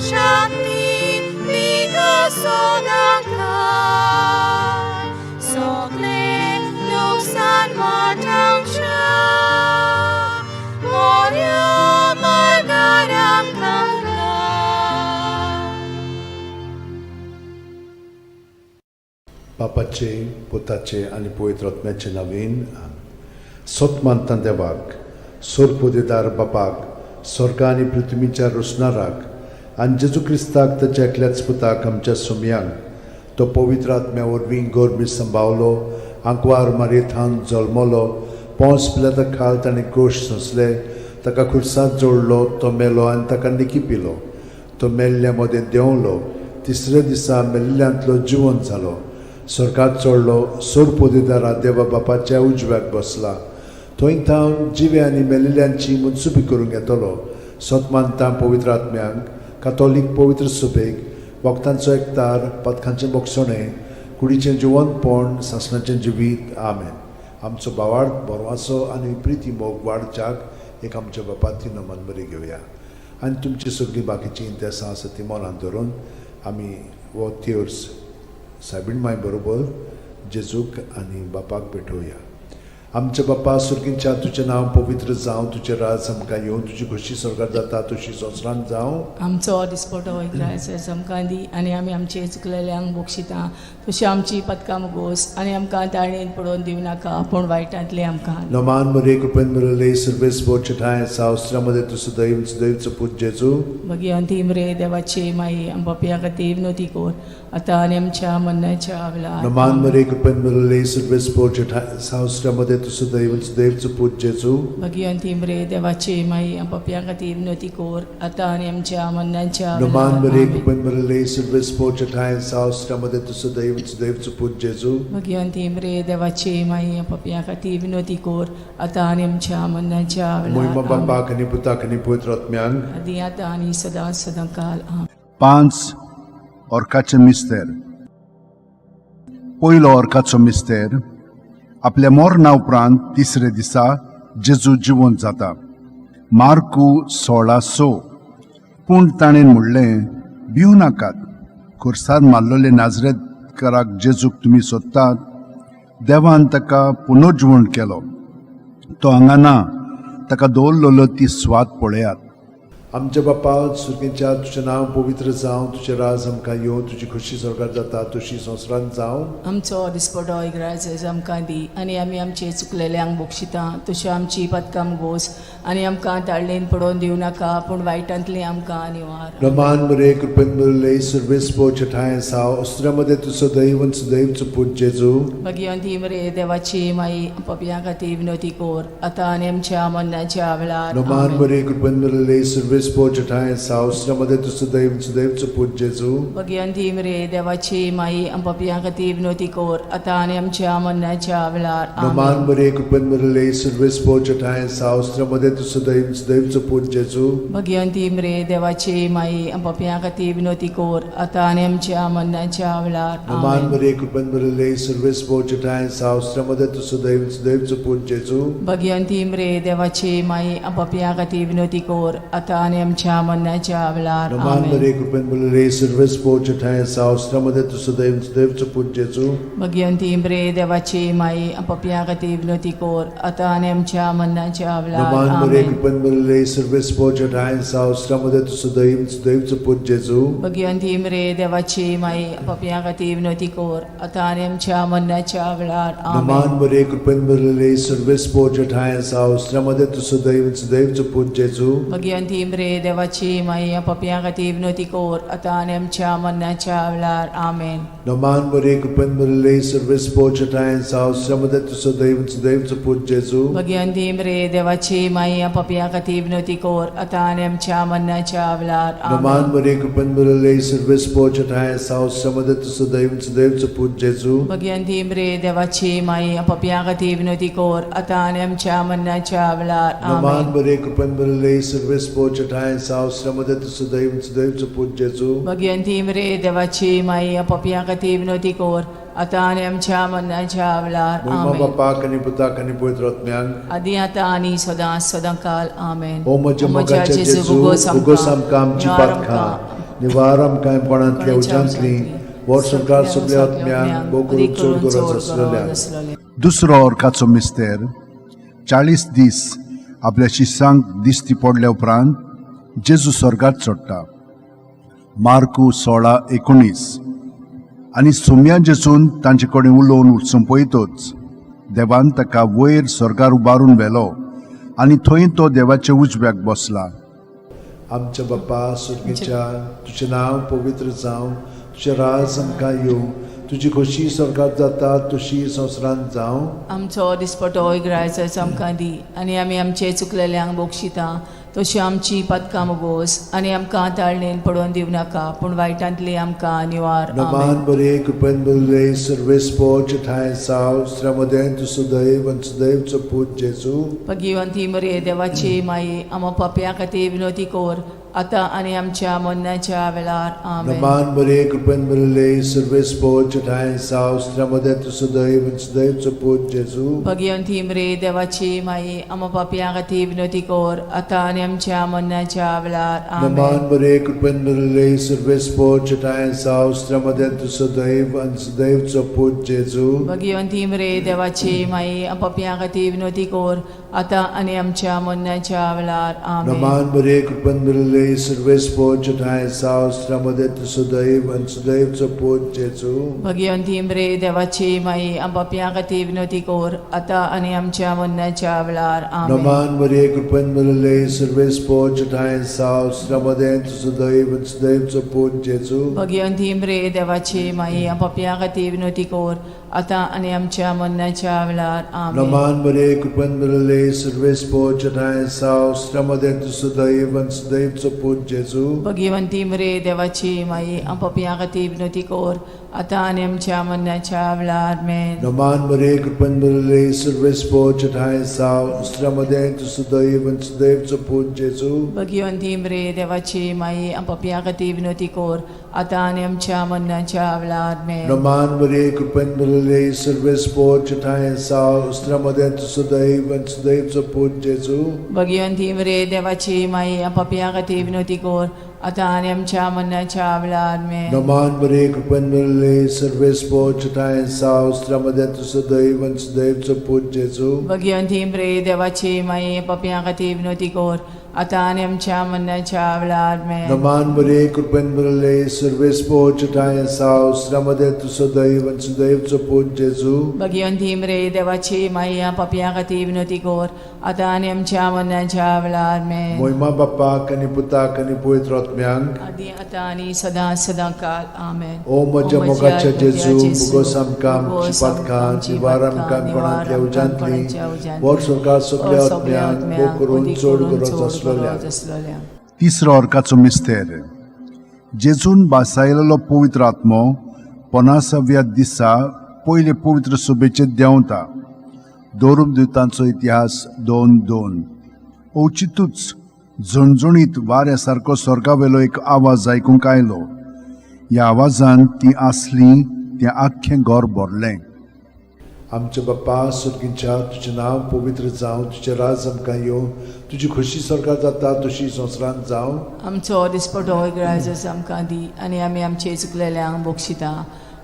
शांती दिगा सदांकाळ, सगळें लुकसाण वाटावच्या मोऱ्या मार्गार आमकां घाल. बापाचे, पुताचे आनी पवित्र आत्म्याचे नवीन. सत मानता देवाक, सोरपोदेदार बापाक, स्वर्ग आनी पृथ्वीच्या रोसणाराक आनी जेजू क्रिस्ताक ताच्या एकल्याच पुताक आमच्या सुमयांक, तो पवित्र आत्म्या वरवीं गोरमी संभावलो, आंकवार मारयेथावन जल्मलो, पोंस पिलाता खाल ताणें कोश सोंसले, ताका खुर्सात जोडलो, तो मेलो आनी ताका निकी पिलो, तो मेल्ल्या मदें देंवलो, तिसऱ्या दिसा मेल्ल्यांतलो जिवंत जालो, स्वर्गात चडलो, सोरपोदेदारा देवा बापाच्या उजव्याक बसला, थंय थावन जिवे आनी मेलिल्ल्यांची मनसुबी करूंक येतलो. सत मानता पवित्र आत्म्यांक, कातोलीक पवित्र सुबेक, वखदांचो एकतार, पथकांचें बोगसणें, कुडीचें जिवनपण, सासणाचें जिवीत. आमेन. आमचो भावार्थ बरवाचो आनी प्रिती मोग वाडच्याक एक आमच्या बापाती नमन बरी घेवया आनी तुमची सगळीं बाकीचीं इंतेसां आसा ती मनांत धरून आमी हो तेर्स सायबीण माय बरोबर जेजूक आनी बापाक भेटोवया. आमच्या बापा सुर्गींच्या, तुजें नांव पवित्र जावं, तुजें राज आमकां येवं, तुजी खोशी स्वर्गार जाता तशी संवसारांत जावं. आमचो दिसपटो इग्रायस आमकां दी आनी आमी आमचे चुकलेल्यांक बक्षिता तशी आमची पदकां मुगोस आनी आमकां ताळणेन पडोवन दिवं नाका पूण वायटांतलें आमकां. नमान मरे कृपेन मिळले सर्वेस बोचठाय सावस्त्रामध्ये तूं सदैव सदैवचो पूत जेजू. भगिवंती मरे देवाची माई, आमच्या खातीर विनोती कोर आतां आनी आमच्या मरणाच्या वेळार. नमान मरे कृपेन मिळले सर्वेस बोचठाय सावस्त्रामध्ये तूं सदैव सदैवचो पूत जेजू. भगिवंती मरे देवाची माई, आमच्या खातीर विनोती कोर आतां आनी आमच्या मरणाच्या नमान वेळार. मरे आमेन. कृपेन मिळले सर्वेस बोचठाय सावस्त्रामध्ये तूं सदैव सदैवचो पूत जेजू. भगिवंती मरे देवाची माई, आमच्या खातीर विनोती कोर आतां आनी आमच्या मरणाच्या मोहिमा वेळार. आमेन. बापाक आनी पुताक आनी पवित्र आत्म्यांक. आदी आतां आनी सदां सदां काल. आमेन. पांच ऑर्काचे मिस्तेर. पयलो ऑर्काचो मिस्तेर, आपल्या मरणा उपरांत तिसरे दिसा जेजू जिवंत जाता. मार्कू 16:6. पूण ताणें म्हणलें, भिवू नाकात, खुर्सार मारलेले नाजरेतकाराक जेजूक तुमी सोदतात. देवान ताका पुनर्जिवण केलो. तो हांगा ना, ताका दवरलेलो ती सुवात पळयात. आमच्या बापा सुर्गींच्या, तुजें नांव पवित्र जावं, तुजें राज आमकां येवं, तुजी खोशी स्वर्गार जाता तशी संवसारांत जावं. आमचो दिसपटो इग्रायस आमकां दी आनी आमी आमचे चुकलेल्यांक बक्षिता तशी आमची पदकां गोस आनी आमकां ताळणेन पडोवन दिवं नाका पूण वायटांतलें आमकां निवार. रमान मरे कृपेन मिळले सर्वेस पोचठाय साव अस्त्रामध्ये तूं सदैव सदैवचो पूत जेजू. भगिवंती मरे देवाची माई, पपया खातीर विनोती कोर आतां आनी आमच्या मरणाच्या वेळार. नमान आमेन. मरे कृपेन मिळले सर्वेस पोचठाय साव अस्त्रामध्ये तूं सदैव सदैवचो पूत जेजू. भगिवंती मरे देवाची माई, पपया खातीर विनोती कोर आतां आनी आमच्या मरणाच्या वेळार. नमान आमेन. मरे कृपेन मिळले सर्वेस पोचठाय साव अस्त्रामध्ये तूं सदैव सदैवचो पूत जेजू. भगिवंती मरे देवाची माई, पपया खातीर विनोती कोर आतां आनी आमच्या मरणाच्या वेळार. नमान आमेन. मरे कृपेन मिळले सर्वेस पोचठाय साव अस्त्रामध्ये तूं सदैव सदैवचो पूत जेजू. भगिवंती मरे देवाची माई, पपया खातीर विनोती कोर आतां आनी आमच्या मरणाच्या वेळार. नमान आमेन. मरे कृपेन मिळले सर्वेस पोचठाय साव अस्त्रामध्ये तूं सदैव सदैवचो पूत जेजू. भगिवंती मरे देवाची माई, पपया खातीर विनोती कोर आतां आनी आमच्या मरणाच्या वेळार. नमान मरे आमेन. कृपेन मिळले सर्वेस पोचठाय साव अस्त्रामध्ये तूं सदैव सदैवचो पूत जेजू. भगिवंती मरे देवाची माई, पपया खातीर विनोती कोर आतां आनी आमच्या मरणाच्या वेळार. नमान आमेन. मरे कृपेन मिळले सर्वेस पोचठाय साव अस्त्रामध्ये तूं सदैव सदैवचो पूत जेजू. भगिवंती मरे रे देवाची माई पपया खातीर विनवती कोर आतां आनी आमच्या मरणाच्या वेळार. आमेन. नमान मरे कृपेन भरिल्ले सर्वेस्पोर चेटायन साव श्रमदे तूं सदैव सुदैवचो पूत जेजू. भगिवंती रे देवाची माई पपया खातीर विनवती कोर आतां आनी आमच्या मरणाच्या वेळार. नमान आमेन. मरे कृपेन भरिल्ले सर्वेस्पोर चेटायन साव श्रमदे तूं सदैव सुदैवचो पूत जेजू. भगिवंती रे देवाची माई पपया खातीर विनवती कोर आतां आनी आमच्या मरणाच्या वेळार. नमान आमेन. मरे कृपेन भरिल्ले सर्वेस्पोर चेटायन साव श्रमदे तूं सदैव सुदैवचो पूत जेजू. भगिवंती रे देवाची माई पपया खातीर विनवती कोर आतां आनी आमच्या मरणाच्या वेळार. मोहिमा आमेन. बापाक आनी पुताक आनी पवित्र आत्म्याक. आदी आतां आनी सदां सदां काल. आमेन. ओ म्हज्या मोगाच्या जेजू, उगोस आमकां आमची पातकां, निवार आमकां कोणांतल्या उज्यांतली, वर्संकार सगल्या आत्म्यांक, भोव करून चड गरज आसलेल्या. दुसरो अर्काचो मिस्तेर. 40 दीस आपल्या शिसांक दिश्टी पडल्या उपरांत जेजू स्वर्गात चडटा. मार्कू 16:19. आनी सुम्या जेजून तांचे कडेन उलोवन सोंपयतच देवान ताका वयर स्वर्गार उबारून व्हेलो आनी थंय तो देवाच्या उजव्याक बसला. आमच्या बाप्पा सुर्गीच्या, तुजें नांव पवित्र जावं, तुजें राज आमकां येवं, तुजी खोशी स्वर्गात जाता तशी संवसारांत जावं. आमचो दिसपटो इगरायचो आमकां दी आनी आमी आमचे चुकलेल्यांक बक्षिता तशी आमची पातकां मोगोस आनी आमकां ताळणेन पडोवन दिवं नाका, पूण वायटांतली आमकां निवार. नमान आमेन. बरे कृपेन बरले सर्वेस्पोर ठांय साव श्रमदेन तूं सुदैव आनी सुदैवचो पूत जेजू. भगिवंती मरे देवाची माई, आमा पापया खातीर विनवती कोर आतां आनी आमच्या मरणाच्या वेळार. आमेन. नमान बरे कृपेन भरिल्ले सर्वेस्पोर ठांय साव श्रमदेन तूं सुदैव आनी सुदैवचो पूत जेजू. भगिवंती मरे देवाची माई, आमा पापया खातीर विनवती कोर आतां आनी आमच्या मरणाच्या वेळार. आमेन. नमान बरे कृपेन भरिल्ले सर्वेस्पोर ठांय साव श्रमदेन तूं सुदैव आनी सुदैवचो पूत जेजू. भगिवंती मरे देवाची माई, पापया खातीर विनवती कोर आतां आनी आमच्या मरणाच्या वेळार. आमेन. नमान बरे कृपेन भरिल्ले सर्वेस्पोर ठांय साव श्रमदेन तूं सुदैव आनी सुदैवचो पूत जेजू. भगिवंती मरे देवाची माई, पापया खातीर विनवती कोर आतां आनी आमच्या मरणाच्या वेळार. आमेन. नमान मरे कृपेन भरिल्ले सर्वेस्पोर ठांय साव श्रमदेन तूं सुदैव आनी सुदैवचो पूत जेजू. भगिवंती मरे देवाची माई, पापया खातीर विनवती कोर आतां आनी आमच्या मरणाच्या वेळार. आमेन. नमान मरे कृपेन भरिल्ले सर्वेस्पोर ठांय साव श्रमदेन तूं सुदैव आनी सुदैवचो पूत जेजू. भगिवंती मरे देवाची माई, पापया खातीर विनवती कोर आतां आनी आमच्या मरणाच्या वेळार. मेन. नमान मरे कृपेन भरिल्ले सर्वेस्पोर ठांय साव श्रमदेन तूं सुदैव आनी सुदैवचो पूत जेजू. भगिवंती मरे देवाची माई, पापया खातीर विनवती कोर आतां आनी आमच्या मरणाच्या वेळार. मेन. नमान मरे कृपेन भरिल्ले सर्वेस्पोर ठांय साव श्रमदेन तूं सुदैव आनी सुदैवचो पूत जेजू. भगिवंती मरे देवाची माई, पापया खातीर विनवती कोर आतां आनी आमच्या मरणाच्या वेळार. मेन. नमान मरे कृपेन भरिल्ले सर्वेस्पोर ठांय साव श्रमदेन तूं सुदैव आनी सुदैवचो पूत जेजू. भगिवंती मरे देवाची माई, पापया खातीर विनवती कोर आतां आनी आमच्या मरणाच्या वेळार. मेन. नमान मरे कृपेन भरिल्ले सर्वेस्पोर ठांय साव श्रमदेन तूं सुदैव आनी सुदैवचो पूत जेजू. भगिवंती मरे देवाची माई, पापया खातीर विनवती कोर आतां आनी आमच्या मरणाच्या वेळार. मेन. मोहिमा बाप्पाक आनी पुताक आनी पवित्र आत्म्यांक. आदी आतां आनी सदां सदां काल. आमेन. ओ म्हज्या मोगाच्या जेजू, मुगोस आमकां आमची पातकां, निवार आमकां कोणांतल्या उज्यांतली, वर सरकार सगल्या आत्म्यांक, भोव करून चड गरज आसलेल्या. आसलेल्या. तिसरो अर्काचो मिस्तेर. जेजून बासायलेलो पवित्र आत्मो 50व्या दिसा पयले पवित्र सभेचेर देंवता. दोरून दिवतांचो इतिहास 2:2. अवचितूच झणझणीत वाऱ्या सारको स्वर्गावेलो एक आवाज आयकूंक आयलो. ह्या आवाजान ती आसली तें आख्खें घर भरलें. आमच्या बाप्पा सुर्गींच्या, तुजें नांव पवित्र जावं, तुजें राज आमकां येवं, तुजी खोशी सरकार जाता तशी संवसारांत जावं. आमचो दिसपटो इगरायजस आमकां दी आनी आमी आमचे चुकलेल्यांक बक्षिता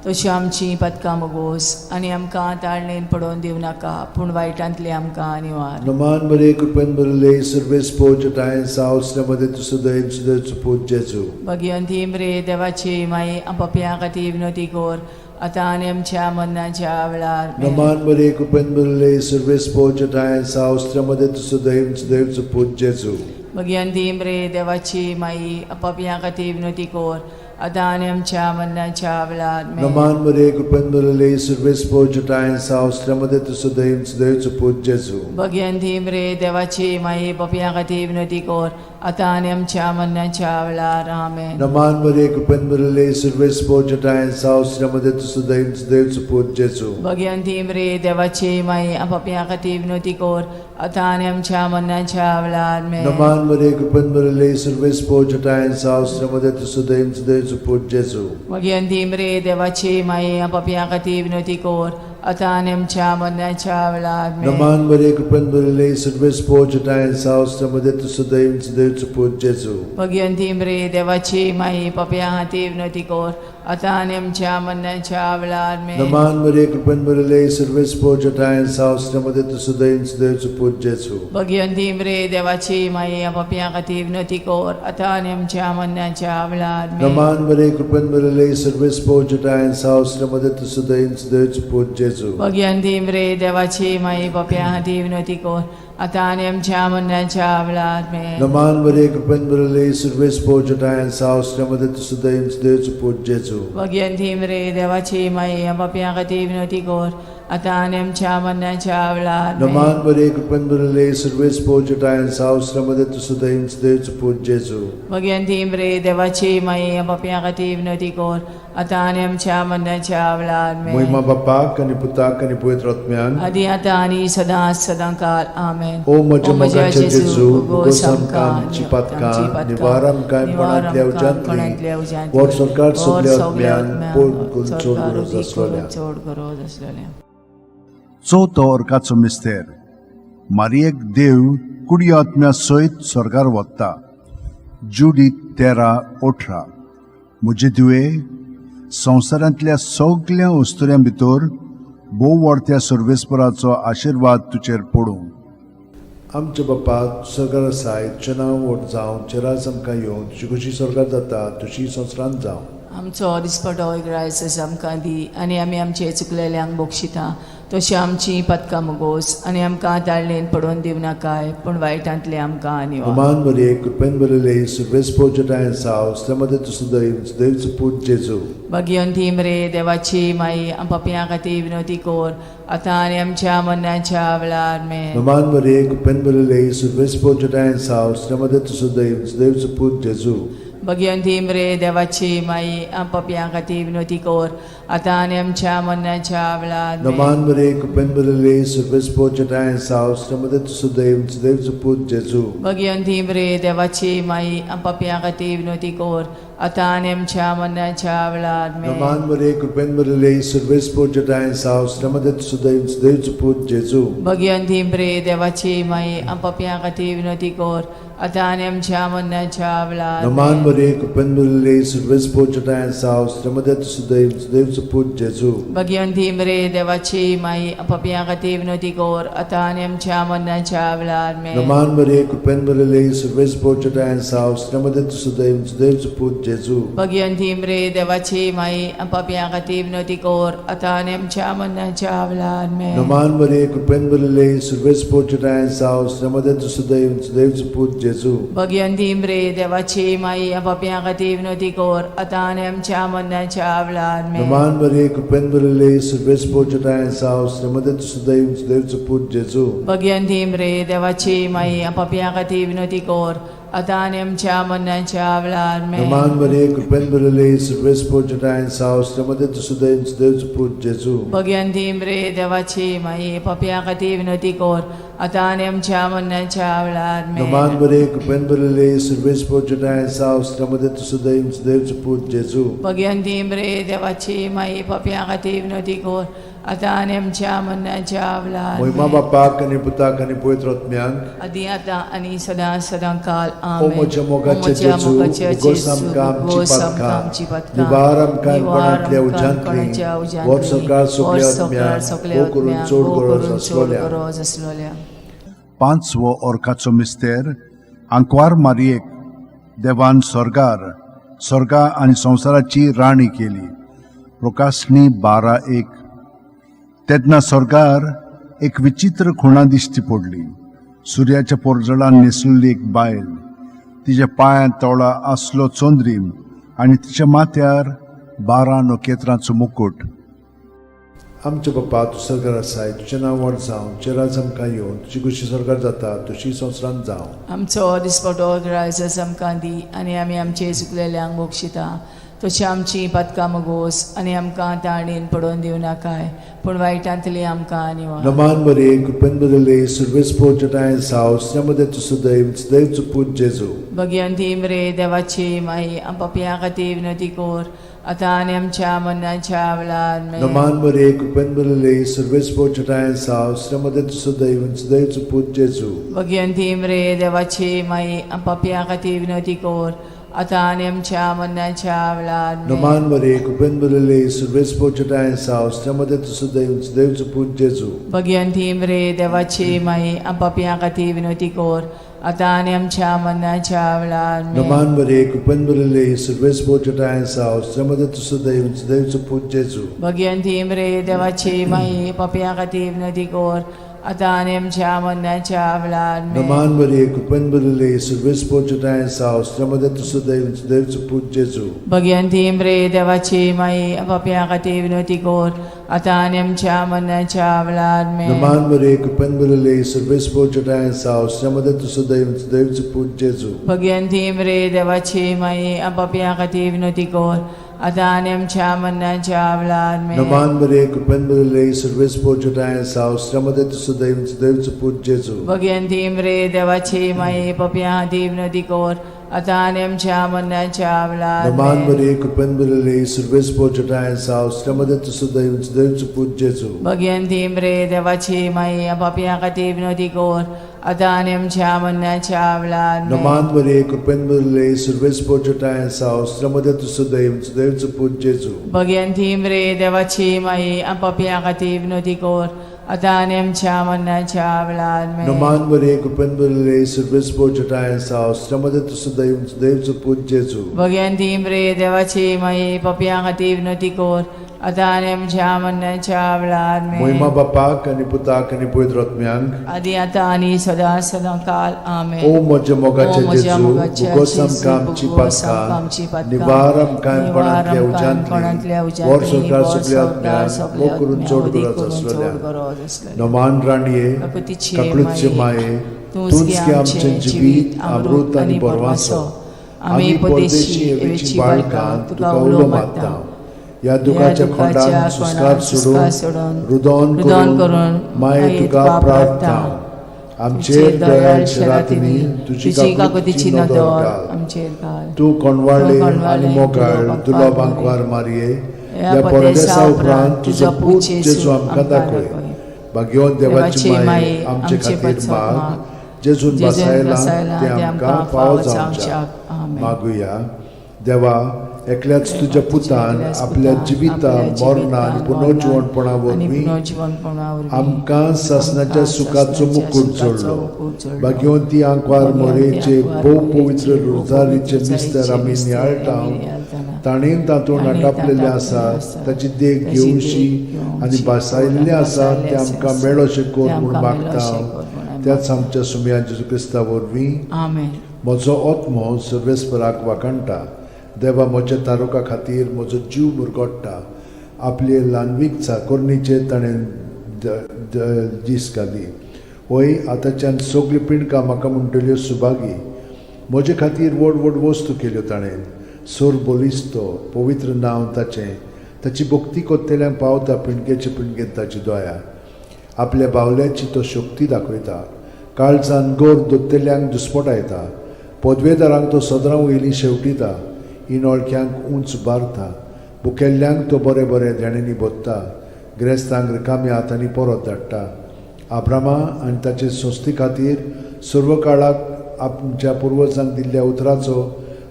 तशी आमची पदकां मोगोस आनी आमकां ताळणेन पडोवन दिवं नाका, पूण वायटांतली आमकां निवार. नमान मरे कृपेन भरिल्ले सर्वेस्पोर ठांय साव श्रमदे तूं सुदैव सुदैवचो पूत जेजू. भगिवंती मरे देवाची माई, पापया खातीर विनवती कोर आतां आनी आमच्या मरणाच्या वेळार. आमेन. नमान मरे कृपेन भरिल्ले सर्वेस्पोर ठांय साव श्रमदे तूं सुदैव सुदैवचो पूत जेजू. भगियंती रे देवाची माई, पापयां खातीर विनवती कर आतां आनी आमच्या मरणाच्या वेळार. आमेन. नमान मरे, कृपेन भरलेले, सर्वेस्पर जुटायन साव, श्रमदे तुसो दयम सुदैवचो पूत जेजू. भगियंती रे देवाची माई, पापयां खातीर विनवती कर आतां आनी आमच्या मरणाच्या वेळार. आमेन. नमान मरे, कृपेन भरलेले, सर्वेस्पर जुटायन साव, श्रमदे तुसो दयम सुदैवचो पूत जेजू. भगियंती रे देवाची माई, पापयां खातीर विनवती कर आतां आनी आमच्या मरणाच्या वेळार. आमेन. नमान मरे, कृपेन भरलेले, सर्वेस्पर जुटायन साव, श्रमदे तुसो दयम सुदैवचो पूत जेजू. भगियंती रे देवाची माई, पापयां खातीर विनवती कर आतां आनी आमच्या मरणाच्या वेळार. आमेन. नमान मरे, कृपेन भरलेले, सर्वेस्पर जुटायन साव, श्रमदे तुसो दयम सुदैवचो पूत जेजू. भगियंती रे देवाची माई, पापयां खातीर विनवती कर आतां आनी आमच्या मरणाच्या वेळार. आमेन. नमान मरे, कृपेन भरलेले, सर्वेस्पर जुटायन साव, श्रमदे तुसो दयम सुदैवचो पूत जेजू. भगियंती रे देवाची माई, पापयां खातीर विनवती कर आतां आनी आमच्या मरणाच्या वेळार. आमेन. नमान मरे, कृपेन भरलेले, सर्वेस्पर जुटायन साव, श्रमदे तुसो दयम सुदैवचो पूत जेजू. भगियंती रे देवाची माई, पापयां खातीर विनवती कर आतां आनी आमच्या मरणाच्या वेळार. आमेन. नमान मरे, कृपेन भरलेले, सर्वेस्पर जुटायन साव, श्रमदे तुसो दयम सुदैवचो पूत जेजू. भगियंती रे देवाची माई, पापयां खातीर विनवती कर आतां आनी आमच्या मरणाच्या वेळार. आमेन. नमान मरे, कृपेन भरलेले, सर्वेस्पर जुटायन साव, श्रमदे तुसो दयम सुदैवचो पूत जेजू. भगियंती रे देवाची माई, पापयां खातीर विनवती कर आतां आनी आमच्या मरणाच्या वेळार. आमेन. मोहिमा बापाक आनी पुताक आनी पवित्र आत्म्यान. आदी आतां आनी सदां सदां काल. आमेन. ओ म्हज्या मोगाच्या जेजू, उगोस आमकां आमची पातकां, निवार आमकां कोणांतल्या उज्यांतली, वर सरकार सगल्या आत्म्यान पोड करून चड गरज आसलोल्या. चड गरज आसलेल्या. चवथो अर्काचो मिस्तेर. मारियेक देव कुडी आत्म्या सयत स्वर्गार वता. जुडी 13:18. म्हजे धुवे, संवसारांतल्या सगल्या वस्तुऱ्यां भितर भोव व्हडत्या सर्वेस्पराचो आशिर्वाद तुजेर पडूं. आमच्या बापा सरकार आसाय, तुजें नांव व्हड जावं, तुजें राज आमकां येवं, तुजी खुशी स्वर्गार जाता तशी संवसारांत जावं. आमचो दिसपटो ग्रायस आमकां दी आनी आमी आमचे चुकलेल्यांक बक्षिता तशी आमची पदकां मुगोस आनी आमकां ताळणेन पडोवन दिवनाकाय, पूण वायटांतले आमकां निवार. नमान मरे, कृपेन भरलेले, सर्वेस्पर जुटायन साव, श्रमदे तुसो दयम सुदैवचो पूत जेजू. भगियंती रे देवाची माई, पापयां खातीर विनवती कर आतां आनी आमच्या मरणाच्या वेळार. आमेन. नमान मरे, कृपेन भरलेले, सर्वेस्पर जुटायन साव, श्रमदे तुसो दयम सुदैवचो पूत जेजू. भगियंती रे देवाची माई, पापयां खातीर विनवती कर आतां आनी आमच्या मरणाच्या वेळार. आमेन. नमान मरे, कृपेन भरलेले, सर्वेस्पर जुटायन साव, श्रमदे तुसो दयम सुदैवचो पूत जेजू. भगियंती रे देवाची माई, पापयां खातीर विनवती कर आतां आनी आमच्या मरणाच्या वेळार. आमेन. नमान मरे, कृपेन भरलेले, सर्वेस्पर जुटायन साव, श्रमदे तुसो दयम सुदैवचो पूत जेजू. भगियंती रे देवाची माई, पापयां खातीर विनवती कर आतां आनी आमच्या मरणाच्या वेळार. नमान आमेन. मरे, कृपेन भरलेले, सर्वेस्पर जुटायन साव, श्रमदे तुसो दयम सुदैवचो पूत जेजू. भगियंती रे देवाची माई, पापयां खातीर विनवती कर आतां आनी आमच्या मरणाच्या वेळार. आमेन. नमान मरे, कृपेन भरलेले, सर्वेस्पर जुटायन साव, श्रमदे तुसो दयम सुदैवचो पूत जेजू. भगियंती रे देवाची माई, पापयां खातीर विनवती कर आतां आनी आमच्या मरणाच्या वेळार. आमेन. नमान मरे, कृपेन भरलेले, सर्वेस्पर जुटायन साव, श्रमदे तुसो दयम सुदैवचो पूत जेजू. भगियंती रे देवाची माई, पापयां खातीर विनवती कर आतां आनी आमच्या मरणाच्या वेळार. आमेन. नमान मरे, कृपेन भरलेले, सर्वेस्पर जुटायन साव, श्रमदे तुसो दयम सुदैवचो पूत जेजू. भगियंती रे देवाची माई, पापयां खातीर विनवती कर आतां आनी आमच्या मरणाच्या वेळार. आमेन. नमान मरे, कृपेन भरलेले, सर्वेस्पर जुटायन साव, श्रमदे तुसो दयम सुदैवचो पूत जेजू. भगियंती रे देवाची माई, पापयां खातीर विनवती कर आतां आनी आमच्या मरणाच्या वेळार. आमेन. नमान मरे, कृपेन भरलेले, सर्वेस्पर जुटायन साव, श्रमदे तुसो दयम सुदैवचो पूत जेजू. भगियंती रे देवाची माई, पापयां खातीर विनवती कर आतां आनी आमच्या मरणाच्या वेळार. मोहिमा आमेन. बापाक आनी पुताक आनी पवित्र आत्म्याक. आदी आतां आनी सदां सदां काल. ओ आमेन. म्हज्या मोगाच्या ओ म्हज्या जेजू, मोगाच्या उगोस जेजू, आमकां आमची उगोस आमकां पातकां, आमची पातकां, निवार आमकां निवार कोणांतल्या आमकां उज्यांतली, कोणाच्या उज्यांतली, वर सरकार सगल्या वर सरकार आत्म्याक, सगल्या भोव करून आत्म्याक, चड भोव गरज करून चड आसलोल्या. गरज आसलोल्या. पांचवो अर्काचो मिस्तेर. आंकवार मारियेक देवान स्वर्गार स्वर्गा आनी संवसाराची राणी केली. प्रकाशणी 12:1. तेन्ना स्वर्गार एक विचित्र खुणा दिश्टी पडली. सुर्याच्या पोरजळान न्हेसलेली एक बायल, तिच्या पांयांत तोळा आसलो चंद्रीम आनी तिच्या माथ्यार 12 नखेत्रांचो मुकूट. आमचे बापा, तूं सरकार आसाय, तुजें नांव व्हड जावं, तुजें राज आमकां येवन, तुजी खुशी सरकार जाता तशी संवसारांत जावं. आमचो दिसपटो ग्रायस आमकां दी आनी आमी आमचे चुकलेल्यांक बक्षिता तशी आमची पातकां मगोस आनी आमकां ताणेन पडोवन दिवं नाकाय, पूण वायटांतली आमकां निवार. नमान बरे, कृपेन बदले, सुर्वेस पोचटाय साव, मध्ये तूं सदैव सदैव पूत जेजू. भगवंती मरे देवाची माई, पापयां खातीर विनवती कर आतां आनी आमच्या मरणाच्या वेळार. आमेन. नमान बरे, कृपेन बदले, सुर्वेस पोचटाय साव, मध्ये तूं सदैव सदैव पूत जेजू. भगवंती मरे देवाची माई, पापयां खातीर विनवती कर आतां आनी आमच्या मरणाच्या वेळार. आमेन. नमान बरे, कृपेन बदले, सुर्वेस पोचटाय साव, मध्ये तूं सदैव सदैव पूत जेजू. भगवंती मरे देवाची माई, पापयां खातीर विनवती कर आतां आनी आमच्या मरणाच्या वेळार. आमेन. नमान बरे, कृपेन बदले, सुर्वेस पोचटाय साव, मध्ये तूं सदैव सदैव पूत जेजू. भगवंती मरे देवाची माई, पापयां खातीर विनवती कर आतां आनी आमच्या मरणाच्या वेळार. आमेन. नमान बरे, कृपेन बदले, सुर्वेस पोचटाय साव, मध्ये तूं सदैव सदैव पूत जेजू. भगवंती मरे देवाची माई, पापयां खातीर विनवती कर आतां आनी आमच्या मरणाच्या वेळार. आमेन. नमान बरे, कृपेन बदले, सुर्वेस पोचटाय साव, मध्ये तूं सदैव सदैव पूत जेजू. भगवंती मरे देवाची माई, पापयां खातीर विनवती कर आतां आनी आमच्या मरणाच्या वेळार. आमेन. नमान बरे, कृपेन बदले, सुर्वेस पोचटाय साव, मध्ये तूं सदैव सदैव पूत जेजू. भगवंती मरे देवाची माई, पापयां खातीर विनवती कर आतां आनी आमच्या मरणाच्या वेळार. नमान आमेन. बरे, कृपेन बदले, सुर्वेस पोचटाय साव, मध्ये तूं सदैव सदैव पूत जेजू. भगवंती मरे देवाची माई, पापयां खातीर विनवती कर आतां आनी आमच्या मरणाच्या वेळार. आमेन. नमान बरे, कृपेन बदले, सुर्वेस पोचटाय साव, मध्ये तूं सदैव सदैव पूत जेजू. भगवंती मरे देवाची माई, पापयां खातीर विनवती कर आतां आनी आमच्या मरणाच्या वेळार. आमेन. नमान बरे, कृपेन बदले, सुर्वेस पोचटाय साव, मध्ये तूं सदैव सदैव पूत जेजू. भगवंती मरे देवाची माई, पापयां खातीर विनवती कर आतां आनी आमच्या मरणाच्या वेळार. आमेन. मोहिमा बापाक आनी पुताक आनी पवित्र आत्म्यांक, आदी आतां आनी सदां सदां काल. आमेन. ओ म्हज्या मोगाचे ओ म्हज्या जेजू, मोगाच्या भोगोस जेजू, आमकां आमची भोगोस आमकां आमची पातकां, पातकां, निवार आमकां कोणांतल्या कोणांतल्या उज्यांतली, उज्यांतली, वर संवसार वर सगल्या संवसार आत्म्यांक, सगल्या मोग करून आत्म्यांक, चड उदीक गरज करून चड आसलेल्या. गरज आसलेल्या. नमान राणये, काकुतीचे काकळूतचे माये, तूंच तूंच गे आमचें जिवीत, अमृत आनी बरवासो. आमी परदेशी हेवेची बाळकां तुका उलो मारता. ह्या दुखाच्या खोंडान सुस्कार सोडून, रुदोन करून माये तुका प्रार्थना. आमचेर दयाळ रातींनी तुजी काकुतीची नदर घाल. आमचेर घाल. तूं कोणवाळे आनी मोगाळ दुर्लभ आंकवार मारये, ह्या परदेसा उपरांत तुजो पूत जेजू आमकां दाखय. भाग्यवंत देवाची माये, आमचे खातीर माग, जेजून बसायला ते आमकां फावो जावच्याक. मागुया. देवा, एकल्याच तुज्या पुतान आपल्या जिविता, मरणा आनी पुनर्जिवणपणा वरवीं आमकां सासणाच्या सुखाचो मुकूट जोडलो. भाग्यवंती आंकवार मोरेचे भोव पवित्र रोजारीचे मिस्तर आमी नियाळटा, ताणें तातूंत आटापलेलें आसा ताची देख घेवशी आनी भासायल्लें आसा तें आमकां मेळोशें कर म्हूण मागता, त्याच आमच्या सुमया जेजू क्रिस्ता वरवीं. आमेन. म्हजो आत्मो सर्वेस्पराक वाखाणटा, देवा म्हज्या तारुका खातीर म्हजो जीव मुरगोडटा. आपले ल्हानवीक चाकोरणीचेर ताणें दीस घाली. वय, आतांच्यान सगळ्यो पिंडकां म्हाका म्हणटल्यो सुभागी. म्हजे खातीर व्हड व्हड वस्तू केल्यो ताणें. सोर बलिस्तो पवित्र नांव ताचें. ताची भक्ती कोत्तेल्यांक पावता पिंडकेचे पिंडकेन ताची दया. आपल्या बावल्याची तो शक्ती दाखयता, काळजान गोर दोत्तेल्यांक दुस्पटायता. पदवेदारांक तो सदरां वयलीं शेवटिता, इनोळख्यांक उंच बारता. भुकेल्ल्यांक तो बरें बरें देण्यांनी भरता, गिरेस्तांक रिकाम्या हातांनी परत धाडटा. आब्रामा आनी ताचे संस्थे खातीर सर्व काळाक आमच्या पुर्वजांक दिल्ल्या उतराचो,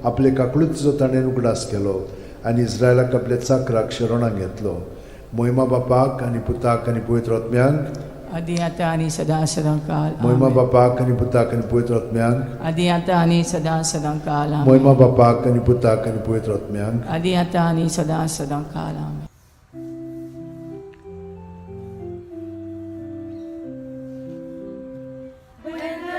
आपले काकळुतीचो ताणें उगडास केलो आनी इस्रायलाक आपल्या चाकराक शरणाक घेतलो. मोहिमा बापाक आनी पुताक आनी पवित्र आत्म्यांक, आदी आतां आनी सदां सदां काल. मोहिमा आमेन. बापाक आनी पुताक आनी पवित्र आत्म्यांक, आदी आतां आनी सदां सदां काल. आमेन. मोहिमा बापाक आनी पुताक आनी पवित्र आत्म्यांक, आदी आतां आनी सदां सदां काल. आमेन. When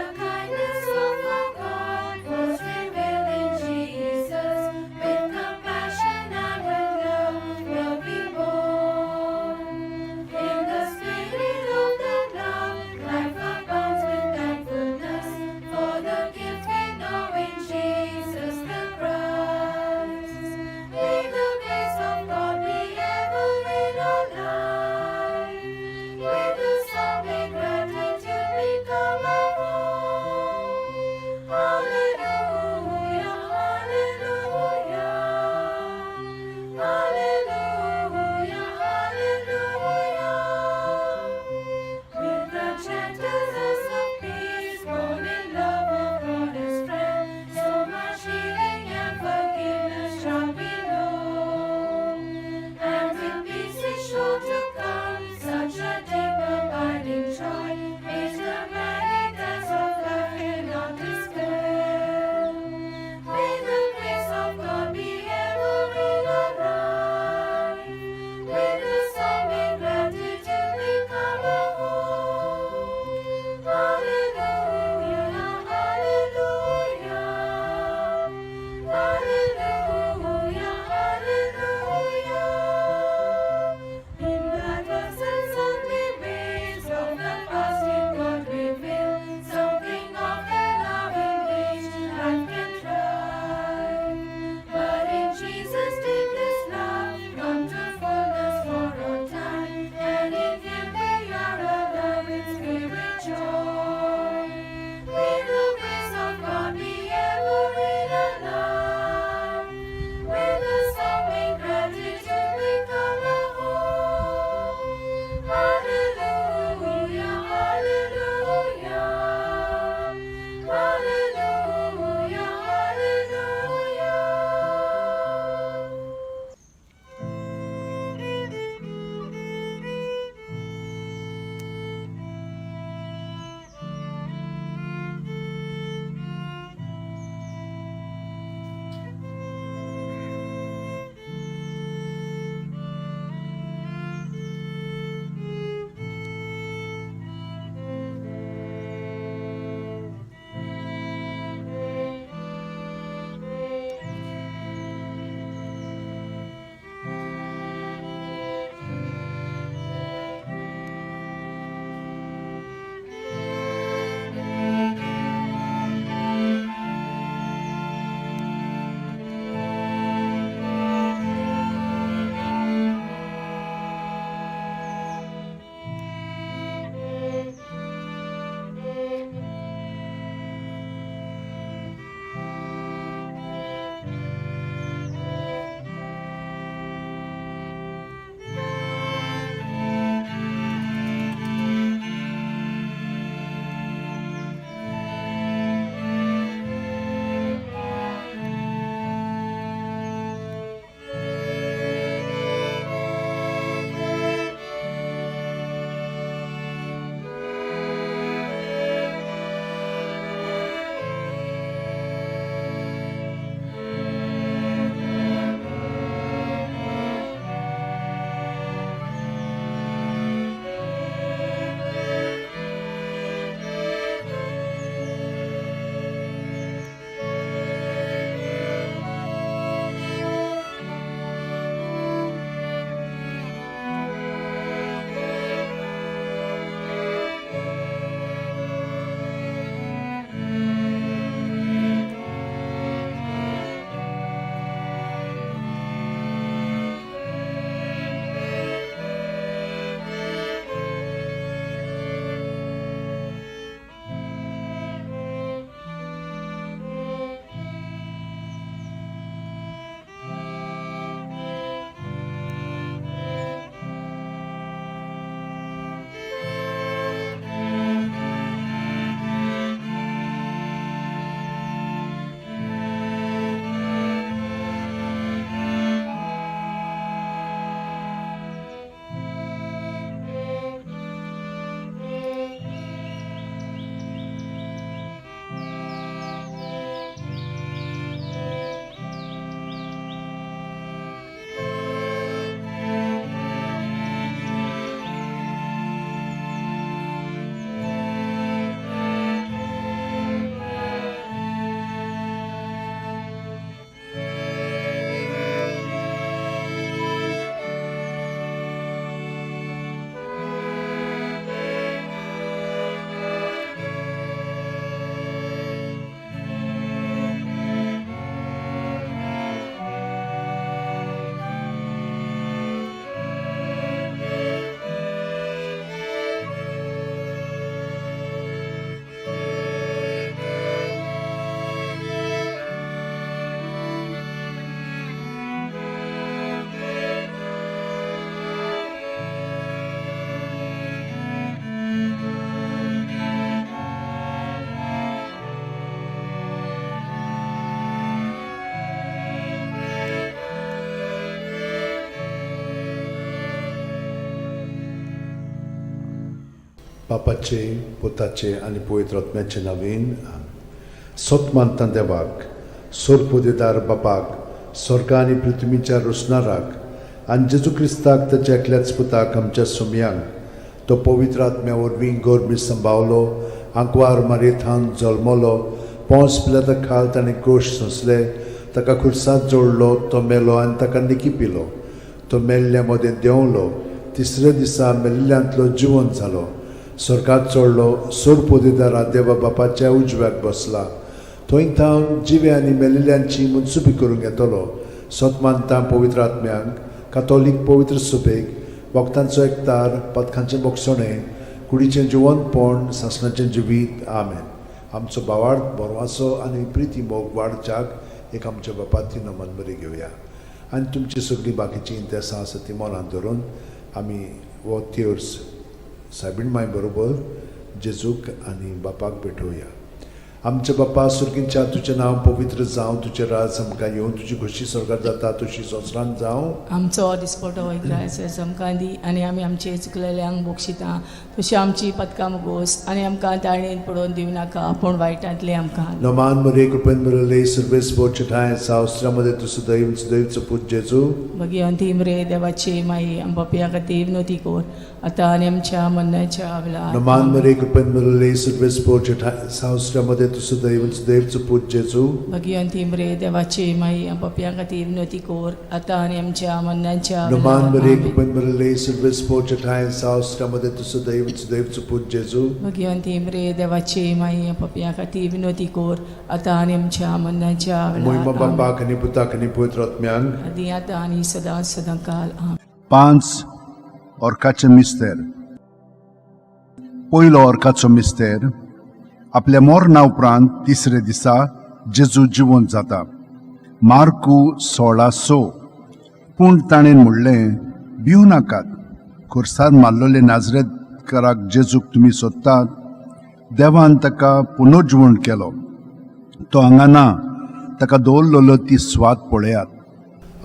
बापाचे, पुताचे आनी पवित्र आत्म्याचे नवीन. सत मानता देवाक, सोरपोदेदार बापाक, स्वर्गा आनी पृथ्वीच्या रोसणाराक, आनी जेजू क्रिस्ताक, ताच्या एकल्याच पुताक, आमच्या सुमयांक, तो पवित्र आत्म्या वरवीं गोरमी संभावलो, आंकवार मारयेथान जल्मलो, पोंस पिलाता खाल ताणें क्रोश सोंसले, ताका खुर्सात जोडलो, तो मेलो आनी ताका निकी पिलो, तो मेल्ल्या मदें देंवलो, तिसऱ्या दिसा मेल्ल्यांतलो जिवंत जालो, स्वर्गात चडलो, सोरपोदेदारा देवा बापाच्या उजव्याक बसला, थंय थावन जिवे आनी मेलिल्ल्यांची मनसुबी करूंक येतलो. सत मानता पवित्र आत्म्यांक, कातोलीक पवित्र सुबेक, वखदांचो एकतार, पदकांचें बोगसणें, कुडीचें जिवंतपण, सासणाचें जिवीत. आमेन. आमचो भावार्थ, बरवासो आनी प्रिती मोग वाडच्याक एक आमच्या बापाती नमन बरी घेवया आनी तुमची सगळीं बाकीचीं इंतेसां आसा ती मनांत धरून आमी हो तेर्स सायबीण माय बरोबर जेजूक आनी बापाक भेटोवया. आमच्या बापा सुर्गींच्या, तुजें नांव पवित्र जावं, तुजें राज आमकां येवं, तुजी खोशी स्वर्गात जाता तशी संवसारांत जावं. आमचो दिसपटो ग्रायस आमकां दी आनी आमी आमचे चुकलेल्यांक बक्षिता तशी आमची पदकां मुगोस आनी आमकां ताळणेन पडोवन दिवं नाका, पूण वायटांतले आमकां. नमान मरे, कृपेन भरले, सर्वेस्पर ठांय सावस्त्रामध्ये तूं सदैव सदैवचो पूत जेजू. भगिवंती मरे देवाची माई, आम पापया खातीर विनवती कर, आतां आनी आमच्या मरणाच्या वेळार. नमान मरे, कृपेन भरले, सर्वेस्पर ठांय सावस्त्रामध्ये तूं सदैव सदैवचो पूत जेजू. भगिवंती मरे देवाची माई, आम पापया खातीर विनवती कर, आतां आनी आमच्या मरणाच्या नमान वेळार. मरे, आमेन. कृपेन भरले, सर्वेस्पर ठांय सावस्त्रामध्ये तूं सदैव सदैवचो पूत जेजू. भगिवंती मरे देवाची माई, आम पापया खातीर विनवती कर, आतां आनी आमच्या मरणाच्या मोहिमा वेळार. आमेन. बापाक आनी पुताक आनी पवित्र आत्म्यांक. आदी आतां आनी सदां सदां काल. आमेन. पांच ऑर्काचे मिस्तेर. पयलो ऑर्काचो मिस्तेर, आपल्या मरणा उपरांत तिसरे दिसा जेजू जिवंत जाता. मार्कू 16:6. पूण ताणें म्हणलें, भिवू नाकात. खुर्सार मारलेले नाजरेतकाराक जेजूक तुमी सोदतात. देवान ताका पुनर्जिवण केलो. तो हांगा ना. ताका दवरलेलो ती स्वात पळयात.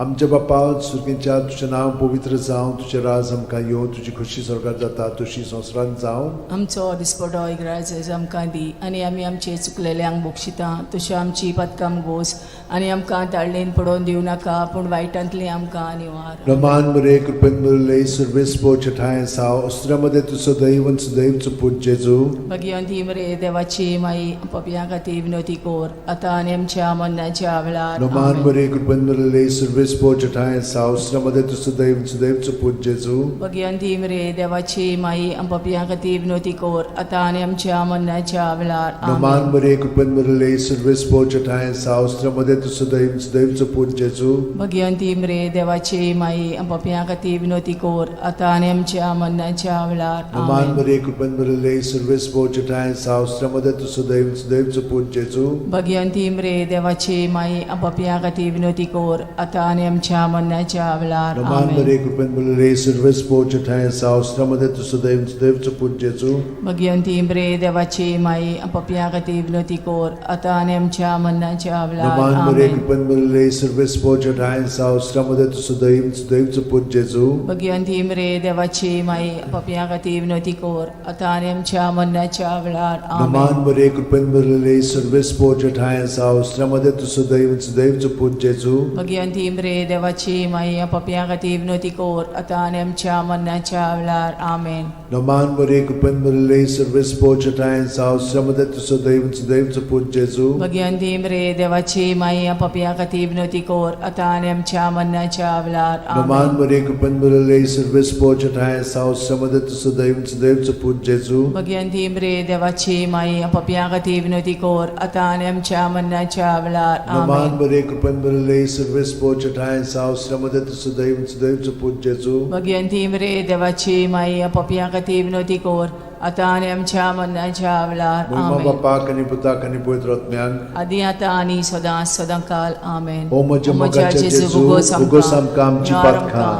आमच्या बापा सुर्गींच्या, तुजें नांव पवित्र जावं, तुजें राज आमकां येवं, तुजी खोशी स्वर्गात जाता तशी संवसारांत जावं. आमचो दिसपटो इग्राज आमकां दी आनी आमी आमचे चुकलेल्यांक बक्षिता तश्यो आमची पदकां गोस आनी आमकां ताळणेन पडोवन दिवं नाका, पूण वायटांतली आमकां निवार. रमान मरे, कृपेन भरले, सर्वेस्पर ठांय साव अस्त्रामध्ये तूं सदैव सदैवचो पूत जेजू. भगिवंती मरे देवाची माई, पपया खातीर विनवती कर, आतां आनी आमच्या मरणाच्या वेळार. रमान आमेन. मरे, कृपेन भरले, सर्वेस्पर ठांय साव अस्त्रामध्ये तूं सदैव सदैवचो पूत जेजू. भगिवंती मरे देवाची माई, पपया खातीर विनवती कर, आतां आनी आमच्या मरणाच्या वेळार. रमान आमेन. मरे, कृपेन भरले, सर्वेस्पर ठांय साव अस्त्रामध्ये तूं सदैव सदैवचो पूत जेजू. भगिवंती मरे देवाची माई, पपया खातीर विनवती कर, आतां आनी आमच्या मरणाच्या वेळार. रमान आमेन. मरे, कृपेन भरले, सर्वेस्पर ठांय साव अस्त्रामध्ये तूं सदैव सदैवचो पूत जेजू. भगिवंती मरे देवाची माई, पपया खातीर विनवती कर, आतां आनी आमच्या मरणाच्या वेळार. रमान आमेन. मरे, कृपेन भरले, सर्वेस्पर ठांय साव अस्त्रामध्ये तूं सदैव सदैवचो पूत जेजू. भगिवंती मरे देवाची माई, पपया खातीर विनवती कर, आतां आनी आमच्या मरणाच्या वेळार. रमान मरे, आमेन. कृपेन भरले, सर्वेस्पर ठांय साव अस्त्रामध्ये तूं सदैव सदैवचो पूत जेजू. भगिवंती मरे देवाची माई, पपया खातीर विनवती कर, आतां आनी आमच्या मरणाच्या वेळार. रमान आमेन. मरे, कृपेन भरले, सर्वेस्पर ठांय साव अस्त्रामध्ये तूं सदैव सदैवचो पूत जेजू. भगिवंती मरे देवाची माई, पपया खातीर विनवती कर, आतां आनी आमच्या मरणाच्या वेळार. आमेन. रमान मरे, कृपेन भरले, सर्वेस्पर ठांय साव अस्त्रामध्ये तूं सदैव सदैवचो पूत जेजू. भगिवंती मरे देवाची माई, पपया खातीर विनवती कर, आतां आनी आमच्या मरणाच्या वेळार. रमान आमेन. मरे, कृपेन भरले, सर्वेस्पर ठांय साव अस्त्रामध्ये तूं सदैव सदैवचो पूत जेजू. भगिवंती मरे देवाची माई, पपया खातीर विनवती कर, आतां आनी आमच्या मरणाच्या वेळार. रमान आमेन. मरे, कृपेन भरले, सर्वेस्पर ठांय साव अस्त्रामध्ये तूं सदैव सदैवचो पूत जेजू. भगिवंती मरे देवाची माई, पपया खातीर विनवती कर, आतां आनी आमच्या मरणाच्या वेळार. महिमा आमेन. बापाक आनी पुताक आनी पवित्र आत्म्याक. आदी आतां आनी सदां सदां काल. आमेन. ओ म्हज्या मोगाच्या जेजू, उगोस आमकां आमची पातकां,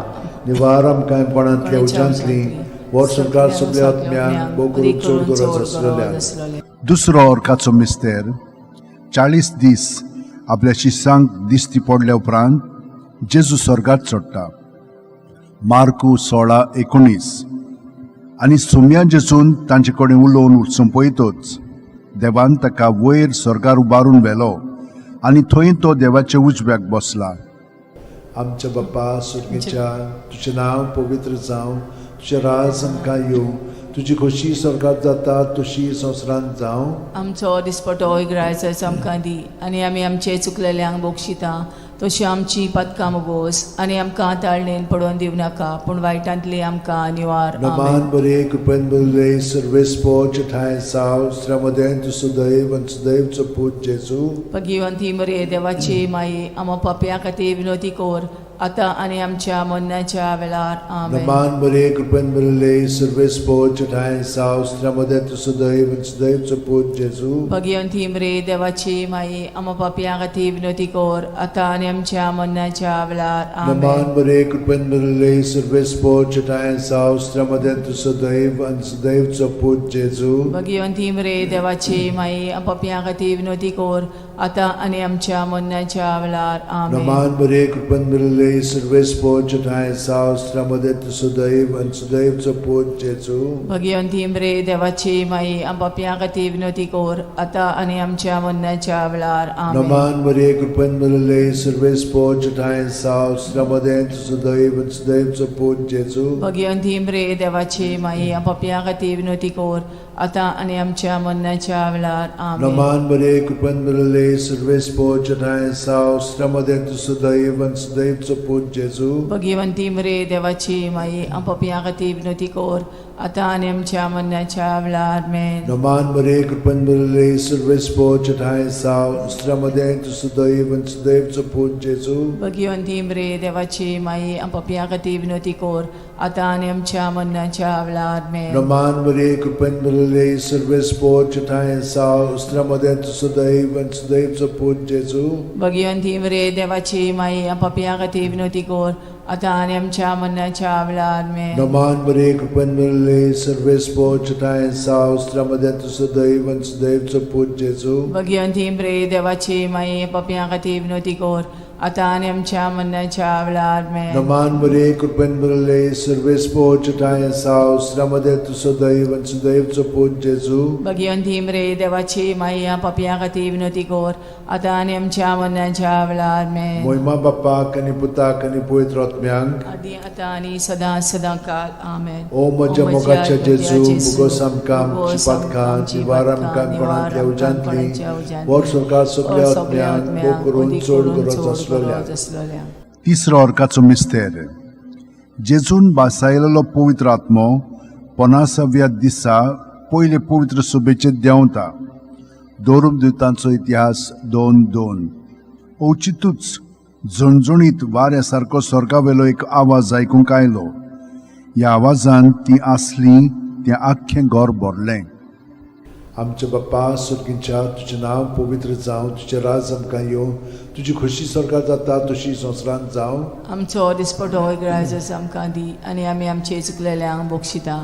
निवार आमकां कोणांतल्या उज्यांतली, वर संवसार सगल्या आत्म्यांक, भोव करून चड गरज आसलेल्या. दुसरो ऑर्काचो मिस्तेर, 40 दीस आपल्या शिसांक दिश्टी पडल्या उपरांत जेजू स्वर्गात चडटा. मार्कू 16:19. आनी सोम्या जेजून तांचे कडेन उलोवन सोंपयतच देवान ताका वयर स्वर्गार उबारून व्हेलो आनी थंय तो देवाच्या उजव्याक बसला. आमच्या बाप्पा सुर्गीच्या, तुजें नांव पवित्र जावं, तुजें राज आमकां येवं, तुजी खोशी स्वर्गात जाता तशी संवसारांत जावं. आमचो दिसपटो इग्रायचो आमकां दी आनी आमी आमचे चुकलेल्यांक बक्षिता तशी आमची पदकां मोगोस आनी आमकां ताळणेन पडोवन दिवं नाका पूण वायटांतली आमकां निवार. आमेन. नमान बरे कृपेन बरले सर्वेस्पोच ठांय साव श्रमदेन तूं सुदैव आनी सुदैवचो पूत जेजू. भगिवंती मरे देवाची माई, आमा पापया खातीर विनोती कोर आतां आनी आमच्या मरणाच्या वेळार. आमेन. नमान बरे कृपेन बरले सर्वेस्पोच ठांय साव श्रमदेन तूं सुदैव आनी सुदैवचो पूत जेजू. भगिवंती मरे देवाची माई, आमा पापया खातीर विनोती कोर आतां आनी आमच्या मरणाच्या वेळार. नमान आमेन. बरे कृपेन बरले सर्वेस्पोच ठांय साव श्रमदेन तूं सुदैव आनी सुदैवचो पूत जेजू. भगिवंती मरे देवाची माई, पापया खातीर विनोती कोर आतां आनी आमच्या मरणाच्या वेळार. आमेन. नमान बरे कृपेन बरले सर्वेस्पोच ठांय साव श्रमदेन तूं सुदैव आनी सुदैवचो पूत जेजू. भगिवंती मरे देवाची माई, पापया खातीर विनोती कोर आतां आनी आमच्या मरणाच्या वेळार. आमेन. नमान मरे कृपेन भरले सर्वेस्पोच ठांय साव श्रमदेन सुदैव आनी सुदैवचो पूत जेजू. भगिवंती मरे देवाची माई, पापया खातीर विनोती कोर आतां आनी आमच्या मरणाच्या वेळार. आमेन. नमान मरे कृपेन भरले सर्वेस्पोच ठांय साव श्रमदेन सुदैव आनी सुदैवचो पूत जेजू. भगिवंती मरे देवाची माई, पापया खातीर विनोती कोर आतां आनी आमच्या मरणाच्या वेळार. आमेन. नमान मरे कृपेन भरले सर्वेस्पोच ठांय साव श्रमदेन सुदैव आनी सुदैवचो पूत जेजू. भगिवंती मरे देवाची माई, पापया खातीर विनोती कोर आतां आनी आमच्या मरणाच्या वेळार. आमेन. नमान मरे कृपेन भरले सर्वेस्पोच ठांय साव श्रमदेन सुदैव आनी सुदैवचो पूत जेजू. भगिवंती मरे देवाची माई, पापया खातीर विनोती कोर आतां आनी आमच्या मरणाच्या वेळार. आमेन. नमान मरे कृपेन भरले सर्वेस्पोच ठांय साव श्रमदेन सुदैव आनी सुदैवचो पूत जेजू. भगिवंती मरे देवाची माई, पापया खातीर विनोती कोर आतां आनी आमच्या मरणाच्या वेळार. आमेन. नमान मरे कृपेन भरले सर्वेस्पोच ठांय साव श्रमदेन सुदैव आनी सुदैवचो पूत जेजू. भगिवंती मरे देवाची माई, पापया खातीर विनोती कोर आतां आनी आमच्या मरणाच्या वेळार. आमेन. मोहिमा बाप्पाक आनी पुताक आनी पवित्र आत्म्यांक, आदी आतां आनी सदां सदां काल. आमेन. ओ म्हज्या मोगाच्या जेजू, मुगोस आमकां आमची पातकां निवार आमकां कोणांतल्या उज्यांतली, वर स्वर्गात सगल्या आत्म्यांक भोग करून चड गरज आसलेल्या. आसलेल्या. तिसरो अर्काचो मिस्तेर. जेजून बासायलेलो पवित्र आत्मो पनासाव्या दिसा पयले पवित्र सभेचेर देंवता. दोरूम दुतांचो इतिहास 2:2. अवचितूच झणझणीत वाऱ्या सारको स्वर्गावेलो एक आवाज आयकूंक आयलो. ह्या आवाजान ती आसली तें आख्खें घर भरलें. आमच्या बाप्पा सुर्गींच्या, तुजें नांव पवित्र जावं, तुजें राज आमकां येवं, तुजी खोशी स्वर्गात जाता तशी संवसारांत जावं. आमचो दिसपटो ग्रायजस आमकां दी आनी आमी आमचे चुकलेल्यांक बक्षिता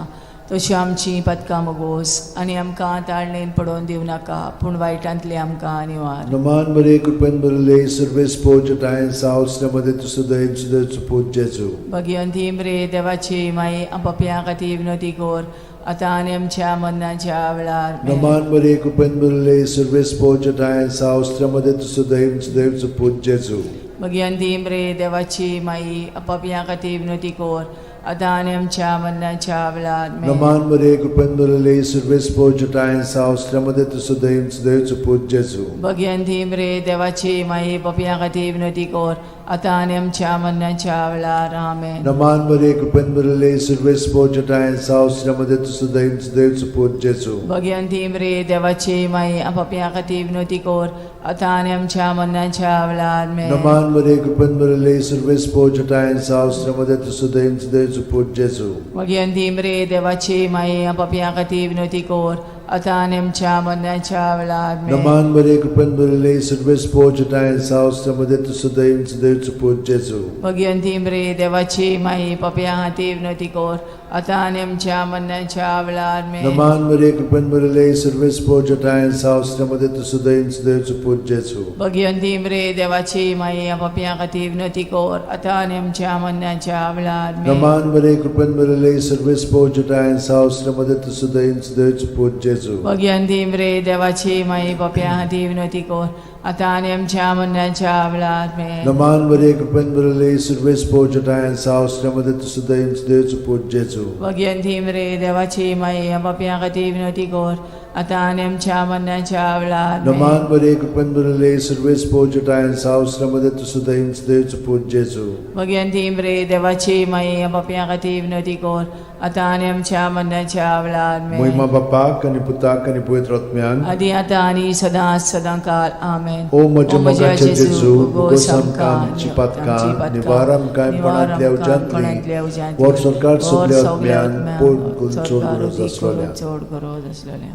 तशी आमची पदकां मोगोस आनी आमकां ताळणेन पडोवन दिवं नाका पूण वायटांतली आमकां निवार. नमान बरे कृपेन भरले सर्वेस्पोज ठांय साव मध्ये तूं सुदैव सुदैवचो पूत जेजू. भगिवंती मरे देवाची माई, पापयां खातीर विनोती कोर आतां आनी आमच्या मरणाच्या वेळार. आमेन. नमान बरे कृपेन भरले सर्वेस्पोज ठांय साव मध्ये तूं सुदैव सुदैवचो पूत जेजू. भगिवंती मरे देवाची माई, पापयां खातीर विनोती कोर आतां आनी आमच्या मरणाच्या वेळार. आमेन. नमान बरे कृपेन भरले सर्वेस्पोज ठांय साव मध्ये तूं सुदैव सुदैवचो पूत जेजू. भगिवंती मरे देवाची माई, पापयां खातीर विनोती कोर आतां आनी आमच्या मरणाच्या वेळार. आमेन. नमान बरे कृपेन भरले सर्वेस्पोज ठांय साव मध्ये तूं सुदैव सुदैवचो पूत जेजू. भगिवंती मरे देवाची माई, पापयां खातीर विनोती कोर आतां आनी आमच्या मरणाच्या वेळार. आमेन. नमान बरे कृपेन भरले सर्वेस्पोज ठांय साव मध्ये तूं सुदैव सुदैवचो पूत जेजू. भगिवंती मरे देवाची माई, पापयां खातीर विनोती कोर आतां आनी आमच्या मरणाच्या वेळार. आमेन. नमान बरे कृपेन भरले सर्वेस्पोज ठांय साव मध्ये तूं सुदैव सुदैवचो पूत जेजू. भगिवंती मरे देवाची माई, पापयां खातीर विनोती कोर आतां आनी आमच्या मरणाच्या वेळार आमेन. नमान मरिये, कृपेन भरिल्ले, सर्वेस्पर जटायन साव, मध्ये तूं सुदैन सुदैवचो पूत जेजू. भगिवंती मरे देवाची माई, पापयां खातीर विनवती कर आतां आनी आमच्या मरणाच्या वेळार आमेन. नमान मरिये, कृपेन भरिल्ले, सर्वेस्पर जटायन साव, मध्ये तूं सुदैन सुदैवचो पूत जेजू. भगिवंती मरे देवाची माई, पापयां खातीर विनवती कर आतां आनी आमच्या मरणाच्या वेळार आमेन. नमान मरिये, कृपेन भरिल्ले, सर्वेस्पर जटायन साव, मध्ये तूं सुदैन सुदैवचो पूत जेजू. भगिवंती मरे देवाची माई, पापयां खातीर विनवती कर आतां आनी आमच्या मरणाच्या वेळार आमेन. नमान मरिये, कृपेन भरिल्ले, सर्वेस्पर जटायन साव, मध्ये तूं सुदैन सुदैवचो पूत जेजू. भगिवंती मरे देवाची माई, पापयां खातीर विनवती कर आतां आनी आमच्या मरणाच्या वेळार आमेन. महिमा बापाक आनी पुताक आनी पवित्र आत्म्याक. आदी आतां आनी सदां सदां काल आमेन. ओ म्हज्या मोगाचे जेजू, उगोस आमकां आमची पातकां, निवार आमकां कोणांतल्या उज्यांतली, वर सरकार सगल्या आत्म्यान पोट करून चड गरज आसलेल्या. चड गरज आसलेल्या.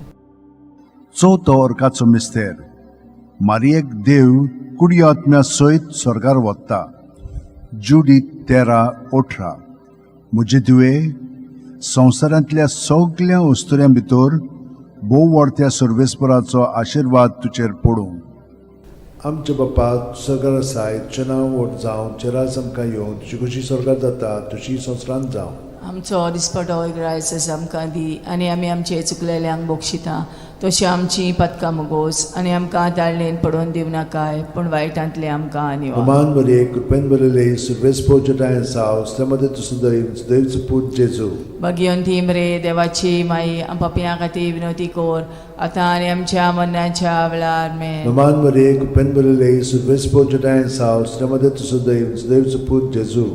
चवथो अर्काचो मिस्तेर. मारियेक देव कुडी आत्म्या सयत स्वर्गार वता. जुडी 13:18. म्हजे धुवे, संवसारांतल्या सगल्या वस्तुऱ्यां भितर भोव व्हडत्या सर्वेस्पराचो आशिर्वाद तुजेर पडूं. आमच्या बापा सरकार आसाय, तुजें नांव व्हड जावं, तुजें राज आमकां येवं, तुजी खुशी स्वर्गार जाता तशी संवसारांत जावं. आमचो दिसपटो एक आमकां दी आनी आमी आमचे चुकलेल्यांक बक्षिता तशी आमची पदकां मुगोस आनी आमकां ताळणेन पडोवन दिवं नाकाय, पूण वायटांतले आमकां निवार. नमान मरिये, कृपेन भरिल्ले, सर्वेस्पर जटायन साव, मध्ये तूं सुदैव सुदैवचो पूत जेजू. भगिवंती मरे देवाची माई, पापयां खातीर विनवती कर आतां आनी आमच्या मरणाच्या वेळार आमेन. नमान मरिये, कृपेन भरिल्ले, सर्वेस्पर जटायन साव, मध्ये तूं सुदैव सुदैवचो पूत जेजू.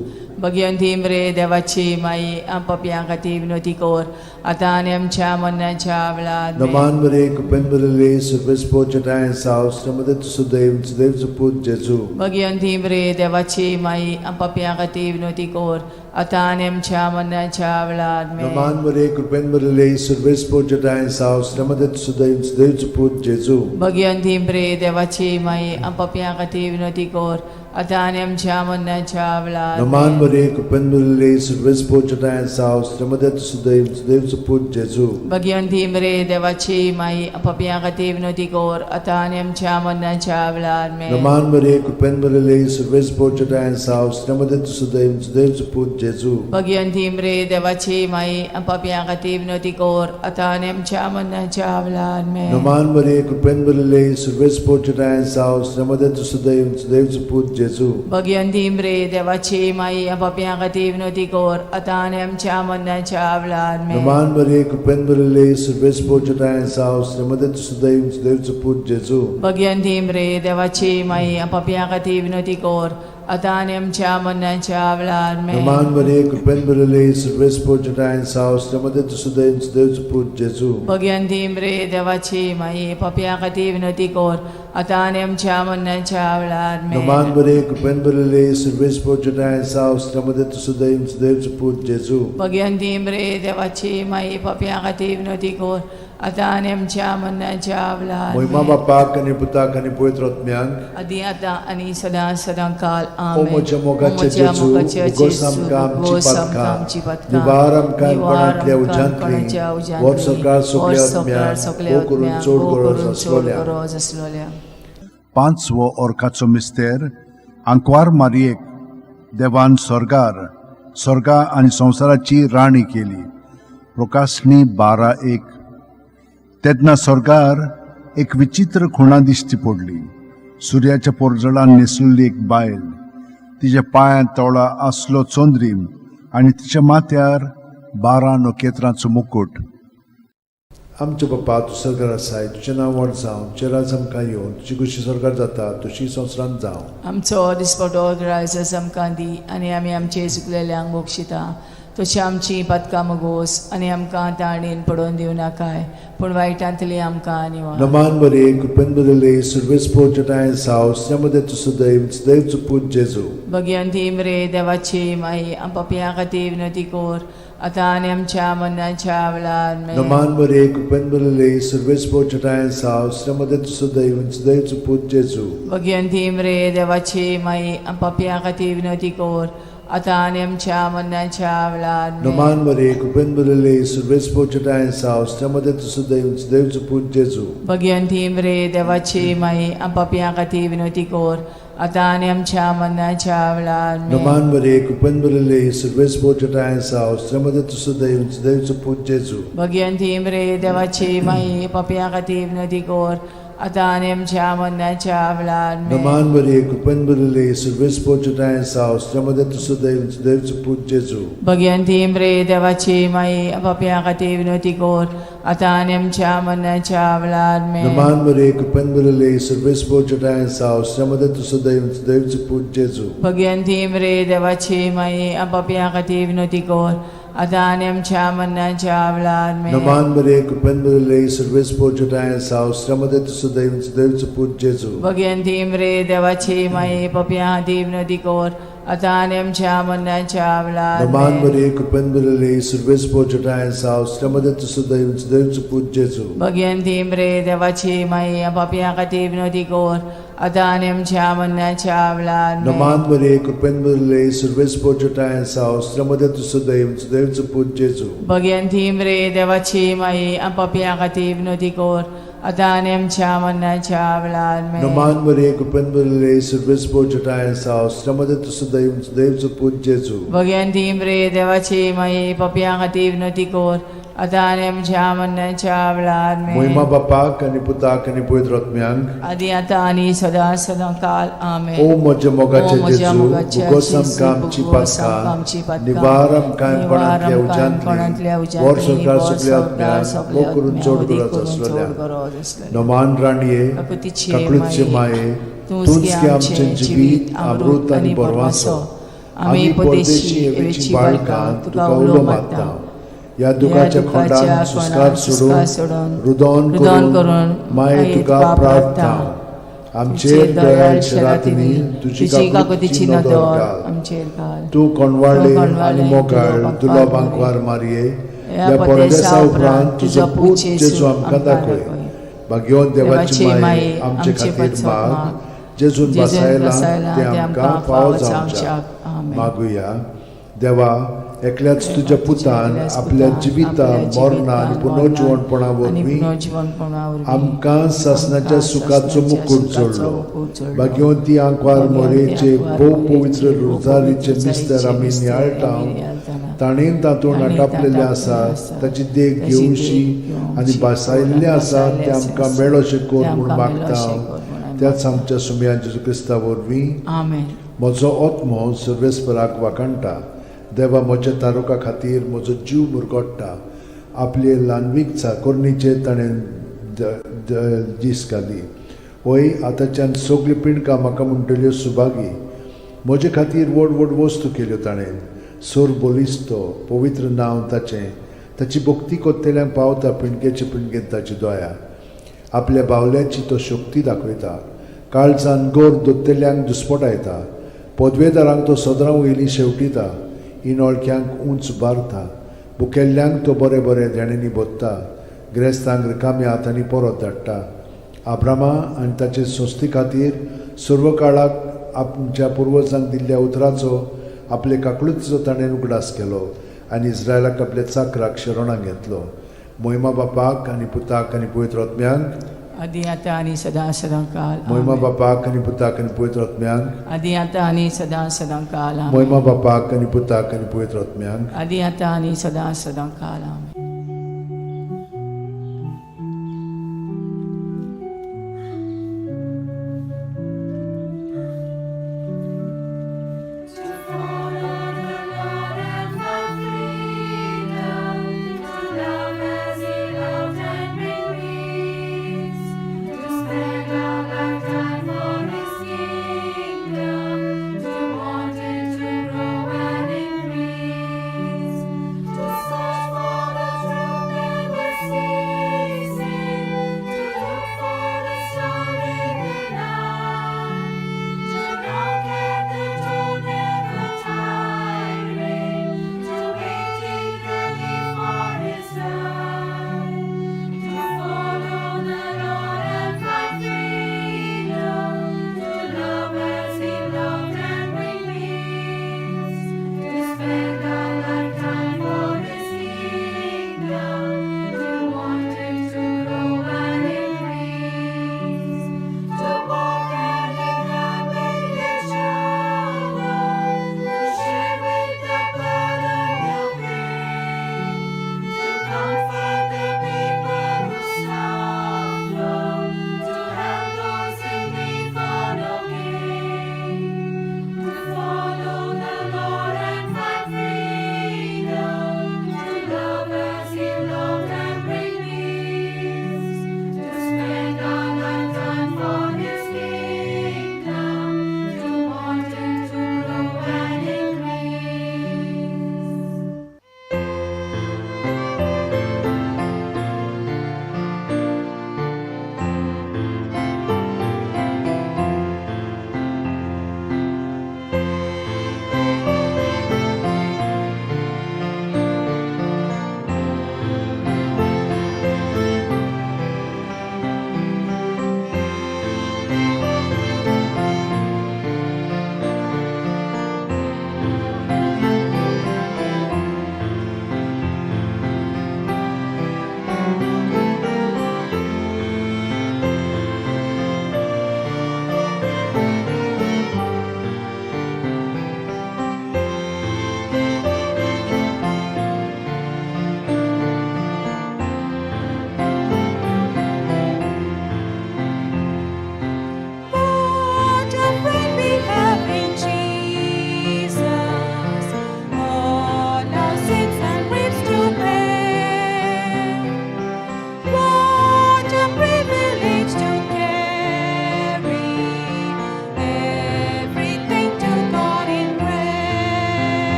भगिवंती मरे देवाची माई, पापयां खातीर विनवती कर आतां आनी आमच्या मरणाच्या वेळार आमेन. नमान मरिये, कृपेन भरिल्ले, सर्वेस्पर जटायन साव, मध्ये तूं सुदैव सुदैवचो पूत जेजू. भगिवंती मरे देवाची माई, पापयां खातीर विनवती कर आतां आनी आमच्या मरणाच्या वेळार आमेन. नमान मरिये, कृपेन भरिल्ले, सर्वेस्पर जटायन साव, मध्ये तूं सुदैव सुदैवचो पूत जेजू. भगिवंती मरे देवाची माई, पापयां खातीर विनवती कर आतां आनी आमच्या मरणाच्या वेळार नमान आमेन. मरिये, कृपेन भरिल्ले, सर्वेस्पर जटायन साव, मध्ये तूं सुदैव सुदैवचो पूत जेजू. भगिवंती मरे देवाची माई, पापयां खातीर विनवती कर आतां आनी आमच्या मरणाच्या वेळार आमेन. नमान मरिये, कृपेन भरिल्ले, सर्वेस्पर जटायन साव, मध्ये तूं सुदैव सुदैवचो पूत जेजू. भगिवंती मरे देवाची माई, पापयां खातीर विनवती कर आतां आनी आमच्या मरणाच्या वेळार आमेन. नमान मरिये, कृपेन भरिल्ले, सर्वेस्पर जटायन साव, मध्ये तूं सुदैव सुदैवचो पूत जेजू. भगिवंती मरे देवाची माई, पापयां खातीर विनवती कर आतां आनी आमच्या मरणाच्या वेळार आमेन. नमान मरिये, कृपेन भरिल्ले, सर्वेस्पर जटायन साव, मध्ये तूं सुदैव सुदैवचो पूत जेजू. भगिवंती मरे देवाची माई, पापयां खातीर विनवती कर आतां आनी आमच्या मरणाच्या वेळार आमेन. नमान मरिये, कृपेन भरिल्ले, सर्वेस्पर जटायन साव, मध्ये तूं सुदैव सुदैवचो पूत जेजू. भगिवंती मरे देवाची माई, पापयां खातीर विनवती कर आतां आनी आमच्या मरणाच्या वेळार आमेन. नमान मरिये, कृपेन भरिल्ले, सर्वेस्पर जटायन साव, मध्ये तूं सुदैव सुदैवचो पूत जेजू. भगिवंती मरे देवाची माई, पापयां खातीर विनवती कर आतां आनी आमच्या मरणाच्या वेळार महिमा आमेन. बापाक आनी पुताक आनी पवित्र आत्म्याक. आदी आतां आनी सदां सदां काल ओ आमेन. म्हज्या मोगाचे ओ म्हज्या जेजू, मोगाचे उगोस जेजू, आमकां आमची उगोस आमकां पातकां, आमची पातकां, निवार आमकां निवार कोणांतल्या आमकां उज्यांतली, कोणाच्या उज्यांतली, वर सरकार सगल्या वर सरकार आत्म्याक, सगल्या भोव करून आत्म्याक, चड भोव गरज करून चड आसलोल्या. गरज आसलोल्या. पांचवो अर्काचो मिस्तेर. आंकवार मारियेक देवान स्वर्गार स्वर्गा आनी संवसाराची राणी केली. प्रकाशणी 12:1. तेन्ना स्वर्गार एक विचित्र खुणा दिश्टी पडली. सुर्याच्या पोरजळान न्हेसलेली एक बायल, तिच्या पांयांत तोळा आसलो चंद्रीम आनी तिच्या माथ्यार 12 नखेत्रांचो मुकूट. आमच्या बापा, तूं सरकार आसाय, तुजें नांव व्हड जावं, तुजें राज आमकां येवं, तुजी खुशी सरकार जाता तशी संवसारांत जावं. आमचो दिसपटो ग्रायस आमकां दी आनी आमी आमचे चुकलेल्यांक बक्षिता तशी आमची पातकां मुगोस आनी आमकां ताणेन पडोवन दिवं नाकाय, पूण वायटांतली आमकां निवार. नमान मरिये, कृपेन भरिल्ले, सर्वेस्पर जटायन साव, मध्ये तूं सुदैव सुदैवचो पूत जेजू. भगिवंती मरे देवाची माई, पापयां खातीर विनवती कर आतां आनी आमच्या मरणाच्या वेळार आमेन. नमान मरिये, कृपेन भरिल्ले, सर्वेस्पर जटायन साव, मध्ये तूं सुदैव सुदैवचो पूत जेजू. भगिवंती मरे देवाची माई, पापयां खातीर विनवती कर आतां आनी आमच्या मरणाच्या वेळार आमेन. नमान मरे कृपेन भरिल्ले सुर्वेस पोचटाय साव श्रमदे तुसु देव देवचो पूत जेजू. भगवंती मरे देवाची माई, आम पापयां खातीर विनवती कर, आतां आनी आमच्या मरणाच्या वेळार आमेन. नमान मरे कृपेन भरिल्ले सुर्वेस पोचटाय साव श्रमदे तुसु देव देवचो पूत जेजू. भगवंती मरे देवाची माई, पापयां खातीर विनवती कर, आतां आनी आमच्या मरणाच्या वेळार आमेन. नमान मरे कृपेन भरिल्ले सुर्वेस पोचटाय साव श्रमदे तुसु देव देवचो पूत जेजू. भगवंती मरे देवाची माई, पापयां खातीर विनवती कर, आतां आनी आमच्या मरणाच्या वेळार आमेन. नमान मरे कृपेन भरिल्ले सुर्वेस पोचटाय साव श्रमदे तुसु देव देवचो पूत जेजू. भगवंती मरे देवाची माई, पापयां खातीर विनवती कर, आतां आनी आमच्या मरणाच्या वेळार आमेन. नमान मरे कृपेन भरिल्ले सुर्वेस पोचटाय साव श्रमदे तुसु देव देवचो पूत जेजू. भगवंती मरे देवाची माई, पापयां खातीर विनवती कर, आतां आनी आमच्या मरणाच्या वेळार नमान आमेन. मरे कृपेन भरिल्ले सुर्वेस पोचटाय साव श्रमदे तुसु देव देवचो पूत जेजू. भगवंती मरे देवाची माई, पापयां खातीर विनवती कर, आतां आनी आमच्या मरणाच्या वेळार आमेन. नमान मरे कृपेन भरिल्ले सुर्वेस पोचटाय साव श्रमदे तुसु देव देवचो पूत जेजू. भगवंती मरे देवाची माई, पापयां खातीर विनवती कर, आतां आनी आमच्या मरणाच्या वेळार आमेन. नमान मरे कृपेन भरिल्ले सुर्वेस पोचटाय साव श्रमदे तुसु देव देवचो पूत जेजू. भगवंती मरे देवाची माई, पापयां खातीर विनवती कर, आतां आनी आमच्या मरणाच्या वेळार आमेन. मोहिमा बापाक आनी पुताक आनी पवित्र आत्म्यांक, आदी आतां आनी सदां सदां काल आमेन. ओ म्हज्या ओ मोगाचे म्हज्या जेजू, मोगाच्या भुगोस जेजू, आमकां आमची भुगोस आमकां आमची पातकां, पातकां, निवार आमकां निवार कोणांतल्या आमकां कोणांतल्या उज्यांतली, उज्यांतली, बोर संवसार बोर सगल्या संवसार आत्म्यांक, सगल्या मोग करून आत्म्यांक, चड वदीक गरज करून चड आसलेल्या. गरज आसलेल्या. नमान राणये, काकुतीचे काकळूतचे माये, माये, तूंच तूंच गे गे आमचें आमचें जिवीत, अमृत आनी बरवासो. आमी परदेशी एवेची बाळकां, तुका उलो मारता. ह्या दुखाच्या खोंडान सुस्कार सोडून, रुदोन रुदोन करून करून माये तुका प्रार्थना. आमचेर दयाळ शेरातिनी तुजी तुजी काकुतीची काकुतीची नदर नदर घाल. आमचेर घाल. तूं कोणवाळे तूं कोणवाळे आनी मोगाळ तुलो तुलो बांकवार बांकवार मारये, ह्या ह्या परदेसा परदेसा उपरांत उपरांत तुजो तुजो पूत पूत जेजू जेजू आमकां आमकां दाखय. दाखय. भाग्यवंत देवाची देवाची माये, माये, आमचे आमचे खातीर पासत माग, माग, जेजून जेजून बसायला बसायला ते आमकां फावो जावच्याक. आमेन. मागुया. देवा, एकल्याच तुज्या पुतान एकल्याच आपल्या पुतान जिविता आपल्या मरणा आनी जिवितान, पुनर्जिवणपणा आनी वरवीं पुनर्जिवणपणा वरवीं आमकां सासणाच्या आमकां सुखाचो सासणाच्या मुकूट सुखाचो जोडलो. मुकूट जोडलो. भाग्यवंती आंकवार भाग्यवंती मोरेचे आंकवार भोव मोरेचे पवित्र भोव रोजारीचे पवित्र मिस्तर आमी मिस्तर नियाळटा, आमी नियाळटाना, ताणें तातूंत ताणें आटापलेलें तातूंत आसा, आसा, ताची देख ताची देख घेवशी घेवशी आनी भासायल्लें आसा भासायल्लें तें आसा, आमकां मेळोशें कर तें म्हूण आमकां मागता. मेळोशें कर म्हूण आमी त्याच आमच्या सुमया जेजू क्रिस्ता वरवीं. आमेन. म्हजो आत्मो सर्वेस्पराक वाखाणटा, देवा म्हज्या तारुका खातीर म्हजो जीव मुरगोट्टा. आपले ल्हानवीक चाकोरणीचेर ताणें दीस घाली. वय आतांच्यान सगळीं पिंडकां म्हाका म्हणटल्यो सुभागी. म्हजे खातीर व्हड व्हड वस्तू केल्यो ताणें. सोर बलिस्तो पवित्र नांव ताचें. ताची भक्ती कोत्तेल्यांक पावता पिंडकेचे पिंडकेन ताची दया. आपल्या बावल्याची तो शक्ती दाखयता, काळजान गोर दोत्तेल्यांक दुस्पटायता. पदवेदारांक तो सदरां वयली शेवटिता, इनोळख्यांक उंच बारता. बुकेल्ल्यांक तो बरें बरें देण्यांनी भोत्ता, ग्रेस्तांक रिकाम्या हातांनी परत धाडटा. आब्रामा आनी ताचे संस्थे खातीर सर्व काळाक आमच्या पुर्वजांक दिल्ल्या उतराचो आपले काकळुतीचो ताणें उगडास केलो आनी इस्रायलाक आपल्या चाकराक शरणाक घेतलो. मोहिमा बापाक आनी पुताक आनी पवित्र आत्म्यांक, आदी आतां आनी सदां सदां काल मोहिमा आमेन. बापाक आनी पुताक आनी पवित्र आत्म्यांक, आदी आतां आनी सदां सदां काल आमेन. मोहिमा बापाक आनी पुताक आनी पवित्र आत्म्यांक, आदी आतां आनी सदां सदां काल आमेन. To follow the Lord and find freedom, to love as He loved and bring peace, to spend our lifetime for His kingdom, to want it to grow and increase, to search for the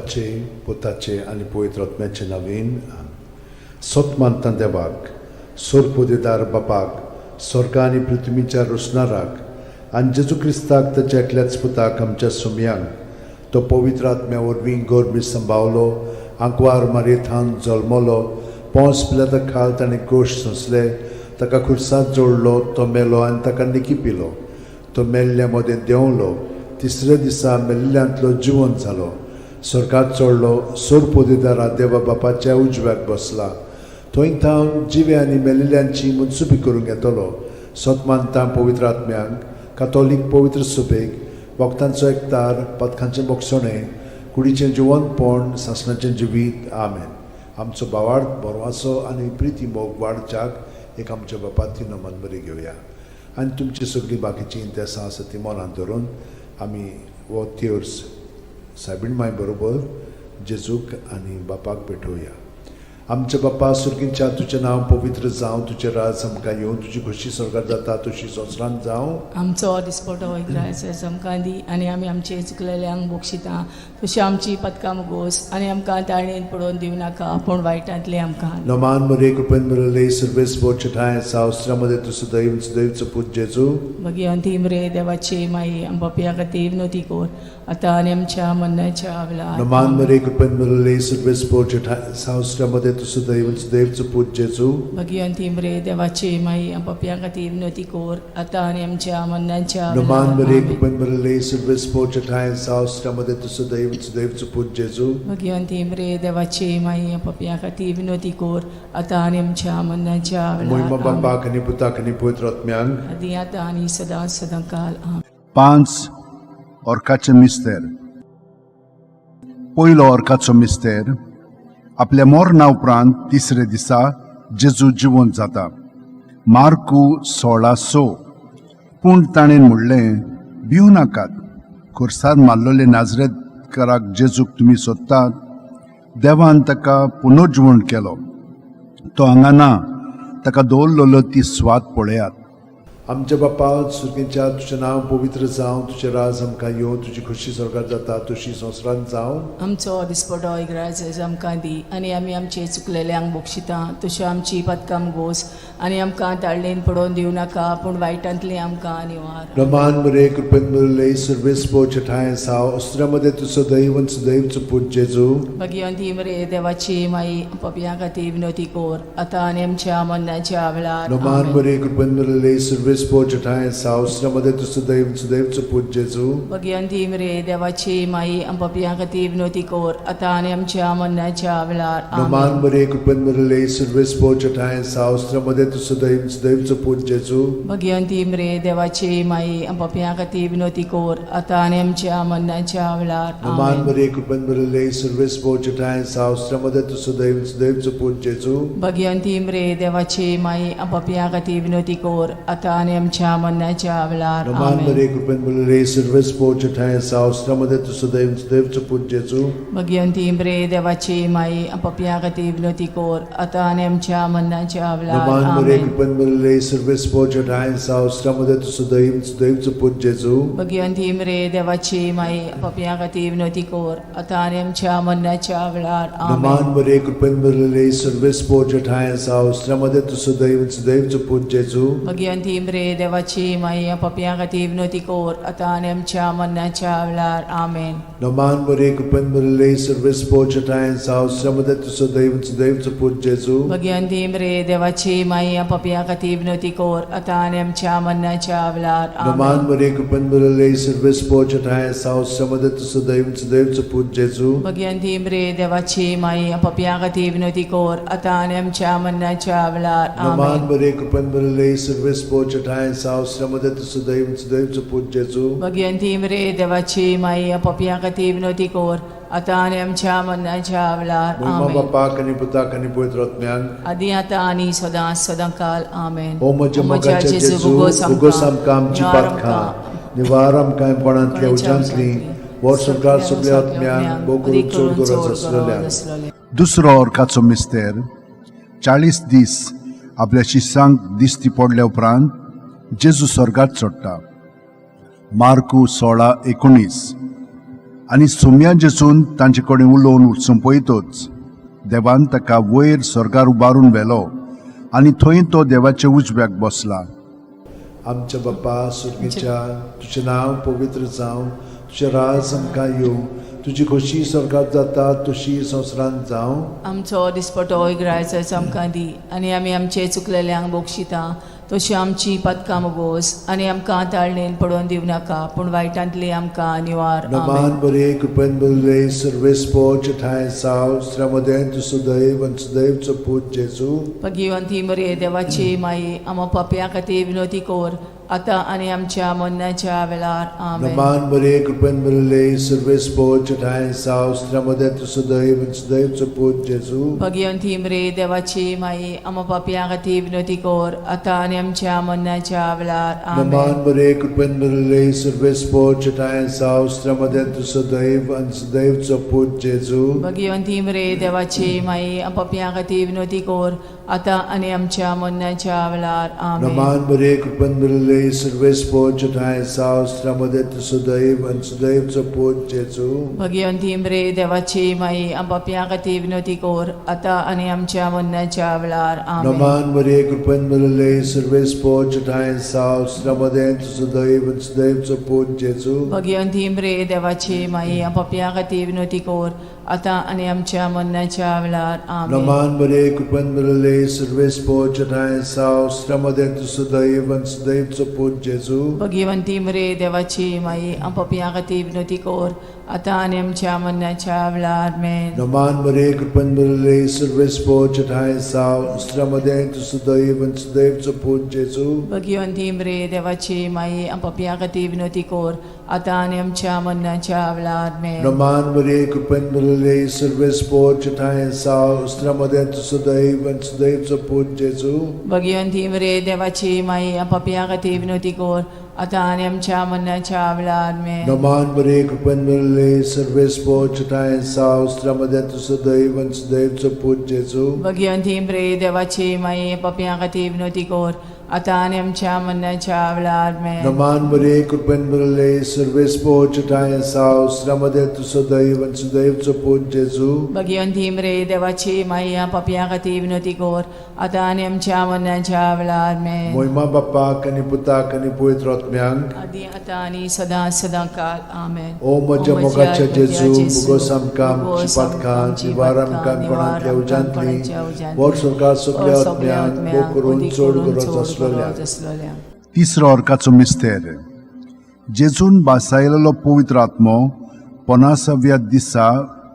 बापाचे, पुताचे आनी पवित्र आत्म्याचे नवीन. सत मानता देवाक, सोरपोदेदार बापाक, स्वर्ग आनी पृथ्वीच्या रोसणाराक, आनी जेजू क्रिस्ताक, ताच्या एकल्याच पुताक, आमच्या सुमयांक, तो पवित्र आत्म्या वरवीं गर्भी संभावलो, आंकवार मारयेथान जल्मलो, पोंस पिलाता खाल ताणें कोश सोंसले, ताका खुर्सांत जोडलो, तो मेलो आनी ताका निकी पिलो, तो मेल्ल्या मदें देंवलो, तिसऱ्या दिसा मेल्ल्यांतलो जिवन जालो, स्वर्गात चडलो, सोरपोदेदारा देवा बापाच्या उजव्याक बसला, थंय थावन जिवे आनी मेल्ल्यांची मनसुबी करूंक येतलो. सत मानता पवित्र आत्म्यांक, कातोलीक पवित्र सुबेक, वखदांचो एकतार, पदकांचें बोगसणें, कुडीचें जिवनपण, सासणाचें जिवीत. आमेन. आमचो बावाड बरवाचो आनी प्रिती मोग वाडच्याक एक आमच्या बापाती नमन बरी घेवया आनी तुमची सगळीं बाकीचीं इंतेसां आसा ती मनांत धरून आमी हो तेर्स सायबीण माय बरोबर जेजूक आनी बापाक भेटोवया. आमच्या बापा सुर्गींच्या, तुजें नांव पवित्र जावं, तुजें राज आमकां येवं, तुजी खोशी स्वर्गात जाता तशी संवसारांत जावं. आमचो दिसपटो ग्रायस आमकां दी आनी आमी आमचे चुकलेल्यांक बक्षिता तशी आमची पदकां मुगोस आनी आमकां ताळणेन पडोवन दिवं नाका, पूण वायटांतले आमकां. नमान मरे, कृपेन मिळले, सर्वेस्पर ठांय सावस्त्रामध्ये तूं सदैव सदैवचो पूत जेजू. भगिवंती मरे देवाची माई, आम पापया खातीर विनवती कर, आतां आनी आमच्या मरणाच्या वेळार. नमान मरे, कृपेन मिळले, सर्वेस्पर ठांय सावस्त्रामध्ये तूं सदैव सदैवचो पूत जेजू. भगिवंती मरे देवाची माई, आम पापया खातीर विनवती कर, आतां आनी आमच्या मरणाच्या नमान वेळार. मरे, आमेन. कृपेन मिळले, सर्वेस्पर ठांय सावस्त्रामध्ये तूं सदैव सदैवचो पूत जेजू. भगिवंती मरे देवाची माई, आम पापया खातीर विनवती कर, आतां आनी आमच्या मरणाच्या मोहिमा वेळार. आमेन. बापाक आनी पुताक आनी पवित्र आत्म्यांक. आदी आतां आनी सदां सदां काल. आमेन. पांच ऑर्काचे मिस्तेर. पयलो ऑर्काचो मिस्तेर, आपल्या मरणा उपरांत तिसरे दिसा जेजू जिवंत जाता. मार्कू 16:6. पूण ताणें म्हणलें, भिवू नाकात. खुर्सार मारलेले नाजरेतकाराक जेजूक तुमी सोदतात. देवान ताका पुनर्जिवण केलो. तो हांगा ना. ताका दवरलेलो ती सुवात पळयात. आमच्या बापा सुर्गींच्या, तुजें नांव पवित्र जावं, तुजें राज आमकां येवं, तुजी खोशी स्वर्गात जाता तशी संवसारांत जावं. आमचो दिसपटो इग्राज आमकां दी आनी आमी आमचे चुकलेल्यांक बक्षिता तश्यो आमची पदकां गोस आनी आमकां ताळणेन पडोवन दिवं नाका, पूण वायटांतली आमकां निवार. रमान मरे, कृपेन मुरले, सर्वेस्पर ठांय साव अस्त्रामध्ये तूं सदैव सदैवचो पूत जेजू. भगिवंती मरे देवाची माई, पपया खातीर विनवती कोर, आतां आनी आमच्या मरणाच्या वेळार. रमान आमेन. मरे, कृपेन मुरले, सर्वेस्पर ठांय साव अस्त्रामध्ये तूं सदैव सदैवचो पूत जेजू. भगिवंती मरे देवाची माई, पपया खातीर विनवती कोर, आतां आनी आमच्या मरणाच्या वेळार. रमान आमेन. मरे, कृपेन मुरले, सर्वेस्पर ठांय साव अस्त्रामध्ये तूं सदैव सदैवचो पूत जेजू. भगिवंती मरे देवाची माई, पपया खातीर विनवती कोर, आतां आनी आमच्या मरणाच्या वेळार. रमान आमेन. मरे, कृपेन मुरले, सर्वेस्पर ठांय साव अस्त्रामध्ये तूं सदैव सदैवचो पूत जेजू. भगिवंती मरे देवाची माई, पपया खातीर विनवती कोर, आतां आनी आमच्या मरणाच्या वेळार. रमान आमेन. मरे, कृपेन मुरले, सर्वेस्पर ठांय साव अस्त्रामध्ये तूं सदैव सदैवचो पूत जेजू. भगिवंती मरे देवाची माई, पपया खातीर विनवती कोर, आतां आनी आमच्या मरणाच्या वेळार. रमान मरे, आमेन. कृपेन मुरले, सर्वेस्पर ठांय साव अस्त्रामध्ये तूं सदैव सदैवचो पूत जेजू. भगिवंती मरे देवाची माई, पपया खातीर विनवती कोर, आतां आनी आमच्या मरणाच्या वेळार. रमान आमेन. मरे, कृपेन मुरले, सर्वेस्पर ठांय साव अस्त्रामध्ये तूं सदैव सदैवचो पूत जेजू. भगिवंती मरे देवाची माई, पपया खातीर विनवती कोर, आतां आनी आमच्या मरणाच्या वेळार. आमेन. रमान मरे, कृपेन मुरले, सर्वेस्पर ठांय साव अस्त्रामध्ये तूं सदैव सदैवचो पूत जेजू. भगिवंती मरे देवाची माई, पपया खातीर विनवती कोर, आतां आनी आमच्या मरणाच्या वेळार. रमान आमेन. मरे, कृपेन मुरले, सर्वेस्पर ठांय साव अस्त्रामध्ये तूं सदैव सदैवचो पूत जेजू. भगिवंती मरे देवाची माई, पपया खातीर विनवती कोर, आतां आनी आमच्या मरणाच्या वेळार. रमान आमेन. मरे, कृपेन मुरले, सर्वेस्पर ठांय साव अस्त्रामध्ये तूं सदैव सदैवचो पूत जेजू. भगिवंती मरे देवाची माई, पपया खातीर विनवती कोर, आतां आनी आमच्या मरणाच्या वेळार. महिमा आमेन. बापाक आनी पुताक आनी पवित्र आत्म्याक. आदी आतां आनी सदां सदां काल. आमेन. ओ म्हज्या मोगाच्या जेजू, उगोस आमकां आमची पातकां, निवार आमकां कोणांतल्या उज्यांतली, वर्सभर सगल्या आत्म्यांक बोगून चड गरज आसलेल्या. दुसरो ऑर्काचो मिस्तेर, 40 दीस आपल्या शिसांक दिश्टी पडल्या उपरांत जेजू स्वर्गात चडटा. मार्कू 16:19. आनी सोम्या जेजून तांचे कडेन उलोवन सोंपयतच देवान ताका वयर स्वर्गार उबारून व्हेलो आनी थंय तो देवाच्या उजव्याक बसला. आमच्या बाप्पा सुर्गीच्या, तुजें नांव पवित्र जावं, तुजें राज आमकां येवं, तुजी खोशी स्वर्गात जाता तशी संवसारांत जावं. आमचो दिसपटो इग्रायचो आमकां दी आनी आमी आमचे चुकलेल्यांक बक्षिता तशी आमची पदकां मोगोस आनी आमकां ताळणेन पडोवन दिवं नाका पूण वायटांतली आमकां निवार. नमान आमेन. बरे कृपेन बरले सर्वेस्पोच ठांय साव स्त्र्यामदें तूं सुदैव आनी सुदैवचो पूत जेजू. भगिवंती मरे देवाची माई, आमा पापया खातीर विनोती कर आतां आनी आमच्या मरणाच्या वेळार. आमेन. नमान बरे कृपेन बरले सर्वेस्पोच ठांय साव स्त्र्यामदें तूं सुदैव आनी सुदैवचो पूत जेजू. भगिवंती मरे देवाची माई, आमा पापया खातीर विनोती कर आतां आनी आमच्या मरणाच्या वेळार. नमान आमेन. बरे कृपेन भरले सर्वेस्पोच ठांय साव स्त्र्यामदें तूं सुदैव आनी सुदैवचो पूत जेजू. भगिवंती मरे देवाची माई, पापया खातीर विनोती कर आतां आनी आमच्या मरणाच्या वेळार. आमेन. नमान बरे कृपेन भरले सर्वेस्पोच ठांय साव स्त्र्यामदें तूं सुदैव आनी सुदैवचो पूत जेजू. भगिवंती मरे देवाची माई, पापया खातीर विनोती कर आतां आनी आमच्या मरणाच्या वेळार. आमेन. नमान बरे कृपेन भरले सर्वेस्पोच ठांय साव स्त्र्यामदें तूं सुदैव आनी सुदैवचो पूत जेजू. भगिवंती मरे देवाची माई, पापया खातीर विनोती कर आतां आनी आमच्या मरणाच्या वेळार. आमेन. नमान बरे कृपेन भरले सर्वेस्पोच ठांय साव स्त्र्यामदें तूं सुदैव आनी सुदैवचो पूत जेजू. भगिवंती मरे देवाची माई, पापया खातीर विनोती कर आतां आनी आमच्या मरणाच्या वेळार. आमेन. नमान बरे कृपेन भरले सर्वेस्पोच ठांय साव स्त्र्यामदें तूं सुदैव आनी सुदैवचो पूत जेजू. भगिवंती मरे देवाची माई, पापया खातीर विनोती कर आतां आनी आमच्या मरणाच्या वेळार. आमेन. नमान बरे कृपेन भरले सर्वेस्पोच ठांय साव स्त्र्यामदें तूं सुदैव आनी सुदैवचो पूत जेजू. भगिवंती मरे देवाची माई, पापया खातीर विनोती कर आतां आनी आमच्या मरणाच्या वेळार. आमेन. नमान बरे कृपेन भरले सर्वेस्पोच ठांय साव स्त्र्यामदें तूं सुदैव आनी सुदैवचो पूत जेजू. भगिवंती मरे देवाची माई, पापया खातीर विनोती कर आतां आनी आमच्या मरणाच्या वेळार. आमेन. नमान बरे कृपेन भरले सर्वेस्पोच ठांय साव स्त्र्यामदें तूं सुदैव आनी सुदैवचो पूत जेजू. भगिवंती मरे देवाची माई, पापया खातीर विनोती कर आतां आनी आमच्या मरणाच्या वेळार. आमेन. मोहिमा बाप्पाक आनी पुताक आनी पवित्र आत्म्यांक, आदी आतां आनी सदां सदां काल. आमेन. ओ म्हज्या मोगाच्या जेजू, मुगोस आमकां आमची पातकां निवार आमकां कोणांतल्या उज्यांतली, वर स्वर्गात सगल्या आत्म्यांक भोव करून चड गरज आसलेल्या. तिसरो अर्काचो मिस्तेर. जेजून बासायलेलो पवित्र आत्मो पनासाव्या दिसा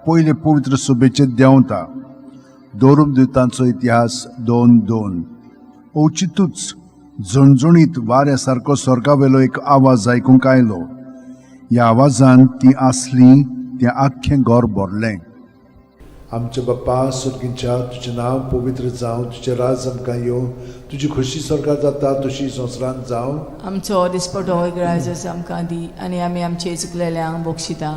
पयले पवित्र सभेचेर देंवता. दोरूप दुतांचो इतिहास 2:2. अवचितूच झणझणीत वाऱ्या सारको स्वर्गावेलो एक आवाज आयकूंक आयलो. ह्या आवाजान ती आसली तें आख्खें घर भरलें. आमच्या बाप्पा सुर्गींच्या, तुजें नांव पवित्र जावं, तुजें राज आमकां येवं, तुजी खोशी स्वर्गात जाता तशी संवसारांत जावं. आमचो दिसपटो ग्रायजस आमकां दी आनी आमी आमचे चुकलेल्यांक बक्षिता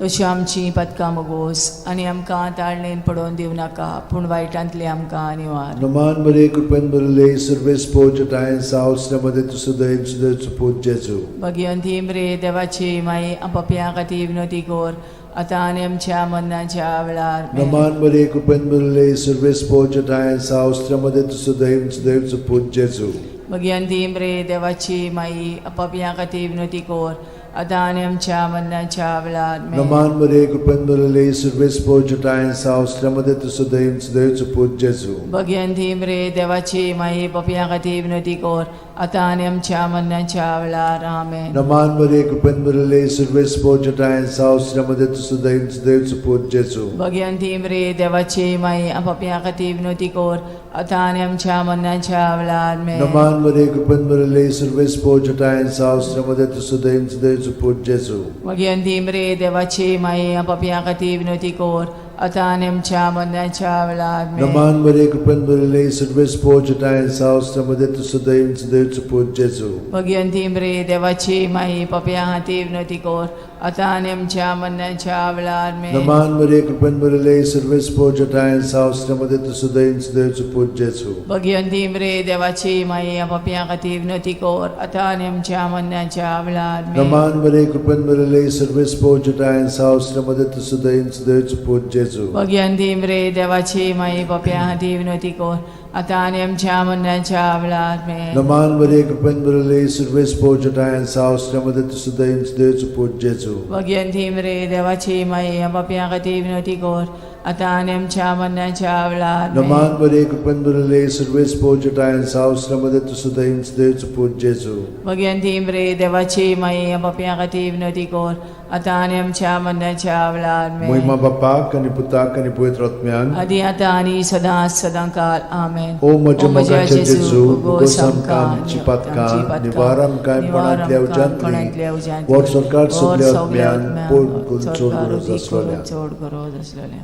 तशी आमची पदकां मोगोस आनी आमकां ताळणेन पडोवन दिवं नाका पूण वायटांतली आमकां निवार. नमान बरे कृपेन भरले सर्वेस्पोच ठांय साव स्त्र्यामदें तूं सुदैव सुदैवचो पूत जेजू. भगिवंती मरे देवाची माई, पापया खातीर विनोती कर आतां आनी आमच्या मरणाच्या वेळार. आमेन. नमान बरे कृपेन भरले सर्वेस्पोच ठांय साव स्त्र्यामदें तूं सुदैव सुदैवचो पूत जेजू. भगिवंती मरे देवाची माई, पापया खातीर विनोती कर आतां आनी आमच्या मरणाच्या वेळार. आमेन. नमान बरे कृपेन भरले सर्वेस्पोच ठांय साव स्त्र्यामदें तूं सुदैव सुदैवचो पूत जेजू. भगिवंती मरे देवाची माई, पापया खातीर विनोती कर आतां आनी आमच्या मरणाच्या वेळार. आमेन. नमान बरे कृपेन भरले सर्वेस्पोच ठांय साव स्त्र्यामदें तूं सुदैव सुदैवचो पूत जेजू. भगिवंती मरे देवाची माई, पापया खातीर विनोती कर आतां आनी आमच्या मरणाच्या वेळार. आमेन. नमान बरे कृपेन भरले सर्वेस्पोच ठांय साव स्त्र्यामदें तूं सुदैव सुदैवचो पूत जेजू. भगिवंती मरे देवाची माई, पापया खातीर विनोती कर आतां आनी आमच्या मरणाच्या वेळार आमेन. नमान मरे कृपेन भरिल्ले सर्वेस्पोर जटायेन सावस्त्र मध्ये तूं सदैव सदैवचो पूत जेजू. भगिवंती मरे देवाची माई पापया खातीर विनवती कर आतां आनी आमच्या मरणाच्या वेळार आमेन. नमान मरे कृपेन भरिल्ले सर्वेस्पोर जटायेन सावस्त्र मध्ये तूं सदैव सदैवचो पूत जेजू. भगिवंती मरे देवाची माई पापया खातीर विनवती कर आतां आनी आमच्या मरणाच्या वेळार आमेन. नमान मरे कृपेन भरिल्ले सर्वेस्पोर जटायेन सावस्त्र मध्ये तूं सदैव सदैवचो पूत जेजू. भगिवंती मरे देवाची माई पापया खातीर विनवती कर आतां आनी आमच्या मरणाच्या वेळार आमेन. नमान मरे कृपेन भरिल्ले सर्वेस्पोर जटायेन सावस्त्र मध्ये तूं सदैव सदैवचो पूत जेजू. भगिवंती मरे देवाची माई पापया खातीर विनवती कर आतां आनी आमच्या मरणाच्या वेळार आमेन. नमान मरे कृपेन भरिल्ले सर्वेस्पोर जटायेन सावस्त्र मध्ये तूं सदैव सदैवचो पूत जेजू. भगिवंती मरे देवाची माई पापया खातीर विनवती कर आतां आनी आमच्या मरणाच्या वेळार आमेन. मोहिमा बापाक आनी पुताक आनी पवित्र आत्म्याक आदी आतां आनी सदां सदां काल आमेन. ओ म्हज्या मोगाच्या जेजू, भोगोस आमकां आमची पातकां, निवार आमकां कोणांतल्या उज्यांतली, वर सरकार सगल्या आत्म्यान पोट करून चड गरज आसलोल्या. चड गरज आसलेल्या.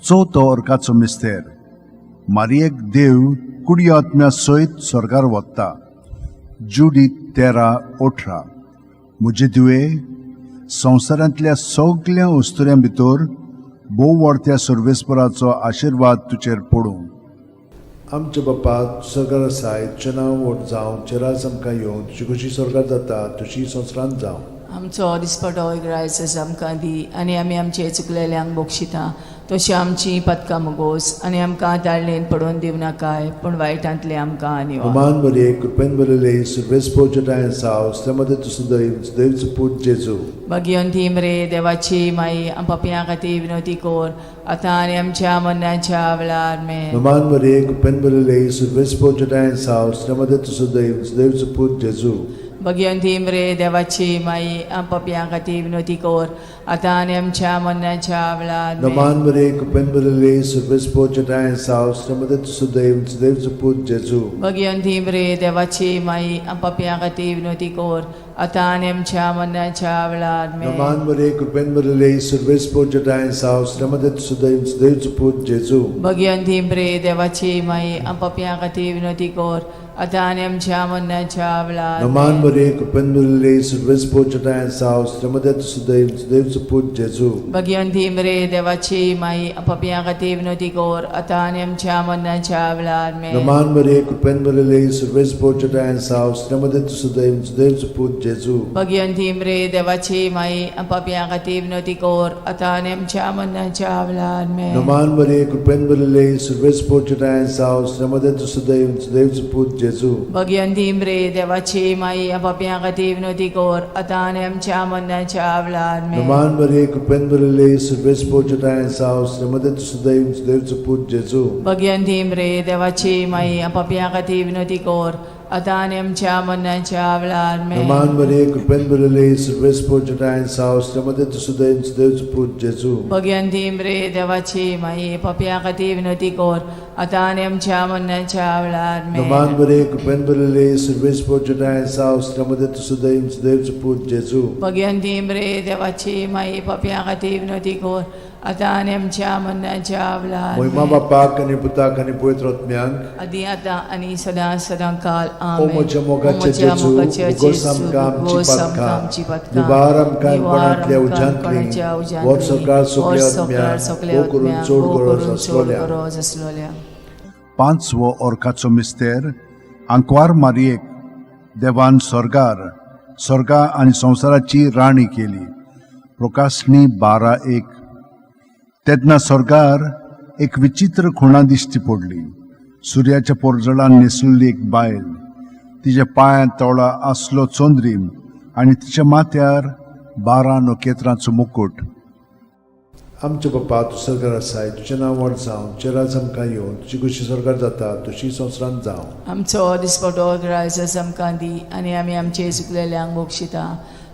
चवथो अर्काचो मिस्तेर मारियेक देव कुडी आत्म्या सयत स्वर्गार वता. जुडी 13:18. म्हजे दिवे संवसारांतल्या सगल्या अस्तुऱ्यां भितर भोव व्हडत्या सर्वेस्पराचो आशिर्वाद तुजेर पडूं. आमच्या बापा सरकार आसाय, तुजें नांव व्हड जावं, तुजें राज आमकां येवं, तुजी खुशी स्वर्गार जाता तशी संवसारांत जावं. आमचो दिसपटो ग्रायस आमकां दी आनी आमी आमचे चुकलेल्यांक बक्षिता तशी आमची पदकां मुगोस आनी आमकां ताळणेन पडोवन दिवं नाकाय पूण वायटांतले आमकां निवार. नमान मरे कृपेन भरिल्ले सर्वेस्पोर जटायेन सावस त्या मध्यें तूं सदैव सदैवचो पूत जेजू. भगिवंती मरे देवाची माई पापयां खातीर विनवती कर आतां आनी आमच्या मरणाच्या वेळार आमेन. नमान मरे कृपेन भरिल्ले सर्वेस्पोर जटायेन सावस त्या मध्यें तूं सदैव सदैवचो पूत जेजू. भगिवंती मरे देवाची माई पापयां खातीर विनवती कर आतां आनी आमच्या मरणाच्या वेळार आमेन. नमान मरे कृपेन भरिल्ले सर्वेस्पोर जटायेन सावस त्या मध्यें तूं सदैव सदैवचो पूत जेजू. भगिवंती मरे देवाची माई पापयां खातीर विनवती कर आतां आनी आमच्या मरणाच्या वेळार आमेन. नमान मरे कृपेन भरिल्ले सर्वेस्पोर जटायेन सावस त्या मध्यें तूं सदैव सदैवचो पूत जेजू. भगिवंती मरे देवाची माई पापयां खातीर विनवती कर आतां आनी आमच्या मरणाच्या वेळार नमान आमेन. मरे कृपेन भरिल्ले सर्वेस्पोर जटायेन सावस त्या मध्यें तूं सदैव सदैवचो पूत जेजू. भगिवंती मरे देवाची माई पापयां खातीर विनवती कर आतां आनी आमच्या मरणाच्या वेळार आमेन. नमान मरे कृपेन भरिल्ले सर्वेस्पोर जटायेन सावस त्या मध्यें तूं सदैव सदैवचो पूत जेजू. भगिवंती मरे देवाची माई पापयां खातीर विनवती कर आतां आनी आमच्या मरणाच्या वेळार आमेन. नमान मरे कृपेन भरिल्ले सर्वेस्पोर जटायेन सावस त्या मध्यें तूं सदैव सदैवचो पूत जेजू. भगिवंती मरे देवाची माई पापयां खातीर विनवती कर आतां आनी आमच्या मरणाच्या वेळार आमेन. नमान मरे कृपेन भरिल्ले सर्वेस्पोर जटायेन सावस त्या मध्यें तूं सदैव सदैवचो पूत जेजू. भगिवंती मरे देवाची माई पापयां खातीर विनवती कर आतां आनी आमच्या मरणाच्या वेळार आमेन. नमान मरे कृपेन भरिल्ले सर्वेस्पोर जटायेन सावस त्या मध्यें तूं सदैव सदैवचो पूत जेजू. भगिवंती मरे देवाची माई पापयां खातीर विनवती कर आतां आनी आमच्या मरणाच्या वेळार आमेन. नमान मरे कृपेन भरिल्ले सर्वेस्पोर जटायेन सावस त्या मध्यें तूं सदैव सदैवचो पूत जेजू. भगिवंती मरे देवाची माई पापयां खातीर विनवती कर आतां आनी आमच्या मरणाच्या वेळार मोहिमा आमेन. बापाक आनी पुताक आनी पवित्र आत्म्याक आदी आतां आनी सदां सदां काल ओ आमेन. म्हज्या मोगाच्या ओ म्हज्या जेजू, मोगाच्या भोगोस जेजू, आमकां आमची भोगोस आमकां पातकां, आमची पातकां, निवार आमकां निवार कोणांतल्या आमकां उज्यांतली, कोणाच्या उज्यांतली, वर सरकार सगल्या वर सरकार आत्म्याक, सगल्या भोव करून आत्म्याक, चड भोव गरज करून चड आसलोल्या. गरज आसलोल्या. पांचवो अर्काचो मिस्तेर आंकवार मारियेक देवान स्वर्गार स्वर्गा आनी संवसाराची राणी केली. प्रकाशणी 12:1. तेन्ना स्वर्गार एक विचित्र खुणा दिश्टी पडली. सुर्याच्या पोरजळान न्हेसलेली एक बायल, तिच्या पांयांत तोळा आसलो चंद्रीम आनी तिच्या माथ्यार 12 नखेत्रांचो मुकूट. आमच्या बापा तूं सरकार आसाय, तुजें नांव व्हड जावं, तुजें राज आमकां येवं, तुजी खुशी सरकार जाता तशी संवसारांत जावं. आमचो दिसपटो ग्रायस आमकां दी आनी आमी आमचे चुकलेल्यांक बक्षिता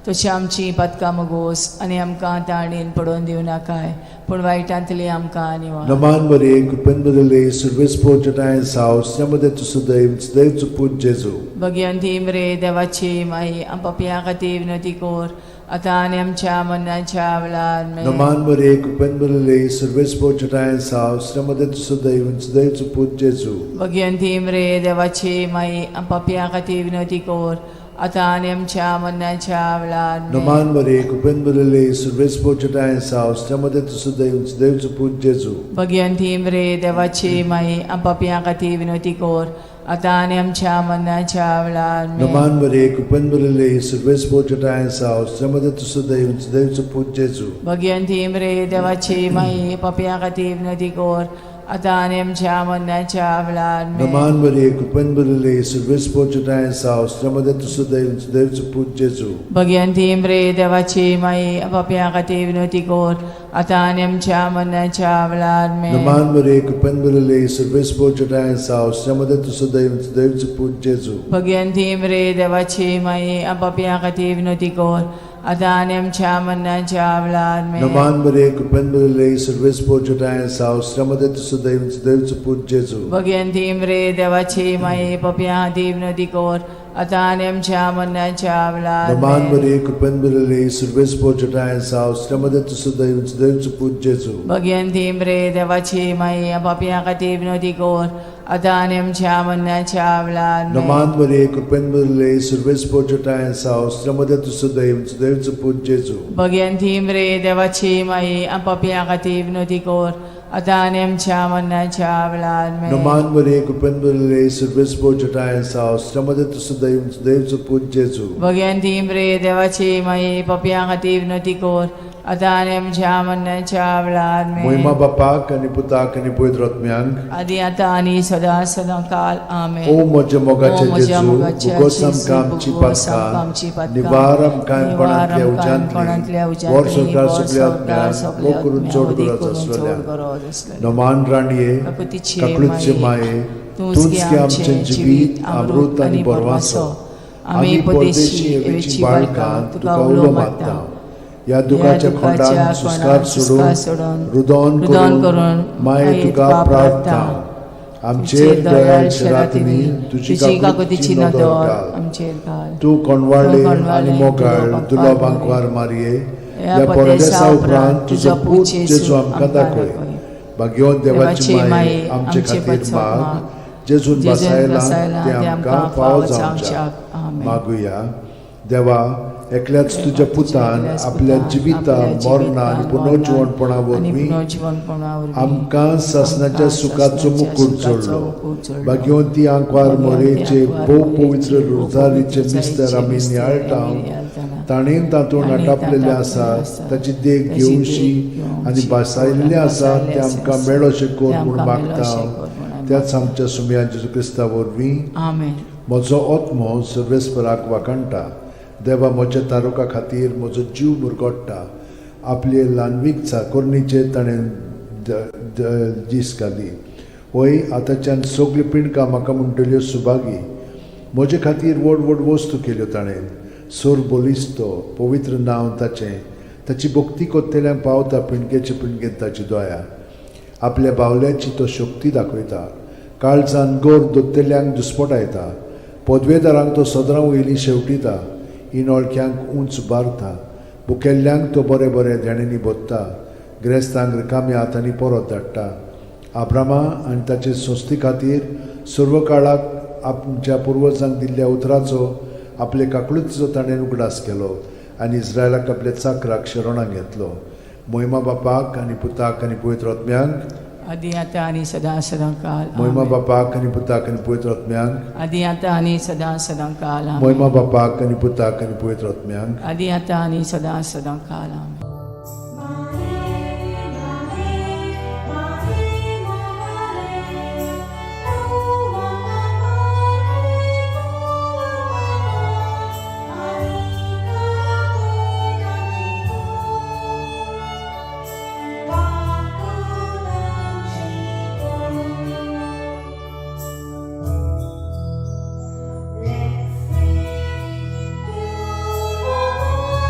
तशी आमची पातकां मुगोस आनी आमकां ताणेन पडोवन दिवं नाकाय पूण वायटांतली आमकां निवार. नमान मरिये, कृपेन भरिल्ले, सर्वेस्पर जटाय साव, त्यामध्ये तूं सदैव सदैव पूत जेजू. भगिवंती मरे देवाची माई, आम पापयां खातीर विनवती कर आतां आनी आमच्या मरणाच्या वेळार. आमेन. नमान मरिये, कृपेन भरिल्ले, सर्वेस्पर जटाय साव, त्यामध्ये तूं सदैव सदैव पूत जेजू. भगिवंती मरे देवाची माई, आम पापयां खातीर विनवती कर आतां आनी आमच्या मरणाच्या वेळार. आमेन. नमान मरिये, कृपेन भरिल्ले, सर्वेस्पर जटाय साव, त्यामध्ये तूं सदैव सदैव पूत जेजू. भगिवंती मरे देवाची माई, आम पापयां खातीर विनवती कर आतां आनी आमच्या मरणाच्या वेळार. आमेन. नमान मरिये, कृपेन भरिल्ले, सर्वेस्पर जटाय साव, त्यामध्ये तूं सदैव सदैव पूत जेजू. भगिवंती मरे देवाची माई, पापयां खातीर विनवती कर आतां आनी आमच्या मरणाच्या वेळार. आमेन. नमान मरिये, कृपेन भरिल्ले, सर्वेस्पर जटाय साव, त्यामध्ये तूं सदैव सदैव पूत जेजू. भगिवंती मरे देवाची माई, पापयां खातीर विनवती कर आतां आनी आमच्या मरणाच्या वेळार. आमेन. नमान मरिये, कृपेन भरिल्ले, सर्वेस्पर जटाय साव, त्यामध्ये तूं सदैव सदैव पूत जेजू. भगिवंती मरे देवाची माई, पापयां खातीर विनवती कर आतां आनी आमच्या मरणाच्या वेळार. आमेन. नमान मरिये, कृपेन भरिल्ले, सर्वेस्पर जटाय साव, त्यामध्ये तूं सदैव सदैव पूत जेजू. भगिवंती मरे देवाची माई, पापयां खातीर विनवती कर आतां आनी आमच्या मरणाच्या वेळार. नमान आमेन. मरिये, कृपेन भरिल्ले, सर्वेस्पर जटाय साव, त्यामध्ये तूं सदैव सदैव पूत जेजू. भगिवंती मरे देवाची माई, पापयां खातीर विनवती कर आतां आनी आमच्या मरणाच्या वेळार. आमेन. नमान मरिये, कृपेन भरिल्ले, सर्वेस्पर जटाय साव, त्यामध्ये तूं सदैव सदैव पूत जेजू. भगिवंती मरे देवाची माई, पापयां खातीर विनवती कर आतां आनी आमच्या मरणाच्या वेळार. आमेन. नमान मरिये, कृपेन भरिल्ले, सर्वेस्पर जटाय साव, त्यामध्ये तूं सदैव सदैव पूत जेजू. भगिवंती मरे देवाची माई, पापयां खातीर विनवती कर आतां आनी आमच्या मरणाच्या वेळार. आमेन. मोहिमा बापाक आनी पुताक आनी पवित्र आत्म्यांक, आदी आतां आनी सदां सदां काल. आमेन. ओ म्हज्या मोगाचे ओ म्हज्या जेजू, मोगाच्या भोगोस जेजू, आमकां आमची भोगोस आमकां आमची पातकां, पातकां, निवार आमकां निवार कोणांतल्या आमकां कोणांतल्या उज्यांतली, वर उज्यांतली, संवसार वर सगल्या संवसार आत्म्यांक, सगल्या मोग करून आत्म्यांक, चड वदी गरज करून चड आसलेल्या. गरज आसलेल्या. नमान राणये, काकुतीचे काकळूतचे माये, माये, तूंच तूंच गे गे आमचें आमचें जिवीत, अमृत आनी बरवासो. आमी परदेशी एवेची बाळकां तुका उलो मारता. ह्या दुखाच्या खोंडान सुस्कार सोडून, रुदोन रुदोन करून करून माये तुका प्रार्थना. आमचेर दयाळ शरातिनी तुजी काकुतीची नदर घाल. आमचेर घाल. तूं कोणवाळे तूं कोणवाळे आनी मोगाळ दुलो दुलो बांकवार बांकवार मारये, ह्या ह्या परदेसा परदेसा उपरांत तुजो पूत जेजू आमकां दाखय. भाग्यवंत देवाची देवाची माये, आमचे आमचे खातीर पचो माग, माग, जेजून जेजून बसायला बसायला ते आमकां फावो जावच्याक. आमेन. मागुया. देवा, एकल्याच तुज्या पुतान एकल्याच आपल्या पुतान जिविता आपल्या मरणा आनी जिवितान, पुनर्जिवणपणा आनी वरवीं पुनर्जिवणपणा वरवीं आमकां सासणाच्या आमकां सुखाचो सासणाच्या मुकूट सुखाचो जोडलो. मुकूट जोडलो. भाग्यवंती आंकवार भाग्यवंती मोरेचे आंकवार भोव मोरेचे पवित्र भोव रोजारीचे पवित्र मिस्तर आमी मिस्तर नियाळटा, आमी नियाळटाना, ताणें तातूंत ताणें आटापलेलें तातूंत आसा आसा, ताची देख ताची घेवशी देख घेवशी आनी भासायल्लें आसा भासायल्लें तें आमकां आसा, मेळोशें कर तें म्हूण आमकां मागता. मेळोशें कर म्हूण आमी त्याच आमच्या सुमया जेजू क्रिस्ता वरवीं. आमेन. म्हजो आत्मो सर्वेस्पराक वाखाणटा, देवा म्हज्या तारुका खातीर म्हजो जीव मुरगोट्टा. आपले ल्हानवीक चाकोरणीचेर ताणें दीस घाली. वय आतांच्यान सगल्यो पिंडकां म्हाका म्हणटल्यो सुभागी. म्हजे खातीर व्हड व्हड वस्तू केल्यो ताणें. सोर बलिस्तो पवित्र नांव ताचें. ताची भक्ती कोत्तेल्यांक पावता पिंडकेचे पिंडकेंत ताची दया. आपल्या बावल्याची तो शक्ती दाखयता, काळजान गोर दोत्तेल्यांक दुस्पटायता. पदवेदारांक तो सदरां वयली शेवटिता, इनोळख्यांक उंच बारता. बुकेल्ल्यांक तो बरें बरें देण्यांनी भोत्ता, ग्रेस्तांक रिकाम्या हातांनी परत धाडटा. आब्रामा आनी ताचे संस्थे खातीर सर्व काळाक आमच्या पुर्वजांक दिल्ल्या उतराचो आपले काकळुतीचो ताणें उगडास केलो आनी इस्रायलाक आपल्या चाकराक शरणाक घेतलो. मोहिमा बापाक आनी पुताक आनी पवित्र आत्म्यांक, आदी आतां आनी सदां सदां काल. मोहिमा आमेन. बापाक आनी पुताक आनी पवित्र आत्म्यांक, आदी आतां आनी सदां सदां काल. आमेन. मोहिमा बापाक आनी पुताक आनी पवित्र आत्म्यांक, आदी आतां आनी सदां सदां काल. आमेन. Let's sing to the Lord.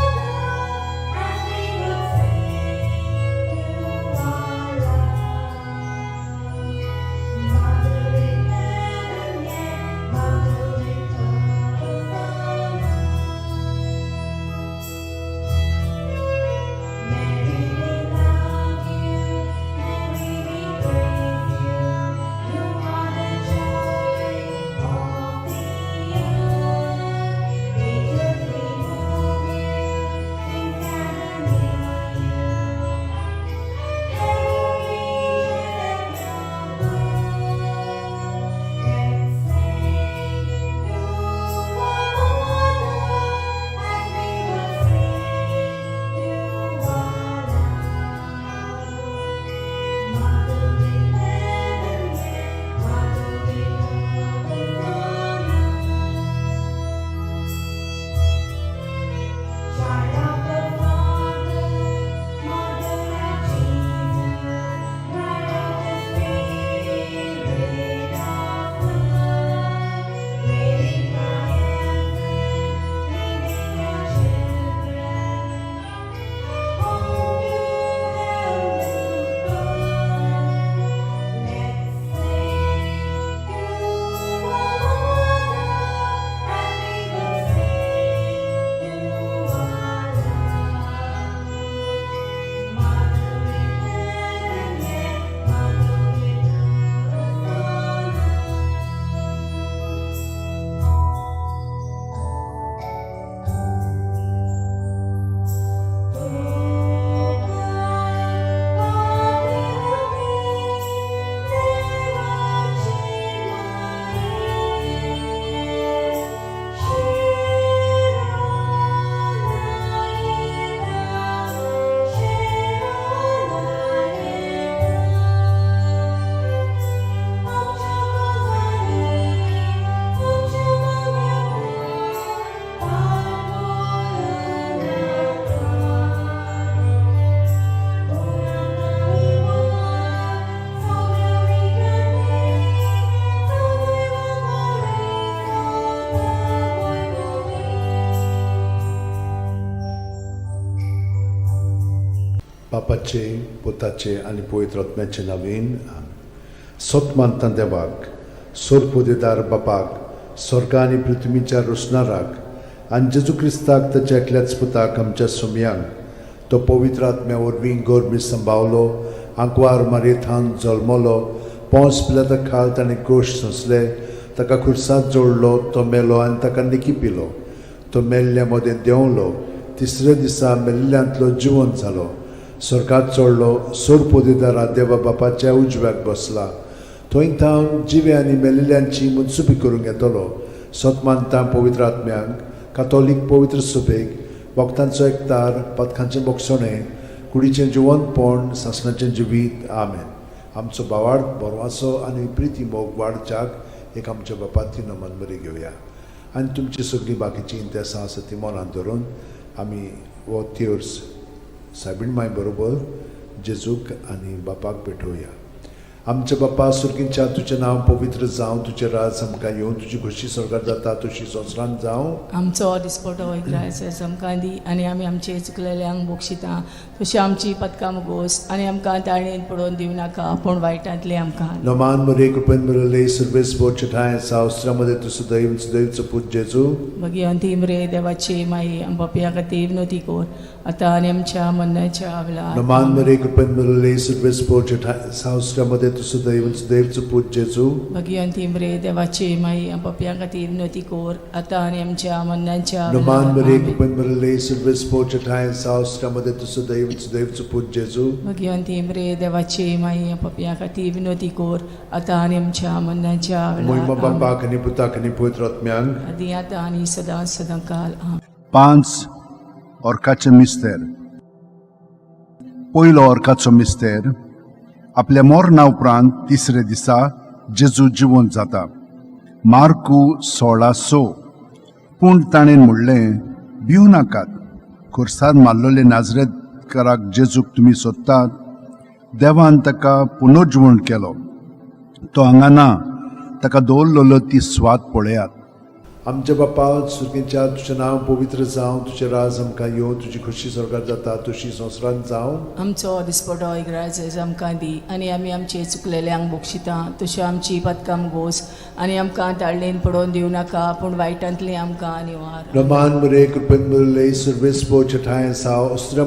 बापाचे, पुताचे आनी पवित्र आत्म्याचे नांवान आमेन. सत मानता देवाक, सोरपोदेदार बापाक, स्वर्गा आनी पृथ्वीच्या रोसणाराक, आनी जेजू क्रिस्ताक, ताच्या एकल्याच पुताक, आमच्या सोमयांक, तो पवित्र आत्म्या वरवीं गर्भी संभावलो, आंकवार मारयेथान जल्मलो, पोंस पिलाता खाल ताणें क्रोश सोंसले, ताका खुर्सात जोडलो, तो मेलो आनी ताका निकी पिलो, तो मेल्ल्या मदें देंवलो, तिसऱ्या दिसा मेल्ल्यांतलो जिवंत जालो, स्वर्गात चडलो, सोरपोदेदारा देवा बापाच्या उजव्याक बसला, थंय थावन जिवे आनी मेल्ल्यांची मनसुबी करूंक येतलो. सत मानता पवित्र आत्म्यांक, कातोलीक पवित्र सभेक, भक्तांचो एकतार, पथकांचें बोगसणें, कुडीचें जिवंतपण, सासणाचें जिवीत. आमेन. आमचो भावार्थ, बरवासो आनी प्रिती मोग वाडच्याक एक आमच्या बापाती नमन बरी घेवया आनी तुमची सगळीं बाकीचीं इंतेसां आसा ती मनांत धरून आमी हो तेर्स सायबीण माय बरोबर जेजूक आनी बापाक भेटोवया. आमच्या बापा सुर्गींच्या, तुजें नांव पवित्र जावं, तुजें राज आमकां येवं, तुजी खोशी स्वर्गार जाता तशी संवसारांत जावं. आमचो दिसपटो इग्रायस आमकां दी आनी आमी आमचे चुकलेल्यांक बक्षिता तशी आमची पदकां मुगोस आनी आमकां ताळणेन पडोवन दिवं नाका, पूण वायटांतले आमकां. नमान मरे, कृपेन भरले, सर्वेस्पर ठांय आसा. मध्ये तूं सदैव सदैवचो पूत जेजू. भगिवंती मरे देवाची माई, आमच्या खातीर विनवती कर, आतां आनी आमच्या मरणाच्या वेळार. नमान मरे, कृपेन भरले, सर्वेस्पर ठांय आसा. मध्ये तूं सदैव सदैवचो पूत जेजू. भगिवंती मरे देवाची माई, आमच्या खातीर विनवती कर, आतां आनी आमच्या मरणाच्या नमान मरे, वेळार. कृपेन भरले, सर्वेस्पर ठांय आसा. मध्ये तूं सदैव सदैवचो पूत जेजू. भगिवंती मरे देवाची माई, आमच्या खातीर विनवती कर, आतां आनी आमच्या मरणाच्या मोहिमा वेळार. आमेन. बापाक आनी पुताक आनी पवित्र आत्म्यांक. आदी आतां आनी सदां सदां काल. आमेन. पांच ऑर्काचे मिस्तेर. पयलो ऑर्काचो मिस्तेर, आपल्या मरणा उपरांत तिसरे दिसा जेजू जिवंत जाता. मार्कू 16:6. पूण ताणें म्हणलें, भिवू नाकात. खुर्सार मारलेले नाजरेतकाराक जेजूक तुमी सोदतात. देवान ताका पुनर्जिवण केलो. तो हांगा ना. ताका दवरलेलो ती सुवात पळयात. आमच्या बापा सुर्गीच्या, तुजें नांव पवित्र जावं, तुजें राज आमकां येवं, तुजी खोशी स्वर्गार जाता तशी संवसारांत जावं. आमचो दिसपटो इग्राज आमकां दी आनी आमी आमचे चुकलेल्यांक बक्षिता तश्यो आमची पदकां गोस आनी आमकां ताळणेन पडोवन दिवं नाका, पूण वायटांतली आमकां निवार. नमान मरे, कृपेन भरले, सर्वेस्पर ठांय आसा.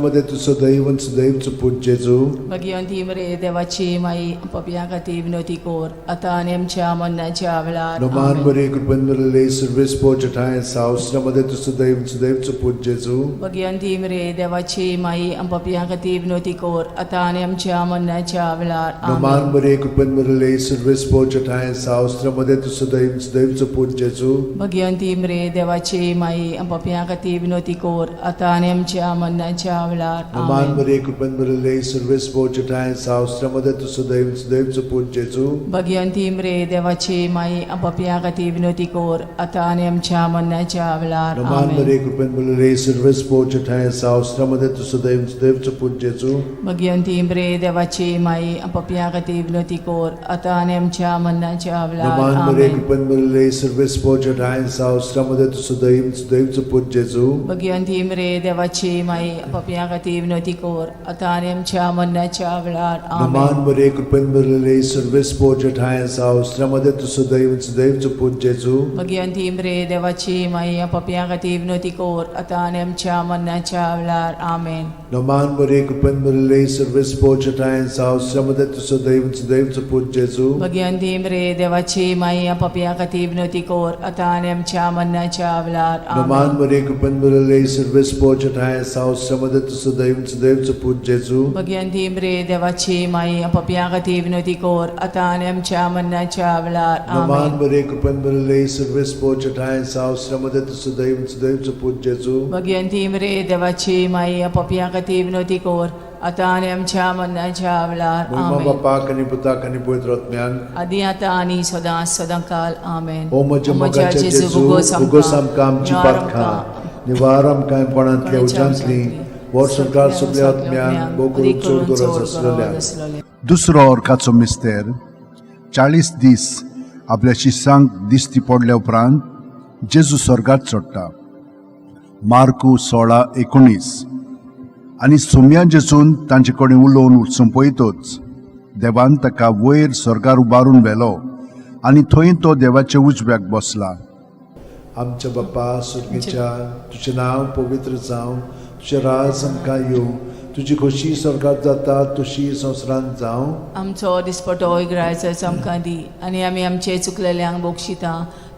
मध्ये तूं सदैव सदैवचो पूत जेजू. भगिवंती मरे देवाची माई, पपया खातीर विनवती कर, आतां आनी आमच्या मरणाच्या वेळार. नमान आमेन. मरे, कृपेन भरले, सर्वेस्पर ठांय आसा. मध्ये तूं सदैव सदैवचो पूत जेजू. भगिवंती मरे देवाची माई, पपया खातीर विनवती कर, आतां आनी आमच्या मरणाच्या वेळार. नमान आमेन. मरे, कृपेन भरले, सर्वेस्पर ठांय आसा. मध्ये तूं सदैव सदैवचो पूत जेजू. भगिवंती मरे देवाची माई, पपया खातीर विनवती कर, आतां आनी आमच्या मरणाच्या वेळार. नमान आमेन. मरे, कृपेन भरले, सर्वेस्पर ठांय आसा. मध्ये तूं सदैव सदैवचो पूत जेजू. भगिवंती मरे देवाची माई, पपया खातीर विनवती कर, आतां आनी आमच्या मरणाच्या वेळार. नमान आमेन. मरे, कृपेन भरले, सर्वेस्पर ठांय आसा. मध्ये तूं सदैव सदैवचो पूत जेजू. भगिवंती मरे देवाची माई, पपया खातीर विनवती कर, आतां आनी आमच्या मरणाच्या वेळार. नमान मरे, आमेन. कृपेन भरले, सर्वेस्पर ठांय आसा. मध्ये तूं सदैव सदैवचो पूत जेजू. भगिवंती मरे देवाची माई, पपया खातीर विनवती कर, आतां आनी आमच्या मरणाच्या वेळार. नमान आमेन. मरे, कृपेन भरले, सर्वेस्पर ठांय आसा. मध्ये तूं सदैव सदैवचो पूत जेजू. भगिवंती मरे देवाची माई, पपया खातीर विनवती कर, आतां आनी आमच्या मरणाच्या वेळार. आमेन. नमान मरे, कृपेन भरले, सर्वेस्पर ठांय आसा. मध्ये तूं सदैव सदैवचो पूत जेजू. भगिवंती मरे देवाची माई, पपया खातीर विनवती कर, आतां आनी आमच्या मरणाच्या वेळार. नमान आमेन. मरे, कृपेन भरले, सर्वेस्पर ठांय आसा. मध्ये तूं सदैव सदैवचो पूत जेजू. भगिवंती मरे देवाची माई, पपया खातीर विनवती कर, आतां आनी आमच्या मरणाच्या वेळार. नमान आमेन. मरे, कृपेन भरले, सर्वेस्पर ठांय आसा. मध्ये तूं सदैव सदैवचो पूत जेजू. भगिवंती मरे देवाची माई, पपया खातीर विनवती कर, आतां आनी आमच्या मरणाच्या वेळार. मोहिमा आमेन. बापाक आनी पुताक आनी पवित्र आत्म्यांक. आदी आतां आनी सदां सदां काल. आमेन. ओ म्हज्या मोगाच्या जेजू, भोगोस आमकां आमची पातकां, निवार आमकां कोणांतल्या उज्यांतली, वर्स संवसार सगल्या आत्म्यांक, भोव करून चड गरज आसलेल्या. दुसरो ऑर्काचो मिस्तेर, 40 दीस आपल्या शिसांक दिश्टी पडल्या उपरांत जेजू स्वर्गात चडटा. मार्कू 16:19. आनी सोम्या जेजून तांचे कडेन उलोवन सोंपयतच देवान ताका वयर स्वर्गार उबारून व्हेलो आनी थंय तो देवाच्या उजव्याक बसला. आमच्या बापा सुर्गीच्या, तुजें नांव पवित्र जावं, तुजें राज आमकां येवं, तुजी खोशी स्वर्गात जाता तशी संवसारांत जावं. आमचो दिसपटो इग्रायचो आमकां दी आनी आमी आमचे चुकलेल्यांक बक्षिता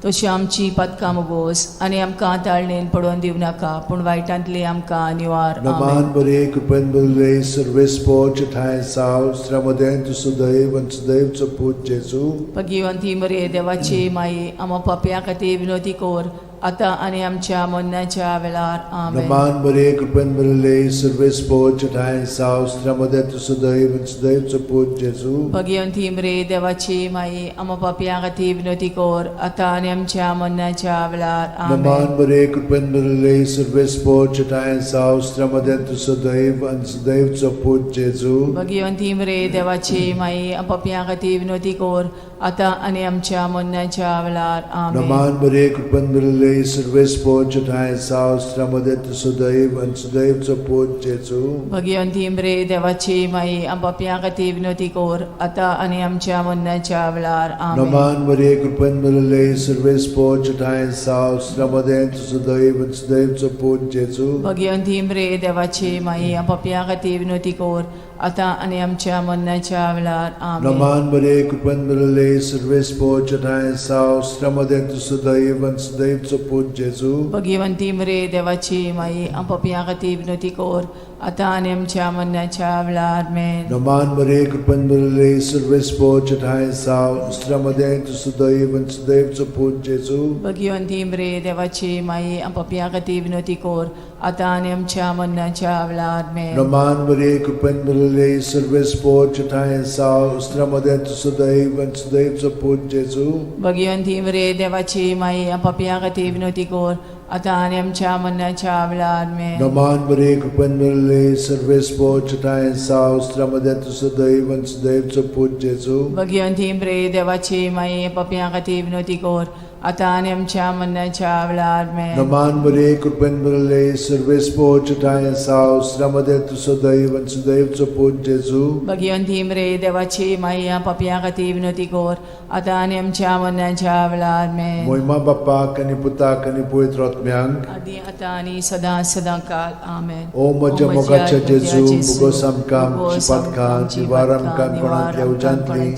तशी आमची पातकां मोगोस आनी आमकां ताळणेन पडोवन दिवं नाका पूण वायटांतली आमकां निवार. नमान आमेन. बरे कृपेन बरले सर्वेस्पोच ठांय साव स्त्र्यामदें तूं सुदैव आनी सुदैवचो पूत जेजू. भगिवंती मरे देवाची माई, आमा पापया खातीर विनोती कर आतां आनी आमच्या मरणाच्या वेळार. आमेन. नमान बरे कृपेन बरले सर्वेस्पोच ठांय साव स्त्र्यामदें तूं सुदैव आनी सुदैवचो पूत जेजू. भगिवंती मरे देवाची माई, आमा पापया खातीर विनोती कर आतां आनी आमच्या मरणाच्या वेळार. नमान आमेन. बरे कृपेन बरले सर्वेस्पोच ठांय साव स्त्र्यामदें तूं सुदैव आनी सुदैवचो पूत जेजू. भगिवंती मरे देवाची माई, पापया खातीर विनोती कर आतां आनी आमच्या मरणाच्या वेळार. आमेन. नमान बरे कृपेन बरले सर्वेस्पोच ठांय साव स्त्र्यामदें तूं सुदैव आनी सुदैवचो पूत जेजू. भगिवंती मरे देवाची माई, पापया खातीर विनोती कर आतां आनी आमच्या मरणाच्या वेळार. आमेन. नमान मरे कृपेन भरले सर्वेस्पोच ठांय साव स्त्र्यामदें तूं सुदैव आनी सुदैवचो पूत जेजू. भगिवंती मरे देवाची माई, पापया खातीर विनोती कर आतां आनी आमच्या मरणाच्या वेळार. आमेन. नमान मरे कृपेन भरले सर्वेस्पोच ठांय साव स्त्र्यामदें तूं सुदैव आनी सुदैवचो पूत जेजू. भगिवंती मरे देवाची माई, पापया खातीर विनोती कर आतां आनी आमच्या मरणाच्या वेळार. आमेन. नमान मरे कृपेन भरले सर्वेस्पोच ठांय साव स्त्र्यामदें तूं सुदैव आनी सुदैवचो पूत जेजू. भगिवंती मरे देवाची माई, पापया खातीर विनोती कर आतां आनी आमच्या मरणाच्या वेळार. आमेन. नमान मरे कृपेन भरले सर्वेस्पोच ठांय साव स्त्र्यामदें तूं सुदैव आनी सुदैवचो पूत जेजू. भगिवंती मरे देवाची माई, पापया खातीर विनोती कर आतां आनी आमच्या मरणाच्या वेळार. आमेन. नमान मरे कृपेन भरले सर्वेस्पोच ठांय साव स्त्र्यामदें तूं सुदैव आनी सुदैवचो पूत जेजू. भगिवंती मरे देवाची माई, पापया खातीर विनोती कर आतां आनी आमच्या मरणाच्या वेळार. आमेन. नमान मरे कृपेन भरले सर्वेस्पोच ठांय साव स्त्र्यामदें तूं सुदैव आनी सुदैवचो पूत जेजू. भगिवंती मरे देवाची माई, पापया खातीर विनोती कर आतां आनी आमच्या मरणाच्या वेळार. आमेन. मोहिमा बाप्पाक आनी पुताक आनी पवित्र आत्म्यांक, आदी आतां आनी सदां सदां काल. आमेन. ओ म्हज्या मोगाच्या जेजू, मुगोस आमकां आमची पातकां निवार आमकां कोणांतल्या उज्यांतली,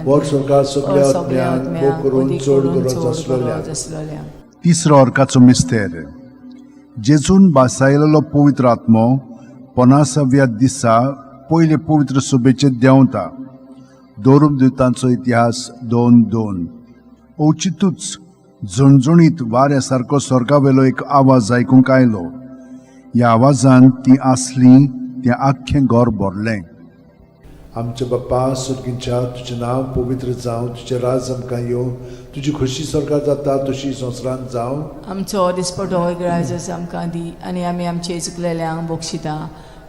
वर स्वर्गार सगल्या आत्म्यांक भोग करून चड गरज आसलेल्या. आसलेल्या. तिसरो अर्काचो मिस्तेर. जेजून बासायलेलो पवित्र आत्मो पनासाव्या दिसा पयले पवित्र सभेचेर देंवता. दोरुमदुतांचो इतिहास 2:2. अवचितूच झणझणीत वाऱ्या सारको स्वर्गावेलो एक आवाज आयकूंक आयलो. ह्या आवाजान ती आसली तें आख्खें घर भरलें. आमच्या बाप्पा सुर्गींच्या, तुजें नांव पवित्र जावं, तुजें राज आमकां येवं, तुजी खोशी स्वर्गार जाता तशी संवसारांत जावं. आमचो दिसपटो इगराजस आमकां दी आनी आमी आमचे चुकलेल्यांक बक्षिता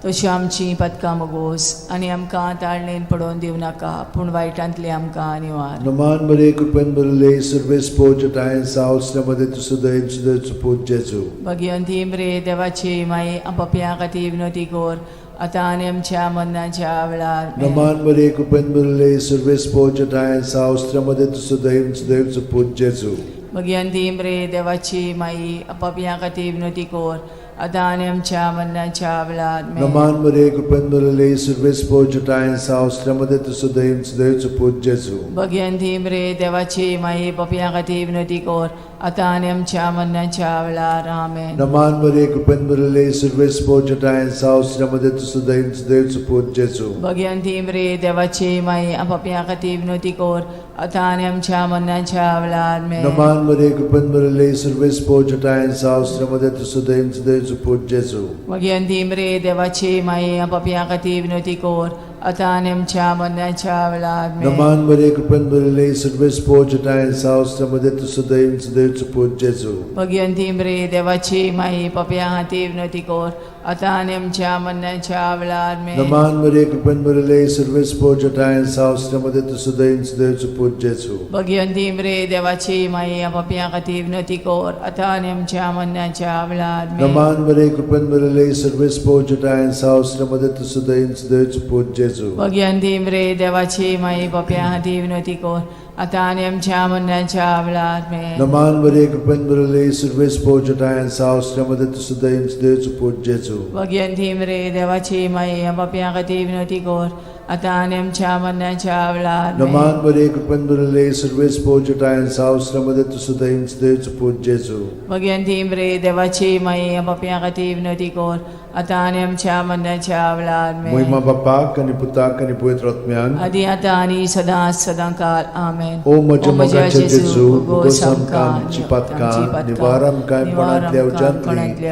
तशी आमची पदकां मगोस आनी आमकां ताळणेन पडोवन दिवं नाका पूण वायटांतली आमकां निवार. नमान बरे कृपेन भरले सर्वेस्पोच ठांय साव स्त्र्यामदें तूं सुदैव सुदैवचो पूत जेजू. भगिवंती मरे देवाची माई, पापयां खातीर विनोती कर आतां आनी आमच्या मरणाच्या वेळार. आमेन. नमान बरे कृपेन भरले सर्वेस्पोच ठांय साव स्त्र्यामदें तूं सुदैव सुदैवचो पूत जेजू. भगिवंती मरे देवाची माई, पापयां खातीर विनोती कर आतां आनी आमच्या मरणाच्या वेळार. आमेन. नमान बरे कृपेन भरले सर्वेस्पोच ठांय साव स्त्र्यामदें तूं सुदैव सुदैवचो पूत जेजू. भगिवंती मरे देवाची माई, पापयां खातीर विनोती कर आतां आनी आमच्या मरणाच्या वेळार. आमेन. नमान बरे कृपेन भरले सर्वेस्पोच ठांय साव स्त्र्यामदें तूं सुदैव सुदैवचो पूत जेजू. भगिवंती मरे देवाची माई, पापयां खातीर विनोती कर आतां आनी आमच्या मरणाच्या वेळार. आमेन. नमान बरे कृपेन भरले सर्वेस्पोच ठांय साव स्त्र्यामदें तूं सुदैव सुदैवचो पूत जेजू. भगिवंती मरे देवाची माई, पापयां खातीर विनोती कर आतां आनी आमच्या मरणाच्या वेळार आमेन. नमान मरे कृपेन भरिल्ले सर्वेस्पोर जटाय सावस्त्र मध्ये तूं सदैव सदैवचो पूत जेजू. भगिवंती मरे देवाची माई पापया खातीर विनवती कर आतां आनी आमच्या मरणाच्या वेळार आमेन. नमान मरे कृपेन भरिल्ले सर्वेस्पोर जटाय सावस्त्र मध्ये तूं सदैव सदैवचो पूत जेजू. भगिवंती मरे देवाची माई पापया खातीर विनवती कर आतां आनी आमच्या मरणाच्या वेळार आमेन. नमान मरे कृपेन भरिल्ले सर्वेस्पोर जटाय सावस्त्र मध्ये तूं सदैव सदैवचो पूत जेजू. भगिवंती मरे देवाची माई पापया खातीर विनवती कर आतां आनी आमच्या मरणाच्या वेळार आमेन. नमान मरे कृपेन भरिल्ले सर्वेस्पोर जटाय सावस्त्र मध्ये तूं सदैव सदैवचो पूत जेजू. भगिवंती मरे देवाची माई पापया खातीर विनवती कर आतां आनी आमच्या मरणाच्या वेळार आमेन. नमान मरे कृपेन भरिल्ले सर्वेस्पोर जटाय सावस्त्र मध्ये तूं सदैव सदैवचो पूत जेजू. भगिवंती मरे देवाची माई पापया खातीर विनवती कर आतां आनी आमच्या मरणाच्या वेळार आमेन. महिमा बापाक आनी पुताक आनी पवित्र आत्म्याक. आदी आतां आनी सदां सदां काल आमेन. ओ म्हज्या मोगाच्या जेजू, उगोस आमकां आमची पातकां, निवार आमकां कोणांतल्या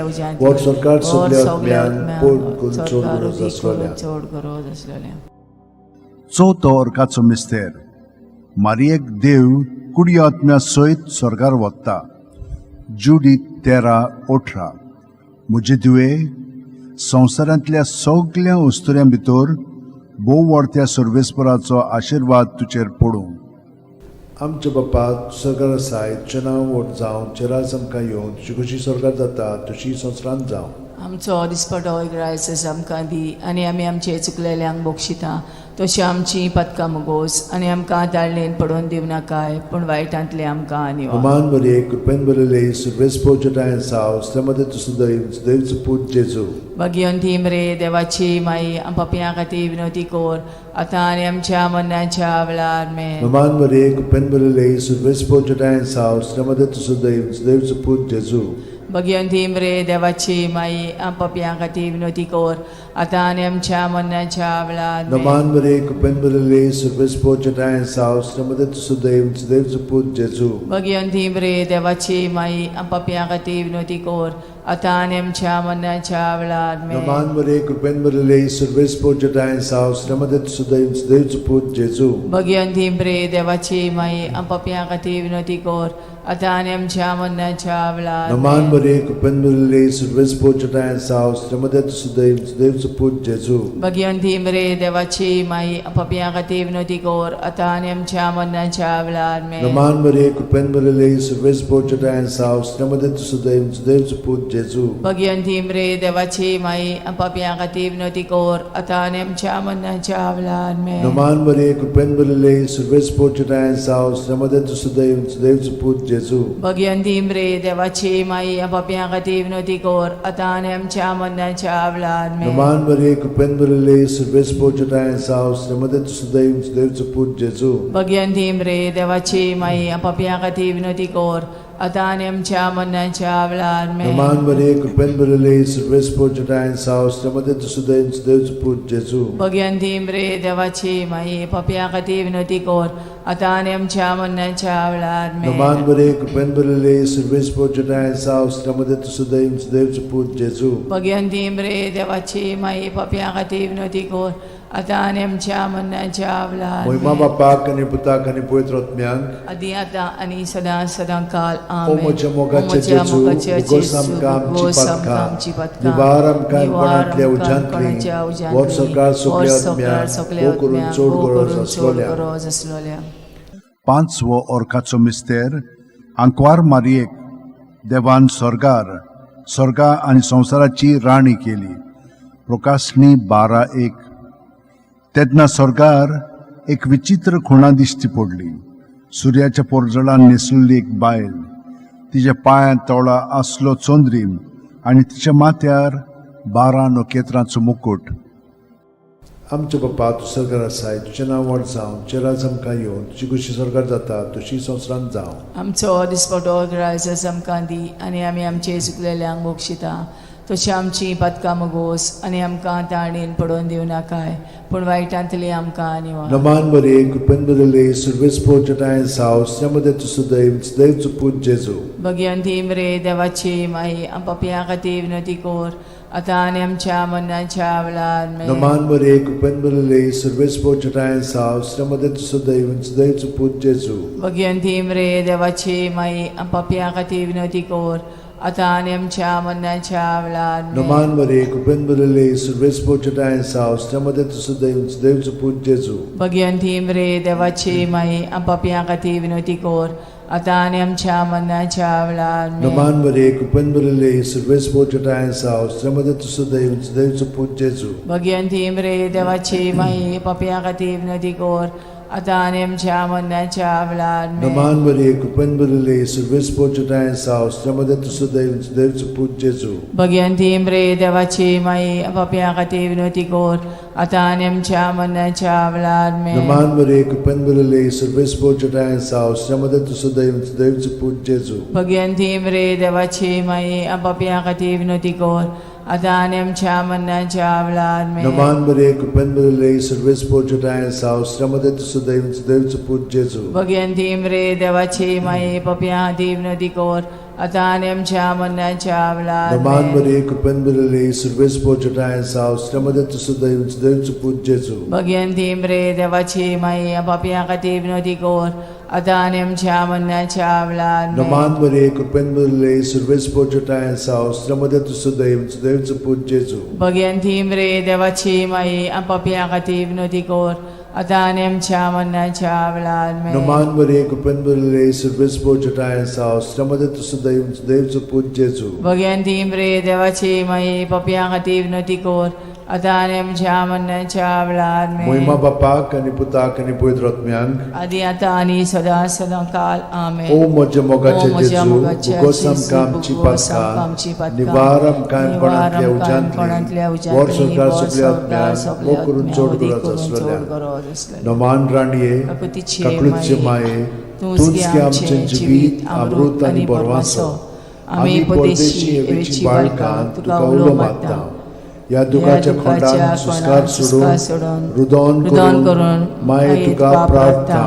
उज्यांतली, वर सरकार सगल्या आत्म्यान पोट करून चड गरज आसलेल्या. चड गरज आसलेल्या. चवथो अर्काचो मिस्तेर. मारियेक देव कुडी आत्म्या सयत स्वर्गार वता. जुडीत 13:18. म्हजे धुवे, संवसारांतल्या सगल्या अस्तुऱ्यां भितर भोव व्हडत्या सर्वेस्पराचो आशिर्वाद तुजेर पडूं. आमच्या बापा सरकार आसाय, तुजें नांव व्हड जावं, तुजें राज आमकां येवं, तुजी खुशी सरकार जाता तशी संवसारांत जावं. आमचो दिसपटो ग्रायस आमकां दी आनी आमी आमचे चुकलेल्यांक बक्षिता तशी आमची पदकां मुगोस आनी आमकां ताळणेन पडोवन दिवनाकाय पूण वायटांतले आमकां निवार. नमान मरे कृपेन भरिल्ले सर्वेस्पोर जटाय साव मध्ये तूं सदैव सदैवचो पूत जेजू. भगिवंती मरे देवाची माई पापयां खातीर विनवती कर आतां आनी आमच्या मरणाच्या वेळार आमेन. नमान मरे कृपेन भरिल्ले सर्वेस्पोर जटाय साव मध्ये तूं सदैव सदैवचो पूत जेजू. भगिवंती मरे देवाची माई पापयां खातीर विनवती कर आतां आनी आमच्या मरणाच्या वेळार आमेन. नमान मरे कृपेन भरिल्ले सर्वेस्पोर जटाय साव मध्ये तूं सदैव सदैवचो पूत जेजू. भगिवंती मरे देवाची माई पापयां खातीर विनवती कर आतां आनी आमच्या मरणाच्या वेळार आमेन. नमान मरे कृपेन भरिल्ले सर्वेस्पोर जटाय साव मध्ये तूं सदैव सदैवचो पूत जेजू. भगिवंती मरे देवाची माई पापयां खातीर विनवती कर आतां आनी आमच्या मरणाच्या वेळार नमान आमेन. मरे कृपेन भरिल्ले सर्वेस्पोर जटाय साव मध्ये तूं सदैव सदैवचो पूत जेजू. भगिवंती मरे देवाची माई पापयां खातीर विनवती कर आतां आनी आमच्या मरणाच्या वेळार आमेन. नमान मरे कृपेन भरिल्ले सर्वेस्पोर जटाय साव मध्ये तूं सदैव सदैवचो पूत जेजू. भगिवंती मरे देवाची माई पापयां खातीर विनवती कर आतां आनी आमच्या मरणाच्या वेळार आमेन. नमान मरे कृपेन भरिल्ले सर्वेस्पोर जटाय साव मध्ये तूं सदैव सदैवचो पूत जेजू. भगिवंती मरे देवाची माई पापयां खातीर विनवती कर आतां आनी आमच्या मरणाच्या वेळार आमेन. नमान मरे कृपेन भरिल्ले सर्वेस्पोर जटाय साव मध्ये तूं सदैव सदैवचो पूत जेजू. भगिवंती मरे देवाची माई पापयां खातीर विनवती कर आतां आनी आमच्या मरणाच्या वेळार आमेन. नमान मरे कृपेन भरिल्ले सर्वेस्पोर जटाय साव मध्ये तूं सदैव सदैवचो पूत जेजू. भगिवंती मरे देवाची माई पापयां खातीर विनवती कर आतां आनी आमच्या मरणाच्या वेळार आमेन. नमान मरे कृपेन भरिल्ले सर्वेस्पोर जटाय साव मध्ये तूं सदैव सदैवचो पूत जेजू. भगिवंती मरे देवाची माई पापयां खातीर विनवती कर आतां आनी आमच्या मरणाच्या वेळार महिमा आमेन. बापाक आनी पुताक आनी पवित्र आत्म्याक. आदी आतां आनी सदां सदां काल ओ आमेन. म्हज्या ओ मोगाच्या म्हज्या जेजू, मोगाच्या उगोस जेजू, आमकां आमची उगोस आमकां पातकां, आमची पातकां, निवार आमकां निवार कोणांतल्या आमकां उज्यांतली, कोणाच्या उज्यांतली, वर सरकार सगल्या वर सरकार आत्म्याक, सगल्या भोव करून आत्म्याक, चड भोव गरज करून चड आसलोल्या. गरज आसलोल्या. पांचवो अर्काचो मिस्तेर. आंकवार मारियेक देवान स्वर्गार स्वर्गा आनी संवसाराची राणी केली. प्रकाशणी 12:1. तेन्ना स्वर्गार एक विचित्र खुणा दिश्टी पडली. सुर्याच्या पोरजळान न्हेसलेली एक बायल, तिच्या पांयांत तोळा आसलो चंद्रीम आनी तिच्या माथ्यार 12 नखेत्रांचो मुकूट. आमच्या बापा तूं सरकार आसाय, तुजें नांव व्हड जावं, तुजें राज आमकां येवं, तुजी खुशी सरकार जाता तशी संवसारांत जावं. आमचो दिसपटो ग्रायस आमकां दी आनी आमी आमचे चुकलेल्यांक बक्षिता तशी आमची पातकां मुगोस आनी आमकां ताणेन पडोवन दिवं नाकाय पूण वायटांतली आमकां निवार. नमान बरे कृपेन बरले सर्वेस्पोर जटाय साव श्रमदे तू सदैव सदैव पूत जेजू. भगवंती मरे देवाची माई, पापयां खातीर विनवती कर आतां आनी आमच्या मरणाच्या वेळार. आमेन. नमान बरे कृपेन बरले सर्वेस्पोर जटाय साव श्रमदे तू सदैव सदैव पूत जेजू. भगवंती मरे देवाची माई, पापयां खातीर विनवती कर आतां आनी आमच्या मरणाच्या वेळार. आमेन. नमान बरे कृपेन बरले सर्वेस्पोर जटाय साव श्रमदे तू सदैव सदैव पूत जेजू. भगवंती मरे देवाची माई, पापयां खातीर विनवती कर आतां आनी आमच्या मरणाच्या वेळार. आमेन. नमान बरे कृपेन बरले सर्वेस्पोर जटाय साव श्रमदे तू सदैव सदैव पूत जेजू. भगवंती मरे देवाची माई, पापयां खातीर विनवती कर आतां आनी आमच्या मरणाच्या वेळार. आमेन. नमान बरे कृपेन बरले सर्वेस्पोर जटाय साव श्रमदे तू सदैव सदैव पूत जेजू. भगवंती मरे देवाची माई, पापयां खातीर विनवती कर आतां आनी आमच्या मरणाच्या वेळार. आमेन. नमान बरे कृपेन बरले सर्वेस्पोर जटाय साव श्रमदे तू सदैव सदैव पूत जेजू. भगवंती मरे देवाची माई, पापयां खातीर विनवती कर आतां आनी आमच्या मरणाच्या वेळार. आमेन. नमान बरे कृपेन बरले सर्वेस्पोर जटाय साव श्रमदे तू सदैव सदैव पूत जेजू. भगवंती मरे देवाची माई, पापयां खातीर विनवती कर आतां आनी आमच्या मरणाच्या वेळार. नमान आमेन. बरे कृपेन बरले सर्वेस्पोर जटाय साव श्रमदे तू सदैव सदैव पूत जेजू. भगवंती मरे देवाची माई, पापयां खातीर विनवती कर आतां आनी आमच्या मरणाच्या वेळार. आमेन. नमान बरे कृपेन बरले सर्वेस्पोर जटाय साव श्रमदे तू सदैव सदैव पूत जेजू. भगवंती मरे देवाची माई, पापयां खातीर विनवती कर आतां आनी आमच्या मरणाच्या वेळार. आमेन. नमान बरे कृपेन बरले सर्वेस्पोर जटाय साव श्रमदे तू सदैव सदैव पूत जेजू. भगवंती मरे देवाची माई, पापयां खातीर विनवती कर आतां आनी आमच्या मरणाच्या वेळार. आमेन. मोहिमा बापाक आनी पुताक आनी पवित्र आत्म्यांक, आदी आतां आनी सदां सदां काल. आमेन. ओ म्हज्या मोगाचे ओ म्हज्या जेजू, मोगाचे भुगोस जेजू, आमकां आमची भुगोस आमकां आमची पातकां, पातकां, निवार आमकां निवार कोणांतल्या आमकां कोणांतल्या उज्यांतली, उज्यांतली, वर संवसार वर सगल्या संवसार आत्म्यांक, सगल्या मोग करून आत्म्यांक, चड वदी गरज करून चड आसलेल्या. गरज आसलेल्या. नमान राणये, काकुतीचे काकळूतचे माये, माये, तूंच तूंच गे गे आमचें आमचें जिवीत, जिवीत, अमृत अमृत आनी आनी बरवासो. बरवासो. आमी आमी परदेशी परदेशी एवेची एवेची बाळकां बाळकां तुका तुका उलो उलो मारता. मारता. ह्या दुखाच्या खोंडान सुस्कार सुस्कार सोडून सोडून रुदन रुदन करून करून माये तुका प्रार्थना,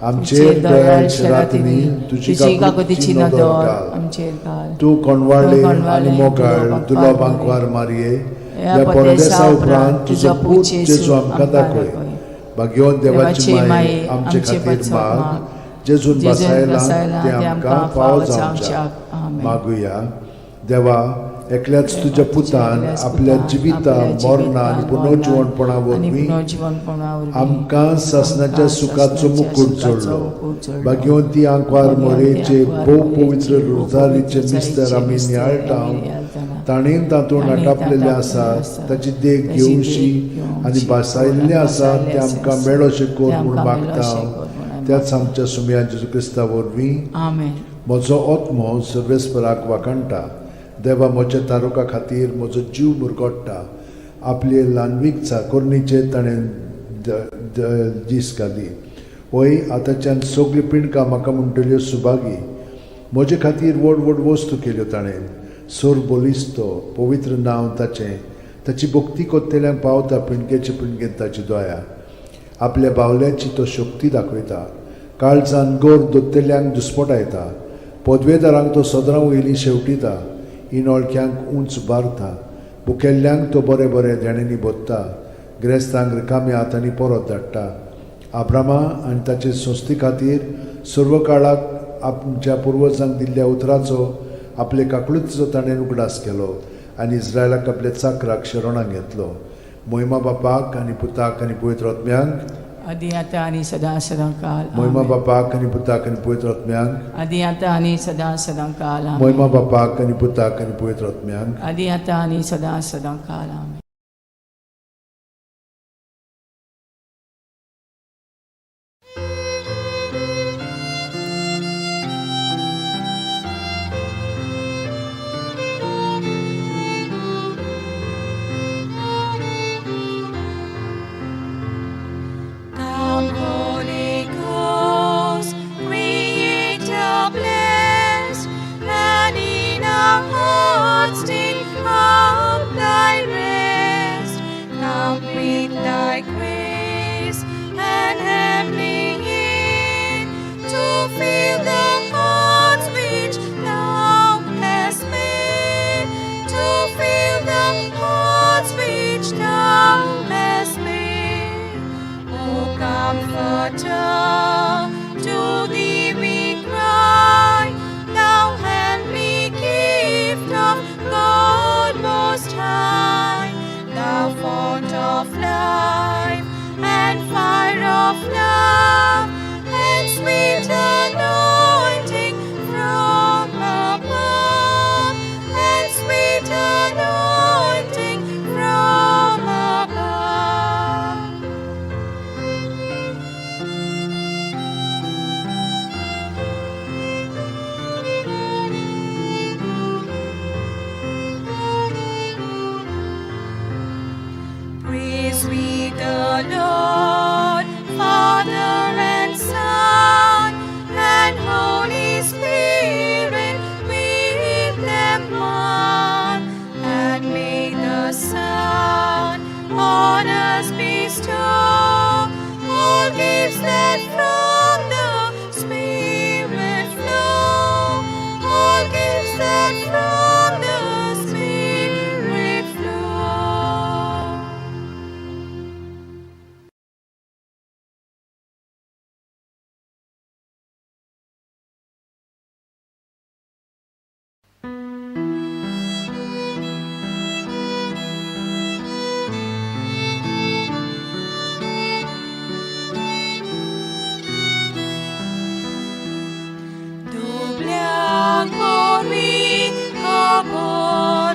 आमचेर दयाळ शरातींनी तुजी तुजी काकुतीची काकुतीची नदर नदर घाल. आमचेर घाल. तूं कोणवाळे तूं आनी कोणवाळे, मोगाळ दुलो दुलो बांकवार बांकवार मारये, ह्या ह्या परदेसा परदेसा उपरांत तुजो पूत जेजू आमकां आमकां दाखय. दाखय. भाग्यवंत देवाची देवाची माये, माये, आमचे आमचे खातीर पासत माग, माग, जेजून जेजून बसायलां बसायलां तें तें आमकां आमकां फावो फावो जावच्याक. जावच्याक. आमेन. मागुया. देवा, एकल्याच तुज्या पुतान एकल्याच आपल्या पुतान जिविता आपल्या मरणा आनी जिवितान, पुनर्जिवणपणा मरणान आनी वरवीं पुनर्जिवणपणा वरवीं आमकां सासणाच्या आमकां सुखाचो सासणाच्या मुकूट सुखाचो जोडलो. मुकूट जोडलो. भाग्यवंती आंकवार भाग्यवंती मोरेचे आंकवार भोव मोरेचे पवित्र भोव रोजारीचे पवित्र मिस्तर आमी रोजारीचे नियाळटा, मिस्तर आमी नियाळटाना, ताणें तातूंत ताणें नाटापलेलें तातूंत आसा आसा, ताची देख ताची देख घेवशी घेवशी आनी भासायल्लें आनी आसा भासायल्लें तें आमकां आसा, मेळोशें तें कर म्हूण आमकां मागता मेळोशें कर म्हूण आमी त्याच आमच्या सुमया जेजू क्रिस्ता वरवीं. आमेन. म्हजो आत्मो सर्वेस्पराक वाखाणटा, देवा म्हज्या तारुका खातीर म्हजो जीव मुरगोट्टा. आपले ल्हानवीक चाकोरणीचेर ताणें दीस घाली. वय आतांच्यान सगळीं पिंडकां म्हाका म्हणटल्यो सुभागी. म्हजे खातीर व्हड व्हड वस्तू केल्यो ताणें. सोर बलिस्तो पवित्र नांव ताचें. ताची भक्ती कोत्तेल्यांक पावता पिंडकेचे पिंडकेन ताची दया. आपल्या बावल्याची तो शक्ती दाखयता, काळजान गोर दोत्तेल्यांक दुस्पटायता. पदवेदारांक तो सदरां वयली शेवटिता, इनोळक्यांक उंच बारता. भुकेल्ल्यांक तो बरें बरें देण्यांनी भरता, गिरेस्तांक रिकाम्या हातांनी परत धाडटा. आब्रामा आनी ताचे संस्थे खातीर सर्व काळाक आमच्या पुर्वजांक दिल्ल्या उतराचो आपले काकळुतीचो ताणें उगडास केलो आनी इस्रायलाक आपल्या चाकराक शरणाक घेतलो. मोहिमा बापाक आनी पुताक आनी पवित्र आत्म्यांक, आदी आतां आनी सदां सदां काल. मोहिमा आमेन. बापाक आनी पुताक आनी पवित्र आत्म्यांक, आदी आतां आनी सदां सदां काल. आमेन. मोहिमा बापाक आनी पुताक आनी पवित्र आत्म्यांक, आदी आतां आनी सदां सदां काल. आमेन. Come, Holy Ghost, Creator blessed, and in our hearts take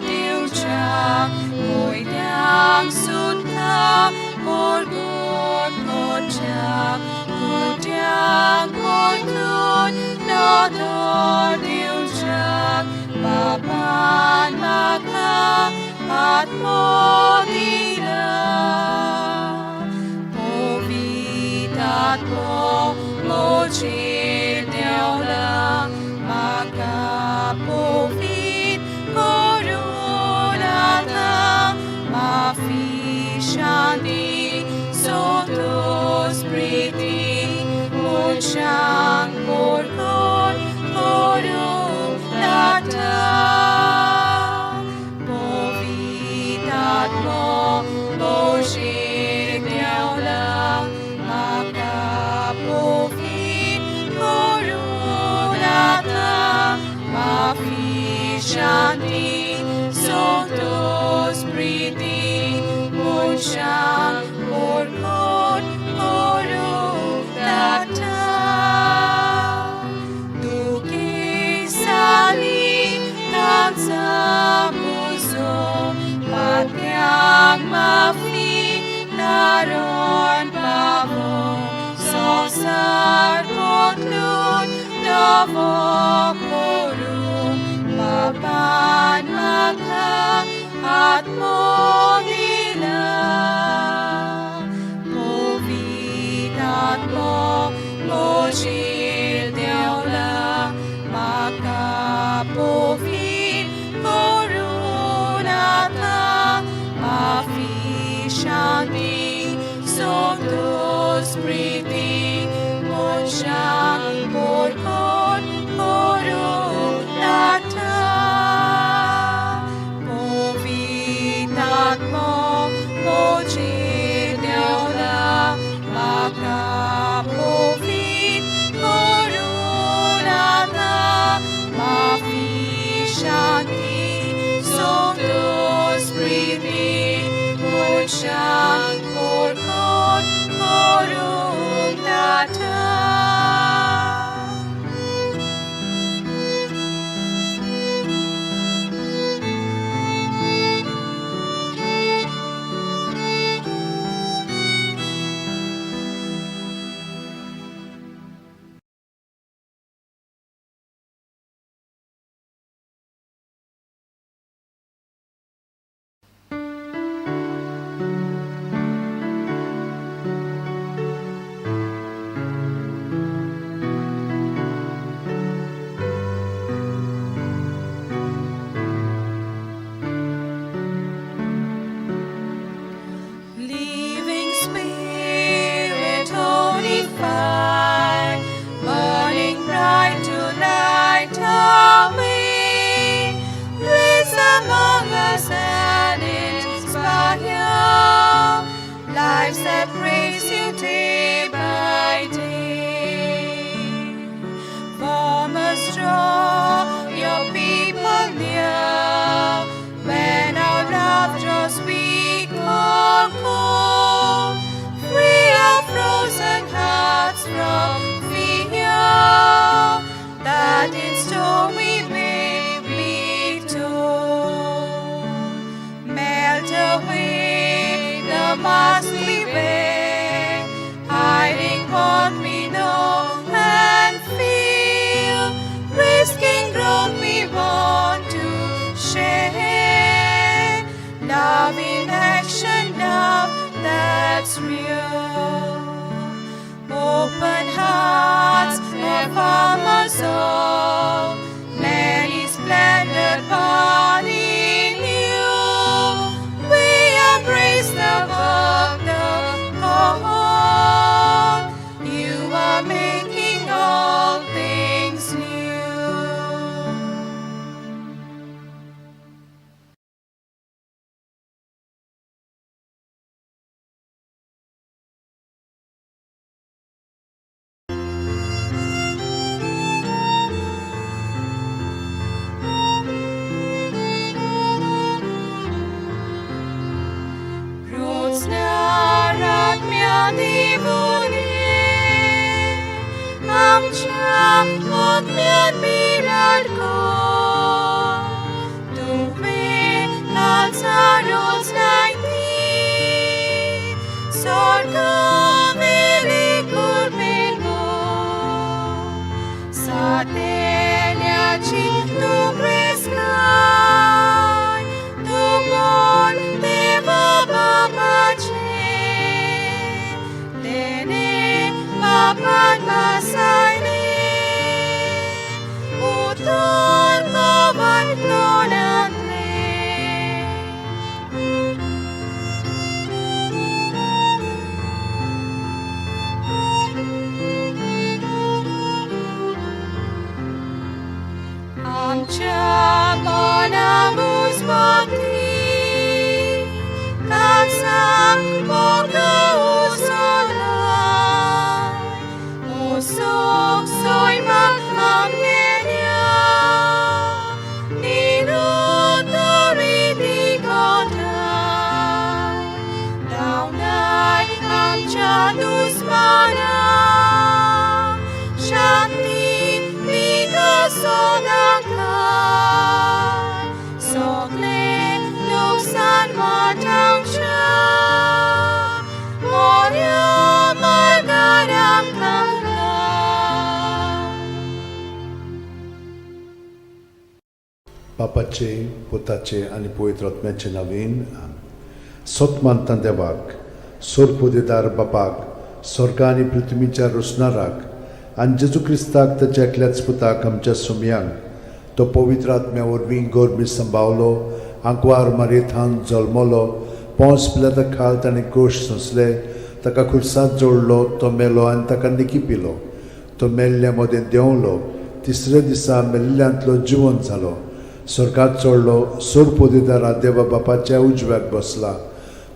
दिवच्या कोयत्यांक सुटका परगट करच्या कुट्यांक परतून नदर दिवच्या बाबान म्हाका आत्मो दिला. पवित्र म्हजेर देंवला म्हाका पवित्र करून आतां माफी शांती संतोष प्रिती मनशांक परगट करूंक धाडटा. पवित्र आत्मो म्हजेर देंवला म्हाका पवित्र करून आतां माफी शांती संतोष प्रिती मनशांक परगट करूंक धाडटा. दुखेस्तांनी तांचा पुजो पाप्यांक माफी तारण पावो संवसार बदलून नवो करूं बाबान म्हाका आत्मो दिला. पवित्र आत्मो म्हजेर देंवला म्हाका पवित्र करून आतां माफी शांती संतोष प्रिती मनशांक परगट करूंक धाडटा. पवित्र आत्मो म्हजेर देंवला म्हाका पवित्र करून आतां माफी शांती संतोष प्रिती मनशांक परगट करूंक धाडटा. Living Spirit, holy fire, burning bright to light our way. Blaze among us and inspire lives that praise you day by day. Form us, draw your people near when our love draws weak or cold. Free our frozen hearts from fear, that in storm we may be told. Melt away the mask we wear, hiding what we know and feel, risking growth we want to share. Love in action, love that's real. Open hearts, affirm us all. Many splendored body new. We embrace the work, the call. You are making all things new. आत्म्या देवुनी आमच्या आत्म्यात बिराड कर. मासायले उतर कवाय तोंडांतलें. आमच्या मना मुजमती काळजाक मोग उसळाय, मोसोक सैमाक आमगेल्या निरुतरी दिगोठाय, धांवडाय आमच्या दुस्मानाक, शांती दिगा सदांकाळ, सगळें लुकसाण वाटावच्या मोऱ्या मार्गार आमकां घाल. बापाचे, पुताचे आनी पवित्र आत्म्याचे नवीन. सत मानता देवाक, सोरपोदेदार बापाक, स्वर्ग आनी पृथ्वीच्या रोसणाराक, आनी जेजू क्रिस्ताक ताच्या एकल्याच पुताक आमच्या सुमयांक, तो पवित्र आत्म्या वरवीं गोरबी संभावलो, आंकवार मारयेथान जल्मलो, पोंस पिलाता खाल ताणें कोश सोंसले, ताका खुर्सात जोडलो, तो मेलो आनी ताका निकी पिलो, तो मेल्ल्या मदें देंवलो, तिसऱ्या दिसा मेल्ल्यांतलो जिवंत जालो, स्वर्गात चडलो, सोरपोदेदारा देवा बापाच्या उजव्याक बसला,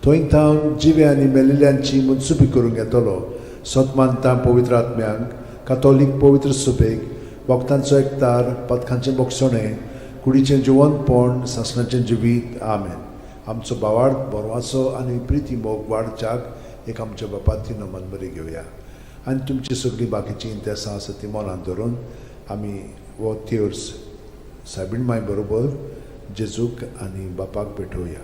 थंय थावन जिवे आनी मेलिल्ल्यांची मनसुबी करूंक येतलो. सत मानता पवित्र आत्म्यांक, कातोलीक पवित्र सुबेक, भक्तांचो एकतार, पथकांचें बोगसणें, कुडीचें जिवंतपण, सासणाचें जिवीत. आमेन. आमचो भावार्थ बरवाचो आनी प्रिती मोग वाडच्याक एक आमच्या बापाती नमन बरी घेवया आनी तुमची सगळीं बाकीचीं इंतेसां आसा ती मनांत धरून आमी हो थियोर्स सायबीण माय बरोबर जेजूक आनी बापाक भेटोवया.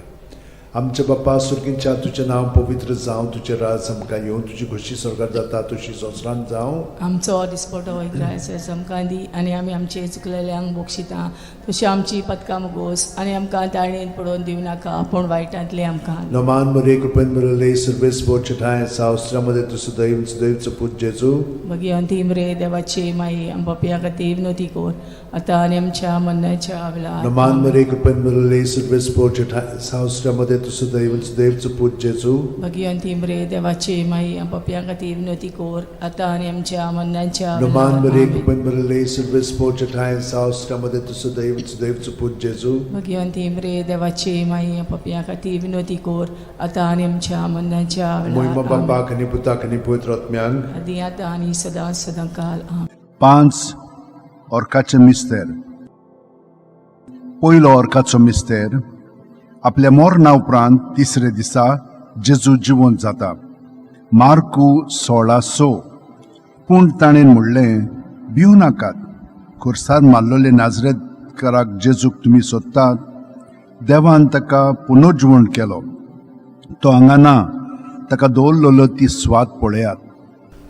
आमच्या बापा सुर्गींच्या, तुजें नांव पवित्र जावं, तुजें राज आमकां येवं, तुजी खोशी स्वर्गात जाता तशी संवसारांत जावं. आमचो दिसपटो ग्रायस आमकां दी आनी आमी आमचे चुकलेल्यांक बक्षिता तशी आमची पदकां मुगोस आनी आमकां ताळणेन पडोवन दिवं नाका पूण वायटांतले आमकां. नमान मरे, कृपेन बरले सर्वेस्पोर ठांय सावस्त्रामध्ये तूं सदैव सदैवचो पूत जेजू. भगिवंती मरे देवाची माई, आम पापया खातीर विनवती कर आतां आनी आमच्या मरणाच्या वेळार. नमान मरे, कृपेन बरले सर्वेस्पोर ठांय सावस्त्रामध्ये तूं सदैव सदैवचो पूत जेजू. भगिवंती मरे देवाची माई, आम पापया खातीर विनवती कर आतां आनी आमच्या मरणाच्या नमान वेळार. मरे, आमेन. कृपेन बरले सर्वेस्पोर ठांय सावस्त्रामध्ये तूं सदैव सदैवचो पूत जेजू. भगिवंती मरे देवाची माई, आम पापया खातीर विनवती कर आतां आनी आमच्या मरणाच्या मोहिमा वेळार. आमेन. बापाक आनी पुताक आनी पवित्र आत्म्यांक. आदी आतां आनी सदां सदां काल. आमेन. 5 ऑर्काचे मिस्तेर. पयलो ऑर्काचो मिस्तेर, आपल्या मरणा उपरांत तिसरे दिसा जेजू जिवंत जाता. मार्कू 16:6. पूण ताणें म्हणलें, भिवू नाकात, खुर्सार मारलेले नाजरेतकाराक जेजूक तुमी सोदतात. देवान ताका पुनर्जिवण केलो. तो हांगा ना, ताका दवरलेलो ती स्वाद पळयात.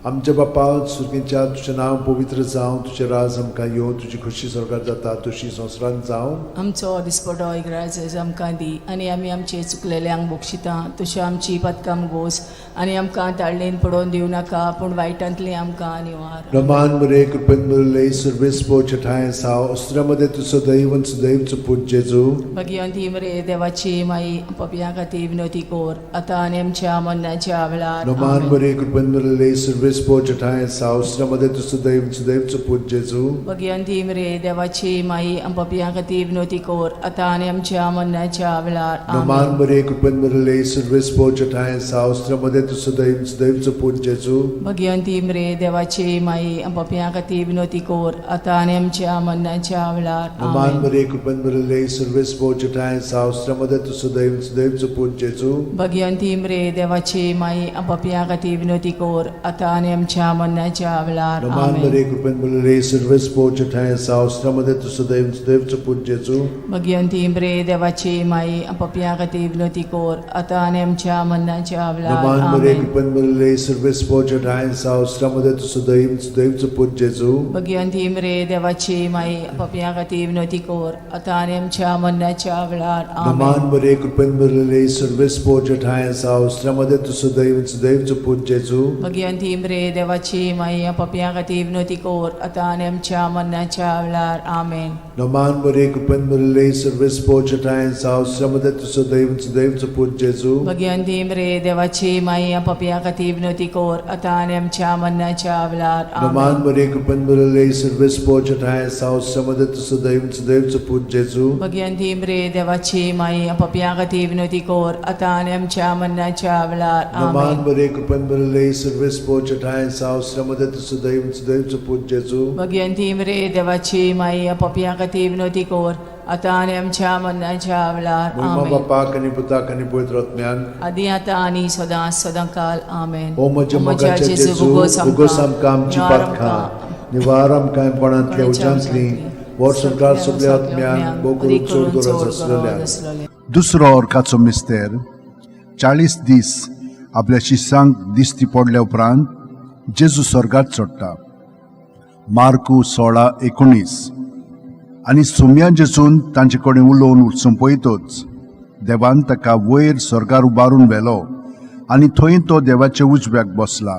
आमच्या बापा सुर्गींच्या, तुजें नांव पवित्र जावं, तुजें राज आमकां येवं, तुजी खोशी स्वर्गात जाता तशी संवसारांत जावं. आमचो दिसपटो इग्राज आमकां दी आनी आमी आमचे चुकलेल्यांक बक्षिता तशी आमची पदकां गोस आनी आमकां ताळणेन पडोवन दिवं नाका पूण वायटांतली आमकां निवार. रमान मरे, कृपेन मुरले सर्वेस्पो छठाय साव अस्त्रामध्ये तूं सदैव सदैवचो पूत जेजू. भगिवंती मरे देवाची माई, पपया खातीर विनवती कर आतां आनी आमच्या मरणाच्या वेळार. रमान आमेन. मरे, कृपेन मुरले सर्वेस्पो छठाय साव अस्त्रामध्ये तूं सदैव सदैवचो पूत जेजू. भगिवंती मरे देवाची माई, पपया खातीर विनवती कर आतां आनी आमच्या मरणाच्या वेळार. रमान आमेन. मरे, कृपेन मुरले सर्वेस्पो छठाय साव अस्त्रामध्ये तूं सदैव सदैवचो पूत जेजू. भगिवंती मरे देवाची माई, पपया खातीर विनवती कर आतां आनी आमच्या मरणाच्या वेळार. रमान आमेन. मरे, कृपेन मुरले सर्वेस्पो छठाय साव अस्त्रामध्ये तूं सदैव सदैवचो पूत जेजू. भगिवंती मरे देवाची माई, पपया खातीर विनवती कर आतां आनी आमच्या मरणाच्या वेळार. रमान आमेन. मरे, कृपेन मुरले सर्वेस्पो छठाय साव अस्त्रामध्ये तूं सदैव सदैवचो पूत जेजू. भगिवंती मरे देवाची माई, पपया खातीर विनवती कर आतां आनी आमच्या मरणाच्या वेळार. नमान मरे, आमेन. कृपेन मुरले सर्वेस्पो छठाय साव अस्त्रामध्ये तूं सदैव सदैवचो पूत जेजू. भगिवंती मरे देवाची माई, पपया खातीर विनवती कर आतां आनी आमच्या मरणाच्या वेळार. नमान आमेन. मरे, कृपेन मुरले सर्वेस्पो छठाय साव अस्त्रामध्ये तूं सदैव सदैवचो पूत जेजू. भगिवंती मरे रे देवाची माई पपया खातीर विनवती कर आतां आनी आमच्या मरणाच्या वेळार. आमेन. नमान मरे कृपेन भरिल्ले सर्वेस्पोर ठांय साव श्रमदे तूं सदैव सदैवचो पूत जेजू. भगिवंती रे देवाची माई पपया खातीर विनवती कर आतां आनी आमच्या मरणाच्या वेळार. नमान आमेन. मरे कृपेन भरिल्ले सर्वेस्पोर ठांय साव श्रमदे तूं सदैव सदैवचो पूत जेजू. भगिवंती रे देवाची माई पपया खातीर विनवती कर आतां आनी आमच्या मरणाच्या वेळार. नमान आमेन. मरे कृपेन भरिल्ले सर्वेस्पोर ठांय साव श्रमदे तूं सदैव सदैवचो पूत जेजू. भगिवंती रे देवाची माई पपया खातीर विनवती कर आतां आनी आमच्या मरणाच्या वेळार. महिमा आमेन. बापाक आनी पुताक आनी पवित्र आत्म्याक. आदी आतां आनी सदां सदां काल. आमेन. ओ म्हज्या मोगाच्या जेजू, उगोस आमकां आमची पातकां, निवार आमकां कोणांतल्या उज्यांतली, वर्स संवसार सगल्या आत्म्यांक भोव करून चड गरज आसलेल्या. दुसरो अर्काचो मिस्तेर. 40 दीस आपल्या शिसांक दिश्टी पडल्या उपरांत जेजू स्वर्गात चडटा. मार्कू 16:19. आनी सुम्या जेजून तांचे कडेन उलोवन सोंपयतच देवान ताका वयर स्वर्गार उबारून व्हेलो आनी थंय तो देवाच्या उजव्याक बसला.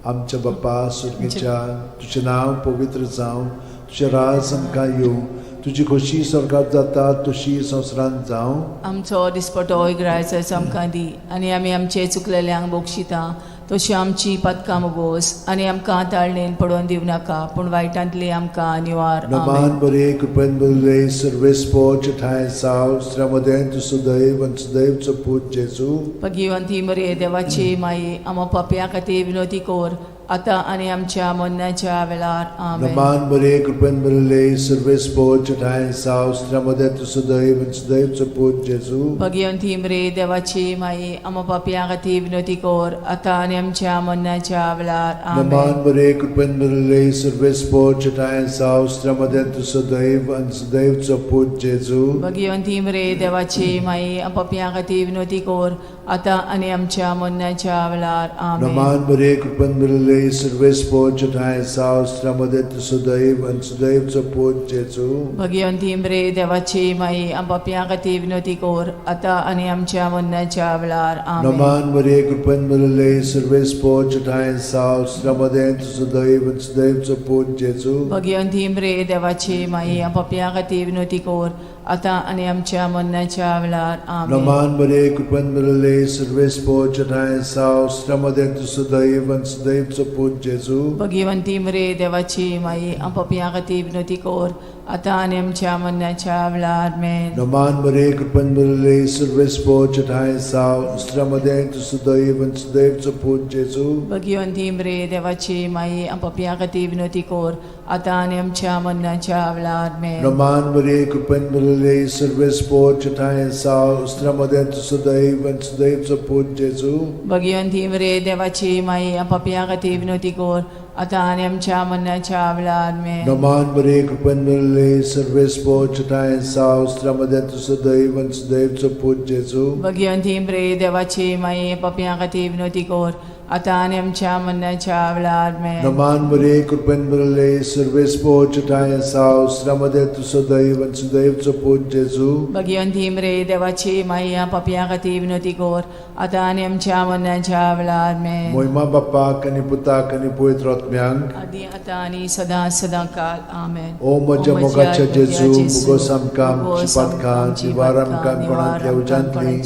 आमच्या बाप्पा सुर्गीच्या, तुजें नांव पवित्र जावं, तुजें राज आमकां येवं, तुजी खोशी स्वर्गात जाता तशी संवसारांत जावं. आमचो दिसपटो इग्रायचो आमकां दी आनी आमी आमचे चुकलेल्यांक बक्षिता तशी आमची पदकां मुगोस आनी आमकां ताळणेन पडोवन दिवं नाका, पूण वायटांतली आमकां निवार. नमान आमेन. बरे कृपेन बरले सर्वेस्पोच ठांय साव श्रमदें तूं सुदैव आनी सुदैवचो पूत जेजू. भगिवंती मरे देवाची माई, आमा पापया खातीर विनवती कर आतां आनी आमच्या मरणाच्या वेळार. आमेन. नमान बरे कृपेन भरिल्ले सर्वेस्पोच ठांय साव श्रमदें तूं सुदैव आनी सुदैवचो पूत जेजू. भगिवंती मरे देवाची माई, आमा पापया खातीर विनवती कर आतां आनी आमच्या मरणाच्या वेळार. आमेन. नमान बरे कृपेन भरिल्ले सर्वेस्पोच ठांय साव श्रमदें तूं सुदैव आनी सुदैवचो पूत जेजू. भगिवंती मरे देवाची माई, पापया खातीर विनवती कर आतां आनी आमच्या मरणाच्या वेळार. आमेन. नमान बरे कृपेन भरिल्ले सर्वेस्पोच ठांय साव श्रमदें तूं सुदैव आनी सुदैवचो पूत जेजू. भगिवंती मरे देवाची माई, पापया खातीर विनवती कर आतां आनी आमच्या मरणाच्या वेळार. आमेन. नमान मरे कृपेन भरिल्ले सर्वेस्पोच ठांय साव श्रमदें तूं सुदैव आनी सुदैवचो पूत जेजू. भगिवंती मरे देवाची माई, पापया खातीर विनवती कर आतां आनी आमच्या मरणाच्या वेळार. आमेन. नमान मरे कृपेन भरिल्ले सर्वेस्पोच ठांय साव श्रमदें तूं सुदैव आनी सुदैवचो पूत जेजू. भगिवंती मरे देवाची माई, पापया खातीर विनवती कर आतां आनी आमच्या मरणाच्या वेळार. मेन. नमान मरे कृपेन भरिल्ले सर्वेस्पोच ठांय साव श्रमदें तूं सुदैव आनी सुदैवचो पूत जेजू. भगिवंती मरे देवाची माई, पापया खातीर विनवती कर आतां आनी आमच्या मरणाच्या वेळार. मेन. नमान मरे कृपेन भरिल्ले सर्वेस्पोच ठांय साव श्रमदें तूं सुदैव आनी सुदैवचो पूत जेजू. भगिवंती मरे देवाची माई, पापया खातीर विनवती कर आतां आनी आमच्या मरणाच्या वेळार. मेन. नमान मरे कृपेन भरिल्ले सर्वेस्पोच ठांय साव श्रमदें तूं सुदैव आनी सुदैवचो पूत जेजू. भगिवंती मरे देवाची माई, पापया खातीर विनवती कर आतां आनी आमच्या मरणाच्या वेळार. मेन. नमान मरे कृपेन भरिल्ले सर्वेस्पोच ठांय साव श्रमदें तूं सुदैव आनी सुदैवचो पूत जेजू. भगिवंती मरे देवाची माई, पापया खातीर विनवती कर आतां आनी आमच्या मरणाच्या वेळार. मेन. मोहिमा बाप्पाक आनी पुताक आनी पवित्र आत्म्यांक. आदी आतां आनी सदां सदां काल. आमेन. ओ म्हज्या मोगाच्या जेजू, मुगोस आमकां आमची पातकां, निवार आमकां कोणांतल्या उज्यांतली,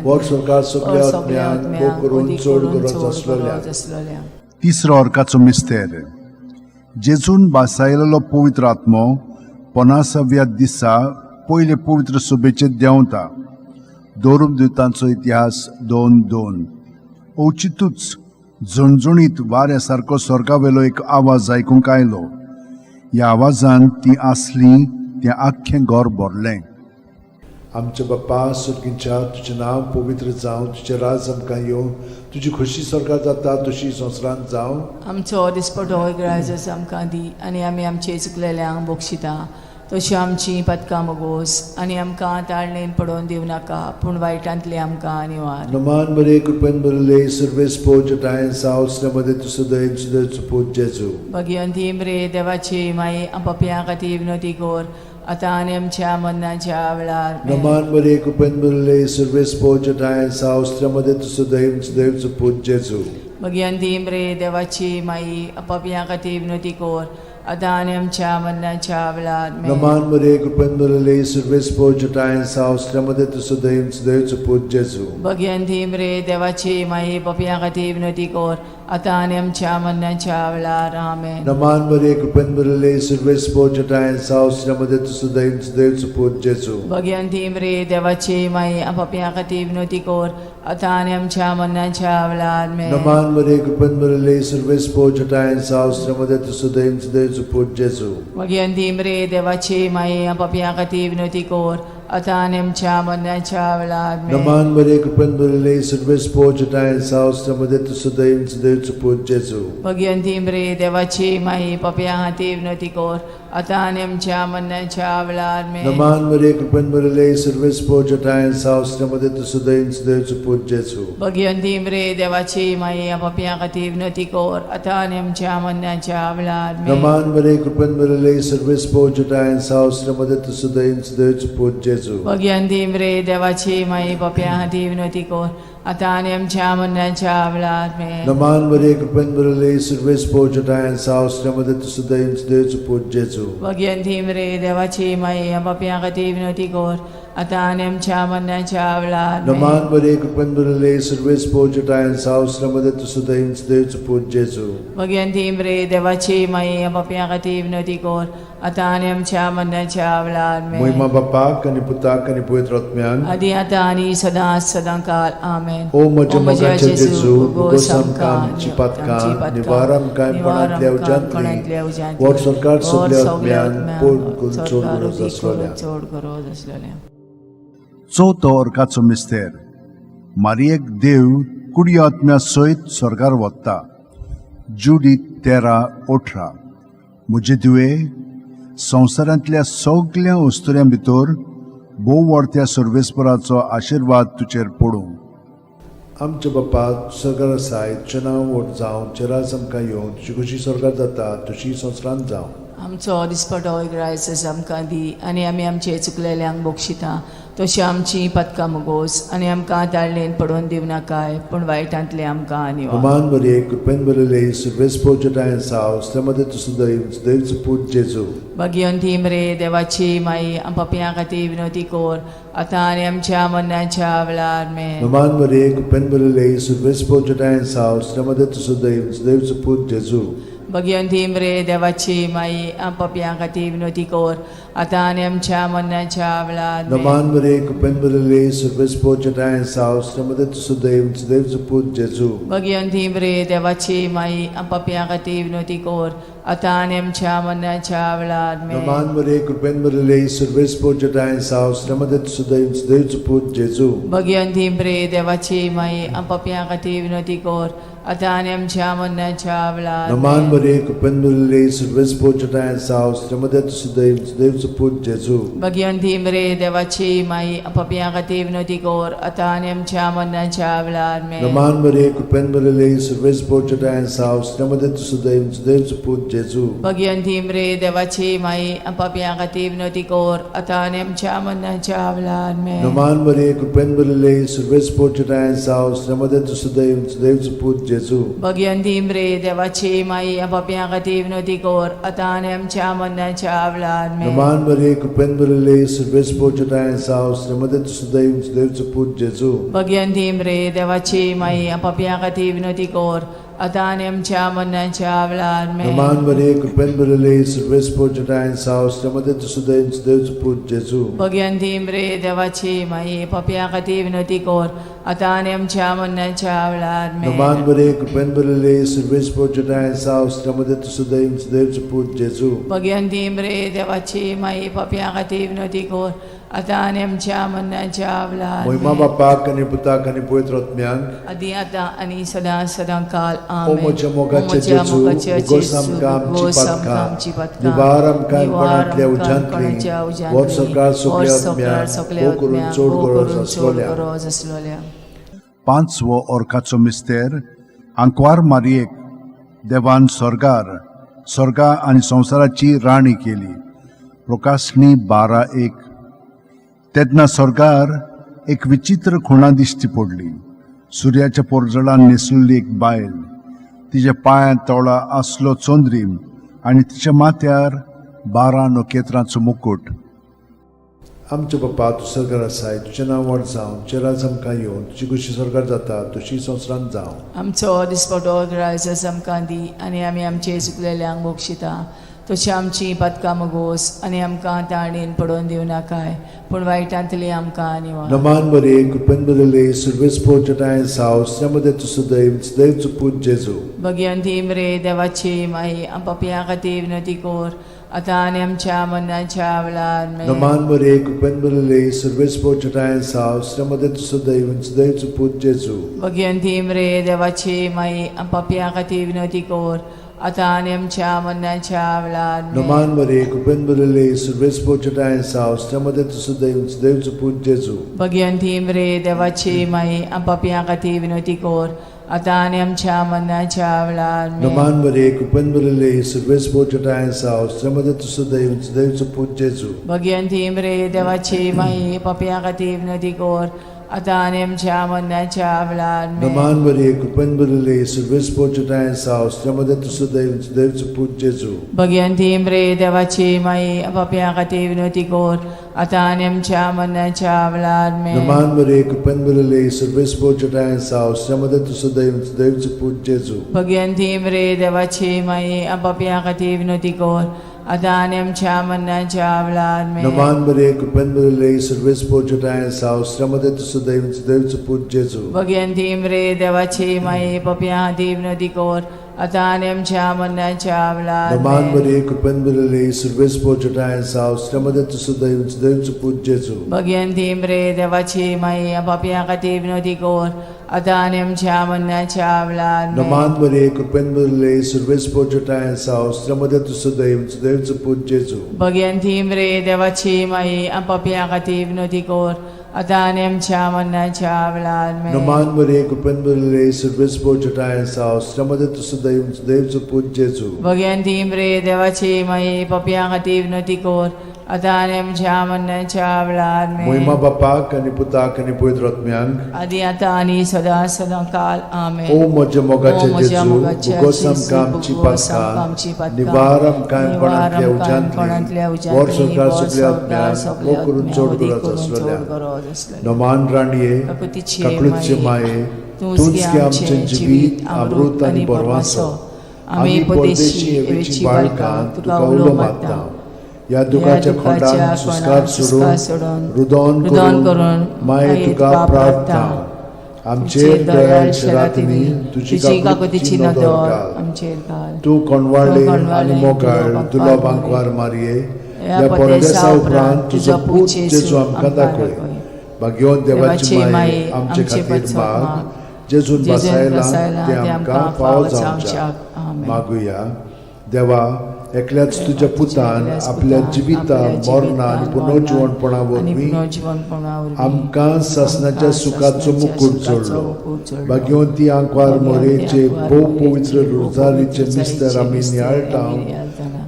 वर सरकार सगल्या आत्म्यांक भोव करून चड गरज आसलेल्या. आसलेल्या. तिसरो अर्काचो मिस्तेर. जेजून बासायलेलो पवित्र आत्मो 50व्या दिसा पयले पवित्र सभेचेर देंवता. दोरुतांचो इतिहास 2:2. अवचितूच झणझणीत वाऱ्या सारको स्वर्गावेलो एक आवाज आयकूंक आयलो. ह्या आवाजान ती आसली तें आख्खें घर भरलें. आमच्या बाप्पा सुर्गींच्या, तुजें नांव पवित्र जावं, तुजें राज आमकां येवं, तुजी खोशी स्वर्गात जाता तशी संवसारांत जावं. आमचो दिसपटो इग्रायजस आमकां दी आनी आमी आमचे चुकलेल्यांक बक्षिता तशी आमची पदकां मगोस आनी आमकां ताळणेन पडोवन दिवं नाका, पूण वायटांतली आमकां निवार. नमान मरे कृपेन भरिल्ले सर्वेस्पोच ठांय साव श्रमदें तूं सुदैव सुदैवचो पूत जेजू. भगिवंती मरे देवाची माई, पापया खातीर विनवती कर आतां आनी आमच्या मरणाच्या वेळार. नमान मरे कृपेन भरिल्ले सर्वेस्पोच ठांय साव श्रमदें तूं सुदैव सुदैवचो पूत जेजू. भगियंती रे देवाची माई पापयां खातीर विनवती कर आतां आनी आमच्या मरणाच्या वेळार आमेन. नमान मरे कृपेन भरलेली सर्वेस्पर जटायन साव श्रमदे तुजो दयेन देवचो पूत जेजू. भगियंती रे देवाची माई पापयां खातीर विनवती कर आतां आनी आमच्या मरणाच्या वेळार आमेन. नमान मरे कृपेन भरलेली सर्वेस्पर जटायन साव श्रमदे तुजो दयेन देवचो पूत जेजू. भगियंती रे देवाची माई पापयां खातीर विनवती कर आतां आनी आमच्या मरणाच्या वेळार आमेन. नमान मरे कृपेन भरलेली सर्वेस्पर जटायन साव श्रमदे तुजो दयेन देवचो पूत जेजू. भगियंती रे देवाची माई पापयां खातीर विनवती कर आतां आनी आमच्या मरणाच्या वेळार आमेन. नमान मरे कृपेन भरलेली सर्वेस्पर जटायन साव श्रमदे तुजो दयेन देवचो पूत जेजू. भगियंती रे देवाची माई पापयां खातीर विनवती कर आतां आनी आमच्या मरणाच्या वेळार आमेन. नमान मरे कृपेन भरलेली सर्वेस्पर जटायन साव श्रमदे तुजो दयेन देवचो पूत जेजू. भगियंती रे देवाची माई पापयां खातीर विनवती कर आतां आनी आमच्या मरणाच्या वेळार आमेन. नमान मरे कृपेन भरलेली सर्वेस्पर जटायन साव श्रमदे तुजो दयेन देवचो पूत जेजू. भगियंती रे देवाची माई पापयां खातीर विनवती कर आतां आनी आमच्या मरणाच्या वेळार आमेन. नमान मरे कृपेन भरलेली सर्वेस्पर जटायन साव श्रमदे तुजो दयेन देवचो पूत जेजू. भगियंती रे देवाची माई पापयां खातीर विनवती कर आतां आनी आमच्या मरणाच्या वेळार आमेन. नमान मरे कृपेन भरलेली सर्वेस्पर जटायन साव श्रमदे तुजो दयेन देवचो पूत जेजू. भगियंती रे देवाची माई पापयां खातीर विनवती कर आतां आनी आमच्या मरणाच्या वेळार आमेन. मोहिमा बापाक आनी पुताक आनी पवित्र आत्म्यान. आदी आतां आनी सदां सदां काल आमेन. ओ म्हज्या मोगाच्या जेजू, भोगोस आमकां आमची पातकां, निवार आमकां कोणांतल्या उज्यांतली, वर सरकार सगल्या आत्म्यान पोड करून चड गरज आसलोल्या. चड गरज आसलेल्या. चवथो अर्काचो मिस्तेर. मारियेक देव कुडी आत्म्या सयत स्वर्गार वता. जुडी 13:18. म्हजे दिवे, संवसारांतल्या सगल्या अस्तुऱ्यां भितर भोव व्हडत्या सर्वेस्पराचो आशिर्वाद तुजेर पडूं. आमच्या बापा सरकार आसाय, तुजें नांव व्हड जावं, तुजें राज आमकां येवं, तुजी खुशी सरकार जाता तशी संवसारांत जावं. आमचो दिसपटो ग्रायस आमकां दी आनी आमी आमचे चुकलेल्यांक बक्षिता तशी आमची पदकां मुगोस आनी आमकां ताळणेन पडोवन दिवनाकाय पूण वायटांतले आमकां निवार. नमान मरे कृपेन भरलेली सर्वेस्पर जटायन साव श्रमदे तुजो दयेन देवचो पूत जेजू. भगियंती रे देवाची माई पापयां खातीर विनवती कर आतां आनी आमच्या मरणाच्या वेळार आमेन. नमान मरे कृपेन भरलेली सर्वेस्पर जटायन साव श्रमदे तुजो दयेन देवचो पूत जेजू. भगियंती रे देवाची माई पापयां खातीर विनवती कर आतां आनी आमच्या मरणाच्या वेळार आमेन. नमान मरे कृपेन भरलेली सर्वेस्पर जटायन साव श्रमदे तुजो दयेन देवचो पूत जेजू. भगियंती रे देवाची माई पापयां खातीर विनवती कर आतां आनी आमच्या मरणाच्या वेळार आमेन. नमान मरे कृपेन भरलेली सर्वेस्पर जटायन साव श्रमदे तुजो दयेन देवचो पूत जेजू. भगियंती रे देवाची माई पापयां खातीर विनवती कर आतां आनी आमच्या मरणाच्या वेळार नमान आमेन. मरे कृपेन भरलेली सर्वेस्पर जटायन साव श्रमदे तुजो दयेन देवचो पूत जेजू. भगियंती रे देवाची माई पापयां खातीर विनवती कर आतां आनी आमच्या मरणाच्या वेळार आमेन. नमान मरे कृपेन भरलेली सर्वेस्पर जटायन साव श्रमदे तुजो दयेन देवचो पूत जेजू. भगियंती रे देवाची माई पापयां खातीर विनवती कर आतां आनी आमच्या मरणाच्या वेळार आमेन. नमान मरे कृपेन भरलेली सर्वेस्पर जटायन साव श्रमदे तुजो दयेन देवचो पूत जेजू. भगियंती रे देवाची माई पापयां खातीर विनवती कर आतां आनी आमच्या मरणाच्या वेळार आमेन. नमान मरे कृपेन भरलेली सर्वेस्पर जटायन साव श्रमदे तुजो दयेन देवचो पूत जेजू. भगियंती रे देवाची माई पापयां खातीर विनवती कर आतां आनी आमच्या मरणाच्या वेळार आमेन. नमान मरे कृपेन भरलेली सर्वेस्पर जटायन साव श्रमदे तुजो दयेन देवचो पूत जेजू. भगियंती रे देवाची माई पापयां खातीर विनवती कर आतां आनी आमच्या मरणाच्या वेळार आमेन. नमान मरे कृपेन भरलेली सर्वेस्पर जटायन साव श्रमदे तुजो दयेन देवचो पूत जेजू. भगियंती रे देवाची माई पापयां खातीर विनवती कर आतां आनी आमच्या मरणाच्या वेळार मोहिमा आमेन. बापाक आनी पुताक आनी पवित्र आत्म्याक. आदी आतां आनी सदां सदां काल ओ आमेन. म्हज्या मोगाच्या ओ म्हज्या जेजू, मोगाच्या उगोस जेजू, आमकां आमची उगोस आमकां पातकां, आमची पातकां, निवार आमकां निवार कोणांतल्या आमकां उज्यांतली, कोणाच्या उज्यांतली, वर सरकार वर सगल्या सरकार आत्म्याक, सगल्या भोव करून आत्म्याक, चड भोव गरज करून चड आसलोल्या. गरज आसलोल्या. पांचवो अर्काचो मिस्तेर. आंकवार मारियेक देवान स्वर्गार स्वर्गा आनी संवसाराची राणी केली. प्रकाशणी 12:1. तेन्ना स्वर्गार एक विचित्र खुणा दिश्टी पडली. सुर्याच्या पोरजळान न्हेसलेली एक बायल. तिच्या पांयां तोळा आसलो चंद्रीम आनी तिच्या माथ्यार 12 नखेत्रांचो मुकूट. आमचे बापा तूं सरकार आसाय, तुजें नांव व्हड जावं, तुजें राज आमकां येवन, तुजी खुशी सरकार जाता तशी संवसारांत जावं. आमचो दिसपटो ग्रायस आमकां दी आनी आमी आमचे चुकलेल्यांक बक्षिता तशी आमची पातकां मगोस आनी आमकां ताणेन पडोवन दिवं नाकाय पूण वायटांतली आमकां निवार. नमान बरे कृपेन बरले सुर्वेस जटाय साव मध्ये तूं सदैव सदैव पूत जेजू. भगवंती मरे देवाची माई आम पापयां खातीर विनंती कर आतां आनी आमच्या मरणाच्या वेळार आमेन. नमान बरे कृपेन बरले सुर्वेस जटाय साव मध्ये तूं सदैव सदैव पूत जेजू. भगवंती मरे देवाची माई आम पापयां खातीर विनंती कर आतां आनी आमच्या मरणाच्या वेळार आमेन. नमान बरे कृपेन बरले सुर्वेस जटाय साव मध्ये तूं सदैव सदैव पूत जेजू. भगवंती मरे देवाची माई आम पापयां खातीर विनंती कर आतां आनी आमच्या मरणाच्या वेळार आमेन. नमान बरे कृपेन बरले सुर्वेस जटाय साव मध्ये तूं सदैव सदैव पूत जेजू. भगवंती मरे देवाची माई पापयां खातीर विनंती कर आतां आनी आमच्या मरणाच्या वेळार आमेन. नमान बरे कृपेन बरले सुर्वेस जटाय साव मध्ये तूं सदैव सदैव पूत जेजू. भगवंती मरे देवाची माई पापयां खातीर विनंती कर आतां आनी आमच्या मरणाच्या वेळार आमेन. नमान बरे कृपेन बरले सुर्वेस जटाय साव मध्ये तूं सदैव सदैव पूत जेजू. भगवंती मरे देवाची माई पापयां खातीर विनंती कर आतां आनी आमच्या मरणाच्या वेळार आमेन. नमान बरे कृपेन बरले सुर्वेस जटाय साव मध्ये तूं सदैव सदैव पूत जेजू. भगवंती मरे देवाची माई पापयां खातीर विनंती कर आतां आनी आमच्या मरणाच्या वेळार नमान आमेन. बरे कृपेन बरले सुर्वेस जटाय साव मध्ये तूं सदैव सदैव पूत जेजू. भगवंती मरे देवाची माई पापयां खातीर विनंती कर आतां आनी आमच्या मरणाच्या वेळार आमेन. नमान बरे कृपेन बरले सुर्वेस जटाय साव मध्ये तूं सदैव सदैव पूत जेजू. भगवंती मरे देवाची माई पापयां खातीर विनंती कर आतां आनी आमच्या मरणाच्या वेळार आमेन. नमान बरे कृपेन बरले सुर्वेस जटाय साव मध्ये तूं सदैव सदैव पूत जेजू. भगवंती मरे देवाची माई पापयां खातीर विनंती कर आतां आनी आमच्या मरणाच्या वेळार आमेन. मोहिमा बापाक आनी पुताक आनी पवित्र आत्म्यांक आदी आतां आनी सदां सदां काल आमेन. ओ म्हज्या मोगाचे ओ म्हज्या जेजू, मोगाचे भोगोस जेजू, आमकां आमची भोगोस आमकां आमची पातकां, पातकां, निवार आमकां कोणांतल्या कोणांतल्या उज्यांतली, उज्यांतली, वर संवसार वर सगल्या संवसार आत्म्यांक, सगल्या वो करून आत्म्यांक, चड वदी गरज करून चड आसलेल्या. गरज आसलेल्या. नमान राणये, काकुतीचे काकळूतचे माये, तूंच तूंच गे गे आमचें जिवीत अमृत आनी बरवासो. आमी परदेशी हेवेची बाळकां तुका उलो मारता. ह्या दुखाच्या खोंडान सुस्कार सोडून रुदोन करून माये तुका प्रार्थना. आमचेर दयाळ शरातिनी तुजी काकुतीची नदर घाल. आमचेर घाल. तूं कोणवाळे आनी मोगाळ तुलो बांकवार मारये, ह्या परदेसा उपरांत तुजो पूत जेजू आमकां दाखय. भाग्यवंत देवाची माये आमचे खातीर माग, जेजून बसायला ते आमकां फावो जावच्याक. मागुया. देवा, एकल्याच तुज्या पुतान आपल्या जिविता मरणा आनी पुनर्जिवणपणा वरवीं आमकां सासणाच्या सुखाचो मुकूट जोडलो. भाग्यवंती आंकवार मोरेचे भोव पवित्र रोजारीचे मिस्तर आमी नियाळटा,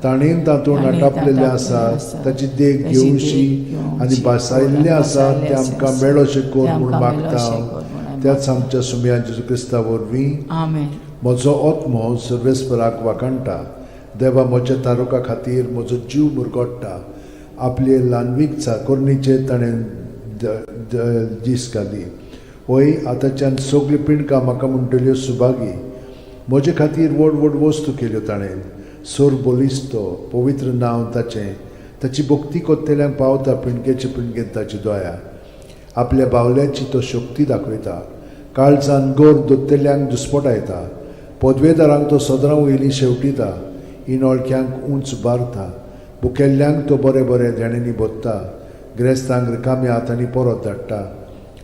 ताणेन तातूंत आटापलेलें आसा ताची देख घेवशी आनी भासायल्लें आसा तें आमकां मेळोशें कर म्हूण मागता, त्याच आमच्या सुमया जेजू क्रिस्ता वरवीं. आमेन. म्हजो आत्मो सर्वेस्पराक वाखाणटा, देवा म्हज्या तारुका खातीर म्हजो जीव मुरगोडटा. आपले ल्हानवीक चाकोरणीचेर ताणें दीस घाली. वय आतांच्यान सगळ्यो पिंडकां म्हाका म्हणटल्यो सुभागी. म्हजे खातीर व्हड व्हड वस्तू केल्यो ताणें. सोर बलिस्तो पवित्र नांव ताचें, ताची भक्ती कोत्तेल्यांक पावता पिंडकेचे पिंडकेन ताची दया. आपल्या बावल्यांची तो शक्ती दाखयता, काळजान गोर दोत्तेल्यांक दुस्पटायता. पदवेदारांक तो सदरां वयली शेवटिता, इनोळख्यांक उंच बारता. भुकेल्ल्यांक तो बरें बरें देण्यांनी भोत्ता, ग्रेस्तांक रिकाम्या हातांनी परत धाडटा.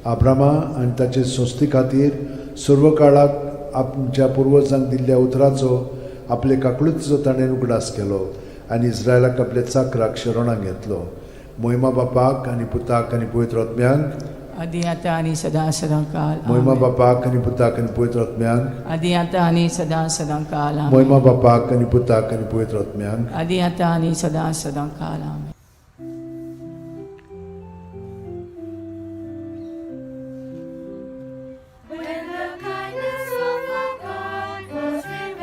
आब्रामा आनी ताचे संस्थे खातीर सर्व काळाक आमच्या पुर्वजांक दिल्ल्या उतराचो आपले काकळुतीचो ताणें उगडास केलो आनी इस्रायलाक आपल्या चाकराक शरणाक घेतलो. मोहिमा बापाक आनी पुताक आनी पवित्र आत्म्यांक, आदी आतां आनी सदां सदां काल. मोहिमा आमेन. बापाक आनी पुताक आनी पवित्र आत्म्यांक, आदी आतां आनी सदां सदां काल. आमेन. मोहिमा बापाक आनी पुताक आनी पवित्र आत्म्यांक, आदी आतां आनी सदां सदां काल. आमेन. When the kindness of our God was revealed.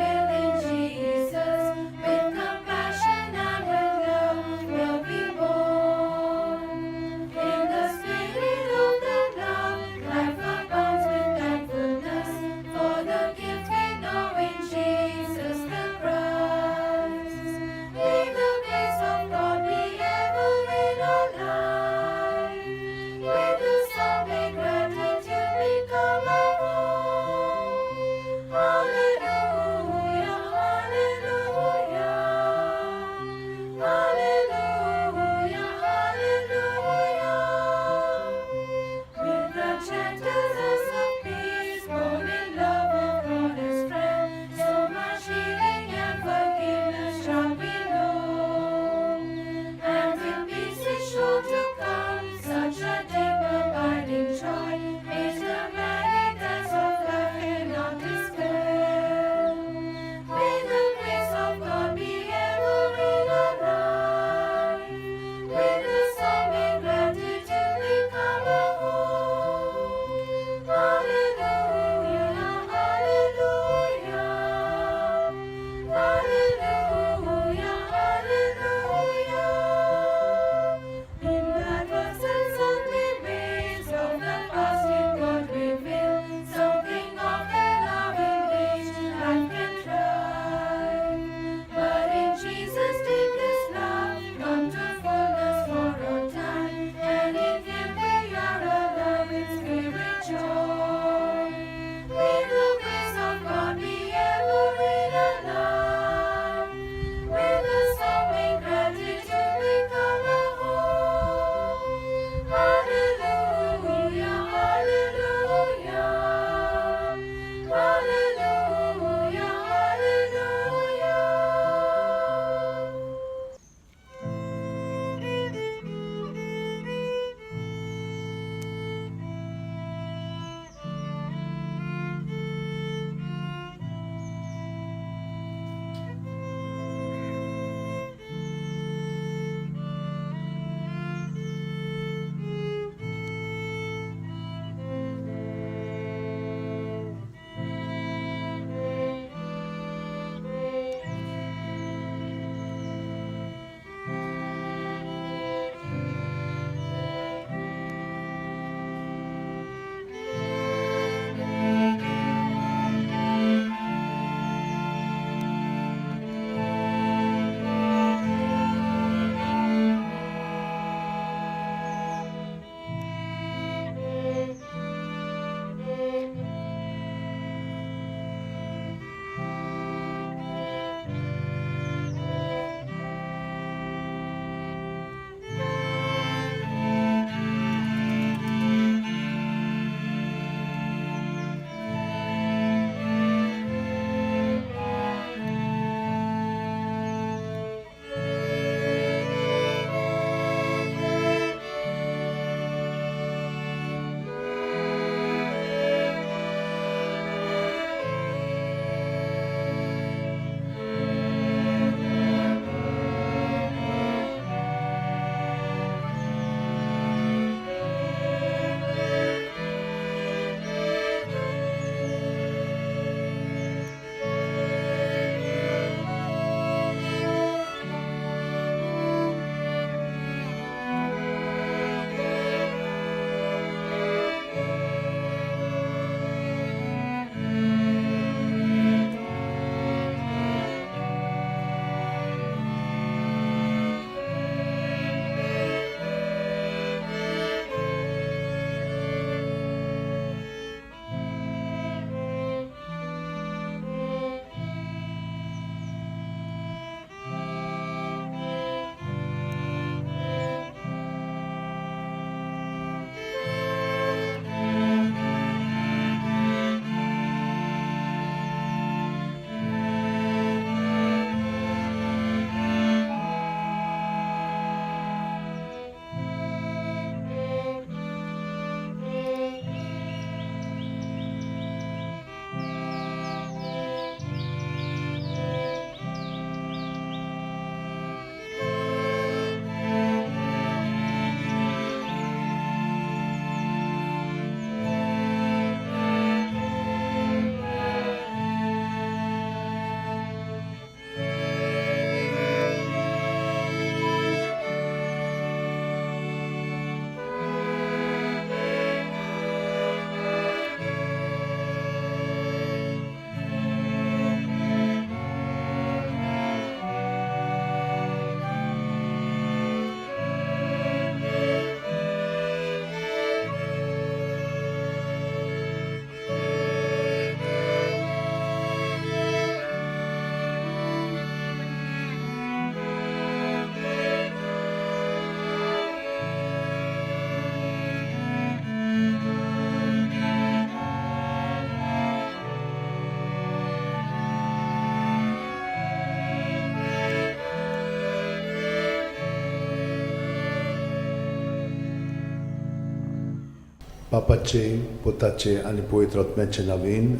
बापाचे, पुताचे आनी पवित्र आत्म्याचे नवीन.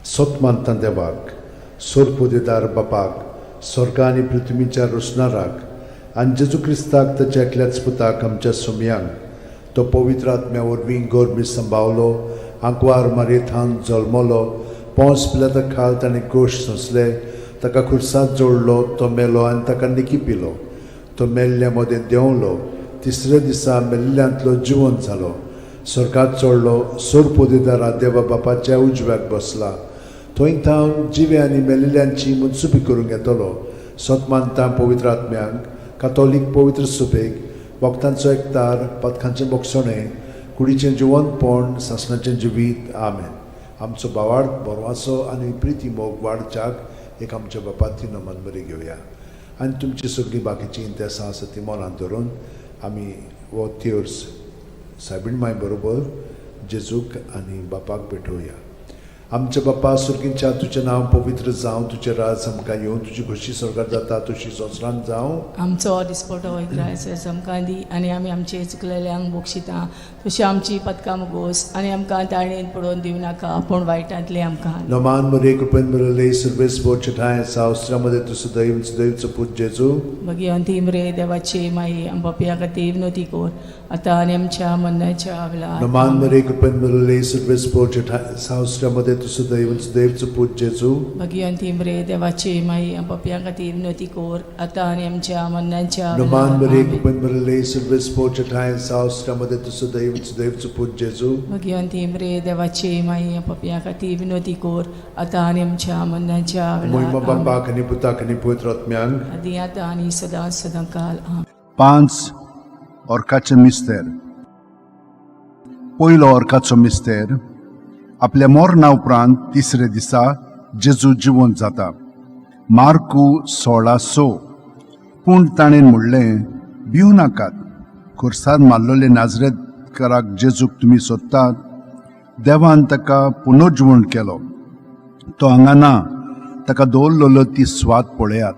सत मानता देवाक, सोरपोदेदार बापाक, स्वर्गा आनी पृथ्वीच्या रोसणाराक, आनी जेजू क्रिस्ताक, ताच्या एकल्याच पुताक, आमच्या सुमयांक, तो पवित्र आत्म्या वरवीं गोरमी संभावलो, आंकवार मारयेथान जल्मलो, पोंस पिलाता खाल ताणें गोश सोंसले, ताका खुर्सात जोडलो, तो मेलो आनी ताका निकी पिलो, तो मेल्ल्या मदें देंवलो, तिसऱ्या दिसा मेल्ल्यांतलो जिवंत जालो, स्वर्गात चडलो, सोरपोदेदारा देवा बापाच्या उजव्याक बसला, थंय थावन जिवे आनी मेल्ल्यांची मुनसुबी करूंक येतलो. सत मानता पवित्र आत्म्यांक, कातोलीक पवित्र सुबेक, भक्तांचो एकतार, पथकांचें बोगसणें, कुडीचें जिवंतपण, सासणाचें जिवीत. आमेन. आमचो बावाड बरवासो आनी प्रिती मोग वाडच्याक एक आमच्या बापाती नमन बरी घेवया आनी तुमची सगळीं बाकीचीं इंतेसां आसा ती मनांत धरून आमी हो तेर्स सायबीण माय बरोबर जेजूक आनी बापाक भेटोवया. आमच्या बापा सुर्गींच्या, तुजें नांव पवित्र जावं, तुजें राज आमकां येवं, तुजी खोशी स्वर्गात जाता तशी संवसारांत जावं. आमचो दिसपटो ग्रायस आमकां दी आनी आमी आमचे चुकलेल्यांक बक्षिता तशी आमची पदकां मुगोस आनी आमकां ताळणेन पडोवन दिवं नाका, पूण वायटांतले आमकां. नमान मरे, कृपेन बरले, सर्वेस बोचठाय सावस्त्रामध्ये तू सदैव सदैवचो पूत जेजू. भगिवंती मरे देवाची माई, आम पापया खातीर विनवती कर, आतां आनी आमच्या मरणाच्या वेळार. नमान मरे, कृपेन बरले, सर्वेस बोचठाय सावस्त्रामध्ये तू सदैव सदैवचो पूत जेजू. भगिवंती मरे देवाची माई, आम पापया खातीर विनवती कर, आतां आनी आमच्या मरणाच्या नमान वेळार. मरे, आमेन. कृपेन बरले, सर्वेस बोचठाय सावस्त्रामध्ये तू सदैव सदैवचो पूत जेजू. भगिवंती मरे देवाची माई, आम पापया खातीर विनवती कर, आतां आनी आमच्या मरणाच्या मोहिमा वेळार. आमेन. बापाक आनी पुताक आनी पवित्र आत्म्यांक. आदी आतां आनी सदां सदां काल. आमेन. पांच ऑर्काचे मिस्तेर. पयलो ऑर्काचो मिस्तेर, आपल्या मरणा उपरांत तिसरे दिसा जेजू जिवंत जाता. मार्कू 16:6. पूण ताणें म्हणलें, भिवू नाकात. खुर्सार मारलेले नाजरेतकाराक जेजूक तुमी सोदतात. देवान ताका पुनर्जिवण केलो. तो हांगा ना. ताका दवरलेलो ती स्वात पळयात.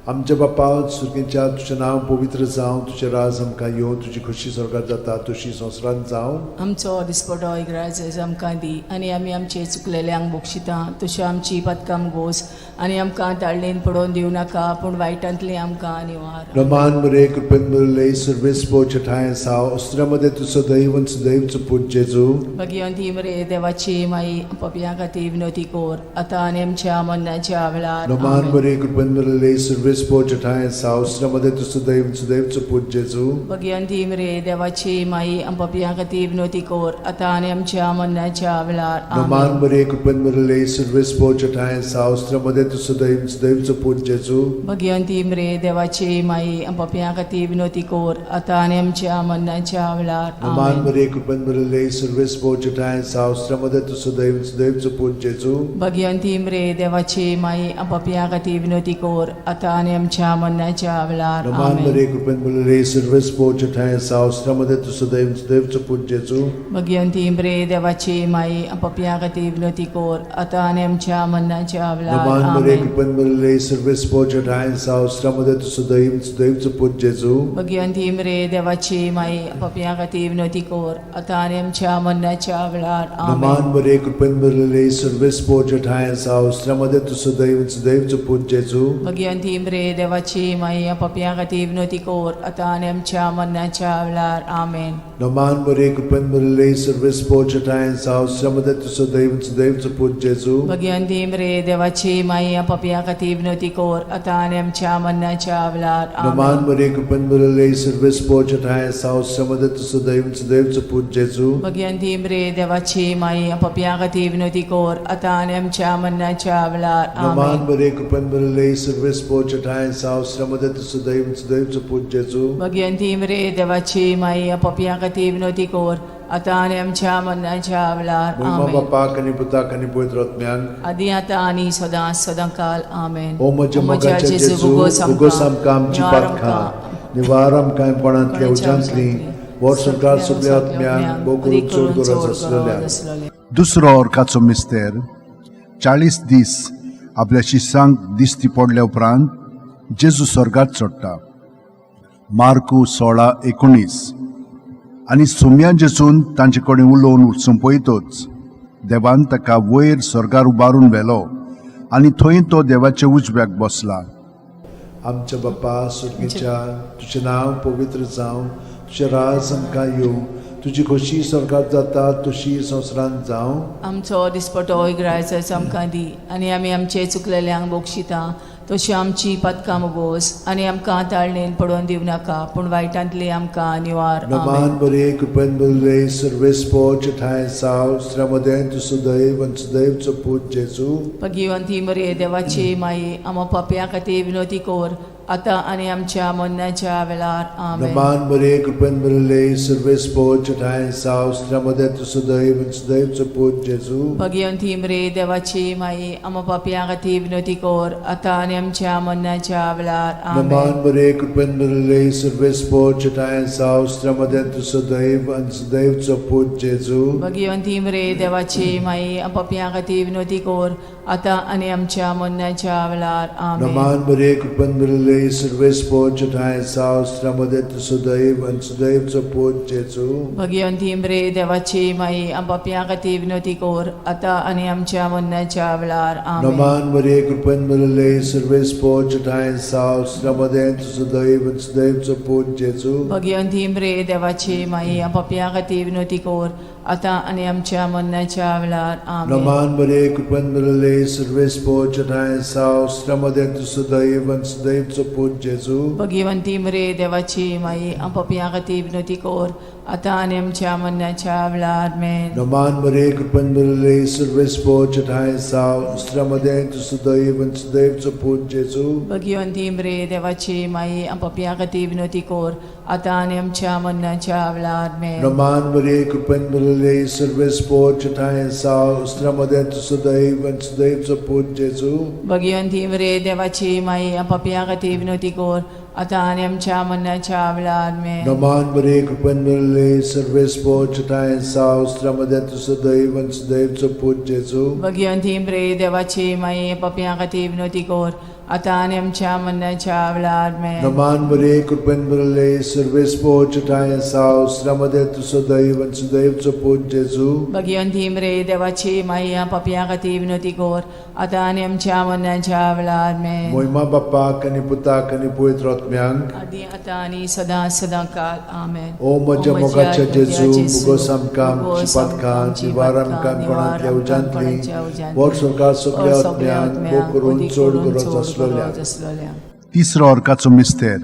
आमच्या बापा सुर्गीच्या, तुजें नांव पवित्र जावं, तुजें राज आमकां येवं, तुजी खोशी स्वर्गात जाता तशी संवसारांत जावं. आमचो दिसपटो इग्राज आमकां दी आनी आमी आमचे चुकलेल्यांक बक्षिता तश्यो आमची पदकां गोस आनी आमकां ताळणेन पडोवन दिवं नाका, पूण वायटांतली आमकां निवार. रमान मरे, कृपेन भरले, सर्वेस ठांय साव अस्त्रामध्ये तूं सदैव सदैवचो पूत जेजू. भगिवंती मरे देवाची माई, पपया खातीर विनवती कर, आतां आनी आमच्या मरणाच्या वेळार. रमान आमेन. मरे, कृपेन भरले, सर्वेस ठांय साव अस्त्रामध्ये तूं सदैव सदैवचो पूत जेजू. भगिवंती मरे देवाची माई, पपया खातीर विनवती कर, आतां आनी आमच्या मरणाच्या वेळार. रमान आमेन. मरे, कृपेन भरले, सर्वेस ठांय साव अस्त्रामध्ये तूं सदैव सदैवचो पूत जेजू. भगिवंती मरे देवाची माई, पपया खातीर विनवती कर, आतां आनी आमच्या मरणाच्या वेळार. रमान आमेन. मरे, कृपेन भरले, सर्वेस ठांय साव अस्त्रामध्ये तूं सदैव सदैवचो पूत जेजू. भगिवंती मरे देवाची माई, पपया खातीर विनवती कर, आतां आनी आमच्या मरणाच्या वेळार. रमान आमेन. मरे, कृपेन भरले, सर्वेस ठांय साव अस्त्रामध्ये तूं सदैव सदैवचो पूत जेजू. भगिवंती मरे देवाची माई, पपया खातीर विनवती कर, आतां आनी आमच्या मरणाच्या वेळार. रमान मरे, आमेन. कृपेन भरले, सर्वेस ठांय साव अस्त्रामध्ये तूं सदैव सदैवचो पूत जेजू. भगिवंती मरे देवाची माई, पपया खातीर विनवती कर, आतां आनी आमच्या मरणाच्या वेळार. रमान आमेन. मरे, कृपेन भरले, सर्वेस ठांय साव अस्त्रामध्ये तूं सदैव सदैवचो पूत जेजू. भगिवंती मरे देवाची माई, पपया खातीर विनवती कर, आतां आनी आमच्या मरणाच्या वेळार. आमेन. रमान मरे, कृपेन भरले, सर्वेस ठांय साव अस्त्रामध्ये तूं सदैव सदैवचो पूत जेजू. भगिवंती मरे देवाची माई, पपया खातीर विनवती कर, आतां आनी आमच्या मरणाच्या वेळार. रमान आमेन. मरे, कृपेन भरले, सर्वेस ठांय साव अस्त्रामध्ये तूं सदैव सदैवचो पूत जेजू. भगिवंती मरे देवाची माई, पपया खातीर विनवती कर, आतां आनी आमच्या मरणाच्या वेळार. रमान आमेन. मरे, कृपेन भरले, सर्वेस ठांय साव अस्त्रामध्ये तूं सदैव सदैवचो पूत जेजू. भगिवंती मरे देवाची माई, पपया खातीर विनवती कर, आतां आनी आमच्या मरणाच्या वेळार. महिमा आमेन. बापाक आनी पुताक आनी पवित्र आत्म्याक. आदी आतां आनी सदां सदां काल. आमेन. ओ म्हज्या मोगाच्या जेजू, उगोस आमकां आमची पातकां, निवार आमकां कोणांतल्या उज्यांतली, वर्स संवसार सगल्या आत्म्यांक, भोव करून चड गरज आसलेल्या. दुसरो ऑर्काचो मिस्तेर, 40 दीस आपल्या शिसांक दिश्टी पडल्या उपरांत जेजू स्वर्गात चडटा. मार्कू 16:19. आनी सोम्या जेजून तांचे कडेन उलोवन सोंपयतच देवान ताका वयर स्वर्गार उबारून व्हेलो आनी थंय तो देवाच्या उजव्याक बसला. आमच्या बापा सुर्गीच्या, तुजें नांव पवित्र जावं, तुजें राज आमकां येवं, तुजी खोशी स्वर्गात जाता तशी संवसारांत जावं. आमचो दिसपटो इग्रायचो आमकां दी आनी आमी आमचे चुकलेल्यांक बक्षिता तशी आमची पदकां मोगोस आनी आमकां ताळणेन पडोवन दिवं नाका पूण वायटांतली आमकां निवार. नमान आमेन. बरे कृपेन बरले सर्वेस्पोच ठांय साव स्त्र्यामदें तूं सुदैव आनी सुदैवचो पूत जेजू. भगिवंती मरे देवाची माई, आमा पापया खातीर विनोती कर आतां आनी आमच्या मरणाच्या वेळार. आमेन. नमान बरे कृपेन बरले सर्वेस्पोच ठांय साव स्त्र्यामदें तूं सुदैव आनी सुदैवचो पूत जेजू. भगिवंती मरे देवाची माई, आमा पापया खातीर विनोती कर आतां आनी आमच्या मरणाच्या वेळार. नमान आमेन. बरे कृपेन भरले सर्वेस्पोच ठांय साव स्त्र्यामदें तूं सुदैव आनी सुदैवचो पूत जेजू. भगिवंती मरे देवाची माई, पापया खातीर विनोती कर आतां आनी आमच्या मरणाच्या वेळार. आमेन. नमान बरे कृपेन भरले सर्वेस्पोच ठांय साव स्त्र्यामदें तूं सुदैव आनी सुदैवचो पूत जेजू. भगिवंती मरे देवाची माई, पापया खातीर विनोती कर आतां आनी आमच्या मरणाच्या वेळार. आमेन. नमान बरे कृपेन भरले सर्वेस्पोच ठांय साव स्त्र्यामदें तूं सुदैव आनी सुदैवचो पूत जेजू. भगिवंती मरे देवाची माई, पापया खातीर विनोती कर आतां आनी आमच्या मरणाच्या वेळार. आमेन. नमान बरे कृपेन भरले सर्वेस्पोच ठांय साव स्त्र्यामदें तूं सुदैव आनी सुदैवचो पूत जेजू. भगिवंती मरे देवाची माई, पापया खातीर विनोती कर आतां आनी आमच्या मरणाच्या वेळार. आमेन. नमान बरे कृपेन भरले सर्वेस्पोच ठांय साव स्त्र्यामदें तूं सुदैव आनी सुदैवचो पूत जेजू. भगिवंती मरे देवाची माई, पापया खातीर विनोती कर आतां आनी आमच्या मरणाच्या वेळार. आमेन. नमान बरे कृपेन भरले सर्वेस्पोच ठांय साव स्त्र्यामदें तूं सुदैव आनी सुदैवचो पूत जेजू. भगिवंती मरे देवाची माई, पापया खातीर विनोती कर आतां आनी आमच्या मरणाच्या वेळार. आमेन. नमान बरे कृपेन भरले सर्वेस्पोच ठांय साव स्त्र्यामदें तूं सुदैव आनी सुदैवचो पूत जेजू. भगिवंती मरे देवाची माई, पापया खातीर विनोती कर आतां आनी आमच्या मरणाच्या वेळार. आमेन. नमान बरे कृपेन भरले सर्वेस्पोच ठांय साव स्त्र्यामदें तूं सुदैव आनी सुदैवचो पूत जेजू. भगिवंती मरे देवाची माई, पापया खातीर विनोती कर आतां आनी आमच्या मरणाच्या वेळार. आमेन. मोहिमा बाप्पाक आनी पुताक आनी पवित्र आत्म्यांक, आदी आतां आनी सदां सदां काल. आमेन. ओ म्हज्या मोगाच्या जेजू, मुगोस आमकां आमची पातकां निवार आमकां कोणांतल्या उज्यांतली, वर स्वर्गात सगल्या आत्म्यांक भोग करून चड गरज आसलोल्या. आसलोल्या. तिसरो अर्काचो मिस्तेर.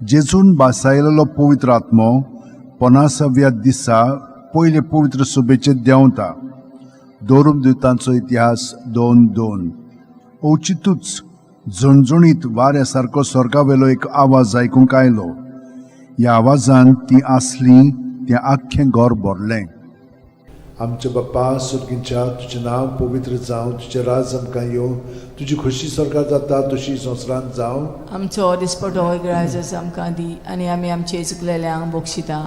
जेजून बासायलेलो पवित्र आत्मो पनासाव्या दिसा पयले पवित्र सभेचेर देंवता. दोरुमदुतांचो इतिहास 2:2. अवचितूच झणझणीत वाऱ्या सारको स्वर्गावेलो एक आवाज आयकूंक आयलो. ह्या आवाजान ती आसली तें आख्खें घर भरलें. आमच्या बाप्पा सुर्गींच्या, तुजें नांव पवित्र जावं, तुजें राज आमकां येवं, तुजी खोशी स्वर्गात जाता तशी संवसारांत जावं. आमचो दिसपटो ग्रायजस आमकां दी आनी आमी आमचे चुकलेल्यांक बक्षिता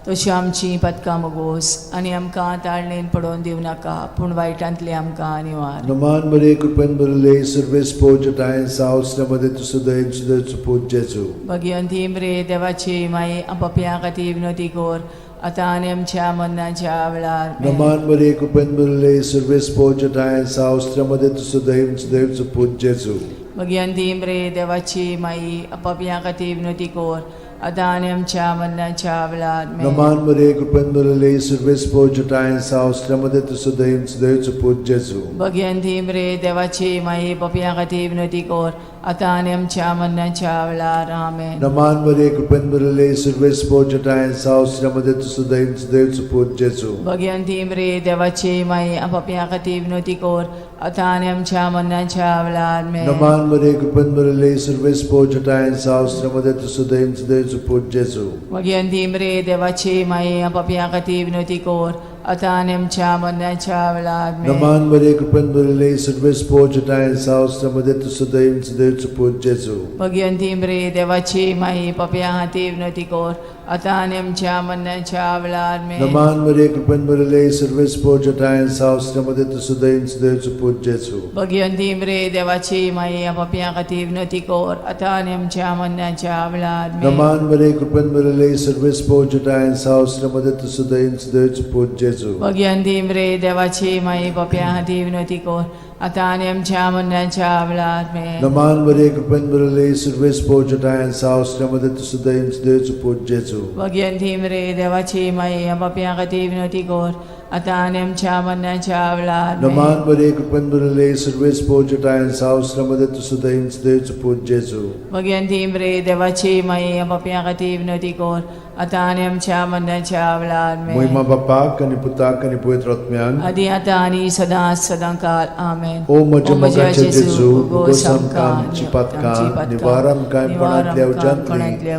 तशी आमची पदकां मोगोस आनी आमकां ताळणेन पडोवन दिवं नाका पूण वायटांतली आमकां निवार. नमान बरे कृपेन भरले सर्वेस्पोच ठांय साव स्त्र्यामदें तूं सुदैव सुदैवचो पूत जेजू. भगिवंती मरे देवाची माई, पापया खातीर विनोती कर आतां आनी आमच्या मरणाच्या वेळार. आमेन. नमान बरे कृपेन भरले सर्वेस्पोच ठांय साव स्त्र्यामदें तूं सुदैव सुदैवचो पूत जेजू. भगिवंती मरे देवाची माई, पापया खातीर विनोती कर आतां आनी आमच्या मरणाच्या वेळार. आमेन. नमान बरे कृपेन भरले सर्वेस्पोच ठांय साव स्त्र्यामदें तूं सुदैव सुदैवचो पूत जेजू. भगिवंती मरे देवाची माई, पापया खातीर विनोती कर आतां आनी आमच्या मरणाच्या वेळार. आमेन. नमान बरे कृपेन भरले सर्वेस्पोच ठांय साव स्त्र्यामदें तूं सुदैव सुदैवचो पूत जेजू. भगिवंती मरे देवाची माई, पापया खातीर विनोती कर आतां आनी आमच्या मरणाच्या वेळार. आमेन. नमान बरे कृपेन भरले सर्वेस्पोच ठांय साव स्त्र्यामदें तूं सुदैव सुदैवचो पूत जेजू. भगिवंती मरे देवाची माई, पापया खातीर विनोती कर आतां आनी आमच्या मरणाच्या वेळार आमेन. नमान मरिये, कृपेन भरिल्ले, सर्वेस्पर जेठाय साव, मध्ये तूं सदैव सदैवचो पूत जेजू. भगिवंती मरे देवाची माई, पापया खातीर विनवती कर, आतां आनी आमच्या मरणाच्या वेळार आमेन. नमान मरिये, कृपेन भरिल्ले, सर्वेस्पर जेठाय साव, मध्ये तूं सदैव सदैवचो पूत जेजू. भगिवंती मरे देवाची माई, पापया खातीर विनवती कर, आतां आनी आमच्या मरणाच्या वेळार आमेन. नमान मरिये, कृपेन भरिल्ले, सर्वेस्पर जेठाय साव, मध्ये तूं सदैव सदैवचो पूत जेजू. भगिवंती मरे देवाची माई, पापया खातीर विनवती कर, आतां आनी आमच्या मरणाच्या वेळार आमेन. नमान मरिये, कृपेन भरिल्ले, सर्वेस्पर जेठाय साव, मध्ये तूं सदैव सदैवचो पूत जेजू. भगिवंती मरे देवाची माई, पापया खातीर विनवती कर, आतां आनी आमच्या मरणाच्या वेळार आमेन. नमान मरिये, कृपेन भरिल्ले, सर्वेस्पर जेठाय साव, मध्ये तूं सदैव सदैवचो पूत जेजू. भगिवंती मरे देवाची माई, पापया खातीर विनवती कर, आतां आनी आमच्या मरणाच्या वेळार आमेन. महिमा बापाक आनी पुताक आनी पवित्र आत्म्याक. आदी आतां आनी सदां सदां काल आमेन. ओ म्हज्या मोगाचे जेजू, उगोस आमकां आमची पातकां, निवार आमकां कोणांतल्या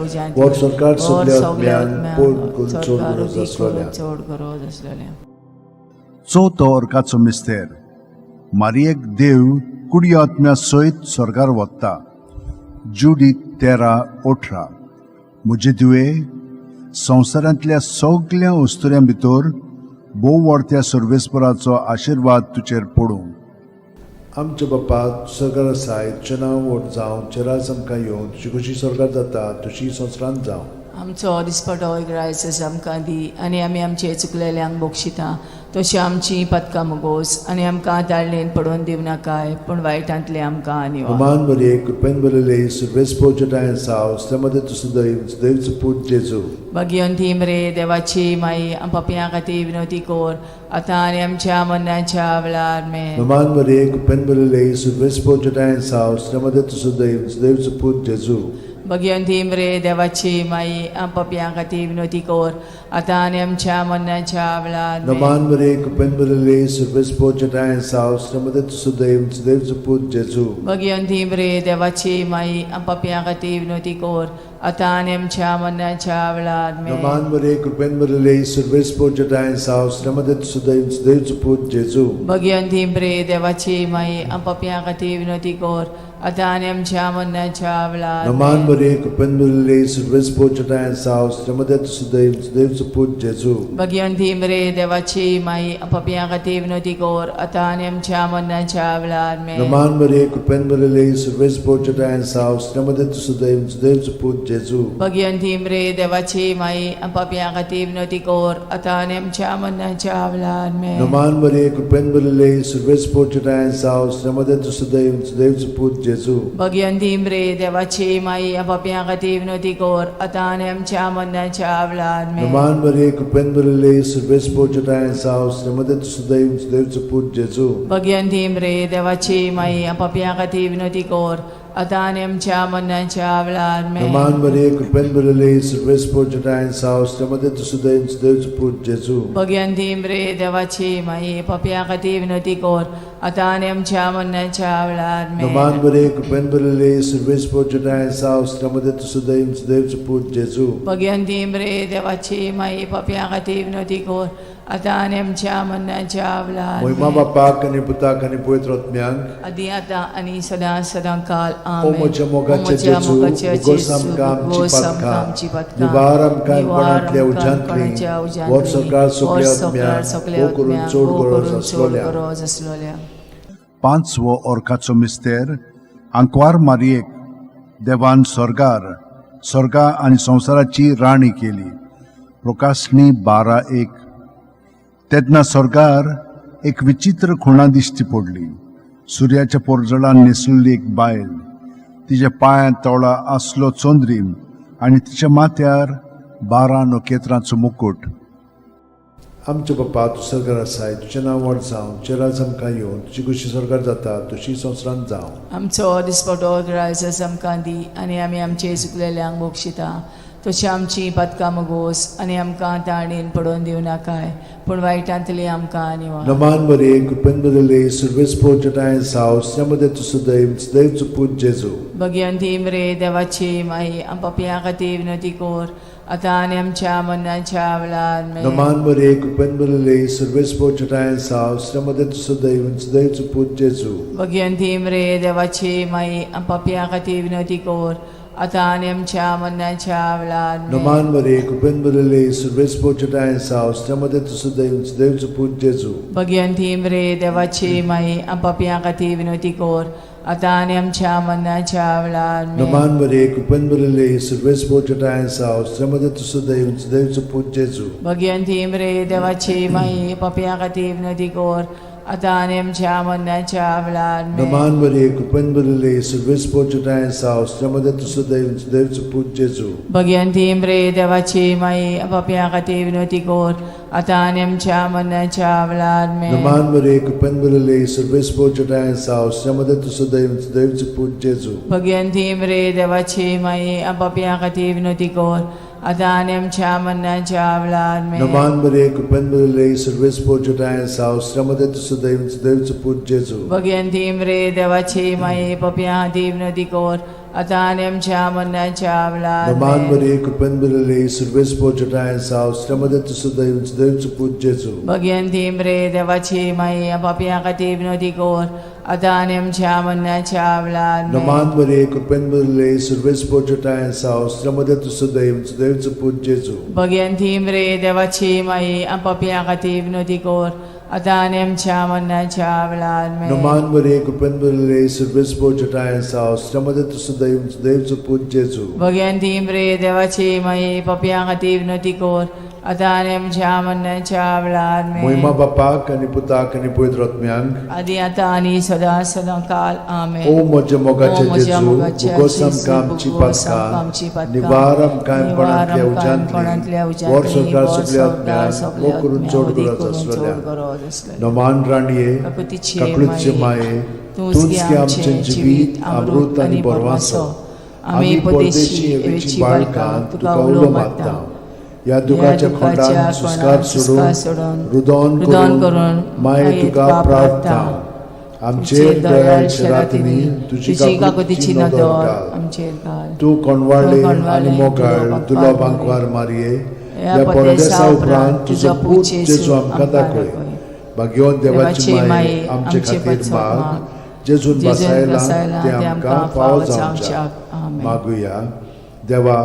उज्यांतली, वर सरकार सगल्या आत्म्यान पोड करून चड गरज आसलोल्या. चड गरज आसलेल्या. चवथो अर्काचो मिस्तेर. मारियेक देव कुडी आत्म्या सयत स्वर्गार वता. जुडीत 13:18. म्हजे धुवे, संवसारांतल्या सगल्या अस्तुऱ्यां भितर भोव व्हडत्या सर्वेस्पराचो आशिर्वाद तुजेर पडूं. आमच्या बापा सरकार आसाय, तुजें नांव व्हड जावं, तुजें राज आमकां येवं, तुजी खुशी सरकार जाता तशी संवसारांत जावं. आमचो दिसपटो ग्रायस आमकां दी आनी आमी आमचे चुकलेल्यांक बक्षिता तशी आमची पदकां मुगोस आनी आमकां ताळणेन पडोवन दिवनाकाय, पूण वायटांतले आमकां निवार. अमान मरिये, कृपेन भरिल्ले, सर्वेस्पर जेठाय साव, मध्ये तूं सदैव सदैवचो पूत जेजू. भगिवंती मरे देवाची माई, पापयां खातीर विनवती कर, आतां आनी आमच्या मरणाच्या वेळार आमेन. नमान मरिये, कृपेन भरिल्ले, सर्वेस्पर जेठाय साव, मध्ये तूं सदैव सदैवचो पूत जेजू. भगिवंती मरे देवाची माई, पापयां खातीर विनवती कर, आतां आनी आमच्या मरणाच्या वेळार आमेन. नमान मरिये, कृपेन भरिल्ले, सर्वेस्पर जेठाय साव, मध्ये तूं सदैव सदैवचो पूत जेजू. भगिवंती मरे देवाची माई, पापयां खातीर विनवती कर, आतां आनी आमच्या मरणाच्या वेळार आमेन. नमान मरिये, कृपेन भरिल्ले, सर्वेस्पर जेठाय साव, मध्ये तूं सदैव सदैवचो पूत जेजू. भगिवंती मरे देवाची माई, पापयां खातीर विनवती कर, आतां आनी आमच्या मरणाच्या वेळार नमान आमेन. मरिये, कृपेन भरिल्ले, सर्वेस्पर जेठाय साव, मध्ये तूं सदैव सदैवचो पूत जेजू. भगिवंती मरे देवाची माई, पापयां खातीर विनवती कर, आतां आनी आमच्या मरणाच्या वेळार आमेन. नमान मरिये, कृपेन भरिल्ले, सर्वेस्पर जेठाय साव, मध्ये तूं सदैव सदैवचो पूत जेजू. भगिवंती मरे देवाची माई, पापयां खातीर विनवती कर, आतां आनी आमच्या मरणाच्या वेळार आमेन. नमान मरिये, कृपेन भरिल्ले, सर्वेस्पर जेठाय साव, मध्ये तूं सदैव सदैवचो पूत जेजू. भगिवंती मरे देवाची माई, पापयां खातीर विनवती कर, आतां आनी आमच्या मरणाच्या वेळार आमेन. नमान मरिये, कृपेन भरिल्ले, सर्वेस्पर जेठाय साव, मध्ये तूं सदैव सदैवचो पूत जेजू. भगिवंती मरे देवाची माई, पापयां खातीर विनवती कर, आतां आनी आमच्या मरणाच्या वेळार आमेन. नमान मरिये, कृपेन भरिल्ले, सर्वेस्पर जेठाय साव, मध्ये तूं सदैव सदैवचो पूत जेजू. भगिवंती मरे देवाची माई, पापयां खातीर विनवती कर, आतां आनी आमच्या मरणाच्या वेळार आमेन. नमान मरिये, कृपेन भरिल्ले, सर्वेस्पर जेठाय साव, मध्ये तूं सदैव सदैवचो पूत जेजू. भगिवंती मरे देवाची माई, पापयां खातीर विनवती कर, आतां आनी आमच्या मरणाच्या वेळार महिमा आमेन. बापाक आनी पुताक आनी पवित्र आत्म्याक. आदी आतां आनी सदां सदां काल ओ आमेन. म्हज्या मोगाचे ओ म्हज्या जेजू, मोगाचे उगोस जेजू, आमकां आमची उगोस आमकां पातकां, आमची पातकां, निवार आमकां निवार कोणांतल्या आमकां उज्यांतली, कोणाच्या उज्यांतली, वर सरकार सगल्या वर सरकार आत्म्याक, सगल्या भोव करून आत्म्याक, चड भोव गरज करून चड आसलोल्या. गरज आसलोल्या. पांचवो अर्काचो मिस्तेर. आंकवार मारियेक देवान स्वर्गार स्वर्गा आनी संवसाराची राणी केली. प्रकाशणी 12:1. तेन्ना स्वर्गार एक विचित्र खुणा दिश्टी पडली. सुर्याच्या पोरजळान न्हेसलेली एक बायल, तिच्या पांयांत तोळा आसलो चंद्रीम आनी तिच्या माथ्यार 12 नखेत्रांचो मुकूट. आमच्या बापा, तूं सरकार आसाय, तुजें नांव व्हड जावं, तुजें राज आमकां येवं, तुजी खुशी सरकार जाता तशी संवसारांत जावं. आमचो दिसपटो ग्रायस आमकां दी आनी आमी आमचे चुकलेल्यांक बक्षिता तशी आमची पातकां मुगोस आनी आमकां ताणेन पडोवन दिवनाकाय, पूण वायटांतली आमकां निवार. नमान मरिये, कृपेन भरिल्ले, सर्वेस्पर जेठाय साव, मध्ये तूं सदैव सदैवचो पूत जेजू. भगिवंती मरे देवाची माई, पापयां खातीर विनवती कर, आतां आनी आमच्या मरणाच्या वेळार आमेन. नमान मरे कृपेन भरिल्ले सर्वेस्पर चटायेन साव श्रमदे सदैव सदैव पूत जेजू. भगवंती मरे देवाची माई, पापया खातीर विनवती कर, आतां आनी आमच्या मरणाच्या वेळार आमेन. नमान मरे कृपेन भरिल्ले सर्वेस्पर चटायेन साव श्रमदे सदैव सदैव पूत जेजू. भगवंती मरे देवाची माई, पापया खातीर विनवती कर, आतां आनी आमच्या मरणाच्या वेळार आमेन. नमान मरे कृपेन भरिल्ले सर्वेस्पर चटायेन साव श्रमदे सदैव सदैव पूत जेजू. भगवंती मरे देवाची माई, पापया खातीर विनवती कर, आतां आनी आमच्या मरणाच्या वेळार आमेन. नमान मरे कृपेन भरिल्ले सर्वेस्पर चटायेन साव श्रमदे सदैव सदैव पूत जेजू. भगवंती मरे देवाची माई, पापया खातीर विनवती कर, आतां आनी आमच्या मरणाच्या वेळार आमेन. नमान मरे कृपेन भरिल्ले सर्वेस्पर चटायेन साव श्रमदे सदैव सदैव पूत जेजू. भगवंती मरे देवाची माई, पापया खातीर विनवती कर, आतां आनी आमच्या मरणाच्या वेळार आमेन. नमान मरे कृपेन भरिल्ले सर्वेस्पर चटायेन साव श्रमदे सदैव सदैव पूत जेजू. भगवंती मरे देवाची माई, पापया खातीर विनवती कर, आतां आनी आमच्या मरणाच्या वेळार नमान आमेन. मरे कृपेन भरिल्ले सर्वेस्पर चटायेन साव श्रमदे सदैव सदैव पूत जेजू. भगवंती मरे देवाची माई, पापया खातीर विनवती कर, आतां आनी आमच्या मरणाच्या वेळार आमेन. नमान मरे कृपेन भरिल्ले सर्वेस्पर चटायेन साव श्रमदे सदैव सदैव पूत जेजू. भगवंती मरे देवाची माई, पापया खातीर विनवती कर, आतां आनी आमच्या मरणाच्या वेळार आमेन. नमान मरे कृपेन भरिल्ले सर्वेस्पर चटायेन साव श्रमदे सदैव सदैव पूत जेजू. भगवंती मरे देवाची माई, पापया खातीर विनवती कर, आतां आनी आमच्या मरणाच्या वेळार आमेन. मोहिमा बापाक आनी पुताक आनी पवित्र आत्म्यांक, आदी आतां आनी सदां सदां काल आमेन. ओ म्हज्या मोगाचे ओ म्हज्या जेजू, मोगाचे भोगोस जेजू, आमकां आमची भोगोस आमकां आमची पातकां, पातकां, निवार आमकां निवार कोणांतल्या आमकां कोणांतल्या उज्यांतली, उज्यांतली, वर संवसार वर सगल्या संवसार आत्म्यांक, सगल्या मोग करून आत्म्यांक, चड मोग गरज करून चड आसलेल्या. गरज आसलेल्या. नमान राणये, काकुतीचे काकळूतचे माये, माये, तूंच तूंच गे गे आमचें आमचें जिवीत, जिवीत, अमृत आनी बरवासो. आमी परदेशी एवेची बाळकां तुका उलो मारता. ह्या दुखाच्या खोंडान सुस्कार सोडून, रुदोन रुदोन करून करून माये तुका प्रार्थना. आमचेर दयाळ शेरातिनी तुजी तुजी काकुतीची काकुतीची नदर नदर घाल. आमचेर घाल. तूं कोणवाळे तूं आनी कोणवाळे, मोगाळ तुलो तुलो बांकवार बांकवार मारये, ह्या ह्या परदेसा परदेसा उपरांत तुजो पूत जेजू आमकां आमकां दाखय. दाखय. भाग्यवंत देवाची देवाची माये, माये, आमचे आमचे खातीर पासत माग, माग, जेजून जेजून बसायलां बसायलां तें तें आमकां फावो जावच्याक. आमेन. मागुया. देवा,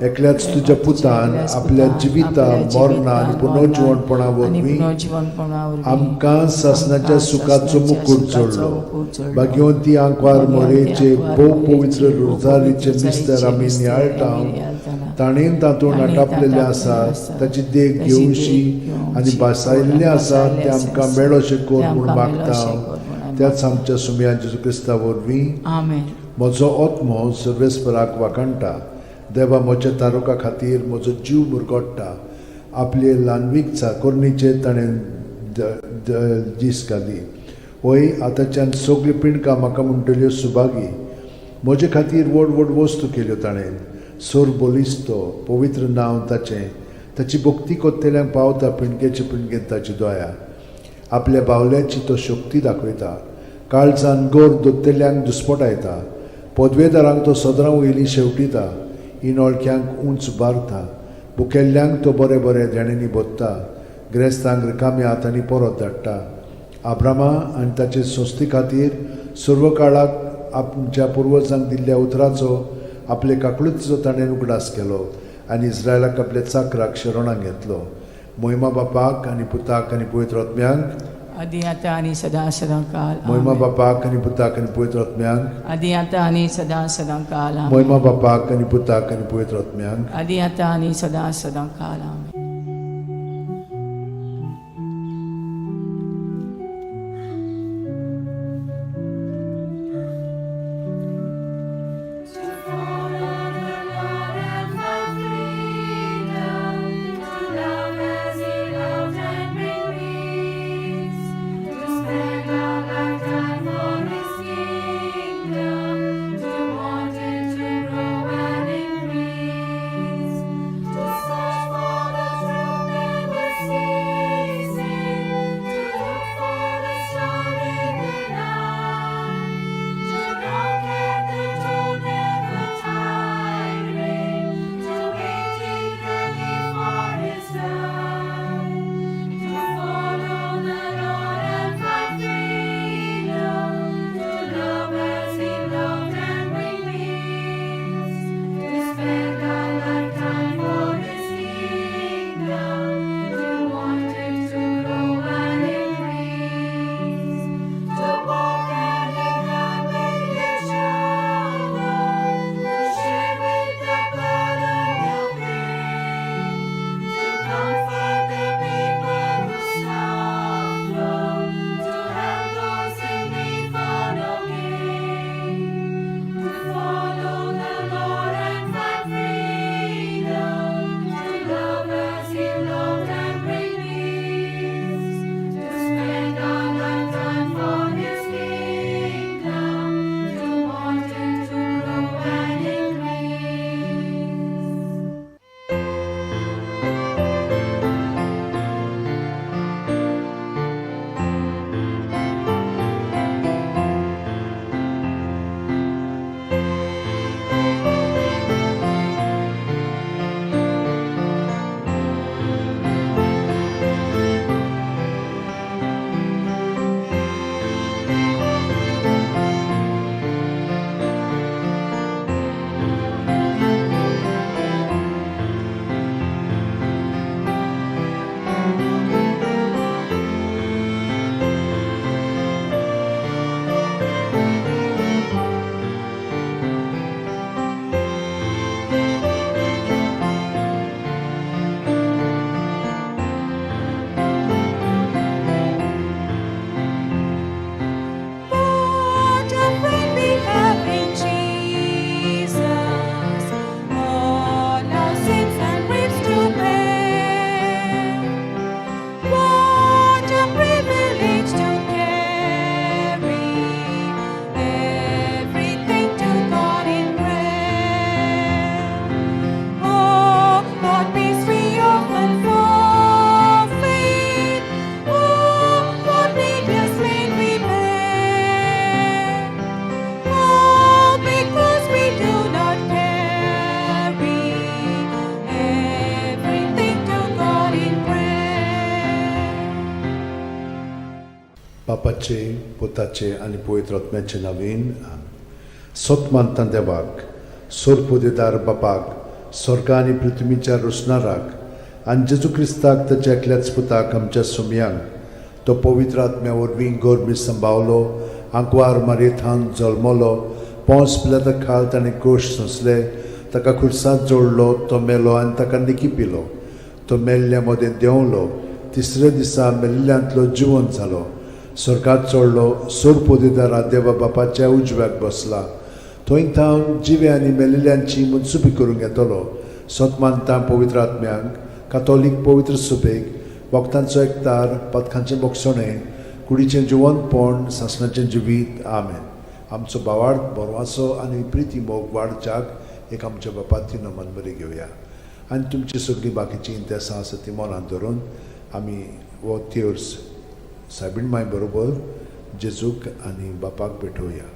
एकल्याच तुज्या पुतान एकल्याच आपल्या पुतान जिविता आपल्या मरणा आनी जिवितान, पुनर्जिवणपणा मरणान आनी वरवीं पुनर्जिवणपणा वरवीं आमकां सासणाच्या आमकां सुखाचो सासणाच्या मुकूट सुखाचो जोडलो. मुकूट जोडलो. भाग्यवंती आंकवार भाग्यवंती मोरेचे आंकवार भोव मोरेचे पवित्र भोव रोजारीचे पवित्र मिस्तर आमी रोजारीचे नियाळटा, मिस्तर आमी नियाळटाना, ताणें तातूंत ताणें आटापलेलें तातूंत आसा, आसा, ताची देख ताची देख घेवशी घेवशी आनी भासायल्लें आनी आसा भासायल्लें तें आसा, आमकां मेळोशें तें कर म्हूण आमकां मागता मेळोशें कर म्हूण आमी त्याच आमच्या सुमया जेजू क्रिस्ता वरवीं. आमेन. म्हजो आत्मो सर्वेस्पराक वाखाणटा, देवा म्हज्या तारुका खातीर म्हजो जीव मुरगोट्टा. आपले ल्हानवीक चाकोरणीचेर ताणें दीस घाली. वय आतांच्यान सगळीं पिंडकां म्हाका म्हणटल्यो सुभागी. म्हजे खातीर व्हड व्हड वस्तू केल्यो ताणें. सोर बलिस्तो पवित्र नांव ताचें, ताची भक्ती कोत्तेल्यांक पावता पिंडकेचे पिंडकेन ताची दया. आपल्या बावल्याची तो शक्ती दाखयता, काळजान गोर दोत्तेल्यांक दुस्पटायता. पदवेदारांक तो सदरां वयली शेवटिता, इनोळख्यांक उंच उबारता. भुकेल्ल्यांक तो बरें बरें देण्यांनी भोत्ता, ग्रेस्तांक रिकाम्या हातांनी परत धाडटा. आब्रामा आनी ताचे संस्थे खातीर सर्व काळाक आमच्या पुर्वजांक दिल्ल्या उतराचो आपले काकळुतीचो ताणें उगडास केलो आनी इस्रायलाक आपल्या चाकराक शरणाक घेतलो. मोहिमा बापाक आनी पुताक आनी पवित्र आत्म्यांक, आदी आतां आनी सदां सदां काल मोहिमा आमेन. बापाक आनी पुताक आनी पवित्र आत्म्यांक, आदी आतां आनी सदां सदां काल आमेन. मोहिमा बापाक आनी पुताक आनी पवित्र आत्म्यांक, आदी आतां आनी सदां सदां काल आमेन. To follow the Lord and find freedom, to love as He loved and bring peace, to spend our lifetime for His kingdom, to want it to grow and increase, to search for the बापाचे, पुताचे आनी पवित्र आत्म्याचे नवीन. सत मानता देवाक, सोरपोदेदार बापाक, स्वर्गा आनी पृथ्वीच्या रोसणाराक, आनी जेजू क्रिस्ताक, ताच्या एकल्याच पुताक, आमच्या सुमयांक, तो पवित्र आत्म्या वरवीं गोरमी संभावलो, आंकवार मारयेथान जल्मलो, पोंस पिलाता खाल ताणें कोश सोंसले, ताका खुर्सांत जोडलो, तो मेलो आनी ताका निकी पिलो, तो मेल्ल्या मदें देंवलो, तिसऱ्या दिसा मेल्ल्यांतलो जिवंत जालो, स्वर्गात चडलो, सोरपोदेदारा देवा बापाच्या उजव्याक बसला, थंय थावन जिवे आनी मेलिल्ल्यांची मनसुबी करूंक येतलो. सत मानता पवित्र आत्म्यांक, कातोलीक पवित्र सुबेक, वखदांचो एकतार, पदकांचें बोगसणें, कुडीचें जिवंतपण, सासणाचें जिवीत. आमेन. आमचो भावार्थ, बरवासो आनी प्रिती मोग वाडच्याक एक आमच्या बापाती नमन बरी घेवया आनी तुमची सगळीं बाकीचीं इंतेसां आसा ती मनांत धरून आमी हो तेर्स सायबीण माय बरोबर जेजूक आनी बापाक भेटोवया.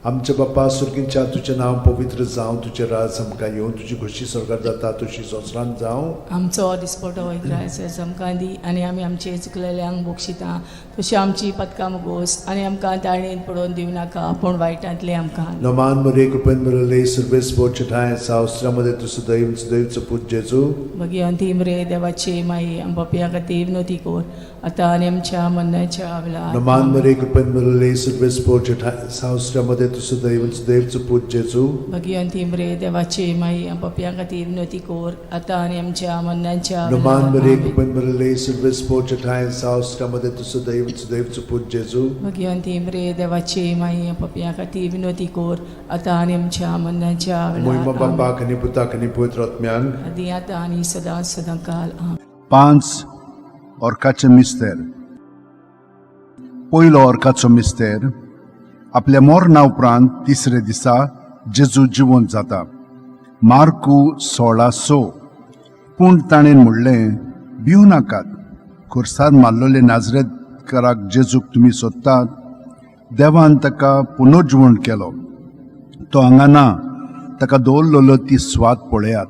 आमच्या बापा सुर्गींच्या, तुजें नांव पवित्र जावं, तुजें राज आमकां येवं, तुजी खोशी स्वर्गात जाता तशी संवसारांत जावं. आमचो दिसपटो इग्रायस आमकां दी आनी आमी आमचे चुकलेल्यांक बक्षिता तशी आमची पदकां मुगोस आनी आमकां ताळणेन पडोवन दिवं नाका, पूण वायटांतले आमकां. नमान मरे, कृपेन भरले, सर्वेस्पर ठांय सावस्त्रामध्ये तूं सदैव सदैवचो पूत जेजू. भगिवंती मरे देवाची माई, आम पापया खातीर विनवती कर, आतां आनी आमच्या मरणाच्या वेळार. नमान मरे, कृपेन भरले, सर्वेस्पर ठांय सावस्त्रामध्ये तूं सदैव सदैवचो पूत जेजू. भगिवंती मरे देवाची माई, आम पापया खातीर विनवती कर, आतां आनी आमच्या मरणाच्या नमान वेळार. मरे, आमेन. कृपेन भरले, सर्वेस्पर ठांय सावस्त्रामध्ये तूं सदैव सदैवचो पूत जेजू. भगिवंती मरे देवाची माई, आम पापया खातीर विनवती कर, आतां आनी आमच्या मरणाच्या मोहिमा वेळार. आमेन. बापाक आनी पुताक आनी पवित्र आत्म्यांक. आदी आतां आनी सदां सदां काल. आमेन. पांच ऑर्काचे मिस्तेर. पयलो ऑर्काचो मिस्तेर, आपल्या मरणा उपरांत तिसरे दिसा जेजू जिवंत जाता. मार्कू 16:6. पूण ताणें म्हणलें, भिवू नाकात. खुर्सार मारलेले नाजरेतकाराक जेजूक तुमी सोदतात. देवान ताका पुनर्जिवण केलो. तो हांगा ना. ताका दवरलेलो ती सुवात पळयात.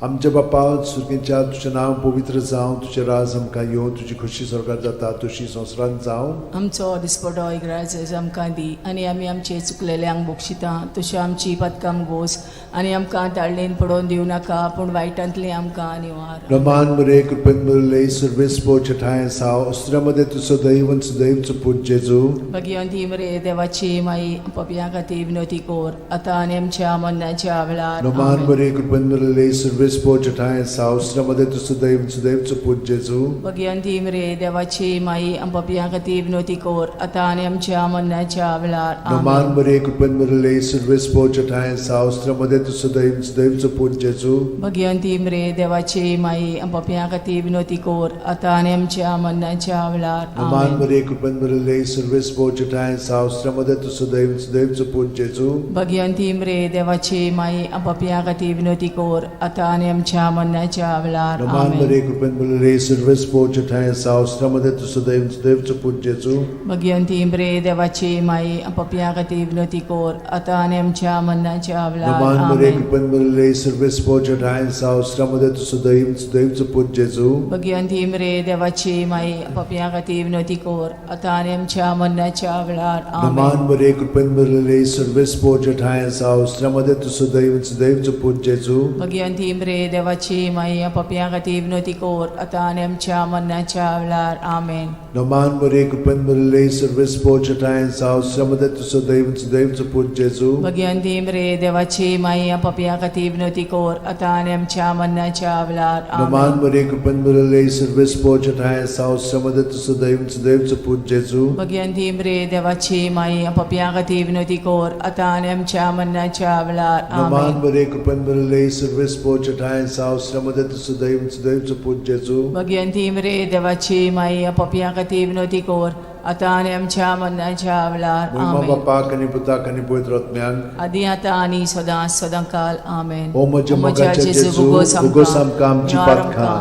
आमच्या बापा सुर्गेच्या, तुजें नांव पवित्र जावं, तुजें राज आमकां येवं, तुजी खोशी स्वर्गात जाता तशी संवसारांत जावं. आमचो दिसपटो इग्राज आमकां दी आनी आमी आमचे चुकलेल्यांक बक्षिता तशी आमची पदकां गोस आनी आमकां ताळणेन पडोवन दिवं नाका, पूण वायटांतली आमकां निवार. रमान मरे, कृपेन भरले, सर्वेस्पर ठांय साव अस्त्रामध्ये तूं सदैव सदैवचो पूत जेजू. भगिवंती मरे देवाची माई, पपया खातीर विनवती कर, आतां आनी आमच्या मरणाच्या वेळार. रमान आमेन. मरे, कृपेन भरले, सर्वेस्पर ठांय साव अस्त्रामध्ये तूं सदैव सदैवचो पूत जेजू. भगिवंती मरे देवाची माई, पपया खातीर विनवती कर, आतां आनी आमच्या मरणाच्या वेळार. रमान आमेन. मरे, कृपेन भरले, सर्वेस्पर ठांय साव अस्त्रामध्ये तूं सदैव सदैवचो पूत जेजू. भगिवंती मरे देवाची माई, पपया खातीर विनवती कर, आतां आनी आमच्या मरणाच्या वेळार. रमान आमेन. मरे, कृपेन भरले, सर्वेस्पर ठांय साव अस्त्रामध्ये तूं सदैव सदैवचो पूत जेजू. भगिवंती मरे देवाची माई, पपया खातीर विनवती कर, आतां आनी आमच्या मरणाच्या वेळार. रमान आमेन. मरे, कृपेन भरले, सर्वेस्पर ठांय साव अस्त्रामध्ये तूं सदैव सदैवचो पूत जेजू. भगिवंती मरे देवाची माई, पपया खातीर विनवती कर, आतां आनी आमच्या मरणाच्या वेळार. रमान मरे, आमेन. कृपेन भरले, सर्वेस्पर ठांय साव अस्त्रामध्ये तूं सदैव सदैवचो पूत जेजू. भगिवंती मरे देवाची माई, पपया खातीर विनवती कर, आतां आनी आमच्या मरणाच्या वेळार. आमेन. रमान मरे, कृपेन भरले, सर्वेस्पर ठांय साव अस्त्रामध्ये तूं सदैव सदैवचो पूत जेजू. भगिवंती मरे देवाची माई, पपया खातीर विनवती कर, आतां आनी आमच्या मरणाच्या वेळार. आमेन. रमान मरे, कृपेन भरले, सर्वेस्पर ठांय साव अस्त्रामध्ये तूं सदैव सदैवचो पूत जेजू. भगिवंती मरे देवाची माई, पपया खातीर विनवती कर, आतां आनी आमच्या मरणाच्या वेळार. रमान आमेन. मरे, कृपेन भरले, सर्वेस्पर ठांय साव अस्त्रामध्ये तूं सदैव सदैवचो पूत जेजू. भगिवंती मरे देवाची माई, पपया खातीर विनवती कर, आतां आनी आमच्या मरणाच्या वेळार. रमान आमेन. मरे, कृपेन भरले, सर्वेस्पर ठांय साव अस्त्रामध्ये तूं सदैव सदैवचो पूत जेजू. भगिवंती मरे देवाची माई, पपया खातीर विनवती कर, आतां आनी आमच्या मरणाच्या वेळार. मोहिमा आमेन. बापाक आनी पुताक आनी पवित्र आत्म्याक. आदी आतां आनी सदां सदां काल. आमेन. ओ म्हज्या मोगाच्या जेजू, उगोस आमकां आमची पातकां,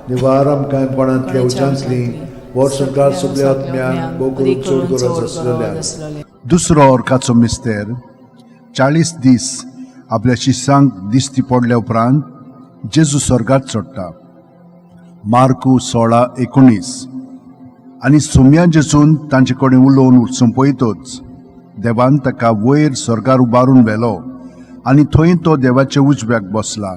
निवार आमकां कोणांतल्या उज्यांतली, वर संवसार सगल्या आत्म्यांक, भोव करून चड गरज आसलेल्या. दुसरो ऑर्काचो मिस्तेर, 40 दीस आपल्या शिसांक दिश्टी पडल्या उपरांत जेजू स्वर्गात चडटा. मार्कू 16:19. आनी सोम्या जेजून तांचे कडेन उलोवन सोंपयतच देवान ताका वयर स्वर्गार उबारून व्हेलो आनी थंय तो देवाच्या उजव्याक बसला.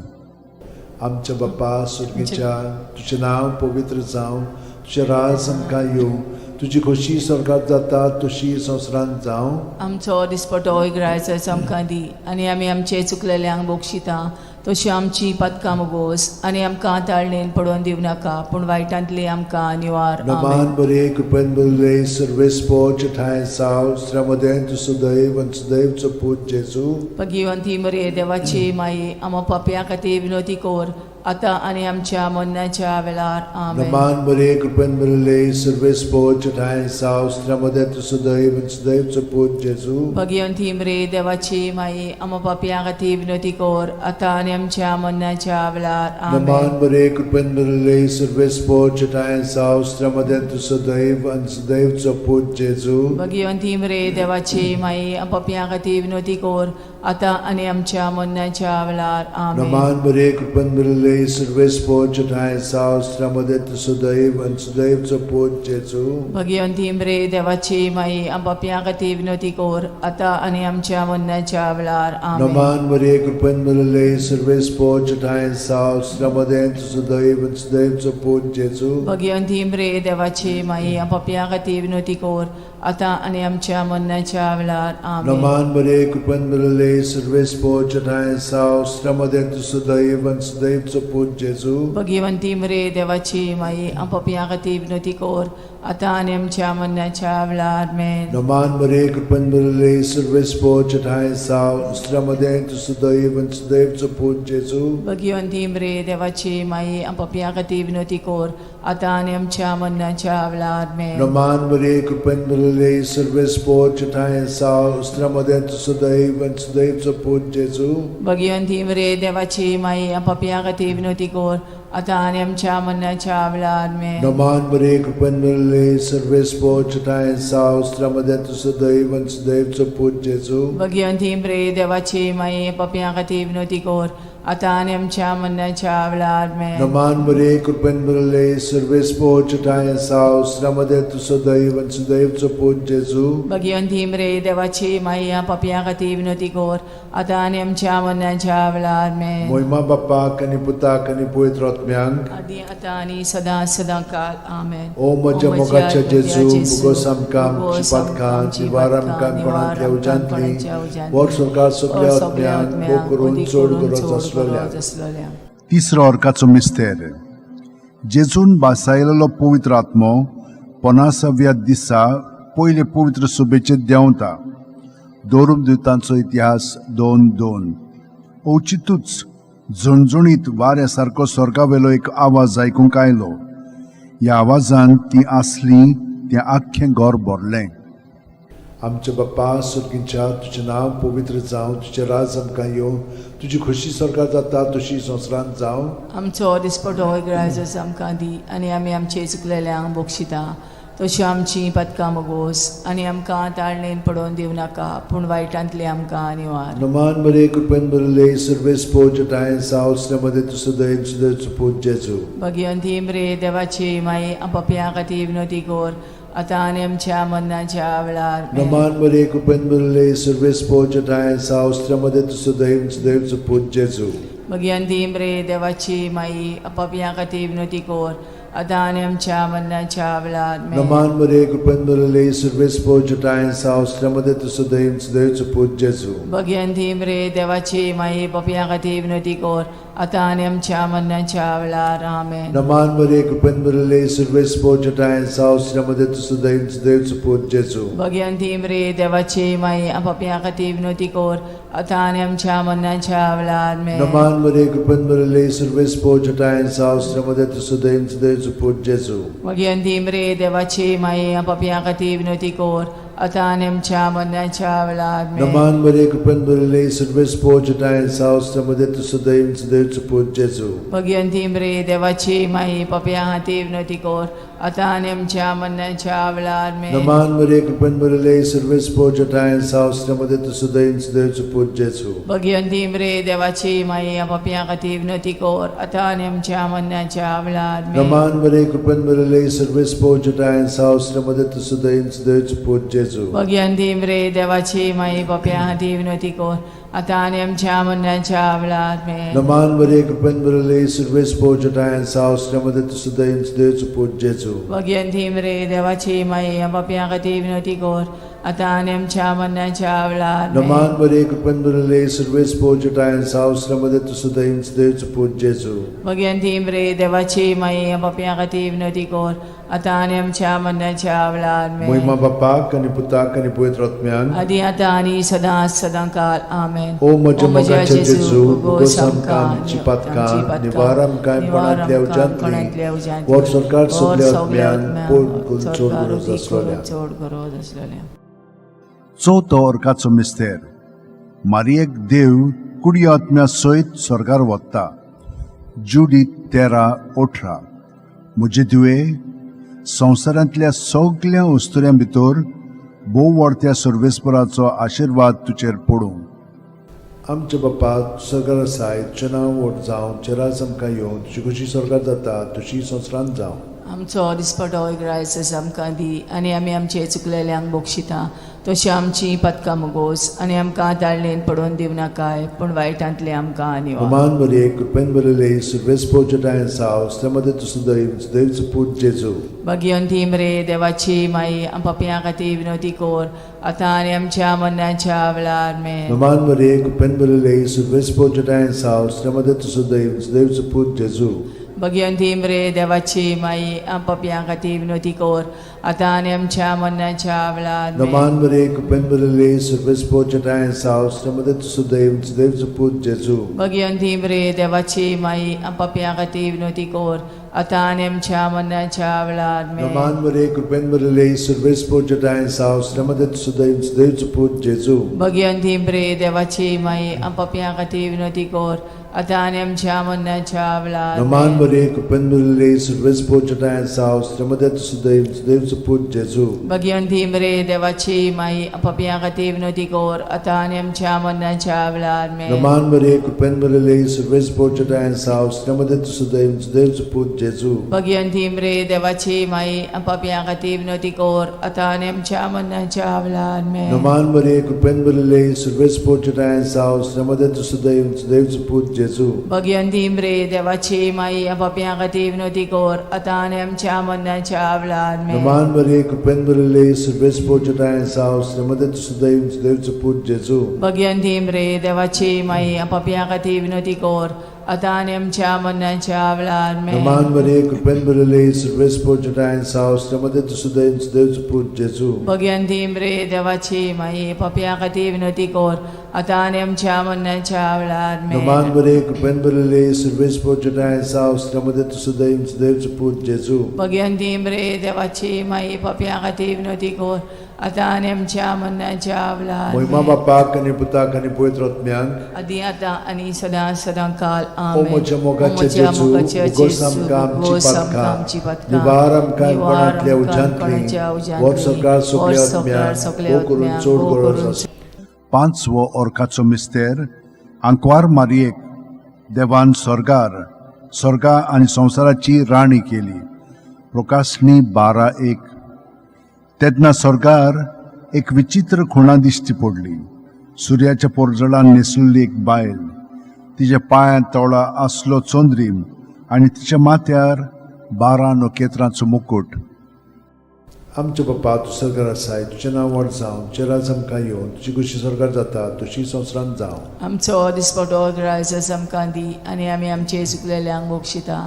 आमच्या बापा सुर्गीच्या, तुजें नांव पवित्र जावं, तुजें राज आमकां येवं, तुजी खोशी स्वर्गात जाता तशी संवसारांत जावं. आमचो दिसपटो इगरायचो आमकां दी आनी आमी आमचे चुकलेल्यांक बक्षिता तशी आमची पदकां मोगोस आनी आमकां ताळणेन पडोवन दिवं नाका पूण वायटांतली आमकां निवार. आमेन. नमान बरे, कृपेन बरले, सर्वेस्पोच ठांय साव, श्रमदें तूं सुदैव आनी सुदैवचो पूत जेजू. भगिवंती मरे देवाची माई, आमा पापया खातीर विनोती कोर आतां आनी आमच्या मरणाच्या वेळार. आमेन. नमान बरे, कृपेन बरले, सर्वेस्पोच ठांय साव, श्रमदें तूं सुदैव आनी सुदैवचो पूत जेजू. भगिवंती मरे देवाची माई, आमा पापया खातीर विनोती कोर आतां आनी आमच्या मरणाच्या वेळार. आमेन. नमान बरे, कृपेन बरले, सर्वेस्पोच ठांय साव, श्रमदें तूं सुदैव आनी सुदैवचो पूत जेजू. भगिवंती मरे देवाची माई, पापया खातीर विनोती कोर आतां आनी आमच्या मरणाच्या वेळार. आमेन. नमान बरे, कृपेन बरले, सर्वेस्पोच ठांय साव, श्रमदें तूं सुदैव आनी सुदैवचो पूत जेजू. भगिवंती मरे देवाची माई, पापया खातीर विनोती कोर आतां आनी आमच्या मरणाच्या वेळार. आमेन. नमान मरे, कृपेन भरले, सर्वेस्पोच ठांय साव, श्रमदें तूं सुदैव आनी सुदैवचो पूत जेजू. भगिवंती मरे देवाची माई, पापया खातीर विनोती कोर आतां आनी आमच्या मरणाच्या वेळार. आमेन. नमान मरे, कृपेन भरले, सर्वेस्पोच ठांय साव, श्रमदें तूं सुदैव आनी सुदैवचो पूत जेजू. भगिवंती मरे देवाची माई, पापया खातीर विनोती कोर आतां आनी आमच्या मरणाच्या वेळार. आमेन. नमान मरे, कृपेन भरले, सर्वेस्पोच ठांय साव, श्रमदें तूं सुदैव आनी सुदैवचो पूत जेजू. भगिवंती मरे देवाची माई, पापया खातीर विनोती कोर आतां आनी आमच्या मरणाच्या वेळार. आमेन. नमान मरे, कृपेन भरले, सर्वेस्पोच ठांय साव, श्रमदें तूं सुदैव आनी सुदैवचो पूत जेजू. भगिवंती मरे देवाची माई, पापया खातीर विनोती कोर आतां आनी आमच्या मरणाच्या वेळार. आमेन. नमान मरे, कृपेन भरले, सर्वेस्पोच ठांय साव, श्रमदें तूं सुदैव आनी सुदैवचो पूत जेजू. भगिवंती मरे देवाची माई, पापया खातीर विनोती कोर आतां आनी आमच्या मरणाच्या वेळार. आमेन. नमान मरे, कृपेन भरले, सर्वेस्पोच ठांय साव, श्रमदें तूं सुदैव आनी सुदैवचो पूत जेजू. भगिवंती मरे देवाची माई, पापया खातीर विनोती कोर आतां आनी आमच्या मरणाच्या वेळार. आमेन. मोहिमा बाप्पाक आनी पुताक आनी पवित्र आत्म्यांक. आदी आतां आनी सदां सदां काल. आमेन. ओ म्हज्या मोगाच्या जेजू, मुगोस आमकां आमची पातकां, निवार आमकां कोणांतल्या उज्यांतली, वर स्वर्गार सगल्या आत्म्यांक, भोग करून चड गरज आसलेल्या. तिसरो अर्काचो मिस्तेर. जेजून बासायलेलो पवित्र आत्मो पनासाव्या दिसा पयले पवित्र सभेचेर देंवता. दोरून दुतांचो इतिहास 2:2. अवचितूच झणझणीत वाऱ्या सारको स्वर्गावेलो एक आवाज आयकूंक आयलो. ह्या आवाजान ती आसली तें आख्खें घर भरलें. आमच्या बाप्पा सुर्गींच्या, तुजें नांव पवित्र जावं, तुजें राज आमकां येवं, तुजी खोशी स्वर्गार जाता तशी संवसारांत जावं. आमचो दिसपटो इगराजच आमकां दी आनी आमी आमचे चुकलेल्यांक बक्षिता तशी आमची पदकां मगोस आनी आमकां ताळणेन पडोवन दिवं नाका पूण वायटांतली आमकां निवार. नमान मरे, कृपेन भरले, सर्वेस्पोच ठांय साव, श्रमदें तूं सुदैव सुदैवचो पूत जेजू. भगिवंती मरे देवाची माई, पापया खातीर विनोती कोर आतां आनी आमच्या मरणाच्या वेळार. आमेन. नमान मरे, कृपेन भरले, सर्वेस्पोच ठांय साव, श्रमदें तूं सुदैव सुदैवचो पूत जेजू. भगिवंती मरे देवाची माई, पापया खातीर विनोती कोर आतां आनी आमच्या मरणाच्या वेळार. आमेन. नमान मरे, कृपेन भरले, सर्वेस्पोच ठांय साव, श्रमदें तूं सुदैव सुदैवचो पूत जेजू. भगिवंती मरे देवाची माई, पापया खातीर विनोती कोर आतां आनी आमच्या मरणाच्या वेळार. आमेन. नमान मरे, कृपेन भरले, सर्वेस्पोच ठांय साव, श्रमदें तूं सुदैव सुदैवचो पूत जेजू. भगिवंती मरे देवाची माई, पापया खातीर विनोती कोर आतां आनी आमच्या मरणाच्या वेळार. आमेन. नमान मरे, कृपेन भरले, सर्वेस्पोच ठांय साव, श्रमदें तूं सुदैव सुदैवचो पूत जेजू. भगिवंती मरे देवाची माई, पापया खातीर विनोती कोर आतां आनी आमच्या मरणाच्या वेळार आमेन. नमान मरे कृपेन भरिल्ले सर्वेस्पोर जटायेन सावस्त्र मध्ये तूं सदैव सदैवचो पूत जेजू. भगिवंती मरे देवाची माई पापया खातीर विनवती कर आतां आनी आमच्या मरणाच्या वेळार आमेन. नमान मरे कृपेन भरिल्ले सर्वेस्पोर जटायेन सावस्त्र मध्ये तूं सदैव सदैवचो पूत जेजू. भगिवंती मरे देवाची माई पापया खातीर विनवती कर आतां आनी आमच्या मरणाच्या वेळार आमेन. नमान मरे कृपेन भरिल्ले सर्वेस्पोर जटायेन सावस्त्र मध्ये तूं सदैव सदैवचो पूत जेजू. भगिवंती मरे देवाची माई पापया खातीर विनवती कर आतां आनी आमच्या मरणाच्या वेळार आमेन. नमान मरे कृपेन भरिल्ले सर्वेस्पोर जटायेन सावस्त्र मध्ये तूं सदैव सदैवचो पूत जेजू. भगिवंती मरे देवाची माई पापया खातीर विनवती कर आतां आनी आमच्या मरणाच्या वेळार आमेन. नमान मरे कृपेन भरिल्ले सर्वेस्पोर जटायेन सावस्त्र मध्ये तूं सदैव सदैवचो पूत जेजू. भगिवंती मरे देवाची माई पापया खातीर विनवती कर आतां आनी आमच्या मरणाच्या वेळार आमेन. महिमा बापाक आनी पुताक आनी पवित्र आत्म्याक. आदी आतां आनी सदां सदां काल आमेन. ओ म्हज्या मोगाच्या जेजू, उगोस आमकां आमची पातकां, निवार आमकां कोणांतल्या उज्यांतली, व्हड सरकार सगल्या आत्म्यान पोड करून चड गरज आसलेल्या. चड गरज आसलेल्या. चवथो अर्काचो मिस्तेर मारियेक देव कुडी आत्म्या सयत स्वर्गार वता. जुडी 13:18. म्हजे धुवे, संवसारांतल्या सगल्या वस्तुऱ्यां भितर भोव व्हडत्या सर्वेस्पराचो आशिर्वाद तुजेर पडूं. आमच्या बापा सरकार आसाय, तुजें नांव व्हड जावं, तुजें राज आमकां येवं, तुजी खुशी स्वर्गार जाता तशी संवसारांत जावं. आमचो दिसपटो इग्रायस आमकां दी आनी आमी आमचे चुकलेल्यांक बक्षिता तशी आमची पदकां मुगोस आनी आमकां ताळणेन पडोवन दिवनाकाय पूण वायटांतले आमकां निवार. नमान मरे कृपेन भरिल्ले सर्वेस्पोर जटायेन सावस त्या मध्यें तूं सदैव सदैवचो पूत जेजू. भगिवंती मरे देवाची माई पापयां खातीर विनवती कर आतां आनी आमच्या मरणाच्या वेळार आमेन. नमान मरे कृपेन भरिल्ले सर्वेस्पोर जटायेन सावस त्या मध्यें तूं सदैव सदैवचो पूत जेजू. भगिवंती मरे देवाची माई पापयां खातीर विनवती कर आतां आनी आमच्या मरणाच्या वेळार आमेन. नमान मरे कृपेन भरिल्ले सर्वेस्पोर जटायेन सावस त्या मध्यें तूं सदैव सदैवचो पूत जेजू. भगिवंती मरे देवाची माई पापयां खातीर विनवती कर आतां आनी आमच्या मरणाच्या वेळार आमेन. नमान मरे कृपेन भरिल्ले सर्वेस्पोर जटायेन सावस त्या मध्यें तूं सदैव सदैवचो पूत जेजू. भगिवंती मरे देवाची माई पापयां खातीर विनवती कर आतां आनी आमच्या मरणाच्या वेळार नमान आमेन. मरे कृपेन भरिल्ले सर्वेस्पोर जटायेन सावस त्या मध्यें तूं सदैव सदैवचो पूत जेजू. भगिवंती मरे देवाची माई पापयां खातीर विनवती कर आतां आनी आमच्या मरणाच्या वेळार आमेन. नमान मरे कृपेन भरिल्ले सर्वेस्पोर जटायेन सावस त्या मध्यें तूं सदैव सदैवचो पूत जेजू. भगिवंती मरे देवाची माई पापयां खातीर विनवती कर आतां आनी आमच्या मरणाच्या वेळार आमेन. नमान मरे कृपेन भरिल्ले सर्वेस्पोर जटायेन सावस त्या मध्यें तूं सदैव सदैवचो पूत जेजू. भगिवंती मरे देवाची माई पापयां खातीर विनवती कर आतां आनी आमच्या मरणाच्या वेळार आमेन. नमान मरे कृपेन भरिल्ले सर्वेस्पोर जटायेन सावस त्या मध्यें तूं सदैव सदैवचो पूत जेजू. भगिवंती मरे देवाची माई पापयां खातीर विनवती कर आतां आनी आमच्या मरणाच्या वेळार आमेन. नमान मरे कृपेन भरिल्ले सर्वेस्पोर जटायेन सावस त्या मध्यें तूं सदैव सदैवचो पूत जेजू. भगिवंती मरे देवाची माई पापयां खातीर विनवती कर आतां आनी आमच्या मरणाच्या वेळार आमेन. नमान मरे कृपेन भरिल्ले सर्वेस्पोर जटायेन सावस त्या मध्यें तूं सदैव सदैवचो पूत जेजू. भगिवंती मरे देवाची माई पापयां खातीर विनवती कर आतां आनी आमच्या मरणाच्या वेळार महिमा आमेन. बापाक आनी पुताक आनी पवित्र आत्म्याक. आदी आतां आनी सदां सदां काल ओ आमेन. म्हज्या मोगाचे ओ म्हज्या जेजू, मोगाचे उगोस जेजू, आमकां आमची उगोस आमकां पातकां, आमची पातकां, निवार आमकां निवार कोणांतल्या आमकां उज्यांतली, कोणाच्या उज्यांतली, व्हड सरकार सगल्या व्हड सरकार आत्म्याक, सगल्या भोव करून आत्म्याक, चड भोव गरज करून आसा. पांचवो अर्काचो मिस्तेर आंकवार मारियेक देवान स्वर्गार स्वर्गा आनी संवसाराची राणी केली. प्रकाशणी 12:1. तेन्ना स्वर्गार एक विचित्र खुणा दिश्टी पडली. सुर्याच्या पोरजळान न्हेसलेली एक बायल, तिच्या पांयांत तोळा आसलो चंद्रीम आनी तिच्या माथ्यार 12 नखेत्रांचो मुकूट. आमच्या बापा तूं सरकार आसाय, तुजें नांव व्हड जावं, तुजें राज आमकां येवं, तुजी खुशी सरकार जाता तशी संवसारांत जावं. आमचो दिसपटो ग्रायस आमकां दी आनी आमी आमचे चुकलेल्यांक बक्षिता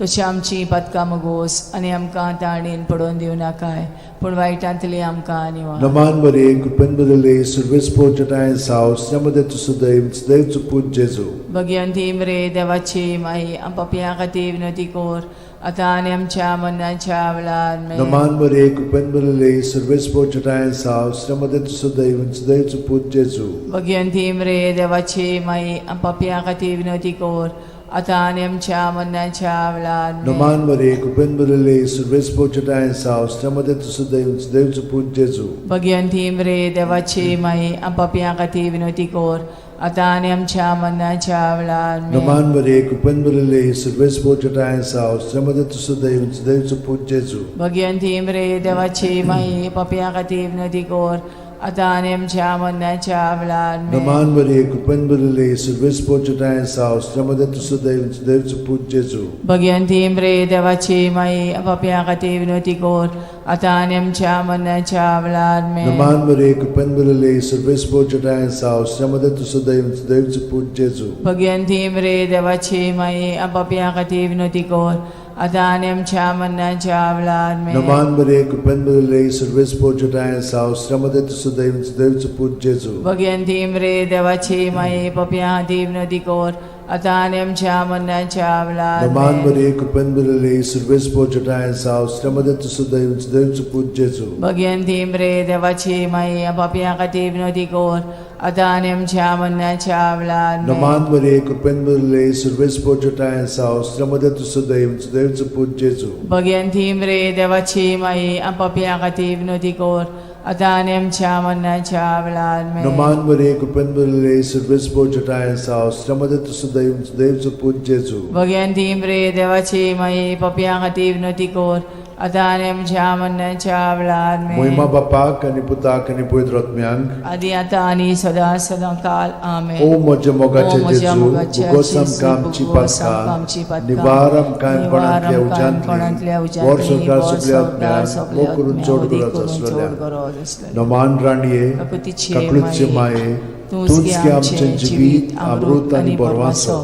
तशी आमची पातकां मुगोस आनी आमकां ताणेन पडोवन दिवं नाकाय पूण वायटांतली आमकां निवार. नमान मरिये, कृपेन भरिल्ले, सर्वेस्पर जटाय साव, श्रीमते तूं सदैव सदैव पूत जेजू. भगिवंती मरे देवाची माई, आम पापयां खातीर विनवती कर आतां आनी आमच्या मरणाच्या वेळार. आमेन. नमान मरिये, कृपेन भरिल्ले, सर्वेस्पर जटाय साव, श्रीमते तूं सदैव सदैव पूत जेजू. भगिवंती मरे देवाची माई, आम पापयां खातीर विनवती कर आतां आनी आमच्या मरणाच्या वेळार. आमेन. नमान मरिये, कृपेन भरिल्ले, सर्वेस्पर जटाय साव, श्रीमते तूं सदैव सदैव पूत जेजू. भगिवंती मरे देवाची माई, आम पापयां खातीर विनवती कर आतां आनी आमच्या मरणाच्या वेळार. आमेन. नमान मरिये, कृपेन भरिल्ले, सर्वेस्पर जटाय साव, श्रीमते तूं सदैव सदैव पूत जेजू. भगिवंती मरे देवाची माई, पापयां खातीर विनवती कर आतां आनी आमच्या मरणाच्या वेळार. आमेन. नमान मरिये, कृपेन भरिल्ले, सर्वेस्पर जटाय साव, श्रीमते तूं सदैव सदैव पूत जेजू. भगिवंती मरे देवाची माई, पापयां खातीर विनवती कर आतां आनी आमच्या मरणाच्या वेळार. आमेन. नमान मरिये, कृपेन भरिल्ले, सर्वेस्पर जटाय साव, श्रीमते तूं सदैव सदैव पूत जेजू. भगिवंती मरे देवाची माई, पापयां खातीर विनवती कर आतां आनी आमच्या मरणाच्या वेळार. आमेन. नमान मरिये, कृपेन भरिल्ले, सर्वेस्पर जटाय साव, श्रीमते तूं सदैव सदैव पूत जेजू. भगिवंती मरे देवाची माई, पापयां खातीर विनवती कर आतां आनी आमच्या मरणाच्या वेळार. नमान आमेन. मरिये, कृपेन भरिल्ले, सर्वेस्पर जटाय साव, श्रीमते तूं सदैव सदैव पूत जेजू. भगिवंती मरे देवाची माई, पापयां खातीर विनवती कर आतां आनी आमच्या मरणाच्या वेळार. आमेन. नमान मरिये, कृपेन भरिल्ले, सर्वेस्पर जटाय साव, श्रीमते तूं सदैव सदैव पूत जेजू. भगिवंती मरे देवाची माई, पापयां खातीर विनवती कर आतां आनी आमच्या मरणाच्या वेळार. आमेन. नमान मरिये, कृपेन भरिल्ले, सर्वेस्पर जटाय साव, श्रीमते तूं सदैव सदैव पूत जेजू. भगिवंती मरे देवाची माई, पापयां खातीर विनवती कर आतां आनी आमच्या मरणाच्या वेळार. आमेन. मोहिमा बापाक आनी पुताक आनी पवित्र आत्म्यांक, आदी आतां आनी सदां सदां काल. आमेन. ओ म्हज्या ओ मोगाचे म्हज्या जेजू, मोगाच्या भोगोस जेजू, आमकां आमची भोगोस आमकां आमची पातकां, पातकां, निवार आमकां निवार कोणांतल्या आमकां कोणांतल्या उज्यांतली, वर उज्यांतली, संवसार वर सगल्या संवसार आत्म्यांक, सगल्या मोग करून आत्म्यांक, चड उदीक गरज करून चड आसलेल्या. गरज आसलेल्या. नमान राणये, काकुतीचे काकळूतचे माये, माये, तूंच तूंच गे गे आमचें आमचें जिवीत, अमृत आनी बरवासो.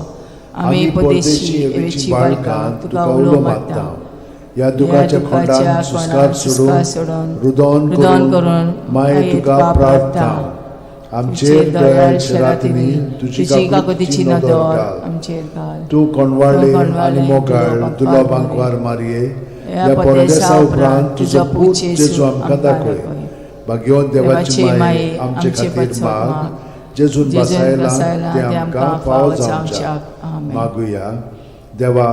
आमी परदेशी एवेची बाळकां तुका उलो मारता. ह्या दुखाच्या खोंडान सुस्कार सोडून, रुदोन रुदोन करून करून माये तुका प्रार्थना. आमचेर दयाळ शरातींनी तुजी तुजी काकुतीची काकुतीची नदर नदर घाल. आमचेर घाल. तूं कोणवाळे तूं कोणवाळे आनी मोगाळ दुलो दुलो बांकवार बांकवार मारये, ह्या ह्या परदेसा परदेसा उपरांत उपरांत तुजो तुजो पूत पूत जेजू जेजू आमकां आमकां दाखय. दाखय. भाग्यवंत देवाची देवाची माये, माये, आमचे आमचे खातीर पत्सत माग, माग, जेजून जेजून बसायला बसायला ते ते आमकां आमकां फावो फावो जावच्याक. जावच्याक. आमेन. मागुया. देवा,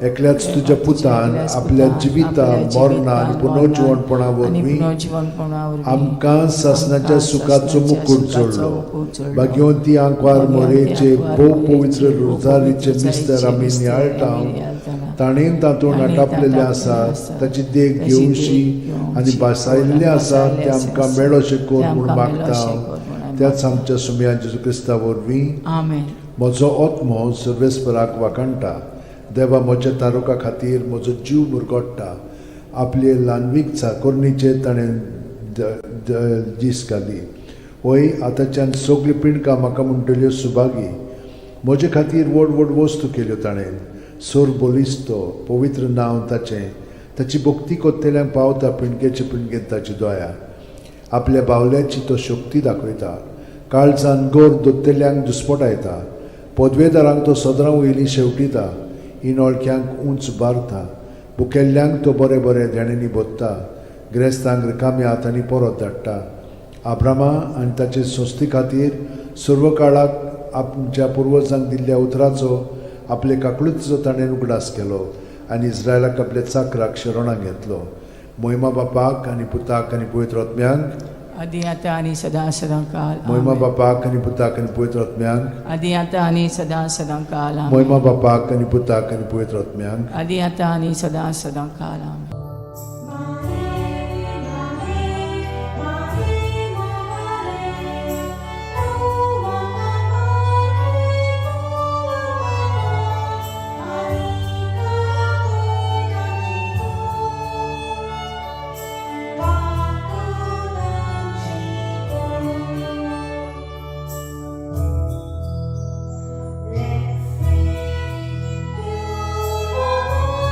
एकल्याच तुज्या पुतान एकल्याच आपल्या पुतान जिविता आपल्या मरणा आनी जिवितान, पुनर्जिवणपणा मरणान आनी वरवीं पुनर्जिवणपणा वरवीं आमकां सासणाच्या आमकां सुखाचो सासणाच्या मुकूट सुखाचो जोडलो. मुकूट जोडलो. भाग्यवंती आंकवार भाग्यवंती मोरेचे आंकवार भोव मोरेचे पवित्र भोव रोजारीचे पवित्र मिस्तर रोजारीचे आमी मिस्तर नियाळटा, आमी नियाळटाना, ताणें तातूंत ताणें आटापलेलें तातूंत आसा आसा, ताची देख ताची देख घेवशी आनी घेवची, भासायल्लें आसा भासायल्लें तें आमकां आसा, मेळोशें कर तें म्हूण आमकां मागता. मेळोशें कर म्हूण आमी त्याच आमच्या सुमया जेजू क्रिस्ता वरवीं. आमेन. म्हजो आत्मो सर्वेस्पराक वाखाणटा, देवा म्हज्या तारुका खातीर म्हजो जीव मुरगोडटा. आपले ल्हानवीक चाकोरणीचेर ताणें दीस घाली. वय आतांच्यान सगळीं पिंडकां म्हाका म्हणटल्यो सुभागी. म्हजे खातीर व्हड व्हड वस्तू केल्यो ताणें. सोर बलिस्तो पवित्र नांव ताचें, ताची भक्ती कोत्तेल्यांक पावता पिंडकेचे पिंडकेन ताची दया. आपल्या बावल्याची तो शक्ती दाखयता, काळजान गोर दोत्तेल्यांक दुस्पटायता. पदवेदारांक तो सदरां वयली शेवटिता, इनोळख्यांक उंच बारता. भुकेल्ल्यांक तो बरें बरें देण्यांनी भोत्ता, ग्रेस्तांक रिकाम्या हातांनी परत धाडटा. आब्रामा आनी ताचे संस्थे खातीर सर्व काळाक आमच्या पुर्वजांक दिल्ल्या उतराचो आपले काकळुतीचो ताणें उगडास केलो आनी इस्रायलाक आपल्या चाकराक शरणाक घेतलो. मोहिमा बापाक आनी पुताक आनी पवित्र आत्म्यांक, आदी आतां आनी सदां सदां काल. मोहिमा आमेन. बापाक आनी पुताक आनी पवित्र आत्म्यांक, आदी आतां आनी सदां सदां काल. आमेन. मोहिमा बापाक आनी पुताक आनी पवित्र आत्म्यांक, आदी आतां आनी सदां सदां काल. आमेन. Let's sing to the Lord.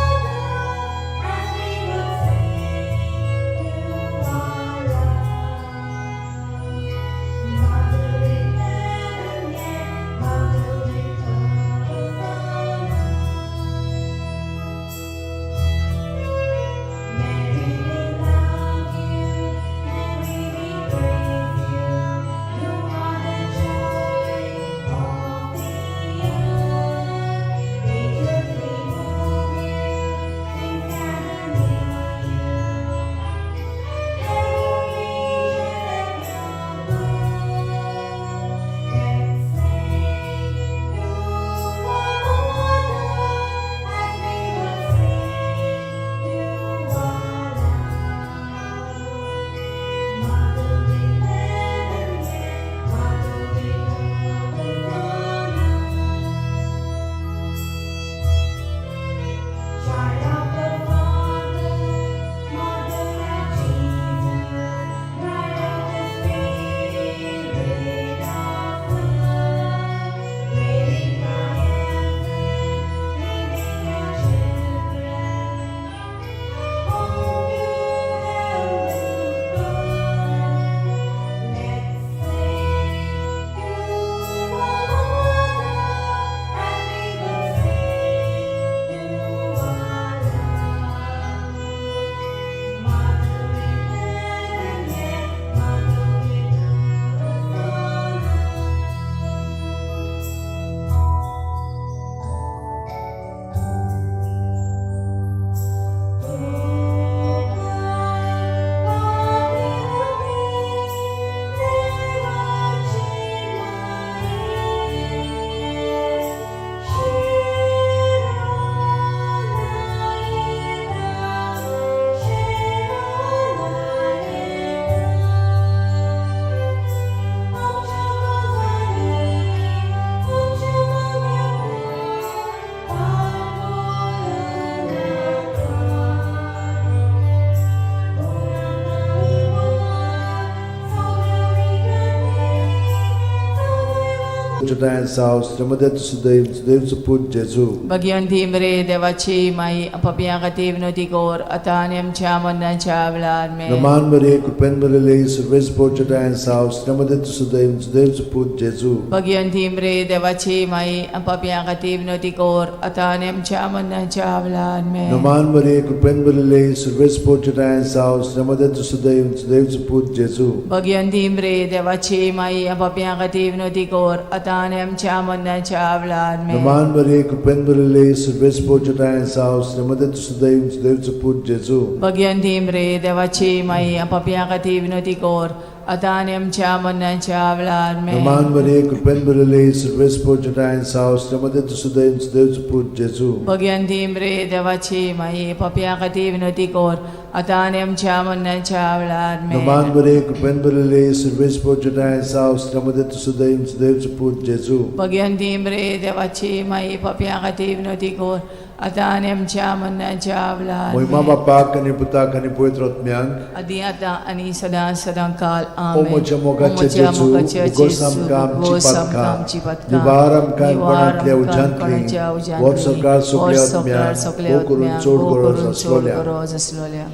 पोर्चटाय साव श्रीमदेत सुदैव सुदैवचो पूत जेजू. भगिवंती मरे देवाची माई, पापयां खातीर विनवती कर आतां आनी आमच्या मरणाच्या वेळार. आमेन. नमान मरिये, कृपेन भरिल्ले, सर्वेस पोर्चटाय साव श्रीमदेत सुदैव सुदैवचो पूत जेजू. भगिवंती मरे देवाची माई, पापयां खातीर विनवती कर आतां आनी आमच्या मरणाच्या वेळार. आमेन. नमान मरिये, कृपेन भरिल्ले, सर्वेस पोर्चटाय साव श्रीमदेत सुदैव सुदैवचो पूत जेजू. भगिवंती मरे देवाची माई, पापयां खातीर विनवती कर आतां आनी आमच्या मरणाच्या वेळार. आमेन. नमान मरिये, कृपेन भरिल्ले, सर्वेस पोर्चटाय साव श्रीमदेत सुदैव सुदैवचो पूत जेजू. भगिवंती मरे देवाची माई, पापयां खातीर विनवती कर आतां आनी आमच्या मरणाच्या वेळार. आमेन. नमान मरिये, कृपेन भरिल्ले, सर्वेस पोर्चटाय साव श्रीमदेत सुदैव सुदैवचो पूत जेजू. भगिवंती मरे देवाची माई, पापयां खातीर विनवती कर आतां आनी आमच्या मरणाच्या वेळार. आमेन. नमान मरिये, कृपेन भरिल्ले, सर्वेस पोर्चटाय साव श्रीमदेत सुदैव सुदैवचो पूत जेजू. भगिवंती मरे देवाची माई, पापयां खातीर विनवती कर आतां आनी आमच्या मरणाच्या वेळार. मोहिमा आमेन. बापाक आनी पुताक आनी पवित्र आत्म्याक. आदी आतां आनी सदां सदां काल. ओ आमेन. म्हज्या मोगाचे ओ म्हज्या जेजू, मोगाचे उगोस जेजू, आमकां आमची उगोस आमकां पातकां, आमची पातकां, निवार आमकां निवार कोणांतल्या आमकां उज्यांतली, कोणाच्या उज्यांतली, व्हर सरकार सगल्या व्हर सरकार आत्म्यांक, सगल्या भोव करून आत्म्यांक, चड भोव गरज करून चड आसलोल्या. गरज आसलोल्या.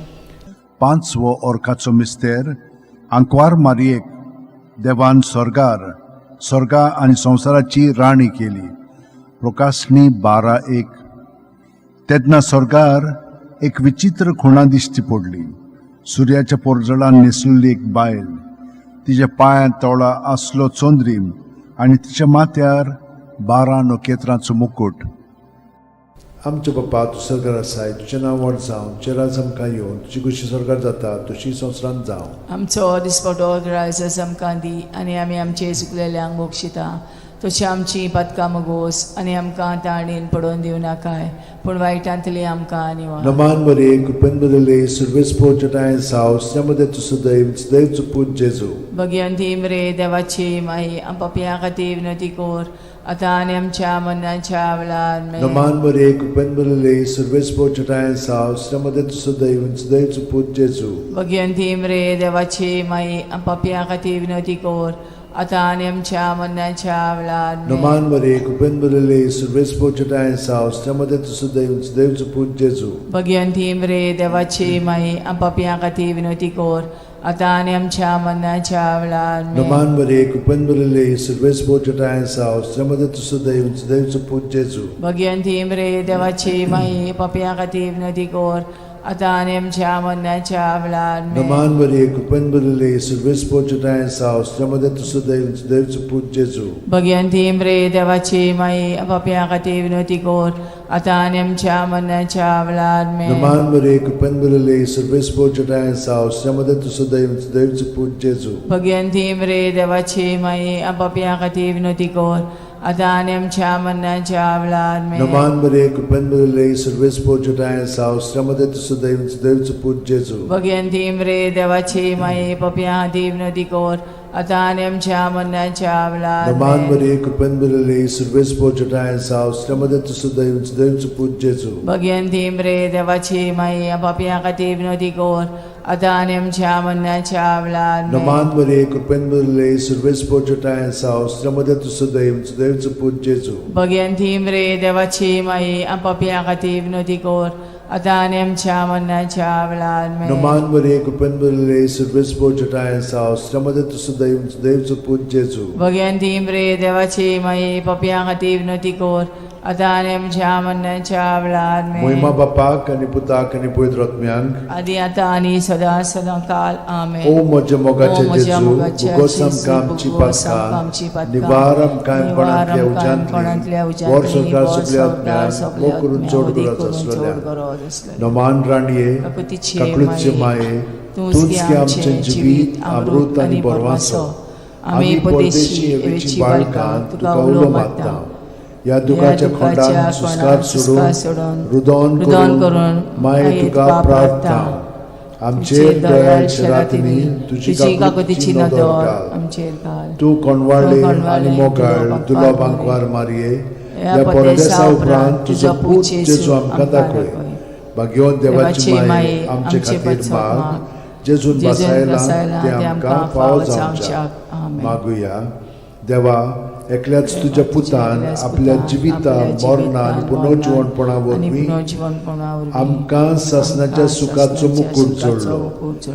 पांचवो ओरखाचो मिस्तेर, आंकवार मारयेक देवान स्वर्गार स्वर्गा आनी संवसाराची राणी केली. प्रकाशणी 12:1. तेन्ना स्वर्गार एक विचित्र खुणा दिश्टी पडली. सुर्याच्या पोरजळान न्हेसलेली एक बायल, तिच्या पांयांत तोळा आसलो चंद्रीम आनी तिच्या माथ्यार 12 नखेत्रांचो मुकूट. आमच्या बापा, तूं सरकार आसाय, तुजें नांव व्हड जावं, तुजें राज आमकां येवन, तुजी खुशी सरकार जाता तशी संवसारांत जावं. आमचो दिसपटो ग्रायस आमकां दी आनी आमी आमचे चुकलेल्यांक बक्षिता तशी आमची पातकां मगोस आनी आमकां ताणेन पडोवन दिवं नाकाय, पूण वायटांतली आमकां निवार. नमान मरिये, कृपेन भरिल्ले, सर्वेस पोर्चटाय साव श्रीमदेत सुदैव सुदैवचो पूत जेजू. भगिवंती मरे देवाची माई, पापयां खातीर विनवती कर आतां आनी आमच्या मरणाच्या वेळार. आमेन. नमान मरिये, कृपेन भरिल्ले, सर्वेस पोर्चटाय साव श्रीमदेत सुदैव सुदैवचो पूत जेजू. भगिवंती मरे देवाची माई, पापयां खातीर विनवती कर आतां आनी आमच्या मरणाच्या वेळार. आमेन. नमान मरिये, कृपेन भरिल्ले, सर्वेस पोर्चटाय साव श्रीमदेत सुदैव सुदैवचो पूत जेजू. भगिवंती मरे देवाची माई, पापयां खातीर विनवती कर आतां आनी आमच्या मरणाच्या वेळार. आमेन. नमान मरिये, कृपेन भरिल्ले, सर्वेस पोर्चटाय साव श्रीमदेत सुदैव सुदैवचो पूत जेजू. भगिवंती मरे देवाची माई, पापयां खातीर विनवती कर आतां आनी आमच्या मरणाच्या वेळार. आमेन. नमान मरिये, कृपेन भरिल्ले, सर्वेस पोर्चटाय साव श्रीमदेत सुदैव सुदैवचो पूत जेजू. भगिवंती मरे देवाची माई, पापयां खातीर विनवती कर आतां आनी आमच्या मरणाच्या वेळार. आमेन. नमान मरिये, कृपेन भरिल्ले, सर्वेस पोर्चटाय साव श्रीमदेत सुदैव सुदैवचो पूत जेजू. भगिवंती मरे देवाची माई, पापयां खातीर विनवती कर आतां आनी आमच्या मरणाच्या वेळार. आमेन. नमान मरिये, कृपेन भरिल्ले, सर्वेस पोर्चटाय साव श्रीमदेत सुदैव सुदैवचो पूत जेजू. भगिवंती मरे देवाची माई, पापयां खातीर विनवती कर आतां आनी आमच्या मरणाच्या वेळार. नमान आमेन. मरिये, कृपेन भरिल्ले, सर्वेस पोर्चटाय साव श्रीमदेत सुदैव सुदैवचो पूत जेजू. भगिवंती मरे देवाची माई, पापयां खातीर विनवती कर आतां आनी आमच्या मरणाच्या वेळार. आमेन. नमान मरिये, कृपेन भरिल्ले, सर्वेस पोर्चटाय साव श्रीमदेत सुदैव सुदैवचो पूत जेजू. भगिवंती मरे देवाची माई, पापयां खातीर विनवती कर आतां आनी आमच्या मरणाच्या वेळार. आमेन. नमान मरिये, कृपेन भरिल्ले, सर्वेस पोर्चटाय साव श्रीमदेत सुदैव सुदैवचो पूत जेजू. भगिवंती मरे देवाची माई, पापयां खातीर विनवती कर आतां आनी आमच्या मरणाच्या वेळार. आमेन. मोहिमा बापाक आनी पुताक आनी पवित्र आत्म्यांक. आदी आतां आनी सदां सदां काल. आमेन. ओ म्हज्या मोगाचे ओ म्हज्या जेजू, मोगाचे उगोस जेजू, आमकां आमची उगोस आमकां आमची पातकां, पातकां, निवार आमकां निवार कोणांतल्या आमकां कोणांतल्या उज्यांतली, उज्यांतली, व्हर सरकार व्हर सगल्या सरकार आत्म्यांक, सगल्या भोव करून आत्म्यांक, चड वदी गरज करून चड आसलेल्या. गरज आसलेल्या. नमान राणये, काकुतीचे काकळूतचे माये, माये, तूंच तूंच गे गे आमचें आमचें जिवीत, जिवीत, अमृत अमृत आनी आनी बरवासो. बरवासो. आमी परदेशी एवेची बाळकां तुका उलो मारता. ह्या दुखाच्या खोंडान सुस्कार सोडून, रुदोन रुदोन करून करून माये तुका प्रार्थना. आमचेर दयाळ शरातींनी तुजी तुजी काकुतीची काकुतीची नदर नदर घाल. आमचेर घाल. तूं कोणवाळे तूं आनी कोणवाळे, मोगाळ दुलो दुलो बांकवार बांकवार मारये, ह्या ह्या परदेसा परदेसा उपरांत उपरांत तुजो तुजो पूत पूत जेजू जेजू आमकां आमकां दाखय. दाखय. भाग्यवंत देवाची देवाची माये, माये, आमचे आमचे खातीर पासत माग, माग, जेजून जेजून बसायला बसायला ते आमकां फावो जावच्याक. जावच्याक. आमेन. मागुया. देवा, एकल्याच तुज्या पुतान आपल्या जिविता मरणा आनी पुनर्जिवणपणा वरवीं आमकां सासणाच्या सुखाचो मुकूट जोडलो.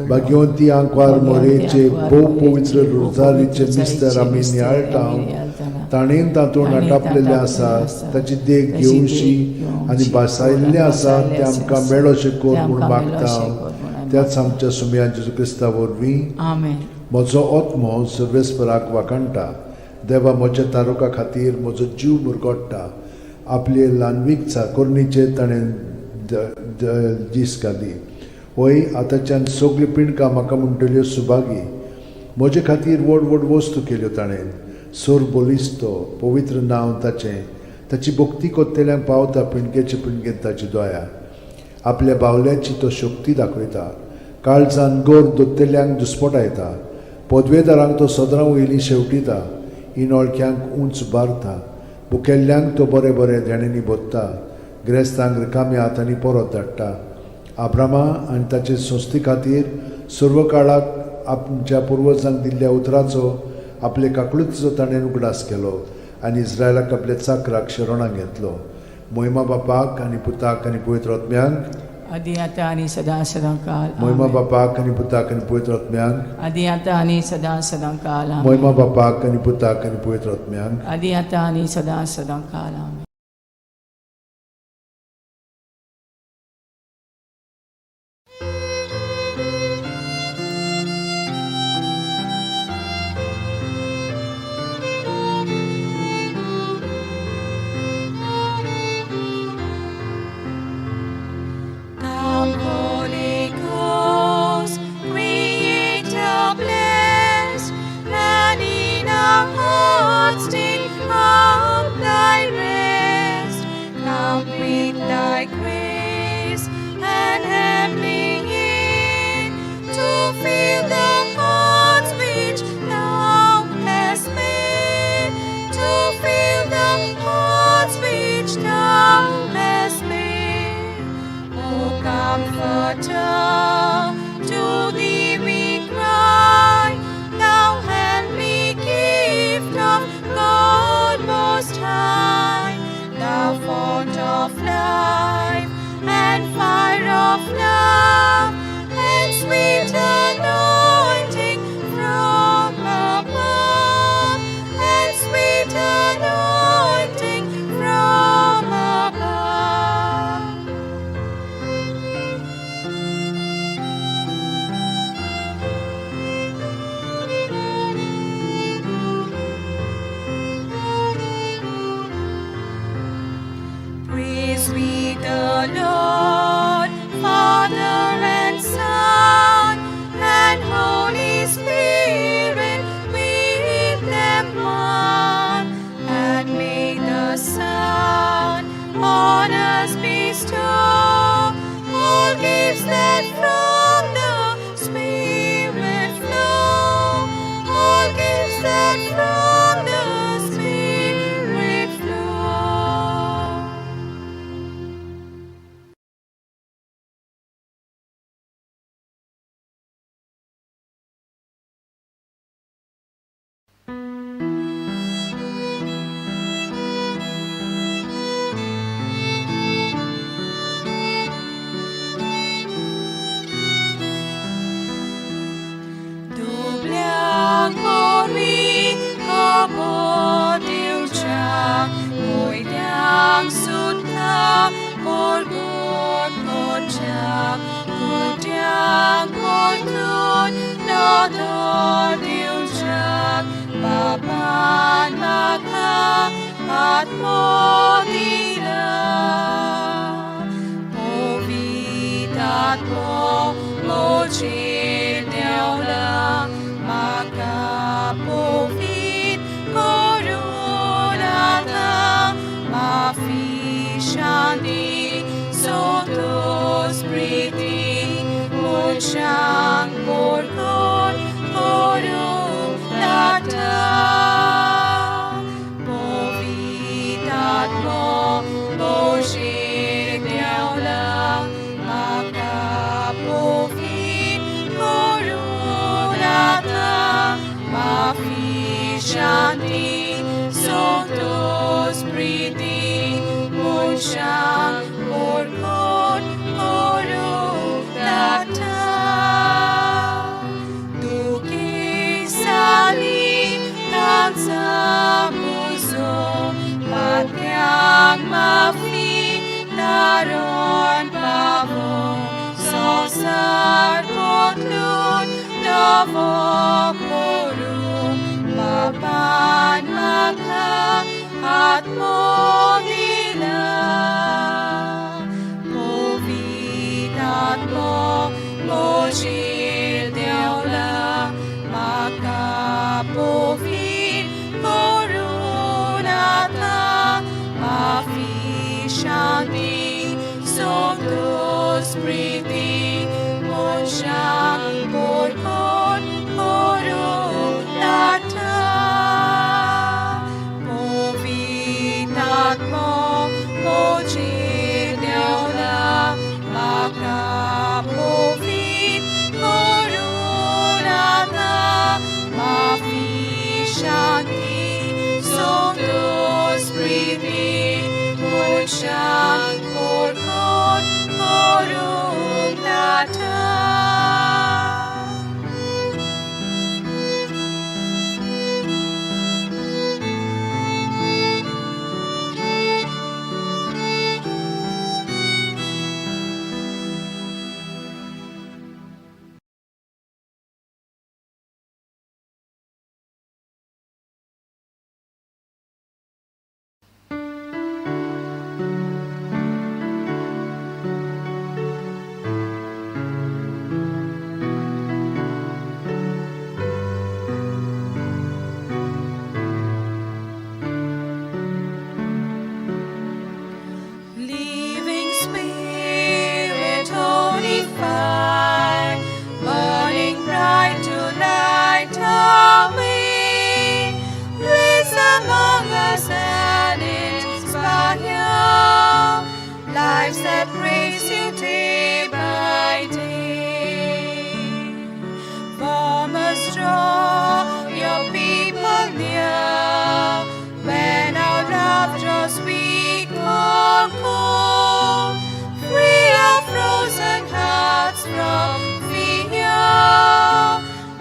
भाग्यवंती आंकवार मोरेचे भोव पवित्र रोजारीचे मिस्तर आमी नियाळटा, ताणें तातूंत आटापलेलें आसा ताची देख घेवशी आनी भासायल्लें आसा तें आमकां मेळोशें कर म्हूण मागता त्याच आमच्या सुमया जेजू क्रिस्ता वरवीं. आमेन. म्हजो आत्मो सर्वेस्पराक वाखाणटा, देवा म्हज्या तारुका खातीर म्हजो जीव मुरगोडटा. आपले ल्हानवीक चाकोरणीचेर ताणें दीस घाली. वय आतांच्यान सगळीं पिंडकां म्हाका म्हणटल्यो सुभागी. म्हजे खातीर व्हड व्हड वस्तू केल्यो ताणें. सोर बलिस्तो पवित्र नांव ताचें. ताची भक्ती कोत्तेल्यांक पावता पिंडकेचे पिंडकेन ताची दया. आपल्या बावल्याची तो शक्ती दाखयता. काळजान गोर दोत्तेल्यांक दुस्पटायता. पदवेदारांक तो सदरां वयली शेवटिता. इनोळक्यांक उंच बारता. भुकेल्ल्यांक तो बरें बरें देण्यांनी भरता. ग्रेस्तांक रिकाम्या हातांनी परत धाडटा. आब्रामा आनी ताचे संस्थे खातीर सर्व काळाक आमच्या पुर्वजांक दिल्ल्या उतराचो आपले काकळुतीचो ताणें उगडास केलो आनी इस्रायलाक आपल्या चाकराक शरणाक घेतलो. मोहिमा बापाक आनी पुताक आनी पवित्र आत्म्यांक, आदी आतां आनी सदां सदां काल. मोहिमा आमेन. बापाक आनी पुताक आनी पवित्र आत्म्यांक, आदी आतां आनी सदां सदां काल. आमेन. मोहिमा बापाक आनी पुताक आनी पवित्र आत्म्यांक, आदी आतां आनी सदां सदां काल. आमेन. Come, Holy Ghost, Creator blessed, and in our hearts take up thy rest. Come with thy grace and heavenly aid to fill the hearts which thou hast made, to fill the hearts which thou hast made. O Comforter, to thee we cry, thou heavenly gift of God Most High, thou font of life and fire of love, and sweet anointing from above, and sweet anointing from above. Praise be the Lord, Father and Son, and Holy Spirit, with them one. And may the Son on us bestow all gifts that from the Spirit flow, all gifts that from the Spirit flow. दुबळ्यांक वरवीं खबर दिवच्याक, कोयत्यांक सुद्दां परगट करच्याक, कुड्ड्यांक परतून नदर दिवच्याक, बापान म्हाका आत्मो दिला. पवित्र आत्मो म्हजेर देंवला, म्हाका पवित्र करून आतां, माफी शांती संतोष प्रिती मनशांक परगट करूंक लागता. पवित्र आत्मो म्हजेर देंवला, म्हाका पवित्र करून आतां, माफी शांती. आत्मो दिला पवित्र आत्मो म्हजेर देंवला म्हाका पवित्र करून आतां माफी शांती संतोष प्रीती मनशांक भरपूर करूंक दाता पवित्र आत्मो म्हजेर देंवला म्हाका पवित्र करून आतां माफी शांती संतोष प्रीती मनशांक भरपूर करूंक दाता. Living Spirit, holy fire, burning bright to light our way. Blaze among us and inspire lives that praise you day by day. Form us, draw your people near when our love draws weak or cold. Free our frozen hearts from fear,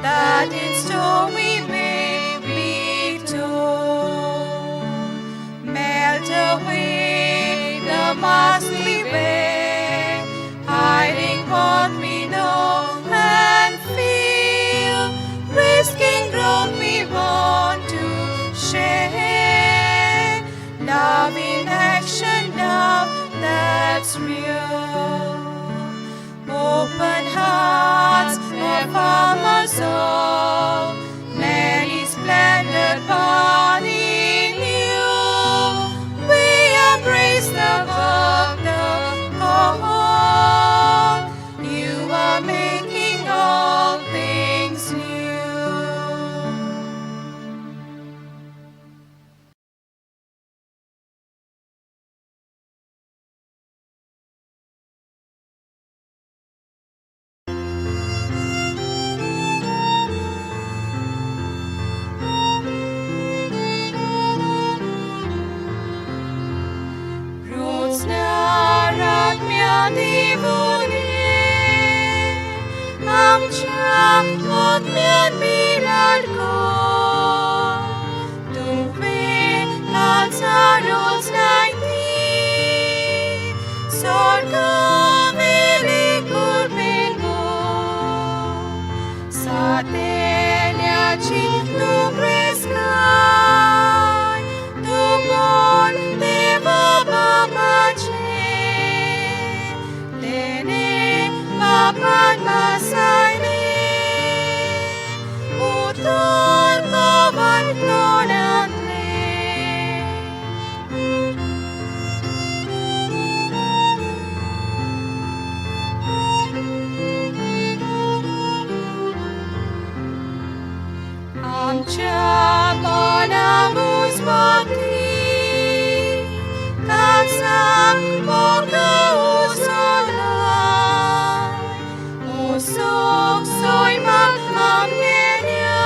that in storm we may be told. Melt away the mask we wear, hiding what we know and feel, risking growth we want to share. Love in action, love that's real. Open hearts, affirm us all. Many splendored body new. We embrace the work, the call. You are making all things new. रोजनारात्म्या देवने आमच्या आत्म्यात बिराड कर. तुवें काळजा रोजनाय दी, स्वर्गावेली कृपेन भर. सातेल्याची तूं प्रेस्काय, तूं बोल देवा बाबाचें. तेणे बापान बसयलें, उतर कवाय तोंडांतलें. आमच्या मना उजवाती, काळजाक मोग उसळाय. मोसोक सैमाक आमगेल्या,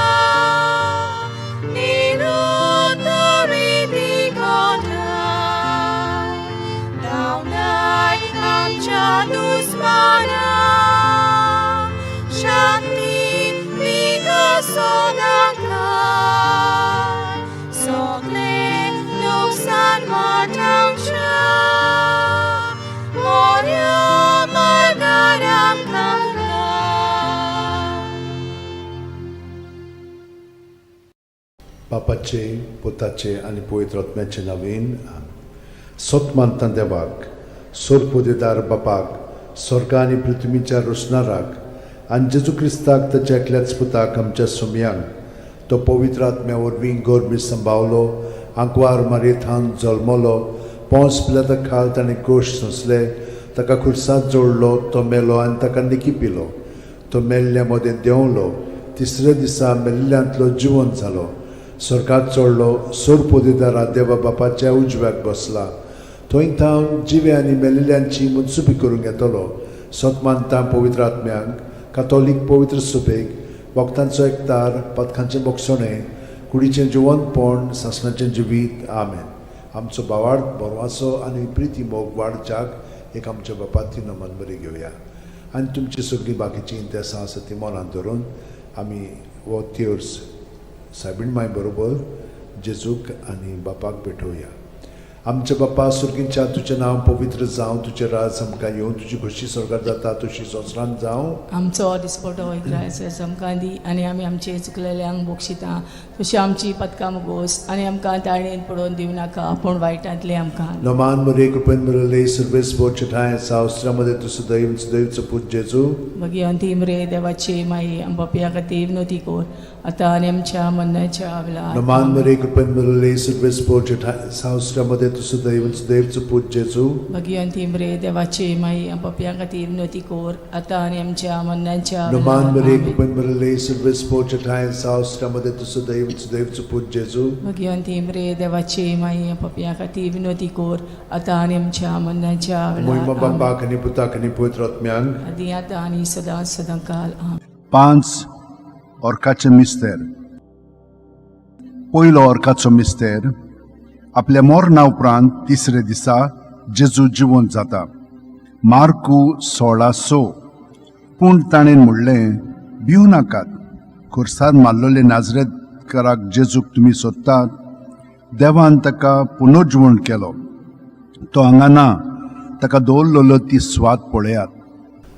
निरुत्तरी दिगोठाय. धांवडाय आमच्या दुस्माना, शांती दिगा सदांकाळ. सगळें लुकसाण वाटावच्या, बापाचे, पुताचे आनी पवित्र आत्म्याचे नवीन. सत मानता देवाक, सोरपोदेदार बापाक, स्वर्ग आनी पृथ्वीच्या रोसणाराक, आनी जेजू क्रिस्ताक, ताच्या एकल्याच पुताक, आमच्या सोमयांक, तो पवित्र आत्म्या वरवीं गर्भी संभावलो, आंकवार मारयेथावन जल्मलो, पोंस पिलाता खाल ताणें कोश सोंसले, ताका खुर्सात जोडलो, तो मेलो आनी ताका निकी पिलो, तो मेल्ल्या मदें देंवलो, तिसऱ्या दिसा मेल्ल्यांतलो जिवन जालो, स्वर्गात चडलो, सोरपोदेदारा देवा बापाच्या उजव्याक बसला, थंय थावन जिवे आनी मेलिल्ल्यांची मनसुबी करूंक येतलो. सत मानता पवित्र आत्म्यांक, कातोलीक पवित्र सुबेक, भक्तांचो एकतार, पथकांचें बोगसणें, कुडीचें जिवनपण, सासणाचें जिवीत. आमेन. आमचो भावार्थ, बरवासो आनी प्रिती मोग वाडच्याक एक आमच्या बापाती नमन बरी घेवया आनी तुमची सगळीं बाकीचीं इंतेसां आसा ती मनांत धरून आमी हो तेर्स सायबीण माय बरोबर जेजूक आनी बापाक भेटोवया. आमच्या बापा सुर्गींच्या, तुजें नांव पवित्र जावं, तुजें राज आमकां येवं, तुजी खोशी स्वर्गात जाता तशी संवसारांत जावं. आमचो दिसपटो ग्रायस आमकां दी आनी आमी आमचे चुकलेल्यांक बक्षिता तशी आमची पदकां मुगोस आनी आमकां ताळणेन पडोवन दिवं नाका, पूण वायटांतले आमकां. नमान मरे, कृपेन भरले, सर्वेस्पर ठांय सावस्त्रामध्ये तूं सदैव सदैवचो पूत जेजू. भगिवंती मरे देवाची माई, आमच्या खातीर विनोती कोर, आतां आनी आमच्या मरणाच्या वेळार. नमान मरे, कृपेन भरले, सर्वेस्पर ठांय सावस्त्रामध्ये तूं सदैव सदैवचो पूत जेजू. भगिवंती मरे देवाची माई, आमच्या खातीर विनोती कोर, आतां आनी आमच्या मरणाच्या नमान वेळार. मरे, आमेन. कृपेन भरले, सर्वेस्पर ठांय सावस्त्रामध्ये तूं सदैव सदैवचो पूत जेजू. भगिवंती मरे देवाची माई, आमच्या खातीर विनोती कोर, आतां आनी आमच्या मरणाच्या मोहिमा वेळार. आमेन. बापाक आनी पुताक आनी पवित्र आत्म्यांक. आदी आतां आनी सदां सदां काल. आमेन. पांच ऑर्काचे मिस्तेर. पयलो ऑर्काचो मिस्तेर, आपल्या मरणा उपरांत तिसरे दिसा जेजू जिवंत जाता. मार्कू 16:6. पूण ताणें म्हणलें, भिवू नाकात. खुर्सार मारलेले नाजरेतकाराक जेजूक तुमी सोदतात. देवान ताका पुनर्जिवण केलो. तो हांगा ना. ताका दवरलेलो ती सुवात पळयात.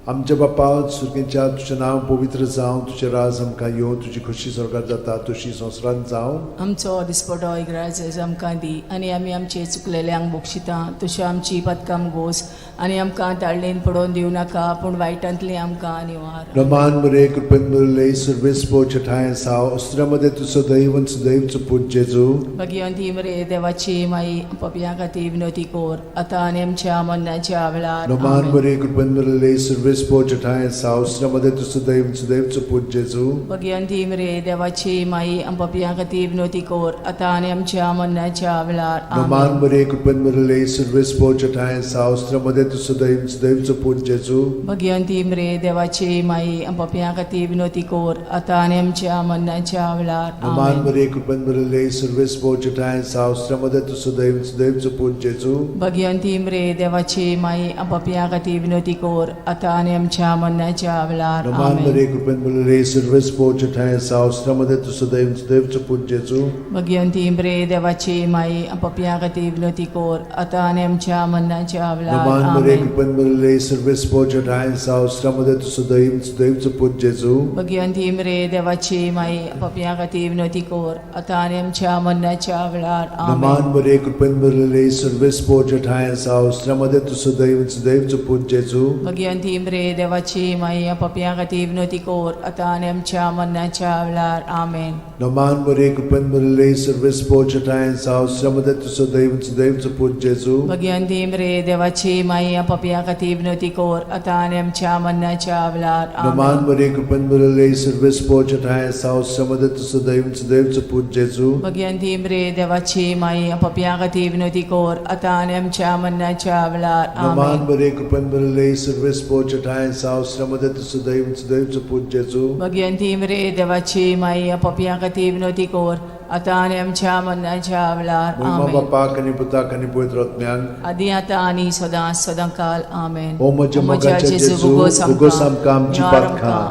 आमच्या बापा सुर्गींच्या, तुजें नांव पवित्र जावं, तुजें राज आमकां येवं, तुजी खोशी स्वर्गात जाता तशी संवसारांत जावं. आमचो दिसपटो इग्राज आमकां दी आनी आमी आमचे चुकलेल्यांक बक्षिता तश्यो आमची पदकां गोस आनी आमकां ताळणेन पडोवन दिवं नाका, पूण वायटांतली आमकां निवार. रमान मरे, कृपेन भरले, सर्वेस्पर ठांय साव अस्त्रामध्ये तूं सदैव सदैवचो पूत जेजू. भगिवंती मरे देवाची माई, पपया खातीर विनोती कोर, आतां आनी आमच्या मरणाच्या वेळार. रमान आमेन. मरे, कृपेन भरले, सर्वेस्पर ठांय साव अस्त्रामध्ये तूं सदैव सदैवचो पूत जेजू. भगिवंती मरे देवाची माई, पपया खातीर विनोती कोर, आतां आनी आमच्या मरणाच्या वेळार. रमान आमेन. मरे, कृपेन भरले, सर्वेस्पर ठांय साव अस्त्रामध्ये तूं सदैव सदैवचो पूत जेजू. भगिवंती मरे देवाची माई, पपया खातीर विनोती कोर, आतां आनी आमच्या मरणाच्या वेळार. रमान आमेन. मरे, कृपेन भरले, सर्वेस्पर ठांय साव अस्त्रामध्ये तूं सदैव सदैवचो पूत जेजू. भगिवंती मरे देवाची माई, पपया खातीर विनोती कोर, आतां आनी आमच्या मरणाच्या वेळार. रमान आमेन. मरे, कृपेन भरले, सर्वेस्पर ठांय साव अस्त्रामध्ये तूं सदैव सदैवचो पूत जेजू. भगिवंती मरे देवाची माई, पपया खातीर विनोती कोर, आतां आनी आमच्या मरणाच्या वेळार. रमान मरे, आमेन. कृपेन भरले, सर्वेस्पर ठांय साव अस्त्रामध्ये तूं सदैव सदैवचो पूत जेजू. भगिवंती मरे देवाची माई, पपया खातीर विनोती कोर, आतां आनी आमच्या मरणाच्या वेळार. रमान आमेन. मरे, कृपेन भरले, सर्वेस्पर ठांय साव अस्त्रामध्ये तूं सदैव सदैवचो पूत जेजू. भगिवंती मरे देवाची माई, पपया खातीर विनोती कोर, आतां आनी आमच्या मरणाच्या वेळार. आमेन. रमान मरे, कृपेन भरले, सर्वेस्पर ठांय साव अस्त्रामध्ये तूं सदैव सदैवचो पूत जेजू. भगिवंती मरे देवाची माई, पपया खातीर विनोती कोर, आतां आनी आमच्या मरणाच्या वेळार. रमान आमेन. मरे, कृपेन भरले, सर्वेस्पर ठांय साव अस्त्रामध्ये तूं सदैव सदैवचो पूत जेजू. भगिवंती मरे देवाची माई, पपया खातीर विनोती कोर, आतां आनी आमच्या मरणाच्या वेळार. रमान आमेन. मरे, कृपेन भरले, सर्वेस्पर ठांय साव अस्त्रामध्ये तूं सदैव सदैवचो पूत जेजू. भगिवंती मरे देवाची माई, पपया खातीर विनोती कोर, आतां आनी आमच्या मरणाच्या वेळार. महिमा आमेन. बापाक आनी पुताक आनी पवित्र आत्म्याक. आदी आतां आनी सदां सदां काल. आमेन. ओ म्हज्या मोगाच्या जेजू, उगोस आमकां आमची पातकां,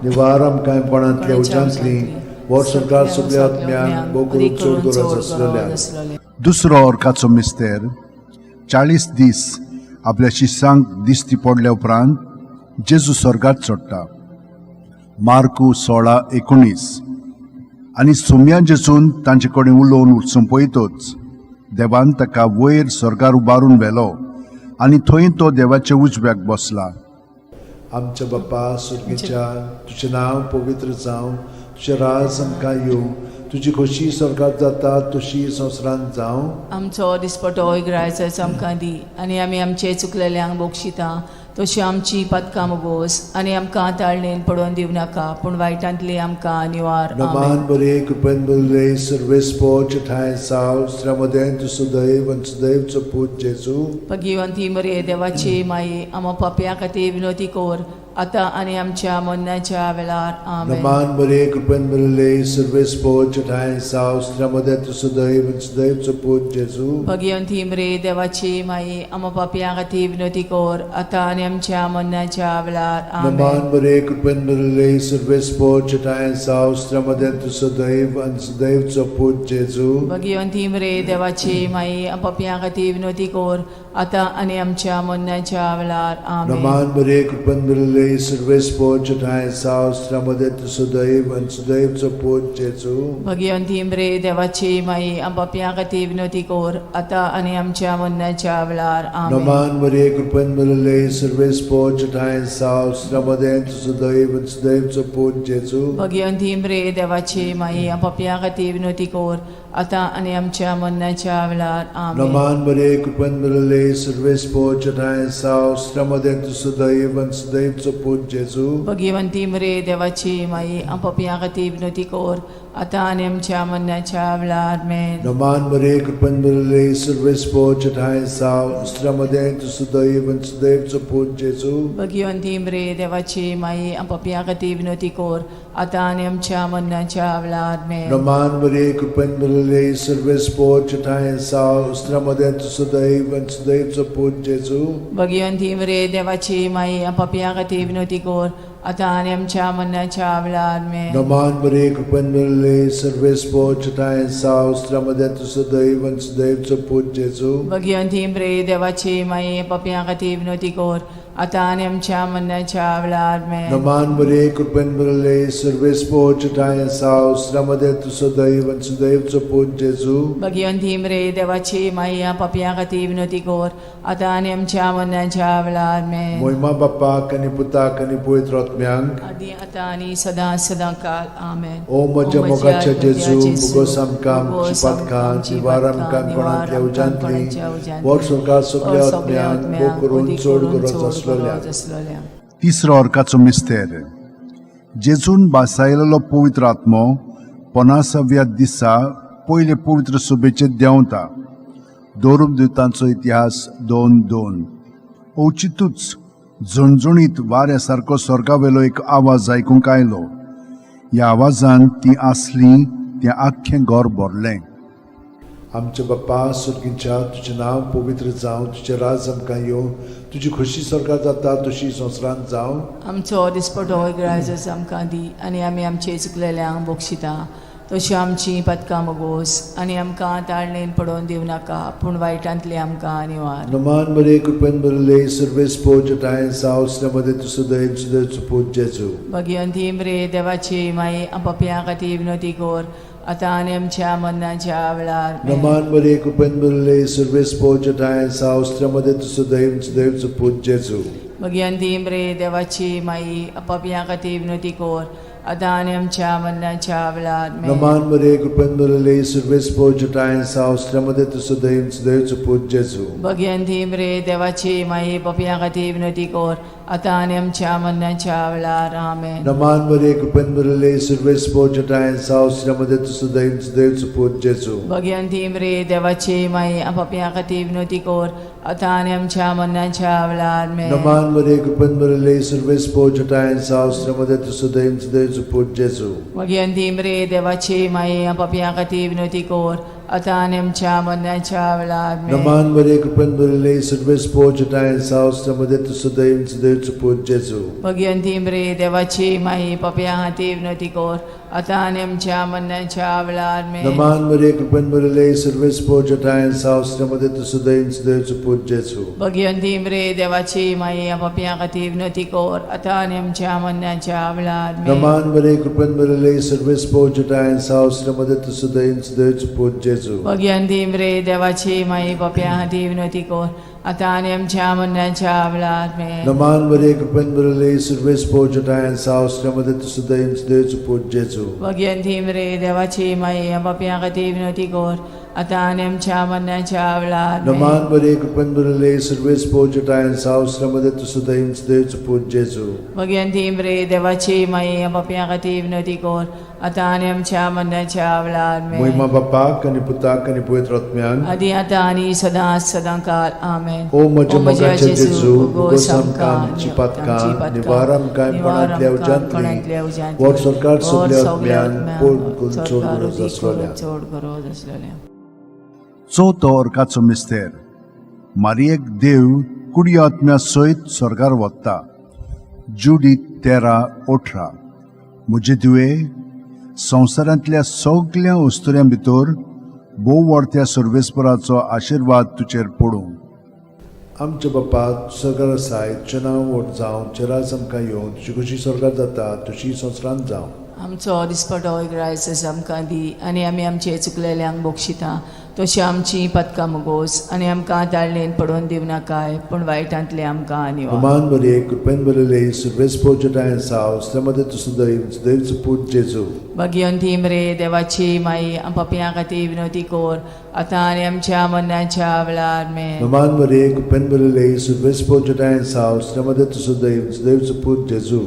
निवार आमकां कोणांतल्या उज्यांतली, वर सरकार सगल्या आत्म्यांक, भोव करून चड गरज आसलेल्या. दुसरो ऑर्काचो मिस्तेर, 40 दीस आपल्या शिसांक दिश्टी पडल्या उपरांत जेजू स्वर्गात चडटा. मार्कू 16:19. आनी सोम्या जेजून तांचे कडेन उलोवन सोंपयतच देवान ताका वयर स्वर्गार उबारून व्हेलो आनी थंय तो देवाच्या उजव्याक बसला. आमच्या बाप्पा सुर्गीच्या, तुजें नांव पवित्र जावं, तुजें राज आमकां येवं, तुजी खोशी स्वर्गात जाता तशी संवसारांत जावं. आमचो दिसपटो ग्रायचाचो आमकां दी आनी आमी आमचे चुकलेल्यांक बक्षिता तशी आमची पदकां मोगोस आनी आमकां ताळणेन पडोवन दिवं नाका पूण वायटांतली आमकां निवार. नमान आमेन. बरे कृपेन बरले सर्वेस्पोच ठांय साव श्रमदें तूं सुदैव आनी सुदैवचो पूत जेजू. भगिवंती मरे देवाची माई, आमा पापया खातीर विनोती कर आतां आनी आमच्या मरणाच्या वेळार. आमेन. नमान बरे कृपेन बरले सर्वेस्पोच ठांय साव श्रमदें तूं सुदैव आनी सुदैवचो पूत जेजू. भगिवंती मरे देवाची माई, आमा पापया खातीर विनोती कर आतां आनी आमच्या मरणाच्या वेळार. आमेन. नमान बरे कृपेन बरले सर्वेस्पोच ठांय साव श्रमदें तूं सुदैव आनी सुदैवचो पूत जेजू. भगिवंती मरे देवाची माई, पापया खातीर विनोती कर आतां आनी आमच्या मरणाच्या वेळार. आमेन. नमान बरे कृपेन बरले सर्वेस्पोच ठांय साव श्रमदें तूं सुदैव आनी सुदैवचो पूत जेजू. भगिवंती मरे देवाची माई, पापया खातीर विनोती कर आतां आनी आमच्या मरणाच्या वेळार. आमेन. नमान मरिये कृपेन भरिल्ले सर्वेस्पोच ठांय साव श्रमदें तुझं सुदैव आनी सुदैवचो पूत जेजू. भगिवंती मरे देवाची माई, पापया खातीर विनोती कर आतां आनी आमच्या मरणाच्या वेळार. आमेन. नमान मरिये कृपेन भरिल्ले सर्वेस्पोच ठांय साव श्रमदें तुझं सुदैव आनी सुदैवचो पूत जेजू. भगिवंती मरे देवाची माई, पापया खातीर विनोती कर आतां आनी आमच्या मरणाच्या वेळार. आमेन. नमान मरिये कृपेन भरिल्ले सर्वेस्पोच ठांय साव श्रमदें तुझं सुदैव आनी सुदैवचो पूत जेजू. भगिवंती मरे देवाची माई, पापया खातीर विनोती कर आतां आनी आमच्या मरणाच्या वेळार. आमेन. नमान मरिये कृपेन भरिल्ले सर्वेस्पोच ठांय साव श्रमदें तुझं सुदैव आनी सुदैवचो पूत जेजू. भगिवंती मरे देवाची माई, पापया खातीर विनोती कर आतां आनी आमच्या मरणाच्या वेळार. आमेन. नमान मरिये कृपेन भरिल्ले सर्वेस्पोच ठांय साव श्रमदें तुझं सुदैव आनी सुदैवचो पूत जेजू. भगिवंती मरे देवाची माई, पापया खातीर विनोती कर आतां आनी आमच्या मरणाच्या वेळार. आमेन. नमान मरिये कृपेन भरिल्ले सर्वेस्पोच ठांय साव श्रमदें तुझं सुदैव आनी सुदैवचो पूत जेजू. भगिवंती मरे देवाची माई, पापया खातीर विनोती कर आतां आनी आमच्या मरणाच्या वेळार. आमेन. मोहिमा बाप्पाक आनी पुताक आनी पवित्र आत्म्यांक, आदी आतां आनी सदां सदां काल. आमेन. ओ म्हज्या मोगाच्या जेजू, मुगोस आमकां आमची पातकां निवार आमकां कोणांतल्या उज्यांतली, वर स्वर्गा सगल्या आत्म्यांक भोग करून चड गरज आसलेल्या. आसलोल्या. तिसरो अर्काचो मिस्तेर. जेजून बासायलेलो पवित्र आत्मो पनासाव्या दिसा पयले पवित्र सभेचेर देंवता. दोरूप दुतांचो इतिहास 2:2. अवचितूच झणझणीत वाऱ्या सारको स्वर्गावेलो एक आवाज आयकूंक आयलो. ह्या आवाजान ती आसली तें आख्खें घर भरलें. आमच्या बाप्पा सुर्गींच्या, तुजें नांव पवित्र जावं, तुजें राज आमकां येवं, तुजी खोशी स्वर्गात जाता तशी संवसारांत जावं. आमचो दिसपटो ग्रायजस आमकां दी आनी आमी आमचे चुकलेल्यांक बक्षिता तशी आमची पदकां मोगोस आनी आमकां ताळणेन पडोवन दिवं नाका पूण वायटांतली आमकां निवार. नमान मरिये कृपेन भरिल्ले सर्वेस्पोच ठांय साव श्रमदें तुझं सुदैव सुदैवचो पूत जेजू. भगिवंती मरे देवाची माई, पापया खातीर विनोती कर आतां आनी आमच्या मरणाच्या वेळार. आमेन. नमान मरिये कृपेन भरिल्ले सर्वेस्पोच ठांय साव श्रमदें तुझं सुदैव सुदैवचो पूत जेजू. भगिवंती मरे देवाची माई, पापया खातीर विनोती कर आतां आनी आमच्या मरणाच्या वेळार. आमेन. नमान मरिये कृपेन भरिल्ले सर्वेस्पोच ठांय साव श्रमदें तुझं सुदैव सुदैवचो पूत जेजू. भगिवंती मरे देवाची माई, पापया खातीर विनोती कर आतां आनी आमच्या मरणाच्या वेळार. आमेन. नमान मरिये कृपेन भरिल्ले सर्वेस्पोच ठांय साव श्रमदें तुझं सुदैव सुदैवचो पूत जेजू. भगिवंती मरे देवाची माई, पापया खातीर विनोती कर आतां आनी आमच्या मरणाच्या वेळार. आमेन. नमान मरिये कृपेन भरिल्ले सर्वेस्पोच ठांय साव श्रमदें तुझं सुदैव सुदैवचो पूत जेजू. भगिवंती मरे देवाची माई, पापया खातीर विनोती कर आतां आनी आमच्या मरणाच्या वेळार आमेन. नमान मरे कृपेन भरिल्ले सर्वेस्पोर जटाय सावस्त्र मध्ये तूं सदैव सदैवचो पूत जेजू. भगिवंती मरे देवाची माई पापया खातीर विनवती कर आतां आनी आमच्या मरणाच्या वेळार आमेन. नमान मरे कृपेन भरिल्ले सर्वेस्पोर जटाय सावस्त्र मध्ये तूं सदैव सदैवचो पूत जेजू. भगिवंती मरे देवाची माई पापया खातीर विनवती कर आतां आनी आमच्या मरणाच्या वेळार आमेन. नमान मरे कृपेन भरिल्ले सर्वेस्पोर जटाय सावस्त्र मध्ये तूं सदैव सदैवचो पूत जेजू. भगिवंती मरे देवाची माई पापया खातीर विनवती कर आतां आनी आमच्या मरणाच्या वेळार आमेन. नमान मरे कृपेन भरिल्ले सर्वेस्पोर जटाय सावस्त्र मध्ये तूं सदैव सदैवचो पूत जेजू. भगिवंती मरे देवाची माई पापया खातीर विनवती कर आतां आनी आमच्या मरणाच्या वेळार आमेन. नमान मरे कृपेन भरिल्ले सर्वेस्पोर जटाय सावस्त्र मध्ये तूं सदैव सदैवचो पूत जेजू. भगिवंती मरे देवाची माई पापया खातीर विनवती कर आतां आनी आमच्या मरणाच्या वेळार आमेन. मोहिमा बापाक आनी पुताक आनी पवित्र आत्म्यान आदी आतां आनी सदां सदां काल आमेन. ओ म्हज्या मोगाचे जेजू, भोगोस आमकां आमची पातकां, निवार आमकां कोणांतल्या उज्यांतली, वर सरकार सगल्या आत्म्यान, पोड करून चड गरज आसलोल्या. चड गरज आसलेल्या. चवथो अर्काचो मिस्तेर मारियेक देव कुडी आत्म्या सयत स्वर्गार वता. जुडी 13:18. म्हजे धुवे, संवसारांतल्या सगल्या अस्तुऱ्यां भितर भोव व्हडत्या सर्वेस्पराचो आशिर्वाद तुजेर पडूं. आमच्या बापा सरकार आसाय, तुजें नांव व्हड जावं, तुजें राज आमकां येवं, तुजी खुशी स्वर्गार जाता तशी संवसारांत जावं. आमचो दिसपटो ग्रायस आमकां दी आनी आमी आमचे चुकलेल्यांक बक्षिता तशी आमची पदकां मुगोस आनी आमकां ताळणेन पडोवन दिवनाकाय पूण वायटांतले आमकां निवार. नमान मरे कृपेन भरिल्ले सर्वेस्पोर जटाय सावस, त्या मदें तूं सदैव सदैवचो पूत जेजू. भगिवंती मरे देवाची माई पापयां खातीर विनवती कर आतां आनी आमच्या मरणाच्या वेळार आमेन. नमान मरे कृपेन भरिल्ले सर्वेस्पोर जटाय सावस, त्या मदें तूं सदैव सदैवचो पूत जेजू.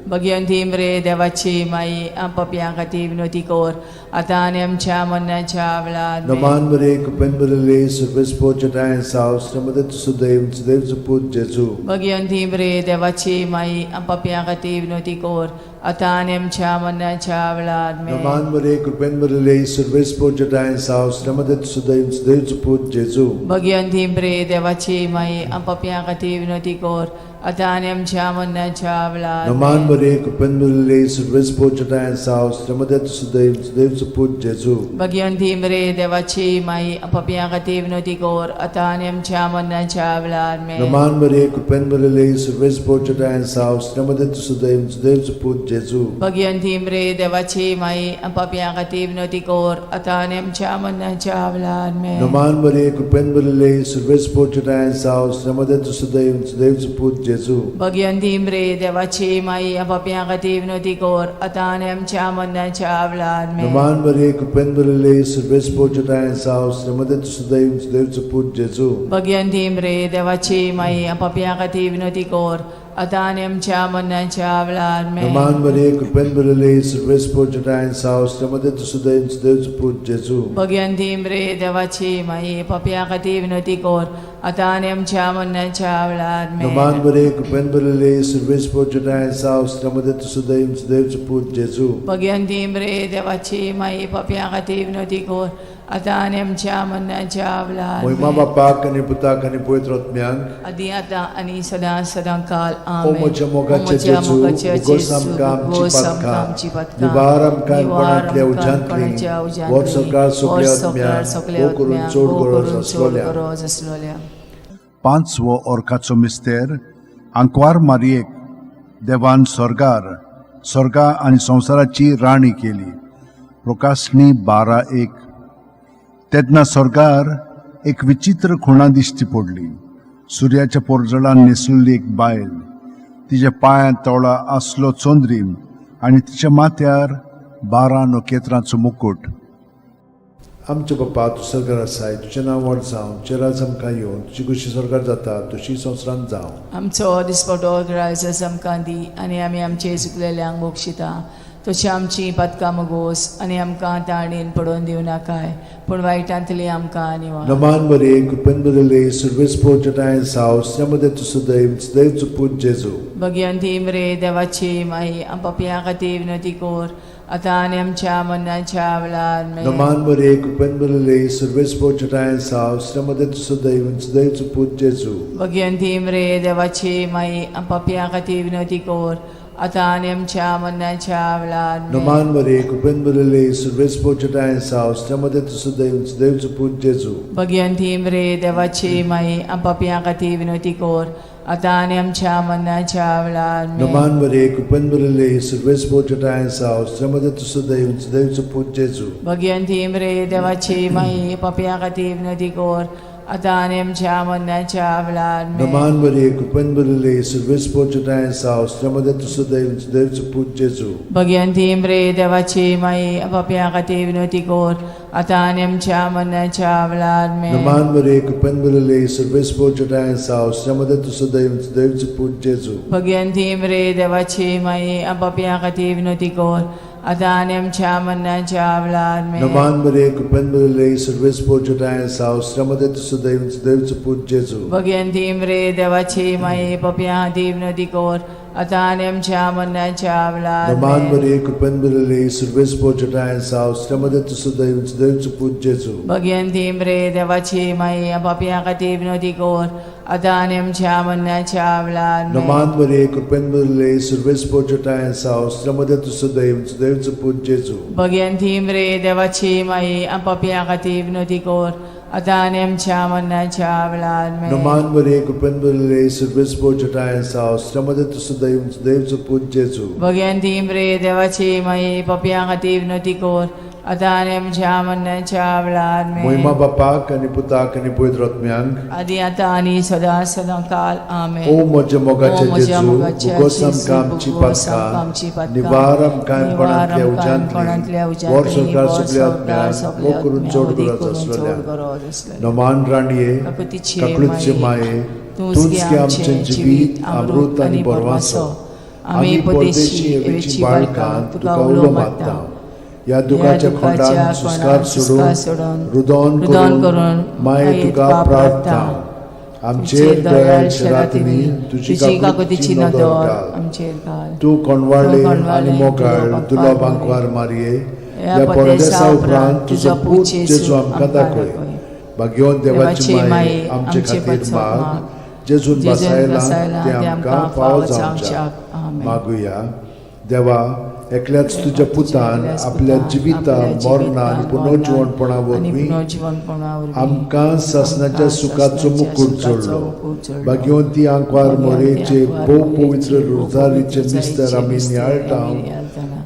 भगिवंती मरे देवाची माई पापयां खातीर विनवती कर आतां आनी आमच्या मरणाच्या वेळार आमेन. नमान मरे कृपेन भरिल्ले सर्वेस्पोर जटाय सावस, त्या मदें तूं सदैव सदैवचो पूत जेजू. भगिवंती मरे देवाची माई पापयां खातीर विनवती कर आतां आनी आमच्या मरणाच्या वेळार आमेन. नमान मरे कृपेन भरिल्ले सर्वेस्पोर जटाय सावस, त्या मदें तूं सदैव सदैवचो पूत जेजू. भगिवंती मरे देवाची माई पापयां खातीर विनवती कर आतां आनी आमच्या मरणाच्या वेळार नमान आमेन. मरे कृपेन भरिल्ले सर्वेस्पोर जटाय सावस, त्या मदें तूं सदैव सदैवचो पूत जेजू. भगिवंती मरे देवाची माई पापयां खातीर विनवती कर आतां आनी आमच्या मरणाच्या वेळार आमेन. नमान मरे कृपेन भरिल्ले सर्वेस्पोर जटाय सावस, त्या मदें तूं सदैव सदैवचो पूत जेजू. भगिवंती मरे देवाची माई पापयां खातीर विनवती कर आतां आनी आमच्या मरणाच्या वेळार आमेन. नमान मरे कृपेन भरिल्ले सर्वेस्पोर जटाय सावस, त्या मदें तूं सदैव सदैवचो पूत जेजू. भगिवंती मरे देवाची माई पापयां खातीर विनवती कर आतां आनी आमच्या मरणाच्या वेळार आमेन. नमान मरे कृपेन भरिल्ले सर्वेस्पोर जटाय सावस, त्या मदें तूं सदैव सदैवचो पूत जेजू. भगिवंती मरे देवाची माई पापयां खातीर विनवती कर आतां आनी आमच्या मरणाच्या वेळार आमेन. नमान मरे कृपेन भरिल्ले सर्वेस्पोर जटाय सावस, त्या मदें तूं सदैव सदैवचो पूत जेजू. भगिवंती मरे देवाची माई पापयां खातीर विनवती कर आतां आनी आमच्या मरणाच्या वेळार आमेन. नमान मरे कृपेन भरिल्ले सर्वेस्पोर जटाय सावस, त्या मदें तूं सदैव सदैवचो पूत जेजू. भगिवंती मरे देवाची माई पापयां खातीर विनवती कर आतां आनी आमच्या मरणाच्या वेळार मोहिमा आमेन. बापाक आनी पुताक आनी पवित्र आत्म्याक आदी आतां आनी सदां सदां काल ओ आमेन. म्हज्या मोगाचे ओ म्हज्या जेजू, मोगाचे भोगोस जेजू, आमकां आमची भोगोस आमकां पातकां, आमची पातकां, निवार आमकां निवार कोणांतल्या आमकां उज्यांतली, कोणाच्या उज्यांतली, वर सरकार सगल्या वर सरकार आत्म्याक, सगल्या भोव करून आत्म्याक, चड भोव गरज करून चड आसलोल्या. गरज आसलोल्या. पांचवो अर्काचो मिस्तेर आंकवार मारियेक देवान स्वर्गार स्वर्गा आनी संवसाराची राणी केली. प्रकाशणी 12:1. तेन्ना स्वर्गार एक विचित्र खुणा दिश्टी पडली. सुर्याच्या पोरजळान न्हेसलेली एक बायल, तिच्या पांयांत तोळा आसलो चंद्रीम आनी तिच्या माथ्यार 12 नखेत्रांचो मुकूट. आमच्या बापा तूं सरकार आसाय, तुजें नांव व्हड जावं, तुजें राज आमकां येवं, तुजी खुशी सरकार जाता तशी संवसारांत जावं. आमचो दिसपटो ग्रायस आमकां दी आनी आमी आमचे चुकलेल्यांक बक्षिता तशी आमची पातकां मुगोस आनी आमकां ताणेन पडोवन दिवनाकाय पूण वायटांतली आमकां निवार. नमान मरे कृपेन भरिल्ले सर्वेस्पोर जटाय सावस, त्या मदें तूं सदैव सदैवचो पूत जेजू. भगिवंती मरे देवाची माई पापयां खातीर विनवती कर आतां आनी आमच्या मरणाच्या वेळार आमेन. नमान मरे कृपेन भरिल्ले सर्वेस्पर चटायेन साव श्रमदे सदैव सदैवचो पूत जेजू. भगिनी मरे देवाची माई, पापयां खातीर विनवती कर, आतां आनी आमच्या मरणाच्या वेळार आमेन. नमान मरे कृपेन भरिल्ले सर्वेस्पर चटायेन साव श्रमदे सदैव सदैवचो पूत जेजू. भगिनी मरे देवाची माई, पापयां खातीर विनवती कर, आतां आनी आमच्या मरणाच्या वेळार आमेन. नमान मरे कृपेन भरिल्ले सर्वेस्पर चटायेन साव श्रमदे सदैव सदैवचो पूत जेजू. भगिनी मरे देवाची माई, पापयां खातीर विनवती कर, आतां आनी आमच्या मरणाच्या वेळार आमेन. नमान मरे कृपेन भरिल्ले सर्वेस्पर चटायेन साव श्रमदे सदैव सदैवचो पूत जेजू. भगिनी मरे देवाची माई, पापयां खातीर विनवती कर, आतां आनी आमच्या मरणाच्या वेळार आमेन. नमान मरे कृपेन भरिल्ले सर्वेस्पर चटायेन साव श्रमदे सदैव सदैवचो पूत जेजू. भगिनी मरे देवाची माई, पापयां खातीर विनवती कर, आतां आनी आमच्या मरणाच्या वेळार आमेन. नमान मरे कृपेन भरिल्ले सर्वेस्पर चटायेन साव श्रमदे सदैव सदैवचो पूत जेजू. भगिनी मरे देवाची माई, पापयां खातीर विनवती कर, आतां आनी आमच्या मरणाच्या वेळार नमान आमेन. मरे कृपेन भरिल्ले सर्वेस्पर चटायेन साव श्रमदे सदैव सदैवचो पूत जेजू. भगिनी मरे देवाची माई, पापयां खातीर विनवती कर, आतां आनी आमच्या मरणाच्या वेळार आमेन. नमान मरे कृपेन भरिल्ले सर्वेस्पर चटायेन साव श्रमदे सदैव सदैवचो पूत जेजू. भगिनी मरे देवाची माई, पापयां खातीर विनवती कर, आतां आनी आमच्या मरणाच्या वेळार आमेन. नमान मरे कृपेन भरिल्ले सर्वेस्पर चटायेन साव श्रमदे सदैव सदैवचो पूत जेजू. भगिनी मरे देवाची माई, पापयां खातीर विनवती कर, आतां आनी आमच्या मरणाच्या वेळार आमेन. मोहिमा बापाक आनी पुताक आनी पवित्र आत्म्यांक, आदी आतां आनी सदां सदां काल आमेन. ओ म्हज्या मोगाचे ओ म्हज्या जेजू, मोगाचे भोगोस जेजू, आमकां आमची भोगोस आमकां आमची पातकां, पातकां, निवार आमकां निवार काणपणांतल्या आमकां काणपणांतल्या उज्यांतली, वर उज्यांतली, संवसार वर सगल्या संवसार आत्म्यांक, सगल्या मोग करून आत्म्यांक, चड मोग गरज करून चड आसलेल्या. गरज आसलेल्या. नमान राणये, काकुतीचे काकळूतचे माये, माये, तूंच तूंच गे गे आमचें जिवीत, अमृत आनी बरवासो. आमी परदेशी एवेची बाळकां तुका उलो मारता. ह्या दुखाच्या खोंडान सुस्कार सोडून, रुदोन करून माये तुका प्रार्थना. आमचेर दयाळ शरातिनी तुजी काकुतीची नदर घाल. आमचेर घाल. तूं कोणवाळे तूं कोणवाळे आनी मोगाळ तुलो तुलो बांकवार बांकवार मारये, ह्या ह्या परदेसा परदेसा उपरांत तुजो पूत जेजू आमकां दाखय. भाग्यवंत देवाची माये, आमचे खातीर माग, जेजून जेजून बसायला बसायला ते आमकां फावो जावच्याक. आमेन. मागुया. देवा, एकल्याच तुज्या पुतान आपल्या जिविता मरणा आनी पुनर्जिवणपणा वरवीं आमकां सासणाच्या सुखाचो मुकूट जोडलो. भाग्यवंती आंकवार मोरेचे भोव पवित्र रोजारीचे मिस्तर आमी नियाळटा,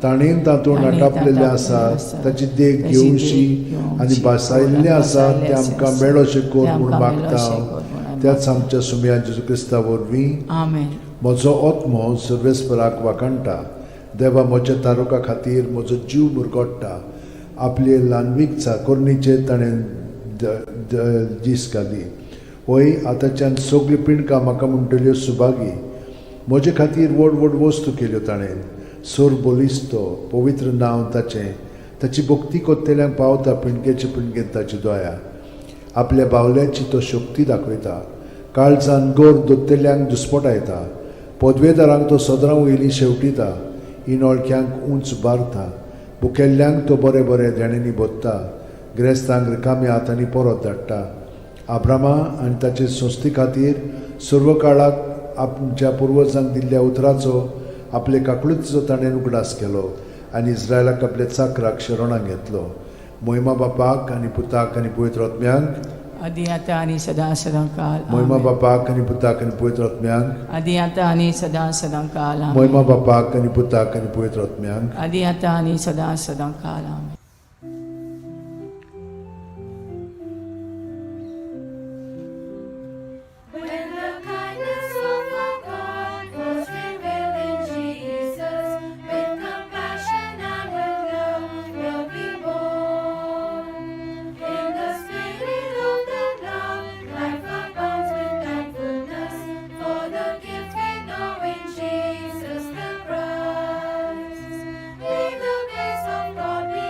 ताणें तातूंत आटापलेलें आसा ताची देख घेवशी आनी भासायल्लें आसा तें आमकां मेळोशें कर म्हूण मागता, त्याच आमच्या सुमया जेजू क्रिस्ता वरवीं. आमेन. म्हजो आत्मो सर्वेस्पराक वाखाणटा, देवा म्हज्या तारुका खातीर म्हजो जीव मुरगोट्टा. आपले ल्हानवीक चाकोरणीचेर ताणें दीस घाली. वय, आतांच्यान सगळ्यो पिंडकां म्हाका म्हणटल्यो सुभागी. म्हजे खातीर व्हड व्हड वस्तू केल्यो ताणें. सोर बलिस्तो पवित्र नांव ताचें. ताची भक्ती कोत्तेल्यांक पावता पिंडकेचे पिंडकेन ताची दया. आपल्या बावल्याची तो शक्ती दाखयता, काळजान गोर दोत्तेल्यांक दुस्पटायता. पदवेदारांक तो सदरां वयली शेवटिता, इनोळख्यांक उंच बारता. भुकेल्ल्यांक तो बरें बरें देण्यांनी भोत्ता, गिरेस्तांक रिकाम्या हातांनी परत धाडटा. आब्रामा आनी ताचे संस्थे खातीर सर्व काळाक आमच्या पुर्वजांक दिल्ल्या उतराचो आपले काकळुतीचो ताणें उगडास केलो आनी इस्रायलाक आपल्या चाकराक शरणाक घेतलो. मोहिमा बापाक आनी पुताक आनी पवित्र आत्म्यांक, आदी आतां आनी सदां सदां काल. मोहिमा आमेन. बापाक आनी पुताक आनी पवित्र आत्म्यांक, आदी आतां आनी सदां सदां काल. आमेन. मोहिमा बापाक आनी पुताक आनी पवित्र आत्म्यांक, आदी आतां आनी सदां सदां काल. आमेन. When the kindness of our God was revealed in Jesus, with compassion and with love will be born. In the spirit of that love, life abounds with thankfulness for the gift we know in Jesus the Christ. May the grace of God be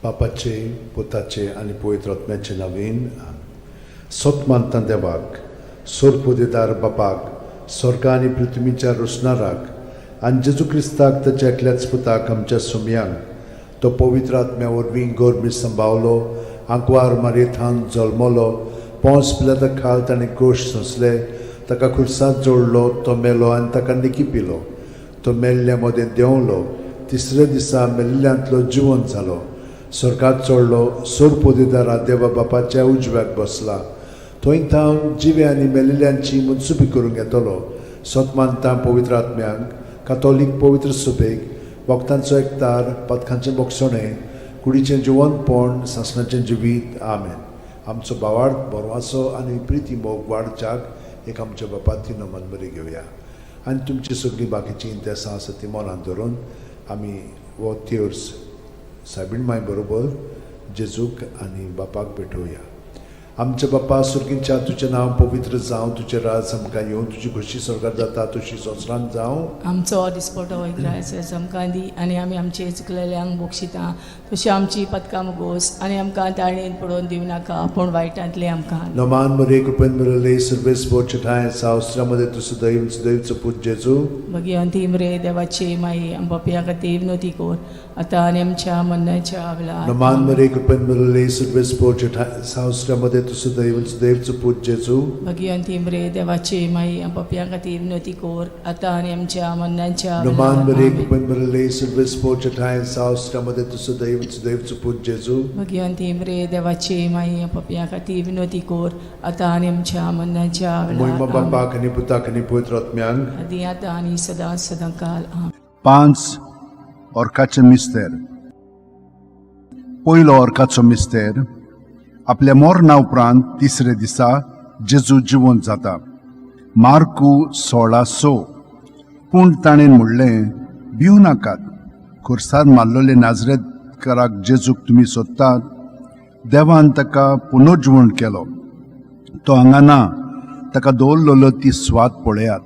बापाचे, पुताचे आनी पवित्र आत्म्याचे नवीन. सत मानता देवाक, सोरपुदेदार बापाक, स्वर्गा आनी पृथ्वीच्या रोसणाराक, आनी जेजू क्रिस्ताक, ताच्या एकल्याच पुताक, आमच्या सुमयांक, तो पवित्र आत्म्या वरवीं गोरमी संभावलो, आंकवार मारयेथान जल्मलो, पोंस पिलाता खाल ताणें गोश सोंसले, ताका खुर्सात जोडलो, तो मेलो आनी ताका निकी पिलो, तो मेल्ल्या मदें देंवलो, तिसऱ्या दिसा मेल्ल्यांतलो जिवंत जालो, स्वर्गात चडलो, सोरपोदेदारा देवा बापाच्या उजव्याक बसला, थंय थावन जिवे आनी मेल्ल्यांची मनसुबी करूंक येतलो. सत मानता पवित्र आत्म्यांक, कातोलीक पवित्र सुबेक, वखदांचो एकतार, पदकांचें बोगसणें, कुडीचें जिवंतपण, सासणाचें जिवीत. आमेन. आमचो बावार्थ, बरवासो आनी प्रिती मोग वाडच्याक एक आमच्या बापाती नमन बरी घेवया आनी तुमची सगळीं बाकीचीं इंतेसां आसा ती मनांत धरून आमी हो तेर्स सायबीण माय बरोबर जेजूक आनी बापाक भेटोवया. आमच्या बापा सुर्गींच्या, तुजें नांव पवित्र जावं, तुजें राज आमकां येवं, तुजी खोशी स्वर्गात जाता तशी संवसारांत जावं. आमचो दिसपटो इग्रायस आमकां दी आनी आमी आमचे चुकलेल्यांक बक्षिता तशी आमची पदकां मुगोस आनी आमकां ताळणेन पडोवन दिवं नाका, पूण वायटांतले आमकां. नमान मरे, कृपेन मिळले, सर्वेस ठाय सावस्त्रामध्ये तूं सदैव सदैवचो पूत जेजू. भगिवंती मरे देवाची माई, आम पापयां खातीर विनवती कर, आतां आनी आमच्या मरणाच्या वेळार. नमान मरे, कृपेन मिळले, सर्वेस ठाय सावस्त्रामध्ये तूं सदैव सदैवचो पूत जेजू. भगिवंती मरे देवाची माई, आम पापयां खातीर विनवती कर, आतां आनी आमच्या मरणाच्या नमान वेळार. मरे, आमेन. कृपेन मिळले, सर्वेस ठाय सावस्त्रामध्ये तूं सदैव सदैवचो पूत जेजू. भगिवंती मरे देवाची माई, आम पापयां खातीर विनवती कर, आतां आनी आमच्या मरणाच्या मोहिमा वेळार. आमेन. बापाक आनी पुताक आनी पवित्र आत्म्यांक. आदी आतां आनी सदां सदां काल. आमेन. पांच ऑर्काचे मिस्तेर. पयलो ऑर्काचो मिस्तेर, आपल्या मरणा उपरांत तिसरे दिसा जेजू जिवंत जाता. मार्कू 16:6. पूण ताणें म्हणलें, भिवू नाकात. खुर्सार मारलेले नाजरेतकाराक जेजूक तुमी सोदतात. देवान ताका पुनर्जिवण केलो. तो हांगा ना. ताका दवरलेलो ती सुवात पळयात.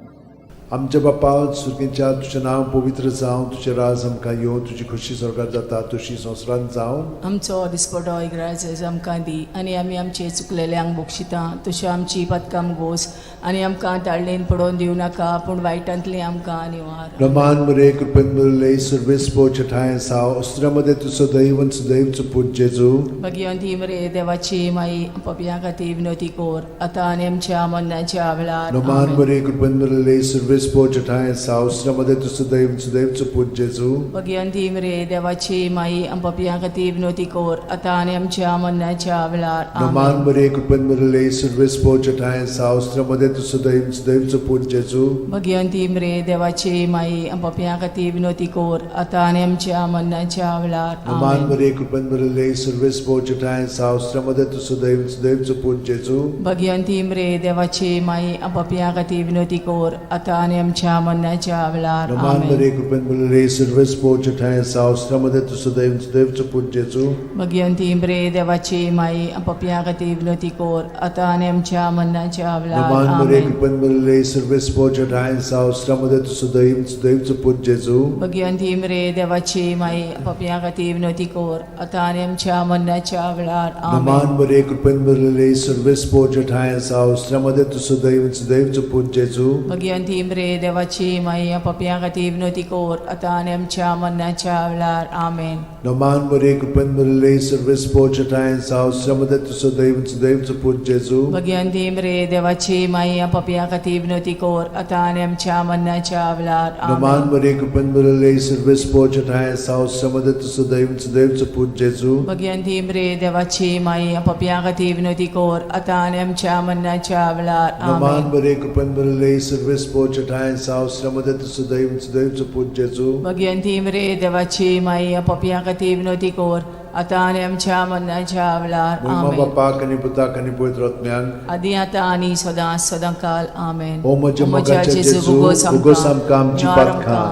आमच्या बापा सुर्गीच्या, तुजें नांव पवित्र जावं, तुजें राज आमकां येवं, तुजी खोशी स्वर्गात जाता तशी संवसारांत जावं. आमचो दिसपटो इग्रायस आमकां दी आनी आमी आमचे चुकलेल्यांक बक्षिता तश्यो आमची पदकां गोस आनी आमकां ताळणेन पडोवन दिवं नाका, पूण वायटांतली आमकां निवार. रमान मरे, कृपेन मिळले, सर्वेस ठाय साव अस्त्रामध्ये तूं सदैव सदैवचो पूत जेजू. भगिवंती मरे देवाची माई, पापयां खातीर विनवती कर, आतां आनी आमच्या मरणाच्या वेळार. नमान आमेन. मरे, कृपेन मिळले, सर्वेस ठाय साव अस्त्रामध्ये तूं सदैव सदैवचो पूत जेजू. भगिवंती मरे देवाची माई, पापयां खातीर विनवती कर, आतां आनी आमच्या मरणाच्या वेळार. नमान आमेन. मरे, कृपेन मिळले, सर्वेस ठाय साव अस्त्रामध्ये तूं सदैव सदैवचो पूत जेजू. भगिवंती मरे देवाची माई, पापयां खातीर विनवती कर, आतां आनी आमच्या मरणाच्या वेळार. नमान आमेन. मरे, कृपेन मिळले, सर्वेस ठाय साव अस्त्रामध्ये तूं सदैव सदैवचो पूत जेजू. भगिवंती मरे देवाची माई, पापयां खातीर विनवती कर, आतां आनी आमच्या मरणाच्या वेळार. नमान आमेन. मरे, कृपेन मिळले, सर्वेस ठाय साव अस्त्रामध्ये तूं सदैव सदैवचो पूत जेजू. भगिवंती मरे देवाची माई, पापयां खातीर विनवती कर, आतां आनी आमच्या मरणाच्या वेळार. नमान मरे, आमेन. कृपेन मिळले, सर्वेस ठाय साव अस्त्रामध्ये तूं सदैव सदैवचो पूत जेजू. भगिवंती मरे देवाची माई, पापयां खातीर विनवती कर, आतां आनी आमच्या मरणाच्या वेळार. नमान आमेन. मरे, कृपेन मिळले, सर्वेस ठाय साव अस्त्रामध्ये तूं सदैव सदैवचो पूत जेजू. भगिवंती मरे देवाची माई, पापयां खातीर विनवती कर, आतां आनी आमच्या मरणाच्या वेळार. आमेन. नमान मरे, कृपेन मिळले, सर्वेस ठाय साव अस्त्रामध्ये तूं सदैव सदैवचो पूत जेजू. भगिवंती मरे देवाची माई, पापयां खातीर विनवती कर, आतां आनी आमच्या मरणाच्या वेळार. नमान आमेन. मरे, कृपेन मिळले, सर्वेस ठाय साव अस्त्रामध्ये तूं सदैव सदैवचो पूत जेजू. भगिवंती मरे देवाची माई, पापयां खातीर विनवती कर, आतां आनी आमच्या मरणाच्या वेळार. नमान आमेन. मरे, कृपेन मिळले, सर्वेस ठाय साव अस्त्रामध्ये तूं सदैव सदैवचो पूत जेजू. भगिवंती मरे देवाची माई, पापयां खातीर विनवती कर, आतां आनी आमच्या मरणाच्या वेळार. मोहिमा आमेन. बापाक आनी पुताक आनी पवित्र आत्म्याक. आदी आतां आनी सदां सदां काल. आमेन. ओ म्हज्या मोगाच्या जेजू, उगोस आमकां आमची पातकां,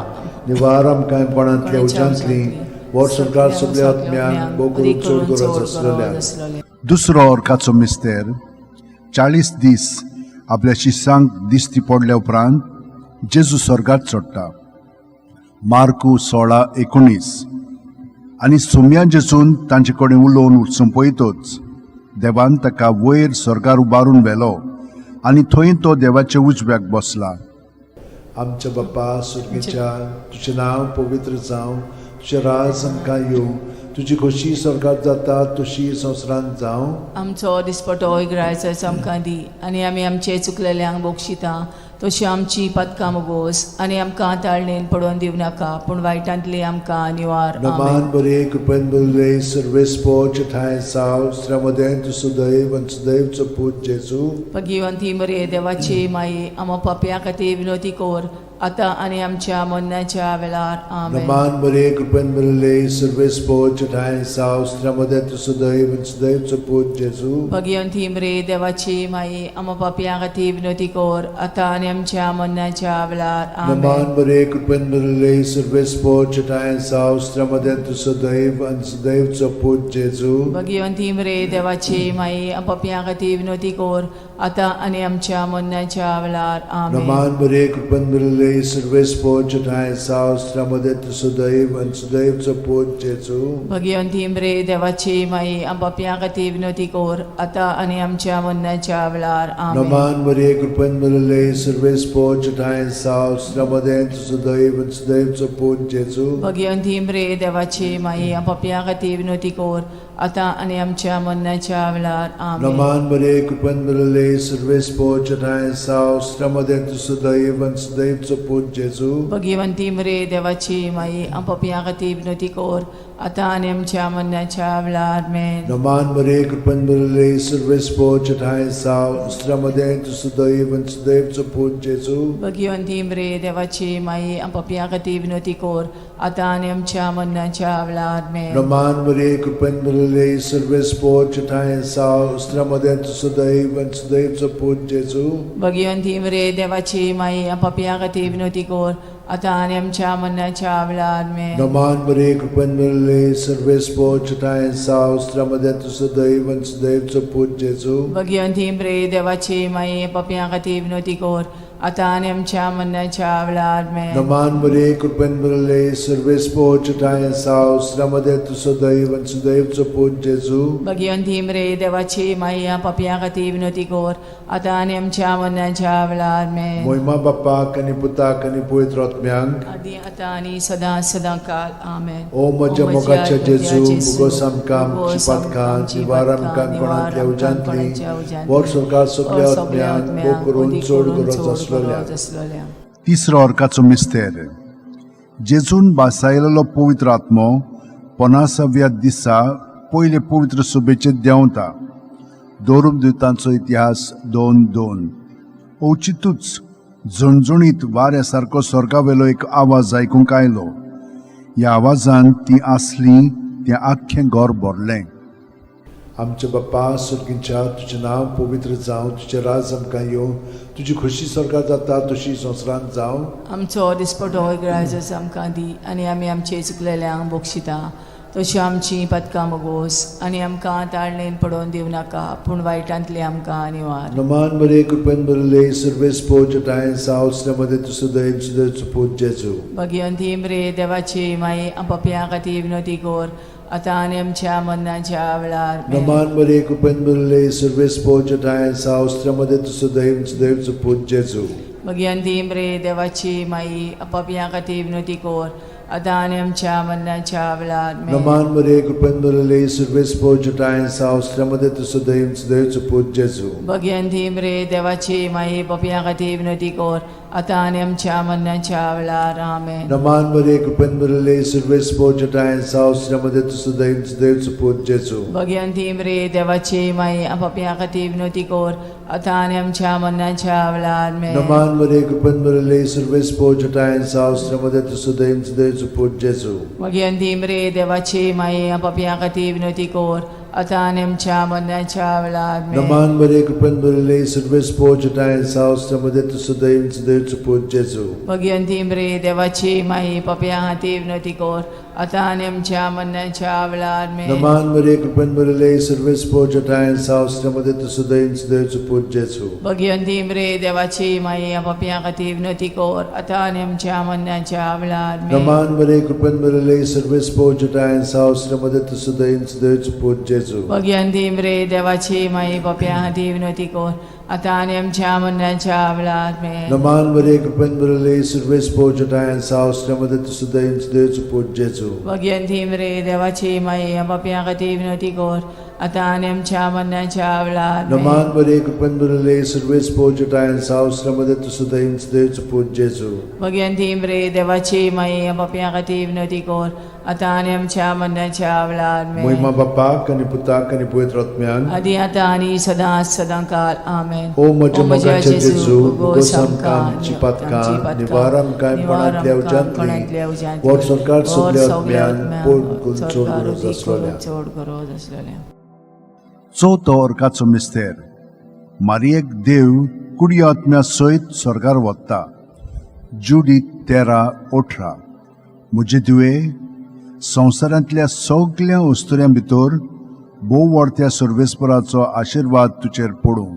निवार आमकां कोणांतल्या उज्यांतली, वर्स संवसार सगल्या आत्म्यांक, भोव करून चड गरज आसलेल्या. दुसरो ऑर्काचो मिस्तेर, 40 दीस आपल्या शिसांक दिश्टी पडल्या उपरांत जेजू स्वर्गात चडटा. मार्कू 16:19. आनी सोम्या जेजून तांचे कडेन उलोवन सोंपयतच देवान ताका वयर स्वर्गार उबारून व्हेलो आनी थंय तो देवाच्या उजव्याक बसला. आमच्या बाप्पा सुर्गेच्या, तुजें नांव पवित्र जावं, तुजें राज आमकां येवं, तुजी खोशी स्वर्गात जाता तशी संवसारांत जावं. आमचो दिसपटो इगरायचो आमकां दी आनी आमी आमचे चुकलेल्यांक बक्षिता तशी आमची पदकां मोगोस आनी आमकां ताळणेन पडोवन दिवं नाका पूण वायटांतली आमकां निवार. आमेन. नमान बरे कृपेन बरले सर्वेस्पोच ठांय साव स्त्र्यामदें तूं सुदैव आनी सुदैवचो पूत जेजू. भगिवंती मरे देवाची माई, आमा पापया खातीर विनवती कर आतां आनी आमच्या मरणाच्या वेळार. आमेन. नमान बरे कृपेन बरले सर्वेस्पोच ठांय साव स्त्र्यामदें तूं सुदैव आनी सुदैवचो पूत जेजू. भगिवंती मरे देवाची माई, आमा पापया खातीर विनवती कर आतां आनी आमच्या मरणाच्या वेळार. आमेन. नमान बरे कृपेन बरले सर्वेस्पोच ठांय साव स्त्र्यामदें तूं सुदैव आनी सुदैवचो पूत जेजू. भगिवंती मरे देवाची माई, पापया खातीर विनवती कर आतां आनी आमच्या मरणाच्या वेळार. आमेन. नमान बरे कृपेन बरले सर्वेस्पोच ठांय साव स्त्र्यामदें तूं सुदैव आनी सुदैवचो पूत जेजू. भगिवंती मरे देवाची माई, पापया खातीर विनवती कर आतां आनी आमच्या मरणाच्या वेळार. आमेन. नमान मरिये कृपेन भरिल्ले सर्वेस्पोच ठांय साव स्त्र्यामदें तूं सुदैव आनी सुदैवचो पूत जेजू. भगिवंती मरे देवाची माई, पापया खातीर विनवती कर आतां आनी आमच्या मरणाच्या वेळार. आमेन. नमान मरिये कृपेन भरिल्ले सर्वेस्पोच ठांय साव स्त्र्यामदें तूं सुदैव आनी सुदैवचो पूत जेजू. भगिवंती मरे देवाची माई, पापया खातीर विनवती कर आतां आनी आमच्या मरणाच्या वेळार. आमेन. नमान मरिये कृपेन भरिल्ले सर्वेस्पोच ठांय साव स्त्र्यामदें तूं सुदैव आनी सुदैवचो पूत जेजू. भगिवंती मरे देवाची माई, पापया खातीर विनवती कर आतां आनी आमच्या मरणाच्या वेळार. आमेन. नमान मरिये कृपेन भरिल्ले सर्वेस्पोच ठांय साव स्त्र्यामदें तूं सुदैव आनी सुदैवचो पूत जेजू. भगिवंती मरे देवाची माई, पापया खातीर विनवती कर आतां आनी आमच्या मरणाच्या वेळार. आमेन. नमान मरिये कृपेन भरिल्ले सर्वेस्पोच ठांय साव स्त्र्यामदें तूं सुदैव आनी सुदैवचो पूत जेजू. भगिवंती मरे देवाची माई, पापया खातीर विनवती कर आतां आनी आमच्या मरणाच्या वेळार. आमेन. नमान मरिये कृपेन भरिल्ले सर्वेस्पोच ठांय साव स्त्र्यामदें तूं सुदैव आनी सुदैवचो पूत जेजू. भगिवंती मरे देवाची माई, पापया खातीर विनवती कर आतां आनी आमच्या मरणाच्या वेळार. आमेन. मोहिमा बाप्पाक आनी पुताक आनी पवित्र आत्म्यांक, आदी आतां आनी सदां सदां काल. आमेन. ओ म्हज्या मोगाच्या जेजू, मुगोस आमकां आमची पातकां निवार आमकां कोणांतल्या उज्यांतली वर सरकार सगल्या आत्म्यांक भोग करून चड गरज आसलेल्या. आसलोल्या. तिसरो अर्काचो मिस्तेर. जेजून बासायलेलो पवित्र आत्मो पन्नासाव्या दिसा पयले पवित्र सभेचेर देंवता. दोरुमदुतांचो इतिहास 2:2. अवचितूच झणझणीत वाऱ्या सारको स्वर्गावेलो एक आवाज आयकूंक आयलो. ह्या आवाजान ती आसली तें आख्खें घर भरलें. आमच्या बाप्पा सुर्गींच्या, तुजें नांव पवित्र जावं, तुजें राज आमकां येवं, तुजी खोशी स्वर्गात जाता तशी संवसारांत जावं. आमचो दिसपटो इगराजच आमकां दी आनी आमी आमचे चुकलेल्यांक बक्षिता तशी आमची पदकां मोगोस आनी आमकां ताळणेन पडोवन दिवं नाका पूण वायटांतली आमकां निवार. नमान मरिये कृपेन भरिल्ले सर्वेस्पोच ठांय साव स्त्र्यामदें तूं सुदैव सुदैवचो पूत जेजू. भगिवंती मरे देवाची माई, पापया खातीर विनवती कर आतां आनी आमच्या मरणाच्या वेळार. आमेन. नमान मरिये कृपेन भरिल्ले सर्वेस्पोच ठांय साव स्त्र्यामदें तूं सुदैव सुदैवचो पूत जेजू. भगिवंती मरे देवाची माई, पापया खातीर विनवती कर आतां आनी आमच्या मरणाच्या वेळार. आमेन. नमान मरिये कृपेन भरिल्ले सर्वेस्पोच ठांय साव स्त्र्यामदें तूं सुदैव सुदैवचो पूत जेजू. भगिवंती मरे देवाची माई, पापया खातीर विनवती कर आतां आनी आमच्या मरणाच्या वेळार. आमेन. नमान मरिये कृपेन भरिल्ले सर्वेस्पोच ठांय साव स्त्र्यामदें तूं सुदैव सुदैवचो पूत जेजू. भगिवंती मरे देवाची माई, पापया खातीर विनवती कर आतां आनी आमच्या मरणाच्या वेळार. आमेन. नमान मरिये कृपेन भरिल्ले सर्वेस्पोच ठांय साव स्त्र्यामदें तूं सुदैव सुदैवचो पूत जेजू. भगिवंती मरे देवाची माई, पापया खातीर विनवती कर आतां आनी आमच्या मरणाच्या वेळार आमेन. नमान मरे कृपेन भरिल्ले सर्वेस्पोर जटाय सावस मध्ये तूं सदैव सदैवचो पूत जेजू. भगिवंती मरे देवाची माई पापया खातीर विनवती कर आतां आनी आमच्या मरणाच्या वेळार आमेन. नमान मरे कृपेन भरिल्ले सर्वेस्पोर जटाय सावस मध्ये तूं सदैव सदैवचो पूत जेजू. भगिवंती मरे देवाची माई पापया खातीर विनवती कर आतां आनी आमच्या मरणाच्या वेळार आमेन. नमान मरे कृपेन भरिल्ले सर्वेस्पोर जटाय सावस मध्ये तूं सदैव सदैवचो पूत जेजू. भगिवंती मरे देवाची माई पापया खातीर विनवती कर आतां आनी आमच्या मरणाच्या वेळार आमेन. नमान मरे कृपेन भरिल्ले सर्वेस्पोर जटाय सावस मध्ये तूं सदैव सदैवचो पूत जेजू. भगिवंती मरे देवाची माई पापया खातीर विनवती कर आतां आनी आमच्या मरणाच्या वेळार आमेन. नमान मरे कृपेन भरिल्ले सर्वेस्पोर जटाय सावस मध्ये तूं सदैव सदैवचो पूत जेजू. भगिवंती मरे देवाची माई पापया खातीर विनवती कर आतां आनी आमच्या मरणाच्या वेळार आमेन. मोहिमा बापाक आनी पुताक आनी पवित्र आत्म्याक आदी आतां आनी सदां सदां काल आमेन. ओ म्हज्या मोगाच्या जेजू, उगोस आमकां आमची पातकां, निवार आमकां कोणांतल्या उज्यांतली, व्हड सरकार सगल्या आत्म्यान पोट करून चड गरज आसलोल्या. चड गरज आसलेल्या. चवथो अर्काचो मिस्तेर मारियेक देव कुडी आत्म्या सयत स्वर्गार वता. जुडीत 13:18. म्हजे दिवे संवसारांतल्या सगल्या अस्तुऱ्यां भितर भोव व्हडत्या सर्वेस्पराचो आशिर्वाद तुजेर पडूं.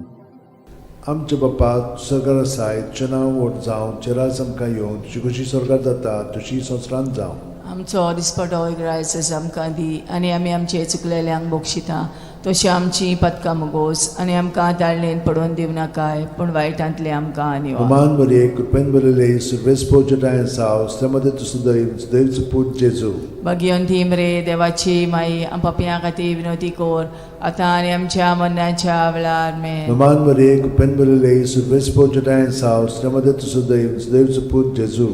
आमच्या बापा सरकार आसाय, तुजें नांव व्हड जावं, तुजें राज आमकां येवं, तुजी कशी सरकार जाता तशी संवसारांत जावं. आमचो दिसपटो ग्रायस आमकां दी आनी आमी आमचे चुकलेल्यांक बक्षिता तशी आमची पदकां मुगोस आनी आमकां ताळणेन पडोवन दिवं नाकाय पूण वायटांतले आमकां निवार. नमान मरे कृपेन भरिल्ले सर्वेस्पोर जटाय सावस मध्ये तूं सदैव सदैवचो पूत जेजू. भगिवंती मरे देवाची माई पापयां खातीर विनवती कर आतां आनी आमच्या मरणाच्या वेळार आमेन. नमान मरे कृपेन भरिल्ले सर्वेस्पोर जटाय सावस मध्ये तूं सदैव सदैवचो पूत जेजू.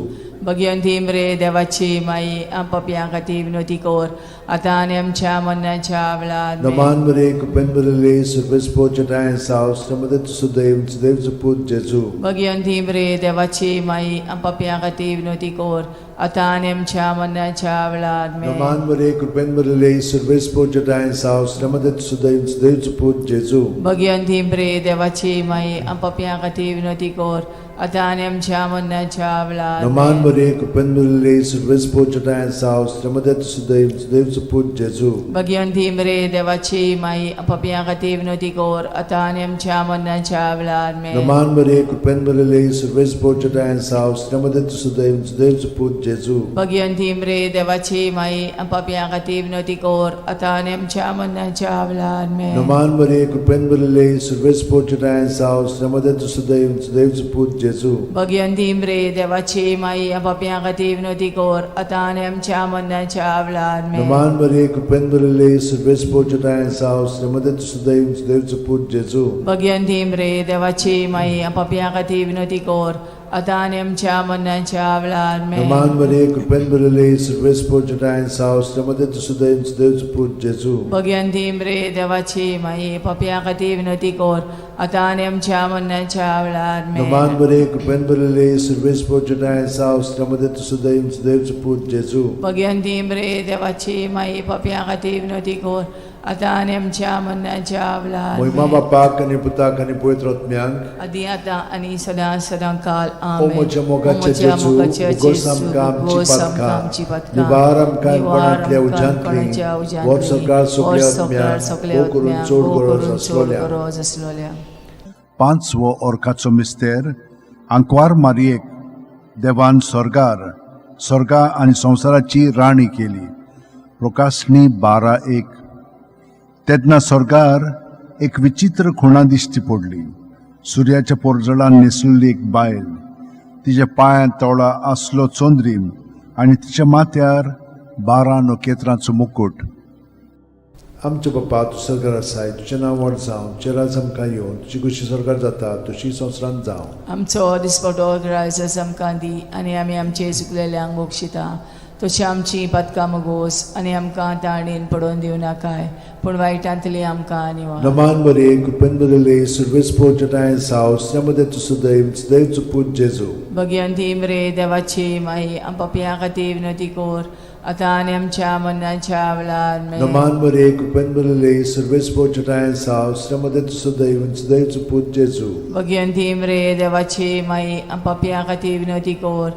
भगिवंती मरे देवाची माई पापयां खातीर विनवती कर आतां आनी आमच्या मरणाच्या वेळार आमेन. नमान मरे कृपेन भरिल्ले सर्वेस्पोर जटाय सावस मध्ये तूं सदैव सदैवचो पूत जेजू. भगिवंती मरे देवाची माई पापयां खातीर विनवती कर आतां आनी आमच्या मरणाच्या वेळार आमेन. नमान मरे कृपेन भरिल्ले सर्वेस्पोर जटाय सावस मध्ये तूं सदैव सदैवचो पूत जेजू. भगिवंती मरे देवाची माई पापयां खातीर विनवती कर आतां आनी आमच्या मरणाच्या वेळार नमान आमेन. मरे कृपेन भरिल्ले सर्वेस्पोर जटाय सावस मध्ये तूं सदैव सदैवचो पूत जेजू. भगिवंती मरे देवाची माई पापयां खातीर विनवती कर आतां आनी आमच्या मरणाच्या वेळार आमेन. नमान मरे कृपेन भरिल्ले सर्वेस्पोर जटाय सावस मध्ये तूं सदैव सदैवचो पूत जेजू. भगिवंती मरे देवाची माई पापयां खातीर विनवती कर आतां आनी आमच्या मरणाच्या वेळार आमेन. नमान मरे कृपेन भरिल्ले सर्वेस्पोर जटाय सावस मध्ये तूं सदैव सदैवचो पूत जेजू. भगिवंती मरे देवाची माई पापयां खातीर विनवती कर आतां आनी आमच्या मरणाच्या वेळार आमेन. नमान मरे कृपेन भरिल्ले सर्वेस्पोर जटाय सावस मध्ये तूं सदैव सदैवचो पूत जेजू. भगिवंती मरे देवाची माई पापयां खातीर विनवती कर आतां आनी आमच्या मरणाच्या वेळार आमेन. नमान मरे कृपेन भरिल्ले सर्वेस्पोर जटाय सावस मध्ये तूं सदैव सदैवचो पूत जेजू. भगिवंती मरे देवाची माई पापयां खातीर विनवती कर आतां आनी आमच्या मरणाच्या वेळार आमेन. नमान मरे कृपेन भरिल्ले सर्वेस्पोर जटाय सावस मध्ये तूं सदैव सदैवचो पूत जेजू. भगिवंती मरे देवाची माई पापयां खातीर विनवती कर आतां आनी आमच्या मरणाच्या वेळार मोहिमा आमेन. बापाक आनी पुताक आनी पवित्र आत्म्याक आदी आतां आनी सदां सदां काल ओ आमेन. म्हज्या मोगाच्या ओ म्हज्या जेजू, मोगाच्या उगोस जेजू, आमकां आमची उगोस आमकां पातकां, आमची पातकां, निवार आमकां निवार कोणांतल्या आमकां उज्यांतली, कोणाच्या उज्यांतली, व्हड सरकार सगल्या व्हड सरकार आत्म्यांक, सगल्या भोव करून आत्म्यांक, चड भोव गरज करून चड आसलोल्या. गरज आसलोल्या. पांचवो अर्काचो मिस्तेर आंकवार मारियेक देवान स्वर्गार स्वर्गा आनी संवसाराची राणी केली. प्रकाशणी 12:1. तेन्ना स्वर्गार एक विचित्र खुणा दिश्टी पडली. सुर्याच्या पोरजळान न्हेसलेली एक बायल, तिच्या पांयांत तोळा आसलो चंद्रीम आनी तिच्या माथ्यार 12 नखेत्रांचो मुकूट. आमच्या बापा तूं सरकार आसाय, तुजें नांव व्हड जावं, तुजें राज आमकां येवं, तुजी खुशी सरकार जाता तशी संवसारांत जावं. आमचो दिसपटो ग्रायस आमकां दी आनी आमी आमचे चुकलेल्यांक बक्षिता तशी आमची पातकां मुगोस आनी आमकां ताणेन पडोवन दिवं नाकाय पूण वायटांतली आमकां निवार. नमान बरे कृपेन बरले सर्वेस्पोर जटाय साव श्रमदे तू सदैव सदैव पूत जेजू. भगवंती मरे देवाची माई आम पापयां खातीर विनवती कर आतां आनी आमच्या मरणाच्या वेळार आमेन. नमान बरे कृपेन बरले सर्वेस्पोर जटाय साव श्रमदे तू सदैव सदैव पूत जेजू. भगवंती मरे देवाची माई आम पापयां खातीर विनवती कर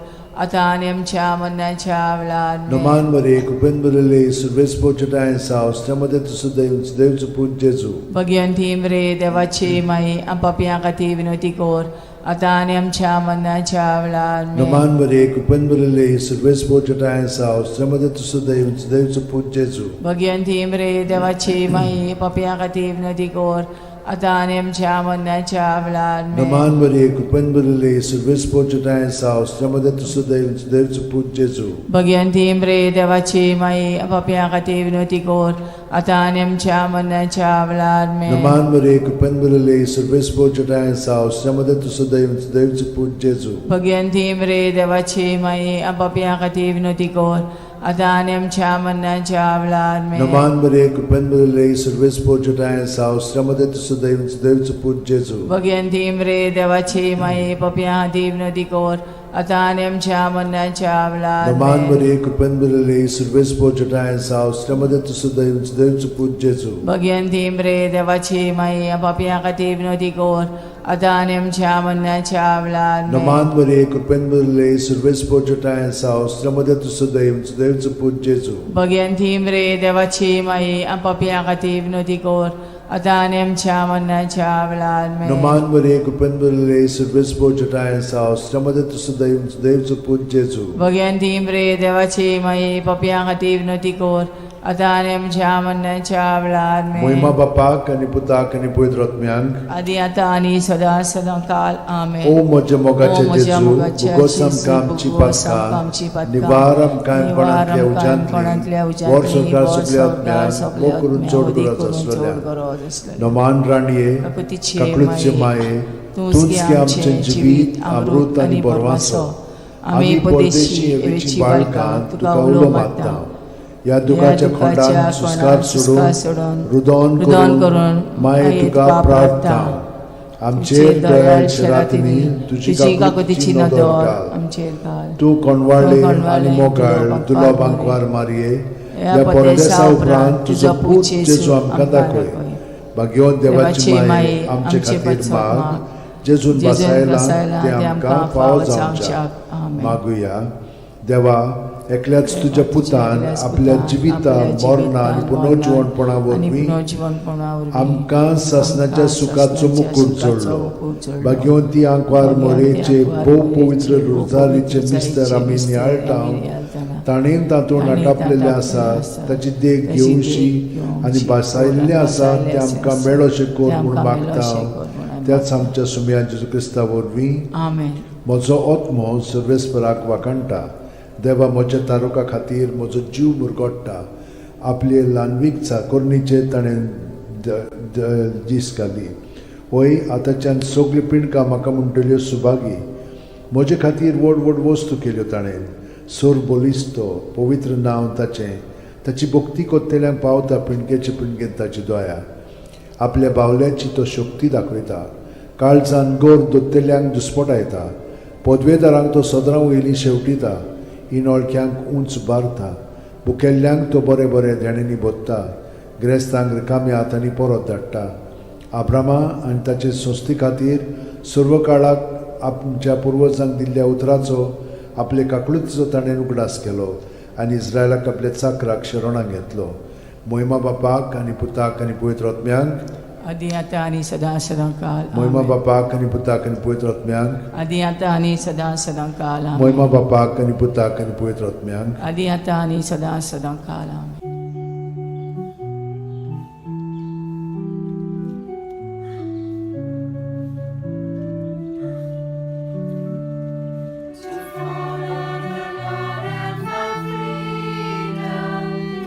आतां आनी आमच्या मरणाच्या वेळार आमेन. नमान बरे कृपेन बरले सर्वेस्पोर जटाय साव श्रमदे तू सदैव सदैव पूत जेजू. भगवंती मरे देवाची माई आम पापयां खातीर विनवती कर आतां आनी आमच्या मरणाच्या वेळार आमेन. नमान बरे कृपेन बरले सर्वेस्पोर जटाय साव श्रमदे तू सदैव सदैव पूत जेजू. भगवंती मरे देवाची माई पापयां खातीर विनवती कर आतां आनी आमच्या मरणाच्या वेळार आमेन. नमान बरे कृपेन बरले सर्वेस्पोर जटाय साव श्रमदे तू सदैव सदैव पूत जेजू. भगवंती मरे देवाची माई पापयां खातीर विनवती कर आतां आनी आमच्या मरणाच्या वेळार आमेन. नमान बरे कृपेन बरले सर्वेस्पोर जटाय साव श्रमदे तू सदैव सदैव पूत जेजू. भगवंती मरे देवाची माई पापयां खातीर विनवती कर आतां आनी आमच्या मरणाच्या वेळार आमेन. नमान बरे कृपेन बरले सर्वेस्पोर जटाय साव श्रमदे तू सदैव सदैव पूत जेजू. भगवंती मरे देवाची माई पापयां खातीर विनवती कर आतां आनी आमच्या मरणाच्या वेळार नमान आमेन. बरे कृपेन बरले सर्वेस्पोर जटाय साव श्रमदे तू सदैव सदैव पूत जेजू. भगवंती मरे देवाची माई पापयां खातीर विनवती कर आतां आनी आमच्या मरणाच्या वेळार आमेन. नमान बरे कृपेन बरले सर्वेस्पोर जटाय साव श्रमदे तू सदैव सदैव पूत जेजू. भगवंती मरे देवाची माई पापयां खातीर विनवती कर आतां आनी आमच्या मरणाच्या वेळार आमेन. नमान बरे कृपेन बरले सर्वेस्पोर जटाय साव श्रमदे तू सदैव सदैव पूत जेजू. भगवंती मरे देवाची माई पापयां खातीर विनवती कर आतां आनी आमच्या मरणाच्या वेळार आमेन. मोहिमा बापाक आनी पुताक आनी पवित्र आत्म्यांक आदी आतां आनी सदां सदां काल आमेन. ओ म्हज्या मोगाचे ओ म्हज्या जेजू मोगाच्या भोगोस जेजू, आमकां आमची भोगोस आमकां आमची पातकां पातकां, निवार आमकां कोणांतल्या कोणांतल्या उज्यांतली उज्यांतली, वर संवसार वर सगल्या संवसार आत्म्यांक सगल्या वो करून आत्म्यांक, चड वदी गरज करून चड आसलेल्या गरज आसलेल्या. नमान राणये काकुतीचे काकळूतचे माये तूंच तूंच गे आमचें जिवीत अमृत आनी बरवासो. आमी परदेशी एवेची बाळकां तुका उलो मारता. ह्या दुखाच्या खोंडान सुस्कार सोडून रुदोन रुदन करून करून माये तुका प्रार्थना आमचेर दयाळ शरातींनी तुजी तुजी काकुतीची काकुतीची नदर नदर घाल. आमचेर घाल. तूं कोणवाळे तूं आनी कोणवाळे, मोगाळ तुजो तुलो बांकवार बांकवार मारये ह्या ह्या परदेसा परदेसा उपरांत तुजो पूत जेजू आमकां आमकां दाखय. दाखय. भाग्यवंत देवाची देवाची माये माये आमचे आमचे खातीर पासत माग माग. जेजून जेजून बसायला बसायला ते आमकां फावो जावच्याक. जावच्याक. आमेन. मागुया. देवा एकल्याच तुज्या पुतान एकल्याच आपल्या पुतान, जिविता आपल्या मरणा आनी जिवितान, पुनर्जिवणपणा मरणान आनी वरवीं पुनर्जिवणपणा वरवीं आमकां सासणाच्या आमकां सुखाचो सासणाच्या मुकूट सुखाचो जोडलो. मुकूट जोडलो. भाग्यवंती आंकवार भाग्यवंती मोरेचे आंकवार भोव मोरेचे पवित्र भोव रोजारीचे पवित्र मिस्तर आमी रोजारीचे नियाळटा मिस्तर आमी नियाळटाना. ताणें तातूंत ताणें आटापलेलें तातूंत आसा आसा. ताची देख ताची देख घेवशी घेवची आनी भासायल्लें आसा भासायल्लें तें आमकां आसा. मेळोशें कर तें म्हूण आमकां मागता मेळोशें कर म्हूण आमी त्याच आमच्या सुमया जेजू क्रिस्ता वरवीं. आमेन. म्हजो आत्मो सर्वेस्पराक वाखाणटा. देवा म्हज्या तारुका खातीर म्हजो जीव मुरगोडटा. आपले ल्हानवीक चाकोरणीचेर ताणें दीस घाली. वय आतांच्यान सगळीं पिंडकां म्हाका म्हणटल्यो सुभागी. म्हजे खातीर व्हड व्हड वस्तू केल्यो ताणें. सोर बलिस्तो पवित्र नांव ताचें. ताची भक्ती कोत्तेल्यांक पावता पिंडकेचे पिंडकेन ताची दया. आपल्या बावल्याची तो शक्ती दाखयता. काळजान गोर दोत्तेल्यांक दुस्पटायता. पदवेदारांक तो सदरां वयली शेवटिता. इनोळख्यांक उंच बारता. बुकेल्ल्यांक तो बरें बरें देण्यांनी भोत्ता. गिरेस्तांक रिकाम्या हातांनी परत धाडटा. आब्रामा आनी ताचे संस्थे खातीर सर्व काळाक आमच्या पुर्वजांक दिल्ल्या उतराचो आपले काकळुतीचो ताणें उगडास केलो आनी इस्रायलाक आपल्या चाकराक शरणाक घेतलो. मोहिमा बापाक आनी पुताक आनी पवित्र आत्म्यांक आदी आतां आनी सदां सदां काल. मोहिमा आमेन. बापाक आनी पुताक आनी पवित्र आत्म्यांक आदी आतां आनी सदां सदां काल. आमेन. मोहिमा बापाक आनी पुताक आनी पवित्र आत्म्यांक आदी आतां आनी सदां सदां काल. आमेन. To follow the Lord and find freedom,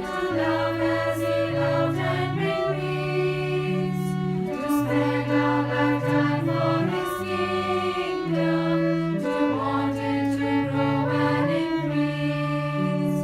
to love as He loved and bring peace, to spend our lifetime for His kingdom, to want it to grow and increase.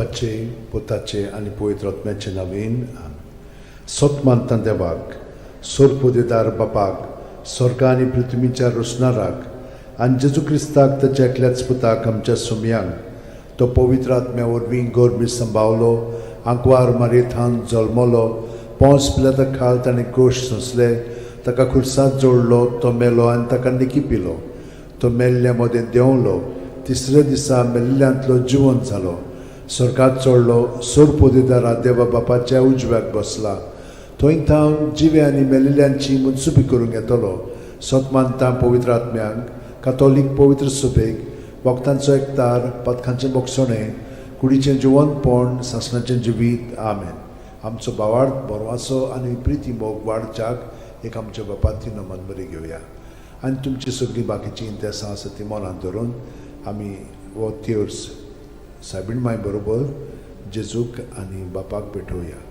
बापाचे, पुताचे आनी पवित्र आत्म्याचे नवीन. सत मानता देवाक, सोरपोदेदार बापाक, स्वर्गा आनी पृथ्वीच्या रोसणाराक, आनी जेजू क्रिस्ताक, ताच्या एकल्याच पुताक, आमच्या सुमयांक, तो पवित्र आत्म्या वरवीं गोरमी संभावलो, आंकवार मारयेथान जल्मलो, पोंस पिलाता खाल ताणें कोश सोंसले, ताका खुर्सात जोडलो, तो मेलो आनी ताका निकी पिलो, तो मेल्ल्या मदें देंवलो, तिसऱ्या दिसा मेल्ल्यांतलो जिवंत जालो, स्वर्गात चडलो, सोरपोदेदारा देवा बापाच्या उजव्याक बसला, थंय थावन जिवे आनी मेल्ल्यांची मुनसुबी करूंक येतलो. सत मानता पवित्र आत्म्यांक, कातोलीक पवित्र सभेक, भक्तांचो एकतार, पथकांचें बोगसणें, कुडीचें जिवंतपण, सासणाचें जिवीत. आमेन. आमचो भावार्थ, बरवासो आनी प्रिती मोग वाडच्याक एक आमच्या बापाती नमन बरी घेवया आनी तुमची सगळीं बाकीचीं इंतेसां आसा ती मनांत धरून आमी हो तेर्स सायबीण माय बरोबर जेजूक आनी बापाक भेटोवया.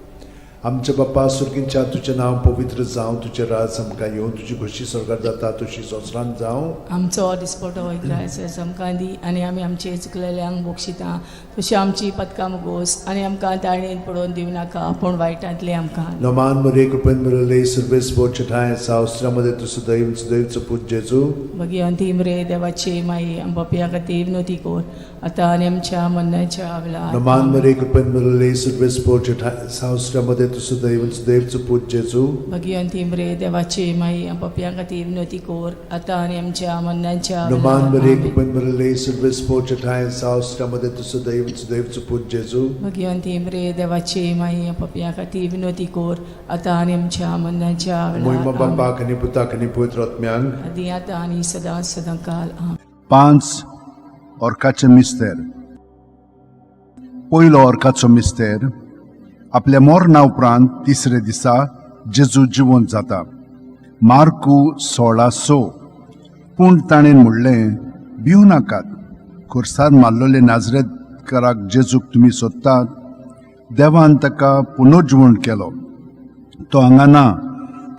आमच्या बापा सुर्गींच्या, तुजें नांव पवित्र जावं, तुजें राज आमकां येवं, तुजी खोशी स्वर्गात जाता तशी संवसारांत जावं. आमचो दिसपटो इग्रायस आमकां दी आनी आमी आमचे चुकलेल्यांक बक्षिता तशी आमची पदकां मुगोस आनी आमकां ताळणेन पडोवन दिवं नाका, पूण वायटांतली आमकां. नमान मरे, कृपेन मिळले, सर्वेस बोचठाय सावस्त्रामध्ये तू सदैव सदैवचो पूत जेजू. भगिवंती मरे देवाची माई, आमच्या खातीर विनवती कर, आतां आनी आमच्या मरणाच्या वेळार. नमान मरे, कृपेन मिळले, सर्वेस बोचठाय सावस्त्रामध्ये तू सदैव सदैवचो पूत जेजू. भगिवंती मरे देवाची माई, आमच्या खातीर विनवती कर, आतां आनी आमच्या मरणाच्या नमान वेळार. मरे, आमेन. कृपेन मिळले, सर्वेस बोचठाय सावस्त्रामध्ये तू सदैव सदैवचो पूत जेजू. भगिवंती मरे देवाची माई, आमच्या खातीर विनवती कर, आतां आनी आमच्या मरणाच्या मोहिमा वेळार. आमेन. बापाक आनी पुताक आनी पवित्र आत्म्यांक. आदी आतां आनी सदां सदां काल. आमेन. पांच ऑर्काचे मिस्तेर. पयलो ऑर्काचो मिस्तेर, आपल्या मरणा उपरांत तिसरे दिसा जेजू जिवंत जाता. मार्कू 16:6. पूण ताणें म्हणलें, भिवू नाकात. खुर्सार मारलेले नाजरेतकाराक जेजूक तुमी सोदतात. देवान ताका पुनर्जिवण केलो. तो हांगा ना.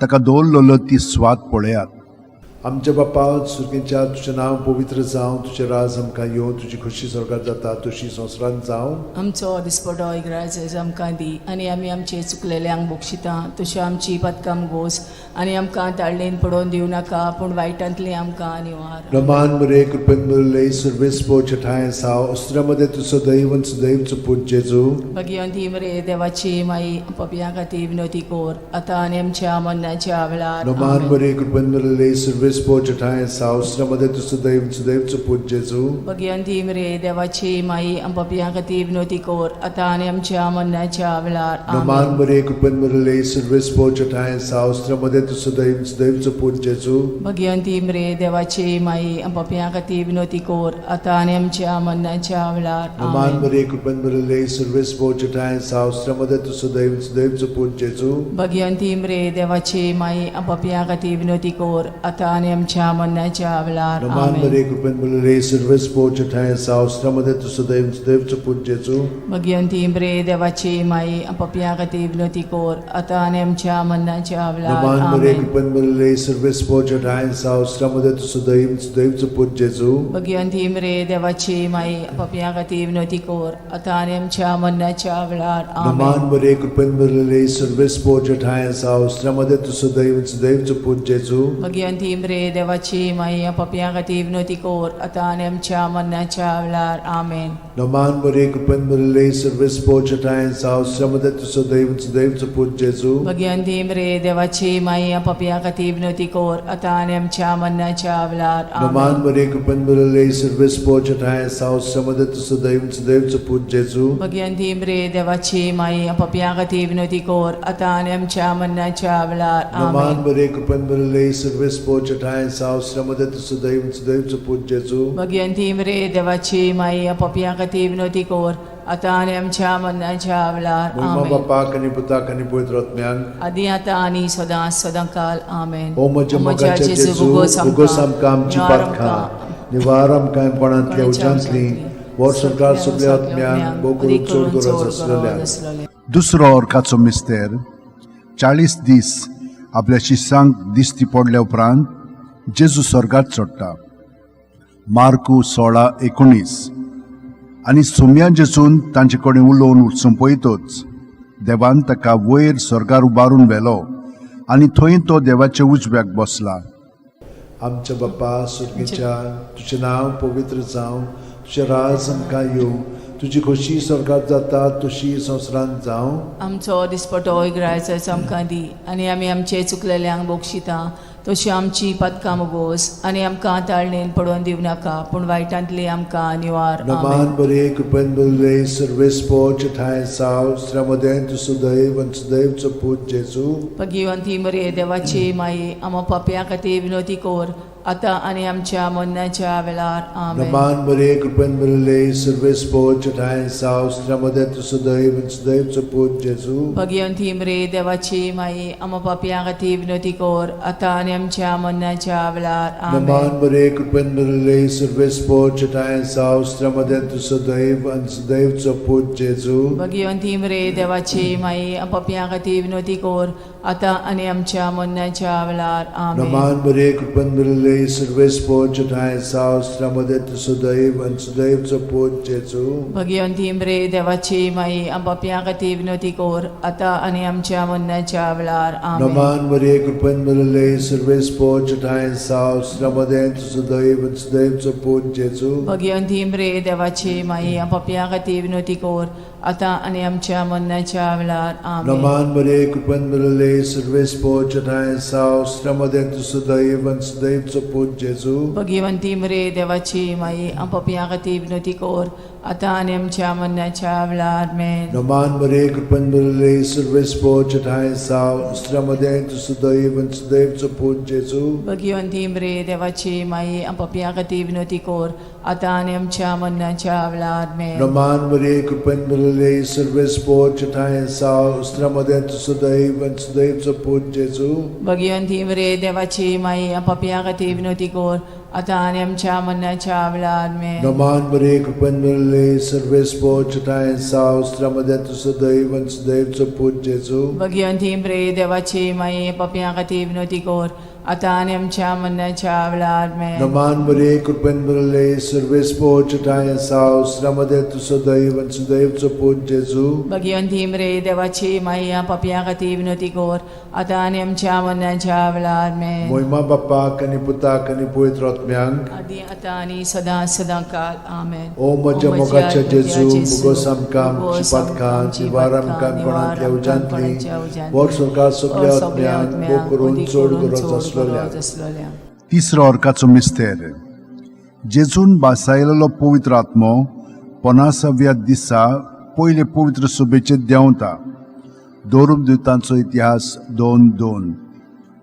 ताका दवरलेलो ती सुवात पळयात. आमच्या बापा सुर्गीच्या, तुजें नांव पवित्र जावं, तुजें राज आमकां येवं, तुजी खोशी स्वर्गात जाता तशी संवसारांत जावं. आमचो दिसपटो इग्राज आमकां दी आनी आमी आमचे चुकलेल्यांक बक्षिता तशी आमची पदकां गोस आनी आमकां ताळणेन पडोवन दिवं नाका, पूण वायटांतली आमकां निवार. नमान मरे, कृपेन मिळले, सर्वेस ठाय साव अस्त्रामध्ये तू सदैव सदैवचो पूत जेजू. भगिवंती मरे देवाची माई, पपया खातीर विनवती कर, आतां आनी आमच्या मरणाच्या वेळार. नमान आमेन. मरे, कृपेन मिळले, सर्वेस ठाय साव अस्त्रामध्ये तू सदैव सदैवचो पूत जेजू. भगिवंती मरे देवाची माई, पपया खातीर विनवती कर, आतां आनी आमच्या मरणाच्या वेळार. नमान आमेन. मरे, कृपेन मिळले, सर्वेस ठाय साव अस्त्रामध्ये तू सदैव सदैवचो पूत जेजू. भगिवंती मरे देवाची माई, पपया खातीर विनवती कर, आतां आनी आमच्या मरणाच्या वेळार. नमान आमेन. मरे, कृपेन मिळले, सर्वेस ठाय साव अस्त्रामध्ये तू सदैव सदैवचो पूत जेजू. भगिवंती मरे देवाची माई, पपया खातीर विनवती कर, आतां आनी आमच्या मरणाच्या वेळार. नमान आमेन. मरे, कृपेन मिळले, सर्वेस ठाय साव अस्त्रामध्ये तू सदैव सदैवचो पूत जेजू. भगिवंती मरे देवाची माई, पपया खातीर विनवती कर, आतां आनी आमच्या मरणाच्या वेळार. नमान मरे, आमेन. कृपेन मिळले, सर्वेस ठाय साव अस्त्रामध्ये तू सदैव सदैवचो पूत जेजू. भगिवंती मरे देवाची माई, पपया खातीर विनवती कर, आतां आनी आमच्या मरणाच्या वेळार. नमान आमेन. मरे, कृपेन मिळले, सर्वेस ठाय साव अस्त्रामध्ये तू सदैव सदैवचो पूत जेजू. भगिवंती मरे देवाची माई, पपया खातीर विनवती कर, आतां आनी आमच्या मरणाच्या वेळार. आमेन. नमान मरे, कृपेन मिळले, सर्वेस ठाय साव अस्त्रामध्ये तू सदैव सदैवचो पूत जेजू. भगिवंती मरे देवाची माई, पपया खातीर विनवती कर, आतां आनी आमच्या मरणाच्या वेळार. नमान आमेन. मरे, कृपेन मिळले, सर्वेस ठाय साव अस्त्रामध्ये तू सदैव सदैवचो पूत जेजू. भगिवंती मरे देवाची माई, पपया खातीर विनवती कर, आतां आनी आमच्या मरणाच्या वेळार. नमान आमेन. मरे, कृपेन मिळले, सर्वेस ठाय साव अस्त्रामध्ये तू सदैव सदैवचो पूत जेजू. भगिवंती मरे देवाची माई, पपया खातीर विनवती कर, आतां आनी आमच्या मरणाच्या वेळार. मोहिमा आमेन. बापाक आनी पुताक आनी पवित्र आत्म्यांक. आदी आतां आनी सदां सदां काल. आमेन. ओ म्हज्या मोगाच्या जेजू, उगोस आमकां आमची पातकां, निवार आमकां कोणांतल्या उज्यांतली, वर सरकार सगल्या आत्म्यांक, भोव करून चड गरज आसलेल्या. दुसरो ऑर्काचो मिस्तेर, 40 दीस आपल्या शिसांक दिश्टी पडल्या उपरांत जेजू स्वर्गात चडटा. मार्कू 16:19. आनी सोम्या जेजून तांचे कडेन उलोवन सोंपयतच देवान ताका वयर स्वर्गार उबारून व्हेलो आनी थंय तो देवाच्या उजव्याक बसला. आमच्या बापा सुर्गीच्या, तुजें नांव पवित्र जावं, तुजें राज आमकां येवं, तुजी खोशी स्वर्गात जाता तशी संवसारांत जावं. आमचो दिसपटो इग्रायचो आमकां दी आनी आमी आमचे चुकलेल्यांक बक्षिता तशी आमची पातकां मोगोस आनी आमकां ताळणेन पडोवन दिवं नाका पूण वायटांतली आमकां निवार. आमेन. नमान बरे कृपेन बरले सर्वेस्पोच ठांय साव श्रमदें तूं सुदैव आनी सुदैवचो पूत जेजू. भगिवंती मरे देवाची माई, आमा पापया खातीर विनोती कोर आतां आनी आमच्या मरणाच्या वेळार. आमेन. नमान बरे कृपेन बरले सर्वेस्पोच ठांय साव श्रमदें तूं सुदैव आनी सुदैवचो पूत जेजू. भगिवंती मरे देवाची माई, आमा पापया खातीर विनोती कोर आतां आनी आमच्या मरणाच्या वेळार. आमेन. नमान बरे कृपेन बरले सर्वेस्पोच ठांय साव श्रमदें तूं सुदैव आनी सुदैवचो पूत जेजू. भगिवंती मरे देवाची माई, पापया खातीर विनोती कोर आतां आनी आमच्या मरणाच्या वेळार. आमेन. नमान बरे कृपेन बरले सर्वेस्पोच ठांय साव श्रमदें तूं सुदैव आनी सुदैवचो पूत जेजू. भगिवंती मरे देवाची माई, पापया खातीर विनोती कोर आतां आनी आमच्या मरणाच्या वेळार. आमेन. नमान मरे कृपेन भरले सर्वेस्पोच ठांय साव श्रमदें तूं सुदैव आनी सुदैवचो पूत जेजू. भगिवंती मरे देवाची माई, पापया खातीर विनोती कोर आतां आनी आमच्या मरणाच्या वेळार. आमेन. नमान मरे कृपेन भरले सर्वेस्पोच ठांय साव श्रमदें तूं सुदैव आनी सुदैवचो पूत जेजू. भगिवंती मरे देवाची माई, पापया खातीर विनोती कोर आतां आनी आमच्या मरणाच्या वेळार. आमेन. नमान मरे कृपेन भरले सर्वेस्पोच ठांय साव श्रमदें तूं सुदैव आनी सुदैवचो पूत जेजू. भगिवंती मरे देवाची माई, पापया खातीर विनोती कोर आतां आनी आमच्या मरणाच्या वेळार. आमेन. नमान मरे कृपेन भरले सर्वेस्पोच ठांय साव श्रमदें तूं सुदैव आनी सुदैवचो पूत जेजू. भगिवंती मरे देवाची माई, पापया खातीर विनोती कोर आतां आनी आमच्या मरणाच्या वेळार. आमेन. नमान मरे कृपेन भरले सर्वेस्पोच ठांय साव श्रमदें तूं सुदैव आनी सुदैवचो पूत जेजू. भगिवंती मरे देवाची माई, पापया खातीर विनोती कोर आतां आनी आमच्या मरणाच्या वेळार. आमेन. नमान मरे कृपेन भरले सर्वेस्पोच ठांय साव श्रमदें तूं सुदैव आनी सुदैवचो पूत जेजू. भगिवंती मरे देवाची माई, पापया खातीर विनोती कोर आतां आनी आमच्या मरणाच्या वेळार. आमेन. मोहिमा बाप्पाक आनी पुताक आनी पवित्र आत्म्यांक, आदी आतां आनी सदां सदां काल. आमेन. ओ म्हज्या मोगाच्या जेजू, मुगोस आमकां आमची पातकां निवार आमकां कोणांतल्या उज्यांतली, वर स्वर्गा सगल्या आत्म्यांक मोग करून चड गरज आसलोल्या. आसलोल्या. तिसरो अर्काचो मिस्तेर. जेजून बासायलेलो पवित्र आत्मो पनासाव्या दिसा पयले पवित्र सभेचेर देंवता. दोरुमदुतांचो इतिहास 2:2.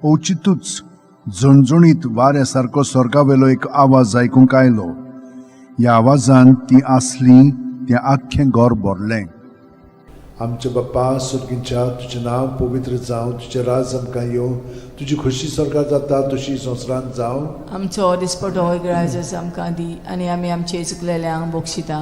अवचितूच झणझणीत वाऱ्या सारको स्वर्गावेलो एक आवाज आयकूंक आयलो. ह्या आवाजान ती आसली तें आख्खें घर भरलें. आमच्या बाप्पा स्वर्गीच्या, तुजें नांव पवित्र जावं, तुजें राज आमकां येवं, तुजी खोशी स्वर्गात जाता तशी संवसारांत जावं. आमचो दिसपटो इग्रायजस आमकां दी आनी आमी आमचे चुकलेल्यांक बक्षिता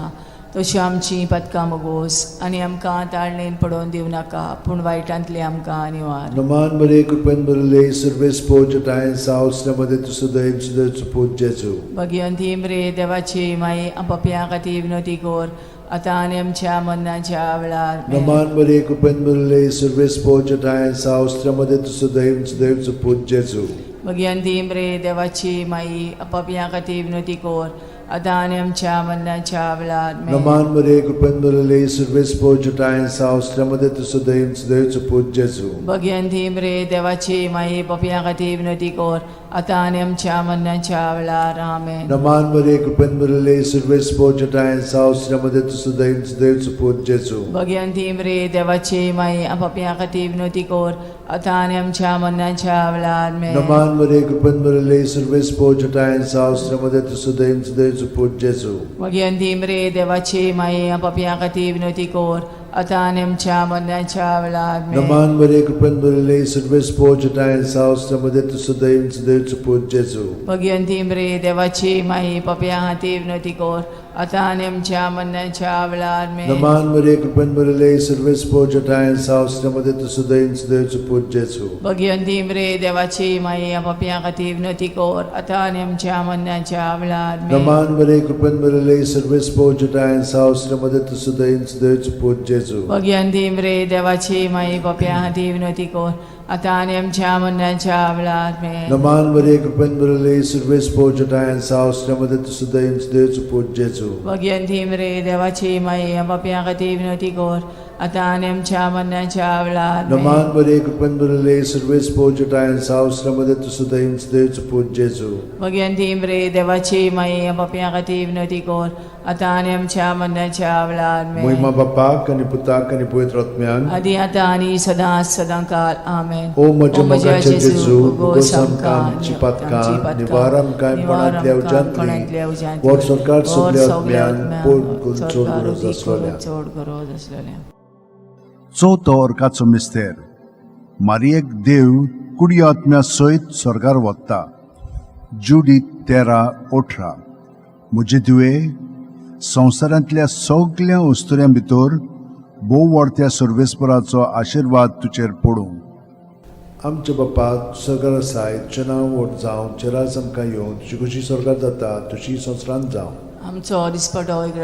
तशी आमची पातकां मोगोस आनी आमकां ताळणेन पडोवन दिवं नाका पूण वायटांतली आमकां निवार. नमान मरे कृपेन भरले सर्वेस्पोच ठांय साव श्रमदें तूं सुदैव सुदैवचो पूत जेजू. भगिवंती मरे देवाची माई, पापया खातीर विनोती कोर आतां आनी आमच्या मरणाच्या वेळार. आमेन. नमान मरे कृपेन भरले सर्वेस्पोच ठांय साव श्रमदें तूं सुदैव सुदैवचो पूत जेजू. भगिवंती मरे देवाची माई, पापया खातीर विनोती कोर आतां आनी आमच्या मरणाच्या वेळार. आमेन. नमान मरे कृपेन भरले सर्वेस्पोच ठांय साव श्रमदें तूं सुदैव सुदैवचो पूत जेजू. भगिवंती मरे देवाची माई, पापया खातीर विनोती कोर आतां आनी आमच्या मरणाच्या वेळार. आमेन. नमान मरे कृपेन भरले सर्वेस्पोच ठांय साव श्रमदें तूं सुदैव सुदैवचो पूत जेजू. भगिवंती मरे देवाची माई, पापया खातीर विनोती कोर आतां आनी आमच्या मरणाच्या वेळार. आमेन. नमान मरे कृपेन भरले सर्वेस्पोच ठांय साव श्रमदें तूं सुदैव सुदैवचो पूत जेजू. भगिवंती मरे देवाची माई, पापया खातीर विनोती कोर आतां आनी आमच्या मरणाच्या वेळार. आमेन. नमान मरे कृपेन भरले सर्वेस्पोच ठांय साव श्रमदें तूं सुदैव सुदैवचो पूत जेजू. भगिवंती मरे देवाची माई, पापया खातीर विनोती कोर आतां आनी आमच्या मरणाच्या वेळार आमेन. नमान मरिये, कृपेन भरिल्ले, सर्वेस्पर जठाय सावसऱ्यामध्ये तूं सुदैन सुदैवचो पूत जेजू. भगिवंती मरे देवाची माई, पापयां खातीर विनवती कर, आतां आनी आमच्या मरणाच्या वेळार आमेन. नमान मरिये, कृपेन भरिल्ले, सर्वेस्पर जठाय सावसऱ्यामध्ये तूं सुदैन सुदैवचो पूत जेजू. भगिवंती मरे देवाची माई, पापयां खातीर विनवती कर, आतां आनी आमच्या मरणाच्या वेळार आमेन. नमान मरिये, कृपेन भरिल्ले, सर्वेस्पर जठाय सावसऱ्यामध्ये तूं सुदैन सुदैवचो पूत जेजू. भगिवंती मरे देवाची माई, पापयां खातीर विनवती कर, आतां आनी आमच्या मरणाच्या वेळार आमेन. नमान मरिये, कृपेन भरिल्ले, सर्वेस्पर जठाय सावसऱ्यामध्ये तूं सुदैन सुदैवचो पूत जेजू. भगिवंती मरे देवाची माई, पापयां खातीर विनवती कर, आतां आनी आमच्या मरणाच्या वेळार आमेन. महिमा बापाक आनी पुताक आनी पवित्र आत्म्याक. आदी आतां आनी सदां सदां काल आमेन. ओ म्हज्या मोगाच्या जेजू, उगोस आमकां आमची पातकां, निवार आमकां कोणांतल्या उज्यांतली, व्हड सरकार सगल्या आत्म्यान पोट करून चड गरज आसलेल्या. चड गरज आसलेल्या. चवथो अर्काचो मिस्तेर. मारियेक देव कुडी आत्म्या सयत स्वर्गार वता. जुडी 13:18. म्हजे धुवे, संवसारांतल्या सगल्या अस्तुऱ्यां भितर भोव व्हडत्या सर्वेस्पराचो आशिर्वाद तुजेर पडूं. आमच्या बापा सरकार आसाय, तुजें नांव व्हड जावं, तुजें राज आमकां येवं, तुजी खुशी स्वर्गार जाता तशी संवसारांत जावं. आमचो दिसपटो एक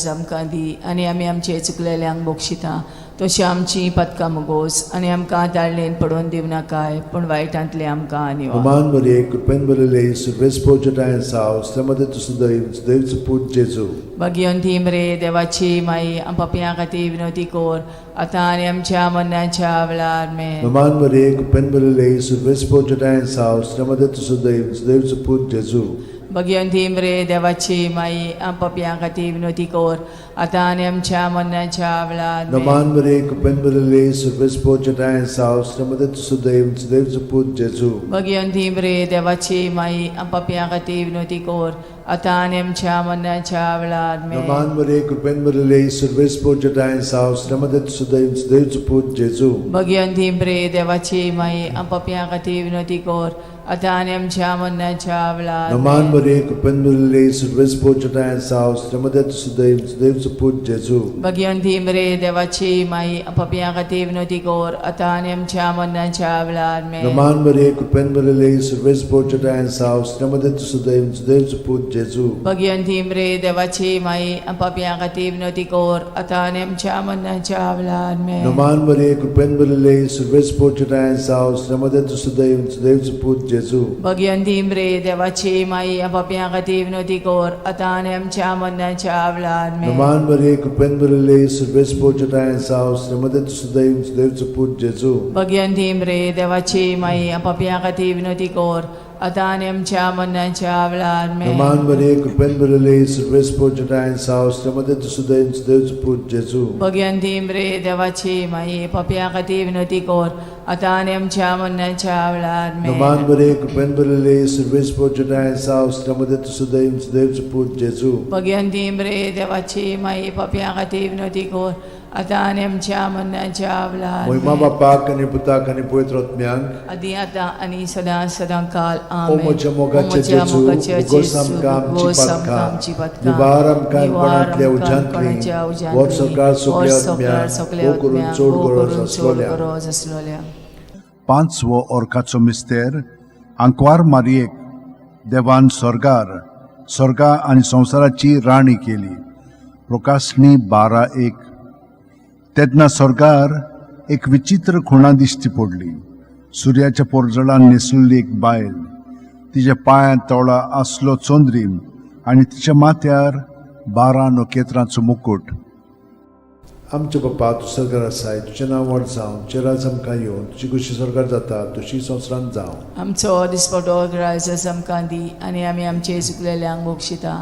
आमकां दी आनी आमी आमचे चुकलेल्यांक बक्षिता तशी आमची पदकां मुगोस आनी आमकां ताळणेन पडोवन दिवनाकाय, पूण वायटांतले आमकां निवार. नमान मरिये, कृपेन भरिल्ले, सर्वेस्पर जठाय साव, मध्ये तूं सुदैव सुदैवचो पूत जेजू. भगिवंती मरे देवाची माई, पापयां खातीर विनवती कर, आतां आनी आमच्या मरणाच्या वेळार आमेन. नमान मरिये, कृपेन भरिल्ले, सर्वेस्पर जठाय साव, मध्ये तूं सुदैव सुदैवचो पूत जेजू. भगिवंती मरे देवाची माई, पापयां खातीर विनवती कर, आतां आनी आमच्या मरणाच्या वेळार आमेन. नमान मरिये, कृपेन भरिल्ले, सर्वेस्पर जठाय साव, मध्ये तूं सुदैव सुदैवचो पूत जेजू. भगिवंती मरे देवाची माई, पापयां खातीर विनवती कर, आतां आनी आमच्या मरणाच्या वेळार आमेन. नमान मरिये, कृपेन भरिल्ले, सर्वेस्पर जठाय साव, मध्ये तूं सुदैव सुदैवचो पूत जेजू. भगिवंती मरे देवाची माई, पापयां खातीर विनवती कर, आतां आनी आमच्या मरणाच्या वेळार नमान आमेन. मरिये, कृपेन भरिल्ले, सर्वेस्पर जठाय साव, मध्ये तूं सुदैव सुदैवचो पूत जेजू. भगिवंती मरे देवाची माई, पापयां खातीर विनवती कर, आतां आनी आमच्या मरणाच्या वेळार आमेन. नमान मरिये, कृपेन भरिल्ले, सर्वेस्पर जठाय साव, मध्ये तूं सुदैव सुदैवचो पूत जेजू. भगिवंती मरे देवाची माई, पापयां खातीर विनवती कर, आतां आनी आमच्या मरणाच्या वेळार आमेन. नमान मरिये, कृपेन भरिल्ले, सर्वेस्पर जठाय साव, मध्ये तूं सुदैव सुदैवचो पूत जेजू. भगिवंती मरे देवाची माई, पापयां खातीर विनवती कर, आतां आनी आमच्या मरणाच्या वेळार आमेन. नमान मरिये, कृपेन भरिल्ले, सर्वेस्पर जठाय साव, मध्ये तूं सुदैव सुदैवचो पूत जेजू. भगिवंती मरे देवाची माई, पापयां खातीर विनवती कर, आतां आनी आमच्या मरणाच्या वेळार आमेन. नमान मरिये, कृपेन भरिल्ले, सर्वेस्पर जठाय साव, मध्ये तूं सुदैव सुदैवचो पूत जेजू. भगिवंती मरे देवाची माई, पापयां खातीर विनवती कर, आतां आनी आमच्या मरणाच्या वेळार आमेन. नमान मरिये, कृपेन भरिल्ले, सर्वेस्पर जठाय साव, मध्ये तूं सुदैव सुदैवचो पूत जेजू. भगिवंती मरे देवाची माई, पापयां खातीर विनवती कर, आतां आनी आमच्या मरणाच्या वेळार महिमा आमेन. बापाक आनी पुताक आनी पवित्र आत्म्याक. आदी आतां आनी सदां सदां काल ओ आमेन. म्हज्या मोगाचे ओ म्हज्या जेजू, मोगाचे उगोस जेजू, आमकां आमची उगोस आमकां पातकां, आमची पातकां, निवार आमकां निवार कोणांतल्या आमकां उज्यांतली, कोणाच्या उज्यांतली, व्हड सरकार सगल्या व्हड सरकार आत्म्याक, सगल्या भोव करून आत्म्याक, चड भोव गरज करून चड आसलोल्या. गरज आसलोल्या. पांचवो अर्काचो मिस्तेर. आंकवार मारियेक देवान स्वर्गार स्वर्गा आनी संवसाराची राणी केली. प्रकाशणी 12:1. तेन्ना स्वर्गार एक विचित्र खुणा दिश्टी पडली. सुर्याच्या पोरजळान न्हेसलेली एक बायल, तिच्या पांयांत तोळा आसलो चंद्रीम आनी तिच्या माथ्यार 12 नखेत्रांचो मुकूट. आमच्या बापा, तूं सरकार आसाय, तुजें नांव व्हड जावं, तुजें राज आमकां येवं, तुजी खुशी सरकार जाता तशी संवसारांत जावं. आमचो दिसपटो ग्रायस आमकां दी आनी आमी आमचे चुकलेल्यांक बक्षिता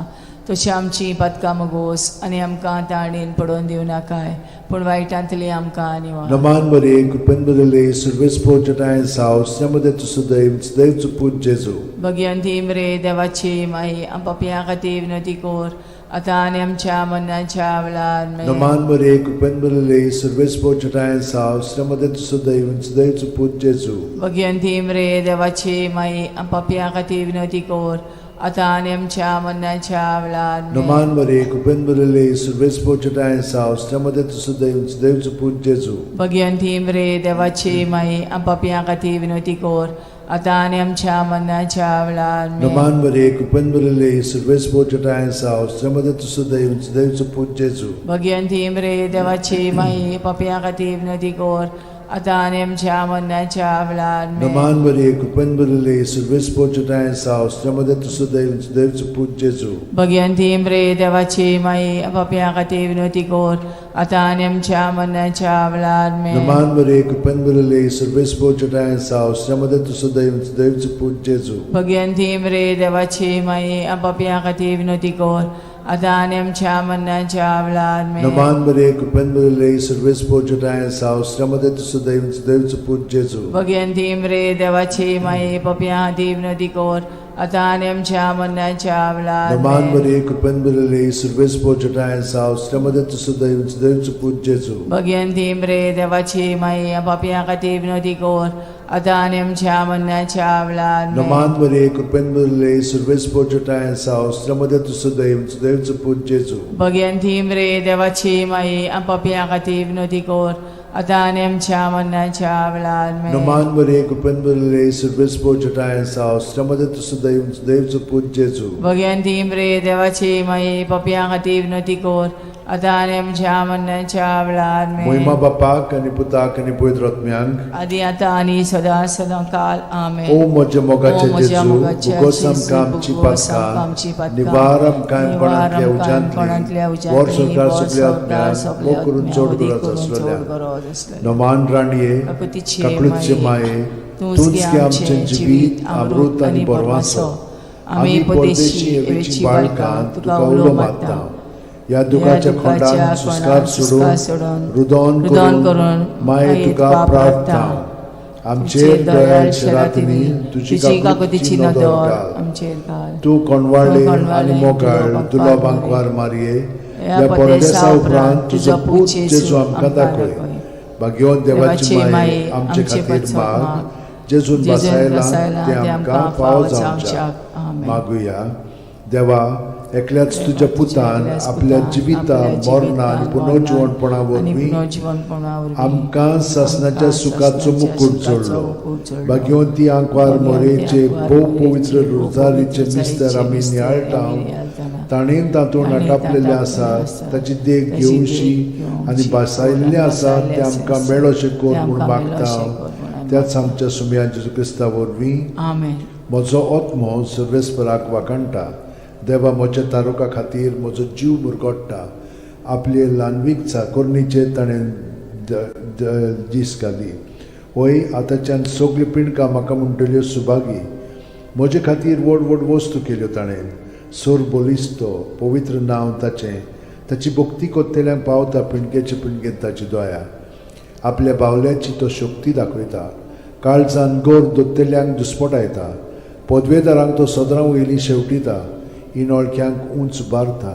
तशी आमची पातकां मुगोस आनी आमकां ताणेन पडोवन दिवनाकाय, पूण वायटांतली आमकां निवार. नमान मरिये, कृपेन भरिल्ले, सर्वेस्पर जठाय साव, मध्ये तूं सुदैव सुदैवचो पूत जेजू. भगिवंती मरे देवाची माई, पापयां खातीर विनवती कर, आतां आनी आमच्या मरणाच्या वेळार आमेन. नमान मरिये, कृपेन भरिल्ले, सर्वेस्पर जठाय साव, मध्ये तूं सुदैव सुदैवचो पूत जेजू. भगिवंती मरे देवाची माई, पापयां खातीर विनवती कर, आतां आनी आमच्या मरणाच्या वेळार आमेन. नमान मरे कृपेन भरिल्ले सर्वेस्पर तुजोठांय आसा स्त्रियां मदें तूं सुदैव देवचो पूत जेजू. भगिवंती मरे देवाची माई, आम पापयां खातीर विनवती कर, आतां आनी आमच्या मरणाच्या वेळार आमेन. नमान मरे कृपेन भरिल्ले सर्वेस्पर तुजोठांय आसा स्त्रियां मदें तूं सुदैव देवचो पूत जेजू. भगिवंती मरे देवाची माई, पापयां खातीर विनवती कर, आतां आनी आमच्या मरणाच्या वेळार आमेन. नमान मरे कृपेन भरिल्ले सर्वेस्पर तुजोठांय आसा स्त्रियां मदें तूं सुदैव देवचो पूत जेजू. भगिवंती मरे देवाची माई, पापयां खातीर विनवती कर, आतां आनी आमच्या मरणाच्या वेळार आमेन. नमान मरे कृपेन भरिल्ले सर्वेस्पर तुजोठांय आसा स्त्रियां मदें तूं सुदैव देवचो पूत जेजू. भगिवंती मरे देवाची माई, पापयां खातीर विनवती कर, आतां आनी आमच्या मरणाच्या वेळार आमेन. नमान मरे कृपेन भरिल्ले सर्वेस्पर तुजोठांय आसा स्त्रियां मदें तूं सुदैव देवचो पूत जेजू. भगिवंती मरे देवाची माई, पापयां खातीर विनवती कर, आतां आनी आमच्या मरणाच्या वेळार नमान आमेन. मरे कृपेन भरिल्ले सर्वेस्पर तुजोठांय आसा स्त्रियां मदें तूं सुदैव देवचो पूत जेजू. भगिवंती मरे देवाची माई, पापयां खातीर विनवती कर, आतां आनी आमच्या मरणाच्या वेळार आमेन. नमान मरे कृपेन भरिल्ले सर्वेस्पर तुजोठांय आसा स्त्रियां मदें तूं सुदैव देवचो पूत जेजू. भगिवंती मरे देवाची माई, पापयां खातीर विनवती कर, आतां आनी आमच्या मरणाच्या वेळार आमेन. नमान मरे कृपेन भरिल्ले सर्वेस्पर तुजोठांय आसा स्त्रियां मदें तूं सुदैव देवचो पूत जेजू. भगिवंती मरे देवाची माई, पापयां खातीर विनवती कर, आतां आनी आमच्या मरणाच्या वेळार आमेन. मोहिमा बापाक आनी पुताक आनी पवित्र आत्म्यांक, आदी आतां आनी सदां सदां काल आमेन. ओ म्हज्या मोगाचे ओ म्हज्या जेजू, मोगाचे भोगोस जेजू, आमकां आमची भोगोस आमकां आमची पातकां, पातकां, निवार आमकां निवार कोणांतल्या आमकां कोणांतल्या उज्यांतली, उज्यांतली, वर संवसार वर सगल्या संवसार आत्म्यांक, सगल्या मोग करून आत्म्यांक, चड मोग गरज करून चड आसलेल्या. गरज आसलेल्या. नमान राणये, काकुतीचे काकळूतचे माये, माये, तूंच तूंच गे गे आमचें आमचें जिवीत, अमृत आनी बरवासो. आमी परदेशी एवेची बाळकां तुका उलो मारता. ह्या दुखाच्या खोंडान सुस्कार सोडून, रुदोन रुदोन करून करून माये तुका प्रार्थना. आमचेर दयाळ शेरातिनी तुजी काकुतीची काकुतीची नदर नदर घाल. आमचेर घाल. तूं कोणवाळे तूं आनी कोणवाळे, मोगाळ तुलो तुलो बांकवार बांकवार मारये, ह्या ह्या परदेसा परदेसा उपरांत उपरांत तुजो तुजो पूत पूत जेजू जेजू आमकां आमकां दाखय. दाखय. भाग्यवंत देवाची माये, आमचे खातीर पासत माग, माग, जेजून जेजून बसायला बसायला ते आमकां फावो जावच्याक. आमेन. मागुया. देवा, एकल्याच तुज्या पुतान एकल्याच आपल्या पुतान जिविता आपल्या मरणान जिवितान, पुनर्जिवणपणा आनी वरवीं पुनर्जिवणपणा वरवीं आमकां सासणाच्या आमकां सुखाचो सासणाच्या मुकूट सुखाचो जोडलो. मुकूट जोडलो. भाग्यवंती आंकवार भाग्यवंती मोरेचे आंकवार भोव मोरेचे पवित्र भोव रोजारीचे पवित्र मिस्तर आमी मिस्तर नियाळटा, आमी नियाळटाना, ताणें तातूंत ताणें नाटापलेलें तातूंत आसा, आसा, ताची देख ताची देख घेवशी घेवशी आनी भासायल्लें आसा भासायल्लें तें आमकां आसा, मेळोशें कर तें म्हूण आमकां मागता मेळोशें कर म्हूण आमी त्याच आमच्या सुमया जेजू क्रिस्ता वरवीं. आमेन. म्हजो आत्मो सर्वेस्पराक वाखाणटा, देवा म्हज्या तारुका खातीर म्हजो जीव मुरगोट्टा. आपले ल्हानवीक चाकोरणीचेर ताणें दीस घाली. वय आतांच्यान सगळ्यो पिंडकां म्हाका म्हणटल्यो सुभागी. म्हजे खातीर व्हड व्हड वस्तू केल्यो ताणें. सोर बलिस्तो पवित्र नांव ताचें. ताची भक्ती कोत्तेल्यांक पावता पिंडकेचे पिंडकेंत ताची दया. आपल्या बावल्याची तो शक्ती दाखयता, काळजान गोर दोत्तेल्यांक दुस्पटायता. पदवेदारांक तो सदरां वयली शेवटिता, इनोळख्यांक उंच बारता.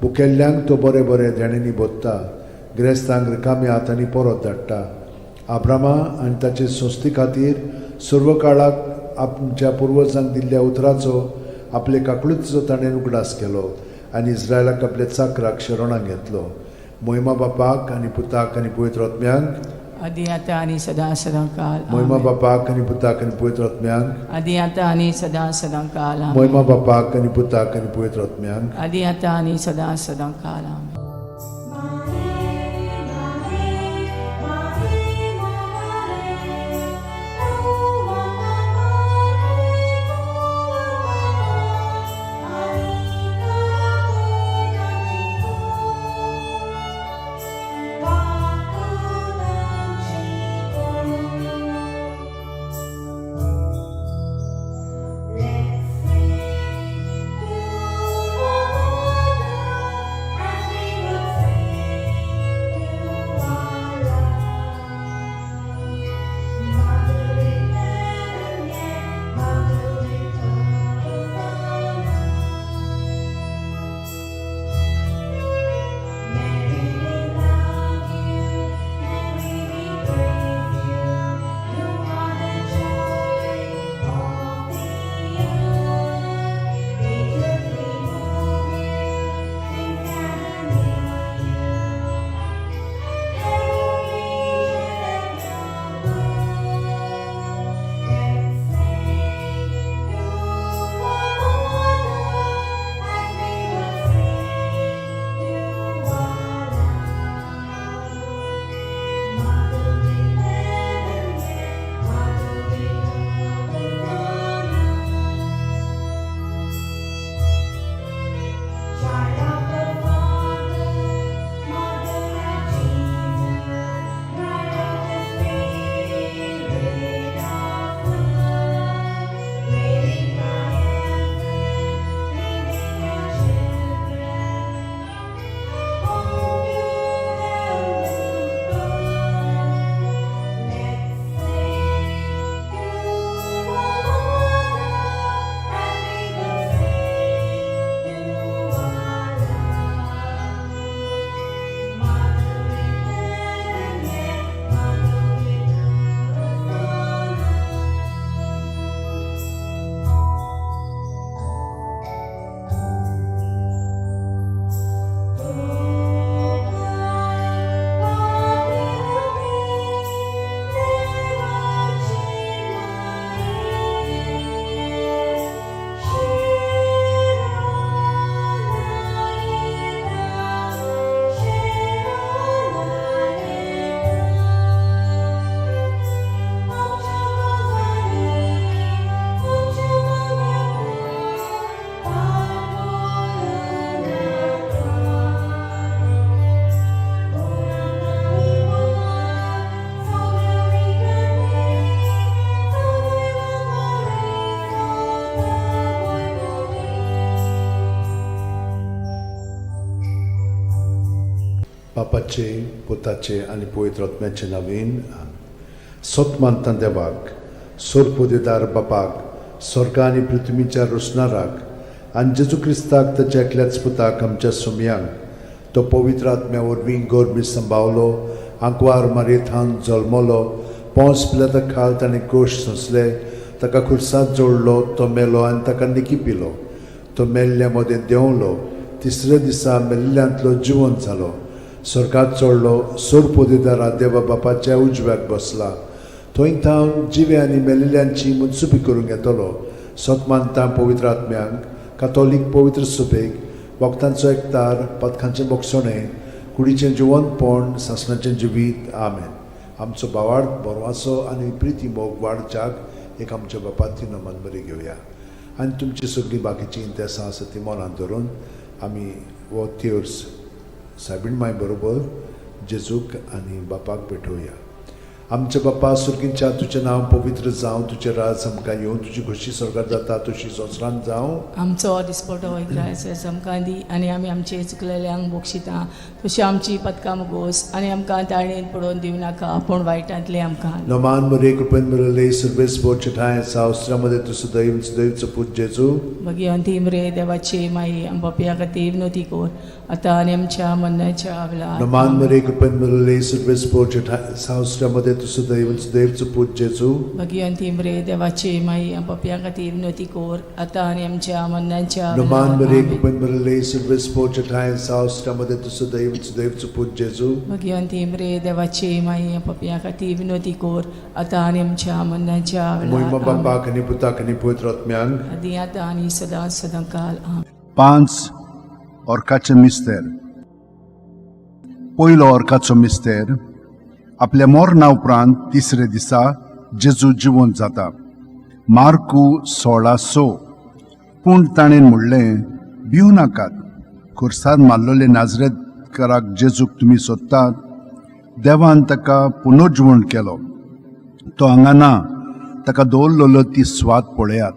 बुकेल्ल्यांक तो बरें बरें देण्यांनी भोत्ता, ग्रेस्तांक रिकाम्या हातांनी परत धाडटा. आब्रामा आनी ताचे संस्थे खातीर सर्व काळाक आमच्या पुर्वजांक दिल्ल्या उतराचो आपले काकळुतीचो ताणें उगडास केलो आनी इस्रायलाक आपल्या चाकराक शरणाक घेतलो. मोहिमा बापाक आनी पुताक आनी पवित्र आत्म्यांक, आदी आतां आनी सदां सदां काल मोहिमा आमेन. बापाक आनी पुताक आनी पवित्र आत्म्यांक, आदी आतां आनी सदां सदां काल आमेन. मोहिमा बापाक आनी पुताक आनी पवित्र आत्म्यांक, आदी आतां आनी सदां सदां काल आमेन. Let's sing to the Mother as we बापाचे, पुताचे आनी पवित्र आत्म्याचे नवीन. सत मानता देवाक, सोरपोदेदार बापाक, स्वर्गा आनी पृथ्वीच्या रोसणाराक, आनी जेजू क्रिस्ताक, ताच्या एकल्याच पुताक, आमच्या सोमयांक, तो पवित्र आत्म्या वरवीं गर्भी संभावलो, आंकवार मारयेथान जल्मलो, पोंस पिलाता खाल ताणें कोश सोंसले, ताका खुर्सात जोडलो, तो मेलो आनी ताका निकी पिलो, तो मेल्ल्या मदें देंवलो, तिसऱ्या दिसा मेल्ल्यांतलो जिवंत जालो, स्वर्गात चडलो, सोरपोदेदारा देवा बापाच्या उजव्याक बसला, थंय थावन जिवे आनी मेल्ल्यांची मनसुपी करूंक येतलो. सत मानता पवित्र आत्म्यांक, कातोलीक पवित्र सुपेक, वखदांचो एकतार, पदकांचें बोगसणें, कुडीचें जिवंतपण, सासणाचें जिवीत. आमेन. आमचो बावाड बरवाचो आनी प्रिती मोग वाडच्याक एक आमच्या बापाती नमन बरी घेवया आनी तुमची सगळीं बाकीचीं इंतेसां आसा ती मनांत धरून आमी हो तेर्स सायबीण माय बरोबर जेजूक आनी बापाक भेटोवया. आमच्या बापा सुर्गींच्या, तुजें नांव पवित्र जावं, तुजें राज आमकां येवं, तुजी खोशी स्वर्गार जाता तशी संवसारांत जावं. आमचो दिसपटो इग्रायस आमकां दी आनी आमी आमचे चुकलेल्यांक बक्षिता तशी आमची पदकां मुगोस आनी आमकां ताळणेन पडोवन दिवं नाका, पूण वायटांतले आमकां. नमान मरे, कृपेन मिळले, सर्वेस बोचठाय सावस्त्रामध्ये तूं सदैव सदैवचो पूत जेजू. भगिवंती मरे देवाची माई, आम पापया खातीर विनवती कर, आतां आनी आमच्या मरणाच्या वेळार. नमान मरे, कृपेन मिळले, सर्वेस बोचठाय सावस्त्रामध्ये तूं सदैव सदैवचो पूत जेजू. भगिवंती मरे देवाची माई, आम पापया खातीर विनवती कर, आतां आनी आमच्या मरणाच्या नमान वेळार. मरे, आमेन. कृपेन मिळले, सर्वेस बोचठाय सावस्त्रामध्ये तूं सदैव सदैवचो पूत जेजू. भगिवंती मरे देवाची माई, आम पापया खातीर विनवती कर, आतां आनी आमच्या मरणाच्या मोहिमा वेळार. आमेन. बापाक आनी पुताक आनी पवित्र आत्म्यांक. आदी आतां आनी सदां सदां काल. आमेन. पांच ऑर्काचे मिस्तेर. पयलो ऑर्काचो मिस्तेर, आपल्या मरणा उपरांत तिसरे दिसा जेजू जिवंत जाता. मार्कू 16:6. पूण ताणें म्हणलें, भिवू नाकात. खुर्सार मारलेले नाजरेतकाराक जेजूक तुमी सोदतात. देवान ताका पुनर्जिवण केलो. तो हांगा ना. ताका दवरलेलो ती स्वात पळयात.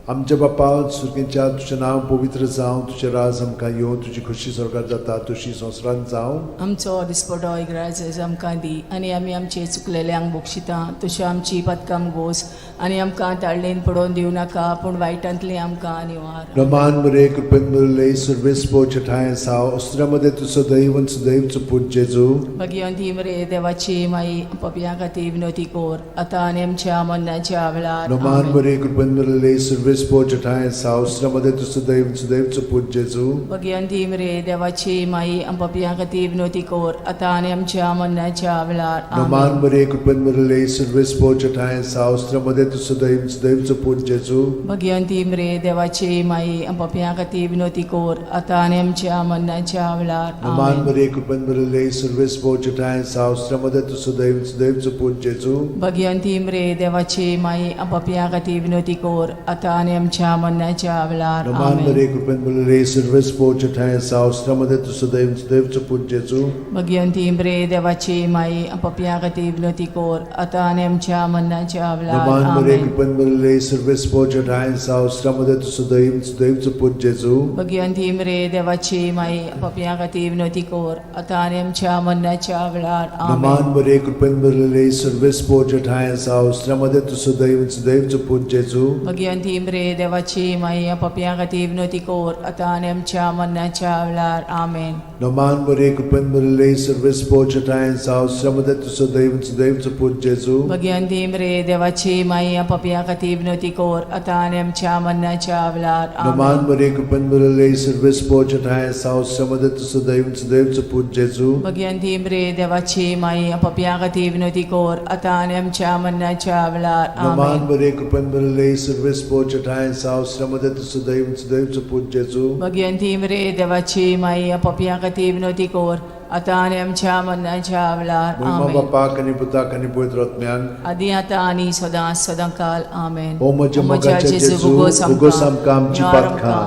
आमच्या बापा सुर्गींच्या, तुजें नांव पवित्र जावं, तुजें राज आमकां येवं, तुजी खोशी स्वर्गार जाता तशी संवसारांत जावं. आमचो दिसपटो इग्राज आमकां दी आनी आमी आमचे चुकलेल्यांक बक्षिता तश्यो आमची पदकां गोस आनी आमकां ताळणेन पडोवन दिवं नाका, पूण वायटांतली आमकां निवार. रमान मरे, कृपेन मुरले, सर्वेस ठांय साव अस्त्रामध्ये तूं सदैव सदैवचो पूत जेजू. भगिवंती मरे देवाची माई, पपया खातीर विनवती कर, आतां आनी आमच्या मरणाच्या वेळार. रमान आमेन. मरे, कृपेन मुरले, सर्वेस ठांय साव अस्त्रामध्ये तूं सदैव सदैवचो पूत जेजू. भगिवंती मरे देवाची माई, पपया खातीर विनवती कर, आतां आनी आमच्या मरणाच्या वेळार. रमान आमेन. मरे, कृपेन मुरले, सर्वेस ठांय साव अस्त्रामध्ये तूं सदैव सदैवचो पूत जेजू. भगिवंती मरे देवाची माई, पपया खातीर विनवती कर, आतां आनी आमच्या मरणाच्या वेळार. रमान आमेन. मरे, कृपेन मुरले, सर्वेस ठांय साव अस्त्रामध्ये तूं सदैव सदैवचो पूत जेजू. भगिवंती मरे देवाची माई, पपया खातीर विनवती कर, आतां आनी आमच्या मरणाच्या वेळार. रमान आमेन. मरे, कृपेन मुरले, सर्वेस ठांय साव अस्त्रामध्ये तूं सदैव सदैवचो पूत जेजू. भगिवंती मरे देवाची माई, पपया खातीर विनवती कर, आतां आनी आमच्या मरणाच्या वेळार. रमान मरे, आमेन. कृपेन मुरले, सर्वेस ठांय साव अस्त्रामध्ये तूं सदैव सदैवचो पूत जेजू. भगिवंती मरे देवाची माई, पपया खातीर विनवती कर, आतां आनी आमच्या मरणाच्या वेळार. रमान आमेन. मरे, कृपेन मुरले, सर्वेस ठांय साव अस्त्रामध्ये तूं सदैव सदैवचो पूत जेजू. भगिवंती मरे देवाची माई, पपया खातीर विनवती कर, आतां आनी आमच्या मरणाच्या वेळार. आमेन. रमान मरे, कृपेन मुरले, सर्वेस ठांय साव अस्त्रामध्ये तूं सदैव सदैवचो पूत जेजू. भगिवंती मरे देवाची माई, पपया खातीर विनवती कर, आतां आनी आमच्या मरणाच्या वेळार. रमान आमेन. मरे, कृपेन मुरले, सर्वेस ठांय साव अस्त्रामध्ये तूं सदैव सदैवचो पूत जेजू. भगिवंती मरे देवाची माई, पपया खातीर विनवती कर, आतां आनी आमच्या मरणाच्या वेळार. रमान आमेन. मरे, कृपेन मुरले, सर्वेस ठांय साव अस्त्रामध्ये तूं सदैव सदैवचो पूत जेजू. भगिवंती मरे देवाची माई, पपया खातीर विनवती कर, आतां आनी आमच्या मरणाच्या वेळार. मोहिमा आमेन. बापाक आनी पुताक आनी पवित्र आत्म्याक. आदी आतां आनी सदां सदां काल. आमेन. ओ म्हज्या मोगाच्या जेजू, उगोस आमकां आमची पातकां,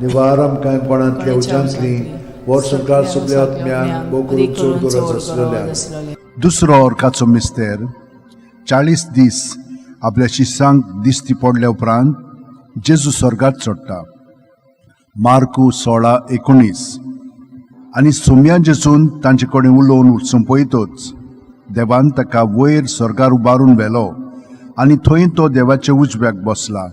निवार आमकां कोणांतल्या उज्यांतली, वर्स संवसार सगल्या आत्म्यांक, भोव करून चड गरज आसलेल्या. दुसरो ऑर्काचो मिस्तेर, 40 दीस आपल्या शिसांक दिश्टी पडल्या उपरांत जेजू स्वर्गात चडटा. मार्कू 16:19. आनी सोम्या जेजून तांचे कडेन उलोवन सोंपयतच देवान ताका वयर स्वर्गार उबारून व्हेलो आनी थंय तो देवाच्या उजव्याक बसला.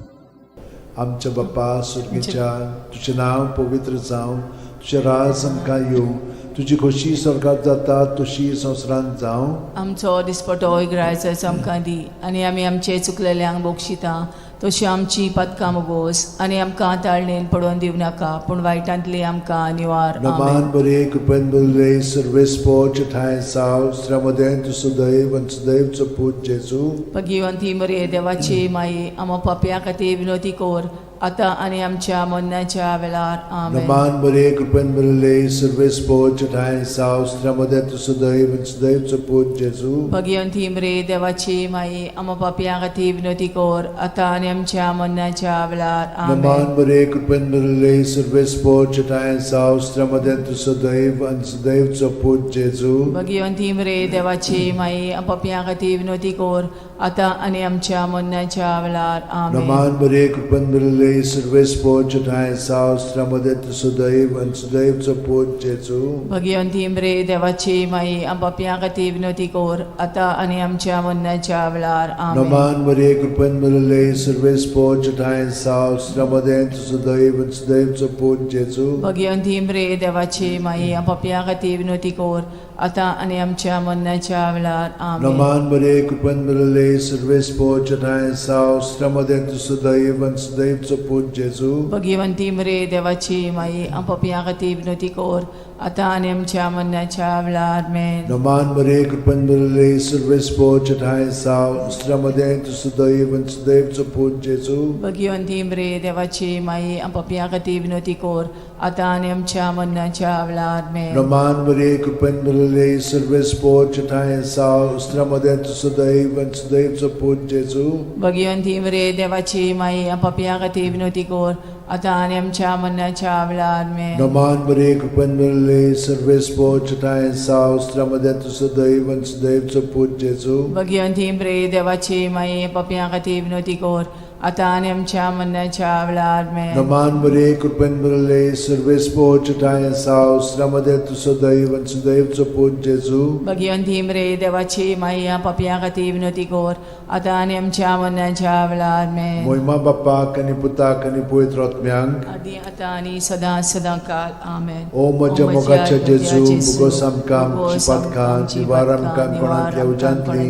आमच्या बाप्पा सुर्गीच्या, तुजें नांव पवित्र जावं, तुजें राज आमकां येवं, तुजी खोशी स्वर्गात जाता तशी संवसारांत जावं. आमचो दिसपटो इगरायचो आमकां दी आनी आमी आमचे चुकलेल्यांक बक्षिता तशी आमची पदकां मोगोस आनी आमकां ताळणेन पडोवन दिवं नाका पूण वायटांतली आमकां निवार. नमान आमेन. बरे कृपेन बरले सर्वेस्पोच ठांय साव स्त्र्यामदें तूं सदैव आनी सदैवचो पूत जेजू. भगिवंती मरे देवाची माई, आमा पापया खातीर विनोती कोर आतां आनी आमच्या मरणाच्या वेळार. आमेन. नमान बरे कृपेन बरले सर्वेस्पोच ठांय साव स्त्र्यामदें तूं सदैव आनी सदैवचो पूत जेजू. भगिवंती मरे देवाची माई, आमा पापया खातीर विनोती कोर आतां आनी आमच्या मरणाच्या वेळार. नमान आमेन. बरे कृपेन बरले सर्वेस्पोच ठांय साव स्त्र्यामदें तूं सदैव आनी सदैवचो पूत जेजू. भगिवंती मरे देवाची माई, पापया खातीर विनोती कोर आतां आनी आमच्या मरणाच्या वेळार. आमेन. नमान बरे कृपेन बरले सर्वेस्पोच ठांय साव स्त्र्यामदें तूं सदैव आनी सदैवचो पूत जेजू. भगिवंती मरे देवाची माई, पापया खातीर विनोती कोर आतां आनी आमच्या मरणाच्या वेळार. आमेन. नमान मरे कृपेन भरले सर्वेस्पोच ठांय साव स्त्र्यामदें तूं सदैव आनी सदैवचो पूत जेजू. भगिवंती मरे देवाची माई, पापया खातीर विनोती कोर आतां आनी आमच्या मरणाच्या वेळार. आमेन. नमान मरे कृपेन भरले सर्वेस्पोच ठांय साव स्त्र्यामदें तूं सदैव आनी सदैवचो पूत जेजू. भगिवंती मरे देवाची माई, पापया खातीर विनोती कोर आतां आनी आमच्या मरणाच्या वेळार. आमेन. नमान मरे कृपेन भरले सर्वेस्पोच ठांय साव स्त्र्यामदें तूं सदैव आनी सदैवचो पूत जेजू. भगिवंती मरे देवाची माई, पापया खातीर विनोती कोर आतां आनी आमच्या मरणाच्या वेळार. आमेन. नमान मरे कृपेन भरले सर्वेस्पोच ठांय साव स्त्र्यामदें तूं सदैव आनी सदैवचो पूत जेजू. भगिवंती मरे देवाची माई, पापया खातीर विनोती कोर आतां आनी आमच्या मरणाच्या वेळार. आमेन. नमान मरे कृपेन भरले सर्वेस्पोच ठांय साव स्त्र्यामदें तूं सदैव आनी सदैवचो पूत जेजू. भगिवंती मरे देवाची माई, पापया खातीर विनोती कोर आतां आनी आमच्या मरणाच्या वेळार. आमेन. नमान मरे कृपेन भरले सर्वेस्पोच ठांय साव स्त्र्यामदें तूं सदैव आनी सदैवचो पूत जेजू. भगिवंती मरे देवाची माई, पापया खातीर विनोती कोर आतां आनी आमच्या मरणाच्या वेळार. आमेन. मोहिमा बाप्पाक आनी पुताक आनी पवित्र आत्म्यांक, आदी आतां आनी सदां सदां काल. आमेन. ओ म्हज्या मोगाच्या जेजू, मुगोस आमकां आमची पातकां निवार आमकां कोणांतल्या उज्यांतली,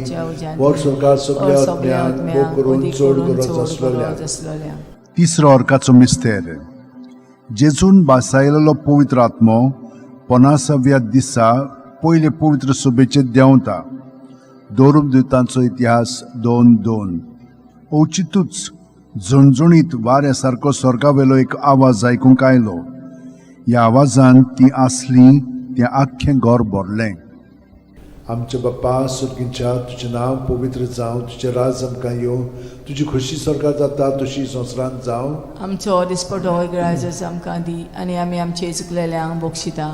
वर सरकार सगल्या आत्म्यांक मोग करून चड गरज आसलेल्या. आसलोल्या. तिसरो अर्काचो मिस्तेर. जेजून बासायलेलो पवित्र आत्मो पनासाव्या दिसा पयले पवित्र सभेचेर देंवता. दोरुप दुतांचो इतिहास 2:2. अवचितूच झणझणीत वाऱ्या सारको स्वर्गावेलो एक आवाज आयकूंक आयलो. ह्या आवाजान ती आसली तें आख्खें घर भरलें. आमच्या बाप्पा सुर्गींच्या, तुजें नांव पवित्र जावं, तुजें राज आमकां येवं, तुजी खोशी स्वर्गात जाता तशी संवसारांत जावं. आमचो दिसपटो इगराजच आमकां दी आनी आमी आमचे चुकलेल्यांक बक्षिता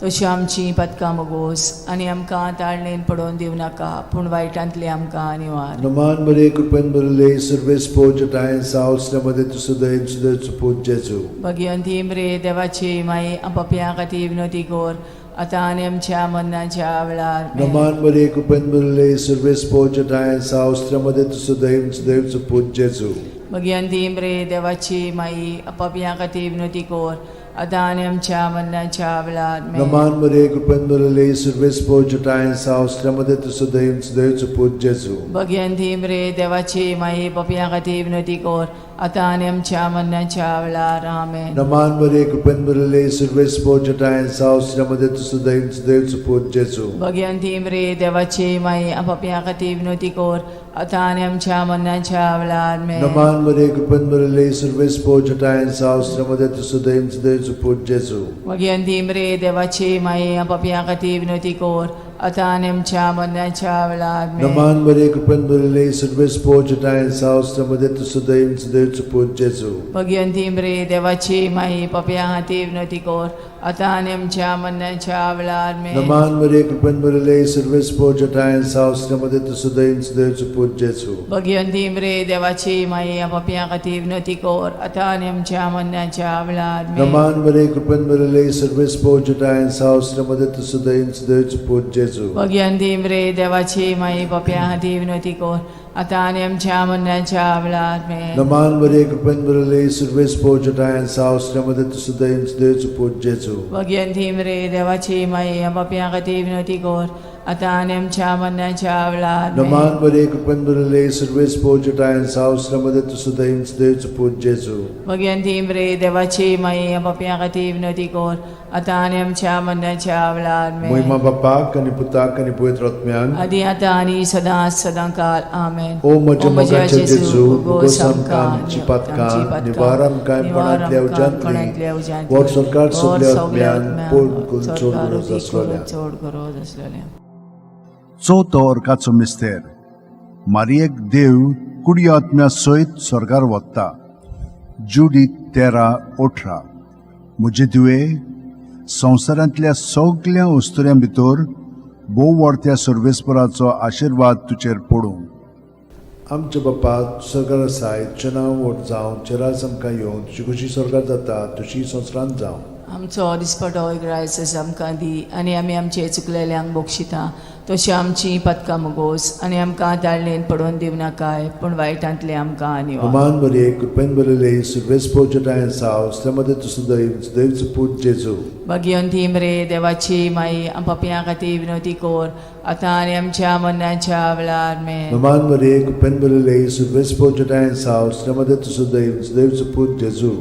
तशी आमची पदकां मोगोस आनी आमकां ताळणेन पडोवन दिवं नाका पूण वायटांतली आमकां निवार. नमान बरे कृपेन भरले सर्वेस्पोच ठांय साव स्त्र्यामदें तूं सदैव सदैवचो पूत जेजू. भगिवंती मरे देवाची माई, पापया खातीर विनोती कोर आतां आनी आमच्या मरणाच्या वेळार. आमेन. नमान बरे कृपेन भरले सर्वेस्पोच ठांय साव स्त्र्यामदें तूं सदैव सदैवचो पूत जेजू. भगिवंती मरे देवाची माई, पापया खातीर विनोती कोर आतां आनी आमच्या मरणाच्या वेळार. आमेन. नमान मरे कृपेन भरले सर्वेस्पोच ठांय साव स्त्र्यामदें तूं सदैव सदैवचो पूत जेजू. भगिवंती मरे देवाची माई, पापया खातीर विनोती कोर आतां आनी आमच्या मरणाच्या वेळार. आमेन. नमान मरे कृपेन भरले सर्वेस्पोच ठांय साव स्त्र्यामदें तूं सदैव सदैवचो पूत जेजू. भगिवंती मरे देवाची माई, पापया खातीर विनोती कोर आतां आनी आमच्या मरणाच्या वेळार. आमेन. नमान मरे कृपेन भरले सर्वेस्पोच ठांय साव स्त्र्यामदें तूं सदैव सदैवचो पूत जेजू. भगिवंती मरे देवाची माई, पापया खातीर विनोती कोर आतां आनी आमच्या मरणाच्या वेळार आमेन. नमान मरे कृपेन भरिल्ले सर्वेस्पोर जटायन सावस्त्र मध्ये तूं सदैव सदैवचो पूत जेजू. भगिवंती मरे देवाची माई पापया खातीर विनवती कर आतां आनी आमच्या मरणाच्या वेळार आमेन. नमान मरे कृपेन भरिल्ले सर्वेस्पोर जटायन सावस्त्र मध्ये तूं सदैव सदैवचो पूत जेजू. भगिवंती मरे देवाची माई पापया खातीर विनवती कर आतां आनी आमच्या मरणाच्या वेळार आमेन. नमान मरे कृपेन भरिल्ले सर्वेस्पोर जटायन सावस्त्र मध्ये तूं सदैव सदैवचो पूत जेजू. भगिवंती मरे देवाची माई पापया खातीर विनवती कर आतां आनी आमच्या मरणाच्या वेळार आमेन. नमान मरे कृपेन भरिल्ले सर्वेस्पोर जटायन सावस्त्र मध्ये तूं सदैव सदैवचो पूत जेजू. भगिवंती मरे देवाची माई पापया खातीर विनवती कर आतां आनी आमच्या मरणाच्या वेळार आमेन. नमान मरे कृपेन भरिल्ले सर्वेस्पोर जटायन सावस्त्र मध्ये तूं सदैव सदैवचो पूत जेजू. भगिवंती मरे देवाची माई पापया खातीर विनवती कर आतां आनी आमच्या मरणाच्या वेळार आमेन. महिमा बापाक आनी पुताक आनी पवित्र आत्म्याक. आदी आतां आनी सदां सदां काल आमेन. ओ म्हज्या मोगाच्या जेजू, उगोस आमकां आमची पातकां, निवार आमकां कोणांतल्या उज्यांतली, वर सरकार सगल्या आत्म्यान पोड करून चड गरज आसलोल्या. चड गरज आसलेल्या. चवथो अर्काचो मिस्तेर मारियेक देव कुडी आत्म्या सयत स्वर्गार वता. जुडी 13:18. म्हजे दिवे संवसारांतल्या सगल्या अस्तुऱ्यां भितर भोव व्हडत्या सर्वेस्पराचो आशिर्वाद तुजेर पडूं. आमच्या बापा सरकार आसाय, तुजें नांव व्हड जावं, तुजें राज आमकां येवं, तुजी खुशी स्वर्गार जाता तशी संवसारांत जावं. आमचो दिसपटो ग्रायस आमकां दी आनी आमी आमचे चुकलेल्यांक बक्षिता तशी आमची पदकां मुगोस आनी आमकां ताळणेन पडोवन दिवं नाकाय पूण वायटांतले आमकां निवार. नमान मरे कृपेन भरिल्ले सर्वेस्पोर जटायन साव मध्ये तूं सदैव सदैवचो पूत जेजू. भगिवंती मरे देवाची माई पापयां खातीर विनवती कर आतां आनी आमच्या मरणाच्या वेळार आमेन. नमान मरे कृपेन भरिल्ले सर्वेस्पोर जटायन साव मध्ये तूं सदैव सदैवचो पूत जेजू.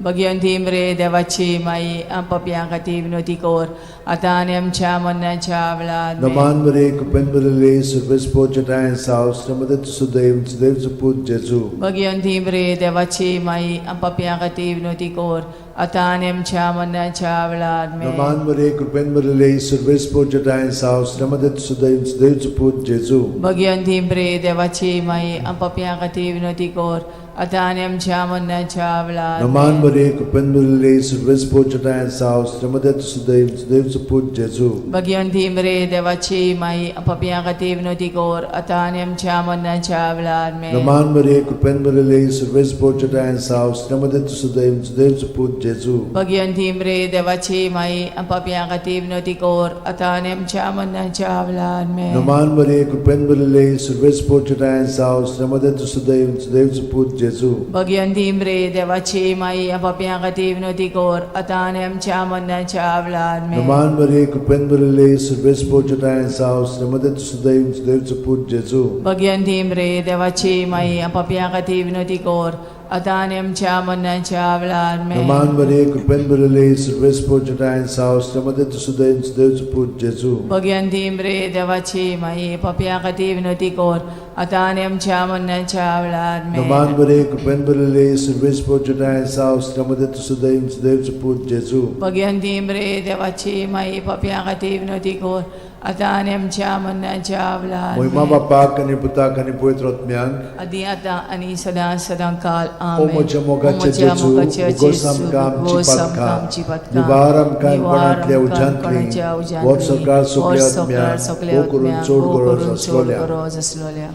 भगिवंती मरे देवाची माई पापयां खातीर विनवती कर आतां आनी आमच्या मरणाच्या वेळार आमेन. नमान मरे कृपेन भरिल्ले सर्वेस्पोर जटायन साव मध्ये तूं सदैव सदैवचो पूत जेजू. भगिवंती मरे देवाची माई पापयां खातीर विनवती कर आतां आनी आमच्या मरणाच्या वेळार आमेन. नमान मरे कृपेन भरिल्ले सर्वेस्पोर जटायन साव मध्ये तूं सदैव सदैवचो पूत जेजू. भगिवंती मरे देवाची माई पापयां खातीर विनवती कर आतां आनी आमच्या मरणाच्या वेळार नमान आमेन. मरे कृपेन भरिल्ले सर्वेस्पोर जटायन साव मध्ये तूं सदैव सदैवचो पूत जेजू. भगिवंती मरे देवाची माई पापयां खातीर विनवती कर आतां आनी आमच्या मरणाच्या वेळार आमेन. नमान मरे कृपेन भरिल्ले सर्वेस्पोर जटायन साव मध्ये तूं सदैव सदैवचो पूत जेजू. भगिवंती मरे देवाची माई पापयां खातीर विनवती कर आतां आनी आमच्या मरणाच्या वेळार आमेन. नमान मरे कृपेन भरिल्ले सर्वेस्पोर जटायन साव मध्ये तूं सदैव सदैवचो पूत जेजू. भगिवंती मरे देवाची माई पापयां खातीर विनवती कर आतां आनी आमच्या मरणाच्या वेळार आमेन. नमान मरे कृपेन भरिल्ले सर्वेस्पोर जटायन साव मध्ये तूं सदैव सदैवचो पूत जेजू. भगिवंती मरे देवाची माई पापयां खातीर विनवती कर आतां आनी आमच्या मरणाच्या वेळार आमेन. नमान मरे कृपेन भरिल्ले सर्वेस्पोर जटायन साव मध्ये तूं सदैव सदैवचो पूत जेजू. भगिवंती मरे देवाची माई पापयां खातीर विनवती कर आतां आनी आमच्या मरणाच्या वेळार आमेन. नमान मरे कृपेन भरिल्ले सर्वेस्पोर जटायन साव मध्ये तूं सदैव सदैवचो पूत जेजू. भगिवंती मरे देवाची माई पापयां खातीर विनवती कर आतां आनी आमच्या मरणाच्या वेळार महिमा आमेन. बापाक आनी पुताक आनी पवित्र आत्म्याक. आदी आतां आनी सदां सदां काल ओ आमेन. म्हज्या मोगाच्या ओ म्हज्या जेजू, मोगाच्या उगोस जेजू, आमकां आमची उगोस आमकां पातकां, आमची पातकां, निवार आमकां निवार कोणांतल्या आमकां उज्यांतली, कोणाच्या उज्यांतली, वर सरकार वर सगल्या सरकार आत्म्यांक, सगल्या भोव करून आत्म्यांक, चड भोव गरज करून चड आसलोल्या. गरज आसलोल्या.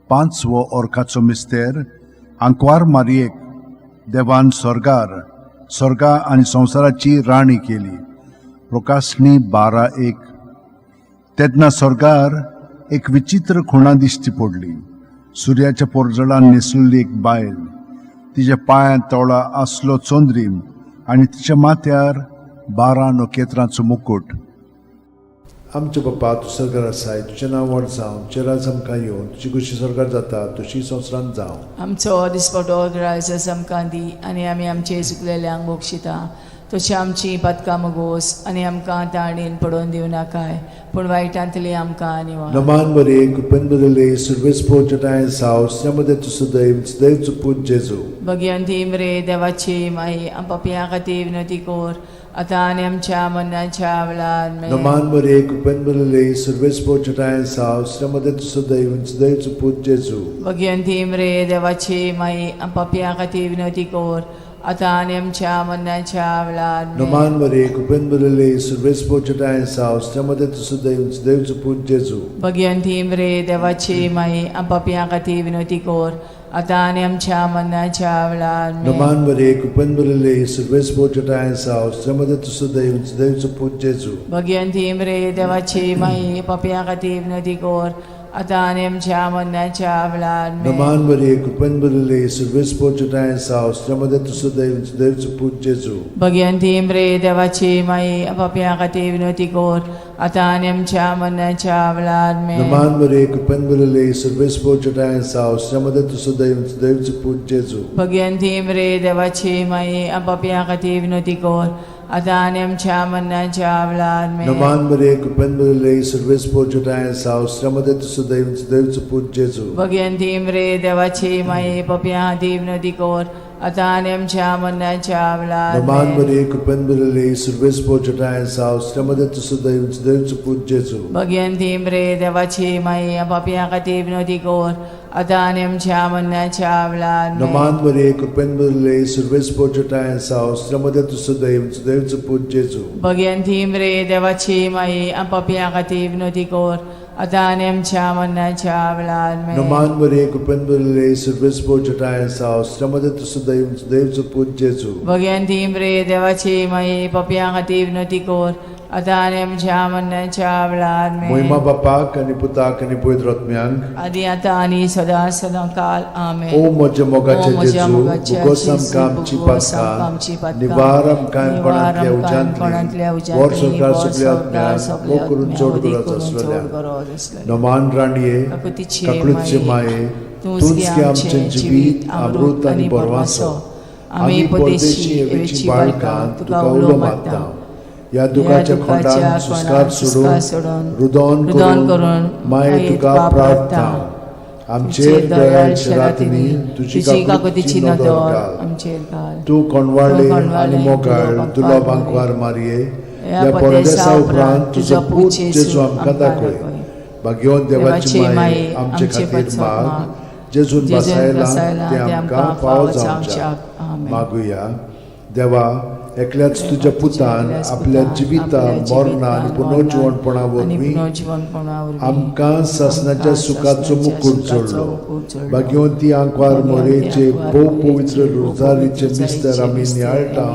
पांचवो अर्काचो मिस्तेर आंकवार मारियेक देवान स्वर्गार स्वर्गा आनी संवसाराची राणी केली. प्रकाशणी 12:1. तेन्ना स्वर्गार एक विचित्र खुणा दिश्टी पडली. सुर्याच्या पोरजळान न्हेसलेली एक बायल, तिच्या पांयांत तोळा आसलो चंद्रीम आनी तिच्या माथ्यार 12 नखेत्रांचो मुकूट. आमच्या बापा तूं सरकार आसाय, तुजें नांव व्हड जावं, तुजें राज आमकां येवं, तुजी खुशी सरकार जाता तशी संवसारांत जावं. आमचो दिसपटो ग्रायस आमकां दी आनी आमी आमचे चुकलेल्यांक बक्षिता तशी आमची पातकां मुगोस आनी आमकां ताणेन पडोवन दिवं नाकाय पूण वायटांतली आमकां निवार. नमान मरे कृपेन भरिल्ले सर्वेस्पोर जटायन साव मध्ये तूं सदैव सदैवचो पूत जेजू. भगिवंती मरे देवाची माई पापयां खातीर विनवती कर आतां आनी आमच्या मरणाच्या वेळार आमेन. नमान मरे कृपेन भरिल्ले सर्वेस्पर तुजोठांय आसा, स्त्रियां मदें तूं सुदैव आनी सुदैवचो पूत जेजू. भगिनी मरे देवाची माई, पापयां खातीर विनवती कर, आतां आनी आमच्या मरणाच्या वेळार आमेन. नमान मरे कृपेन भरिल्ले सर्वेस्पर तुजोठांय आसा, स्त्रियां मदें तूं सुदैव आनी सुदैवचो पूत जेजू. भगिनी मरे देवाची माई, पापयां खातीर विनवती कर, आतां आनी आमच्या मरणाच्या वेळार आमेन. नमान मरे कृपेन भरिल्ले सर्वेस्पर तुजोठांय आसा, स्त्रियां मदें तूं सुदैव आनी सुदैवचो पूत जेजू. भगिनी मरे देवाची माई, पापयां खातीर विनवती कर, आतां आनी आमच्या मरणाच्या वेळार आमेन. नमान मरे कृपेन भरिल्ले सर्वेस्पर तुजोठांय आसा, स्त्रियां मदें तूं सुदैव आनी सुदैवचो पूत जेजू. भगिनी मरे देवाची माई, पापयां खातीर विनवती कर, आतां आनी आमच्या मरणाच्या वेळार आमेन. नमान मरे कृपेन भरिल्ले सर्वेस्पर तुजोठांय आसा, स्त्रियां मदें तूं सुदैव आनी सुदैवचो पूत जेजू. भगिनी मरे देवाची माई, पापयां खातीर विनवती कर, आतां आनी आमच्या मरणाच्या वेळार आमेन. नमान मरे कृपेन भरिल्ले सर्वेस्पर तुजोठांय आसा, स्त्रियां मदें तूं सुदैव आनी सुदैवचो पूत जेजू. भगिनी मरे देवाची माई, पापयां खातीर विनवती कर, आतां आनी आमच्या मरणाच्या वेळार नमान आमेन. मरे कृपेन भरिल्ले सर्वेस्पर तुजोठांय आसा, स्त्रियां मदें तूं सुदैव आनी सुदैवचो पूत जेजू. भगिनी मरे देवाची माई, पापयां खातीर विनवती कर, आतां आनी आमच्या मरणाच्या वेळार आमेन. नमान मरे कृपेन भरिल्ले सर्वेस्पर तुजोठांय आसा, स्त्रियां मदें तूं सुदैव आनी सुदैवचो पूत जेजू. भगिनी मरे देवाची माई, पापयां खातीर विनवती कर, आतां आनी आमच्या मरणाच्या वेळार आमेन. नमान मरे कृपेन भरिल्ले सर्वेस्पर तुजोठांय आसा, स्त्रियां मदें तूं सुदैव आनी सुदैवचो पूत जेजू. भगिनी मरे देवाची माई, पापयां खातीर विनवती कर, आतां आनी आमच्या मरणाच्या वेळार आमेन. मोहिमा बापाक आनी पुताक आनी पवित्र आत्म्यांक, आदी आतां आनी सदां सदां काल आमेन. ओ म्हज्या मोगाचे ओ म्हज्या जेजू, मोगाच्या भुगोस जेजू, आमकां आमची भुगोस आमकां आमची पातकां, पातकां, निवार आमकां निवार कोणांतल्या आमकां कोणांतल्या उज्यांतली, उज्यांतली, वर सरकार वर सगल्या सरकार आत्म्यांक, सगल्या मोग करून आत्म्यांक, चड वदी गरज करून चड आसलेल्या. गरज आसलेल्या. नमान राणये, काकुतीचे काकुळचे माये, तूंच तूंच गे आमचें जिवीत, अमृत आनी बरवासो. आमी परदेशी एवेची बाळकां तुका उलो मारता. ह्या दुखाच्या खोंडान सुस्कार सोडून, रुदोन करून माये तुका प्रार्थना. आमचेर दयाळ शरातींनी तुजी काकुतीची नदर घाल. आमचेर घाल. तूं कोणवाळे आनी मोगाळ दुलो बांकवार मारये, ह्या परदेसा उपरांत तुजो पूत जेजू आमकां दाखय. भाग्यवंत देवाची माये, आमचे खातीर माग, जेजून बसायला ते आमकां फावो जावच्या. मागुया. देवा, एकल्याच तुज्या पुतान आपल्या जिविता, मरणा आनी पुनर्जिवणपणा वरवीं आमकां सासणाच्या सुखाचो मुकूट जोडलो. भाग्यवंती आंकवार मोरेचे भोव पवित्र रोजारीचे मिस्तर आमी नियाळटा,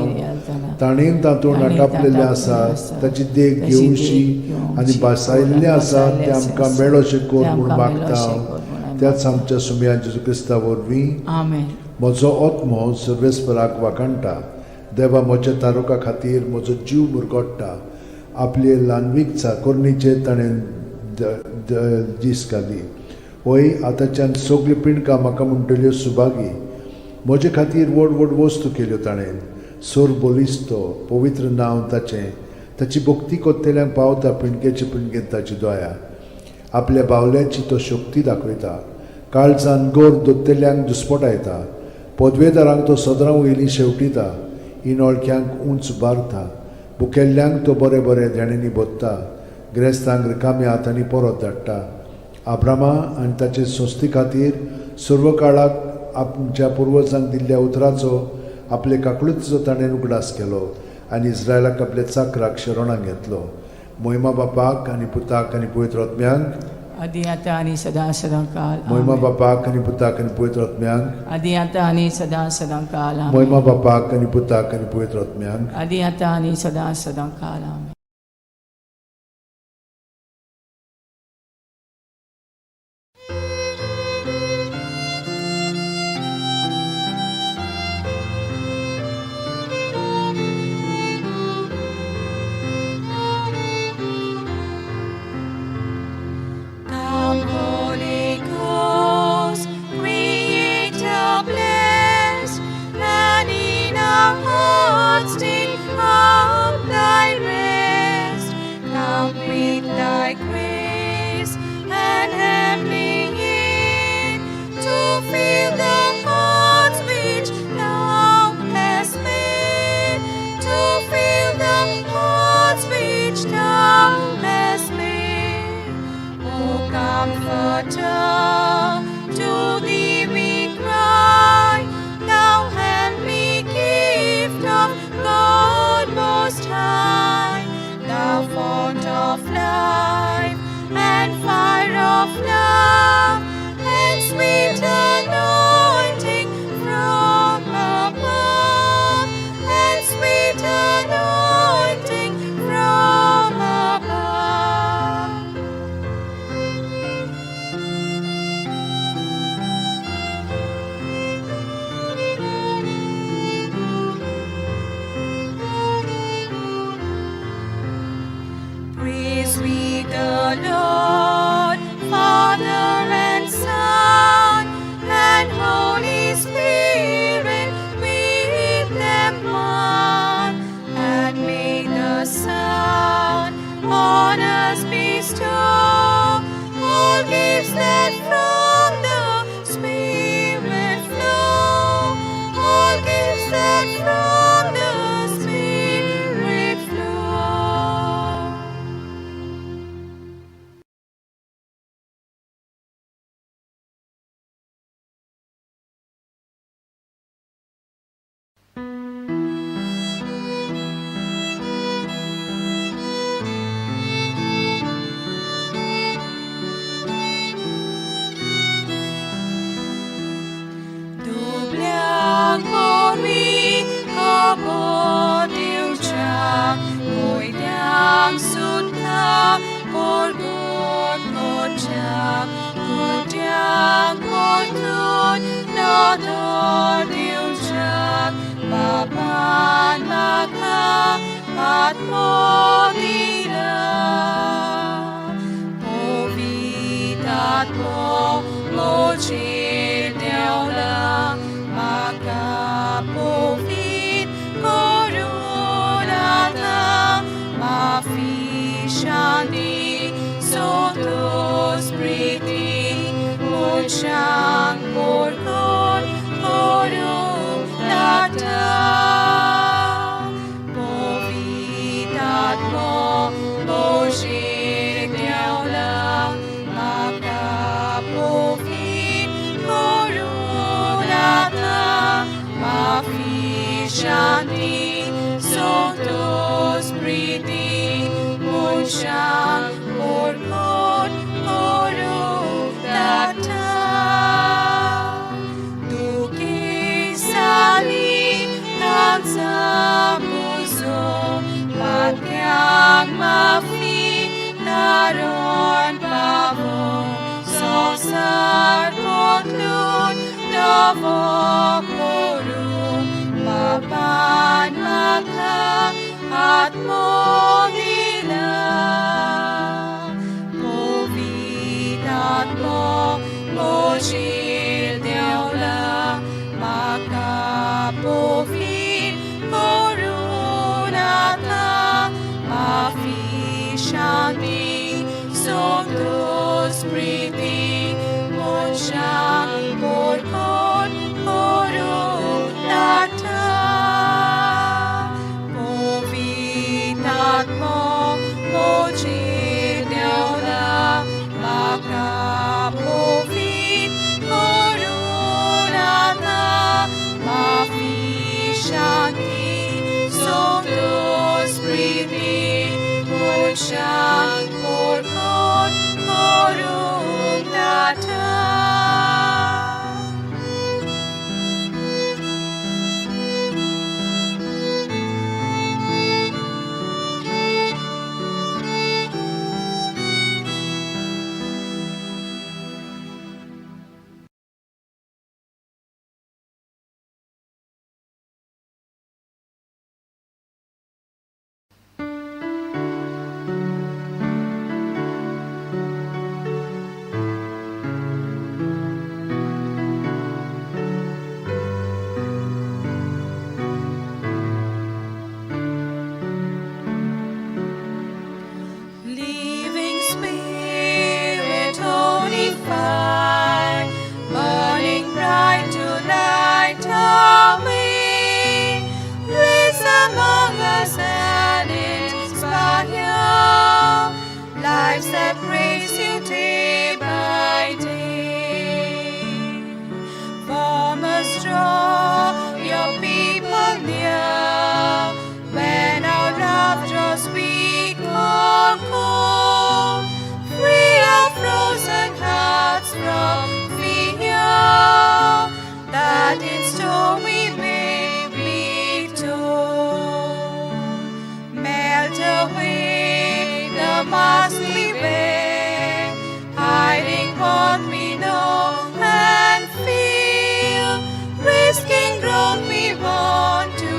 ताणें तातूंत आटापलेलें आसा ताची देख घेवशी आनी भासायल्लें आसा तें आमकां मेळोशें कर म्हूण मागता, त्याच आमच्या सुमया जेजू क्रिस्ता वरवीं. आमेन. म्हजो आत्मो सर्वेस्पराक वाखाणटा, देवा म्हज्या तारुका खातीर म्हजो जीव मुरगोडटा. आपले ल्हानवीक चाकोरणीचेर ताणें दीस घाली. वय, आतांच्यान सगल्यो पिंडकां म्हाका म्हणटल्यो सुभागी. म्हजे खातीर व्हड व्हड वस्तू केल्यो ताणें. सोर बलिस्तो पवित्र नांव ताचें. ताची भक्ती कोत्तेल्यांक पावता पिंडकेचे पिंडकेन ताची दया. आपल्या बावल्याची तो शक्ती दाखयता, काळजान गोर दोत्तेल्यांक दुस्पटायता. पदवेदारांक तो सदरां वयली शेवटिता, इनोळख्यांक उंच बारता. भुकेल्ल्यांक तो बरें बरें देण्यांनी भरता, गिरेस्तांक रिकाम्या हातांनी परत धाडटा. आब्रामा आनी ताचे संस्थे खातीर सर्व काळाक आमच्या पुर्वजांक दिल्ल्या उतराचो, आपले काकळुतीचो ताणें उगडास केलो आनी इस्रायलाक आपल्या चाकराक शरणाक घेतलो. मोहिमा बापाक आनी पुताक आनी पवित्र आत्म्यांक, आदी आतां आनी सदां सदां काल. मोहिमा बापाक आनी पुताक आनी पवित्र आत्म्यांक, आदी आतां आनी सदां सदां काल. आमेन. मोहिमा बापाक आनी पुताक आनी पवित्र आत्म्यांक, आदी आतां आनी सदां सदां काल. आमेन. Come, Holy Ghost, Creator bless, and in our hearts take up thy rest. आदर दिवच्याक बापान म्हाका आत्मो दिला. पवित्र आत्मो म्हजेर देंवला, म्हाका पवित्र करून आतां माफी, शांती, संतोष, प्रीती मनशांक परगट करूंक लागता. पवित्र आत्मो म्हजेर देंवला, म्हाका पवित्र करून आतां माफी, शांती, संतोष, प्रीती मनशांक परगट करूंक लागता. दुखेस्तांनी तांचो पुजो, पातक्यांक माफी, तारण पावो, संवसार बदलून नवो करूंक बापान म्हाका आत्मो दिला. पवित्र आत्मो म्हजेर देंवला, म्हाका पवित्र करून आतां माफी, शांती, संतोष, प्रीती मनशांक परगट करूंक लागता. पवित्र आत्मो म्हजेर देंवला, म्हाका पवित्र करून आतां माफी, शांती, संतोष, प्रीती मनशांक परगट करूंक लागता. Living Spirit, holy fire, burning bright to light our way. Blaze among us and inspire lives that praise you day by day. Form us, draw your people near, when our love draws weak or cold. Free our frozen hearts from fear, that in storm we may be told. Melt away the mask we wear, hiding what we know and feel, risking growth we want to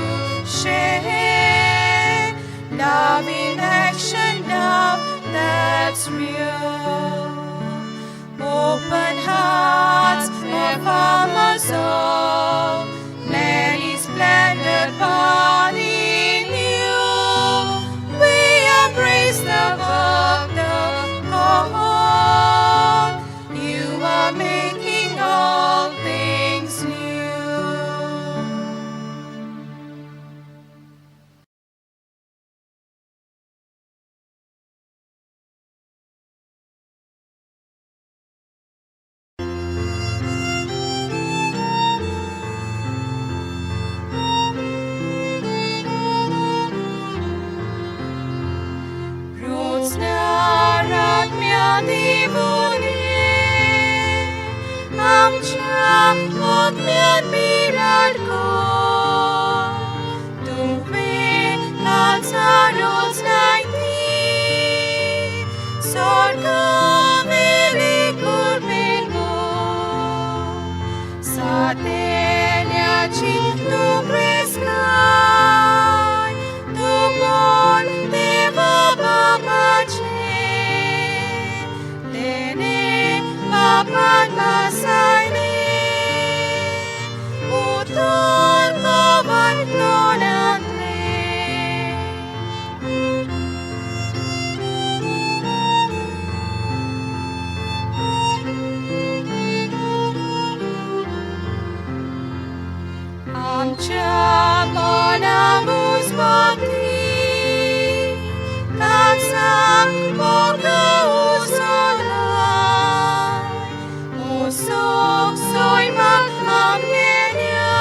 share. Love in action, love that's real. Open hearts, affirm us all. Many splendored body new. We embrace the work, the call. You are making all things new. उतर म्होंवाळ तोंडांतलें. आमच्या मनां उजवाती, काळजाक मोग उसळाय. मोसोक सैमाक आमगेल्या,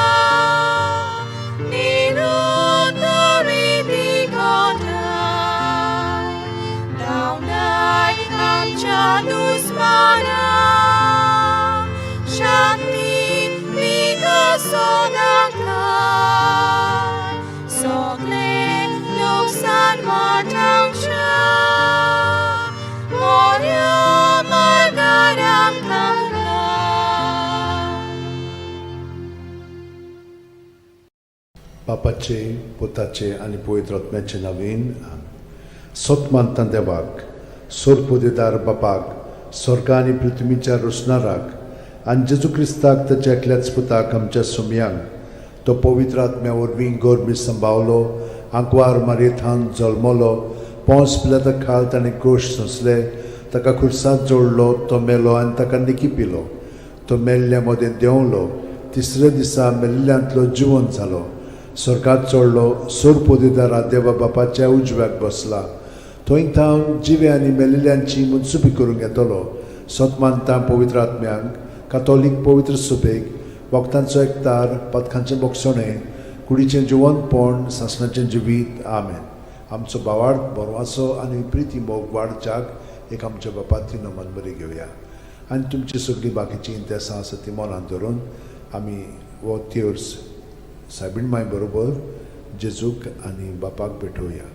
निरुत्तरी दिगोताय. धांवडाय आमच्या दुस्मानाक, शांती दिगा सदांकाळ. सगळें लुकसाण वाटावच्या, मोऱ्या मार्गार आमकां घाल. बापाचे, पुताचे आनी पवित्र आत्म्याचे नवीन. सत मानता देवाक, सोरपोदेदार बापाक, स्वर्ग आनी पृथ्वीच्या रोसणाराक, आनी जेजू क्रिस्ताक ताच्या एकल्याच पुताक आमच्या सुमयांक, तो पवित्र आत्म्या वरवीं गोरमी संभावलो, आंकवार मारयेथान जल्मलो, पोंस पिलाता खाल ताणें कोश सोंसले, ताका खुर्सांत जोडलो, तो मेलो आनी ताका निकी पिलो, तो मेल्ल्या मदें देंवलो, तिसऱ्या दिसा मेल्ल्यांतलो जिवन जालो, स्वर्गात चडलो, सोरपोदेदारा देवा बापाच्या उजव्याक बसला, थंय थावन जिवे आनी मेलिल्ल्यांची मनसुबी करूंक येतलो. सत मानता पवित्र आत्म्यांक, कातोलीक पवित्र सुबेक, वखदांचो एकतार, पदकांचें बोगसणें, कुडीचें जिवनपण, सासणाचें जिवीत. आमेन. आमचो भावार्थ बरवाचो आनी प्रिती मोग वाडच्याक एक आमच्या बापाती नमन बरी घेवया आनी तुमची सगळीं बाकीचीं इंतेसां आसा ती मनांत धरून आमी हो तेर्स सायबीण माय बरोबर जेजूक आनी बापाक भेटोवया.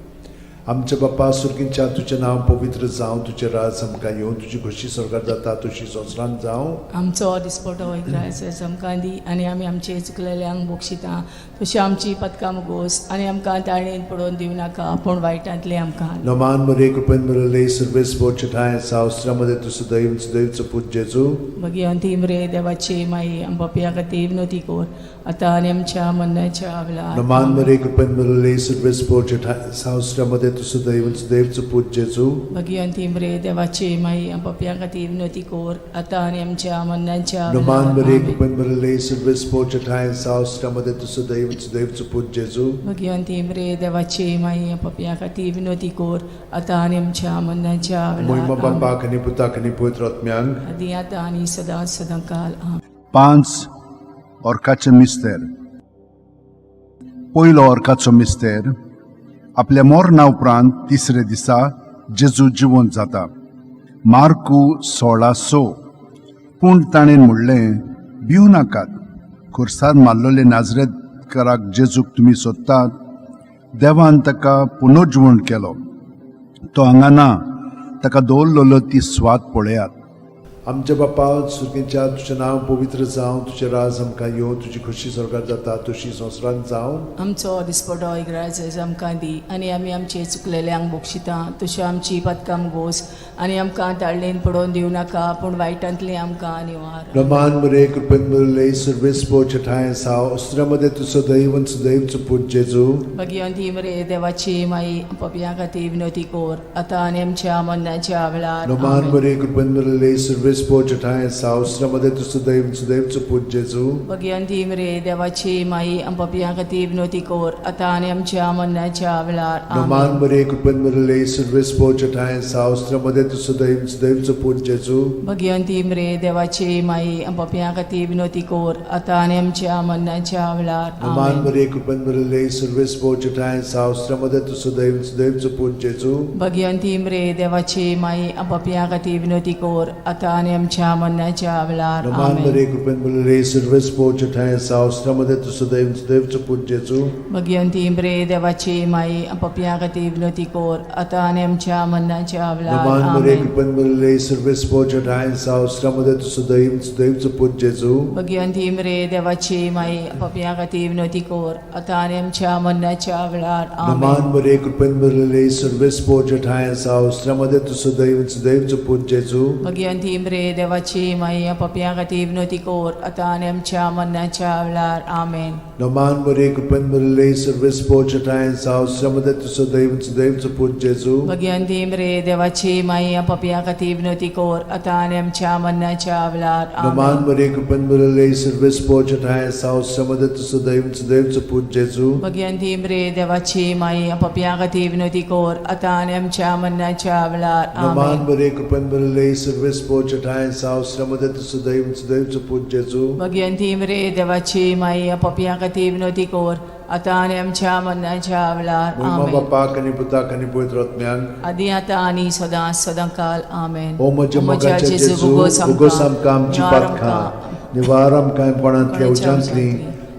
आमच्या बापा सुर्गींच्या, तुजें नांव पवित्र जावं, तुजें राज आमकां येवं, तुजी खोशी स्वर्गार जाता तशी संवसारांत जावं. आमचो दिसपटो ग्रायस आमकां दी आनी आमी आमचे चुकलेल्यांक बक्षिता तशी आमची पदकां मुगोस आनी आमकां ताळणेन पडोवन दिवं नाका पूण वायटांतलें आमकां. नमान मरे कृपेन मिळले सर्वेस बोचठाय सावस्त्रामध्ये तू सदैव सदैवचो पूत जेजू. मागीर अंतीम रे देवाची माई आम पापया खातीर विनोती कोर आतां आनी आमच्या मरणाच्या वेळार. नमान मरे कृपेन मिळले सर्वेस बोचठाय सावस्त्रामध्ये तू सदैव सदैवचो पूत जेजू. मागीर अंतीम रे देवाची माई आम पापया खातीर विनोती कोर आतां आनी आमच्या मरणाच्या नमान वेळार. मरे आमेन. कृपेन मिळले सर्वेस बोचठाय सावस्त्रामध्ये तू सदैव सदैवचो पूत जेजू. मागीर अंतीम रे देवाची माई आम पापया खातीर विनोती कोर आतां आनी आमच्या मरणाच्या मोहिमा वेळार. आमेन. बापाक आनी पुताक आनी पवित्र आत्म्यांक. आदी आतां आनी सदां सदां काल. आमेन. 5 ऑर्काचे मिस्तेर. पयलो ऑर्काचो मिस्तेर, आपल्या मरणा उपरांत तिसरे दिसा जेजू जिवंत जाता. मार्कू 16:6. पूण ताणें म्हणलें, भिवू नाकात, खुर्सार मारलेले नाजरेतकाराक जेजूक तुमी सोदतात. देवान ताका पुनर्जिवण केलो. तो हांगा ना, ताका दवरलेलो ती सुवात पळयात. आमच्या बापा सुर्गीच्या, तुजें नांव पवित्र जावं, तुजें राज आमकां येवं, तुजी खोशी स्वर्गार जाता तशी संवसारांत जावं. आमचो दिसपटो इग्राज आमकां दी आनी आमी आमचे चुकलेल्यांक बक्षिता तशी आमची पदकां गोस आनी आमकां ताळणेन पडोवन दिवं नाका पूण वायटांतलें आमकां निवार. रमान मरे कृपेन मिळले सर्वेस पोचठाय साव अस्त्रामध्ये तू सदैव सदैवचो पूत जेजू. भगिवंती मरे देवाची माई पपया खातीर विनोती कोर आतां आनी आमच्या मरणाच्या वेळार. रमान आमेन. मरे कृपेन मिळले सर्वेस पोचठाय साव अस्त्रामध्ये तू सदैव सदैवचो पूत जेजू. भगिवंती मरे देवाची माई पपया खातीर विनोती कोर आतां आनी आमच्या मरणाच्या वेळार. रमान आमेन. मरे कृपेन मिळले सर्वेस पोचठाय साव अस्त्रामध्ये तू सदैव सदैवचो पूत जेजू. भगिवंती मरे देवाची माई पपया खातीर विनोती कोर आतां आनी आमच्या मरणाच्या वेळार. रमान आमेन. मरे कृपेन मिळले सर्वेस पोचठाय साव अस्त्रामध्ये तू सदैव सदैवचो पूत जेजू. भगिवंती मरे देवाची माई पपया खातीर विनोती कोर आतां आनी आमच्या मरणाच्या वेळार. रमान आमेन. मरे कृपेन मिळले सर्वेस पोचठाय साव अस्त्रामध्ये तू सदैव सदैवचो पूत जेजू. भगिवंती मरे देवाची माई पपया खातीर विनोती कोर आतां आनी आमच्या मरणाच्या वेळार. रमान मरे आमेन. कृपेन मिळले सर्वेस पोचठाय साव अस्त्रामध्ये तू सदैव सदैवचो पूत जेजू. भगिवंती मरे देवाची माई पपया खातीर विनोती कोर आतां आनी आमच्या मरणाच्या वेळार. रमान आमेन. मरे कृपेन मिळले सर्वेस पोचठाय साव अस्त्रामध्ये तू सदैव सदैवचो पूत जेजू. भगिवंती मरे रे देवाची माई पपया खातीर विनवती कर आतां आनी आमच्या मरणाच्या वेळार. आमेन. नमान मरे कृपेन भरिल्ले सर्वेस्पोर ठांय साव श्रमदे तुजो दैव सुदैवचो पूत जेजू. भगिवंती रे देवाची माई पपया खातीर विनवती कर आतां आनी आमच्या मरणाच्या वेळार. नमान आमेन. मरे कृपेन भरिल्ले सर्वेस्पोर ठांय साव श्रमदे तुजो दैव सुदैवचो पूत जेजू. भगिवंती रे देवाची माई पपया खातीर विनवती कर आतां आनी आमच्या मरणाच्या वेळार. नमान आमेन. मरे कृपेन भरिल्ले सर्वेस्पोर ठांय साव श्रमदे तुजो दैव सुदैवचो पूत जेजू. भगिवंती रे देवाची माई पपया खातीर विनवती कर आतां आनी आमच्या मरणाच्या वेळार. महिमा आमेन. बापाक आनी पुताक आनी पवित्र आत्म्याक. आदी आतां आनी सदां सदां काल. आमेन. ओ म्हज्या मोगाच्या जेजू, उगोस आमकां आमची पातकां, निवार आमकां कोणांतल्या उज्यांतली,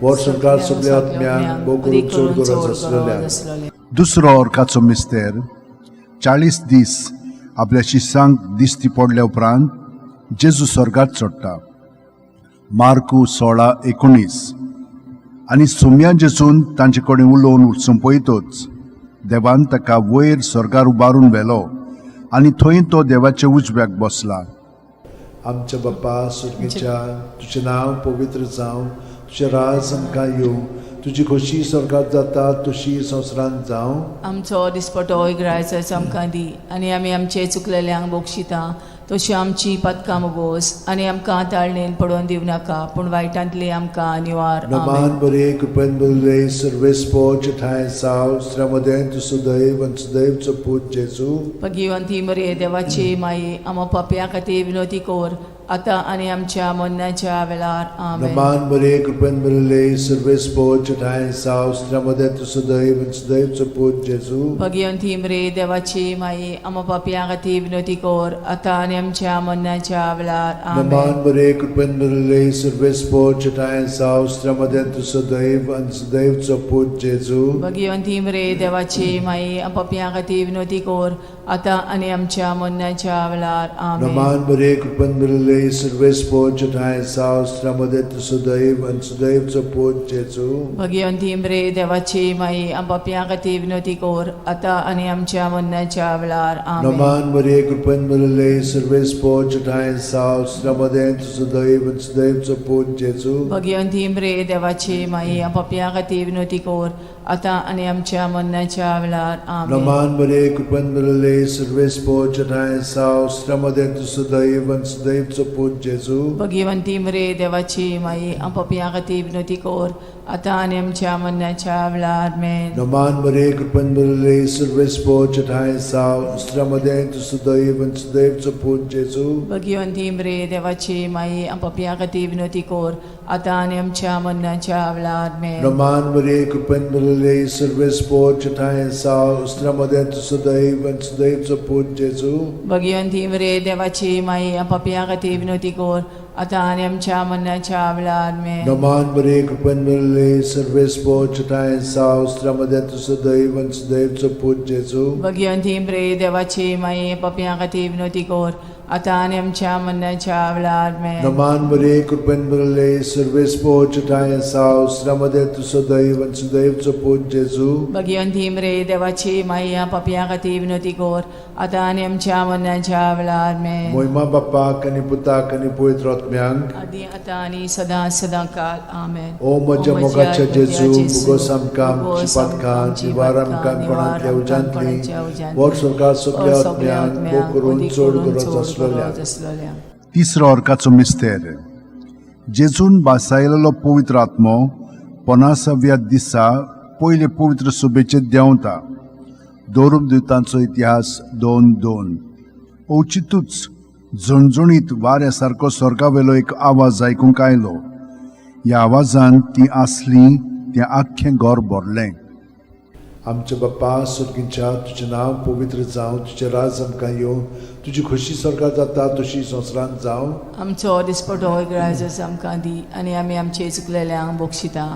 वर संवसार सगल्या आत्म्यांक, भोव करून चड गरज आसलेल्या. दुसरो अर्काचो मिस्तेर. 40 दीस आपल्या शिसांक दिश्टी पडल्या उपरांत जेजू स्वर्गात चडटा. मार्कू 16:19. आनी सोम्या जेजून तांचे कडेन उलोवन सोंपयतच देवान ताका वयर स्वर्गार उबारून व्हेलो आनी थंय तो देवाच्या उजव्याक बसला. आमच्या बाप्पा सुर्गीच्या, तुजें नांव पवित्र जावं, तुजें राज आमकां येवं, तुजी खोशी स्वर्गात जाता तशी संवसारांत जावं. आमचो दिसपटो इगरायचो आमकां दी आनी आमी आमचे चुकलेल्यांक बक्षिता तशी आमची पदकां मुगोस आनी आमकां ताळणेन पडोवन दिवं नाका, पूण वायटांतली आमकां निवार. नमान आमेन. बरे कृपेन बरले सर्वेस्पोच ठांय साव श्रमदें तूं सुदैव आनी सुदैवचो पूत जेजू. भगिवंती मरे देवाची माई, आमा पापया खातीर विनवती कर आतां आनी आमच्या मरणाच्या वेळार. आमेन. नमान बरे कृपेन बरले सर्वेस्पोच ठांय साव श्रमदें तूं सुदैव आनी सुदैवचो पूत जेजू. भगिवंती मरे देवाची माई, आमा पापया खातीर विनवती कर आतां आनी आमच्या मरणाच्या वेळार. आमेन. नमान बरे कृपेन बरले सर्वेस्पोच ठांय साव श्रमदें तूं सुदैव आनी सुदैवचो पूत जेजू. भगिवंती मरे देवाची माई, पापया खातीर विनवती कर आतां आनी आमच्या मरणाच्या वेळार. आमेन. नमान बरे कृपेन बरले सर्वेस्पोच ठांय साव श्रमदें तूं सुदैव आनी सुदैवचो पूत जेजू. भगिवंती मरे देवाची माई, पापया खातीर विनवती कर आतां आनी आमच्या मरणाच्या वेळार. आमेन. नमान मरे कृपेन भरिल्ले सर्वेस्पोच ठांय साव श्रमदें तूं सुदैव आनी सुदैवचो पूत जेजू. भगिवंती मरे देवाची माई, पापया खातीर विनवती कर आतां आनी आमच्या मरणाच्या वेळार. आमेन. नमान मरे कृपेन भरिल्ले सर्वेस्पोच ठांय साव श्रमदें तूं सुदैव आनी सुदैवचो पूत जेजू. भगिवंती मरे देवाची माई, पापया खातीर विनवती कर आतां आनी आमच्या मरणाच्या वेळार. आमेन. नमान मरे कृपेन भरिल्ले सर्वेस्पोच ठांय साव श्रमदें तूं सुदैव आनी सुदैवचो पूत जेजू. भगिवंती मरे देवाची माई, पापया खातीर विनवती कर आतां आनी आमच्या मरणाच्या वेळार. आमेन. नमान मरे कृपेन भरिल्ले सर्वेस्पोच ठांय साव श्रमदें तूं सुदैव आनी सुदैवचो पूत जेजू. भगिवंती मरे देवाची माई, पापया खातीर विनवती कर आतां आनी आमच्या मरणाच्या वेळार. आमेन. नमान मरे कृपेन भरिल्ले सर्वेस्पोच ठांय साव श्रमदें तूं सुदैव आनी सुदैवचो पूत जेजू. भगिवंती मरे देवाची माई, पापया खातीर विनवती कर आतां आनी आमच्या मरणाच्या वेळार. आमेन. नमान मरे कृपेन भरिल्ले सर्वेस्पोच ठांय साव श्रमदें तूं सुदैव आनी सुदैवचो पूत जेजू. भगिवंती मरे देवाची माई, पापया खातीर विनवती कर आतां आनी आमच्या मरणाच्या वेळार. आमेन. मोहिमा बाप्पाक आनी पुताक आनी पवित्र आत्म्यांक. आदी आतां आनी सदां सदां काल. आमेन. ओ म्हज्या मोगाच्या जेजू, मुगोस आमकां आमची पातकां, निवार आमकां कोणांतल्या उज्यांतली, वर स्वर्गात सगल्या आत्म्यांक, भोव करून चड गरज आसलेल्या. तिसरो अर्काचो मिस्तेर. जेजून बासायलेलो पवित्र आत्मो पनासाव्या दिसा पयले पवित्र सभेचेर देंवता. दवरूप दुतांचो इतिहास 2:2. अवचितूच झणझणीत वाऱ्या सारको स्वर्गावेलो एक आवाज आयकूंक आयलो. ह्या आवाजान ती आसली तें आख्खें घर भरलें. आमच्या बाप्पा सुर्गींच्या, तुजें नांव पवित्र जावं, तुजें राज आमकां येवं, तुजी खोशी स्वर्गात जाता तशी संवसारांत जावं. आमचो दिसपटो इगरायजस आमकां दी आनी आमी आमचे चुकलेल्यांक बक्षिता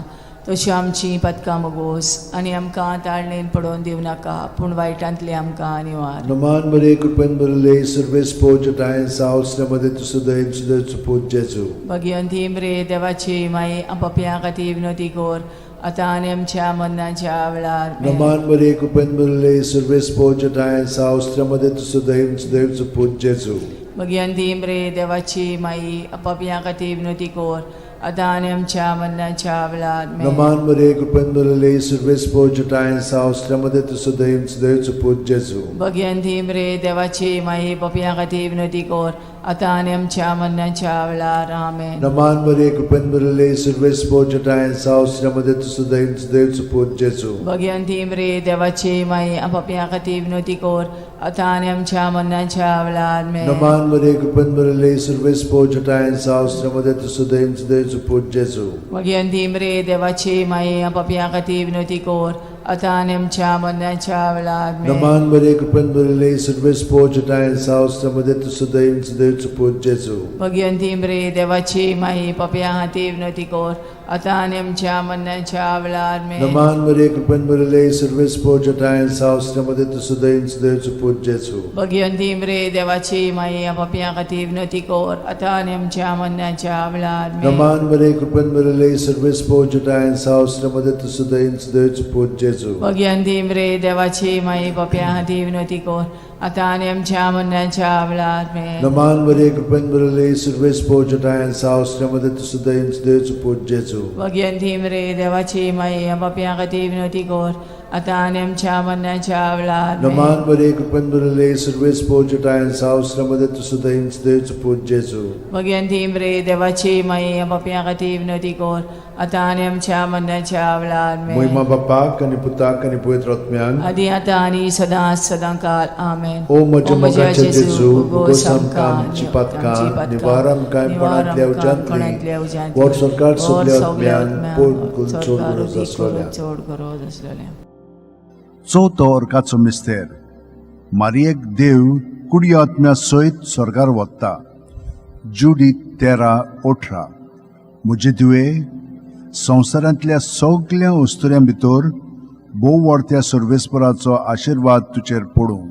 तशी आमची पदकां मगोस आनी आमकां ताळणेन पडोवन दिवं नाका, पूण वायटांतली आमकां निवार. नमान मरे कृपेन भरिल्ले सर्वेस्पोच ठांय साव श्रमदें तूं सुदैव सुदैवचो पूत जेजू. भगिवंती मरे देवाची माई, पापया खातीर विनवती कर आतां आनी आमच्या मरणाच्या वेळार. आमेन. नमान मरे कृपेन भरिल्ले सर्वेस्पोच ठांय साव श्रमदें तूं सुदैव सुदैवचो पूत जेजू. भगियंती रे देवाची माई पापयां खातीर विनवती कर आतां आनी आमच्या मरणाच्या वेळार आमेन. नमान मरे कृपेन भरले सर्वेस्पर जटायन साव मध्ये तुजो दैव देवचो पूत जेजू. भगियंती रे देवाची माई पापयां खातीर विनवती कर आतां आनी आमच्या मरणाच्या वेळार आमेन. नमान मरे कृपेन भरले सर्वेस्पर जटायन साव मध्ये तुजो दैव देवचो पूत जेजू. भगियंती रे देवाची माई पापयां खातीर विनवती कर आतां आनी आमच्या मरणाच्या वेळार आमेन. नमान मरे कृपेन भरले सर्वेस्पर जटायन साव मध्ये तुजो दैव देवचो पूत जेजू. भगियंती रे देवाची माई पापयां खातीर विनवती कर आतां आनी आमच्या मरणाच्या वेळार आमेन. नमान मरे कृपेन भरले सर्वेस्पर जटायन साव मध्ये तुजो दैव देवचो पूत जेजू. भगियंती रे देवाची माई पापयां खातीर विनवती कर आतां आनी आमच्या मरणाच्या वेळार आमेन. नमान मरे कृपेन भरले सर्वेस्पर जटायन साव मध्ये तुजो दैव देवचो पूत जेजू. भगियंती रे देवाची माई पापयां खातीर विनवती कर आतां आनी आमच्या मरणाच्या वेळार आमेन. नमान मरे कृपेन भरले सर्वेस्पर जटायन साव मध्ये तुजो दैव देवचो पूत जेजू. भगियंती रे देवाची माई पापयां खातीर विनवती कर आतां आनी आमच्या मरणाच्या वेळार आमेन. नमान मरे कृपेन भरले सर्वेस्पर जटायन साव मध्ये तुजो दैव देवचो पूत जेजू. भगियंती रे देवाची माई पापयां खातीर विनवती कर आतां आनी आमच्या मरणाच्या वेळार आमेन. नमान मरे कृपेन भरले सर्वेस्पर जटायन साव मध्ये तुजो दैव देवचो पूत जेजू. भगियंती रे देवाची माई पापयां खातीर विनवती कर आतां आनी आमच्या मरणाच्या वेळार आमेन. मोहिमा बापाक आनी पुताक आनी पवित्र आत्म्याक, आदी आतां आनी सदां सदां काल आमेन. ओ म्हज्या मोगाच्या जेजू, भोगोस आमकां आमची पातकां, निवार आमकां कोणांतल्या उज्यांतली, वर सरकार सगल्या आत्म्यान पोट करून चड गरज आसलेल्या. चड गरज आसलेल्या. चवथो अर्काचो मिस्तेर. मारियेक देव कुडी आत्म्या सयत स्वर्गार वता. जुडी 13:18. म्हजे धुवे, संवसारांतल्या सगल्या अस्तुऱ्यां भितर भोव व्हडत्या सर्वेस्पराचो आशिर्वाद तुजेर पडूं.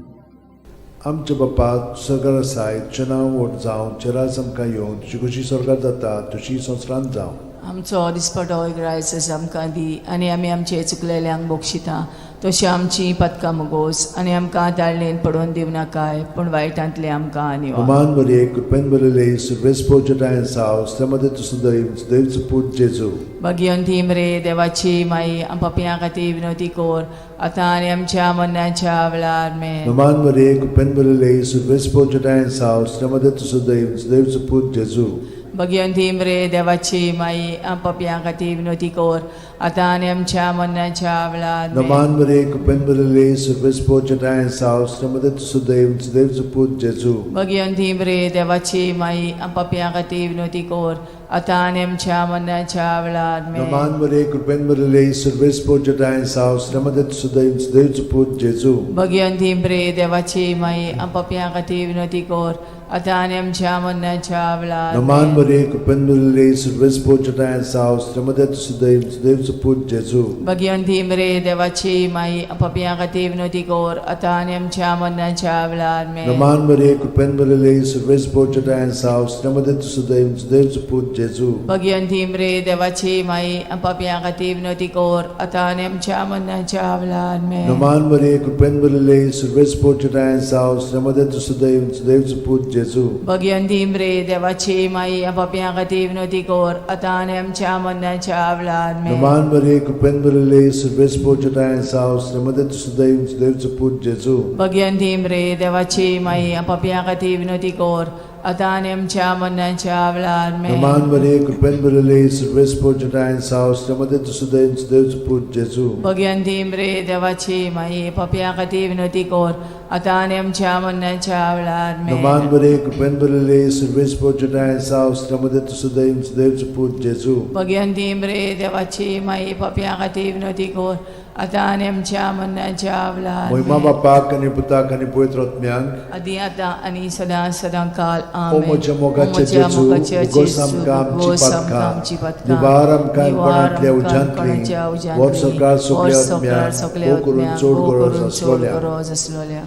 आमच्या बापा सरकार आसाय, तुजें नांव व्हड जावं, तुजें राज आमकां येवं, तुजी खुशी सरकार जाता तुजी संवसारांत जावं. आमचो दिसपटो ग्रायस आमकां दी आनी आमी आमचे चुकलेल्यांक बक्षिता तशी आमची पदकां मुगोस आनी आमकां ताळणेन पडोवन दिवं नाकाय पूण वायटांतले आमकां निवार. नमान मरे कृपेन भरले सर्वेस्पर जटायन साव मध्ये तुजो दैव देवचो पूत जेजू. भगियंती रे देवाची माई पापयां खातीर विनवती कर आतां आनी आमच्या मरणाच्या वेळार आमेन. नमान मरे कृपेन भरले सर्वेस्पर जटायन साव मध्ये तुजो दैव देवचो पूत जेजू. भगियंती रे देवाची माई पापयां खातीर विनवती कर आतां आनी आमच्या मरणाच्या वेळार आमेन. नमान मरे कृपेन भरले सर्वेस्पर जटायन साव मध्ये तुजो दैव देवचो पूत जेजू. भगियंती रे देवाची माई पापयां खातीर विनवती कर आतां आनी आमच्या मरणाच्या वेळार आमेन. नमान मरे कृपेन भरले सर्वेस्पर जटायन साव मध्ये तुजो दैव देवचो पूत जेजू. भगियंती रे देवाची माई पापयां खातीर विनवती कर आतां आनी आमच्या मरणाच्या वेळार नमान आमेन. मरे कृपेन भरले सर्वेस्पर जटायन साव मध्ये तुजो दैव देवचो पूत जेजू. भगियंती रे देवाची माई पापयां खातीर विनवती कर आतां आनी आमच्या मरणाच्या वेळार आमेन. नमान मरे कृपेन भरले सर्वेस्पर जटायन साव मध्ये तुजो दैव देवचो पूत जेजू. भगियंती रे देवाची माई पापयां खातीर विनवती कर आतां आनी आमच्या मरणाच्या वेळार आमेन. नमान मरे कृपेन भरले सर्वेस्पर जटायन साव मध्ये तुजो दैव देवचो पूत जेजू. भगियंती रे देवाची माई पापयां खातीर विनवती कर आतां आनी आमच्या मरणाच्या वेळार आमेन. नमान मरे कृपेन भरले सर्वेस्पर जटायन साव मध्ये तुजो दैव देवचो पूत जेजू. भगियंती रे देवाची माई पापयां खातीर विनवती कर आतां आनी आमच्या मरणाच्या वेळार आमेन. नमान मरे कृपेन भरले सर्वेस्पर जटायन साव मध्ये तुजो दैव देवचो पूत जेजू. भगियंती रे देवाची माई पापयां खातीर विनवती कर आतां आनी आमच्या मरणाच्या वेळार आमेन. नमान मरे कृपेन भरले सर्वेस्पर जटायन साव मध्ये तुजो दैव देवचो पूत जेजू. भगियंती रे देवाची माई पापयां खातीर विनवती कर आतां आनी आमच्या मरणाच्या वेळार मोहिमा आमेन. बापाक आनी पुताक आनी पवित्र आत्म्याक, आदी आतां आनी सदां सदां काल ओ आमेन. म्हज्या मोगाच्या ओ म्हज्या जेजू, मोगाच्या उगोस जेजू, आमकां आमची उगोस आमकां पातकां, आमची पातकां, निवार आमकां निवार कोणांतल्या आमकां उज्यांतली, कोणाच्या उज्यांतली, वर सरकार सगल्या वर सरकार आत्म्याक, सगल्या भोव करून आत्म्याक, चड भोव गरज करून चड आसलोल्या. गरज आसलोल्या.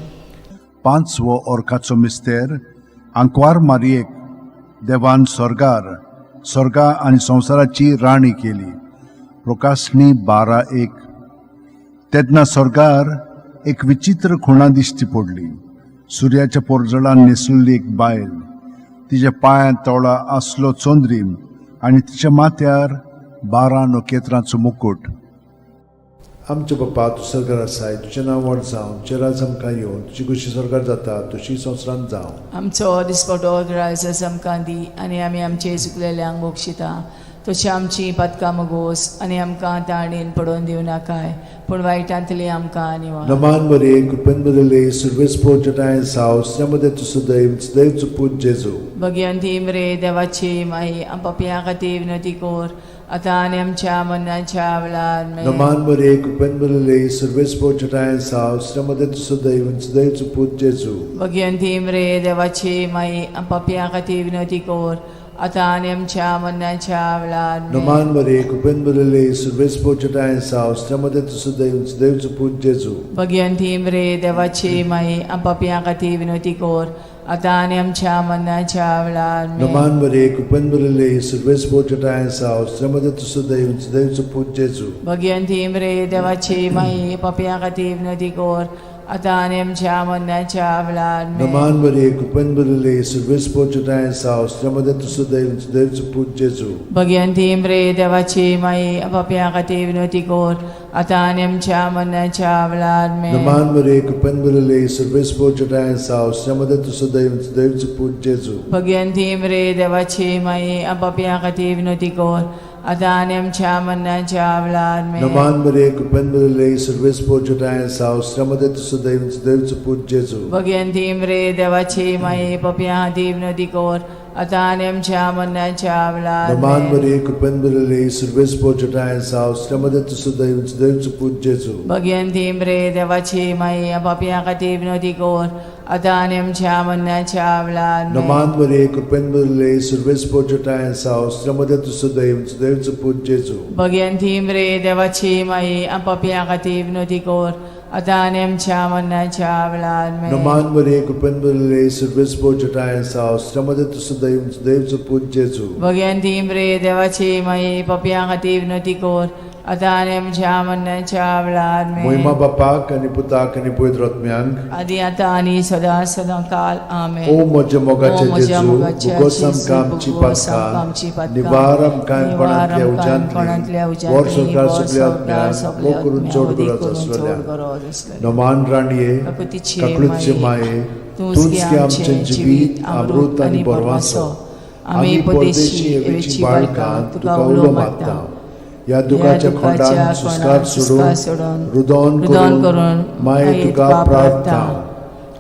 पांचवो अर्काचो मिस्तेर. आंकवार मारियेक देवान स्वर्गार स्वर्गा आनी संवसाराची राणी केली. प्रकाशणी 12:1. तेन्ना स्वर्गार एक विचित्र खुणा दिश्टी पडली. सुर्याच्या पोरजळान न्हेसुल्ली एक बायल. तिच्या पांयांत तोळा आसलो चंद्रीम आनी तिच्या माथ्यार 12 नखेत्रांचो मुकूट. आमचे बापा, तूं सरकार आसाय, तुजें नांव व्हड जावं, तुजें राज आमकां येवं, तुजी खुशी सरकार जाता तशी संवसारांत जावं. आमचो दिसपटो ग्रायस आमकां दी आनी आमी आमचे चुकलेल्यांक बक्षिता तशी आमची पातकां मगोस आनी आमकां ताणेन पडोवन दिवं नाकाय, पूण वायटांतली आमकां निवार. नमान बरे, कृपेन बदले, सुरवेस पोचटाय साव, मध्ये तूं सदैव सदैव पूत जेजू. भगवंती मरे देवाची माई, आम पापयां खातीर विनंती कर आतां आनी आमच्या मरणाच्या वेळार. आमेन. नमान बरे, कृपेन बदले, सुरवेस पोचटाय साव, मध्ये तूं सदैव सदैव पूत जेजू. भगवंती मरे देवाची माई, आम पापयां खातीर विनंती कर आतां आनी आमच्या मरणाच्या वेळार. आमेन. नमान बरे, कृपेन बदले, सुरवेस पोचटाय साव, मध्ये तूं सदैव सदैव पूत जेजू. भगवंती मरे देवाची माई, आम पापयां खातीर विनंती कर आतां आनी आमच्या मरणाच्या वेळार. आमेन. नमान बरे, कृपेन बदले, सुरवेस पोचटाय साव, मध्ये तूं सदैव सदैव पूत जेजू. भगवंती मरे देवाची माई, पापयां खातीर विनंती कर आतां आनी आमच्या मरणाच्या वेळार. आमेन. नमान बरे, कृपेन बदले, सुरवेस पोचटाय साव, मध्ये तूं सदैव सदैव पूत जेजू. भगवंती मरे देवाची माई, पापयां खातीर विनंती कर आतां आनी आमच्या मरणाच्या वेळार. आमेन. नमान बरे, कृपेन बदले, सुरवेस पोचटाय साव, मध्ये तूं सदैव सदैव पूत जेजू. भगवंती मरे देवाची माई, पापयां खातीर विनंती कर आतां आनी आमच्या मरणाच्या वेळार. आमेन. नमान बरे, कृपेन बदले, सुरवेस पोचटाय साव, मध्ये तूं सदैव सदैव पूत जेजू. भगवंती मरे देवाची माई, पापयां खातीर विनंती कर आतां आनी आमच्या मरणाच्या वेळार. नमान आमेन. बरे, कृपेन बदले, सुरवेस पोचटाय साव, मध्ये तूं सदैव सदैव पूत जेजू. भगवंती मरे देवाची माई, पापयां खातीर विनंती कर आतां आनी आमच्या मरणाच्या वेळार. आमेन. नमान बरे, कृपेन बदले, सुरवेस पोचटाय साव, मध्ये तूं सदैव सदैव पूत जेजू. भगवंती मरे देवाची माई, पापयां खातीर विनंती कर आतां आनी आमच्या मरणाच्या वेळार. आमेन. नमान बरे, कृपेन बदले, सुरवेस पोचटाय साव, मध्ये तूं सदैव सदैव पूत जेजू. भगवंती मरे देवाची माई, पापयां खातीर विनंती कर आतां आनी आमच्या मरणाच्या वेळार. आमेन. मोहिमा बापाक आनी पुताक आनी पवित्र आत्म्यांक, आदी आतां आनी सदां सदां काल. आमेन. ओ म्हज्या मोगाचे ओ म्हज्या जेजू, मोगाचे भोगोस जेजू, आमकां आमची भोगोस आमकां आमची पातकां, पातकां, निवार आमकां कोणांतल्या कोणांतल्या उज्यांतली, उज्यांतली, वर संवसार वर सगल्या संवसार आत्म्यांक, सगल्या मोग करून आत्म्यांक, चड वदी गरज करून चड आसलेल्या. गरज आसलेल्या. नमान राणये, काकुतीची काकळूतचे माये, तूंच गे आमचें जिवीत, अमृत आनी बरवासो. आमी परदेशी एवेची बाळकां तुका उलो मारता. ह्या दुखाच्या खोंडान सुस्कार सोडून, रुदोन रुदोन करून माये तुका प्रार्थना.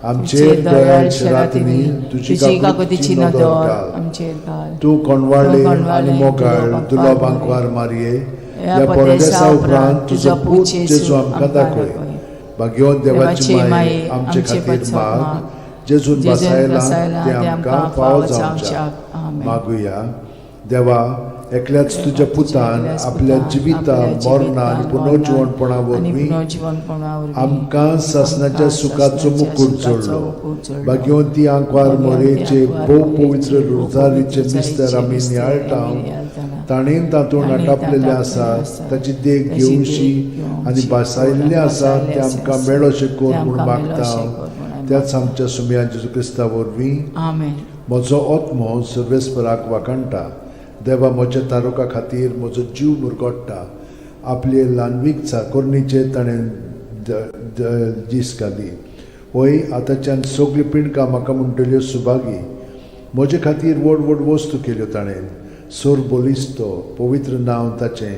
आमचेर दयाळ शरातींनी तुजी काकुतीची नदर घाल. आमचेर घाल. तूं कोणवाळे तूं कोणवाळे, आनी मोगाळ दुलो दुलो बांकवार बांकवार मारये, ह्या ह्या परदेसा परदेसा उपरांत तुजो पूत जेजू आमकां दाखय. भाग्यवंत देवाची माये, आमचे खातीर माग, जेजून जेजून बसायला बसायला ते आमकां फावो जावच्याक. आमेन. मागुया. देवा, एकल्याच तुज्या पुतान एकल्याच आपल्या पुतान जिविता, आपल्या मरणा आनी जिवितान, पुनर्जिवणपणा आनी वरवीं पुनर्जिवणपणा वरवीं आमकां सासणाच्या आमकां सुखाचो सासणाच्या मुकूट सुखाचो जोडलो. मुकूट जोडलो. भाग्यवंती आंकवार भाग्यवंती मोरेचे आंकवार भोव मोरेचे पवित्र भोव रोजारीचे पवित्र मिस्तर आमी मिस्तर नियाळटा, आमी नियाळटाना, ताणें तातूंत ताणें आटापलेलें तातूंत आसा, आसा, ताची देख ताची देख घेवशी घेवशी आनी भासायल्लें आसा भासायल्लें तें आमकां आसा, मेळोशें कर तें म्हूण आमकां मागता. मेळोशें कर म्हूण आमी त्याच आमच्या सुमया जेजू क्रिस्ता वरवीं. आमेन. म्हजो आत्मो सर्वेस्पराक वाखाणटा, देवा म्हज्या तारुका खातीर म्हजो जीव मुरगोट्टा. आपले ल्हानवीक चाकोरणीचेर ताणें दीस घाली. वय आतांच्यान सगळीं पिंडकां म्हाका म्हणटल्यो सुभागी. म्हजे खातीर व्हड व्हड वस्तू केल्यो ताणें. सोर बलिस्तो पवित्र नांव ताचें.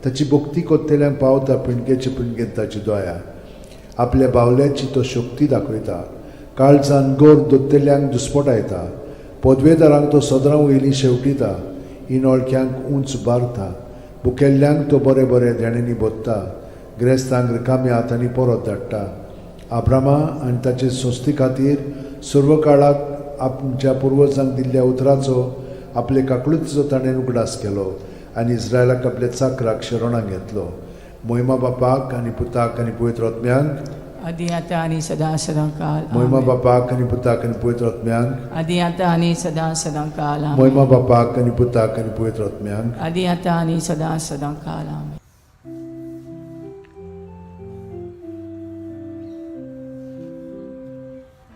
ताची भक्ती कोत्तेल्यांक पावता पिंडकेचे पिंडकेन ताची दया. आपल्या बावल्याची तो शक्ती दाखयता, काळजान गोर दोत्तेल्यांक दुस्पटायता. पदवेदारांक तो सदरां वयलीं शेवटिता, इनोळख्यांक उंच बारता. बुकेल्ल्यांक तो बरें बरें देण्यांनी भोत्ता, ग्रेस्तांक रिकाम्या हातांनी परत धाडटा. आब्रामा आनी ताचे संस्थे खातीर सर्व काळाक आमच्या पुर्वजांक दिल्ल्या उतराचो आपले काकळुतीचो ताणें उगडास केलो आनी इस्रायलाक आपल्या चाकराक शरणाक घेतलो. मोहिमा बापाक आनी पुताक आनी पवित्र आत्म्यांक, आदी आतां आनी सदां सदां काल. मोहिमा आमेन. बापाक आनी पुताक आनी पवित्र आत्म्यांक, आदी आतां आनी सदां सदां काल. आमेन. मोहिमा बापाक आनी पुताक आनी पवित्र आत्म्यांक, आदी आतां आनी सदां सदां काल. आमेन.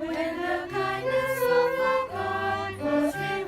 When the kindness of our God was revealed.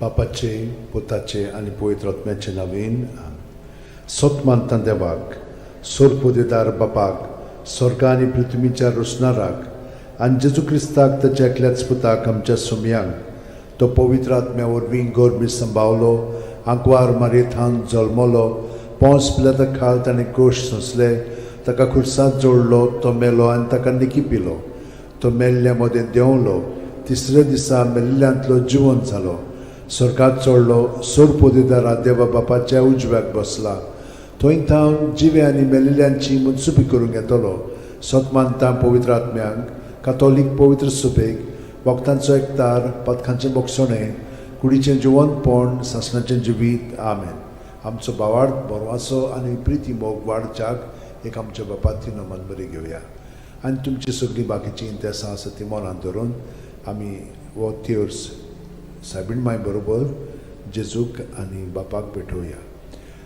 बापाचे, पुताचे आनी पवित्र आत्म्याचे नांवान आमेन. सत मानता देवाक, सोरपोदेदार बापाक, स्वर्गा आनी पृथ्वीच्या रोसणाराक, आनी जेजू क्रिस्ताक, ताच्या एकल्याच पुताक, आमच्या सोमयांक, तो पवित्र आत्म्या वरवीं गर्भी संभावलो, आंकवार मारयेथावन जल्मलो, पोंस पिलाता खाल ताणें कोश सोंसले, ताका खुर्सात जोडलो, तो मेलो आनी ताका निकी पिलो, तो मेल्ल्या मदें देंवलो, तिसऱ्या दिसा मेल्ल्यांतलो जिवंत जालो, स्वर्गात चडलो, सोरपोदेदारा देवा बापाच्या उजव्याक बसला, थंय थावन जिवे आनी मेलिल्ल्यांची मनसुपी करूंक येतलो. सत मानता पवित्र आत्म्यांक, कातोलीक पवित्र सुबेक, वखदांचो एकतार, पदकांचें बोगसणें, कुडीचें जिवंतपण, सासणाचें जिवीत. आमेन. आमचो बावाड बरवाचो आनी प्रिती मोग वाडच्याक एक आमच्या बापाती नमन बरी घेवया आनी तुमची सगळीं बाकीचीं इंतेसां आसा ती मनांत धरून आमी हो तेर्स सायबीण माय बरोबर जेजूक आनी बापाक भेटोवया.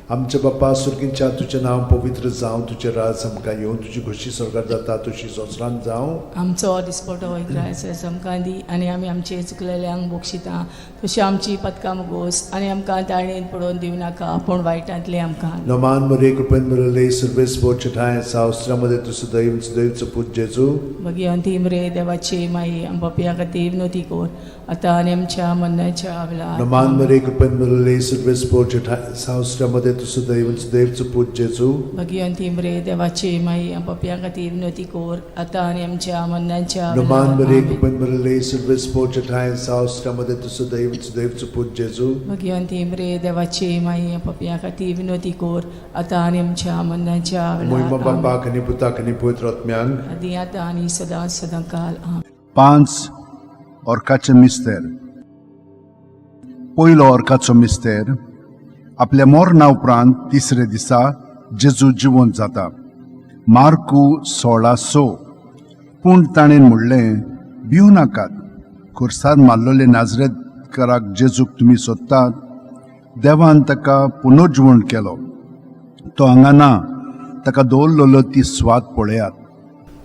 आमच्या बापा सुर्गींच्या, तुजें नांव पवित्र जावं, तुजें राज आमकां येवं, तुजी खोशी स्वर्गार जाता तशी संवसारांत जावं. आमचो दिसपटो इग्रायस आमकां दी आनी आमी आमचे चुकलेल्यांक बक्षिता तशी आमची पदकां मुगोस आनी आमकां ताळणेन पडोवन दिवं नाका, पूण वायटांतले आमकां. नमान मरे, कृपेन भरले, सर्वेस्पर ठांय सावस्त्रामध्ये तूं सदैव सदैवचो पूत जेजू. भगिवंती मरे देवाची माई, आम पापया खातीर विनवती कर, आतां आनी आमच्या मरणाच्या वेळार. नमान मरे, कृपेन भरले, सर्वेस्पर ठांय सावस्त्रामध्ये तूं सदैव सदैवचो पूत जेजू. भगिवंती मरे देवाची माई, आम पापया खातीर विनवती कर, आतां आनी आमच्या मरणाच्या नमान वेळार. मरे, आमेन. कृपेन भरले, सर्वेस्पर ठांय सावस्त्रामध्ये तूं सदैव सदैवचो पूत जेजू. भगिवंती मरे देवाची माई, आम पापया खातीर विनवती कर, आतां आनी आमच्या मरणाच्या मोहिमा वेळार. आमेन. बापाक आनी पुताक आनी पवित्र आत्म्यांक. आदी आतां आनी सदां सदां काल. आमेन. पांच ऑर्काचे मिस्तेर. पयलो ऑर्काचो मिस्तेर, आपल्या मरणा उपरांत तिसरे दिसा जेजू जिवंत जाता. मार्कू 16:6. पूण ताणें म्हणलें, भिवू नाकात. खुर्सार मारलेले नाजरेतकाराक जेजूक तुमी सोदतात. देवान ताका पुनर्जिवण केलो. तो हांगा ना. ताका दवरलेलो ती स्वात पळयात.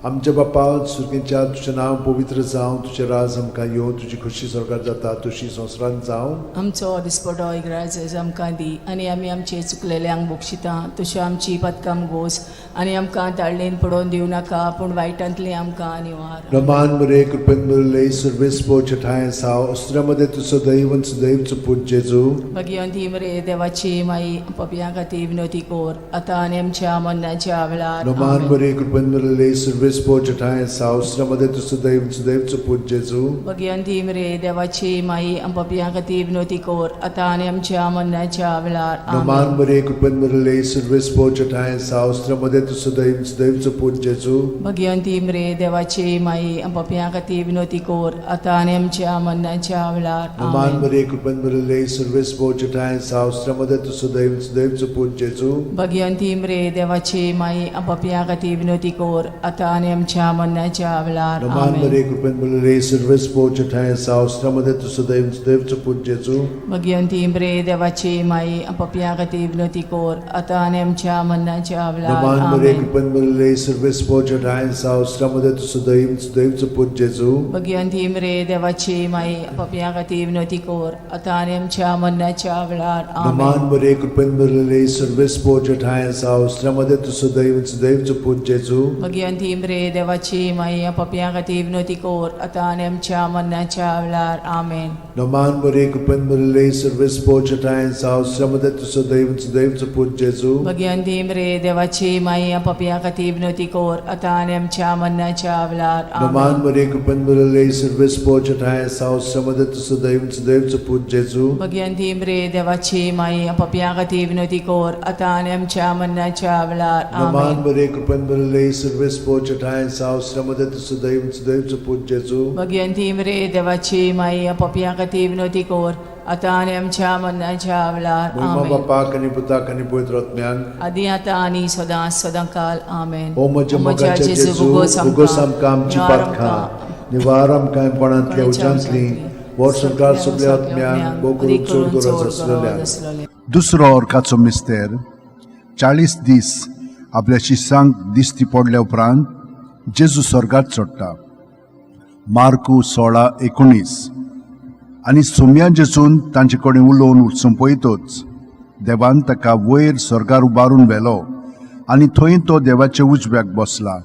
आमच्या बापा सुर्गींच्या, तुजें नांव पवित्र जावं, तुजें राज आमकां येवं, तुजी खोशी स्वर्गार जाता तशी संवसारांत जावं. आमचो दिसपटो इग्राज आमकां दी आनी आमी आमचे चुकलेल्यांक बक्षिता तश्यो आमची पदकां गोस आनी आमकां ताळणेन पडोवन दिवं नाका, पूण वायटांतली आमकां निवार. रमान मरे, कृपेन भरले, सर्वेस्पर ठांय साव अस्त्र्यामध्ये तूं सदैव सदैवचो पूत जेजू. भगिवंती मरे देवाची माई, पपयां खातीर विनवती कर, आतां आनी आमच्या मरणाच्या वेळार. रमान आमेन. मरे, कृपेन भरले, सर्वेस्पर ठांय साव अस्त्र्यामध्ये तूं सदैव सदैवचो पूत जेजू. भगिवंती मरे देवाची माई, पपयां खातीर विनवती कर, आतां आनी आमच्या मरणाच्या वेळार. रमान आमेन. मरे, कृपेन भरले, सर्वेस्पर ठांय साव अस्त्र्यामध्ये तूं सदैव सदैवचो पूत जेजू. भगिवंती मरे देवाची माई, पपयां खातीर विनवती कर, आतां आनी आमच्या मरणाच्या वेळार. रमान आमेन. मरे, कृपेन भरले, सर्वेस्पर ठांय साव अस्त्र्यामध्ये तूं सदैव सदैवचो पूत जेजू. भगिवंती मरे देवाची माई, पपयां खातीर विनवती कर, आतां आनी आमच्या मरणाच्या वेळार. रमान आमेन. मरे, कृपेन भरले, सर्वेस्पर ठांय साव अस्त्र्यामध्ये तूं सदैव सदैवचो पूत जेजू. भगिवंती मरे देवाची माई, पपयां खातीर विनवती कर, आतां आनी आमच्या मरणाच्या वेळार. रमान मरे, आमेन. कृपेन भरले, सर्वेस्पर ठांय साव अस्त्र्यामध्ये तूं सदैव सदैवचो पूत जेजू. भगिवंती मरे देवाची माई, पपयां खातीर विनवती कर, आतां आनी आमच्या मरणाच्या वेळार. रमान आमेन. मरे, कृपेन भरले, सर्वेस्पर ठांय साव अस्त्र्यामध्ये तूं सदैव सदैवचो पूत जेजू. भगिवंती मरे देवाची माई, पपयां खातीर विनवती कर, आतां आनी आमच्या मरणाच्या वेळार. आमेन. रमान मरे, कृपेन भरले, सर्वेस्पर ठांय साव अस्त्र्यामध्ये तूं सदैव सदैवचो पूत जेजू. भगिवंती मरे देवाची माई, पपयां खातीर विनवती कर, आतां आनी आमच्या मरणाच्या वेळार. रमान आमेन. मरे, कृपेन भरले, सर्वेस्पर ठांय साव अस्त्र्यामध्ये तूं सदैव सदैवचो पूत जेजू. भगिवंती मरे देवाची माई, पपयां खातीर विनवती कर, आतां आनी आमच्या मरणाच्या वेळार. रमान आमेन. मरे, कृपेन भरले, सर्वेस्पर ठांय साव अस्त्र्यामध्ये तूं सदैव सदैवचो पूत जेजू. भगिवंती मरे देवाची माई, पपयां खातीर विनवती कर, आतां आनी आमच्या मरणाच्या वेळार. मोहिमा आमेन. बापाक आनी पुताक आनी पवित्र आत्म्याक. आदी आतां आनी सदां सदां काल. आमेन. ओ म्हज्या मोगाच्या जेजू, उगोस आमकां आमची पातकां, निवार आमकां कोणांतल्या उज्यांतली, वर्स संवसार सगल्या आत्म्यांक, भोव करून चड गरज आसलेल्यांक. दुसरो ऑर्काचो मिस्तेर, 40 दीस आपल्या शिसांक दिश्टी पडल्या उपरांत जेजू स्वर्गात चडटा. मार्कू 16:19. आनी सोम्या जेजून तांचे कडेन उलोवन सोंपयतच देवान ताका वयर स्वर्गार उबारून व्हेलो आनी थंय तो देवाच्या उजव्याक बसला.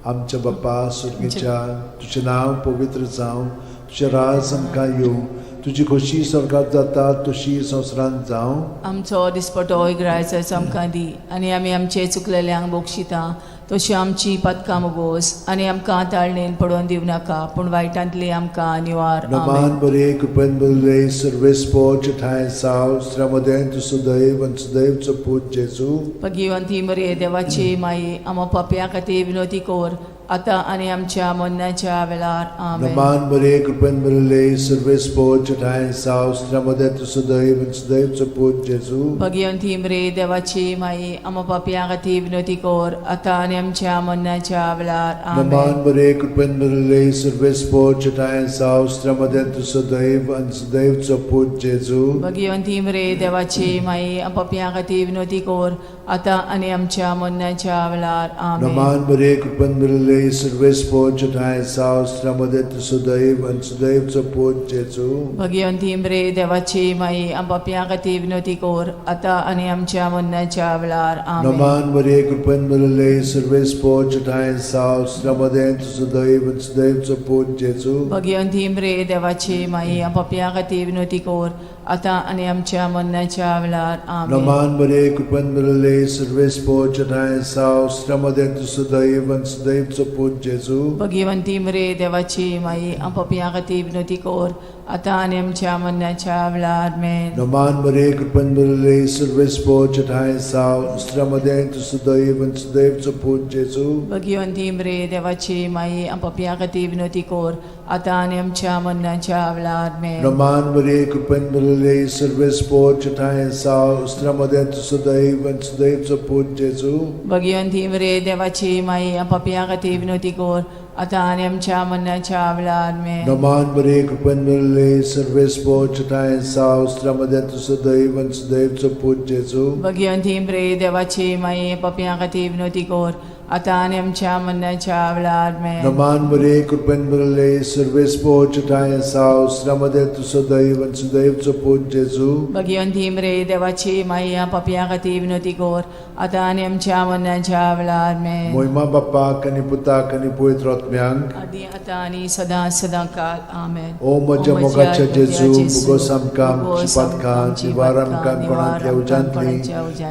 आमच्या बापा सुर्गीच्या, तुजें नांव पवित्र जावं, तुजें राज आमकां येवं, तुजी खोशी स्वर्गात जाता तशी संवसारांत जावं. आमचो दिसपटो इगरायचो आमकां दी आनी आमी आमचे चुकलेल्यांक बक्षिता तशी आमची पदकां मोगोस आनी आमकां ताळणेन पडोवन दिवं नाका पूण वायटांतली आमकां निवार. नमान आमेन. बरे कृपेन बरले सर्वेस्पोच ठांय साव स्त्र्यामदें तूं सुदैव आनी सुदैवचो पूत जेजू. भगिवंती मरे देवाची माई, आमा पापया खातीर विनोती कोर आतां आनी आमच्या मरणाच्या वेळार. आमेन. नमान बरे कृपेन बरले सर्वेस्पोच ठांय साव स्त्र्यामदें तूं सुदैव आनी सुदैवचो पूत जेजू. भगिवंती मरे देवाची माई, आमा पापया खातीर विनोती कोर आतां आनी आमच्या मरणाच्या वेळार. नमान आमेन. बरे कृपेन बरले सर्वेस्पोच ठांय साव स्त्र्यामदें तूं सुदैव आनी सुदैवचो पूत जेजू. भगिवंती मरे देवाची माई, पापया खातीर विनोती कोर आतां आनी आमच्या मरणाच्या वेळार. आमेन. नमान बरे कृपेन बरले सर्वेस्पोच ठांय साव स्त्र्यामदें तूं सुदैव आनी सुदैवचो पूत जेजू. भगिवंती मरे देवाची माई, पापया खातीर विनोती कोर आतां आनी आमच्या मरणाच्या वेळार. आमेन. नमान मरिये कृपेन भरिल्ले सर्वेस्पोच ठांय साव स्त्र्यामदें तूं सुदैव आनी सुदैवचो पूत जेजू. भगिवंती मरे देवाची माई, पापया खातीर विनोती कोर आतां आनी आमच्या मरणाच्या वेळार. आमेन. नमान मरिये कृपेन भरिल्ले सर्वेस्पोच ठांय साव स्त्र्यामदें तूं सुदैव आनी सुदैवचो पूत जेजू. भगिवंती मरे देवाची माई, पापया खातीर विनोती कोर आतां आनी आमच्या मरणाच्या वेळार. आमेन. नमान मरिये कृपेन भरिल्ले सर्वेस्पोच ठांय साव स्त्र्यामदें तूं सुदैव आनी सुदैवचो पूत जेजू. भगिवंती मरे देवाची माई, पापया खातीर विनोती कोर आतां आनी आमच्या मरणाच्या वेळार. आमेन. नमान मरिये कृपेन भरिल्ले सर्वेस्पोच ठांय साव स्त्र्यामदें तूं सुदैव आनी सुदैवचो पूत जेजू. भगिवंती मरे देवाची माई, पापया खातीर विनोती कोर आतां आनी आमच्या मरणाच्या वेळार. आमेन. नमान मरिये कृपेन भरिल्ले सर्वेस्पोच ठांय साव स्त्र्यामदें तूं सुदैव आनी सुदैवचो पूत जेजू. भगिवंती मरे देवाची माई, पापया खातीर विनोती कोर आतां आनी आमच्या मरणाच्या वेळार. आमेन. नमान मरिये कृपेन भरिल्ले सर्वेस्पोच ठांय साव स्त्र्यामदें तूं सुदैव आनी सुदैवचो पूत जेजू. भगिवंती मरे देवाची माई, पापया खातीर विनोती कोर आतां आनी आमच्या मरणाच्या वेळार. आमेन. मोहिमा बाप्पाक आनी पुताक आनी पवित्र आत्म्यांक, आदी आतां आनी सदां सदां काल. आमेन. ओ म्हज्या मोगाच्या जेजू, मुगोस आमकां आमची पातकां निवार आमकां कोणांतल्या उज्यांतली,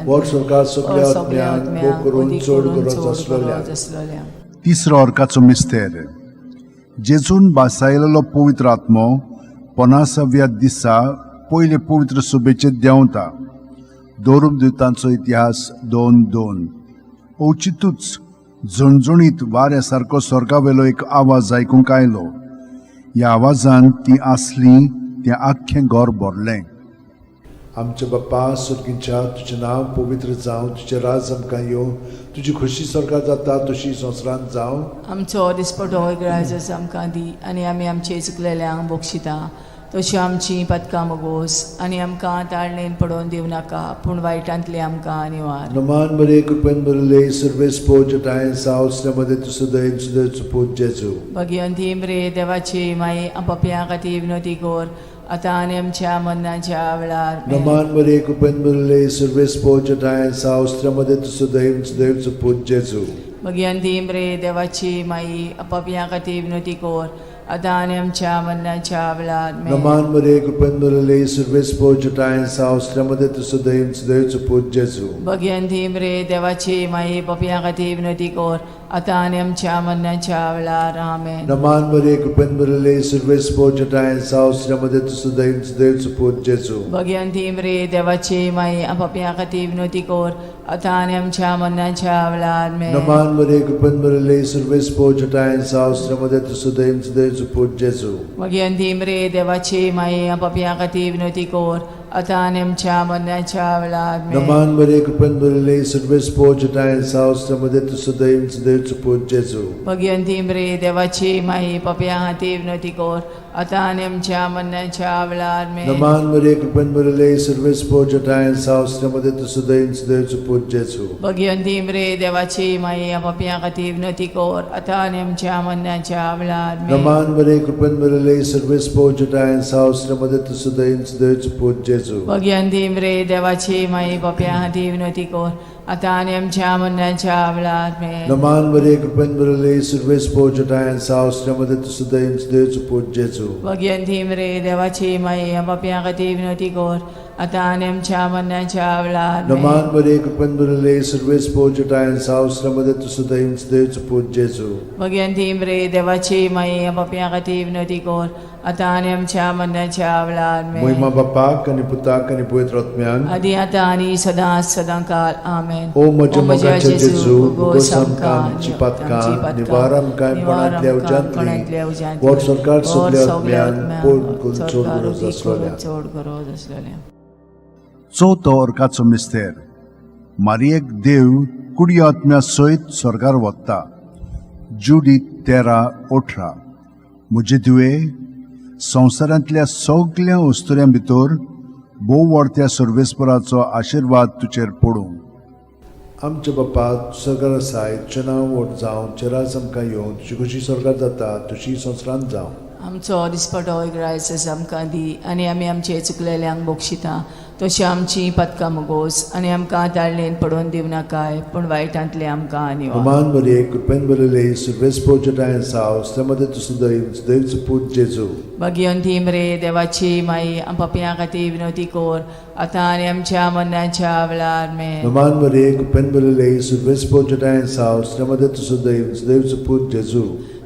वर स्वर्गात सगल्या आत्म्यांक भोग करून चड गरज आसलोल्या. आसलोल्या. तिसरो अर्काचो मिस्तेर. जेजून बासायलेलो पवित्र आत्मो पनासाव्या दिसा पयले पवित्र सभेचेर देंवता. दोरुमदुतांचो इतिहास 2:2. अवचितूच झणझणीत वाऱ्या सारको स्वर्गावेलो एक आवाज आयकूंक आयलो. ह्या आवाजान ती आसली तें आख्खें घर भरलें. आमच्या बाप्पा सुर्गीच्या, तुजें नांव पवित्र जावं, तुजें राज आमकां येवं, तुजी खोशी स्वर्गात जाता तशी संवसारांत जावं. आमचो दिसपटो इगरायजस आमकां दी आनी आमी आमचे चुकलेल्यांक बक्षिता तशी आमची पदकां मोगोस आनी आमकां ताळणेन पडोवन दिवं नाका पूण वायटांतली आमकां निवार. नमान मरिये कृपेन भरिल्ले सर्वेस्पोच ठांय साव स्त्र्यामदें तूं सुदैव सुदैवचो पूत जेजू. भगिवंती मरे देवाची माई, पापया खातीर विनोती कोर आतां आनी आमच्या मरणाच्या वेळार. आमेन. नमान मरिये कृपेन भरिल्ले सर्वेस्पोच ठांय साव स्त्र्यामदें तूं सुदैव सुदैवचो पूत जेजू. भगिवंती मरे देवाची माई, पापया खातीर विनोती कोर आतां आनी आमच्या मरणाच्या वेळार. आमेन. नमान मरिये कृपेन भरिल्ले सर्वेस्पोच ठांय साव स्त्र्यामदें तूं सुदैव सुदैवचो पूत जेजू. भगिवंती मरे देवाची माई, पापया खातीर विनोती कोर आतां आनी आमच्या मरणाच्या वेळार. आमेन. नमान मरिये कृपेन भरिल्ले सर्वेस्पोच ठांय साव स्त्र्यामदें तूं सुदैव सुदैवचो पूत जेजू. भगिवंती मरे देवाची माई, पापया खातीर विनोती कोर आतां आनी आमच्या मरणाच्या वेळार. आमेन. नमान मरिये कृपेन भरिल्ले सर्वेस्पोच ठांय साव स्त्र्यामदें तूं सुदैव सुदैवचो पूत जेजू. भगिवंती मरे देवाची माई, पापया खातीर विनोती कोर आतां आनी आमच्या मरणाच्या वेळार आमेन. नमान मरे कृपेन भरिल्ले सर्वेस पोजटाय सावस मध्ये तूं सदैव सदैवचो पूत जेजू. भगिवंती मरे देवाची माई पापयां खातीर विनवती कर आतां आनी आमच्या मरणाच्या वेळार आमेन. नमान मरे कृपेन भरिल्ले सर्वेस पोजटाय सावस मध्ये तूं सदैव सदैवचो पूत जेजू. भगिवंती मरे देवाची माई पापयां खातीर विनवती कर आतां आनी आमच्या मरणाच्या वेळार आमेन. नमान मरे कृपेन भरिल्ले सर्वेस पोजटाय सावस मध्ये तूं सदैव सदैवचो पूत जेजू. भगिवंती मरे देवाची माई पापयां खातीर विनवती कर आतां आनी आमच्या मरणाच्या वेळार आमेन. नमान मरे कृपेन भरिल्ले सर्वेस पोजटाय सावस मध्ये तूं सदैव सदैवचो पूत जेजू. भगिवंती मरे देवाची माई पापयां खातीर विनवती कर आतां आनी आमच्या मरणाच्या वेळार आमेन. नमान मरे कृपेन भरिल्ले सर्वेस पोजटाय सावस मध्ये तूं सदैव सदैवचो पूत जेजू. भगिवंती मरे देवाची माई पापयां खातीर विनवती कर आतां आनी आमच्या मरणाच्या वेळार आमेन. मोहिमा बापाक आनी पुताक आनी पवित्र आत्म्याक आदी आतां आनी सदां सदां काल आमेन. ओ म्हज्या मोगाच्या जेजू, भोगोस आमकां आमची पातकां, निवार आमकां कोणांतल्या उज्यांतली, व्हड सरकार सगल्या आत्म्यान पोड करून चड गरज आसलोल्या. चड गरज आसलेल्या. चवथो अर्काचो मिस्तेर मारियेक देव कुडी आत्म्या सयत स्वर्गार वता. जुडी 13:18. म्हजे धुवे, संवसारांतल्या सगल्या वस्तुऱ्यां भितर भोव व्हडत्या सर्वेस्पराचो आशिर्वाद तुजेर पडूं. आमच्या बापा सरकार आसाय, तुजें नांव व्हड जावं, तुजें राज आमकां येवं, तुजी खुशी सरकार जाता तशी संवसारांत जावं. आमचो दिसपटो ग्रायस आमकां दी आनी आमी आमचे चुकलेल्यांक बक्षिता तशी आमची पदकां मुगोस आनी आमकां ताळणेन पडोवन दिवं नाकाय पूण वायटांतले आमकां निवार. नमान मरे कृपेन भरिल्ले सर्वेस पोजटाय सावस मध्ये तूं सदैव सदैवचो पूत जेजू. भगिवंती मरे देवाची माई पापयां खातीर विनवती कर आतां आनी आमच्या मरणाच्या वेळार आमेन. नमान मरे कृपेन भरिल्ले सर्वेस पोजटाय सावस मध्ये तूं सदैव सदैवचो पूत जेजू.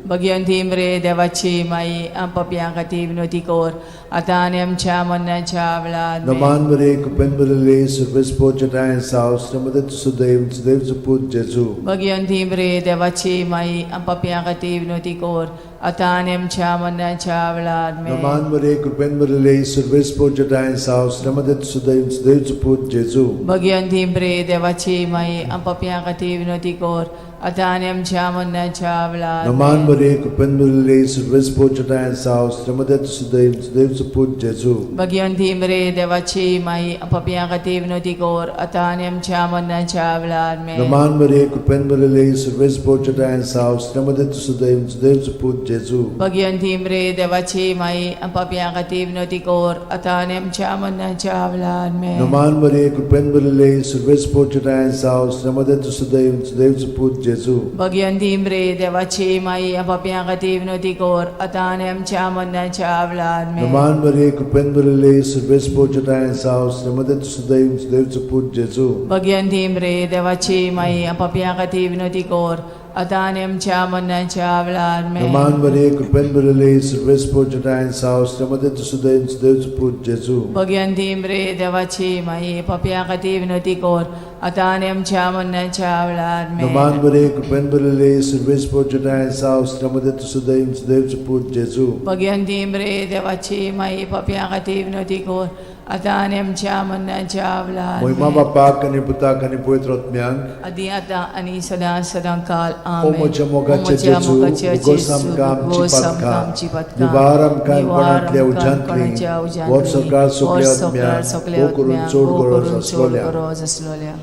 भगिवंती मरे देवाची माई पापयां खातीर विनवती कर आतां आनी आमच्या मरणाच्या वेळार आमेन. नमान मरे कृपेन भरिल्ले सर्वेस पोजटाय सावस मध्ये तूं सदैव सदैवचो पूत जेजू. भगिवंती मरे देवाची माई पापयां खातीर विनवती कर आतां आनी आमच्या मरणाच्या वेळार आमेन. नमान मरे कृपेन भरिल्ले सर्वेस पोजटाय सावस मध्ये तूं सदैव सदैवचो पूत जेजू. भगिवंती मरे देवाची माई पापयां खातीर विनवती कर आतां आनी आमच्या मरणाच्या वेळार नमान आमेन. मरे कृपेन भरिल्ले सर्वेस पोजटाय सावस मध्ये तूं सदैव सदैवचो पूत जेजू. भगिवंती मरे देवाची माई पापयां खातीर विनवती कर आतां आनी आमच्या मरणाच्या वेळार आमेन. नमान मरे कृपेन भरिल्ले सर्वेस पोजटाय सावस मध्ये तूं सदैव सदैवचो पूत जेजू. भगिवंती मरे देवाची माई पापयां खातीर विनवती कर आतां आनी आमच्या मरणाच्या वेळार आमेन. नमान मरे कृपेन भरिल्ले सर्वेस पोजटाय सावस मध्ये तूं सदैव सदैवचो पूत जेजू. भगिवंती मरे देवाची माई पापयां खातीर विनवती कर आतां आनी आमच्या मरणाच्या वेळार आमेन. नमान मरे कृपेन भरिल्ले सर्वेस पोजटाय सावस मध्ये तूं सदैव सदैवचो पूत जेजू. भगिवंती मरे देवाची माई पापयां खातीर विनवती कर आतां आनी आमच्या मरणाच्या वेळार आमेन. नमान मरे कृपेन भरिल्ले सर्वेस पोजटाय सावस मध्ये तूं सदैव सदैवचो पूत जेजू. भगिवंती मरे देवाची माई पापयां खातीर विनवती कर आतां आनी आमच्या मरणाच्या वेळार आमेन. नमान मरे कृपेन भरिल्ले सर्वेस पोजटाय सावस मध्ये तूं सदैव सदैवचो पूत जेजू. भगिवंती मरे देवाची माई पापयां खातीर विनवती कर आतां आनी आमच्या मरणाच्या वेळार मोहिमा आमेन. बापाक आनी पुताक आनी पवित्र आत्म्याक आदी आतां आनी सदां सदां काल ओ आमेन. म्हज्या मोगाच्या ओ म्हज्या जेजू, मोगाच्या उगोस जेजू, आमकां आमची उगोस आमकां पातकां, आमची पातकां, निवार आमकां निवार कोणांतल्या आमकां उज्यांतली, कोणाच्या उज्यांतली, व्हड सरकार व्हड सगल्या सरकार आत्म्यांक, सगल्या भोव करून आत्म्यांक, चड भोव गरज करून चड आसलोल्या. गरज आसलोल्या.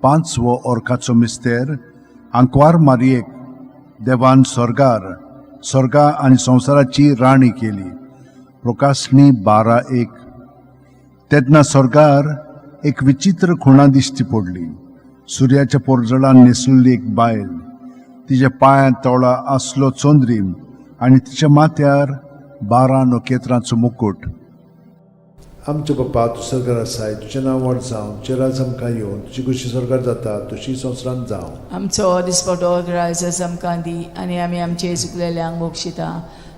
पांचवो अर्काचो मिस्तेर आंकवार मारियेक देवान स्वर्गार स्वर्गा आनी संवसाराची राणी केली. प्रकाशणी 12:1. तेन्ना स्वर्गार एक विचित्र खुणा दिश्टी पडली. सुर्याच्या पोरजळान न्हेसुल्ली एक बायल, तिच्या पांयांत तोळा आसलो चंद्रीम आनी तिच्या माथ्यार 12 नखेत्रांचो मुकूट. आमच्या बापा तूं सरकार आसाय, तुजें नांव व्हड जावं, तुजें राज आमकां येवं, तुजी खुशी सरकार जाता तशी संवसारांत जावं. आमचो दिसपटो ग्रायस आमकां दी आनी आमी आमचे चुकलेल्यांक बक्षिता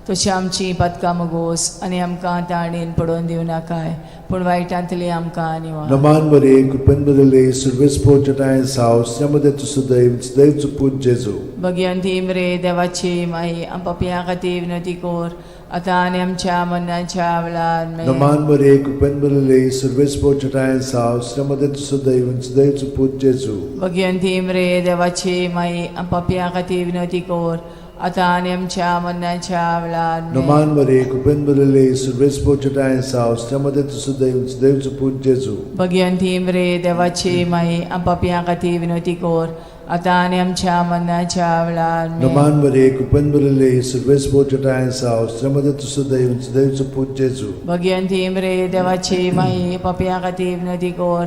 तशी आमची पातकां मुगोस आनी आमकां ताणेन पडोवन दिवं नाकाय पूण वायटांतली आमकां निवार. नमान मरे कृपेन बरले सर्वेस्पोर जटाय साव श्रमदे तू सदैव सदैव पूत जेजू. भगवंती मरे देवाची माई आम पापयां खातीर विनवती कर आतां आनी आमच्या मरणाच्या वेळार आमेन. नमान मरे कृपेन बरले सर्वेस्पोर जटाय साव श्रमदे तू सदैव सदैव पूत जेजू. भगवंती मरे देवाची माई आम पापयां खातीर विनवती कर आतां आनी आमच्या मरणाच्या वेळार आमेन. नमान मरे कृपेन बरले सर्वेस्पोर जटाय साव श्रमदे तू सदैव सदैव पूत जेजू. भगवंती मरे देवाची माई आम पापयां खातीर विनवती कर आतां आनी आमच्या मरणाच्या वेळार आमेन. नमान मरे कृपेन बरले सर्वेस्पोर जटाय साव श्रमदे तू सदैव सदैव पूत जेजू. भगवंती मरे देवाची माई पापयां खातीर विनवती कर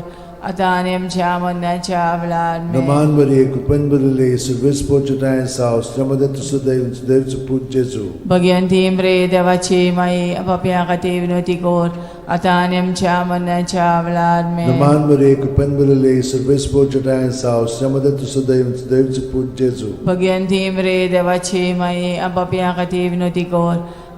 आतां आनी आमच्या मरणाच्या वेळार आमेन. नमान मरे कृपेन बरले सर्वेस्पोर जटाय साव श्रमदे तू सदैव सदैव पूत जेजू. भगवंती मरे देवाची माई पापयां खातीर विनवती कर आतां आनी आमच्या मरणाच्या वेळार आमेन. नमान मरे कृपेन बरले सर्वेस्पोर जटाय साव श्रमदे तू सदैव सदैव पूत जेजू. भगवंती मरे देवाची माई पापयां खातीर विनवती कर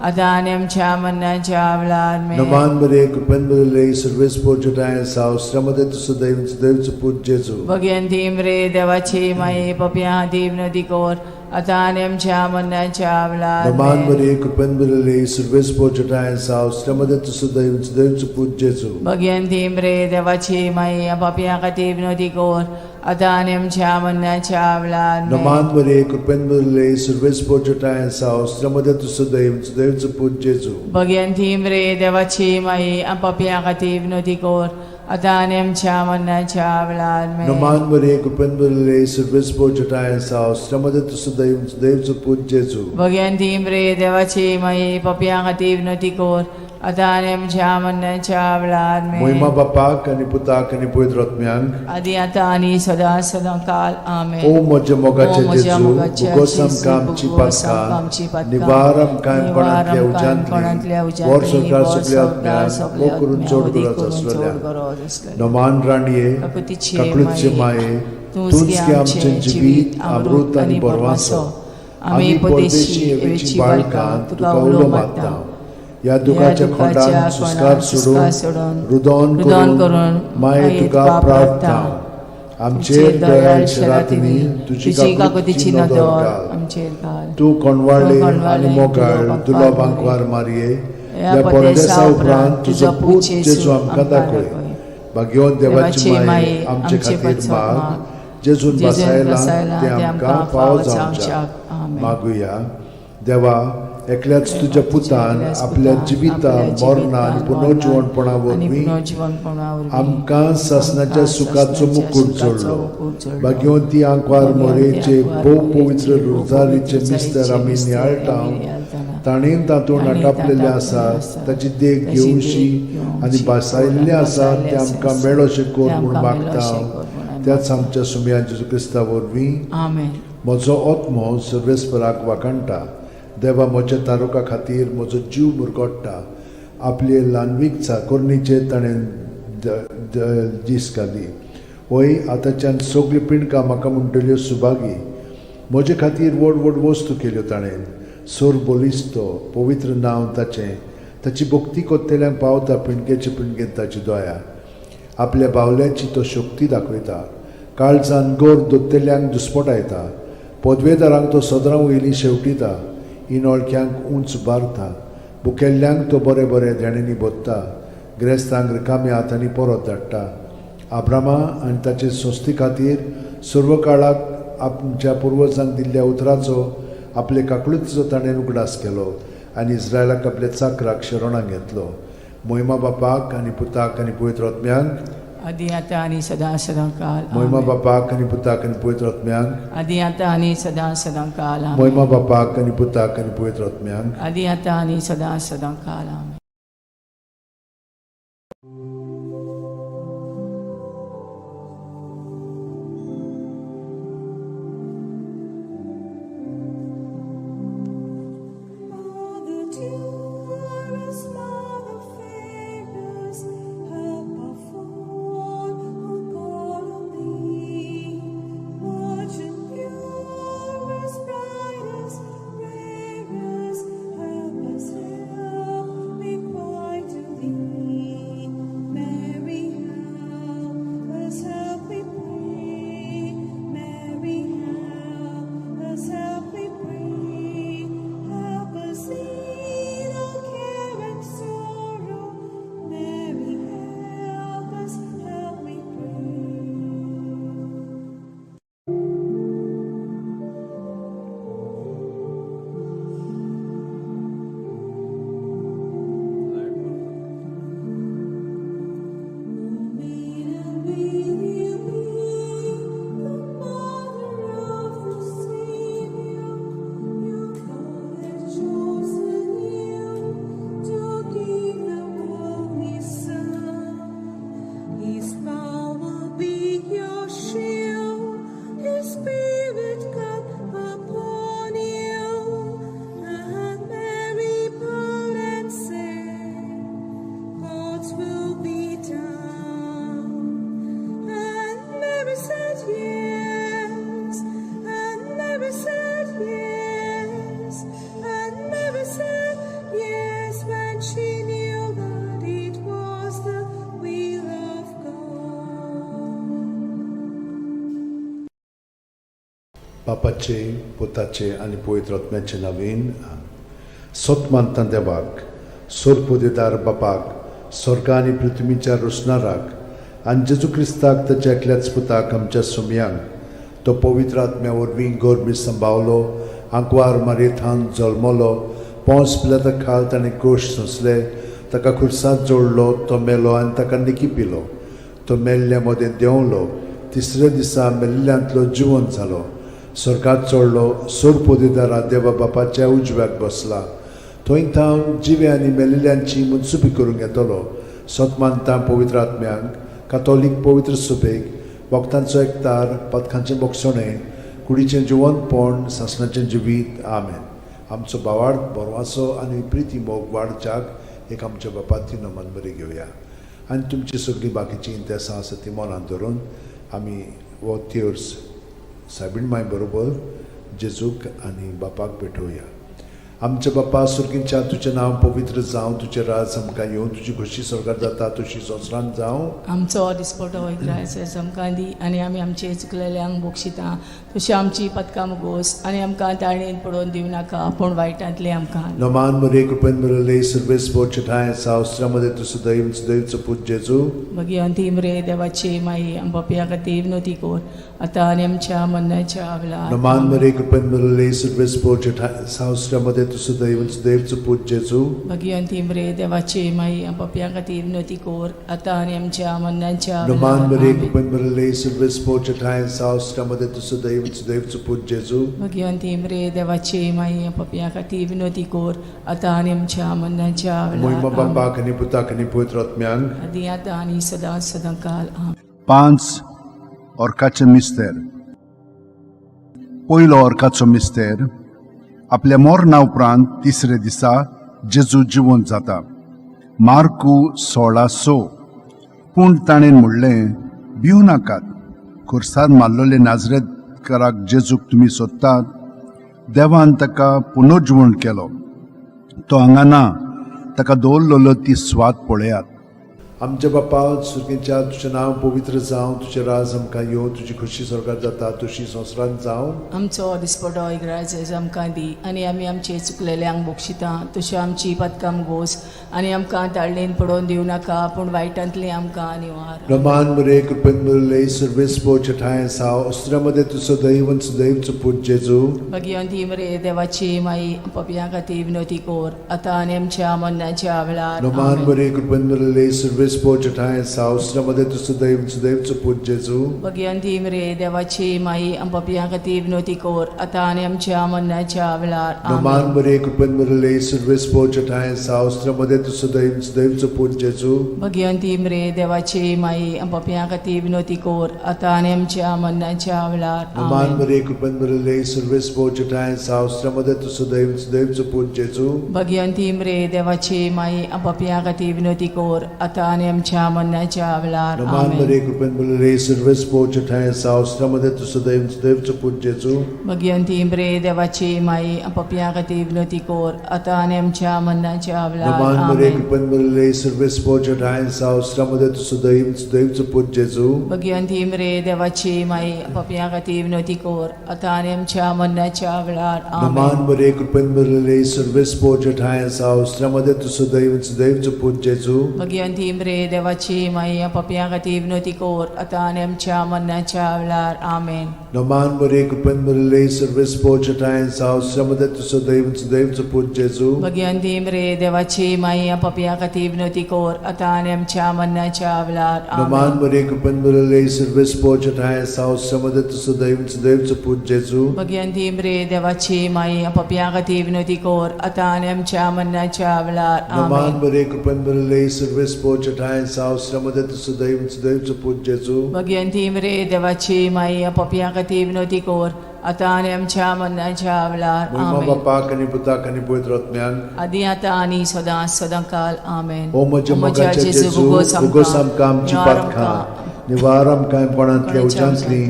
आतां आनी आमच्या मरणाच्या वेळार आमेन. नमान मरे कृपेन बरले सर्वेस्पोर जटाय साव श्रमदे तू सदैव सदैव पूत जेजू. भगवंती मरे देवाची माई पापयां खातीर विनवती कर आतां आनी आमच्या मरणाच्या वेळार नमान आमेन. मरे कृपेन बरले सर्वेस्पोर जटाय साव श्रमदे तू सदैव सदैव पूत जेजू. भगवंती मरे देवाची माई पापयां खातीर विनवती कर आतां आनी आमच्या मरणाच्या वेळार आमेन. नमान मरे कृपेन बरले सर्वेस्पोर जटाय साव श्रमदे तू सदैव सदैव पूत जेजू. भगवंती मरे देवाची माई पापयां खातीर विनवती कर आतां आनी आमच्या मरणाच्या वेळार आमेन. नमान मरे कृपेन बरले सर्वेस्पोर जटाय साव श्रमदे तू सदैव सदैव पूत जेजू. भगवंती मरे देवाची माई पापयां खातीर विनवती कर आतां आनी आमच्या मरणाच्या वेळार आमेन. मोहिमा बापाक आनी पुताक आनी पवित्र आत्म्यांक आदी आतां आनी सदां सदां काल आमेन. ओ म्हज्या मोगाचे ओ म्हज्या जेजू मोगाचे भुगोस जेजू, आमकां आमची भुगोस आमकां आमची पातकां पातकां, निवार आमकां निवार कोणांतल्या आमकां कोणांतल्या उज्यांतली उज्यांतली, वर सरकार वर सगल्या सरकार आत्म्यांक सगल्या वो करून आत्म्यांक, चड वदी गरज करून आसलेल्या चड गरज आसलेल्या. नमान राणये काकुतीचे काकुळचे माये तूंच तूंच गे आमचें जिवीत अमृत आनी बरवासो. आमी परदेशी एवेची बाळकां तुका उलो मारता. ह्या दुखाच्या खोंडान सुस्कार सोडून रुदोन रुदोन करून करून माये तुका प्रार्थना आमचेर दयाळ रातींनी तुजी तुजी काकुतीची काकुतीची नदर नदर घाल. आमचेर घाल. तूं कोणवाळे तूं आनी कोणवाळे, मोगाळ दुलो दुलो बांकवार बांकवार मारये ह्या ह्या परदेसा परदेसा उपरांत तुजो पूत जेजू आमकां आमकां दाखय. भाग्यवंत देवाची माये आमचे खातीर माग जेजून जेजून बसायला बसायला तें आमकां फावो जावच्याक. आमेन. मागुया. देवा एकल्याच तुज्या पुतान आपल्या जिविता मरणा आनी पुनर्जिवणपणा वरवीं आमकां सासणाच्या सुखाचो मुकूट जोडलो. भाग्यवंती आंकवार मोरेचे भोव पवित्र रोजारीचे मिस्तर आमी नियाळटा ताणेन तातूंत आटापलेले आसा ताची देख घेवशी आनी भासायल्लें आसा तें आमकां मेळोशें कर म्हूण मागता त्याच आमच्या सुमया जेजू क्रिस्ता वरवीं. आमेन. म्हजो आत्मो सर्वेस्पराक वाखाणटा. देवा म्हज्या तारुका खातीर म्हजो जीव मुरगोडटा. आपले ल्हानवीक चाकोरणीचेर ताणें दीस घाली. वय आतांच्यान सगळीं पिंडकां म्हाका म्हणटल्यो सुभागी. म्हजे खातीर व्हड व्हड वस्तू केल्यो ताणें. सोर बलिस्तो पवित्र नांव ताचें. ताची भक्ती कोत्तेल्यांक पावता पिंडकेचे पिंडकेन ताची दया. आपल्या बावल्याची तो शक्ती दाखयता. काळजान गोर दोत्तेल्यांक दुस्पटायता. पदवेदारांक तो सदरां वयली शेवटिता. इनोळख्यांक उंच बारता. बुकेल्ल्यांक तो बरें बरें देण्यांनी भरता. ग्रेस्तांक रिकाम्या हातांनी परत धाडटा. आब्रामा आनी ताचे संस्थे खातीर सर्व काळाक आमच्या पुर्वजांक दिल्ल्या उतराचो आपले काकळुतीचो ताणें उगडास केलो आनी इस्रायलाक आपल्या चाकराक शरणाक घेतलो. मोहिमा बापाक आनी पुताक आनी पवित्र आत्म्यांक आदी आतां आनी सदां सदां काल मोहिमा आमेन. बापाक आनी पुताक आनी पवित्र आत्म्यांक आदी आतां आनी सदां सदां काल आमेन. मोहिमा बापाक आनी पुताक आनी पवित्र आत्म्यांक आदी आतां आनी सदां सदां काल आमेन. Mother dearest, Mother fairest, help our fall who call on thee. Virgin purest, brightest, rarest, help बापाचे, पुताचे आनी पवित्र आत्म्याचे नांवान. सत मानता देवाक, सोरपोदेदार बापाक, स्वर्गा आनी पृथ्वीच्या रोसणाराक, आनी जेजू क्रिस्ताक, ताच्या एकल्याच पुताक, आमच्या सोमयांक, तो पवित्र आत्म्या वरवीं गर्भी संभावलो, आंकवार मारयेथावन जल्मलो, पोंस पिलाता खाल ताणें कोश सोंसले, ताका खुर्सात जोडलो, तो मेलो आनी ताका निकी पिलो, तो मेल्ल्या मदें देंवलो, तिसऱ्या दिसा मेल्ल्यांतलो जिवंत जालो, स्वर्गात चडलो, सोरपोदेदारा देवा बापाच्या उजव्याक बसला, थंय थावन जिवे आनी मेल्ल्यांची मनसुबी करूंक येतलो. सत मानता पवित्र आत्म्यांक, कातोलीक पवित्र सुबेक, भक्तांचो एकतार, पदकांचें बोगसणें, कुडीचें जिवंतपण, सासणाचें जिवीत. आमेन. आमचो भावार्थ, बरवासो आनी प्रिती मोग वाडच्याक एक आमच्या बापाती नमन बरी घेवया आनी तुमची सगळीं बाकीचीं इंतेसां आसा ती मनांत धरून आमी हो तेर्स सायबीण माय बरोबर जेजूक आनी बापाक भेटोवया. आमच्या बापा सुर्गींच्या, तुजें नांव पवित्र जावं, तुजें राज आमकां येवं, तुजी खोशी स्वर्गार जाता तशी संवसारांत जावं. आमचो दिसपटो ग्रायस आमकां दी आनी आमी आमचे चुकलेल्यांक बक्षिता तशी आमची पदकां मुगोस आनी आमकां ताळणेन पडोवन दिवं नाका, पूण वायटांतले आमकां. नमान मरे, कृपेन भरले, सर्वेस्पर ठांय सावस्त्रामध्ये तूं सदैव सदैवचो पूत जेजू. भगिवंती मरे देवाची माई, आमच्या खातीर विनवती कर, आतां आनी आमच्या मरणाच्या वेळार. नमान मरे, कृपेन भरले, सर्वेस्पर ठांय सावस्त्रामध्ये तूं सदैव सदैवचो पूत जेजू. भगिवंती मरे देवाची माई, आमच्या खातीर विनवती कर, आतां आनी आमच्या मरणाच्या नमान वेळार. मरे, आमेन. कृपेन भरले, सर्वेस्पर ठांय सावस्त्रामध्ये तूं सदैव सदैवचो पूत जेजू. भगिवंती मरे देवाची माई, आमच्या खातीर विनवती कर, आतां आनी आमच्या मरणाच्या मोहिमा वेळार. आमेन. बापाक आनी पुताक आनी पवित्र आत्म्यांक. आदी आतां आनी सदां सदां काल. आमेन. पांच ऑर्काचे मिस्तेर. पयलो ऑर्काचो मिस्तेर. आपल्या मरणा उपरांत तिसरे दिसा जेजू जिवंत जाता. मार्कू 16:6. पूण ताणें म्हणलें, भिवू नाकात. खुर्सार मारलेले नाजरेतकाराक जेजूक तुमी सोदतात. देवान ताका पुनर्जिवण केलो. तो हांगा ना. ताका दवरलेलो ती स्वात पळयात. आमच्या बापा सुर्गीच्या, तुजें नांव पवित्र जावं, तुजें राज आमकां येवं, तुजी खोशी स्वर्गार जाता तशी संवसारांत जावं. आमचो दिसपटो इग्राज आमकां दी आनी आमी आमचे चुकलेल्यांक बक्षिता तशी आमची पदकां गोस आनी आमकां ताळणेन पडोवन दिवं नाका, पूण वायटांतली आमकां निवार. रमान मरे, कृपेन भरले, सर्वेस्पर ठांय साव अस्त्रामध्ये तूं सदैव सदैवचो पूत जेजू. भगिवंती मरे देवाची माई, पपयां खातीर विनवती कर, आतां आनी आमच्या मरणाच्या वेळार. रमान आमेन. मरे, कृपेन भरले, सर्वेस्पर ठांय साव अस्त्रामध्ये तूं सदैव सदैवचो पूत जेजू. भगिवंती मरे देवाची माई, पपयां खातीर विनवती कर, आतां आनी आमच्या मरणाच्या वेळार. रमान आमेन. मरे, कृपेन भरले, सर्वेस्पर ठांय साव अस्त्रामध्ये तूं सदैव सदैवचो पूत जेजू. भगिवंती मरे देवाची माई, पपयां खातीर विनवती कर, आतां आनी आमच्या मरणाच्या वेळार. रमान आमेन. मरे, कृपेन भरले, सर्वेस्पर ठांय साव अस्त्रामध्ये तूं सदैव सदैवचो पूत जेजू. भगिवंती मरे देवाची माई, पपयां खातीर विनवती कर, आतां आनी आमच्या मरणाच्या वेळार. रमान आमेन. मरे, कृपेन भरले, सर्वेस्पर ठांय साव अस्त्रामध्ये तूं सदैव सदैवचो पूत जेजू. भगिवंती मरे देवाची माई, पपयां खातीर विनवती कर, आतां आनी आमच्या मरणाच्या वेळार. रमान मरे, आमेन. कृपेन भरले, सर्वेस्पर ठांय साव अस्त्रामध्ये तूं सदैव सदैवचो पूत जेजू. भगिवंती मरे देवाची माई, पपयां खातीर विनवती कर, आतां आनी आमच्या मरणाच्या वेळार. रमान आमेन. मरे, कृपेन भरले, सर्वेस्पर ठांय साव अस्त्रामध्ये तूं सदैव सदैवचो पूत जेजू. भगिवंती मरे देवाची माई, पपयां खातीर विनवती कर, आतां आनी आमच्या मरणाच्या वेळार. आमेन. रमान मरे, कृपेन भरले, सर्वेस्पर ठांय साव अस्त्रामध्ये तूं सदैव सदैवचो पूत जेजू. भगिवंती मरे देवाची माई, पपयां खातीर विनवती कर, आतां आनी आमच्या मरणाच्या वेळार. रमान आमेन. मरे, कृपेन भरले, सर्वेस्पर ठांय साव अस्त्रामध्ये तूं सदैव सदैवचो पूत जेजू. भगिवंती मरे देवाची माई, पपयां खातीर विनवती कर, आतां आनी आमच्या मरणाच्या वेळार. रमान आमेन. मरे, कृपेन भरले, सर्वेस्पर ठांय साव अस्त्रामध्ये तूं सदैव सदैवचो पूत जेजू. भगिवंती मरे देवाची माई, पपयां खातीर विनवती कर, आतां आनी आमच्या मरणाच्या वेळार. मोहिमा आमेन. बापाक आनी पुताक आनी पवित्र आत्म्याक. आदी आतां आनी सदां सदां काल. आमेन. ओ म्हज्या मोगाच्या जेजू, उगोस आमकां आमची पातकां, निवार आमकां कोणांतल्या उज्यांतली,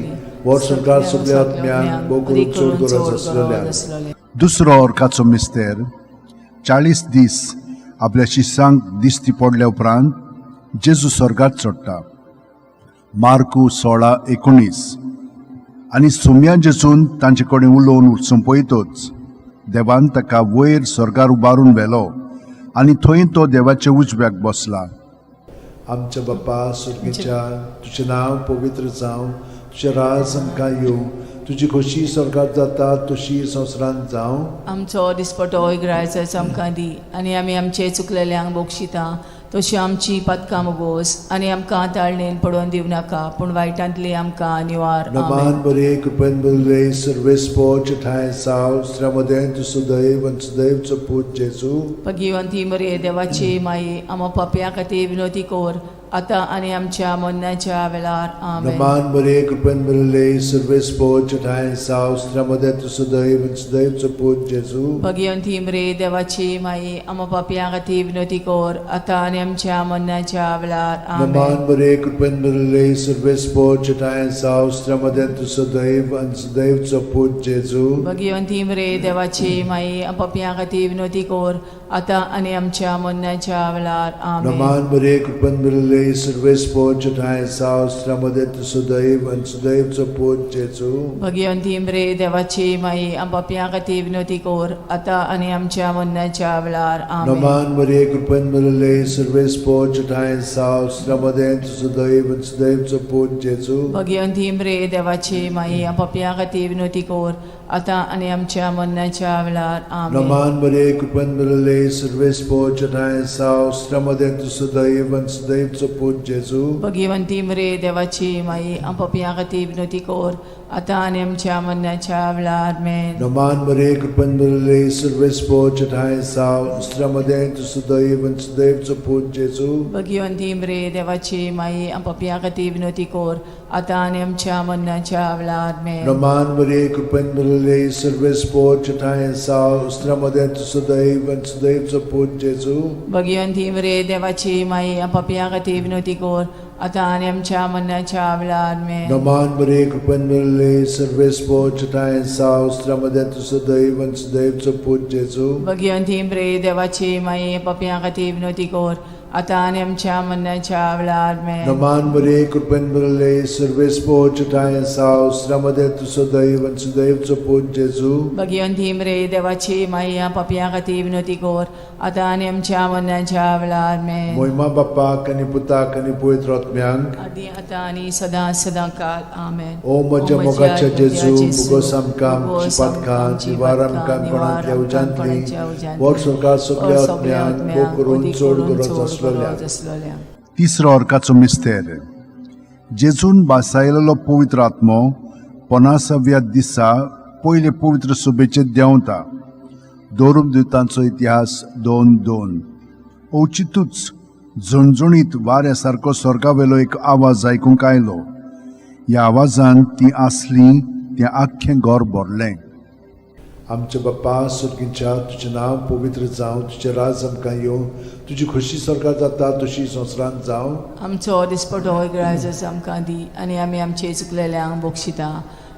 वर्स संवसार सगल्या आत्म्यांक, भोव करून चड गरज आसलेल्यांक. दुसरो ऑर्काचो मिस्तेर. 40 दीस आपल्या शिसांक दिश्टी पडल्या उपरांत जेजू स्वर्गात चडटा. मार्कू 16:19. आनी सुम्या जेजून तांचे कडेन उलोवन सोंपयतच देवान ताका वयर स्वर्गार उबारून व्हेलो आनी थंय तो देवाच्या उजव्याक बसला. आमच्या बाप्पा सुर्गीच्या, तुजें नांव पवित्र जावं, तुजें राज आमकां येवं, तुजी खोशी स्वर्गात जाता तशी संवसारांत जावं. आमचो दिसपटो इगरायचो आमकां दी आनी आमी आमचे चुकलेल्यांक बक्षिता तशी आमची पातकां मोगोस आनी आमकां ताळणेन पडोवन दिवं नाका पूण वायटांतली आमकां निवार. नमान आमेन. बरे कृपेन बरले सर्वेस्पोच ठांय साव स्त्र्यामदें तूं सुदैव आनी सुदैवचो पूत जेजू. भगिवंती मरे देवाची माई, आमा पापया खातीर विनोती कोर आतां आनी आमच्या मरणाच्या वेळार. आमेन. नमान बरे कृपेन बरले सर्वेस्पोच ठांय साव स्त्र्यामदें तूं सुदैव आनी सुदैवचो पूत जेजू. भगिवंती मरे देवाची माई, आमा पापया खातीर विनोती कोर आतां आनी आमच्या मरणाच्या वेळार. आमेन. नमान बरे कृपेन भरिल्ले सर्वेस्पोच ठांय साव स्त्र्यामदें तूं सदैव आनी सदैवचो पूत जेजू. भगिवंती मरे देवाची माई, पापया खातीर विनोती कोर आतां आनी आमच्या मरणाच्या वेळार. आमेन. नमान बरे कृपेन भरिल्ले सर्वेस्पोच ठांय साव स्त्र्यामदें तूं सदैव आनी सदैवचो पूत जेजू. भगिवंती मरे देवाची माई, पापया खातीर विनोती कोर आतां आनी आमच्या मरणाच्या वेळार. आमेन. नमान बरे कृपेन भरिल्ले सर्वेस्पोच ठांय साव स्त्र्यामदें तूं सदैव आनी सदैवचो पूत जेजू. भगिवंती मरे देवाची माई, पापया खातीर विनोती कोर आतां आनी आमच्या मरणाच्या वेळार. आमेन. नमान बरे कृपेन भरिल्ले सर्वेस्पोच ठांय साव स्त्र्यामदें तूं सदैव आनी सदैवचो पूत जेजू. भगिवंती मरे देवाची माई, पापया खातीर विनोती कोर आतां आनी आमच्या मरणाच्या वेळार. आमेन. नमान बरे कृपेन भरिल्ले सर्वेस्पोच ठांय साव स्त्र्यामदें तूं सदैव आनी सदैवचो पूत जेजू. भगिवंती मरे देवाची माई, पापया खातीर विनोती कोर आतां आनी आमच्या मरणाच्या वेळार. आमेन. नमान बरे कृपेन भरिल्ले सर्वेस्पोच ठांय साव स्त्र्यामदें तूं सदैव आनी सदैवचो पूत जेजू. भगिवंती मरे देवाची माई, पापया खातीर विनोती कोर आतां आनी आमच्या मरणाच्या वेळार. आमेन. नमान बरे कृपेन भरिल्ले सर्वेस्पोच ठांय साव स्त्र्यामदें तूं सदैव आनी सदैवचो पूत जेजू. भगिवंती मरे देवाची माई, पापया खातीर विनोती कोर आतां आनी आमच्या मरणाच्या वेळार. आमेन. नमान बरे कृपेन भरिल्ले सर्वेस्पोच ठांय साव स्त्र्यामदें तूं सदैव आनी सदैवचो पूत जेजू. भगिवंती मरे देवाची माई, पापया खातीर विनोती कोर आतां आनी आमच्या मरणाच्या वेळार. आमेन. मोहिमा बाप्पाक आनी पुताक आनी पवित्र आत्म्यांक. आदी आतां आनी सदां सदां काल. आमेन. ओ म्हज्या मोगाच्या जेजू, मुगोस आमकां आमची पातकां निवार आमकां कोणांतल्या उज्यांतली वर सरकार सगल्या आत्म्यांक भोग करून चड गरज आसलेल्या. आसलेल्या. तिसरो अर्काचो मिस्तेर. जेजून भासायलेलो पवित्र आत्मो पनासाव्या दिसा पयले पवित्र सभेचेर देंवता. दोरुमदुतांचो इतिहास 2:2. अवचितूच झणझणीत वाऱ्या सारको स्वर्गावेलो एक आवाज आयकूंक आयलो. ह्या आवाजान ती आसली तें आख्खें घर भरलें. आमच्या बाप्पा सुर्गीच्या, तुजें नांव पवित्र जावं, तुजें राज आमकां येवं, तुजी खोशी सरकार जाता तशी संवसारांत जावं. आमचो दिसपटो इगराजच आमकां दी आनी आमी आमचे चुकलेल्यांक बक्षिता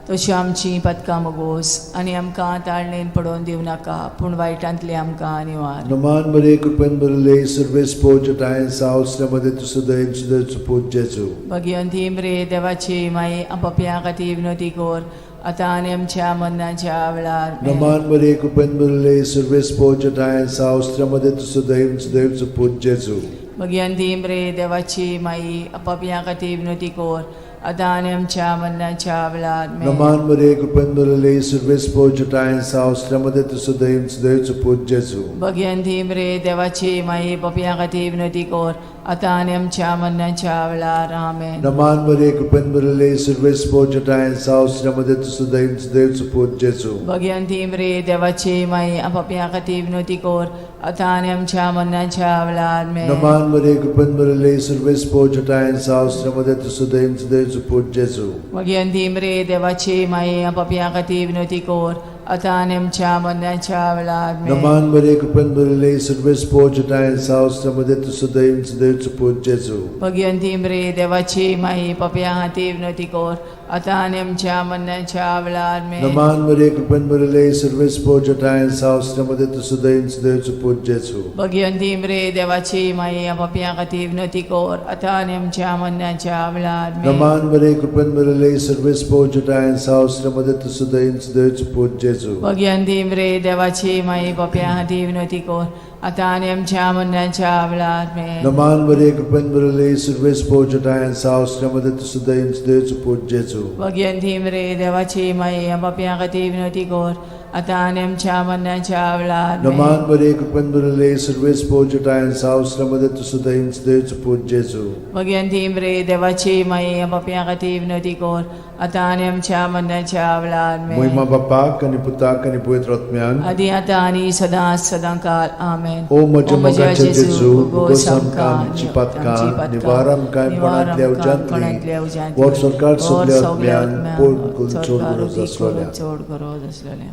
तशी आमची पदकां मगोस आनी आमकां ताळणेन पडोवन दिवं नाका पूण वायटांतली आमकां निवार. नमान बरे कृपेन भरिल्ले सर्वेस्पोच ठांय साव मध्ये तूं सदैव सदैव पूत जेजू. भगिवंती मरे देवाची माई, पापयां खातीर विनोती कोर आतां आनी आमच्या मरणाच्या वेळार. आमेन. नमान बरे कृपेन भरिल्ले सर्वेस्पोच ठांय साव मध्ये तूं सदैव सदैव पूत जेजू. भगिवंती मरे देवाची माई, पापयां खातीर विनोती कोर आतां आनी आमच्या मरणाच्या वेळार. आमेन. नमान बरे कृपेन भरिल्ले सर्वेस्पोच ठांय साव मध्ये तूं सदैव सदैव पूत जेजू. भगिवंती मरे देवाची माई, पापयां खातीर विनोती कोर आतां आनी आमच्या मरणाच्या वेळार. आमेन. नमान बरे कृपेन भरिल्ले सर्वेस्पोच ठांय साव मध्ये तूं सदैव सदैव पूत जेजू. भगिवंती मरे देवाची माई, पापयां खातीर विनोती कोर आतां आनी आमच्या मरणाच्या वेळार. आमेन. नमान बरे कृपेन भरिल्ले सर्वेस्पोच ठांय साव मध्ये तूं सदैव सदैव पूत जेजू. भगिवंती मरे देवाची माई, पापयां खातीर विनोती कोर आतां आनी आमच्या मरणाच्या वेळार. आमेन. नमान बरे कृपेन भरिल्ले सर्वेस्पोच ठांय साव मध्ये तूं सदैव सदैव पूत जेजू. भगिवंती मरे देवाची माई, पापयां खातीर विनोती कोर आतां आनी आमच्या मरणाच्या वेळार आमेन. नमान मरिये, कृपेन भरिल्ले, सर्वेस्पर जटायन साव, मध्ये तूं सुदैन सुदैवचो पूत जेजू. भगिवंती मरे देवाची माई, पापयां खातीर विनवती कर आतां आनी आमच्या मरणाच्या वेळार आमेन. नमान मरिये, कृपेन भरिल्ले, सर्वेस्पर जटायन साव, मध्ये तूं सुदैन सुदैवचो पूत जेजू. भगिवंती मरे देवाची माई, पापयां खातीर विनवती कर आतां आनी आमच्या मरणाच्या वेळार आमेन. नमान मरिये, कृपेन भरिल्ले, सर्वेस्पर जटायन साव, मध्ये तूं सुदैन सुदैवचो पूत जेजू. भगिवंती मरे देवाची माई, पापयां खातीर विनवती कर आतां आनी आमच्या मरणाच्या वेळार आमेन. नमान मरिये, कृपेन भरिल्ले, सर्वेस्पर जटायन साव, मध्ये तूं सुदैन सुदैवचो पूत जेजू. भगिवंती मरे देवाची माई, पापयां खातीर विनवती कर आतां आनी आमच्या मरणाच्या वेळार आमेन. महिमा बापाक आनी पुताक आनी पवित्र आत्म्याक. आदी आतां आनी सदां सदां काल आमेन. ओ म्हज्या मोगाच्या जेजू, उगोस आमकां आमची पातकां, निवार आमकां कोणांतल्या उज्यांतली, वर सरकार सगल्या आत्म्यान पोड करून चड गरज आसलोल्या. चड गरज आसलेल्या.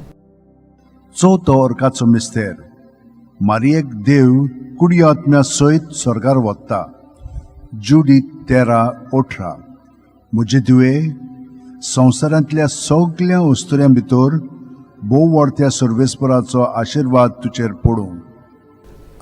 चवथो अर्काचो मिस्तेर. मारियेक देव कुडी आत्म्या सयत स्वर्गार वता. जुडी 13:18. म्हजे धुवे, संवसारांतल्या सगल्या वस्तुऱ्यां भितर भोव व्हडत्या सर्वेस्पराचो आशिर्वाद तुजेर पडूं.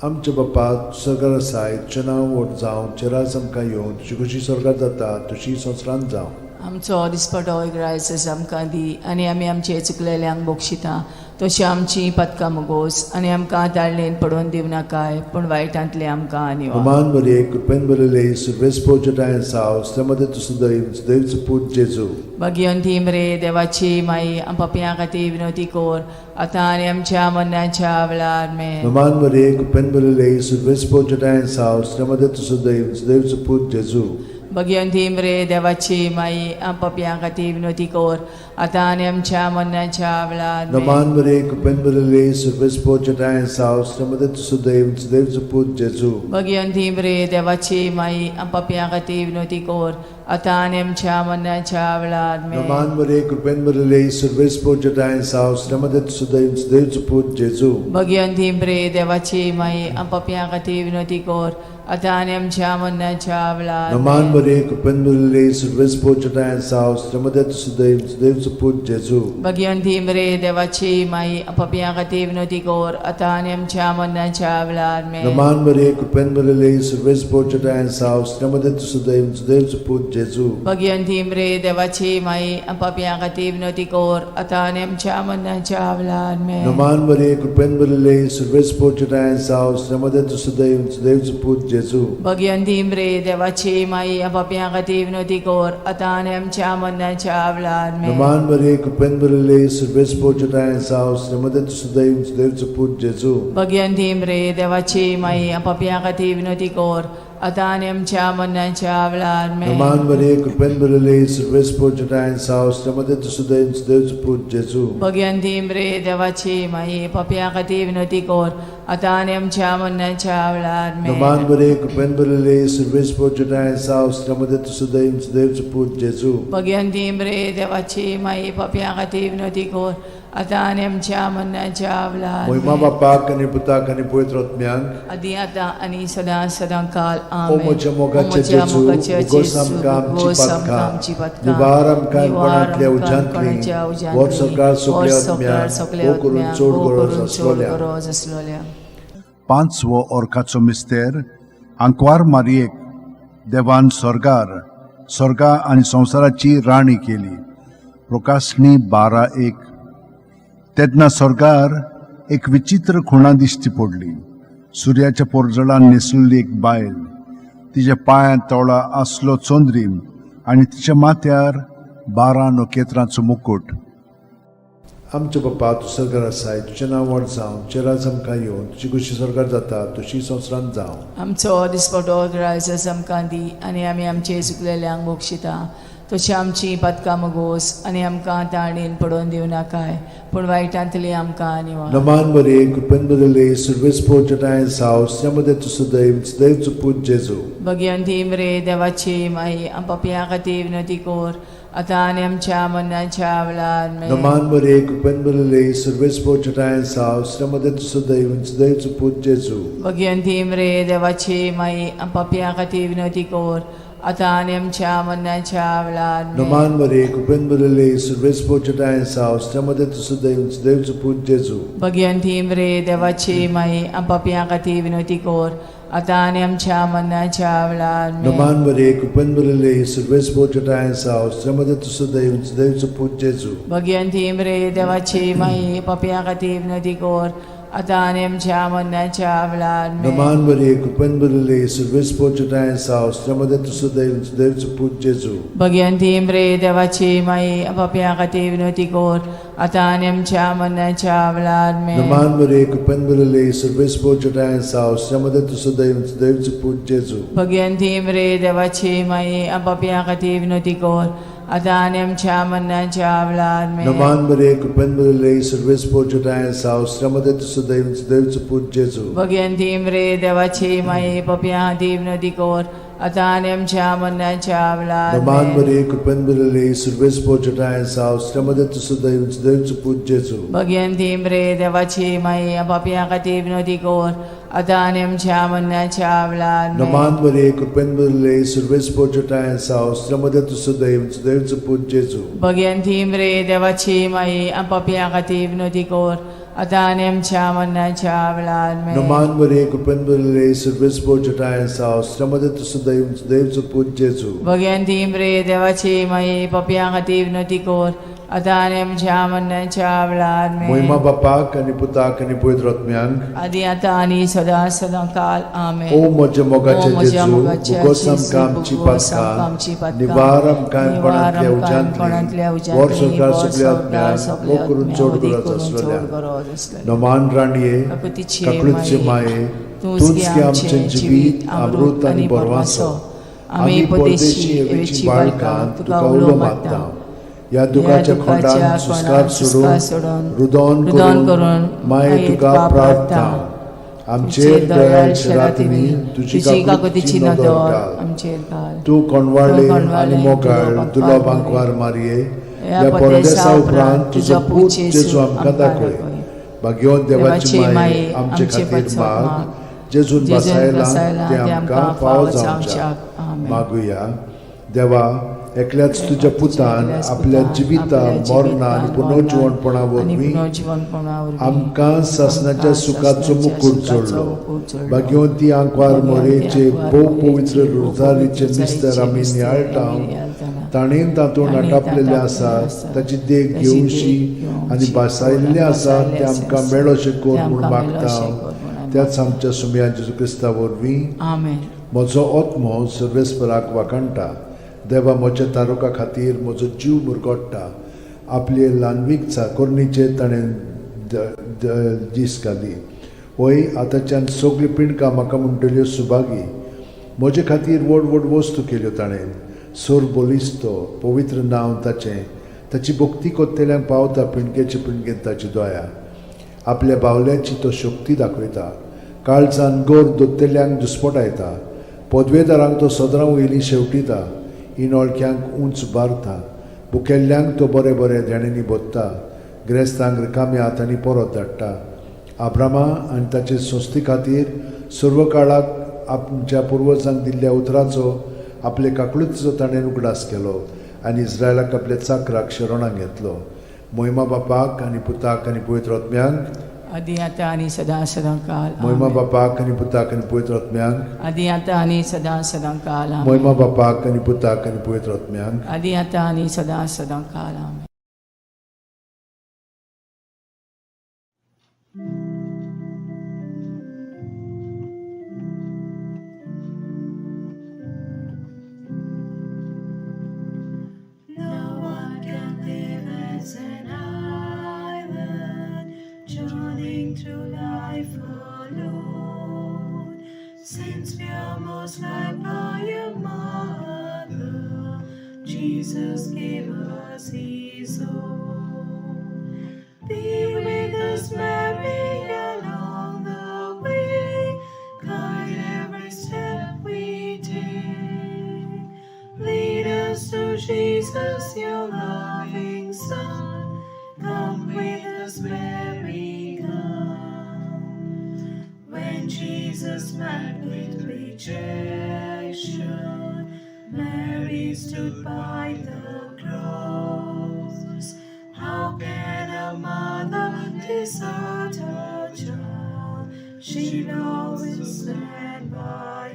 आमच्या बापा सरकार आसाय, तुजें नांव व्हड जावं, तुजें राज आमकां येवं, तुजी खुशी स्वर्गार जाता तशी संवसारांत जावं. आमचो दिसपटो ग्रायस आमकां दी आनी आमी आमचे चुकलेल्यांक बक्षिता तशी आमची पदकां मुगोस आनी आमकां ताळणेन पडोवन दिवनाकाय, पूण वायटांतले आमकां निवार. अमान मरिये, कृपेन भरिल्ले, सर्वेस्पर जटायन साव, मध्ये तूं सुदैव सुदैवचो पूत जेजू. भगिवंती मरे देवाची माई, पापयां खातीर विनवती कर आतां आनी आमच्या मरणाच्या वेळार आमेन. नमान मरिये, कृपेन भरिल्ले, सर्वेस्पर जटायन साव, मध्ये तूं सुदैव सुदैवचो पूत जेजू. भगिवंती मरे देवाची माई, पापयां खातीर विनवती कर आतां आनी आमच्या मरणाच्या वेळार आमेन. नमान मरिये, कृपेन भरिल्ले, सर्वेस्पर जटायन साव, मध्ये तूं सुदैव सुदैवचो पूत जेजू. भगिवंती मरे देवाची माई, पापयां खातीर विनवती कर आतां आनी आमच्या मरणाच्या वेळार आमेन. नमान मरिये, कृपेन भरिल्ले, सर्वेस्पर जटायन साव, मध्ये तूं सुदैव सुदैवचो पूत जेजू. भगिवंती मरे देवाची माई, पापयां खातीर विनवती कर आतां आनी आमच्या मरणाच्या वेळार नमान आमेन. मरिये, कृपेन भरिल्ले, सर्वेस्पर जटायन साव, मध्ये तूं सुदैव सुदैवचो पूत जेजू. भगिवंती मरे देवाची माई, पापयां खातीर विनवती कर आतां आनी आमच्या मरणाच्या वेळार आमेन. नमान मरिये, कृपेन भरिल्ले, सर्वेस्पर जटायन साव, मध्ये तूं सुदैव सुदैवचो पूत जेजू. भगिवंती मरे देवाची माई, पापयां खातीर विनवती कर आतां आनी आमच्या मरणाच्या वेळार आमेन. नमान मरिये, कृपेन भरिल्ले, सर्वेस्पर जटायन साव, मध्ये तूं सुदैव सुदैवचो पूत जेजू. भगिवंती मरे देवाची माई, पापयां खातीर विनवती कर आतां आनी आमच्या मरणाच्या वेळार आमेन. नमान मरिये, कृपेन भरिल्ले, सर्वेस्पर जटायन साव, मध्ये तूं सुदैव सुदैवचो पूत जेजू. भगिवंती मरे देवाची माई, पापयां खातीर विनवती कर आतां आनी आमच्या मरणाच्या वेळार आमेन. नमान मरिये, कृपेन भरिल्ले, सर्वेस्पर जटायन साव, मध्ये तूं सुदैव सुदैवचो पूत जेजू. भगिवंती मरे देवाची माई, पापयां खातीर विनवती कर आतां आनी आमच्या मरणाच्या वेळार आमेन. नमान मरिये, कृपेन भरिल्ले, सर्वेस्पर जटायन साव, मध्ये तूं सुदैव सुदैवचो पूत जेजू. भगिवंती मरे देवाची माई, पापयां खातीर विनवती कर आतां आनी आमच्या मरणाच्या वेळार महिमा आमेन. बापाक आनी पुताक आनी पवित्र आत्म्याक. आदी आतां आनी सदां सदां काल ओ आमेन. म्हज्या मोगाच्या ओ म्हज्या जेजू, मोगाच्या उगोस जेजू, आमकां आमची उगोस आमकां पातकां, आमची पातकां, निवार आमकां निवार कोणांतल्या आमकां उज्यांतली, कोणाच्या उज्यांतली, वर सरकार सगल्या वर सरकार आत्म्याक, सगल्या भोव करून आत्म्याक, चड भोव गरज करून चड आसलोल्या. गरज आसलोल्या. पांचवो अर्काचो मिस्तेर. आंकवार मारियेक देवान स्वर्गार स्वर्गा आनी संवसाराची राणी केली. प्रकाशणी 12:1. तेन्ना स्वर्गार एक विचित्र खुणा दिश्टी पडली. सुर्याच्या पोरजळान न्हेसलेली एक बायल, तिच्या पांयांत तोळा आसलो चंद्रीम आनी तिच्या माथ्यार 12 नखेत्रांचो मुकूट. आमच्या बापा, तूं सरकार आसाय, तुजें नांव व्हड जावं, तुजें राज आमकां येवं, तुजी खुशी सरकार जाता तशी संवसारांत जावं. आमचो दिसपटो ग्रायस आमकां दी आनी आमी आमचे चुकलेल्यांक बक्षिता तशी आमची पातकां मगोस आनी आमकां ताणेन पडोवन दिवनाकाय, पूण वायटांतली आमकां निवार. नमान मरिये, कृपेन भरिल्ले, सर्वेस्पर जटायन साव, मध्ये तूं सुदैव सुदैवचो पूत जेजू. भगिवंती मरे देवाची माई, पापयां खातीर विनवती कर आतां आनी आमच्या मरणाच्या वेळार आमेन. नमान मरिये, कृपेन भरिल्ले, सर्वेस्पर जटायन साव, मध्ये तूं सुदैव सुदैवचो पूत जेजू. भगिवंती मरे देवाची माई, पापयां खातीर विनवती कर आतां आनी आमच्या मरणाच्या वेळार आमेन. नमान मरे कृपेन भरिल्ले सर्वेस्पर जेठांय आसा मध्ये तूं सुदैव सुदैवचो पूत जेजू. भगिवंती मरे देवाची माई, पापयां खातीर विनवती कर, आतां आनी आमच्या मरणाच्या वेळार आमेन. नमान मरे कृपेन भरिल्ले सर्वेस्पर जेठांय आसा मध्ये तूं सुदैव सुदैवचो पूत जेजू. भगिवंती मरे देवाची माई, पापयां खातीर विनवती कर, आतां आनी आमच्या मरणाच्या वेळार आमेन. नमान मरे कृपेन भरिल्ले सर्वेस्पर जेठांय आसा मध्ये तूं सुदैव सुदैवचो पूत जेजू. भगिवंती मरे देवाची माई, पापयां खातीर विनवती कर, आतां आनी आमच्या मरणाच्या वेळार आमेन. नमान मरे कृपेन भरिल्ले सर्वेस्पर जेठांय आसा मध्ये तूं सुदैव सुदैवचो पूत जेजू. भगिवंती मरे देवाची माई, पापयां खातीर विनवती कर, आतां आनी आमच्या मरणाच्या वेळार आमेन. नमान मरे कृपेन भरिल्ले सर्वेस्पर जेठांय आसा मध्ये तूं सुदैव सुदैवचो पूत जेजू. भगिवंती मरे देवाची माई, पापयां खातीर विनवती कर, आतां आनी आमच्या मरणाच्या वेळार नमान आमेन. मरे कृपेन भरिल्ले सर्वेस्पर जेठांय आसा मध्ये तूं सुदैव सुदैवचो पूत जेजू. भगिवंती मरे देवाची माई, पापयां खातीर विनवती कर, आतां आनी आमच्या मरणाच्या वेळार आमेन. नमान मरे कृपेन भरिल्ले सर्वेस्पर जेठांय आसा मध्ये तूं सुदैव सुदैवचो पूत जेजू. भगिवंती मरे देवाची माई, पापयां खातीर विनवती कर, आतां आनी आमच्या मरणाच्या वेळार आमेन. नमान मरे कृपेन भरिल्ले सर्वेस्पर जेठांय आसा मध्ये तूं सुदैव सुदैवचो पूत जेजू. भगिवंती मरे देवाची माई, पापयां खातीर विनवती कर, आतां आनी आमच्या मरणाच्या वेळार आमेन. मोहिमा बापाक आनी पुताक आनी पवित्र आत्म्यांक, आदी आतां आनी सदां सदां काल आमेन. ओ म्हज्या मोगाचे ओ म्हज्या जेजू, मोगाचे भोगोस जेजू, आमकां आमची भोगोस आमकां आमची पातकां, पातकां, निवार आमकां निवार कोणांतल्या आमकां कोणांतल्या उज्यांतली, उज्यांतली, वर संवसार वर सगल्या संवसार आत्म्यांक, सगल्या मोग करून आत्म्यांक, चड वदी गरज करून चड आसलेल्या. गरज आसलेल्या. नमान राणये, काकुतीचे काकुळचे माये, माये, तूंच तूंच गे गे आमचें आमचें जिवीत, अमृत आनी बरवासो. आमी परदेशी एवेची बाळकां तुका उलो मारता. ह्या दुखाच्या खोंडान सुस्कार सोडून, रुदोन रुदोन करून करून माये तुका प्रार्थना. आमचेर दयाळ रातींनी तुजी तुजी काकुतीची काकुतीची नदर नदर घाल. आमचेर घाल. तूं कोणवाळे तूं आनी कोणवाळे, मोगाळ तुलो तुलो बांकवार बांकवार मारये, ह्या ह्या परदेसा परदेसा उपरांत तुजो पूत जेजू आमकां आमकां दाखय. दाखय. भाग्यवंत देवाची देवाची माये, माये, आमचे आमचे खातीर पासत माग, माग, जेजून जेजून बसायला बसायला तें तें आमकां आमकां फावो फावो जावच्याक. जावच्याक. आमेन. मागुया. देवा, एकल्याच तुज्या पुतान एकल्याच आपल्या पुतान जिविता आपल्या मरणा आनी जिवितान, पुनर्जिवणपणा मरणान आनी वरवीं पुनर्जिवणपणा वरवीं आमकां सासणाच्या आमकां सुखाचो सासणाच्या मुकूट सुखाचो जोडलो. मुकूट जोडलो. भाग्यवंती आंकवार भाग्यवंती मोरेचे आंकवार भोव मोरेचे पवित्र भोव रोजारीचे पवित्र मिस्तर आमी रोजारीचे नियाळटा, मिस्तर आमी नियाळटाना, ताणें तातूंत ताणें आटापलेलें तातूंत आसा, आसा, ताची देख ताची देख घेवची घेवची आनी भासायल्लें आसा भासायल्लें तें आमकां आसा, मेळोशें कर तें म्हूण आमकां मागता. मेळोशें कर म्हूण आमी त्याच आमच्या सुमया जेजू क्रिस्ता वरवीं. आमेन. म्हजो आत्मो सर्वेस्पराक वाखाणटा, देवा म्हज्या तारुका खातीर म्हजो जीव मुरगोडटा. आपले ल्हानवीक चाकोरणीचेर ताणें दीस घाली. वय आतांच्यान सगळीं पिंडकां म्हाका म्हणटल्यो सुभागी. म्हजे खातीर व्हड व्हड वस्तू केल्यो ताणें. सोर बलिस्तो पवित्र नांव ताचें, ताची भक्ती कोत्तेल्यांक पावता पिंडकेचे पिंडकेन ताची दया. आपल्या बावल्यांची तो शक्ती दाखयता, काळजान गोर दोत्तेल्यांक दुस्पटायता. पदवेदारांक तो सदरां वयलीं शेवटिता, इनोळक्यांक उंच बारता. भुकेल्ल्यांक तो बरें बरें देण्यांनी भोत्ता, ग्रेस्तांक रिकाम्या हातांनी परत धाडटा. आब्रामा आनी ताचे संस्थे खातीर सर्व काळाक आमच्या पुर्वजांक दिल्ल्या उतराचो आपले काकळुतीचो ताणें उगडास केलो आनी इस्रायलाक आपल्या चाकराक शरणाक घेतलो. मोहिमा बापाक आनी पुताक आनी पवित्र आत्म्यांक, आदी आतां आनी सदां सदां काल मोहिमा आमेन. बापाक आनी पुताक आनी पवित्र आत्म्यांक, आदी आतां आनी सदां सदां काल आमेन. मोहिमा बापाक आनी पुताक आनी पवित्र आत्म्यांक, आदी आतां आनी सदां सदां काल आमेन. No one can live as an island, journeying through life alone. Since we are most loved by a mother, Jesus gave us His own. Be with us, Mary, along the way. Guide every step we take. Lead us to Jesus, your loving Son. Come with us, Mary, come. When Jesus met with rejection, Mary stood by the cross. How can a mother desert her child? She'll always stand by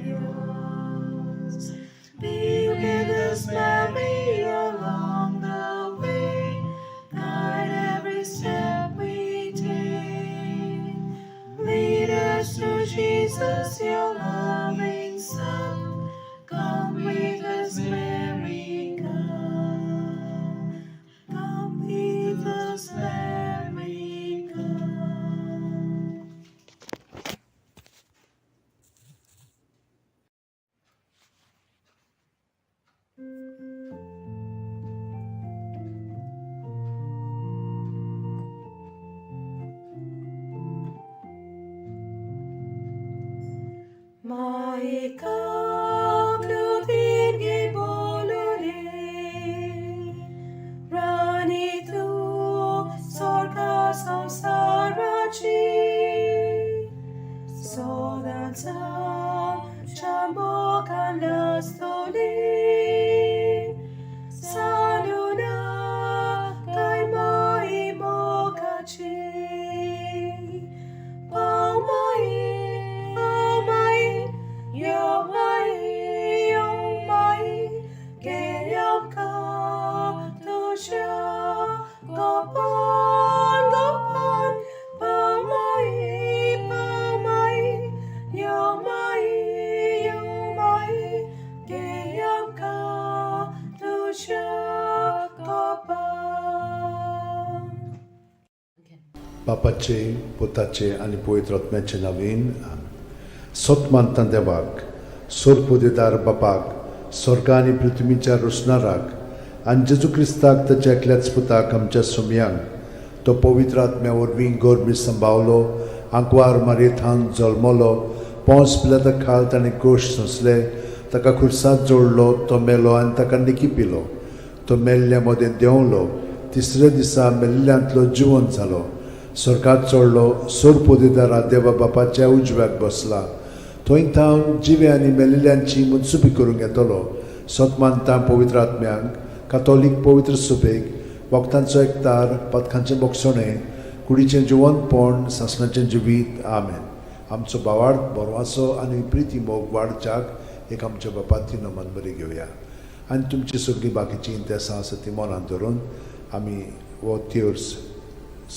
us. Be with us, Mary, along the way. Guide every step we take. Lead us to Jesus, your loving Son. Come with us, Mary, come. Come with us, Mary, come. Maika klutirgi bolore, Rani tu sorka samsarachi, Sodansan chambokan lastoli, Saluna kai mai mokachi. Pau mai, pau mai, yo mai, yo mai, ke yam ka tu sha, go pan, go pan, pau mai, pau mai, yo mai, yo mai, ke yam ka tu sha, go pan. बापाचे पुताचे आनी पवित्र आत्म्याचे नांवान आमेन. सत मानता देवाक सोरपोदेदार बापाक स्वर्गा आनी पृथ्वीच्या रोसणाराक आनी जेजू क्रिस्ताक ताच्या एकल्याच पुताक आमच्या सुमयांक तो पवित्र आत्म्या वरवीं गोरमी संभावलो आंकवार मारयेथान जल्मलो पोंस पिलाता खाल ताणें कोश सोंसले ताका खुर्सात जोडलो तो मेलो आनी ताका निकी पिलो तो मेल्ल्या मदें देंवलो तिसऱ्या दिसा मेल्ल्यांतलो जिवन जालो स्वर्गात चडलो सोरपोदेदारा देवा बापाच्या उजव्याक बसला थंय थावन जिवे आनी मेल्ल्यांची मनसुबी करूंक येतलो सत मानता पवित्र आत्म्यांक कातोलीक पवित्र सुबेक वखदांचो एकतार पदकांचें बोगसणें कुडीचें जिवनपण सासणाचें जिवीत आमेन. आमचो बावाड बरवासो आनी प्रिती मोग वाडच्याक एक आमच्या बापाती नमन बरी घेवया आनी तुमची सगळीं बाकीचीं इंतेसां आसा ती मनांत धरून आमी हो त्योर्स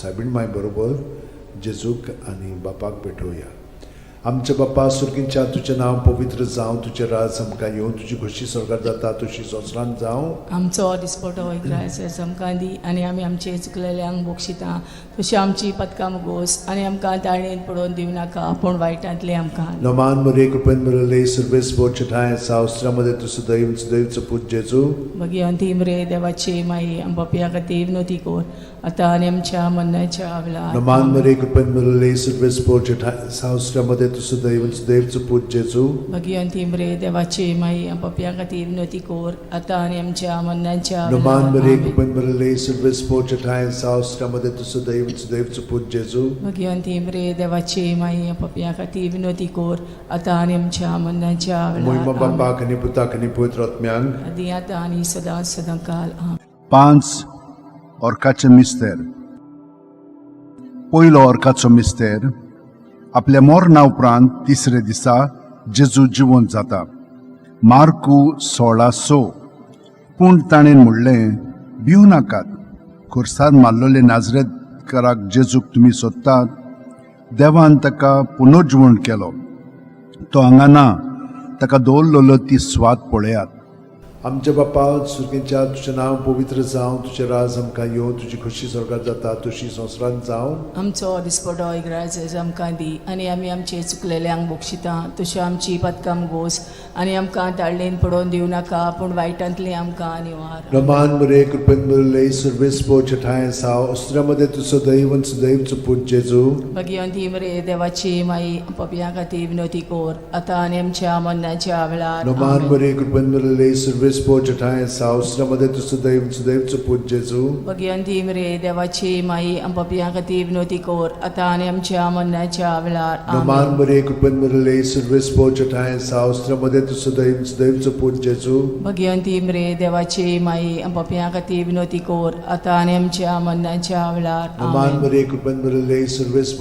सायबीण माय बरोबर जेजूक आनी बापाक भेटोवया. आमच्या बापा सुर्गींच्या तुजें नांव पवित्र जावं, तुजें राज आमकां येवं, तुजी खोशी स्वर्गार जाता तशी संवसारांत जावं. आमचो दिसपटो इग्रायस आमकां दी आनी आमी आमचे चुकलेल्यांक बक्षिता तशी आमची पदकां मुगोस आनी आमकां ताळणेन पडोवन दिवं नाका पूण वायटांतले आमकां. नमान मरे कृपेन मिळले सर्वेस बोचठाय सावस्त्रामध्ये तू सदैव सदैवचो पूत जेजू. मागीर अंतीम रे देवाची माई आमच्या खातीर विनोती कर आतां आनी आमच्या मरणाच्या वेळार. नमान मरे कृपेन मिळले सर्वेस बोचठाय सावस्त्रामध्ये तू सदैव सदैवचो पूत जेजू. मागीर अंतीम रे देवाची माई आमच्या खातीर विनोती कर आतां आनी आमच्या मरणाच्या नमान मरे वेळार. कृपेन मिळले सर्वेस बोचठाय सावस्त्रामध्ये तू सदैव सदैवचो पूत जेजू. मागीर अंतीम रे देवाची माई आमच्या खातीर विनोती कर आतां आनी आमच्या मरणाच्या मोहिमा वेळार. बापाक आनी पुताक आनी पवित्र आत्म्यांक आदी आतां आनी सदां सदां काल. आमेन. पांच ऑर्काचे मिस्तेर. पयलो ऑर्काचो मिस्तेर आपल्या मरणा उपरांत तिसरे दिसा जेजू जिवंत जाता. मार्कू 16:6. पूण ताणें म्हणलें, भिवू नाकात, खुर्सार मारलेले नाजरेतकाराक जेजूक तुमी सोदतात. देवान ताका पुनर्जिवण केलो, तो हांगा ना, ताका दवरलेलो ती सुवात पळयात. आमच्या बापा सुर्गेच्या तुजें नांव पवित्र जावं, तुजें राज आमकां येवं, तुजी खोशी स्वर्गार जाता तशी संवसारांत जावं. आमचो दिसपटो इग्रायस आमकां दी आनी आमी आमचे चुकलेल्यांक बक्षिता तशी आमची पदकां गोस आनी आमकां ताळणेन पडोवन दिवं नाका पूण वायटांतली आमकां निवार. रमान मरे कृपेन मिळले सर्वेस बोचठाय साव अस्त्रामध्ये तू सदैव सदैवचो पूत जेजू. मागीर अंतीम रे देवाची माई पपयां खातीर विनोती कर आतां आनी आमच्या मरणाच्या वेळार. नमान आमेन. मरे कृपेन मिळले सर्वेस सुर्वेस्पोच्या सावसरा मध्ये तूं सुदैव सुदैवचो पूत जेजू. भगिवंती मरे देवाची माई, आमपापयां खातीर विनवती कर, आतां आनी आमच्या मरणाच्या वेळार. नमान आमेन. मरिये, कृपेन भरिल्ले, सुर्वेस्पोच्या सावसरा मध्ये तूं सुदैव सुदैवचो पूत जेजू. भगिवंती मरे देवाची माई, आमपापयां खातीर विनवती कर, आतां आनी आमच्या मरणाच्या वेळार. नमान आमेन. मरिये, कृपेन भरिल्ले, सुर्वेस्पोच्या.